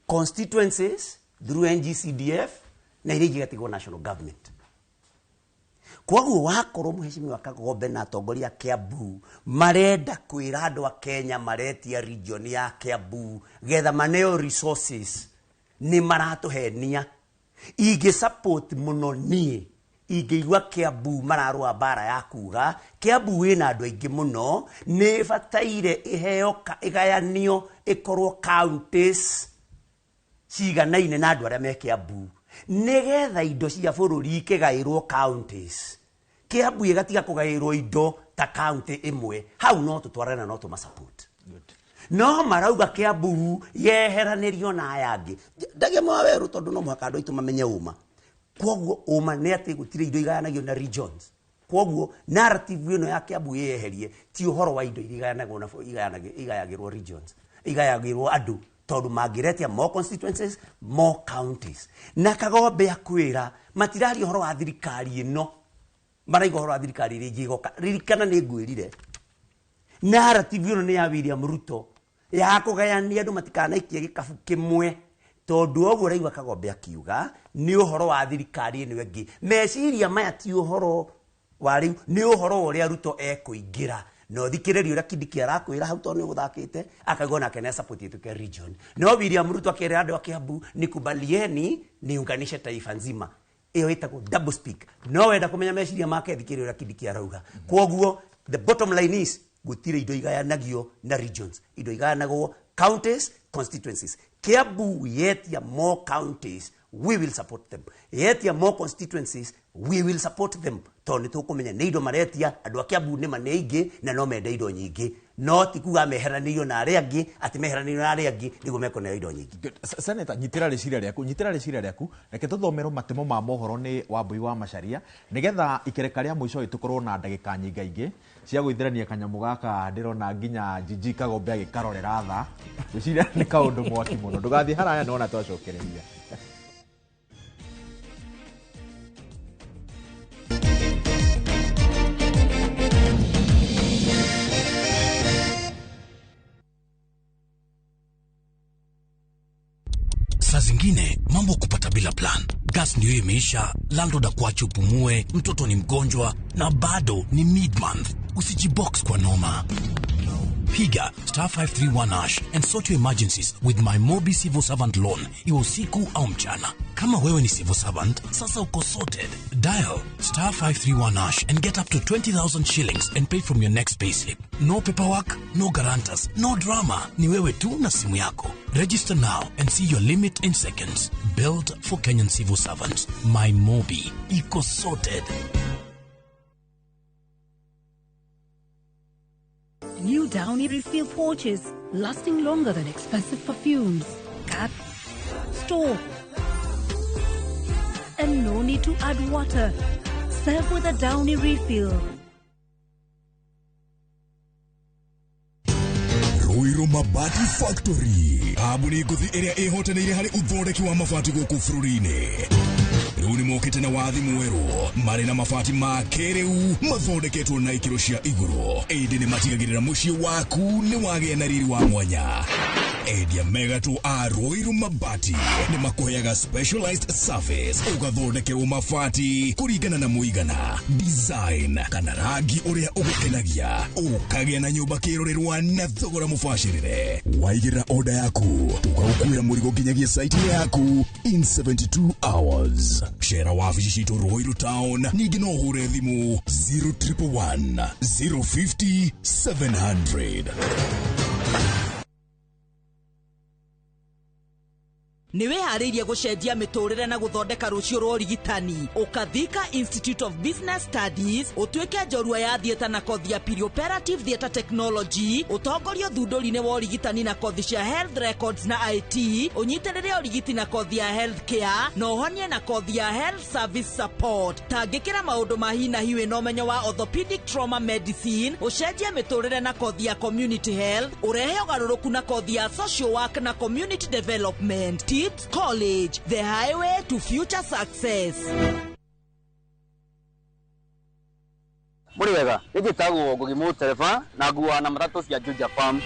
constituencies through NGCDF, na iria ingĩ igatigwo national government. Koguo wakorwo Mheshimiwa Kagombe na atongoria a Kiambu marenda kwĩra andũ a Kenya maretia region ya Kiambu getha maneo resources, nĩ maratũhenia. Ingĩ support mũno niĩ ingĩigua Kiambu mararũa mbara ya kuga Kiambu wĩna andũ aingĩ mũno, nĩ ĩbataire ĩheo ĩgayanio ĩkorwo counties ciganaine na andũ arĩa me Kiambu, nĩgetha indo cia bũrũri ikĩgaĩrwo counties, Kiambu ĩgatiga kũgaĩrwo indo ta county ĩmwe. Hau no tũtwarane na no tũmasupport. No marauga Kiambu yeheranĩrio na aya angĩ ndage mawerũ, tondũ no mũhaka andũ aitũ mamenye ũma. Koguo ũma nĩ atĩ gũtirĩ indo igayanagio na regions. Koguo narrative ĩno ya Kiambu yeherie, ti ũhoro wa indo iria igayanagwo na igayagĩrwo regions, igayagĩrwo andũ, tondũ mangĩretia more constituencies, more counties. Na Kagombe akwĩra matiraria ũhoro wa thirikari ĩno, maraiga ũhoro wa thirikari ĩrĩa ĩngĩ ĩgoka. Ririkana nĩ ngwĩrire narrative ĩno nĩ ya William Ruto ya kũgayania andũ matikanaikie gĩkabu kĩmwe, tondũ ũguo ũraigua Kagombe akiuga nĩ ũhoro wa thirikari ĩno ĩngĩ. Meciria maya ti ũhoro wa rĩu, nĩ ũhoro wa ũrĩa Ruto ekũingĩra. Na ũthikĩrĩrie ũrĩa Kindiki arakwĩra hau, tondũ nĩ ũgũthakĩte akauga onake nĩ support ĩtuĩke region. No William Ruto akĩra andũ a Kiambu, "Nikubalieni niunganishe taifa nzima." Ĩyo ĩtagwo double speak. No wenda kũmenya meciria make, thikĩrĩria ũrĩa Kindiki arauga. Kwoguo the bottom line is gũtirĩ indo igayanagio na regions, indo igayanagwo counties, constituencies. Kiambu yetia more counties, we will support them. Yetia more constituencies, We will support them tondũ nĩ tũkũmenya nĩ indo maretia andũ a Kiambu nĩ ma nĩ aingĩ na no mende indo nyingĩ, no ti kuga meheranĩirio na arĩa angĩ, atĩ meheranĩirio na arĩa angĩ nĩguo mekũneo indo nyingĩ. Senator, nyitĩra rĩciria rĩaku, nyitĩra rĩciria rĩaku. Reke tũthomerwo matemo ma mohoro nĩ Wambui wa Macharia, nĩgetha ikereka rĩa mũico ĩ tũkorwo na ndagĩka nyingaingĩ cia gũithĩrania kanyamũ gaka. Ndĩrona nginya Jiji Kagombe agĩkarorera tha, ngwĩciria nĩ kaũndũ mwaki mũno. Ndũgathiĩ haraya, nona twacokereria. Saa zingine mambo kupata bila plan. Gas ndio imeisha, landlord akuache upumue, mtoto ni mgonjwa na bado ni mid-month. Usijibox kwa noma. Piga star 531 hash and sort your emergencies with my Mobi Civil Servant Loan, iwe usiku au mchana. Kama wewe ni civil servant, sasa uko sorted. Dial star 531 hash and get up to 20,000 shillings and pay from your next payslip. No paperwork, no guarantors, no drama. Ni wewe tu na simu yako. Register now and see your limit in seconds. Built for Kenyan civil servants. My Mobi. Iko sorted. New Downy refill pouches, lasting longer than expensive perfumes. Cut, store, and no need to add water. Serve with a Downy refill. Ruiru Mabati Factory, kambuni ngũthi ĩrĩa ĩhotanĩire harĩ ũthondeki wa mabati gũkũ bũrũri-inĩ. Rĩu nĩ mokĩte na wathi mwerũ, marĩ na mabati ma kĩrĩu mathondeketwo na ikĩro cia igũrũ, ĩndĩ nĩ matigagĩrĩra mũciĩ waku nĩ wagĩa na riri wa mwanya. Endia megatũ a Ruiru Mabati nĩ makũheaga specialized service, ũgathondekerwo mabati kũringana na mũigana, design kana rangi ũrĩa ũgũkenagia, ũkagĩa na nyũmba kĩrorerwa na thogora mũbacĩrĩre. Waigĩrĩra order yaku, tũgagũkuĩra mũrigo nginyagia site yaku in 72 hours. Cera wabici citũ Ruiru Town, ningĩ no ũhũre thimũ 0111 050 700. Nĩ wĩharĩirie gũcenjia mĩtũrĩre na gũthondeka rũciũ rwa ũrigitani? Ũkathika Institute of Business Studies, ũtuĩke njorua ya theatre na kothi ya perioperative theatre technology, ũtongorie ũthundũri-inĩ wa ũrigitani na kothi cia health records na IT, ũnyitĩrĩre ũrigiti na kothi ya health care, na ũhonie na kothi ya health service support. Tangĩkĩra maũndũ ma hi na hi wĩna ũmenyo wa orthopedic trauma medicine, ũcenjie mĩtũrĩre na kothi ya community health, ũrehe ũgarũrũku na kothi ya social work na community development. Tips College, the highway to future success. Muri wega, njĩtagwo Ngugi Mũtereba na nguaga na matatũ cia Juja Farm.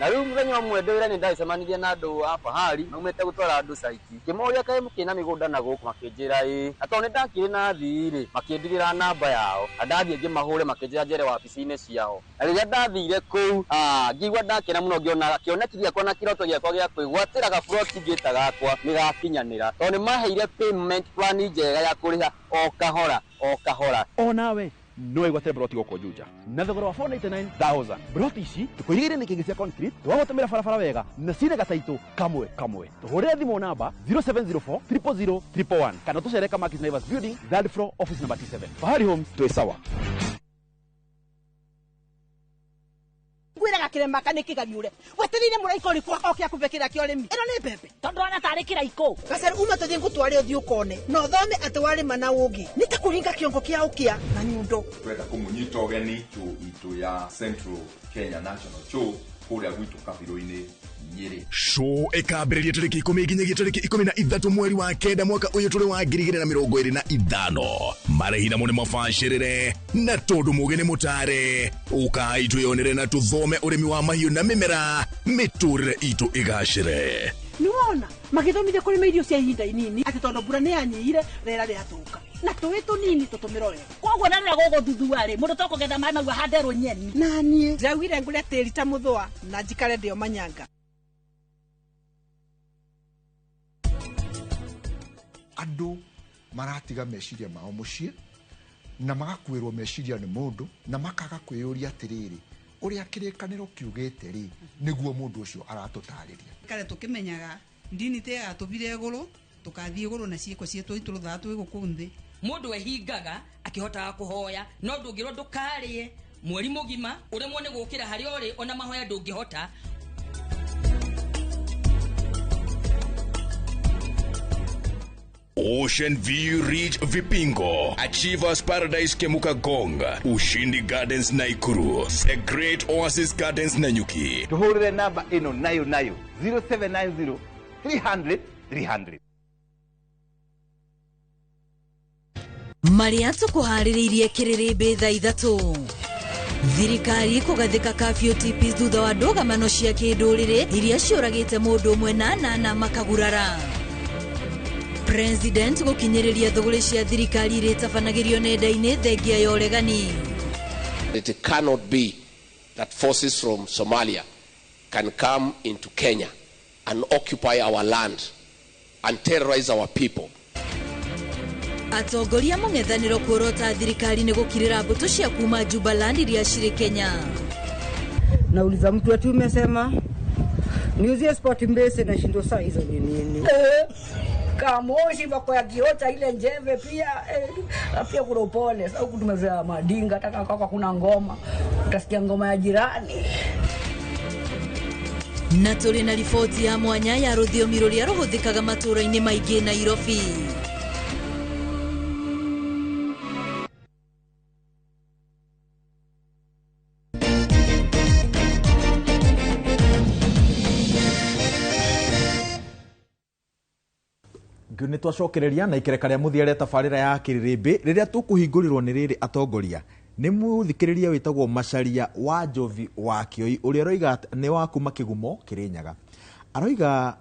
Na rĩu mũthenya ũmwe ndĩ wĩra nĩ ndacemanirie na andũ a Fahari maumĩte gũtwara andũ caiti. Ngĩmoria kaĩ mũkĩna mĩgũnda na gũkũ, makĩnjĩra ĩĩ. Na tondũ nĩ ndakĩrĩ na thii rĩ, makĩndigĩra namba yao. Na ndathiĩ ngĩmahũre makĩnjĩra njere wabici-inĩ ciao. Na rĩrĩa ndathire kũu, ngĩigua ndakena mũno ngĩona kĩoneki gĩakwa na kĩroto gĩakwa gĩa kwĩgwatĩra gaburoti ngĩta gakwa nĩ gakinyanĩra. Tondũ nĩ maheire payment plan njega ya kũrĩha o kahora o kahora. Onawe no wĩgwatĩre broti gũkũ Juja na thogora wa 499,000. Broti ici tũkũirigĩire nĩ kĩngĩ cia concrete, tũgagũtũmĩra barabara wega na cina gataitũ kamwe kamwe. Tũhũrĩre thimũ namba 0704 000 111 kana tũcere Kamakis Naivas Building, third floor, office number T7. Fahari Homes, twĩ sawa. Ngwĩraga kĩrema nĩ kĩgariũre wetereire mũraika ũrĩkũ oke akũbe kĩrĩa kĩa ũrĩmi. Ĩno nĩ mbembe tondũ ona tarĩ kĩraikũ. Gacaru uma tũthiĩ ngũtware ũthiĩ ũkone na ũthome atĩ warĩma na ũngĩ nĩ ta kũringa kĩongo kĩa ũkĩa na nyundo. Twenda kũmũnyita ũgeni show itũ ya Central Kenya National Show kũrĩa gwitũ Kabirũ-inĩ Nyĩrĩ. Show ĩkambĩrĩria tarĩki 10 nginyagia tarĩki 13 mweri wa 9 mwaka ũyũ tũrĩ wa 2025. Marĩhi namo nĩ mabacĩrĩre na tondũ mũgĩ nĩ mũtare, ũkai twĩyonere na tũthome ũrĩmi wa mahiũ na mĩmera, mĩtũrĩre itũ ĩgacĩre. Nĩwona magĩthomithia kũrĩma irio cia ihinda inini atĩ tondũ mbura nĩ yanyihire rĩera rĩathũka na tũĩ tũnini tũtũmĩro wega. Koguo na rĩrĩa gũgũthuthua rĩ, mũndũ tokũgetha maĩ mau ahande rũnyeni. Na niĩ ndĩraugire ngũre tĩri ta mũthũa na njikare ndĩo manyanga. Andũ maratiga meciria mao mũciĩ na magakuĩrwo meciria nĩ mũndũ na makaga kwĩyũria atĩrĩrĩ, ũrĩa kĩrĩkanĩro kiugĩte rĩ nĩguo mũndũ ũcio aratũtarĩria. Kare tũkĩmenyaga ndini te yatũbire igũrũ Tũkathiĩ igũrũ na ciĩko ciitũ itũrũthaa twĩ gũkũ nthĩ. Mũndũ ehingaga akĩhotaga kũhoya, no ndũngĩrwo ndũkarĩe mweri mũgima ũremwo nĩ gũkĩra harĩa ũrĩ, ona mahoya ndũngĩhota. Ocean View Ridge Vipingo, Achievers Paradise Kemuka Gong, Ushindi Gardens Naikuru, The Great Oasis Gardens Nanyuki. Tuhurire namba ĩno nayo nayo 0790 300 300. Marĩa tũkũharĩrĩirie kĩrĩrĩmbĩ thaa 3. Thirikari kũgathĩka curfew TPs thutha wa ndũgamano cia kĩndũrĩrĩ iria ciũragĩte mũndũ ũmwe na 8 makagurara. President gũkinyĩrĩria thũgũrĩ cia thirikari iria itabanagĩrio nenda-inĩ thengia ya ũregani. It cannot be that forces from Somalia can come into Kenya and occupy our land and terrorize our people. Atongoria mũng'ethanĩro kuorota thirikari nĩ gũkirĩra mbũtũ cia kuma Jubaland iria cirĩ Kenya. Nauliza mtu ati umesema niuzie sport mbese na shindo saa hizo ni nini? Kamoshi bako ya kiota ile njeve pia pia kuna upole. Sasa huku tumezoea madinga, hata kama kuna ngoma utasikia ngoma ya jirani. Na tũrĩ na riboti ya mwanya ya rũthiomi rũrĩa rũhũthĩkaga matũũra-inĩ maingĩ Nairobi. Nĩ twacokereria na ikereka rĩa mũthia rĩa tabarĩra ya kĩrĩrĩmbĩ rĩrĩa tũkũhingũrĩrwo nĩ rĩrĩ atongoria nĩ mũthikĩrĩria wĩtagwo Macharia wa Njovi wa Kĩoi ũrĩa aroiga nĩ wa kuma Kĩgumo Kĩrĩnyaga. Aroiga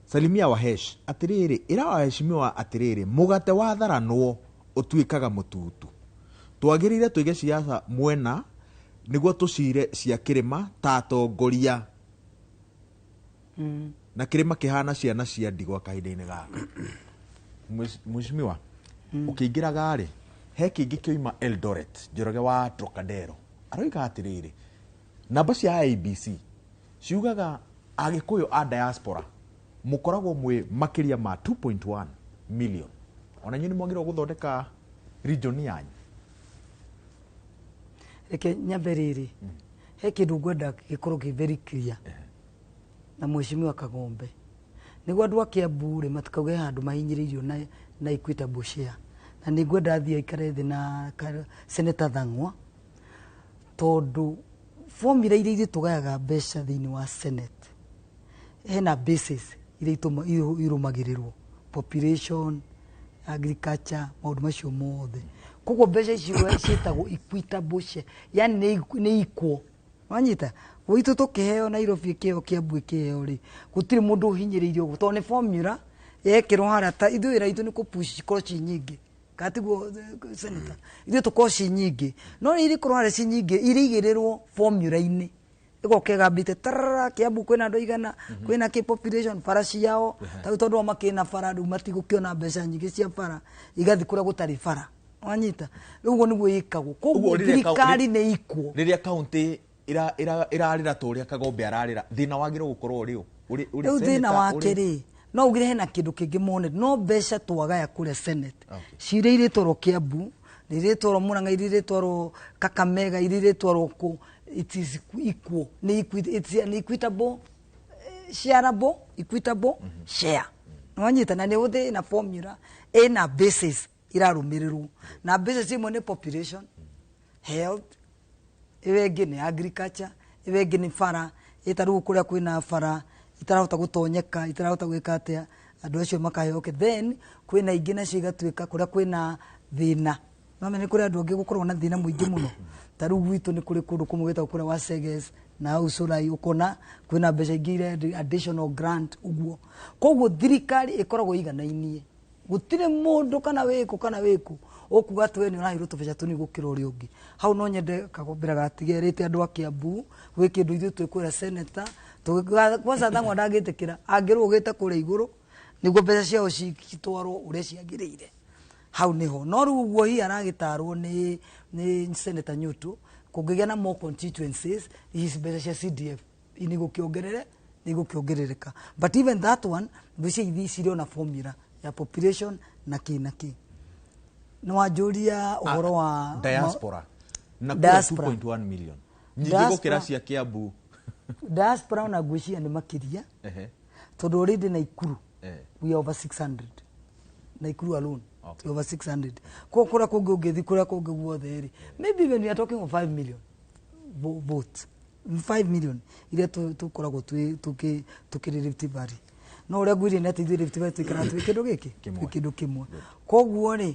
salimia Wahesh atĩrĩrĩ, ĩra waheshimiwa atĩrĩrĩ, mũgate watharanwo ũtuĩkaga mũtutu. Twagĩrĩire tũige ciaca mwena nĩguo tũcire cia kĩrĩma ta atongoria. Na kĩrĩma kĩhana ciana cia ndigwa kahinda-inĩ gaka. Mheshimiwa, ũkĩingĩraga rĩ, he kĩngĩ kĩoima Eldoret, Njoroge wa Trocadero. Aroiga atĩrĩrĩ, namba cia IEBC ciugaga Agĩkũyũ a diaspora mũkoragwo mwĩ makĩria ma 2.1 million. Ona inyuĩ nĩ mwagĩrĩirwo gũthondeka region yanyu. Reke nyambe rĩrĩ, he kĩndũ ngwenda gĩkorwo kĩ very clear na Mheshimiwa Kagombe nĩguo andũ a Kiambu rĩ matikauge handũ mahinyĩrĩirio na equitable share, na nĩ ngwenda athiĩ aikare thĩ na Senator Thang'wa tondũ formula iria ithuĩ tũgayaga mbeca thĩinĩ wa Senate hena basis iria irũmagĩrĩrwo, population, agriculture, maũndũ macio mothe. Koguo mbeca icio ciĩtagwo equitable share, yani nĩ equal. Wanyita gwitũ tũkĩheo Nairobi ĩkĩheo Kiambu ĩkĩheo rĩ, gũtirĩ mũndũ ũhinyĩrĩirio ũguo tondũ nĩ formula yekĩrwo harĩa. Ta ithuĩ wĩra witũ nĩ kũpush cikorwo ci nyingĩ, kana tiguo Senator? Ithuĩ tũkorwo ci nyingĩ, no rĩrĩa ikorwo harĩa ci nyingĩ irĩigĩrĩrwo formula-inĩ ĩgoka ĩgambĩte tarara. Kiambu kwĩna andũ aigana, kwĩna kĩ population, bara ciao ta rĩu tondũ o makĩna bara rĩu matigũkĩona mbeca nyingĩ cia bara, igathiĩ kũrĩa gũtarĩ bara. Wanyita rĩu ũguo nĩguo ĩkagwo. Koguo thirikari nĩ equal. Rĩrĩa kaunti irarĩra ta ũrĩa Kagombe ararĩra, thĩna wagĩrĩirwo gũkorwo ũrĩ ũ? Rĩu thĩna wake rĩ, no ugire hena kĩndũ kĩngĩ mone, no mbeca twagaya kũrĩa Senate ciria irĩtwarwo Kiambu, irĩtwarwo Murang'a, iria irĩtwarwo Kakamega, iria irĩtwarwo kũ, it is equal, nĩ it's an equitable shareable, equitable share. Wanyita na nĩ ũthĩ na formula ĩna basis irarũmĩrĩrwo, na basis imwe nĩ population, health, ĩyo ĩngĩ nĩ agriculture, ĩyo ĩngĩ nĩ bara. Ĩta rĩu kũrĩa kwĩna bara itarahota gũtonyeka, itarahota gwĩka atĩa, andũ acio makaheo. Then kwĩna ingĩ nacio igatuĩka kũrĩa kwĩna thĩna. No nĩ kũrĩ andũ angĩ gũkorwo na thĩna mũingĩ mũno. Ta rĩu gwitũ nĩ kũrĩ kũndũ kũmwe gwĩtagwo kũrĩa wa Seges na hau Solai, ũkona kwĩna mbeca ingĩ iria additional grant ũguo. Koguo thirikari ĩkoragwo ĩiganainie, gũtirĩ mũndũ kana wĩkũ kana wĩkũ ũkuga atĩ we nĩ ũraheirwo tũbeca tũnini gũkĩra ũrĩa ũngĩ. Hau no nyende Kagombera gatigerĩte andũ a Kiambu gwĩ kĩndũ ithuĩ twĩkwĩra senator kwanza Thang'wa ndangĩtĩkĩra angĩrũgĩte kũrĩa igũrũ nĩguo mbeca ciao citwarwo ũrĩa ciagĩrĩire. Hau nĩho no rĩu ũguo hihi aragĩtarwo nĩ Senator Nyutu, kũngĩgĩa na more constituencies ici mbeca cia CDF nĩgũkĩongerereka, but even that one mbeca ithi cirĩ ona formula Ya population na kĩ na kĩ. Nĩ wanjũria ũhoro wa diaspora na kura Diaspora. 2.1 million nyingĩ Diaspora. gũkĩra cia Kiambu. Diaspora ona ngwĩciria nĩ makĩria, tondũ already Naikuru we are over 600. Naikuru alone, we are over 600. Kwa kũrĩa kũngĩ ũngĩthiĩ kũrĩa kũngĩ guothe rĩ, maybe when we are talking of 5 million votes, 5 million iria tũkoragwo tũkĩrĩ Rift Valley. No ũrĩa ngwĩrire nĩ atĩ ithuĩ Rift Valley tũikaraga twĩ kĩndũ gĩkĩ, twĩ kĩndũ kĩmwe. Koguo rĩ,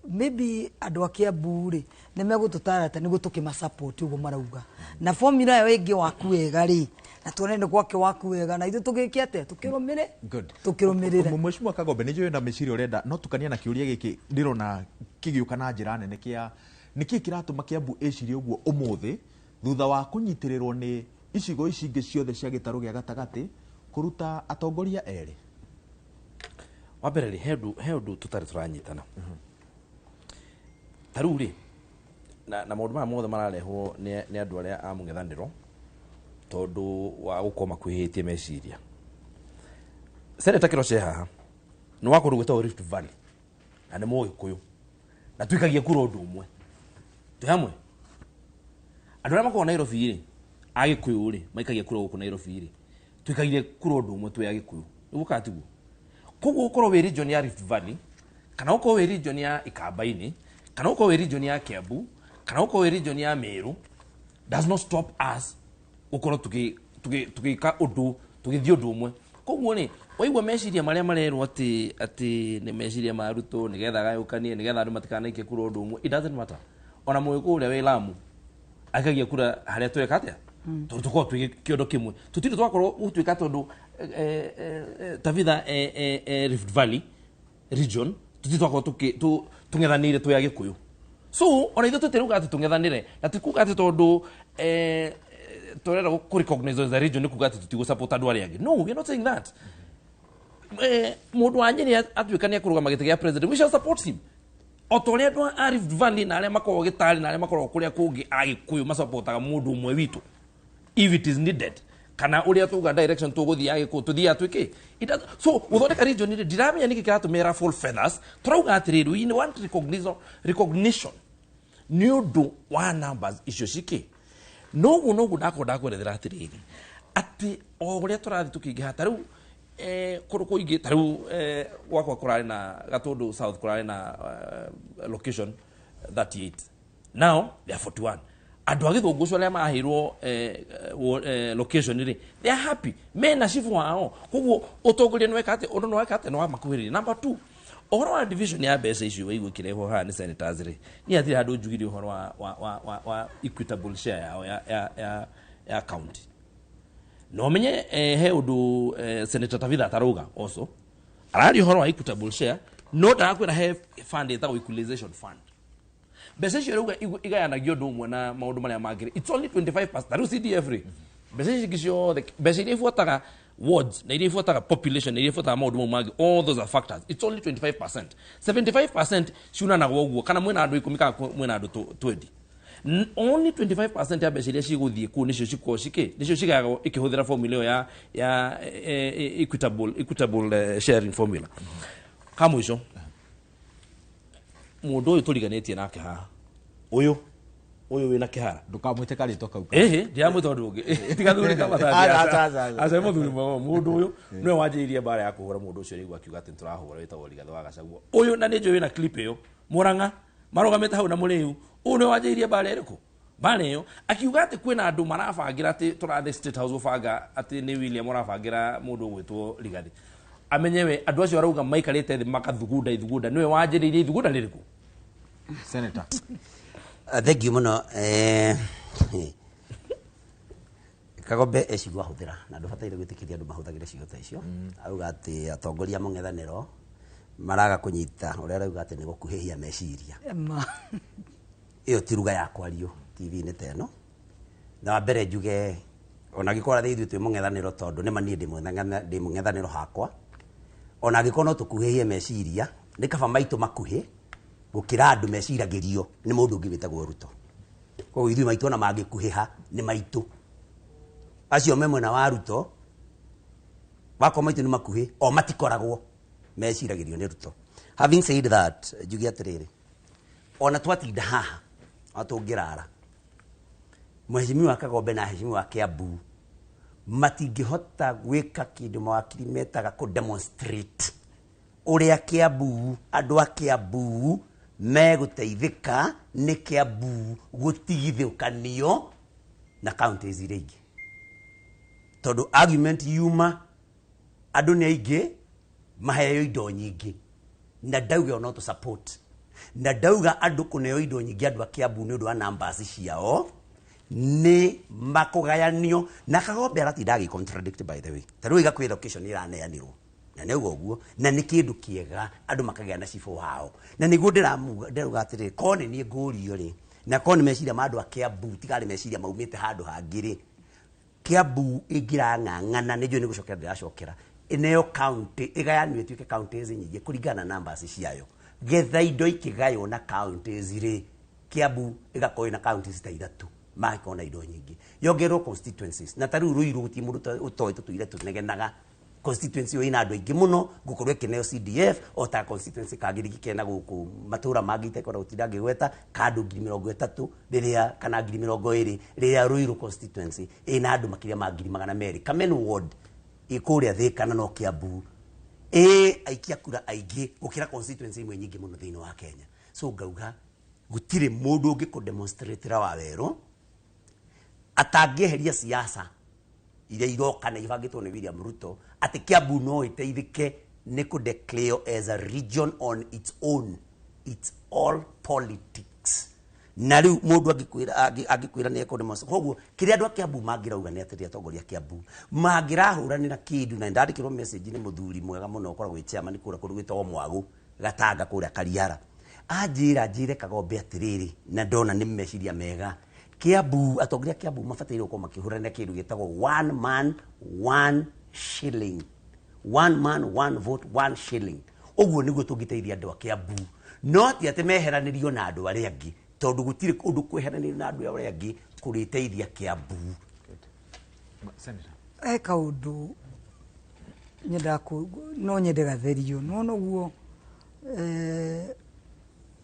maybe andũ a Kiambu rĩ nĩ megũtũtarata nĩguo tũkĩmasupport ũguo marauga, na formula ĩyo ĩngĩ waku wega rĩ, na tuone nĩ gwake waku wega, na ithuĩ tũgĩke atĩa, tũkĩrũmĩre Good. tũkĩrũmĩrĩre. Mheshimiwa Kagombe, nĩ njũĩ na meciria ũrenda no tukania na kĩũria gĩkĩ ndĩrona kĩgĩũka na njĩra nene kĩa nĩkĩĩ kĩratũma Kiambu ĩcirie ũguo ũmũthĩ thutha wa kũnyitĩrĩrwo nĩ icigo ici ingĩ ciothe cia gĩtarũ gĩa gatagatĩ kũruta atongoria erĩ? Wa mbere rĩ, he ũndũ tũtarĩ tũranyitana ta rĩu rĩ, na maũndũ maya mothe mararehwo nĩ andũ arĩa a mũng'ethanĩro tondũ wa gũkorwo makuhĩhĩtie meciria. Senator Kĩroche haha nĩ wa kũndũ gwĩtagwo Rift Valley na nĩ Mũgĩkũyũ, na tuikagia kura ũndũ ũmwe twĩ hamwe. Andũ arĩa makoragwo Nairobi rĩ, Agĩkũyũ rĩ, maikagia kura gũkũ Nairobi rĩ, tuikagia kura ũndũ ũmwe twĩ Agĩkũyũ, nĩguo kana tiguo? Koguo ũkorwo wĩ region ya Rift Valley, kana ũkorwo wĩ region ya Ikamba-inĩ, kana ũkorwo wĩ region ya Kiambu, kana ũkorwo wĩ region ya Meru, does not stop us gũkorwo tũgĩka ũndũ, tũgĩthiĩ ũndũ ũmwe. Koguo rĩ, waigua meciria marĩa marerwo atĩ nĩ meciria ma Ruto nĩgetha agayũkanie, nĩgetha andũ matikanaikie kura ũndũ ũmwe, it doesn't matter. Ona Mũgĩkũyũ ũrĩa wĩ Lamu akagia kura harĩa tweka atĩa, tondũ tũkoragwo twĩ kĩondo kĩmwe, tũtirĩ twakorwo gũtuĩka tondũ Tabitha Rift Valley region, tũtirĩ twakorwo tũng'ethanĩire twĩ Agĩkũyũ. So ona ithuĩ tũtirauga atĩ tũng'ethanĩre, na ti kuga atĩ tondũ tũrenda kũ recognize as a region nĩ kuga atĩ tũtigũ support andũ arĩa angĩ. No, we are not saying that. Mũndũ wa Nyĩrĩ atuĩka nĩ ekũrũgama gĩtĩ gĩa president, we shall support him o ta ũrĩa andũ a Rift Valley na arĩa makoragwo gĩtarĩ na arĩa makoragwo kũrĩa kũngĩ Agĩkũyũ masapotaga mũndũ ũmwe witũ if it is needed, kana ũrĩa tuga direction tũgũthiĩ Agĩkũyũ tũthiĩ atwĩke. So gũthondeka region rĩ, ndiramenya nĩkĩ kĩratũmĩra full feathers. Tũrauga atĩrĩrĩ, we want recognition nĩ ũndũ wa numbers icio cikĩ noguo noguo ndakorwo ndakwerethera atĩrĩrĩ, atĩ o ũrĩa tũrathiĩ tũkĩingĩha ta rĩu kũndũ kũingĩ ta rĩu gwakwa kũrarĩ na Gatũndũ South kũrarĩ na location 38, now they are 41. Andũ a Gĩthũngũ ũcio arĩa maheirwo location rĩ, they are happy mena cibu wao. Koguo ũtongoria nĩ weka atĩ ũndũ nĩ weka atĩ nĩ wamakuhĩrĩria. Number 2, ũhoro wa division ya mbeca icio waigua ikĩrehwo haha nĩ senators rĩ, niĩ hatirĩ handũ njugire ũhoro wa equitable share yao ya county. No menye he ũndũ Senator Tabitha atarauga also araria ũhoro wa equitable share, no ndarakwĩra he fund ĩtagwo equalization fund. Mbeca icio rauga igayanagio ũndũ ũmwe na maũndũ marĩa mangĩ, it's only 25%. Ta rĩu CDF rĩ, mbeca ici ingĩ ciothe, mbeca iria ibuataga wards na iria ibuataga population na iria ibuataga maũndũ mau mangĩ, all those are factors, it's only 25%. 75% ciunanagwo ũguo, kana mwĩna andũ 10 kana mwĩna andũ 20. Only 25% ya mbeca iria cigũthiĩ kũu nĩcio cikoragwo cikĩ nĩcio cigayagwo ikĩhũthĩra formula ĩyo ya equitable sharing formula. Ka mũico, mũndũ ũyũ tũriganĩtie nake haha, ũyũ wĩna kĩhara, ndũkamwĩte karĩtwa kau. Ĩhĩ, ndiramwĩta ũndũ ũngĩ, tiga thuri kama aca mũthuri mwega. Mũndũ ũyũ nĩwe wanjĩrĩirie mbara ya kũhũra mũndũ ũcio rĩu akiuga atĩ nĩtũrahũra, wĩtagwo Rigathĩ wa Gachagua ũyũ, na nĩ njũĩ wĩna clip ĩyo Mũrang'a marũgamĩte hau na mũrĩu. Ũyũ nĩwe wanjĩrĩirie mbara ĩrĩkũ? Mbara ĩyo akiuga atĩ kwĩna andũ marabangĩra atĩ tũrathiĩ State House gũbanga atĩ nĩ William ũrabangĩra mũndũ ũgwĩtwo Rigathĩ. Amenye we andũ acio arauga maikarĩte thĩ makathugunda ithugunda, nĩwe wanjĩrĩirie ithugunda rĩrĩkũ? Senator. Thank you mũno. Kagombe e ciugo ahũthĩra na ndũbataire gwĩtĩkĩria andũ mahũthagĩre ciugo ta icio. Auga atĩ atongoria mũng'ethanĩro maraga kũnyita ũrĩa arauga atĩ nĩ gũkuhĩhia meciria. Ĩyo ti ruga ya kwario TV-inĩ ta ĩno. Na wa mbere njuge ona angĩkorwo ithuĩ twĩ mũng'ethanĩro, tondũ nĩma niĩ ndĩ mũng'ethanĩro hakwa, ona angĩkorwo no tũkuhĩhie meciria, nĩ kaba maitũ makuhĩ gũkĩra andũ meciragĩrio nĩ mũndũ ũngĩ wĩtagwo Ruto. Koguo ithuĩ maitũ ona mangĩkuhĩha nĩ maitũ. Acio me mwena wa Ruto wakwa maitũ nĩ makuhĩ, o matikoragwo. Meciragĩrio nĩ Ruto. Having said that, njuge atĩrĩrĩ, ona twatinda haha, ona tũngĩrara, mheshimiwa Kagombe na mheshimiwa Kiambu matingĩhota gwĩka kĩndũ mawakiri metaga kũ demonstrate ũrĩa Kiambu, andũ a Kiambu megũteithĩka nĩ Kiambu gũtigithũkanio na counties iria ingĩ, tondũ argument yuma andũ nĩ aingĩ maheo indo nyingĩ, na ndauga ona to support, na ndauga andũ kũneo indo nyingĩ andũ a Kiambu nĩ ũndũ wa numbers ciao nĩ makũgayanio. Na Kagombe aratinda agĩ contradict, by the way. Ta rĩu iga kwĩ location ĩraneanirwo na nĩ auga ũguo, na nĩ kĩndũ kĩega andũ makagĩa na cibũ wao, na nĩguo ndĩramuga, ndĩrauga atĩrĩrĩ, korwo nĩ niĩ ngũrio rĩ, na korwo nĩ meciria ma andũ a Kiambu, tigarĩ meciria maumĩte handũ hangĩ rĩ, Kiambu ĩngĩrang'ang'ana, nĩ njũĩ nĩ gũcokera ndĩracokera, ĩneo county, ĩgayanio ĩtuĩke counties nyingĩ kũringana na numbers ciayo, getha indo ikĩgaywo na counties rĩ, Kiambu ĩgakorwo ĩna counties ta ithatũ, magakorwo na indo nyingĩ, yongererwo constituencies. Na ta rĩu Ruiru gũtirĩ mũndũ ũtoĩ, tũtũire tũnegenaga constituency ĩyo ĩna andũ aingĩ mũno, ngũkorwo ĩkĩneo CDF o ta constituency kangĩ kena gũkũ matũra mangĩ itekwenda gũtinda ngĩgweta, ka andũ 30,000 rĩrĩa kana 20,000, rĩrĩa Ruiru constituency ĩna andũ makĩria ma 200,000. Kamen ward ĩ kũrĩa Thĩka na no Kiambu ĩ aikia kura aingĩ gũkĩra constituency imwe nyingĩ mũno thĩinĩ wa Kenya. So ngauga gũtirĩ mũndũ ũngĩ kũ demonstrate wa werũ atangĩeheria siasa iria iroka na ibangĩtwo nĩ William Ruto atĩ Kiambu no ĩteithĩke nĩ kũ declare as a region on its own. It's all politics. Na rĩu mũndũ angĩkwĩra nĩ ekũ demonstrate, koguo kĩrĩa andũ a Kiambu mangĩrauga nĩ atĩrĩ, atongoria a Kiambu mangĩrahũranĩra kĩndũ, na ndandĩkĩrwo message nĩ mũthuri mwega mũno ũkoragwo wĩ chairman kũrĩa kũndũ gwĩtagwo Mwagũ Gatanga kũrĩa Kariara, anjĩra njĩre Kagombe atĩrĩrĩ, na ndona nĩ meciria mega, Kiambu, atongoria a Kiambu mabataire gũkorwo makĩhũranĩra kĩndũ gĩtagwo one man one shilling, one man one vote one shilling. Ũguo nĩguo tũngĩteithia andũ a Kiambu, no ti atĩ meheranĩrio na andũ arĩa angĩ, tondũ gũtirĩ ũndũ kweheranĩrio na andũ arĩa angĩ kũrĩteithia Kiambu. Senator. He kaũndũ nyendaga no nyende gatherio, nĩwona ũguo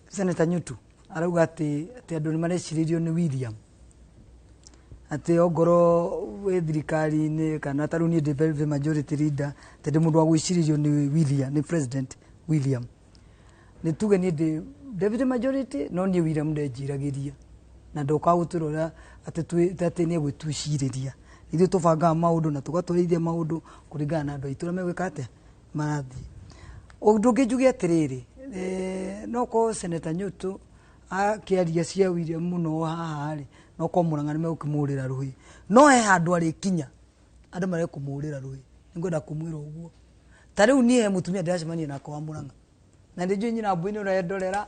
Senator Nyutu arauga atĩ andũ nĩ marecirĩrio nĩ William, atĩ ongorwo wĩ thirikari-inĩ kana ta rĩu niĩ ndĩ very majority leader, atĩ ndĩ mũndũ wa gwĩcirĩrio nĩ William, nĩ President William. Nĩ tuge niĩ ndĩ deputy majority, no niĩ William ndenjiragĩria na ndokaga gũtwĩra ũrĩa atĩ nĩ egwĩtwĩcirĩria. Ithuĩ tũbangaga maũndũ na tũgatwarithia maũndũ kũringana na andũ aitũ ũrĩa megwĩka atĩa marathiĩ. Ũndũ ũngĩ njuge atĩrĩrĩ, no korwo Senator Nyutu akĩaria cia William mũno haha rĩ, no korwo Murang'a nĩ megũkĩmũhũrĩra rũhĩ, no he handũ arĩkinya andũ marekũmũhũrĩra rũhĩ. Nĩngwenda kũmwĩra ũguo. Ta rĩu niĩ he mũtumia ndĩracemania nake wa Murang'a, na nĩ njũĩ nyina Wambui nĩ ũrendorera.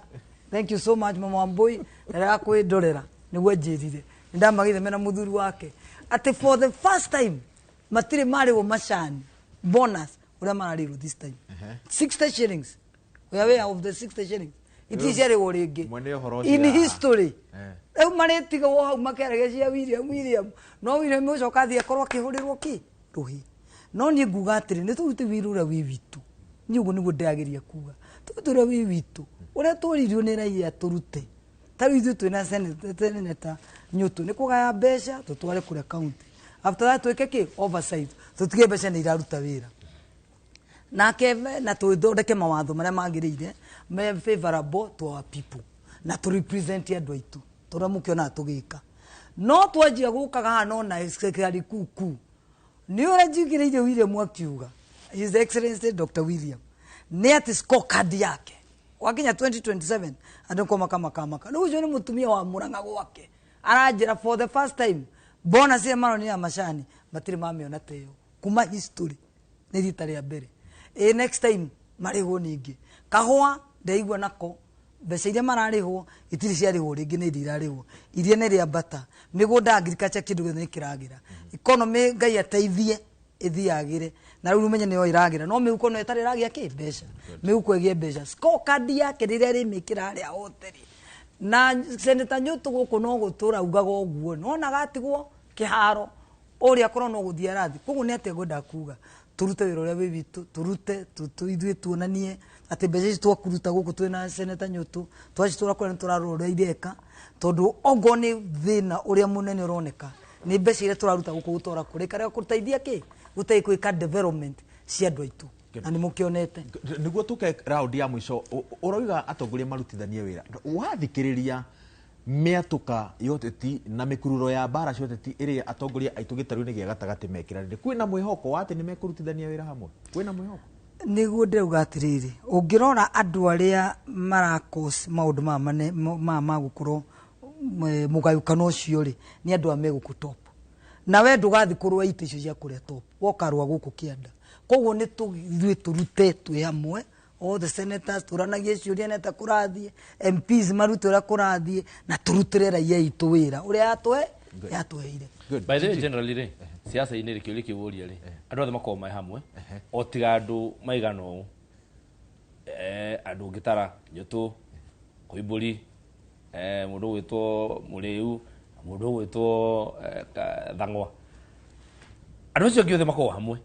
Thank you so much, mama Wambui, na rĩrĩa kwĩndorera nĩguo njĩrire nĩ ndamagĩire mena mũthuri wake atĩ for the first time matirĩ marĩhwo macani bonus ũrĩa mararĩhwo this time, 60 shillings. We are aware of the 60 shillings itirĩ ciarĩhwo rĩngĩ Mwene ũhoro in ũcio. history. Rĩu marĩtigwo hau makĩaragia cia William, William, no William ũcoka athiĩ akorwo akĩhũrĩrwo kĩ rũhĩ. No niĩ nguga atĩrĩ, nĩ tũrute wĩra ũrĩa wĩ witũ. Niĩ ũguo nĩguo ndĩrageria kuga, tũrute ũrĩa wĩ witũ, ũrĩa tũririo nĩ raia tũrute. Ta rĩu ithuĩ twĩna Senator Nyutu nĩ kũgaya mbeca tũtware kũrĩa county, after that twĩke kĩ oversight, tũtige mbeca nĩ iraruta wĩra nake, na tũthondeke mawatho marĩa magĩrĩire me favorable to our people, na tũ represent andũ aitũ tũrĩa mũkĩonaga tũgĩka. No twanjia gũkaga haha no na serikali kuku nĩ ũrĩa njigĩrĩire William akiuga, His Excellency Dr. William, nĩ atĩ scorecard yake wakinya 2027 andũ ko makamakamaka. Rĩu ũcio nĩ mũtumia wa Murang'a gwake aranjĩra for the first time bonus ĩrĩa maronire ya macani matirĩ mamĩona ta ĩyo kuma history, nĩ rita rĩa mbere. Ĩ next time marĩhwo ningĩ kahũa ndaigua nako mbeca iria mararĩhwo itirĩ ciarĩhwo rĩngĩ, nĩ iria irarĩhwo iria nĩ rĩambata, mĩgũnda agriculture kĩndũ gĩothe nĩ kĩragĩra, economy Ngai ateithie ĩthiagĩre, na rĩu ũmenye nĩyo ĩragĩra, no mĩhuko no ĩtarĩ ĩragĩa kĩ mbeca, mĩhuko ĩgĩe mbeca. Scorecard yake rĩrĩa rĩmĩkĩra harĩa hoteri na Senator Nyutu gũkũ no gũtũra ugaga ũguo, nona gatigwo kĩharo ũrĩa akorwo no gũthiĩ arathiĩ. Koguo nĩ atĩa ngwendaga kuga, Turute wĩra ũrĩa wĩ witũ, turute ithuĩ tuonanie atĩ mbeca ici twakuruta gũkũ twĩna seneta Nyũtũ, twacitwara kũrĩa nĩ tũrarora ũrĩa ireka, tondũ ongorwo nĩ thĩna ũrĩa mũnene ũroneka nĩ mbeca iria tũraruta gũkũ gũtwara kũrĩa ikarega gũteithia kĩ, gũteithia gwĩka development cia andũ aitũ, na nĩ mũkĩonete. Nĩguo tũke round ya mũico, ũrauga atongoria marutithanie wĩra. Wathikĩrĩria mĩatũka ya ũteti na mĩkururo ya mbara cia ũteti ĩrĩa atongoria aitũ gĩtarũ-inĩ gĩa gatagatĩ mekĩranĩire, kwĩna mwĩhoko wa atĩ nĩ mekũrutithania wĩra hamwe? Kwĩna mwĩhoko? Nĩguo ndĩrauga atĩrĩrĩ, ũngĩrora andũ arĩa marakos maũndũ maya ma gũkorwo mũgayũkano ũcio rĩ, nĩ andũ a me gũkũ top. Na we ndũgathiĩ kũrũa itĩ icio cia kũrĩa top, wokarũa gũkũ kĩanda. Koguo nĩ ithuĩ tũrute twĩ hamwe, all the senators tũranagie ciũria neta kũrathiĩ, MPs marute ũrĩa kũrathiĩ, na tũrutĩre raia aitũ wĩra ũrĩa yatũheire. By the way, generally rĩ, siasa-inĩ rĩ, kĩũria kĩu ũria rĩ, andũ othe makoragwo me hamwe, o tiga andũ maigana ũũ, andũ ũngĩtara Nyũtũ, Koimbũri, mũndũ ũgwĩtwo Mũrĩu, mũndũ ũgwĩtwo Thang'wa, andũ acio angĩ othe makoragwo hamwe.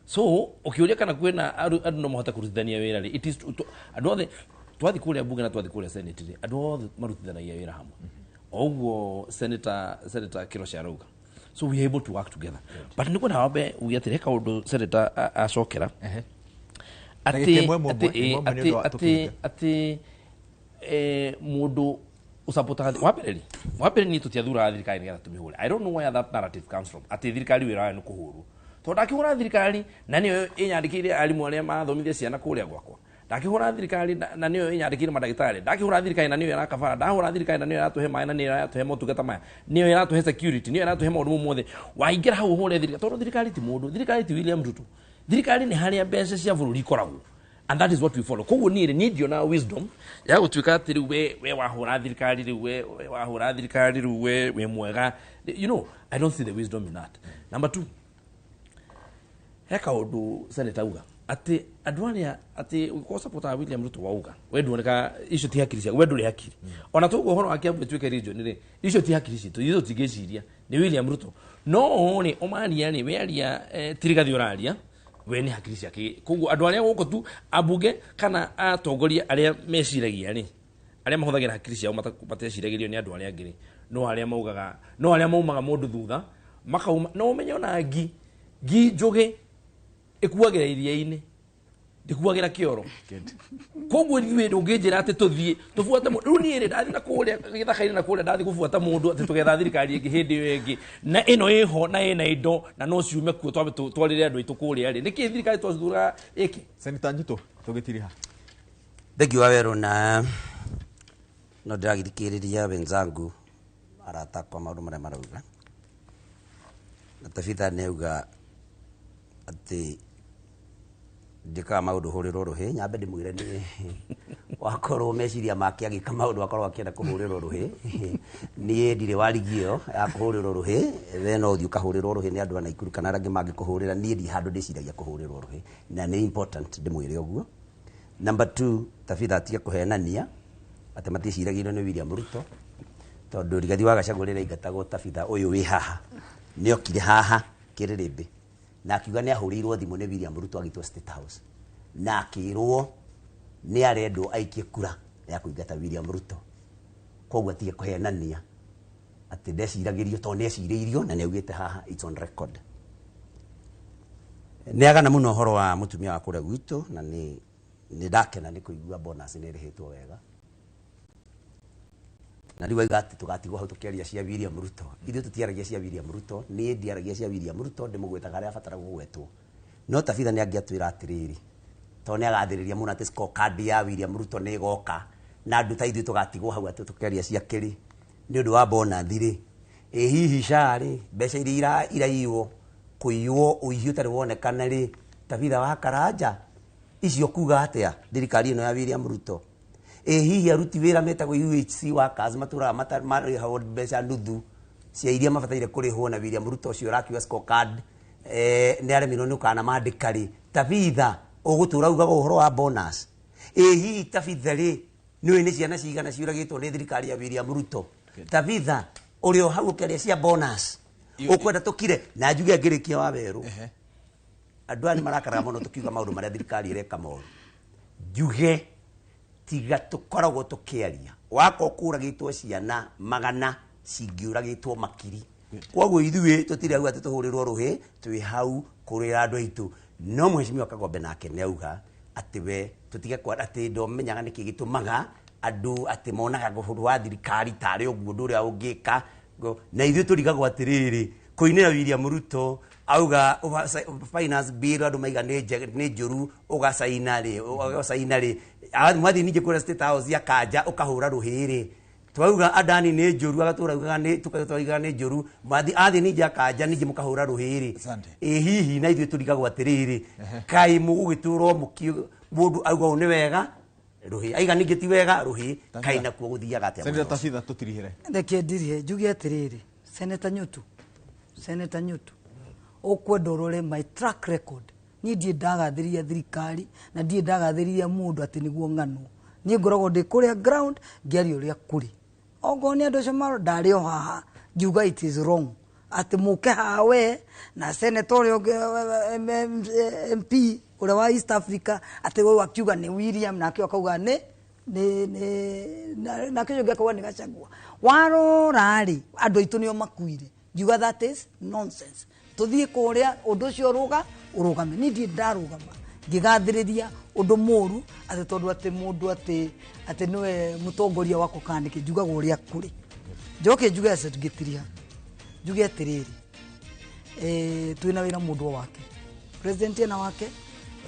So ũkĩũria kana kwĩna andũ no mahote kũrutithania wĩra rĩ, it is andũ othe twathiĩ kũrĩa bunge na twathiĩ kũrĩa senate rĩ, andũ othe marutithanagia wĩra hamwe. Oguo Senator Kirocha arauga. So we are able to work together. But nĩguo na wambe uge atĩrĩ, he kaũndũ Senator acokera. Atĩ mũndũ ũsapotaga wambere rĩ, wambere niĩ tũtiathuraga thirikari nĩgetha tũmĩhũre. I don't know where that narrative comes from. Atĩ thirikari wĩra wayo nĩ kũhũrwo. Tondũ ndakĩhũra thirikari na nĩyo ĩnyandĩkĩire arimũ arĩa mathomithia ciana kũrĩa gwakwa. Ndakĩhũra thirikari na nĩyo ĩnyandĩkĩire mandagĩtarĩ. Ndakĩhũra thirikari na nĩyo ĩraka bara. Ndahũra thirikari na nĩyo ĩratũhe maĩ na nĩyo ĩratũhe motungata maya. Nĩyo ĩratũhe security, nĩyo ĩratũhe maũndũ mothe. Waingĩra hau ũhũre thirikari, tondũ thirikari ti mũndũ, thirikari ti William Ruto. Thirikari nĩ harĩa mbeca cia bũrũri ikoragwo. And that is what we follow. Koguo niĩ rĩ, niĩ ndionaga wisdom ya gũtuĩka atĩ rĩu we wahũra thirikari rĩu we wahũra thirikari rĩu we wĩ mwega. You know, I don't see the wisdom in that. Number two, he kaũndũ Senator auga atĩ andũ arĩa atĩ ũngĩkorwo supporter William Ruto wauga we nduoneka icio ti hakiri ciaku, we ndũrĩ hakiri. Ona tũguo ũhoro wa Kiambu ĩtuĩke region rĩ, icio ti hakiri citũ, ithuĩ tũtingĩciria nĩ William Ruto. No rĩ, ũmaria rĩ, wearia ti Rigathi ũraria, we nĩ hakiri ciake. Koguo andũ arĩa gũkũ tu ambunge kana atongoria arĩa meciragia rĩ, arĩa mahũthagĩra hakiri ciao mateciragĩrio nĩ andũ arĩa angĩ rĩ, no arĩa maugaga, no arĩa maumaga mũndũ thutha makauma. No ũmenye ona ngi njũgĩ ĩkuagĩra iria-inĩ, ndĩkuagĩra kĩoro. Koguo ithuĩ ndũngĩnjĩra atĩ tũthiĩ tũbuate mũndũ. Rĩu niĩ rĩ, ndathiĩ na kũrĩa gĩthaka-inĩ na kũrĩa ndathiĩ gũbuata mũndũ atĩ tũgetha thirikari ĩngĩ hĩndĩ ĩyo ĩngĩ, na ĩno ĩho na ĩna indo na no ciume kuo twambe twarĩre andũ aitũ kũrĩa rĩ, nĩkĩ thirikari twacithuraga ĩke? Senator Nyũtũ, tũgĩtiriha. Thengiũ wa werũ, na no ndĩragithikĩrĩria wenzangu arata akwa maũndũ marĩa marauga. Na Tabitha nĩ auga atĩ ndĩkaga maũndũ hũrĩrwo rũhĩ, nyambe ndĩmwĩre nĩ wakorwo meciria make agĩka maũndũ akorwo akĩenda kũhũrĩrwo rũhĩ. Niĩ ndirĩ wa rigi ĩyo ya kũhũrĩrwo rũhĩ, we no ũthiĩ ũkahũrĩrwo rũhĩ nĩ andũ a Naikuru kana arĩa angĩ mangĩkũhũrĩra. Niĩ ndirĩ handũ ndĩciragia kũhũrĩrwo rũhĩ, na nĩ important ndĩmwĩre ũguo. Number two, Tabitha atige kũhenania atĩ maticiragĩrio nĩ William Ruto, tondũ Rigathi wa Gachagua rĩrĩa aingatagwo Tabitha ũyũ wĩ haha nĩokire haha Kĩrĩrĩmbĩ na akiuga nĩ ahũrĩirwo thimũ nĩ William Ruto agĩtwo State House, na akĩrwo nĩ arendwo aikie kura ya kũingata William Ruto. Koguo atige kũhenania atĩ ndeciragĩrio, tondũ nĩecirĩirio na nĩaugĩte haha, it's on record. Nĩ agana mũno ũhoro wa mũtumia wa kũrĩa gwitũ, na nĩ ndakena nĩ kũigua bonus nĩ ĩrĩhĩtwo wega. Na rĩu auga atĩ tũgatigwo hau tũkĩaria cia William Ruto. Ithuĩ tũtiaragia cia William Ruto, niĩ ndiaragia cia William Ruto, ndĩmũgwetaga harĩa abatara kũgwetwo. No Tabitha nĩ angĩatwĩra atĩrĩrĩ, tondũ nĩ agathĩrĩria mũno atĩ scorecard ya William Ruto nĩ ĩgoka, na andũ ta ithuĩ tũgatigwo hau atĩ tũkĩaria cia kĩrĩ nĩ ũndũ wa bonus rĩ. Ĩ hihi SHA rĩ, mbeca iria iraiywo, kũiywo, ũici ũtarĩ wonekana rĩ, Tabitha wa Karanja, icio kuga atĩa thirikari ĩno ya William Ruto? Ĩ hihi aruti wĩra metagwo UHC workers matũraga marĩhagwo mbeca nuthu cia iria mabataire kũrĩhwo, na William Ruto ũcio ũrakiuga scorecard nĩ aremirwo nĩ ũkana mandĩka rĩ, Tabitha ũgũtũra ugaga ũhoro wa bonus? Ĩ hihi Tabitha rĩ, nĩũĩ nĩ ciana cigana ciũragĩtwo nĩ thirikari ya William Ruto? Tabitha ũrĩ o hau ũkĩaria cia bonus, ũkwenda tũkire? Na njuge ngĩrĩkia wa werũ, Andũ aya nĩ marakaraga mũno tũkiuga maũndũ marĩa thirikari ĩreka moru. Njuge tiga tũkoragwo tũkĩaria wakorwo kũragĩtwo ciana magana cingĩũragĩtwo makiri. Koguo ithuĩ tũtirĩ hau atĩ tũhũrĩrwo rũhĩ, twĩ hau kũrĩra andũ aitũ. No mheshimiwa Kagombe nake nĩ auga atĩ we tũtige kwa atĩ ndomenyaga nĩkĩ gĩtũmaga andũ atĩ monaga ũndũ wa thirikari tarĩ ũguo ũndũ ũrĩa ũngĩka. Na ithuĩ tũrigagwo atĩrĩrĩ, kũinĩra William Ruto auga finance bill andũ maiga nĩ njũru, ũgacaina rĩ, ũgacaina rĩ, mwathiĩ ningĩ kũrĩa State House ya Kanja ũkahũra rũhĩ rĩ, twauga Adani nĩ njũru, agatũra augaga nĩ tũkauga nĩ njũru, mwathi athiĩ ningĩ akanja ningĩ mũkahũra rũhĩ rĩ. Ĩ hihi na ithuĩ tũrigagwo atĩrĩrĩ, kaĩ mũgũgĩtũrwo mũndũ auga ũũ nĩ wega rũhĩ, aiga ningĩ ti wega rũhĩ, kaĩ nakuo gũthiaga atĩa? Senator Tabitha tũtirihĩre. Reke ndirihe njuge atĩrĩrĩ, Senator Nyutu, Senator Nyutu, ũkwenda ũrore my track record. Niĩ ndirĩ ndagathĩrĩria thirikari na ndirĩ ndagathĩrĩria mũndũ atĩ nĩguo ng'ano. Niĩ ngoragwo ndĩ kũrĩa ground ngĩaria ũrĩa kũrĩ. Okorwo nĩ andũ acio maro ndarĩ o haha ngiuga it is wrong atĩ mũke haha we na senator ũrĩa ũngĩ, MP ũrĩa wa East Africa atĩ ũyũ akiuga nĩ William nake akauga nĩ nake ũcio ũngĩ akauga nĩ Gachagua. Warora rĩ, andũ aitũ nĩo makuire. Ngiuga that is nonsense. Tũthiĩ kũrĩa ũndũ ũcio ũrũgame. Niĩ ndirĩ ndarũgama ngĩgathĩrĩria ũndũ mũru atĩ tondũ atĩ mũndũ atĩ nĩwe mũtongoria wakwa kana nĩkĩ, njugaga ũrĩa kũrĩ. Njoke njuge atĩ ngĩtiria, njuge atĩrĩrĩ, twĩna wĩra mũndũ o wake, president ena wake,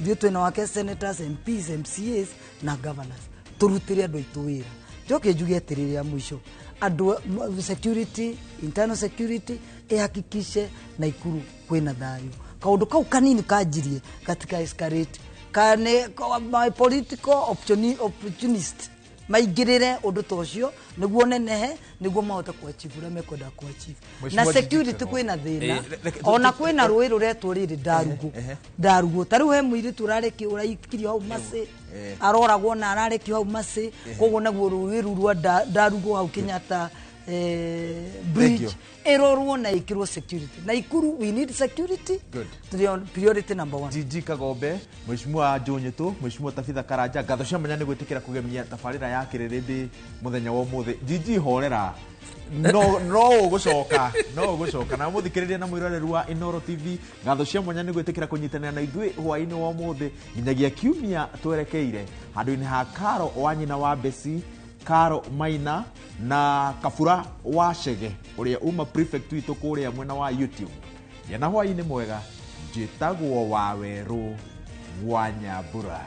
ithuĩ twĩna wake, senators, MPs, MCAs na governors, tũrutĩre andũ aitũ wĩra. Njoke njuge atĩrĩrĩ ya mũico, andũ security, internal security ihakikishe Naikuru kwĩna thayũ. Kaũndũ kau kanini kanjirie gatika escalate kane my political opportunist maingĩrĩre ũndũ ta ũcio nĩguo nenehe, nĩguo mahote kũ-achieve ũrĩa mekwenda kũ-achieve. Na security kwĩna thĩna, ona kwĩna rũĩ rũretwo rĩrĩ Ndarugũ. Ndarugũ ta rĩu he mũirĩtu ũraikirio hau Macĩ, aroragwo na ararekio hau Macĩ, koguo naguo rũĩ rũu rwa Ndarugũ hau Kenyatta bridge ĩrorwo na ĩkĩrwo security. Naikuru we need security. Good. Priority number 1. GG Kagombe, Mheshimiwa Joe Nyitu, Mheshimiwa Tabitha Karanja, ngatho cia mwanya nĩ gwĩtĩkĩra kũgemia tabarĩra ya Kĩrĩrĩmbĩ mũthenya wa ũmũthĩ. GG horera, no ũgũcoka, no ũgũcoka. Na mũthikĩrĩria na mwĩroreri wa Inooro TV, ngatho cia mwanya nĩ gwĩtĩkĩra kũnyitanĩra na ithuĩ hwaĩ-inĩ wa ũmũthĩ nginyagia kiumia twerekeire handũ-inĩ ha Karo wa nyina wa Besi, Karo Maina na Kabura wa Chege ũrĩa uma prefect witũ kũrĩa mwena wa YouTube. Gĩa hwaĩ-inĩ mwega, njĩtagwo Wawerũ wa Nyambura.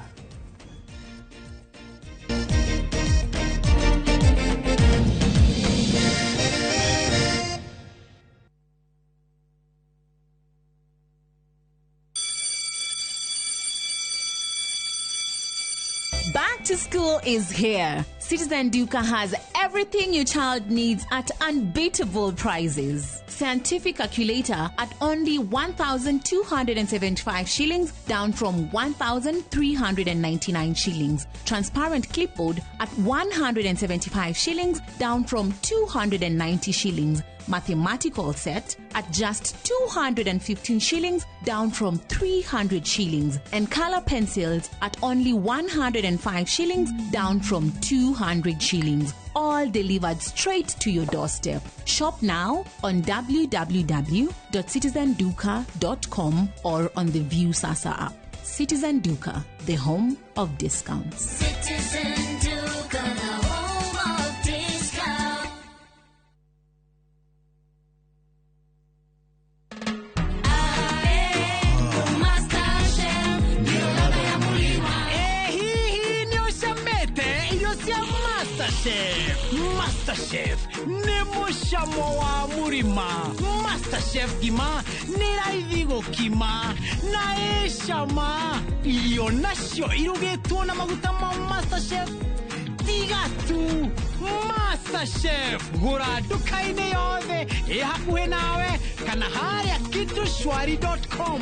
Back to school is here. Citizen Duka has everything your child needs at unbeatable prices. Scientific calculator at only 1,275 shillings, down from 1,399 shillings. Transparent clipboard at 175 shillings, down from 290 shillings. Mathematical set at just 215 shillings, down from 300 shillings. And color pencils at only 105 shillings, down from 200 shillings. All delivered straight to your doorstep. Shop now on www.citizenduka.com or on the View Sasa app. Citizen Duka, the home of discounts. Citizen Duka, the home of discounts. MasterChef nĩ mũcamo wa mũrima. MasterChef ngima nĩ raithi gũkima na ĩcama. Irio nacio irugĩtwo na maguta ma MasterChef tiga tu. MasterChef gũra nduka-inĩ yothe ĩ hakuhĩ nawe kana harĩa kitushwari.com.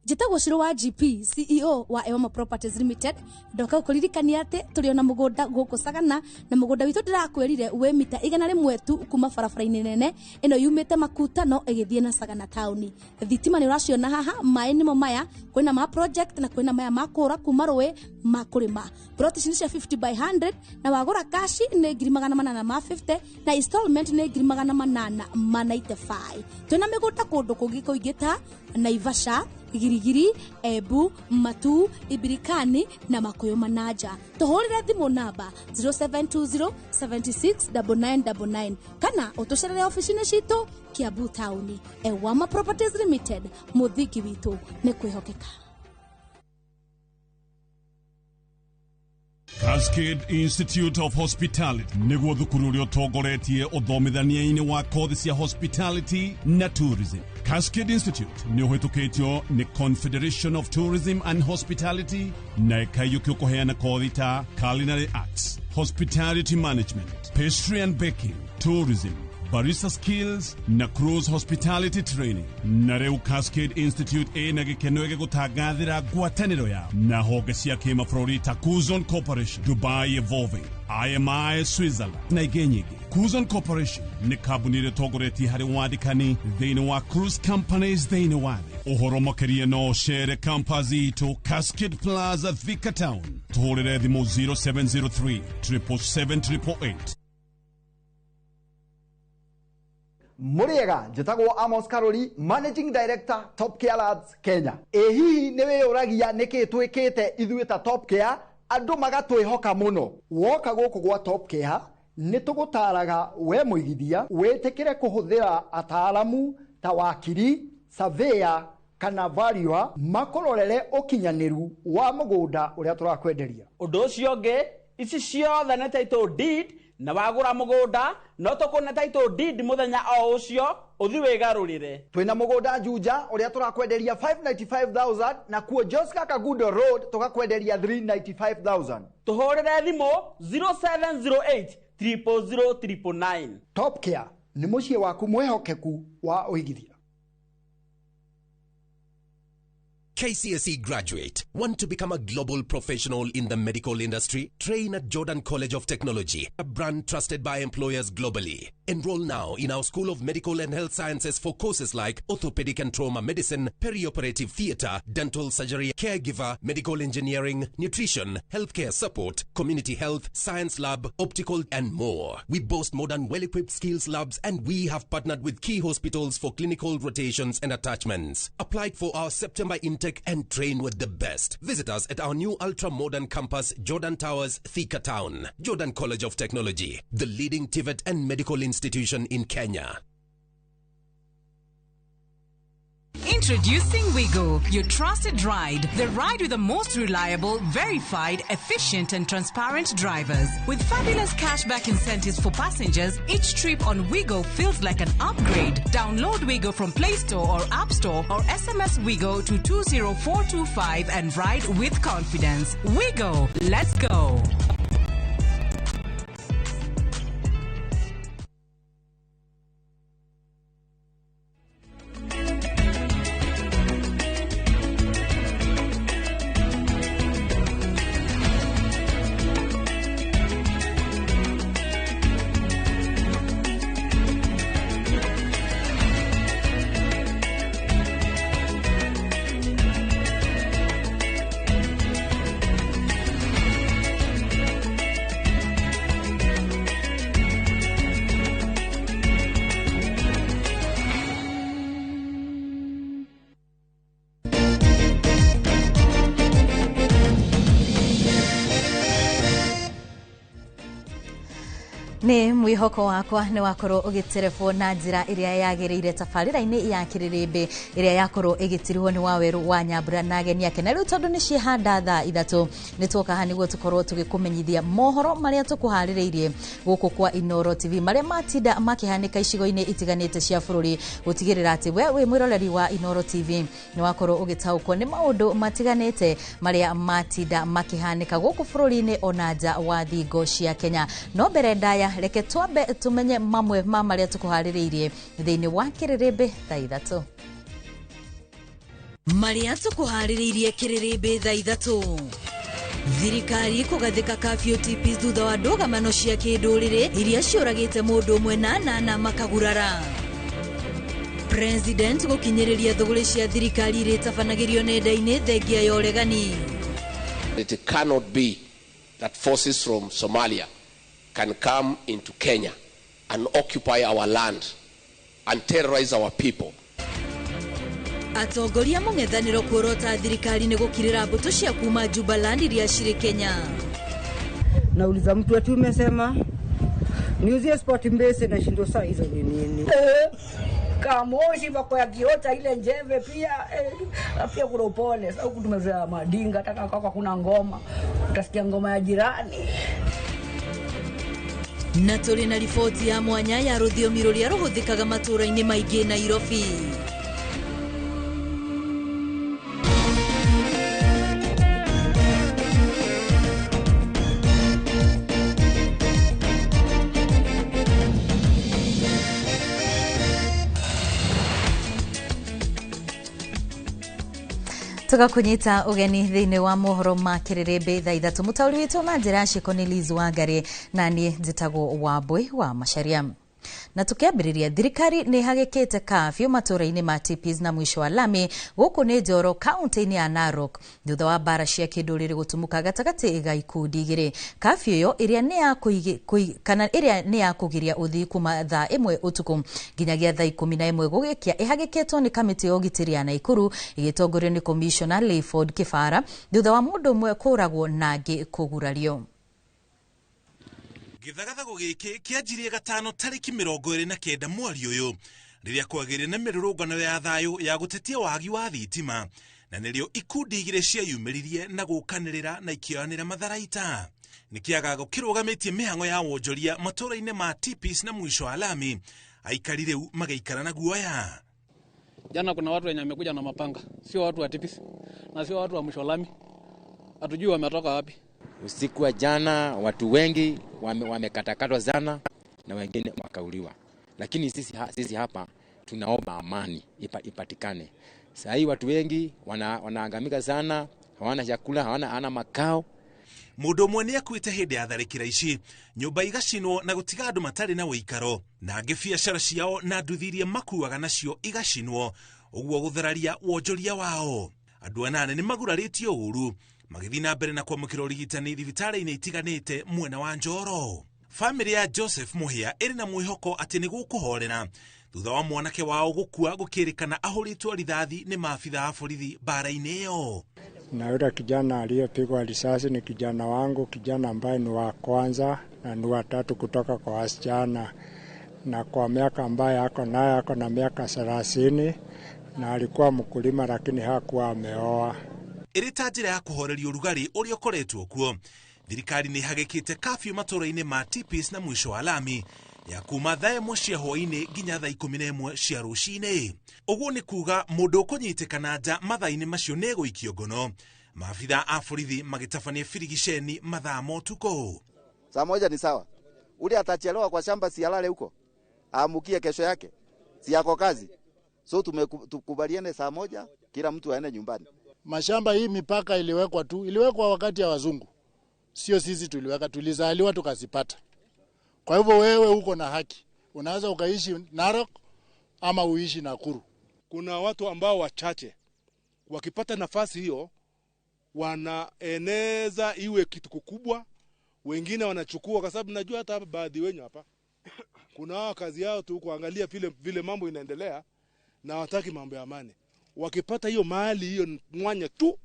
Njĩtagwo Shiro wa GP, CEO wa Ewama Properties Limited. Ndoka gũkũririkania atĩ tũrĩ ona mũgũnda gũkũ Sagana, na mũgũnda witũ ndĩrakwĩrire wĩ mita 100 tu kuma barabara-inĩ nene ĩno yumĩte Makutano ĩgĩthiĩ na Sagana taũni. Thitima nĩ ũraciona haha, maĩ nĩmo maya, kwĩna ma project na kwĩna maya ma kũra kuma rũĩ ma kũrĩma. Plot ici nĩ cia 50 by 100 na wagũra kashi nĩ 850,000 na installment nĩ 895. Twĩna mĩgũnda kũndũ kũngĩ kũingĩ ta Naivasha, Girigiri, Embu, Matu, Ibirikani na Makuyu Manaja. Tuhurire thimu namba 0720 76 9999 kana utucerere ofici-inĩ citũ Kiambu taũni. Ewama Properties Limited, mũthingi witũ nĩ kwĩhokeka. Cascade Institute of Hospitality nĩguo thukuru ũrĩa ũtongoretie ũthomithania-inĩ wa kothi cia hospitality na tourism. Cascade Institute nĩ ũhĩtũkĩtio nĩ Confederation of Tourism and Hospitality na ĩkaiyũkio kũheana kothi ta culinary arts, hospitality management, pastry and baking, tourism, barista skills na cruise hospitality training. Na rĩu Cascade Institute ĩna gĩkeno gĩgũtangathĩra ngwatanĩro yao na honge cia kĩmabũrũri ta Kuzon Corporation, Dubai Evolving, IMI Switzerland na ingĩ nyingĩ. Kuzon Corporation nĩ kambuni ĩrĩa ĩtongoretie harĩ wandĩkani thĩinĩ wa cruise companies thĩinĩ wa thĩ. Ũhoro makĩria no ũcere campus itũ Cascade Plaza, Thika Town. Tũhũrĩre thimũ 0703 777 888. Mũrĩega, njĩtagwo Amos Karori, Managing Director, Top Care Labs Kenya. Ĩ hihi nĩ wĩyũragia nĩkĩ twĩkĩte ithuĩ ta Top Care andũ magatwĩhoka mũno? Woka gũkũ gwa Top Care nĩ tũgũtaraga we mũigithia wĩtĩkĩre kũhũthĩra ataaramu ta wakiri, surveyor kana valuer makũrorere ũkinyanĩru wa mũgũnda ũrĩa tũrakwenderia. Ũndũ ũcio ũngĩ, ici ciothe nĩ title deed, na wagũra mũgũnda no tũkũne title deed mũthenya o ũcio ũthi wĩgarũrĩre. Twĩna mũgũnda Juja ũrĩa tũrakwenderia 595,000 na kuo Joska Kagundo Road tũgakwenderia 395,000. Tũhũrĩre thimũ 0708 000 999. Top Care nĩ mũciĩ waku mwĩhokeku wa ũigithia. KCSE graduate, want to become a global professional in the medical industry? Train at Jordan College of Technology, a brand trusted by employers globally. Enroll now in our School of Medical and Health Sciences for courses like orthopedic and trauma medicine, perioperative theater, dental surgery, caregiver, medical engineering, nutrition, healthcare support, community health, science lab, optical, and more. We boast modern, well-equipped skills labs, and we have partnered with key hospitals for clinical rotations and attachments. Apply for our September intake and train with the best. Visit us at our new ultra-modern campus, Jordan Towers, Thika Town. Jordan College of Technology, the leading TVET and medical institution in Kenya. Introducing Wigo, your trusted ride. The ride with the most reliable, verified, efficient and transparent drivers. With fabulous cashback incentives for passengers, each trip on Wigo feels like an upgrade. Download Wigo from Play Store or App Store or SMS Wigo to 20425 and ride with confidence. Wigo, let's go. Nĩ mwĩhoko wakwa nĩ wakorwo ũgĩterebwo na njĩra ĩrĩa yagĩrĩire tabarĩra-inĩ ya Kĩrĩrĩmbĩ ĩrĩa yakorwo ĩgĩtirwo nĩ Wawerũ wa Nyambura na ageni ake. Na rĩu tondũ nĩ ciehanda thaa 3 nĩ tuoka haha nĩguo tũkorwo tũgĩkũmenyithia mohoro marĩa tũkũharĩrĩirie gũkũ kwa Inooro TV marĩa matinda makĩhanĩka icigo-inĩ itiganĩte cia bũrũri, gũtigĩrĩra atĩ we wĩ mwĩroreri wa Inooro TV nĩ wakorwo ũgĩtaũkwo nĩ maũndũ matiganĩte marĩa matinda makĩhanĩka gũkũ bũrũri-inĩ ona nja wa thingo cia Kenya. No mbere ndaya reke twambe tumenye mamwe ma marĩa tũkũharĩrĩirie thĩinĩ wa Kĩrĩrĩmbĩ thaa 3. Marĩa tũkũharĩrĩirie kĩrĩrĩmbĩ thaa 3. Thirikari kũgathĩka kafyu TPs thutha wa ndũgamano cia kĩndũrĩrĩ iria ciũragĩte mũndũ ũmwe na 8 makagurara. President gũkinyĩrĩria thũgũrĩ cia thirikari iria itabanagĩrio nenda-inĩ thengia ya ũregani. It cannot be that forces from Somalia can come into Kenya and occupy our land and terrorize our people. Atongoria mũng'ethanĩro kuorota thirikari nĩ gũkirĩra mbũtũ cia kuma Jubaland iria cirĩ Kenya. Nauliza mtu ati umesema niuzie spot mbese na shindo saa hizo ni nini? Kamoshi bako ya kiota ile njeve pia pia kuna upole. Sasa huku tumezoea madinga, hata kama kuna ngoma utasikia ngoma ya jirani. Na tũrĩ na riboti ya mwanya ya rũthiomi rũrĩa rũhũthĩkaga matũũra-inĩ maingĩ Nairobi. Tugakunyita ugeni thiini wa mohoro ma kiririmbi thaa 3. Mutauri witu na njira ciiko ni Liz Wangari na nie njitagwo Wambui wa Macharia. Na tukiambiriria, thirikari ni hagikite kafyu matũũra-inĩ ma TPs na mwisho wa lami gũkũ nĩ Njoro kaunti-inĩ ya Narok thutha wa mbara cia kĩndũrĩrĩ gũtumũka gatagatĩ ga ikundi igĩrĩ. Kafyu ĩyo ĩrĩa nĩ ya kana ĩrĩa nĩ ya kũgiria ũthii kuma thaa 1 ũtukũ nginyagia thaa 11 gũgĩkia ĩhagĩkĩtwo nĩ kamĩtĩ ya ũgitĩri ya Naikuru ĩgĩtongorio nĩ Commissioner Layford Kibara thutha wa mũndũ ũmwe kũũragwo na angĩ kũgurario. Gĩthagathago gĩkĩ kĩanjirie gatano tarĩki 29 mweri ũyũ rĩrĩa kwagĩrĩ na mĩrũrũngano ya thayũ ya gũtetia wagi wa thitima na nĩrĩo ikundi igĩrĩ cieyumĩririe na gũkanĩrĩra na ikĩoyanĩra matharaita. Nĩ kĩagago kĩrũgamĩtie mĩhang'o ya wonjoria matũũra-inĩ ma TPs na mwisho wa lami, aikari rĩu magĩikara na guoya. Jana kuna watu wenye wamekuja na mapanga, sio watu wa TPs na sio watu wa mwisho wa lami, hatujui wametoka wapi. Usiku wa jana watu wengi wamekatakatwa sana na wengine wakauliwa. Lakini sisi hapa tunaomba amani ipatikane. Sasa hii watu wengi wanaangamika sana, hawana chakula, hawana makao. Mũndũ ũmwe nĩakuĩte hĩndĩ ya tharĩkĩra ici, nyũmba igacinwo na gũtiga andũ matarĩ na ũikaro, na angĩ biacara ciao na nduthi iria makuaga nacio igacinwo, ũguo gũthararia wonjoria wao. Andũ 8 nĩ magurarĩtio ũru magĩthiĩ na mbere na kwamũkĩra ũrigitani thibitarĩ-inĩ itiganĩte mwena wa Njoro. Famĩlĩ ya Joseph Muhia ĩrĩ na mwĩhoko atĩ nĩ gũkũhorera thutha wa mwanake wao gũkua gũkĩrĩkana ahũrĩtwo rithathi nĩ maabitha a borithi mbara-inĩ ĩyo. Na yule kijana aliyepigwa risasi ni kijana wangu, kijana ambaye ni wa kwanza na ni wa tatu kutoka kwa wasichana, na kwa miaka ambaye ako naye ako na miaka 30 na alikuwa mkulima lakini hakuwa ameoa. Ĩrĩ ta njĩra ya kũhoreria ũrugarĩ ũrĩa ũkoretwo kuo, thirikari nĩ ĩhagĩkĩte kafyu matũũra-inĩ ma TPs na mwisho wa lami ya kuma thaa 1 cia hwaĩ-inĩ nginya thaa 11 cia rũcinĩ. Ũguo nĩ kuga mũndũ ũkũnyitĩkana nja mathaa-inĩ macio nĩ egũikio ngono. Maabitha a borithi magĩtabania birigiceni mathaa ma ũtukũ. Saa 1 ni sawa. Ule atachelewa kwa shamba si alale huko, aamukie kesho yake, si yako kazi. So tukubaliane saa 1 kila mtu aende nyumbani. Mashamba hii mipaka iliwekwa tu, iliwekwa wakati ya wazungu. Sio sisi tuliweka, tulizaliwa tukazipata. Kwa hivyo wewe uko na haki. Unaweza ukaishi Narok ama uishi Nakuru. Kuna watu ambao wachache wakipata nafasi hiyo wanaeneza iwe kitu kikubwa, wengine wanachukua, kwa sababu najua hata hapa baadhi wenyu hapa kuna wao kazi yao tu kuangalia vile mambo inaendelea na wataki mambo ya amani. Wakipata hiyo mali hiyo mwanya tu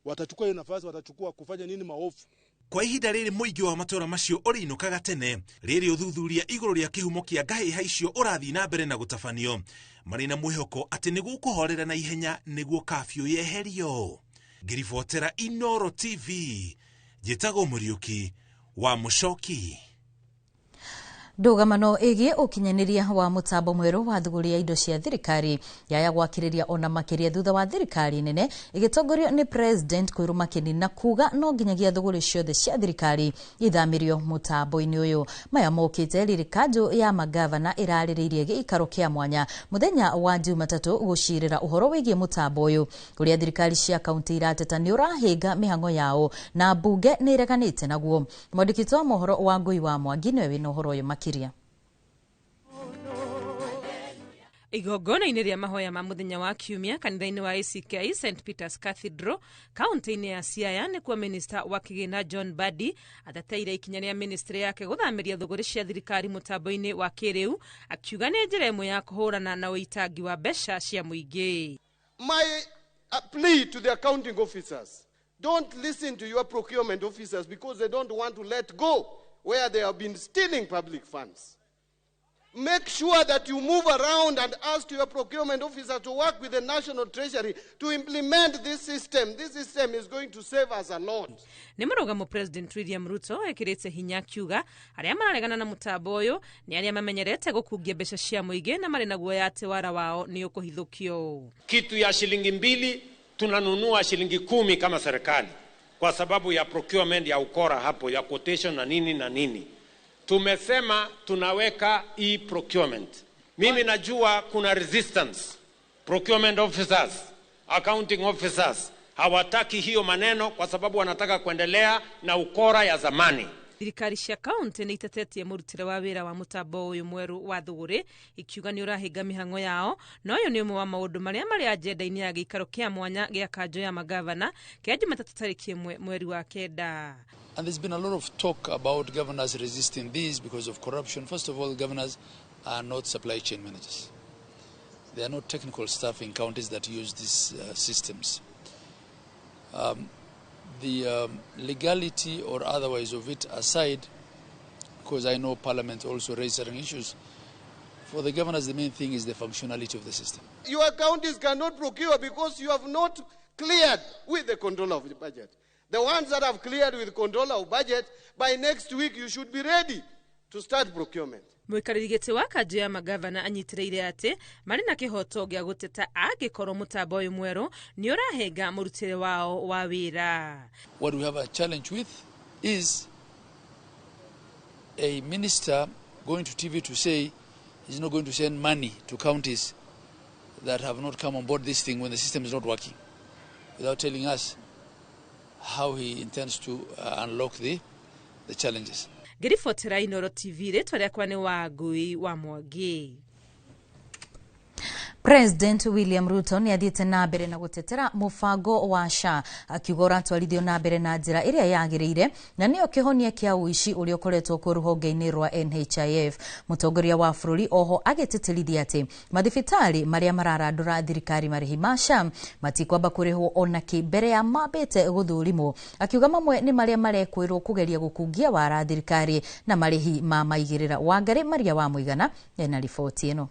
watachukua hiyo nafasi, watachukua kufanya nini maovu. Kwa ihinda rĩrĩ mũingĩ wa matũũra macio ũrĩinũkaga tene rĩrĩ ũthuthuria igũrũ rĩa kĩhumo kĩa ngahĩha icio ũrathiĩ na mbere na gũtabanio, marĩ na mwĩhoko atĩ nĩ gũkũhorera na ihenya nĩguo kafyu yeherio. Ngĩribotera Inoro TV, njĩtagwo Mũriũki wa Mũcoki. Ndũgamano ĩgiĩ ũkinyanĩria wa mũtambo mwerũ wa thũgũrĩ ya indo cia thirikari yaya gwakĩrĩria ona makĩria thutha wa thirikari nene ĩgĩtongorio nĩ President kwĩrũma kĩni na kuga no nginyagia thũgũrĩ ciothe cia thirikari ithamĩrio mũtambo-inĩ ũyũ. Maya mokĩte rĩrĩ kanjũ ya magavana ĩrarĩrĩirie gĩikaro kĩa mwanya mũthenya wa Jumatatũ gũcirĩra ũhoro wĩgiĩ mũtambo ũyũ ũrĩa thirikari cia kaunti irateta nĩ ũrahĩnga mĩhang'o yao na mbunge nĩ ĩreganĩte naguo. Mwandĩki wa mohoro wa Ngũi wa Mwangi nĩwe wĩna ũhoro ũyũ makĩria. Igongona-inĩ rĩa mahoya ma mũthenya wa kiumia kanitha-inĩ wa ACK St Peters Cathedral kaunti-inĩ ya Siaya nĩkuo minista wa kĩgĩna John Mbadi ateteire ikinya rĩa ministry yake gũthamĩria thũgũrĩ cia thirikari mũtambo-inĩ wa kĩrĩu, akiuga nĩ njĩra ĩmwe ya kũhũrana na ũitangi wa mbeca cia mũingĩ. My plea to the accounting officers, don't listen to your procurement officers because they don't want to let go where they have been stealing public funds. Make sure that you move around and ask your procurement officer to work with the National Treasury to implement this system. This system is going to save us a lot. Nĩ mũrũgamo President William Ruto ekĩrĩte hinya akiuga arĩa mararegana na mũtambo ũyũ nĩ arĩa mamenyerete gũkungia mbeca cia mũingĩ na marĩ na guoya atĩ wara wao nĩ ũkũhithũkio. Kitu ya shilingi 2 tunanunua shilingi 10 kama serikali kwa sababu ya procurement ya ukora hapo ya quotation na nini na nini. Tumesema tunaweka e-procurement. Mimi najua kuna resistance. Procurement officers, accounting officers hawataki hiyo maneno kwa sababu wanataka kuendelea na ukora ya zamani. Thirikari cia kaunti nĩ itetetie mũrutĩre wa wĩra wa mũtambo ũyũ mwerũ wa thũgũrĩ ikiuga nĩ ũrahĩnga mĩhang'o yao, na ũyũ nĩ ũmwe wa maũndũ marĩa marĩ agenda-inĩ ya gĩikaro kĩa mwanya gĩa kanjũ ya magavana kĩa Jumatatũ tarĩki 1 mweri wa 9. And there's been a lot of talk about governors resisting this because of corruption. First of all, governors are not supply chain managers. They are not technical staff in counties that use these systems. The legality or otherwise of it aside, because I know Parliament also raised certain issues, for the governors the main thing is the functionality of the system. Your counties cannot procure because you have not cleared with the controller of the budget. The ones that have cleared with controller of budget, by next week you should be ready to start procurement. Mũikarĩri gĩtĩ wa kanjũ ya magavana anyitĩrĩire atĩ marĩ na kĩhoto gĩa gũteta angĩkorwo mũtambo ũyũ mwerũ nĩ ũrahenga mũrutĩre wao wa wĩra. What we have a challenge with is a minister going to TV to say he's not going to send money to counties that have not come on board this thing when the system is not working, without telling us how he intends to unlock the challenges. Ngĩribotera Inooro TV, rĩtwa rĩakwa nĩ Wangui wa Mwangi. President William Ruto nĩ athiĩte na mbere na gũtetera mũbango wa SHA akiuga ũratwarithio na mbere na njĩra ĩrĩa yagĩrĩire na nĩyo kĩhonia kĩa ũici ũrĩa ũkoretwo kuo rũhonge-inĩ rwa NHIF. Mũtongoria wa bũrũri oho agĩtĩtĩrithia atĩ mathibitarĩ marĩa mararandũra thirikari marĩhi ma SHA matikwamba kũrĩhwo ona kĩ mbere ya mambĩte gũthũrimwo, akiuga mamwe nĩ marĩa marekwĩrwo kũgeria gũkungia wara thirikari na marĩhi ma maigĩrĩra. Wangari Maria wa Mũigana ena riboti ĩno.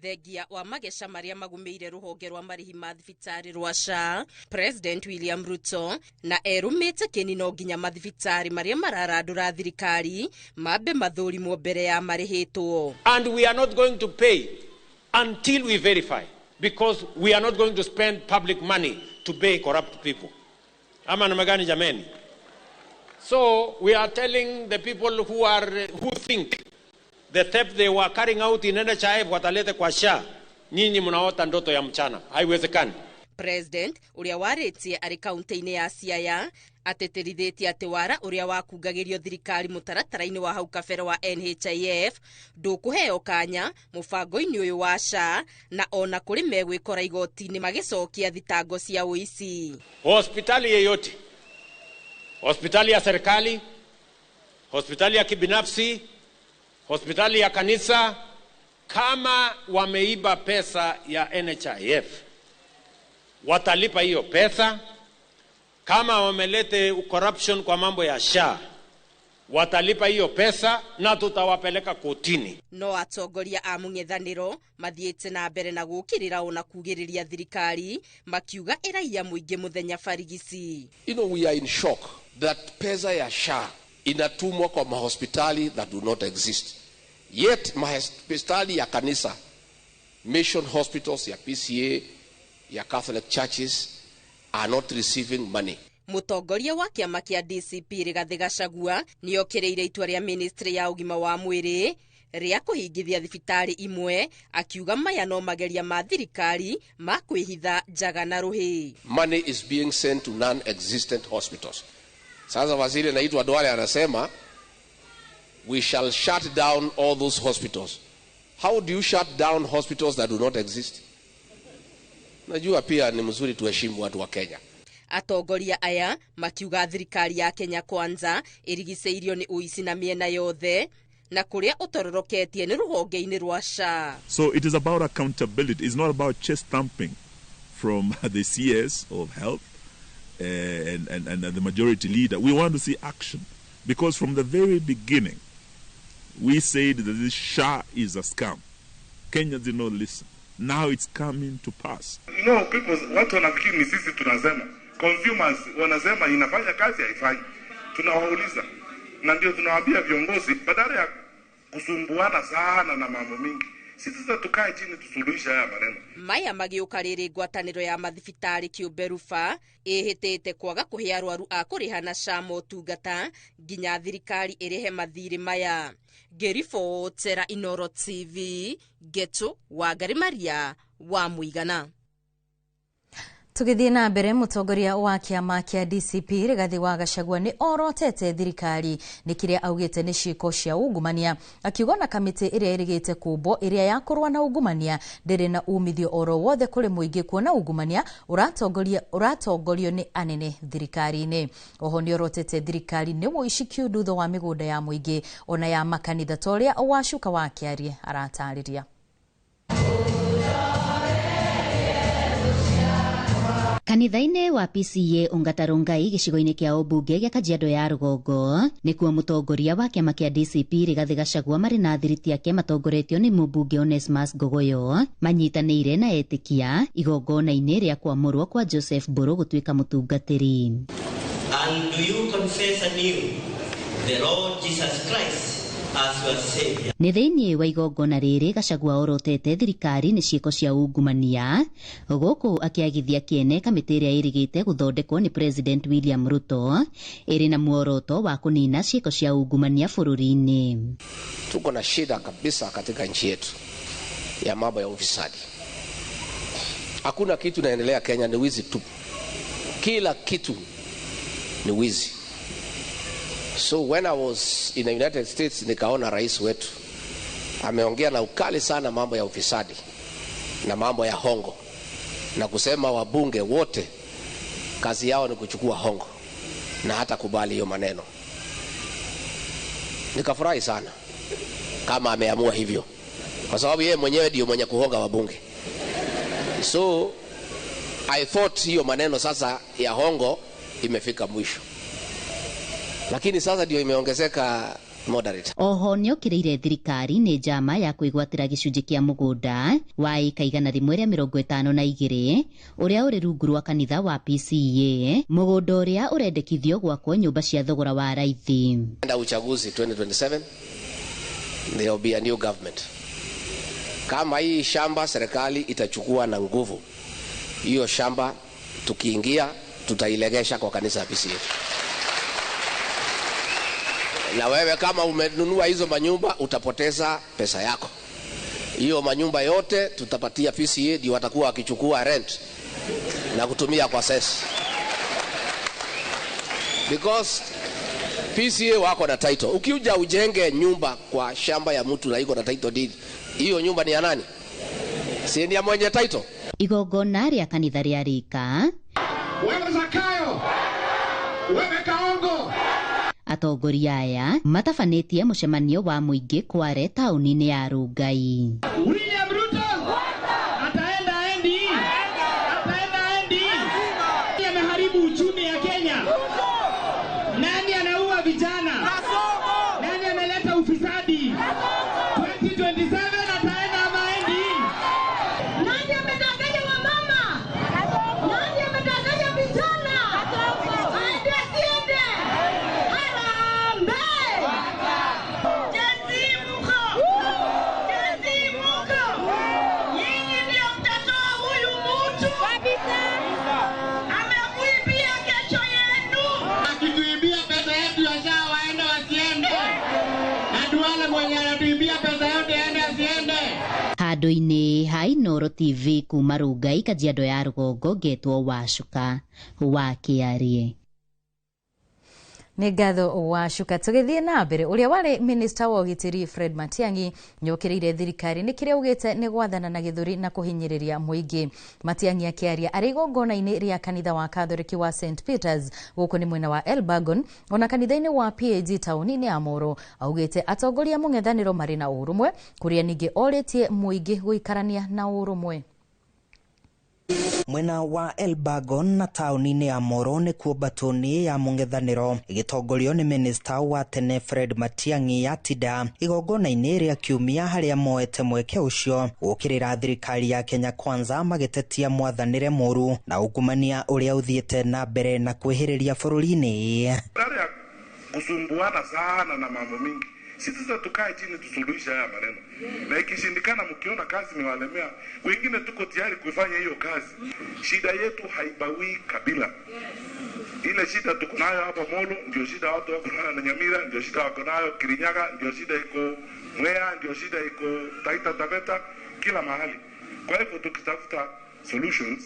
Thengia wa mageca marĩa magũmĩire rũhonge rwa marĩhi ma thibitarĩ rwa SHA, President William Ruto na erũmĩte kĩni no nginya mathibitarĩ marĩa mararandũra thirikari mambe mathũrimwo mbere ya marĩhĩtwo. And we are not going to pay until we verify, because we are not going to spend public money to pay corrupt people. Ama namna gani jameni? So we are telling the people who think the theft they were carrying out in NHIF watalete kwa SHA, nyinyi mnaota ndoto ya mchana. Haiwezekani. President uria warĩtie arĩ kaunti-inĩ ya Siaya atĩtĩrithĩtie atĩ wara ũrĩa wakungagĩrio thirikari mũtaratara-inĩ wa hau kabere wa NHIF ndũkũheo kanya mũbango-inĩ ũyũ wa SHA, na ona kũrĩ megwĩkora igoti-inĩ magĩcokia thitango cia ũici. Hospitali yeyote, hospitali ya serikali, hospitali ya kibinafsi, hospitali ya kanisa, kama wameiba pesa ya NHIF watalipa hiyo pesa. Kama wamelete corruption kwa mambo ya SHA watalipa hiyo pesa na tutawapeleka kotini. No atongoria a mũng'ethanĩro mathiĩte na mbere na gũkĩrĩra ona kugĩrĩria thirikari makiuga ĩraiya mũingĩ mũthenya barigici. You know, we are in shock that pesa ya SHA inatumwa kwa mahospitali that do not exist. Yet mahospitali ya kanisa, mission hospitals ya PCA, ya Catholic churches are not receiving money. Mutongoria wa kĩama kĩa DCP Rigathĩ Gachagua nĩokĩrĩire itua rĩa ministry ya ũgima wa mwĩrĩ rĩa kũhingithia thibitarĩ imwe, akiuga maya no mageria ma thirikari ma kwĩhitha njaga na rũhĩ. Money is being sent to non-existent hospitals. Sasa waziri anaitwa Duale anasema we shall shut down all those hospitals. How do you shut down hospitals that do not exist? Najua pia ni mzuri tuheshimu watu wa Kenya. Atongoria aya makiuga thirikari ya Kenya Kwanza ĩrigicĩirio nĩ ũici na mĩena yothe na kũrĩa ũtororoketie nĩ rũhonge-inĩ rwa SHA. So it is about accountability. It's not about chest thumping from the CS of Health and the majority leader. We want to see action, because from the very beginning we said that this SHA is a scam. Kenyans did not listen. Now it's coming to pass. You know, people, watu wanafikiri ni sisi tunasema. Consumers wanasema inafanya kazi, haifanyi. Tunawauliza na ndio tunawaambia viongozi, badala ya kusumbuana sana na mambo mingi, sisi sasa tukae chini tusuluhishe haya maneno. Maya magĩũka rĩrĩ ngwatanĩro ya mathibitarĩ kĩũmbe rufa ĩhĩtĩte kwaga kũhe arwaru a kũrĩha na SHA motungata nginya thirikari ĩrĩhe mathirĩ maya. Ngĩribotera Inoro TV, Getu Wangari Maria wa Mũigana. Tugithie na mbere, mutongoria wa kiama kia DCP Rigathi wa Gachagua ni orotete thirikari ni kiria augite ni ciiko cia ungumania, akiuga na kamiti iria irigite kumbo iria ya kurwa na ungumania ndiri na umithio oro wothe kuri muingi, kuona ungumania uratongorio ni anene thirikari-ini. Oho ni orotete thirikari ni woici kiundutho wa migunda ya muingi ona ya makanitha ta uria Wacuka wa Kiarie aratariria. Kanitha-inĩ wa PCA Ongata Rongai gĩcigo-inĩ kĩa ũmbunge gĩa Kajiado ya rũgongo nĩkuo mũtongoria wa kĩama kĩa DCP Rigathi Gachagua marĩ na athiriti ake matongoretio nĩ mũmbunge Onesmus Ngogoyo manyitanĩire na etĩkia igongona-inĩ rĩa kwamũrwo kwa Joseph Mburu gũtuĩka mũtungatĩri. And do you confess anew the Lord Jesus Christ as your savior? Nĩ thĩinĩ wa igongona rĩrĩ Gachagua orotete thirikari nĩ ciĩko cia ungumania gũkũ akĩagithia kĩene kamĩtĩ ĩrĩa ĩrĩgĩte gũthondekwo nĩ President William Ruto ĩrĩ na muoroto wa kũnina ciĩko cia ungumania bũrũri-inĩ. Tuko na shida kabisa katika nchi yetu ya mambo ya ufisadi. Hakuna kitu inaendelea Kenya, ni wizi tu. Kila kitu ni wizi. So when I was in the United States, nikaona rais wetu ameongea na ukali sana mambo ya ufisadi na mambo ya hongo, na kusema wabunge wote kazi yao ni kuchukua hongo na hata kubali hiyo maneno. Nikafurahi sana kama ameamua hivyo, kwa sababu yeye mwenyewe ndio mwenye kuhonga wabunge. So I thought hiyo maneno sasa ya hongo imefika mwisho, lakini sasa ndio imeongezeka moderate. Oho nĩokĩrĩire thirikari nĩ njama ya kwĩgwatĩra gĩcunjĩ kĩa mũgũnda wa ĩka 152 ũrĩa ũrĩ rungu rwa kanitha wa PCA, mũgũnda ũrĩa ũrendekithio gwakwo nyũmba cia thogora wa raithi. Enda uchaguzi 2027 there will be a new government. Kama hii shamba serikali itachukua na nguvu, hiyo shamba tukiingia tutailegesha kwa kanisa ya PCA. Na wewe kama umenunua hizo manyumba utapoteza pesa yako. Hiyo manyumba yote tutapatia PCA, ndio watakuwa wakichukua rent na kutumia kwa sesi. Because PCA wako na title. Ukiuja ujenge nyumba kwa shamba ya mtu na iko na title deed, hiyo nyumba ni ya nani? Si ni ya mwenye title. Igongona rĩa kanitha rĩa rika. Wewe Zakayo, wewe Kaongo. Atongoria aya matabanĩtie mũcemanio wa mũingĩ Kware taũni-inĩ ya Rongai. William Ruto ataenda NDE, ataenda NDE. Nani ameharibu uchumi ya Kenya? Nani anaua vijana? Nani ameleta ufisadi? 2027 ataenda ama NDE? Nani amedanganya wamama? Nani amedanganya vijana? Aende asiende? Harambee! Inooro TV kuma Rungai, Kajiado ya Rũgongo, ngetwo Wacuka wa Kĩarie. Nĩ ngatho Wacuka. Tũgĩthiĩ na mbere, ũrĩa warĩ minista wa ũgitĩri Fred Matiang'i nĩokĩrĩire thirikari nĩ kĩrĩa augĩte nĩ gwathana na gĩthũri na kũhinyĩrĩria mũingĩ. Matiang'i akĩaria arĩ igongona-inĩ rĩa kanitha wa Katholiki wa St Peters gũkũ nĩ mwena wa Elburgon ona kanitha-inĩ wa PAG taũni-inĩ ya Moro, augĩte atongoria mũng'ethanĩro marĩ na ũrũmwe, kũrĩa ningĩ orĩtie mũingĩ gũikarania na ũrũmwe. Mwena wa Elburgon na taũni-inĩ ya Moro nĩkuo mbatũni ya mũng'ethanĩro ĩgĩtongorio nĩ minista wa tene Fred Matiang'i yatinda igongona-inĩ rĩa kiumia harĩa moete mweke ũcio gũkĩrĩra thirikari ya Kenya Kwanza magĩtetia mwathanĩre mũru na ungumania ũrĩa ũthiĩte na mbere na kwĩhĩrĩria bũrũri-inĩ. Badala ya kusumbuana sana na mambo mingi, sisi sasa tukae chini tusuluhishe haya maneno, na ikishindikana, mkiona kazi imewalemea, wengine tuko tayari kuifanya hiyo kazi. Shida yetu haibawii kabila. Ile shida tuko nayo hapa Molo ndio shida watu wako nayo na Nyamira, ndio shida wako nayo Kirinyaga, ndio shida iko Mwea, ndio shida iko Taita Taveta, kila mahali. Kwa hivyo tukitafuta solutions,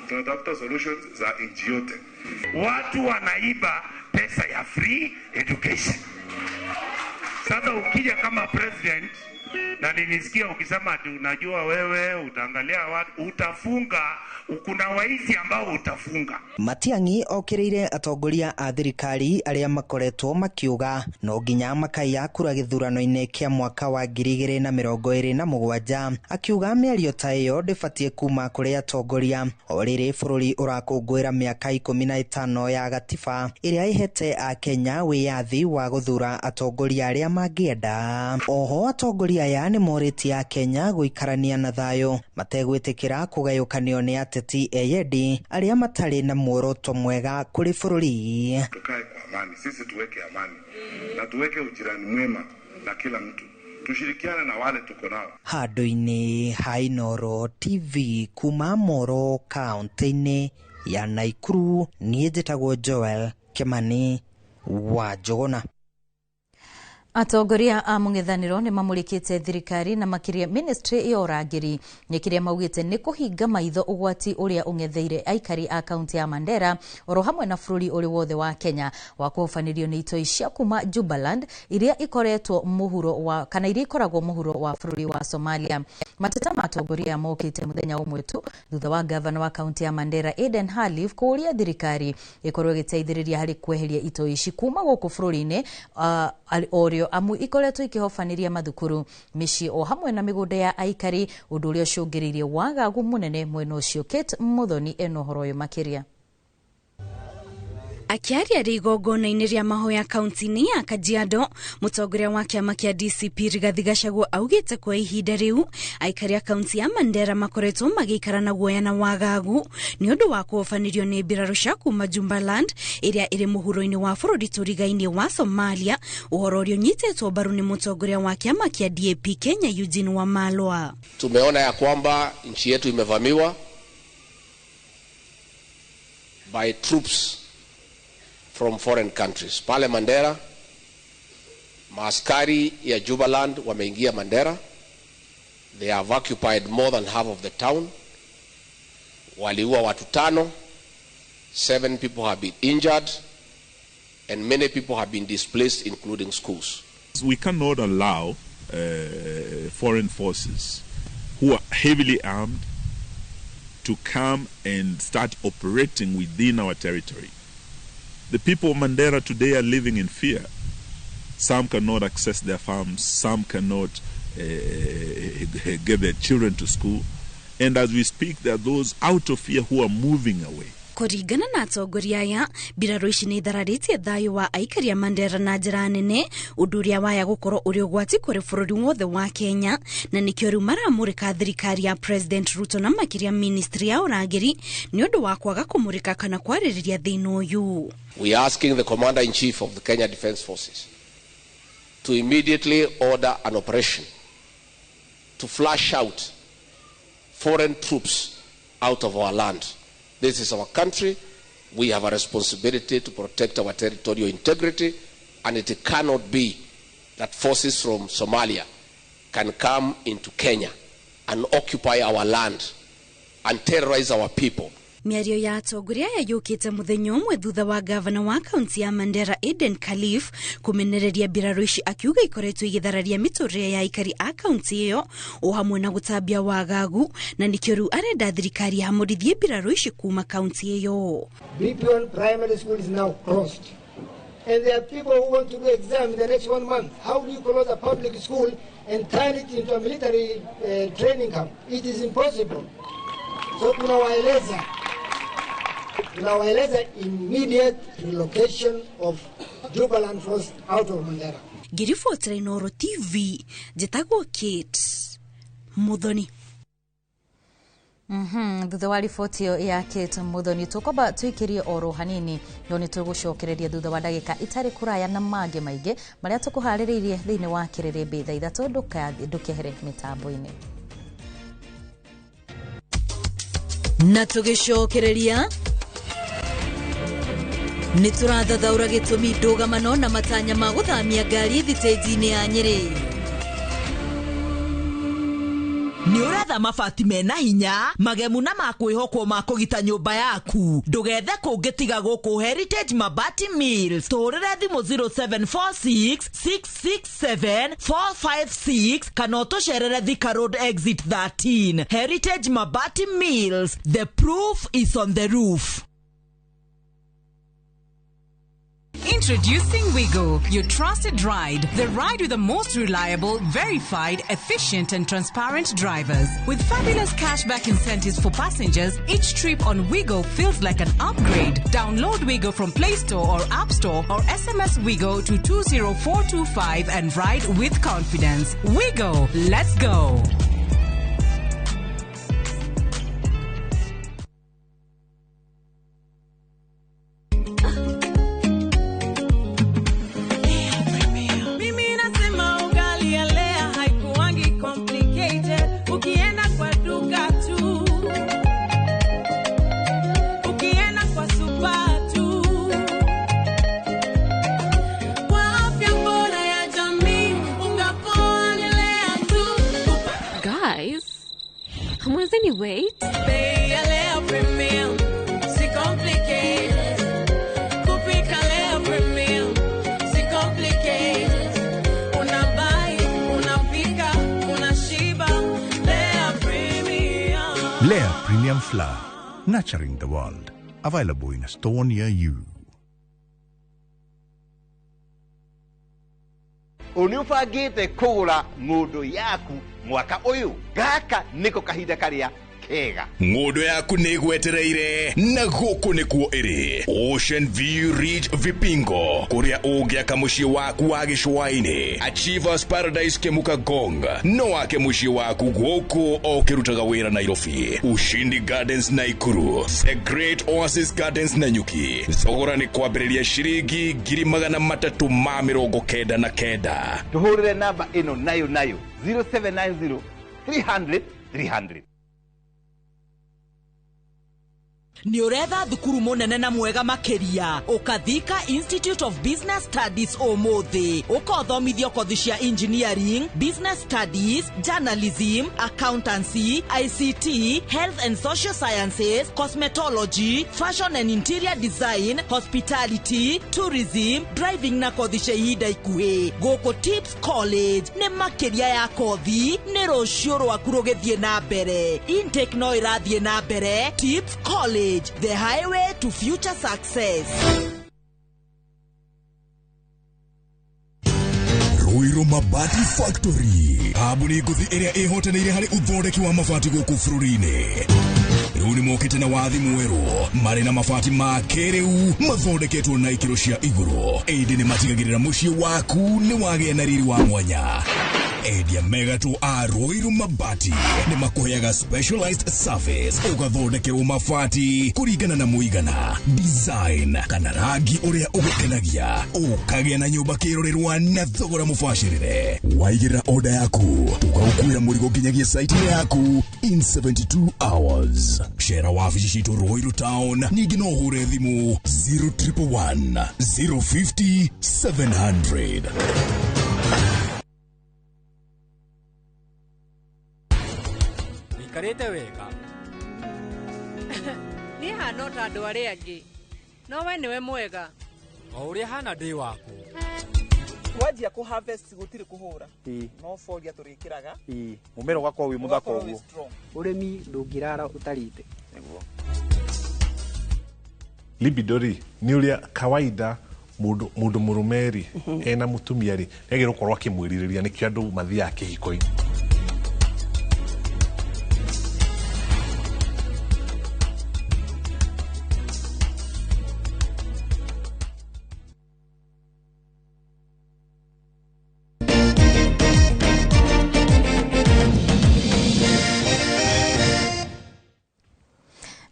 tunatafuta solutions za nchi yote. Watu wanaiba pesa ya free education. Sasa ukija kama president, na nilisikia ukisema ati unajua wewe utaangalia watu, utafunga, kuna waizi ambao utafunga. Matiang'i okĩrĩire atongoria a thirikari arĩa makoretwo makiuga no nginya makaiya kura gĩthurano-inĩ kĩa mwaka wa 2027, akiuga mĩario ta ĩyo ndĩbatiĩ kuma kũrĩ atongoria o rĩrĩ bũrũri ũrakũngũĩra mĩaka 15 ya gatiba ĩrĩa ĩhete akenya wĩyathi wa gũthura atongoria arĩa mangĩenda. Oho atongoria aya nĩ morĩtie akenya gũikarania na thayũ mategwĩtĩkĩra kũgayũkanio nĩ ateti eyendi arĩa matarĩ na muoroto mwega kũrĩ bũrũri. Tukae kwa amani, sisi tuweke amani na tuweke ujirani mwema na kila mtu, tushirikiane na wale tuko nao. Handũ-inĩ ha Inooro TV kuma Moro kaunti-inĩ ya Naikuru, niĩ njĩtagwo Joel Kimani wa Njũgũna. Atongoria a mũng'ethanĩro nĩ mamũrĩkĩte thirikari na makĩria ministry ya ũrangĩri nĩ kĩrĩa maugĩte nĩ kũhinga maitho ũgwati ũrĩa ũng'etheire aikari a kaunti ya Mandera oro hamwe na bũrũri ũrĩ wothe wa Kenya wa kũhobanĩrio nĩ itoi cia kuma Jubaland iria ikoretwo mũhuro wa kana iria ikoragwo mũhuro wa bũrũri wa Somalia. Mateta ma atongoria mokĩte mũthenya ũmwe tu thutha wa gavana wa kaunti ya Mandera Aden Khalif kũũria thirikari ĩkorwo ĩgĩteithĩrĩria harĩ kweheria itoi ici kuma gũkũ bũrũri-inĩ orio amu ikoretwo ikihobanĩria mathukuru, mĩciĩ o hamwe na mĩgũnda ya aikari, ũndũ ũrĩa ũcũngĩrĩirie wagagu mũnene mwena ũcio. Kate Muthoni ena ũhoro ũyũ makĩria. Akiaria rĩ igongona-inĩ rĩa mahoya kaunti-inĩ ya Kajiado, mũtongoria wa kĩama kĩa DCP Rigathi Gachagua augĩte kwa ihinda rĩu aikari a kaunti ya Mandera makoretwo magĩikara na guoya na wagagu nĩ ũndũ wa kũhobanĩrio nĩ mbirarũ cia kuma Jubaland ĩrĩa ĩrĩ mũhuro-inĩ wa bũrũri tũriga-inĩ wa Somalia, ũhoro ũrĩa ũnyitĩtwo mbaru nĩ mũtongoria wa kĩama kĩa DAP Kenya Eugene Wamalwa. Tumeona ya kwamba nchi yetu imevamiwa by troops from foreign countries. Pale Mandera, maaskari ya Jubaland wameingia Mandera. They have occupied more than half of the town. Waliua watu 5, 7 people have been injured, and many people have been displaced, including schools. We cannot allow foreign forces who are heavily armed to come and start operating within our territory. The people of Mandera today are living in fear. Some cannot access their farms, some cannot get their children to school. And as we speak, there are those out of fear who are moving away. Kũringana na atongoria aya, mbirarũ ici nĩ ithararĩtie thayũ wa aikari a Mandera na njĩra nene, ũndũ ũrĩa waya gũkorwo ũrĩ ũgwati kũrĩ bũrũri wothe wa Kenya, na nĩkĩo rĩu maramũrĩka thirikari ya President Ruto na makĩria ministry ya ũrangĩri nĩ ũndũ wa kwaga kũmũrĩka kana kwarĩrĩria thĩna ũyũ. We are asking the Commander-in-Chief of the Kenya Defence Forces to immediately order an operation to flush out foreign troops out of our land. This is our country. We have a responsibility to protect our territorial integrity, and it cannot be that forces from Somalia can come into Kenya and occupy our land and terrorize our people. Mĩario ya atongoria aya yũkĩte mũthenya ũmwe thutha wa gavana wa kaunti ya Mandera Aden Khalif kũmenereria mbirarũ ici akiuga ikoretwo igĩthararia mĩtũrĩre ya aikari a kaunti ĩyo o hamwe na gũtambia wagagu, na nĩkĩo rĩu arenda thirikari yamũrithie mbirarũ ici kuma kaunti ĩyo. BP1 Primary School is now closed. And there are people who want to do exam in the next 1 month. How do you close a public school and turn it into a military training camp? It is impossible. So tunawaeleza immediate relocation of Jubaland Force out of Mandera. Ngĩribotera Inooro TV, njĩtagwo Kate Muthoni. Thutha wa riboti ĩyo ya Kate Muthoni tũkwamba tũikĩrie oro hanini, no nĩ tũgũcokereria thutha wa ndagĩka itarĩ kũraya na mangĩ maingĩ marĩa tũkũharĩrĩirie thĩinĩ wa kĩrĩrĩmbĩ thaa 3. Ndũkehere mĩtambo-inĩ. Na tũgĩcokereria nĩ tũrathathaũra gĩtũmi ndũgamano na matanya ma gũthamia ngari thitĩnji-inĩ ya Nyĩrĩ. Nĩ ũretha mabati mena hinya magemu na ma kwĩhokwo ma kũgita nyũmba yaku, ndũgethe kũngĩ tiga gũkũ Heritage Mabati Mills. Tũhũrĩre thimũ 0746 667 456 kana ũtũcerere Thika Road Exit 13. Heritage Mabati Mills, the proof is on the roof. Introducing Wigo, your trusted ride. The ride with the most reliable, verified, efficient and transparent drivers. With fabulous cashback incentives for passengers, each trip on Wigo feels like an upgrade. Download Wigo from Play Store or App Store or SMS Wigo to 20425 and ride with confidence. Wigo, let's go. Wait. Lea Premium Flour, nurturing the world. Available in a store near you. Ũnĩũbangĩte kũgũra ng'ũndũ yaku mwaka ũyũ? Gaka nĩko kahinda karĩa kega. Ng'ũndũ yaku nĩ ĩgwetereire na gũkũ nĩkuo ĩrĩ. Ocean View Ridge Vipingo, kũrĩa ũngĩaka mũciĩ waku wa gĩcũa-inĩ. Achievers Paradise Kemuka Gong, no wake mũciĩ waku gũkũ o ũkĩrutaga wĩra Nairobi. Ushindi Gardens Naikuru, The Great Oasis Gardens Nanyuki. Thogora nĩ kwambĩrĩria ciringi 399,000. Tũhũrĩre namba ĩno nayo nayo 0790 300 300. Nĩ ũretha thukuru mũnene na mwega makĩria, ũkathika Institute of Business Studies ũmũthĩ. Ũkothomithio kothi cia engineering, business studies, journalism, accountancy, ICT, health and social sciences, cosmetology, fashion and interior design, hospitality, tourism, driving na kothi cia ihinda ikuhĩ. Gũkũ Tips College nĩ makĩria ya kothi, nĩ rũciũ rwaku rũgĩthiĩ na mbere. Intake no ĩrathiĩ na mbere. Tips College, the highway to future success. Ruiru Mabati Factory, kambuni ngũthi ĩrĩa ĩhotanĩire harĩ ũthondeki wa mabati gũkũ bũrũri-inĩ. Rĩu nĩmokĩte na wathi mwerũ, marĩ na mabati ma kĩrĩu mathondeketwo na ikĩro cia igũrũ. Ĩndĩ nĩmatigagĩrĩra mũciĩ waku nĩ wagĩa na riri wa mwanya. Endia megatũ a Ruiru Mabati nĩmakũheaga specialized service, ũgathondekerwo mabati kũringana na mũigana, design kana rangi ũrĩa ũgũkenagia, ũkagĩa na nyũmba kĩrorerwa na thogora mũbacĩrĩre. Waigĩrĩra order yaku, tũgagũkuĩra mũrigo nginyagia site yaku in 72 hours. Cera wabici citũ Ruiru Town, ningĩ no ũhũre thimũ 0111 050 700. Ũikarĩte wega? Niĩ hana ta andũ arĩa angĩ, no we nĩwe mwega. O ũrĩa hana ndĩ waku. Twanjia kũ harvest gũtirĩ kũhũra, no folia tũrĩkĩraga. Mũmera ũgakorwo wĩ mũthaka ũguo. Ũrĩmi ndũngĩrara ũtarĩte. Nĩguo. Libido rĩ nĩ ũrĩa kawaida mũndũ mũrũme rĩ ena mũtumia rĩ nĩagĩrĩirwo gũkorwo akĩmwĩrirĩria, nĩkĩo andũ mathiaga kĩhiko-inĩ.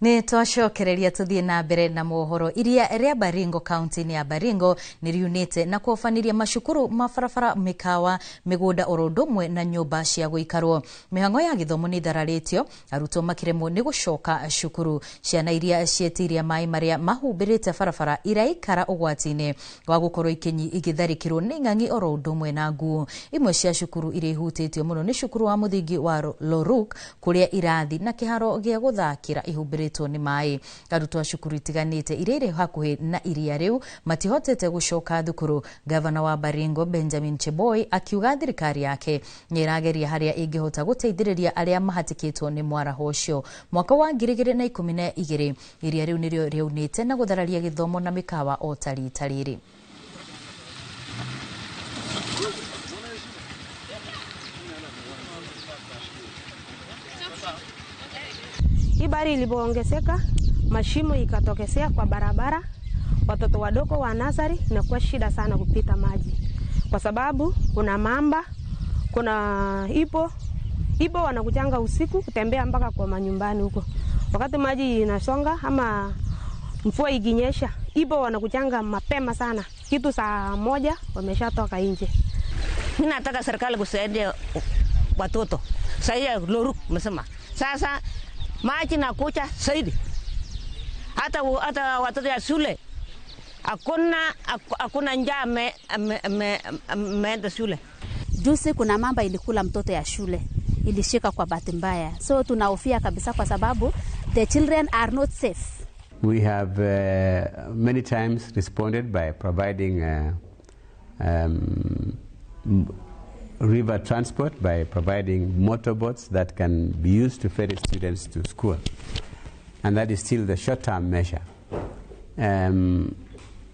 Nĩ twacokereria tũthiĩ na mbere na mohoro. Iria rĩa Baringo kaunti-inĩ ya Baringo nĩ riunĩte na kuobanĩria macukuru, mabarabara, mĩkawa, mĩgũnda oro ũndũ ũmwe na nyũmba cia gũikarwo. Mĩhang'o ya gĩthomo nĩ ĩthararĩtio, arutwo makĩremwo nĩ gũcoka cukuru. Ciana iria cietiria maĩ marĩa mahumbĩrĩte barabara iraikara ũgwati-inĩ wa gũkorwo igĩtharĩkĩrwo nĩ ing'ang'i oro ũndũ ũmwe na nguo. Imwe cia cukuru iria ihutĩtio mũno nĩ cukuru wa mũthingi wa Loruk, kũrĩa irathi na kĩharo gĩa gũthakĩra ihumbĩrĩtwo nĩ maĩ. Arutwo a cukuru itiganĩte iria irĩ hakuhĩ na iria rĩu matihotete gũcoka thukuru. Gavana wa Baringo Benjamin Cheboi akiuga thirikari yake nĩ ĩrageria harĩa ĩngĩhota gũteithĩrĩria arĩa mahatĩkĩtwo nĩ mwaraho ũcio. Mwaka wa 2012 iria rĩu nĩrĩo rĩaunĩte na gũthararia gĩthomo na mĩkawa o ta rita rĩrĩ. Hii bahari ilipoongezeka, mashimo ikatokezea kwa barabara, watoto wadogo wa nasari inakuwa shida sana kupita maji. Kwa sababu kuna mamba, kuna ipo wanakuchanga usiku kutembea mpaka kwa manyumbani huko. Wakati maji inasonga ama mvua ikinyesha, ipo wanakuchanga mapema sana. Kitu saa 1 wameshatoka nje. Mimi nataka serikali kusaidia watoto. Sasa Loruk msema. Sasa maji na kucha zaidi. Hata watoto ya shule hakuna njaa ameenda shule. Juzi kuna mamba ilikula mtoto ya shule, ilishika kwa bahati mbaya. So tunahofia kabisa kwa sababu the children are not safe. We have many times responded by providing river transport, by providing motorboats that can be used to ferry students to school. And that is still the short-term measure.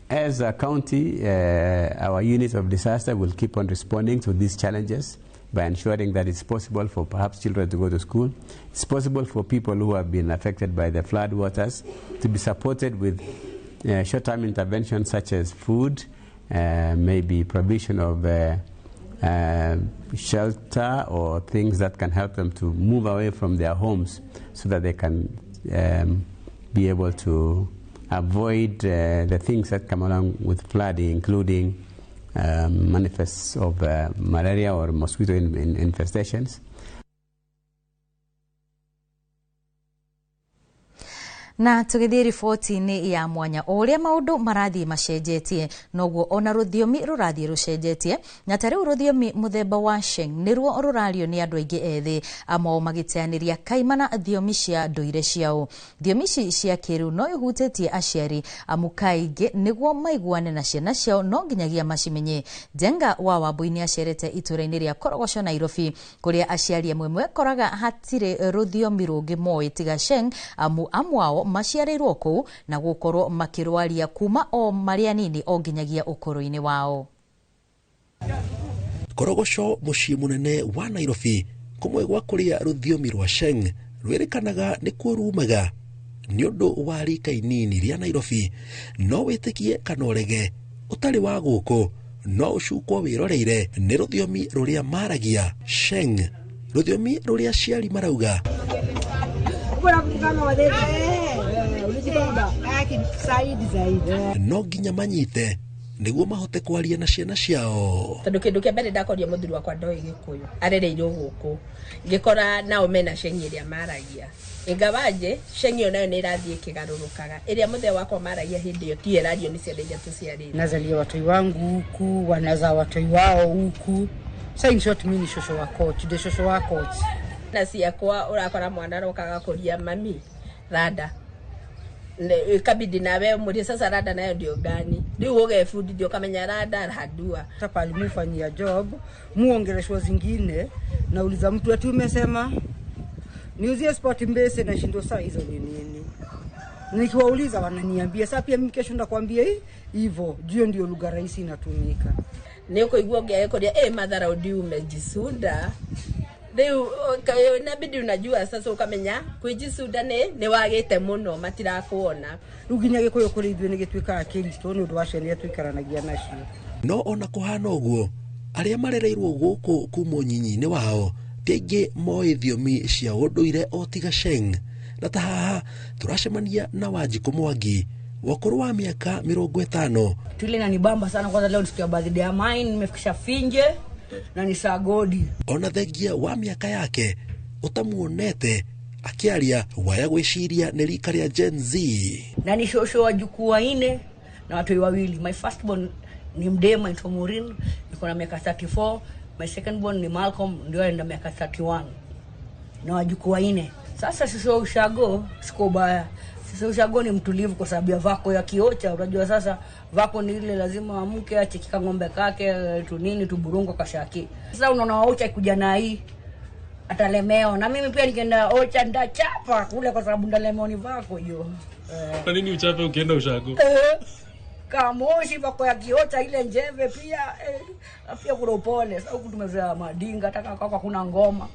As a county, our unit of disaster will keep on responding to these challenges by ensuring that it's possible for perhaps children to go to school. It's possible for people who have been affected by the flood waters to be supported with short-term interventions such as food, maybe provision of shelter or things that can help them to move away from their homes so that they can be able to avoid the things that come along with flooding, including manifests of malaria or mosquito infestations. Na tũgĩthiĩ riboti-inĩ ya mwanya, o ũrĩa maũndũ marathiĩ macenjetie noguo ona rũthiomi rũrathiĩ rũcenjetie, na ta rĩu rũthiomi mũthemba wa Sheng nĩruo rũrario nĩ andũ aingĩ ethĩ, amwe magĩteanĩria kaimana thiomi cia ndũire ciao. Thiomi ici cia kĩrĩu no ihutĩtie aciari, amu kaingĩ nĩguo maiguane na ciana ciao no nginyagia macimenye. Njenga wa Wambui nĩ acerete itũra-inĩ rĩa Korogoco Nairobi, kũrĩa aciari amwe mekoraga hatirĩ rũthiomi rũngĩ moĩ tiga Sheng, amu amwe ao maciarĩirwo kũu na gũkorwo makĩrwaria kuma o marĩ anini o nginyagia ũkũrũ-inĩ wao. Korogoco mũciĩ mũnene wa Nairobi, kũmwe gwa kũrĩa rũthiomi rwa Sheng rwĩrĩkanaga nĩkuo rumaga nĩ ũndũ wa rika inini rĩa Nairobi. No wĩtĩkie kana ũrege, ũtarĩ wa gũkũ no ũcukwo wĩroreire nĩ rũthiomi rũrĩa maragia Sheng, rũthiomi rũrĩa aciari marauga no nginya manyite nĩguo mahote kwaria na ciana ciao. Tondu kindu kia mbere ndakoria muthuri wakwa ndoĩ Gĩkũyũ, arereirwo gũkũ, ngĩkora nao mena Sheng ĩrĩa maragia, ingawaje Sheng ĩyo nayo nĩ ĩrathiĩ ĩkĩgarũrũkaga. Ĩrĩa mũthee wakwa maragia hĩndĩ ĩyo tiyo ĩrario nĩ ciana iria tũciarĩte. Nazalia watoi wangu huku, wanazaa watoi wao huku. Sasa in short, mimi ni shosho wa coach, ndio shosho wa coach. Na ciakwa ũrakora mwana aroka agakũria mami rada, ikabidi nawe umurie sasa rada nayo ndio gani, riu ugebundithia ukamenya rada radua. Hata pale mufanyia job muongeleshwa zingine, nauliza mtu ati umesema niuzie spot mbese na shindo saa hizo ni nini? Nikiwauliza wananiambia sasa pia mimi kesho ndakwambia hivyo, juu ndio lugha rahisi inatumika. Ni ukuigua ũngĩagĩkũria madhara undi umejisunda riu inabidi unajua sasa ukamenya kwijisunda ni wagite muno matirakuona. Riu nginya Gikuyu kuri ithuĩ nĩ gĩtuĩkaga kĩritũ nĩ ũndũ wa ciana iria tũikaranagia nacio. No ona kũhana ũguo, arĩa marereirwo gũkũ kuma ũnyinyi-inĩ wao ti aingĩ moĩ thiomi cia ũndũire o tiga Sheng. Na ta haha tũracemania na Wanjikũ Mwangi wa ũkũrũ wa mĩaka 50. Tule inanibamba sana kwanza leo ni siku ya birthday ya mine, nimefikisha finje na ni saa godi. Ona thengia wa mĩaka yake ũtamuonete akĩaria waya gwĩciria nĩ rika rĩa Gen Z. Na ni shosho wa jukuu wanne na watoi wawili. My first born ni mdema anaitwa Maureen, niko na miaka 34. My second born ni Malcolm, ndio ana miaka 31. Na wajukuu wanne. Sasa shosho ushago siko baya. Sasa ushago ni mtulivu kwa sababu ya vako ya kiocha. Unajua sasa vako ni ile lazima amke achekika ng'ombe kake tu nini tuburungo kashaki. Sasa unaona ocha kuja na hii atalemewa, na mimi pia nikienda ocha ndachapa kule kwa sababu ndalemewa ni vako hiyo. Kwa nini uchape ukienda ushago? Kamoshi vako ya kiocha ile njeve pia pia kuna upole. Sasa huku tumezoea madinga, hata kama kuna ngoma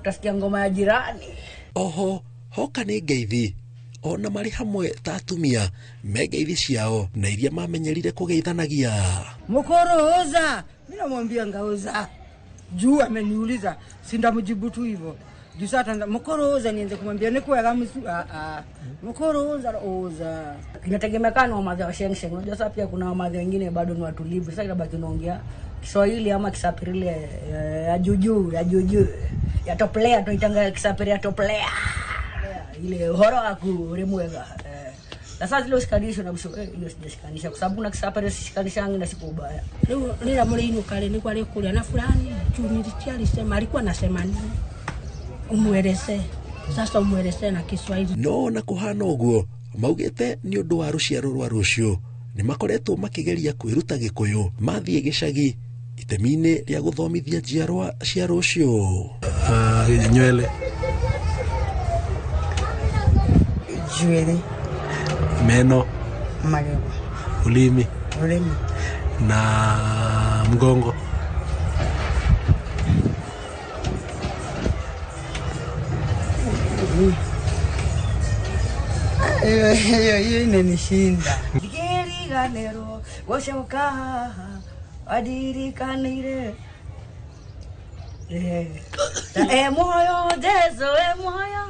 utasikia ngoma ya jirani. Oho hoka nĩ ngeithi ona marĩ hamwe ta atumia me ngeithi ciao na iria mamenyerire kũgeithanagia. Mukoro oza, mimi namwambia ngaoza. Juu ameniuliza, sindamjibu tu hivyo. Juu sasa mukoro oza nianze kumwambia ni kwega msu mukoro oza oza. Inategemea kana wa madhe wa Sheng Sheng. Unajua sasa pia kuna wamadhe wengine bado ni watulivu. Sasa inabaki unaongea Kiswahili ama Kisapirile ya juju, ya juju. Ya toplea tuitanga Kisapiri ya toplea. Ile horo aku remwega. Sasa zile ushikanisho na msho ile sijashikanisha kwa sababu na Kisapiri sishikanisha na siku ubaya. Leo nila mle kale ni kwale kule na fulani juu nilitia alisema alikuwa anasema nini? Umueleze. Sasa umueleze na Kiswahili. No na kuhana uguo maugite ni undu wa ruciaro rwa rucio ni makoretwo makigeria kwiruta Gikuyu mathie gicagi itemi-inĩ rĩa gũthomithia njiarwa cia rũciũ. Nywele, njuĩrĩ, meno, magego, ulimi, ulimi na mgongo. Hiyo inanishinda. Ngiriganĩrwo gũcoka haha wandirikanire. E muoyo Jesu, e muoyo,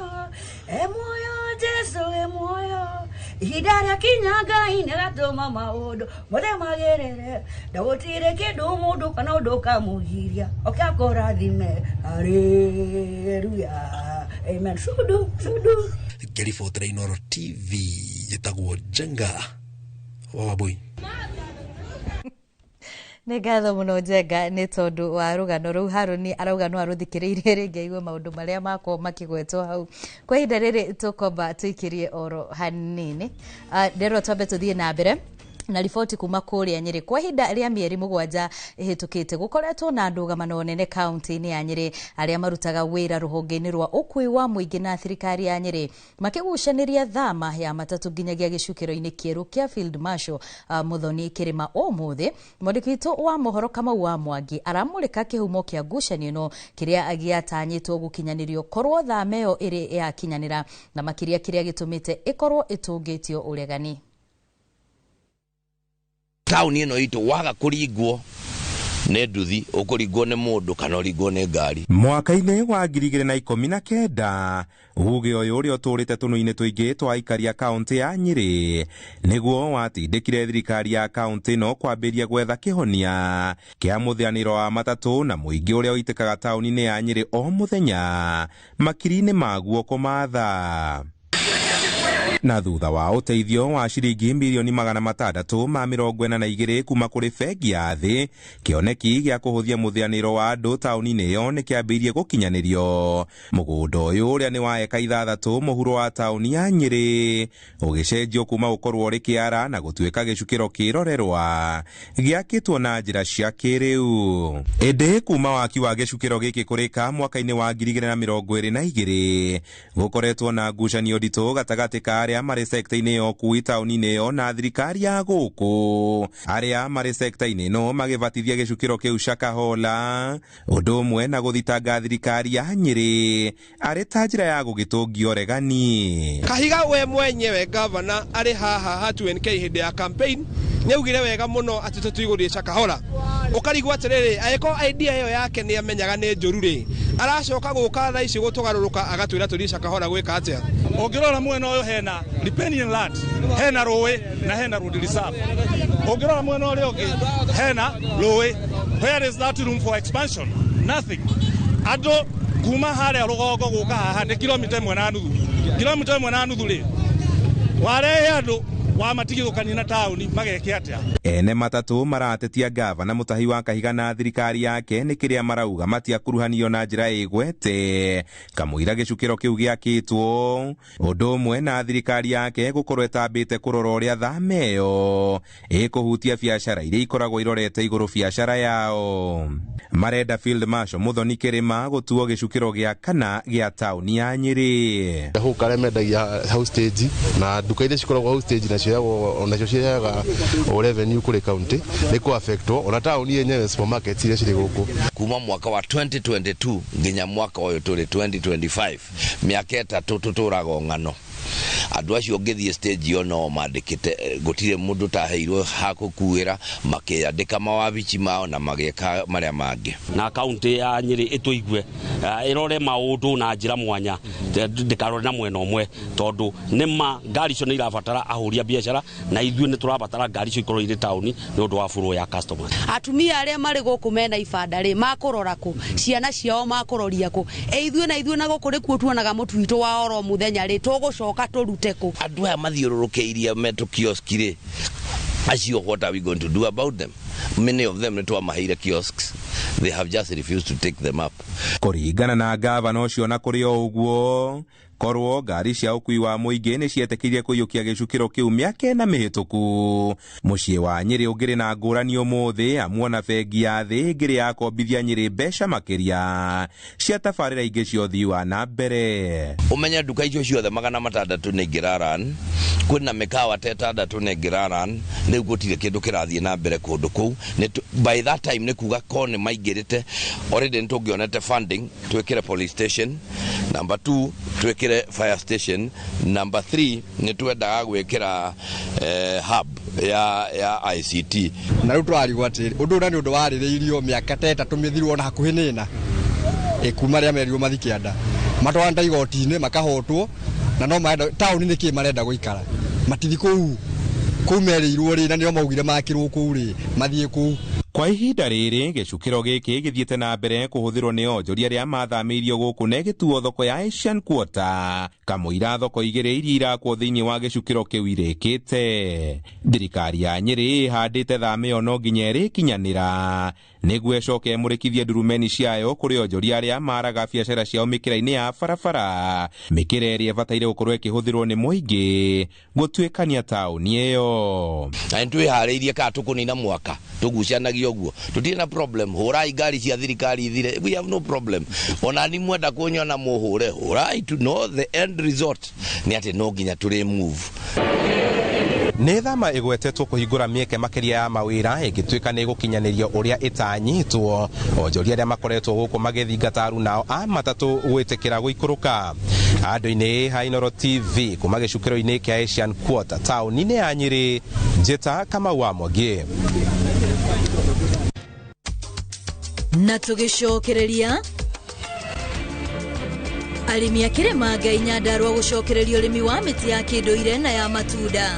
e muoyo Jesu, e muoyo. Ihinda rĩa kinya Ngai nĩagatũma maũndũ mothe magĩrĩre, ndagũtirĩ kĩndũ mũndũ kana ũndũ ũkamũgiria oke akũrathime. Haleluya, amen. Sudu sudu. Ngĩribotera Inooro TV njĩtagwo Njenga wa Wambui. Nĩ ngatho mũno Njenga nĩ tondũ wa rũgano rũu. Harũni arauga no arũthikĩrĩirie rĩngĩ aigue maũndũ marĩa makorwo makĩgwetwo hau. Kwa ihinda rĩrĩ tũkomba tũikĩrie oro hanini, nderwo twambe tũthiĩ na mbere na riboti kuma kũrĩa Nyĩrĩ. Kwa ihinda rĩa mĩeri 7 ĩhĩtũkĩte gũkoretwo na ndũgamano nene kaunti-inĩ ya Nyĩrĩ, arĩa marutaga wĩra rũhonge-inĩ rwa ũkui wa mũingĩ na thirikari ya Nyĩrĩ makĩgucanĩria thama ya matatũ nginyagia gĩcukĩro-inĩ kĩerũ kĩa Field Marshal Muthoni Kĩrĩma. Ũmũthĩ mwandĩki witũ wa mohoro Kamau wa Mwangi aramũrĩka kĩhumo kĩa ngucanio ĩno kĩrĩa gĩatanyĩtwo gũkinyanĩrio korwo thama ĩyo ĩrĩ yakinyanĩra, na makĩria kĩrĩa gĩtũmĩte ĩkorwo ĩtũngĩtio ũregani. Tauni ĩno itũ waga kũringwo nĩ nduthi ũkũringwo nĩ mũndũ kana ũringwo nĩ ngari. Mwaka-inĩ wa 2019 uge ũyũ ũrĩa ũtũrĩte tũnua-inĩ tũingĩ twa aikari a kaũntĩ ya Nyĩrĩ nĩguo watindĩkire thirikari ya kaũntĩ ĩno kwambĩrĩria gwetha kĩhonia kĩa mũthĩanĩro wa matatũ na mũingĩ ũrĩa ũitĩkaga taũni-inĩ ya Nyĩrĩ o mũthenya makiri-inĩ maguo kũmatha. Na thutha wa ũteithio wa ciringi mirioni 642 kuma kũrĩ bengi ya thĩ, kĩoneki gĩa kũhũthia mũthĩanĩro wa andũ taũni-inĩ ĩyo nĩ kĩambĩrĩirie gũkinyanĩrio. Mũgũnda ũyũ ũrĩa nĩ wa eka 6 mũhuro wa taũni ya Nyĩrĩ ũgĩcenjio kuma gũkorwo ũrĩ kĩara na gũtuĩka gĩcukĩro kĩrorerwa gĩakĩtwo na njĩra cia kĩrĩu. Ĩndĩ kuma waki wa gĩcukĩro gĩkĩ kũrĩka mwaka-inĩ wa 2022 gũkoretwo na ngucanio nditũ gatagatĩ ka arĩa marĩ sekta-inĩ ya ũkui taũni-inĩ ĩyo na thirikari ya gũkũ. Arĩa marĩ sekta-inĩ ĩno magĩbatithia gĩcukĩro kĩu Shakahola, ũndũ ũmwe na gũthitanga thirikari ya Nyĩrĩ arĩ ta njĩra ya gũgĩtũngia ũregani. Kahiga we mwenyewe gavana arĩ haha ha 2NK hĩndĩ ya campaign nĩaugire wega mũno atĩ tũtigũthiĩ Shakahola. Ũkarigwo atĩrĩrĩ, angĩkorwo idea ĩyo yake nĩamenyaga nĩ njũru rĩ, aracoka gũka thaa ici gũtũgarũrũka agatwĩra tũthiĩ Shakahola gwĩka atĩa? Ũngĩrora mwena ũyũ hena riparian land, hena rũĩ na hena road reserve. Ũngĩrora mwena ũrĩa ũngĩ hena rũĩ. Where is that room for expansion? Nothing. Andũ kuma harĩa rũgongo gũka haha nĩ kilomita 1.5. Kilomita 1.5 rĩ, warehe andũ wamatigithũkania na taũni mageke atĩa? Ene matatũ maratetia gavana Mutahi wa Kahiga na thirikari yake nĩ kĩrĩa marauga matiakuruhanio na njĩra ĩgwete kamũira gĩcukĩro kĩu gĩakĩtwo, ũndũ ũmwe na thirikari yake gũkorwo ĩtambĩte kũrora ũrĩa thama ĩyo ĩkũhutia biacara iria ikoragwo irorete igũrũ biacara yao. Marenda Field Marshal Muthoni Kĩrĩma gũtuo gĩcukĩro gĩa kana gĩa taũni ya Nyĩrĩ. Gũkũ arĩa mendagia house stage na nduka iria cikoragwo house stage nacio ciheaga revenue kũrĩ county nĩ kũ affectwo ona taũni yenyewe supermarket iria cirĩ gũkũ. Kuma mwaka wa 2022 nginya mwaka ũyũ tũrĩ 2025, mĩaka 3 tũtũraga ng'ano. Andũ acio ũngĩthiĩ stage ĩyo no mandĩkĩte, gũtirĩ mũndũ taheirwo ha gũkuĩra, makĩandĩka mawabici mao na magĩka marĩa mangĩ. Na kaunti ya Nyĩrĩ ĩtũigue, ĩrore maũndũ na njĩra mwanya, ndĩkarore na mwena ũmwe, tondũ nĩma ngari icio nĩ irabatara ahũri a biacara na ithuĩ nĩ tũrabatara ngari icio ikorwo irĩ taũni nĩ ũndũ wa flow ya customers. Atumia arĩa marĩ gũkũ mena ibanda rĩ, makũrora kũ? Ciana ciao makũroria kũ? Ithuĩ na ithuĩ na gũkũ nĩkuo tuonaga mũtu witũ wa oro mũthenya rĩ, tũgũcoka tũrute kũ? Andũ aya mathiũrũrũkĩirie metũ kiosk rĩ, acio what are we going to do about them? Many of them nĩ twamaheire kiosks, they have just refused to take them up. Kũringana na gavana ũcio na kũrĩ o ũguo, korwo ngari cia ũkui wa mũingĩ nĩ cietĩkĩirie kũiyũkia gĩcukĩro kĩu mĩaka 4 mĩhĩtũku, mũciĩ wa Nyĩrĩ ũngĩrĩ na ngũrani ũmũthĩ, amu ona bengi ya thĩ ĩngĩrĩ yakombithia Nyĩrĩ mbeca makĩria cia tabarĩra ingĩ cia ũthii wa na mbere. Ũmenye nduka icio ciothe 600 nĩ ingĩraran, kwĩna mĩkawa ta 6 nĩ ĩngĩraran, rĩu gũtirĩ kĩndũ kĩrathiĩ na mbere kũndũ kũu. By that time nĩ kuga ko nĩ maingĩrĩte already, nĩ tũngĩonete funding twĩkĩre police station, number 2 twĩkĩre fire station, number 3 nĩ twendaga gwĩkĩra hub ya ICT. Na rĩu tũrarigwo atĩrĩ, ũndũ ũrĩa nĩ ũndũ warĩrĩirio mĩaka ta 3 mĩthiru ona hakuhĩ nĩ 4, kuma rĩa merirwo mathiĩ kĩanda, matwarana igoti-inĩ makahotwo, na no marenda taũni nĩ kĩ marenda gũikara, matithi kũu kũu merĩirwo rĩ, na nĩo maugire makĩrwo kũu rĩ, mathiĩ kũu. Kwa ihinda rĩrĩ gĩcukĩro gĩkĩ gĩthiĩte na mbere kũhũthĩrwo nĩ onjoria arĩa mathamĩirio gũkũ na ĩgĩtuo thoko ya Asian Quarter, kamũira thoko 2 iria irakwo thĩinĩ wa gĩcukĩro kĩu irĩkĩte. Thirikari ya Nyĩrĩ ĩhandĩte thama ĩyo no nginya ĩrĩkinyanĩra nĩguo ĩcoke ĩmũrĩkithie ndurumeni ciayo kũrĩ onjoria arĩa maraga biacara ciao mĩkĩra-inĩ ya barabara, mĩkĩra ĩrĩa ĩbataire gũkorwo ĩkĩhũthĩrwo nĩ mũingĩ gũtuĩkania taũni ĩyo. Na nĩtwĩharĩirie kana tũkũnina mwaka tũgucanagia ũguo, tũtirĩ na problem, hũrai ngari cia thirikari ithire, we have no problem. Ona ni mwenda kũnyona mũhũre, hũrai tu, no the end result nĩ atĩ no nginya tũrĩ move. Nĩ thama ĩgwetetwo kũhingũra mĩeke makĩria ya mawĩra ĩngĩtuĩka nĩ ĩgũkinyanĩrio ũrĩa ĩtanyĩtwo. Onjoria arĩa makoretwo gũkũ magĩthingata arunao a matatũ gwĩtĩkĩra gũikũrũka. Andũ-inĩ ha Inooro TV kuma gĩcukĩro-inĩ kĩa Asian Quarter taũni-inĩ ya Nyĩrĩ, Njĩta Kamau wa Mwangi. Na tũgĩcokereria arĩmi a Kĩrĩma Ngai Nyandarua gũcokereria ũrĩmi wa mĩtĩ ya kĩndũire na ya matunda.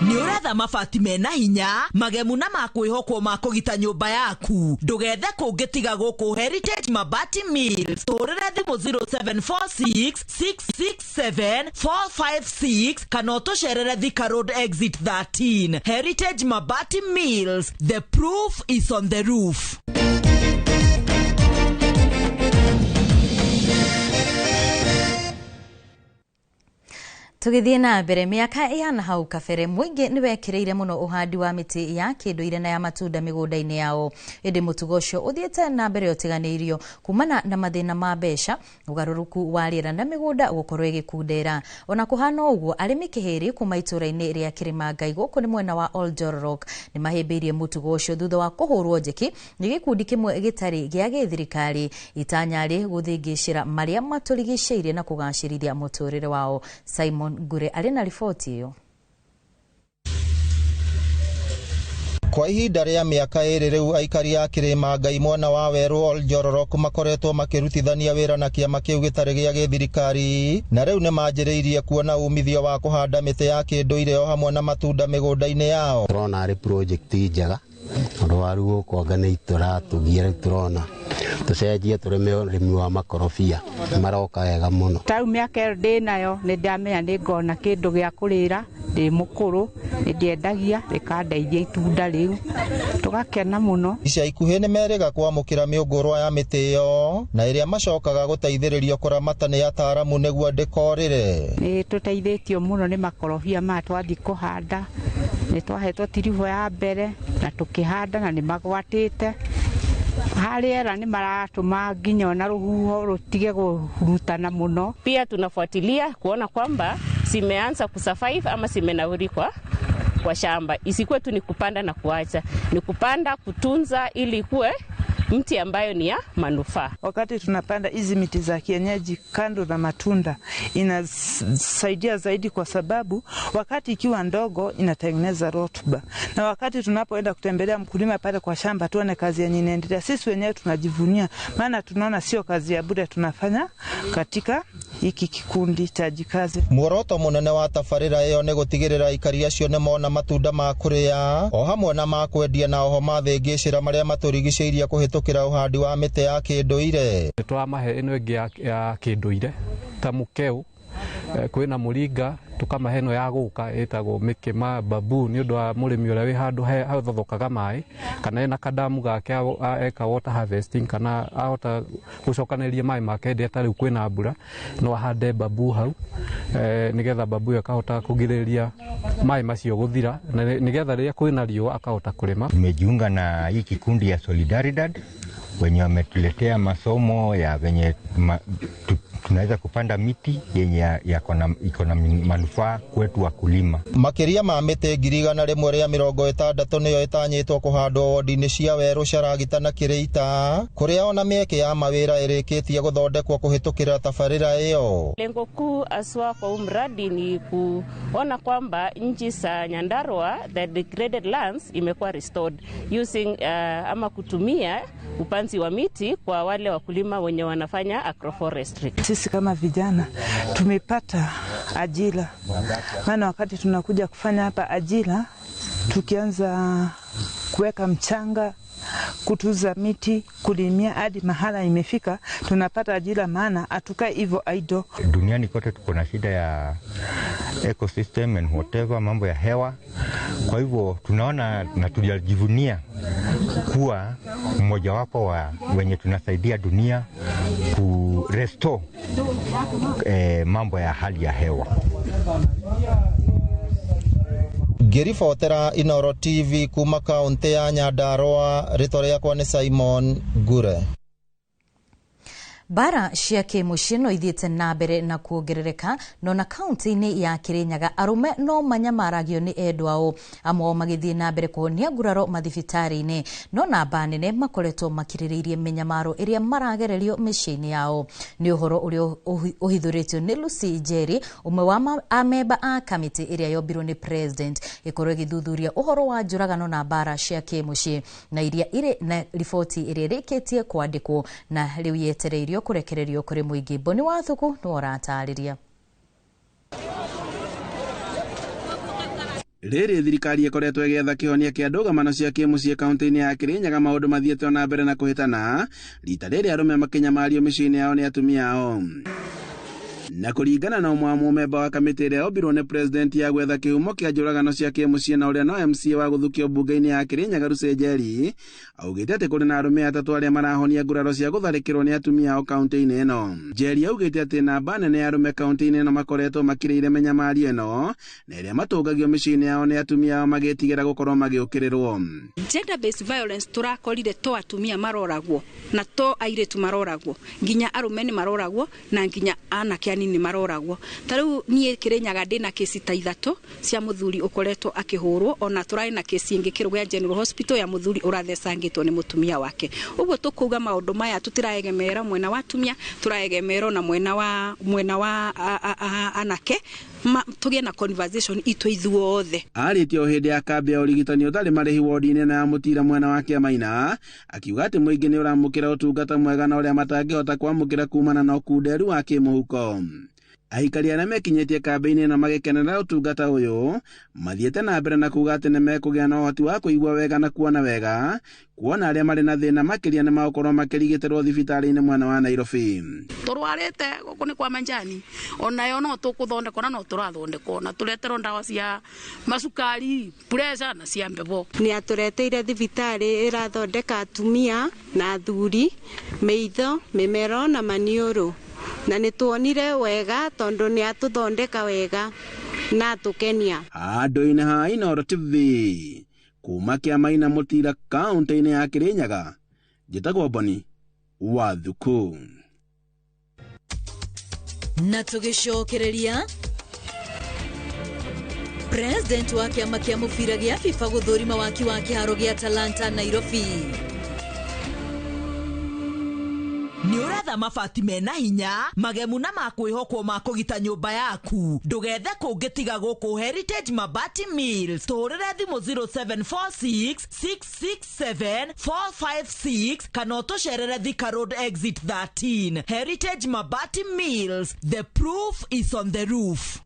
Nĩ ũretha mabati mena hinya, magemu na ma kwĩhokwo ma kũgita nyũmba yaku. Ndũgethe kũngĩ tiga gũkũ Heritage Mabati Mills. Tũhũrĩre thimũ 0746 667 456 kana ũtũcerere Thika Road Exit 13. Heritage Mabati Mills, the proof is on the roof. Tũgĩthiĩ na mbere, mĩaka ĩhana hau kabere mũingĩ nĩ wekĩrĩire mũno ũhandi wa mĩtĩ ya kĩndũire na ya matunda mĩgũnda-inĩ yao, ĩndĩ mũtugo ũcio ũthiĩte na mbere ũtiganĩirio kumana na mathĩna ma mbeca, ũgarũrũku wa rĩera na mĩgũnda gũkorwo ĩgĩkundera. Ona kũhana ũguo, arĩmi kĩhĩrĩ kuma itũũra-inĩ rĩa Kĩrĩma Ngai gũkũ nĩ mwena wa Oljororok nĩ mahĩmbĩirie mũtugo ũcio thutha wa kũhũrwo njeki nĩ gĩkundi kĩmwe gĩtarĩ gĩa gĩthirikari, itanya rĩ gũthĩngĩcĩra marĩa matũrigicĩirie na kũgacĩrithia mũtũrĩre wao. Simon Ngure arĩ na riboti ĩyo. Kwa ihinda rĩa mĩaka 2 rĩu, aikari a Kĩrĩma Ngai mwena wa werũ Oljororok makoretwo makĩrutithania wĩra na kĩama kĩu gĩtarĩ gĩa gĩthirikari, na rĩu nĩ manjĩrĩirie kuona umithio wa kũhanda mĩtĩ ya kĩndũire o hamwe na matunda mĩgũnda-inĩ yao. Tũrona arĩ project njega tondũ waru gũkũ anga nĩ itũratũgia rĩu tũrona tũcenjie tũrĩme ũrĩmi wa makorobia maroka wega mũno. Tau mĩaka ĩyo ndĩ nayo nĩ ndamenya nĩ ngona kĩndũ gĩa kũrĩra ndĩ mũkũrũ, nĩ ndĩendagia rĩkandeithia itunda rĩu tũgakena mũno. Ica ikuhĩ nĩ merĩga kwamũkĩra mĩũngũrwa ya mĩtĩ ĩyo na ĩrĩa macokaga gũteithĩrĩrio kũramata nĩ ataaramu nĩguo ndĩkorĩre. Nĩ tũteithĩtio mũno nĩ makorobia maya twathiĩ kũhanda, nĩ twahetwo tiribũ ya mbere na tũkĩhanda na nĩ magwatĩte. Harĩera nĩ maratũma nginya ona rũhuho rũtige kũhurutana mũno. Pia tunafuatilia kuona kwamba zimeanza kusurvive ama zimenawiri kwa shamba. Isikuwe tu ni kupanda na kuacha, ni kupanda kutunza ili ikuwe mti ambayo ni ya manufaa. Wakati tunapanda hizi miti za kienyeji kando na matunda inasaidia zaidi, kwa sababu wakati ikiwa ndogo inatengeneza rotuba, na wakati tunapoenda kutembelea mkulima pale kwa shamba tuone kazi yenye inaendelea, sisi wenyewe tunajivunia, maana tunaona sio kazi ya bure tunafanya katika hiki kikundi cha Jikaze. Muoroto munene wa tabarĩra ĩyo nĩ gũtigĩrĩra aikari acio nĩ mona matunda ma kũrĩa o hamwe na ma kwendia, na oho mathĩngĩcĩra marĩa matũrigicĩirie kũhĩtũkĩra ũhandi wa mĩtĩ ya kĩndũire. Nĩ tũramahe ĩno ĩngĩ ya kĩndũire ta mũkeu, kwĩna mũringa, tũkamahe ĩno ya gũka ĩtagwo mĩkĩma babu nĩ ũndũ wa mũrĩmi ũrĩa wĩ handũ hathothokaga maĩ, kana ena kadamu gake eka water harvesting, kana ahota gũcokanĩrĩria maĩ make hĩndĩ ĩrĩa ta rĩu kwĩna mbura, no ahande babu hau nĩgetha babu ĩyo ĩkahota kũgirĩrĩria maĩ macio gũthira, na nĩgetha rĩrĩa kwĩna riũa akahota kũrĩma. Tumejiunga na hii kikundi ya Solidaridad wenye wametuletea masomo ya venye tunaweza kupanda miti yenye iko na manufaa kwetu wakulima. Makĩria ma mĩtĩ 160,000 nĩyo ĩtanyĩtwo kũhandwo wodi-inĩ cia Werũ, Caragita na Kĩrĩita, kũrĩa ona mĩeke ya mawĩra ĩrĩkĩtie gũthondekwo kũhĩtũkĩra tabarĩra ĩyo. Lengo kuu haswa kwa huu mradi ni kuona kwamba nchi za Nyandarua the degraded lands imekuwa restored using ama kutumia upanzi wa miti kwa wale wakulima wenye wanafanya agroforestry. Sisi kama vijana tumepata ajira, maana wakati tunakuja kufanya hapa ajira, tukianza kuweka mchanga, kutuza miti, kulimia hadi mahala imefika, tunapata ajira, maana hatukai hivyo idle. Duniani kote tuko na shida ya ecosystem and whatever, mambo ya hewa. Kwa hivyo tunaona na tunajivunia kuwa mmoja wapo wa wenye tunasaidia dunia ku restore mambo ya hali ya hewa. Ngĩribotera Inooro TV kuma kaunti ya Nyandarua, rĩtwa rĩakwa nĩ Simon Ngure. Bara cia kĩmũciĩ no ithiĩte na mbere na kuongerereka, no na kaunti-inĩ ya Kĩrĩnyaga arũme no manyamaragio nĩ endwa ao, amwe ao magĩthiĩ na mbere kũhonia nguraro mathibitarĩ-inĩ, no namba nene makoretwo makirĩrĩirie mĩnyamaro ĩrĩa maragererio mĩciĩ-inĩ yao. Nĩ ũhoro ũrĩa ũhithũrĩtio nĩ Lucy Njeri, ũmwe wa amemba a kamĩtĩ ĩrĩa yombirwo nĩ president ĩkorwo ĩgĩthuthuria ũhoro wa njũragano na bara cia kĩmũciĩ, na iria irĩ na riboti ĩrĩa ĩrĩkĩtie kwandĩkwo na rĩu yetereirio kurekererio kuri muingi. Boni Wathuku nĩwe ũratarĩria. Rĩrĩ thirikari ĩkoretwo ĩgĩetha kĩhonia kĩa ndũgamano cia kĩmũciĩ kaunti-inĩ ya Kĩrĩnyaga, maũndũ mathiĩte na mbere na kũhĩtana rita rĩrĩ arũme makĩnyamario mĩciĩ-inĩ yao nĩ atumia ao. Na kũringana na ũmwe wa mũmemba wa kamĩtĩ ĩrĩa yombirwo nĩ president ya gwetha kĩhumo kĩa njũragano cia kĩmũciĩ na ũrĩa no MCA wa gũthukio mbunge-inĩ ya Kĩrĩnyaga Lucy Njeri, augĩte atĩ kũrĩ na arũme atatũ arĩa marahonia nguraro cia gũtharĩkĩrwo nĩ atumia ao kaunti-inĩ ĩno. Njeri augĩte atĩ namba nene ya arũme kaunti-inĩ ĩno makoretwo makirĩire mĩnyamario ĩno na ĩrĩa matũngagio mĩciĩ-inĩ yao nĩ atumia ao magĩtigĩra gũkorwo magĩũkĩrĩrwo. Gender based violence tũrakorire to atumia maroragwo na to airĩtu maroragwo, nginya arũme nĩ maroragwo na nginya anake anini maroragwo. Ta rĩu niĩ Kĩrĩnyaga ndĩna kesi ta ithatũ cia mũthuri ũkoretwo akĩhũrwo, ona tũrarĩ na kesi ĩngĩ Kĩrũgũya General Hospital ya mũthuri ũrathecangĩtwo nĩ mũtumia wake. Ũguo tũkuga maũndũ maya tũtiraegemera mwena wa atumia, tũraegemera na mwena wa anake, tũgĩe na conversation itũ ithuothe. Arĩtie o hĩndĩ ya kambĩ ya ũrigitani ũtarĩ marĩhi wodi-inĩ na ya Mũtira mwena wa Kĩamaina, akiuga atĩ mũingĩ nĩ ũramũkĩra ũtungata mwega na ũrĩa matangĩhota kwamũkĩra kumana na ũkunderu wa kĩmũhuko. Aikari arĩa mekinyĩtie kambĩ-inĩ ĩno magĩkenera ũtungata ũyũ mathiĩte na mbere na kuga atĩ nĩmekũgĩa na ũhoti wa kũigua wega na kuona wega, kuona arĩa marĩ na thĩna makĩria nĩmagũkorwo makĩrigitĩrwo thibitarĩ-inĩ mwena wa Nairobi. Tũrwarĩte gũkũ nĩ kwa manjani, onayo no tũkũthondekwo na no tũrathondekwo na tũreterwo ndawa cia macukari, pressure na cia mbebo. Nĩ atũreteire thibitarĩ ĩrathondeka atumia na athuri, meitho, mĩmero na maniũrũ, na nĩ tuonire wega tondũ nĩ atũthondeka wega na atũkenia. Handũ-inĩ ha Inooro TV kuma Kĩamaina Mũtira kaunti-inĩ ya Kĩrĩnyaga, njĩtagwo Boni wa Thuku. Na tũgĩcokereria, President wa kĩama kĩa mũbira gĩa FIFA gũthũrima waki wa kĩharo gĩa Talanta Nairobi. Nĩ ũretha mabati mena hinya, magemu na ma kwĩhokwo ma kũgita nyũmba yaku, ndũgethe kũngĩ tiga gũkũ Heritage Mabati Mills. Tũhũrĩre thimũ 0746 667 456 kana ũtũcerere Thika Road Exit 13. Heritage Mabati Mills, the proof is on the roof.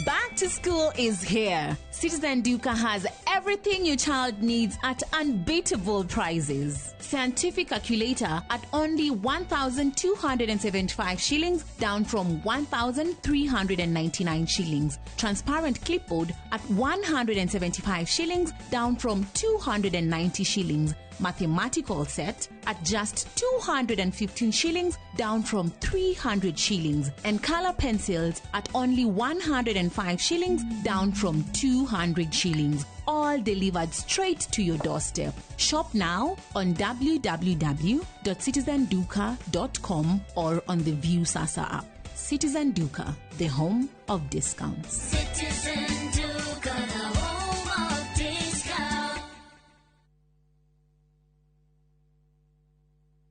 Back to school is here. Citizen Duka has everything your child needs at unbeatable prices. Scientific calculator at only 1,275 shillings, down from 1,399 shillings. Transparent clipboard at 175 shillings, down from 290 shillings. Mathematical set at just 215 shillings, down from 300 shillings. And color pencils at only 105 shillings, down from 200 shillings. All delivered straight to your doorstep. Shop now on www.citizenduka.com or on the View Sasa app. Citizen Duka, the home of discounts. Citizen Duka, the home of discounts.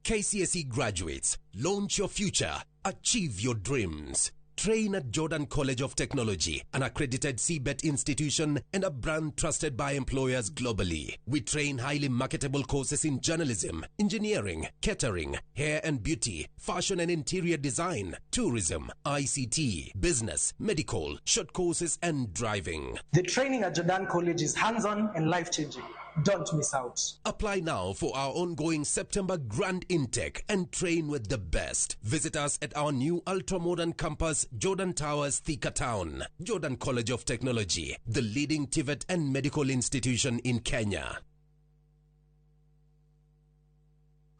KCSE graduates, launch your future, achieve your dreams. Train at Jordan College of Technology, an accredited CBET institution and a brand trusted by employers globally. We train highly marketable courses in journalism, engineering, catering, hair and beauty, fashion and interior design, tourism, ICT, business, medical, short courses and driving. The training at Jordan College is hands-on and life-changing. Don't miss out. Apply now for our ongoing September grand intake and train with the best. Visit us at our new ultra-modern campus, Jordan Towers, Thika Town. Jordan College of Technology, the leading TVET and medical institution in Kenya.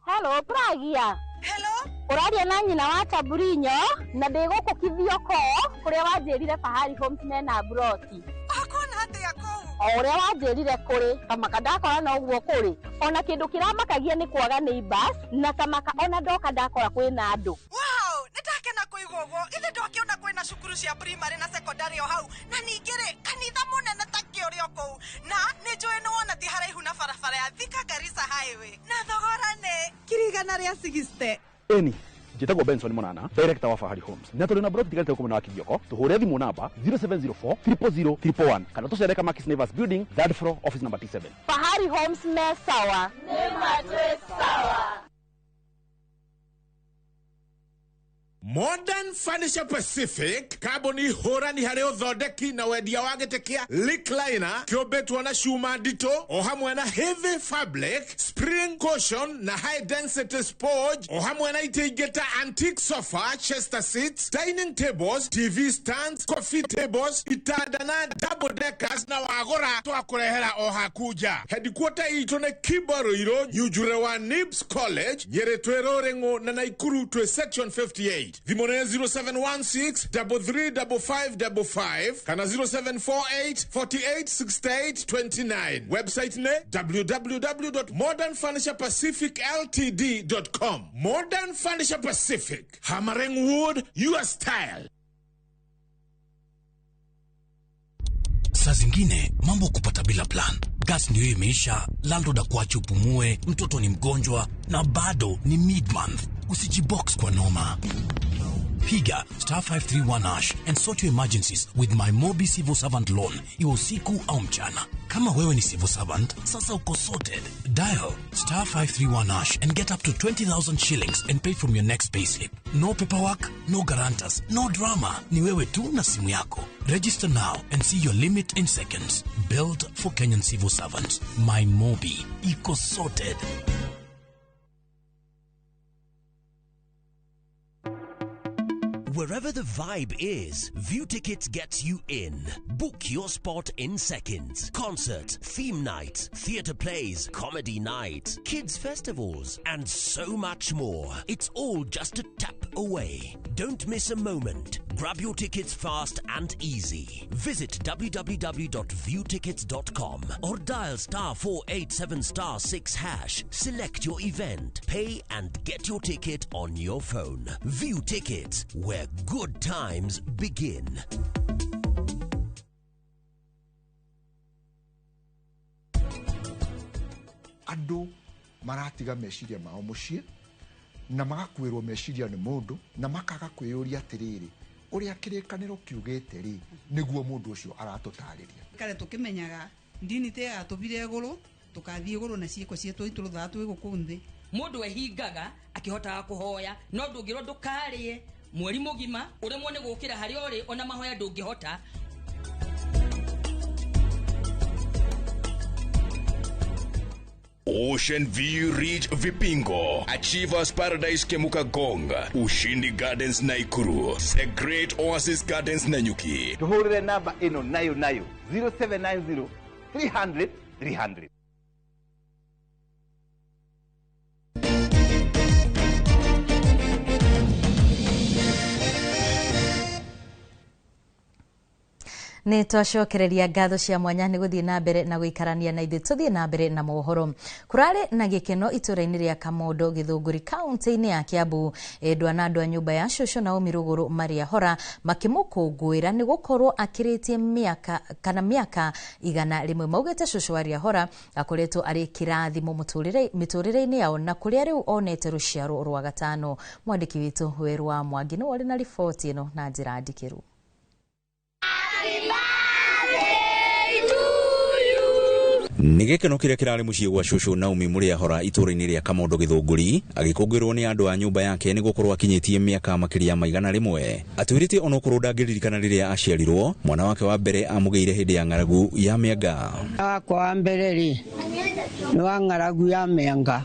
Hello, Pragia. Hello. Ũraria na nyina wa Taburinyo na ndĩ gũkũ Kithioko kũrĩa wanjĩrire Fahari Homes mena mburoti. Ũkuona atĩa kũu? O ũrĩa wanjĩrire kũrĩ kamaka ndakora noguo kũrĩ. Ona kĩndũ kĩramakagia nĩ kwaga neighbors na kamaka ona ndoka ndakora kwĩna andũ. Wow, nĩndakena kũigua ũguo. Ithe ndokĩona kwĩna cukuru cia primary na secondary o hau, na ningĩ rĩ kanitha mũnene ta kĩ ũrĩ o kũu, na nĩ njũĩ nĩ wona ti haraihu na barabara ya Thika Garissa Highway, na thogora nĩ 160,000. Eni njĩtagwo Benson Monana, director wa Fahari Homes, na tũrĩ na broti tigarĩte gũkũ mwena wa Kithioko. Tũhũre thimũ namba 0704 000 111 kana tũcere Kamakis Neighbors Building, third floor, office number T7. Fahari Homes me sawa. Nĩ matwĩ sawa. Modern Furniture Pacific, kambuni hũrani harĩ ũthondeki na wendia wa gĩtĩ kĩa recliner kĩũmbĩtwo na cuma nditũ o hamwe na heavy fabric, spring cushion na high density sponge o hamwe na itĩ ingĩ ta antique sofa, chester seats, dining tables, TV stands, coffee tables, itanda na double deckers, na wagũra twakũrehera o haku nja. Headquarter itũ nĩ Kibaruirũ, Nyunjure wa Nibs College, Nyĩrĩ twĩ Rũrĩng'ũ na Naikuru twĩ section 58. Thimũ nĩ 0716 335555 kana 0748 48 68 29. Website nĩ www.modernfurniturepacificltd.com. Modern Furniture Pacific, hammering wood your style. Saa zingine mambo kupata bila plan. Gas ndio imeisha, landlord akuache upumue, mtoto ni mgonjwa na bado ni mid-month. Usijibox kwa noma. Piga star 531 hash and sort your emergencies with my Mobi Civil Servant Loan, iwe usiku au mchana. Kama wewe ni civil servant, sasa uko sorted. Dial star 531 hash and get up to 20,000 shillings and pay from your next payslip. No paperwork, no guarantors, no drama. Ni wewe tu na simu yako. Register now and see your limit in seconds. Built for Kenyan civil servants. My Mobi. Iko sorted. Wherever the vibe is, View Tickets gets you in. Book your spot in seconds. Concert, theme night, theatre plays, comedy night, kids festivals, and so much more. It's all just a tap away. Don't miss a moment. Grab your tickets fast and easy. Visit www.viewtickets.com or dial star 487 star 6 hash. Select your event, pay and get your ticket on your phone. View Tickets, where good times begin. Andũ maratiga meciria mao mũciĩ na magakuĩrwo meciria nĩ mũndũ na makaga kwĩyũria atĩrĩrĩ, ũrĩa kĩrĩkanĩro kiugĩte rĩ nĩguo mũndũ ũcio aratũtarĩria. Kare tũkĩmenyaga ndini te yatũbire igũrũ tũkathiĩ igũrũ na ciĩko cietũ itũrũthaga twĩ gũkũ nthĩ. Mũndũ ehingaga akĩhotaga kũhoya no ndũngĩrwo ndũkarĩe mweri mũgima ũremwo nĩ gũkĩra harĩa ũrĩ ona mahoya ndũngĩhota. Ocean View Ridge Vipingo, Achievers Paradise Kemuka Gonga, Ushindi Gardens Naikuru, The Great Oasis Gardens Nanyuki. Tuhurire namba ino nayo nayo 0790 300 300. Nĩ twacokereria ngatho cia mwanya nĩ gũthiĩ na mbere na gũikarania na ithuĩ. Tũthiĩ na mbere na mohoro. Kũrarĩ na gĩkeno itũũra-inĩ rĩa Kamondo Gĩthũngũri kaunti-inĩ ya Kiambu. Endwa na andũ a nyũmba ya cũcũ Naomi Rũgũrũ Maria Hora makĩmũkũngũĩra nĩ gũkorwo akĩrĩtie mĩaka kana mĩaka 100. Maugĩte cũcũ Maria Hora akoretwo arĩ kĩrathimo mĩtũrĩre-inĩ yao na kũrĩa rĩu onete rũciaro rwa gatano. Mwandĩki witũ Werũ wa Mwangi nĩwe ũrĩ na riboti ĩno na njĩra ndikĩru. Nĩ gĩkeno kĩrĩa kĩrarĩ mũciĩ gwa cũcũ Naomi Mũrĩa Hora itũũra-inĩ rĩa Kamondo Gĩthũngũri agĩkũngũĩrwo nĩ andũ a nyũmba yake nĩ gũkorwo akinyĩtie mĩaka makĩria ma 100. Atwĩrĩte onokorwo ndangĩririkana rĩrĩa aciarirwo, mwana wake wa mbere amũgĩire hĩndĩ ya ng'aragu ya mĩanga. Wakwa wa mbere rĩ nĩ wa ng'aragu ya mĩanga,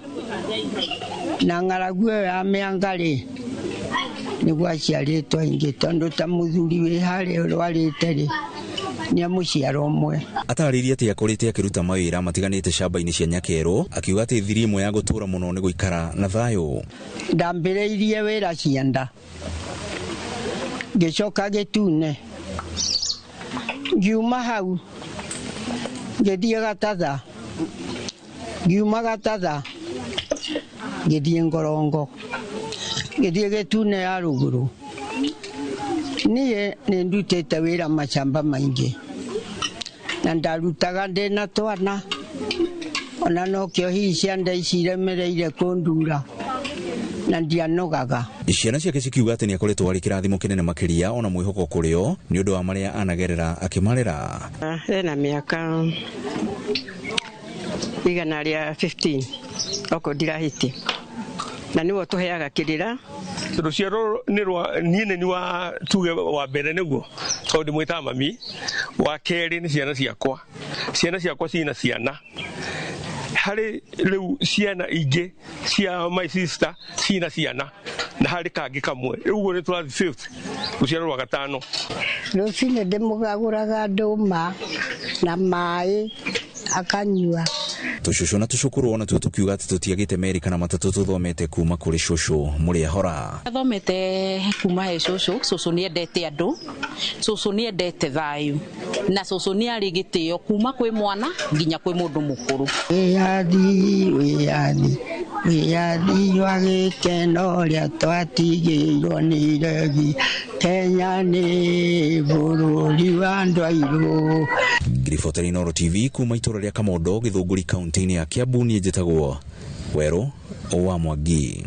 na ng'aragu ĩyo ya mĩanga rĩ nĩguo aciarĩtwo aingĩ tondũ ta mũthuri wĩ harĩa ũrwarĩte rĩ nĩ mũciaro ũmwe. Atarĩirie atĩ akorĩte akĩruta mawĩra matiganĩte camba-inĩ cia Nyakerũ, akiuga atĩ thiri ĩmwe ya gũtũũra mũno nĩ gũikara na thayũ. Ndambĩrĩirie wĩra cianda, ngĩcoka Gĩtune, ngiuma hau ngĩthiĩ Gatatha, ngiuma Gatatha ngĩthiĩ Ngorongo, ngĩthiĩ Gĩtune ya rũgũrũ. Niĩ nĩ ndutĩte wĩra macamba maingĩ na ndarutaga ndĩna twana, ona nokĩo hihi cianda ici iremereire kũndura na ndianogaga. Ciana ciake cikiuga atĩ nĩ akoretwo arĩ kĩrathimo kĩnene makĩria ona mwĩhoko kũrĩ o nĩ ũndũ wa marĩa anagerera akĩmarera. Ena mĩaka 115 okorwo ndirahĩtia. Na nĩwe ũtũheaga kĩrĩra. Rũciaro nĩ rwa niĩ nĩ ni wa tuge wa mbere nĩguo tondũ ndĩmwĩtaga mami, wa kerĩ nĩ ciana ciakwa, ciana ciakwa cina ciana, harĩ rĩu ciana ingĩ cia my sister cina ciana, na harĩ kangĩ kamwe, rĩu ũguo nĩ tũrathiĩ fifth, rũciaro rwa gatano. Rũcinĩ ndĩmũgagũraga ndũma na maĩ akanyua. Tũcũcũ na tũcũkũrũ ona tuo tũkiuga atĩ tũtiagĩte merĩ kana matatũ tũthomete kuma kũrĩ cũcũ mũrĩa hora. Athomete kuma he cũcũ. Cũcũ nĩ endete andũ, cũcũ nĩ endete thayũ, na cũcũ nĩ arĩ gĩtĩo kuma kwĩ mwana nginya kwĩ mũndũ mũkũrũ. Wĩyathi, wĩyathi, wĩyathi wa gĩkeno ũrĩa twatigĩirwo nĩ iregi. Kenya nĩ bũrũri wa andũ airũ. Ngiribotera Inooro TV kuma itũra rĩa Kamondo, Gĩthũngũri, kaunti-inĩ ya Kiambu, niĩ njĩtagwo Werũ wa Mwangi.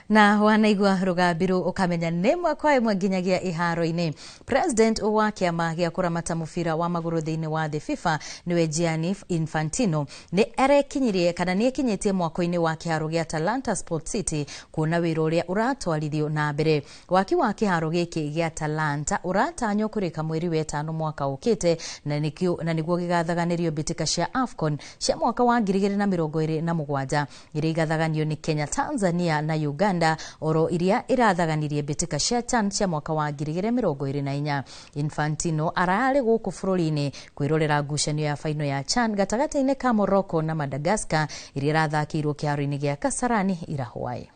Na wanaigua rũgambi ũkamenya nĩ ĩmwe kwa ĩmwe nginyagia iharo-inĩ. President wa kĩama gĩa kũramata mũbira wa magũrũ thĩinĩ wa thĩ FIFA, nĩwe Gianni Infantino, nĩ arekinyirie kana nĩ ekinyĩtie mwako-inĩ wa kĩharo gĩa Talanta Sport City kuona wĩra ũrĩa ũratwarithio na mbere. Waki wa kĩharo gĩkĩ gĩa Talanta ũratanywo kũrĩka mweri wa ĩtano mwaka ũkĩte, na nĩguo gĩgathaganĩrio mbĩtĩka cia AFCON cia mwaka wa 2027 iria igathaganio nĩ Kenya, Tanzania na Uganda, oro iria irathaganirie mbĩtĩka cia CHAN cia mwaka wa 2024. Infantino ararĩ gũkũ bũrũri-inĩ kwĩrorera ngucanio ya faino ya CHAN gatagatĩ-inĩ ka Morocco na Madagascar iria irathakĩirwo kĩharo-inĩ gĩa Kasarani ira hwaĩ.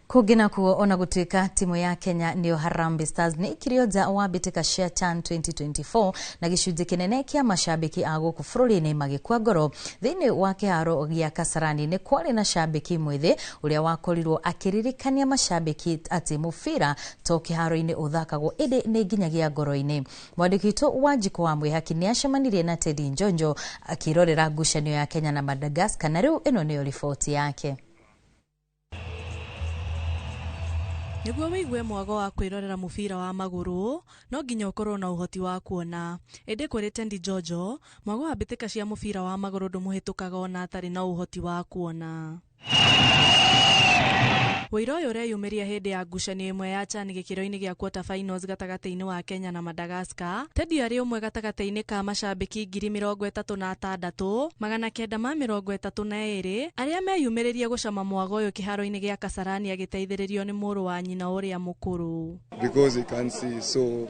Kũngĩ nakuo, ona gũtuĩka timu ya Kenya nĩyo Harambee Stars nĩ ikirio nja wa mbĩtĩka cia CHAN 2024 na gĩcunjĩ kĩnene kĩa macambĩki a gũkũ bũrũri-inĩ magĩkua ngoro, thĩinĩ wa kĩharo gĩa Kasarani nĩ kwarĩ na cambĩki mwĩthĩ ũrĩa wakorirwo akĩririkania macambĩki atĩ mũbira to kĩharo-inĩ ũthakagwo ĩndĩ nĩ nginyagia ngoro-inĩ. Mwandĩki witũ Wanjikũ wa Mwĩhaki nĩ acemanirie na Teddy Njonjo akĩrorera ngucanio ya Kenya na Madagascar, na rĩu ĩno nĩyo riboti yake. Nĩguo wĩigue mwago wa kwĩrorera mũbira wa magũrũ no nginya ũkorwo na ũhoti wa kuona, ĩndĩ kũrĩ Tendi Jojo mwago wa mbĩtĩka cia mũbira wa magũrũ ndũmũhĩtũkaga ona atarĩ na ũhoti wa kuona. Wũira ũyũ ũreyumĩria hĩndĩ ya ngucanio ĩmwe ya CHAN gĩkĩro-inĩ gĩa quarter finals gatagatĩ-inĩ wa Kenya na Madagascar. Teddy arĩ ũmwe gatagatĩ-inĩ ka macambĩki 36,932 arĩa meyumĩririe gũcama mwago ũyũ kĩharo-inĩ gĩa Kasarani agĩteithĩrĩrio nĩ mũrũ wa nyina ũrĩa mũkũrũ. Because he can't see, so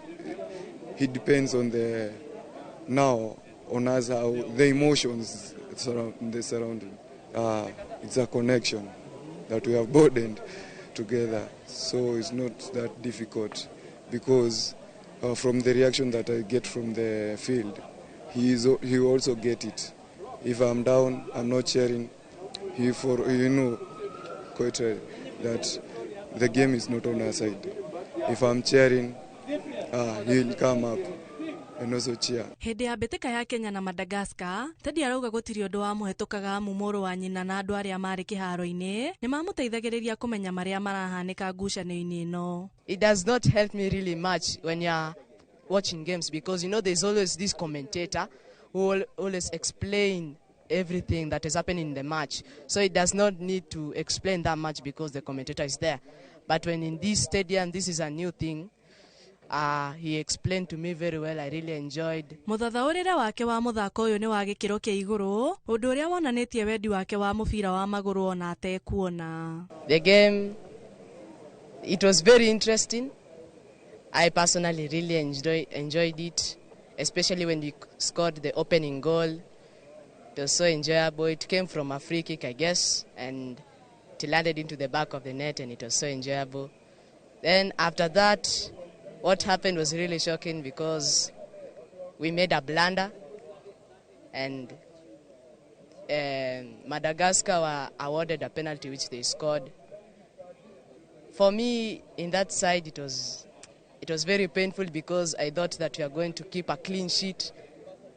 he depends on the now on us how the emotions surround the surrounding. It's a connection that we have bonded together, so it's not that difficult because from the reaction that I get from the field, he also get it. If I'm down, I'm not cheering. He for you know quite right that the game is not on our side. If I'm cheering, he'll come up and also cheer. Hĩndĩ ya mbĩtĩka ya Kenya na Madagascar, Teddy arauga gũtirĩ ũndũ wamũhetũkaga amu mũrũ wa nyina na andũ arĩa marĩ kĩharo-inĩ nĩ mamũteithagĩrĩria kũmenya marĩa marahanĩka ngucanio-inĩ ĩno. It does not help me really much when you're watching games because you know there's always this commentator who will always explain everything that is happening in the match. So it does not need to explain that much because the commentator is there. But when in this stadium, this is a new thing. He explained to me very well. I really enjoyed. Mũthathaũrĩre wake wa mũthako ũyũ nĩ wa gĩkĩro kĩa igũrũ, ũndũ ũrĩa wonanĩtie wendi wake wa mũbira wa magũrũ ona atekuona. The game, it was very interesting. I personally really enjoyed it, especially when we scored the opening goal. It was so enjoyable. It came from a free kick, I guess, and it landed into the back of the net, and it was so enjoyable. Then after that, what happened was really shocking because we made a blunder, and Madagascar were awarded a penalty which they scored. For me, in that side, it was very painful because I thought that we are going to keep a clean sheet.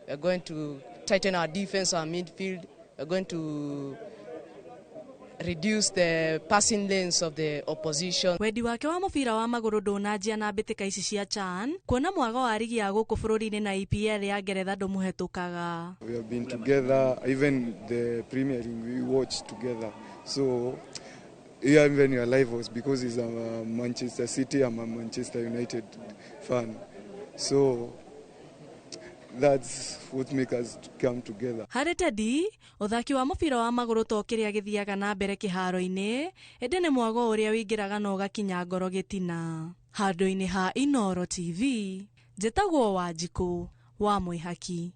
We are going to tighten our defense, our midfield. We are going to reduce the passing lanes of the opposition. Wendi wake wa mũbira wa magũrũ ndũnanjia na mbĩtĩka ici cia CHAN kuona mwago wa rigi ya gũkũ bũrũri-inĩ na EPL ya Ngeretha ndũmũhetũkaga. We have been together, even the Premier League we watch together. So even your life was because he's a Manchester City, I'm a Manchester United fan. So that's what makes us come together. Harĩ Teddy, ũthaki wa mũbira wa magũrũ to kĩrĩa gĩthiaga na mbere kĩharo-inĩ, ĩndĩ nĩ mwago ũrĩa ũingĩraga na ũgakinya ngoro gĩtina. Handũ-inĩ ha Inooro TV, njĩtagwo Wanjikũ wa Mwĩhaki.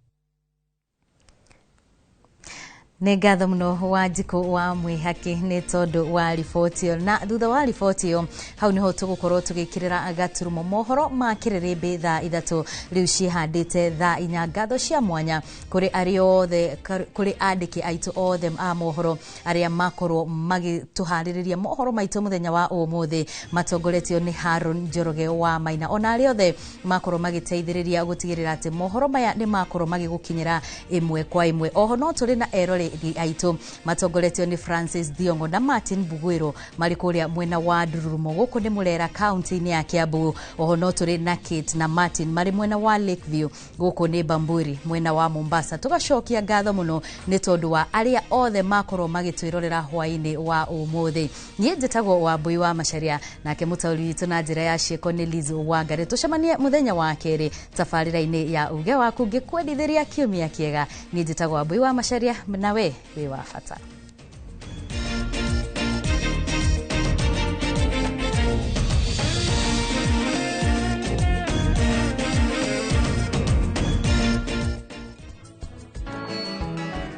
Nĩ ngatho mũno Wanjikũ wa Mwĩhaki nĩ tondũ wa riboti ĩyo. Na thutha wa riboti ĩyo hau nĩho tũgũkorwo tũgĩkĩrĩra gaturumo mohoro ma kĩrĩrĩmbĩ thaa 3 rĩu ciĩhandĩte thaa 4. Ngatho cia mwanya kũrĩ arĩa othe, kũrĩ andĩki aitũ othe a mohoro arĩa makorwo magĩtũharĩrĩria mohoro maitũ mũthenya wa ũmũthĩ matongoretio nĩ Haron Njoroge wa Maina, ona arĩa othe makorwo magĩteithĩrĩria gũtigĩrĩra atĩ mohoro maya nĩ makorwo magĩgũkinyĩra ĩmwe kwa ĩmwe. Oho no tũrĩ na eroreri aitũ matongoretio nĩ Francis Thiongo na Martin Bugwiro marĩ kũrĩa mwena wa Ndururumo gũkũ nĩ Murera kaunti-inĩ ya Kiambu. Oho no tũrĩ na Kate na Martin marĩ mwena wa Lakeview gũkũ nĩ Bamburi mwena wa Mombasa. Tũgacokia ngatho mũno nĩ tondũ wa arĩa othe makorwo magĩtwĩrorera hwaĩ-inĩ wa ũmũthĩ. Niĩ njĩtagwo Wambui wa Macharia, nake mũtaũri witũ na njĩra ya ciĩko nĩ Liz Wangari. Tũcemanie mũthenya wa kerĩ tabarĩra-inĩ ya Uge Waku ngĩkwendithĩria kiumia kĩega. Niĩ njĩtagwo Wambui wa Macharia, nawe wĩ wa bata.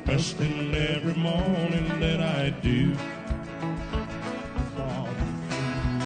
First thing every morning that I do,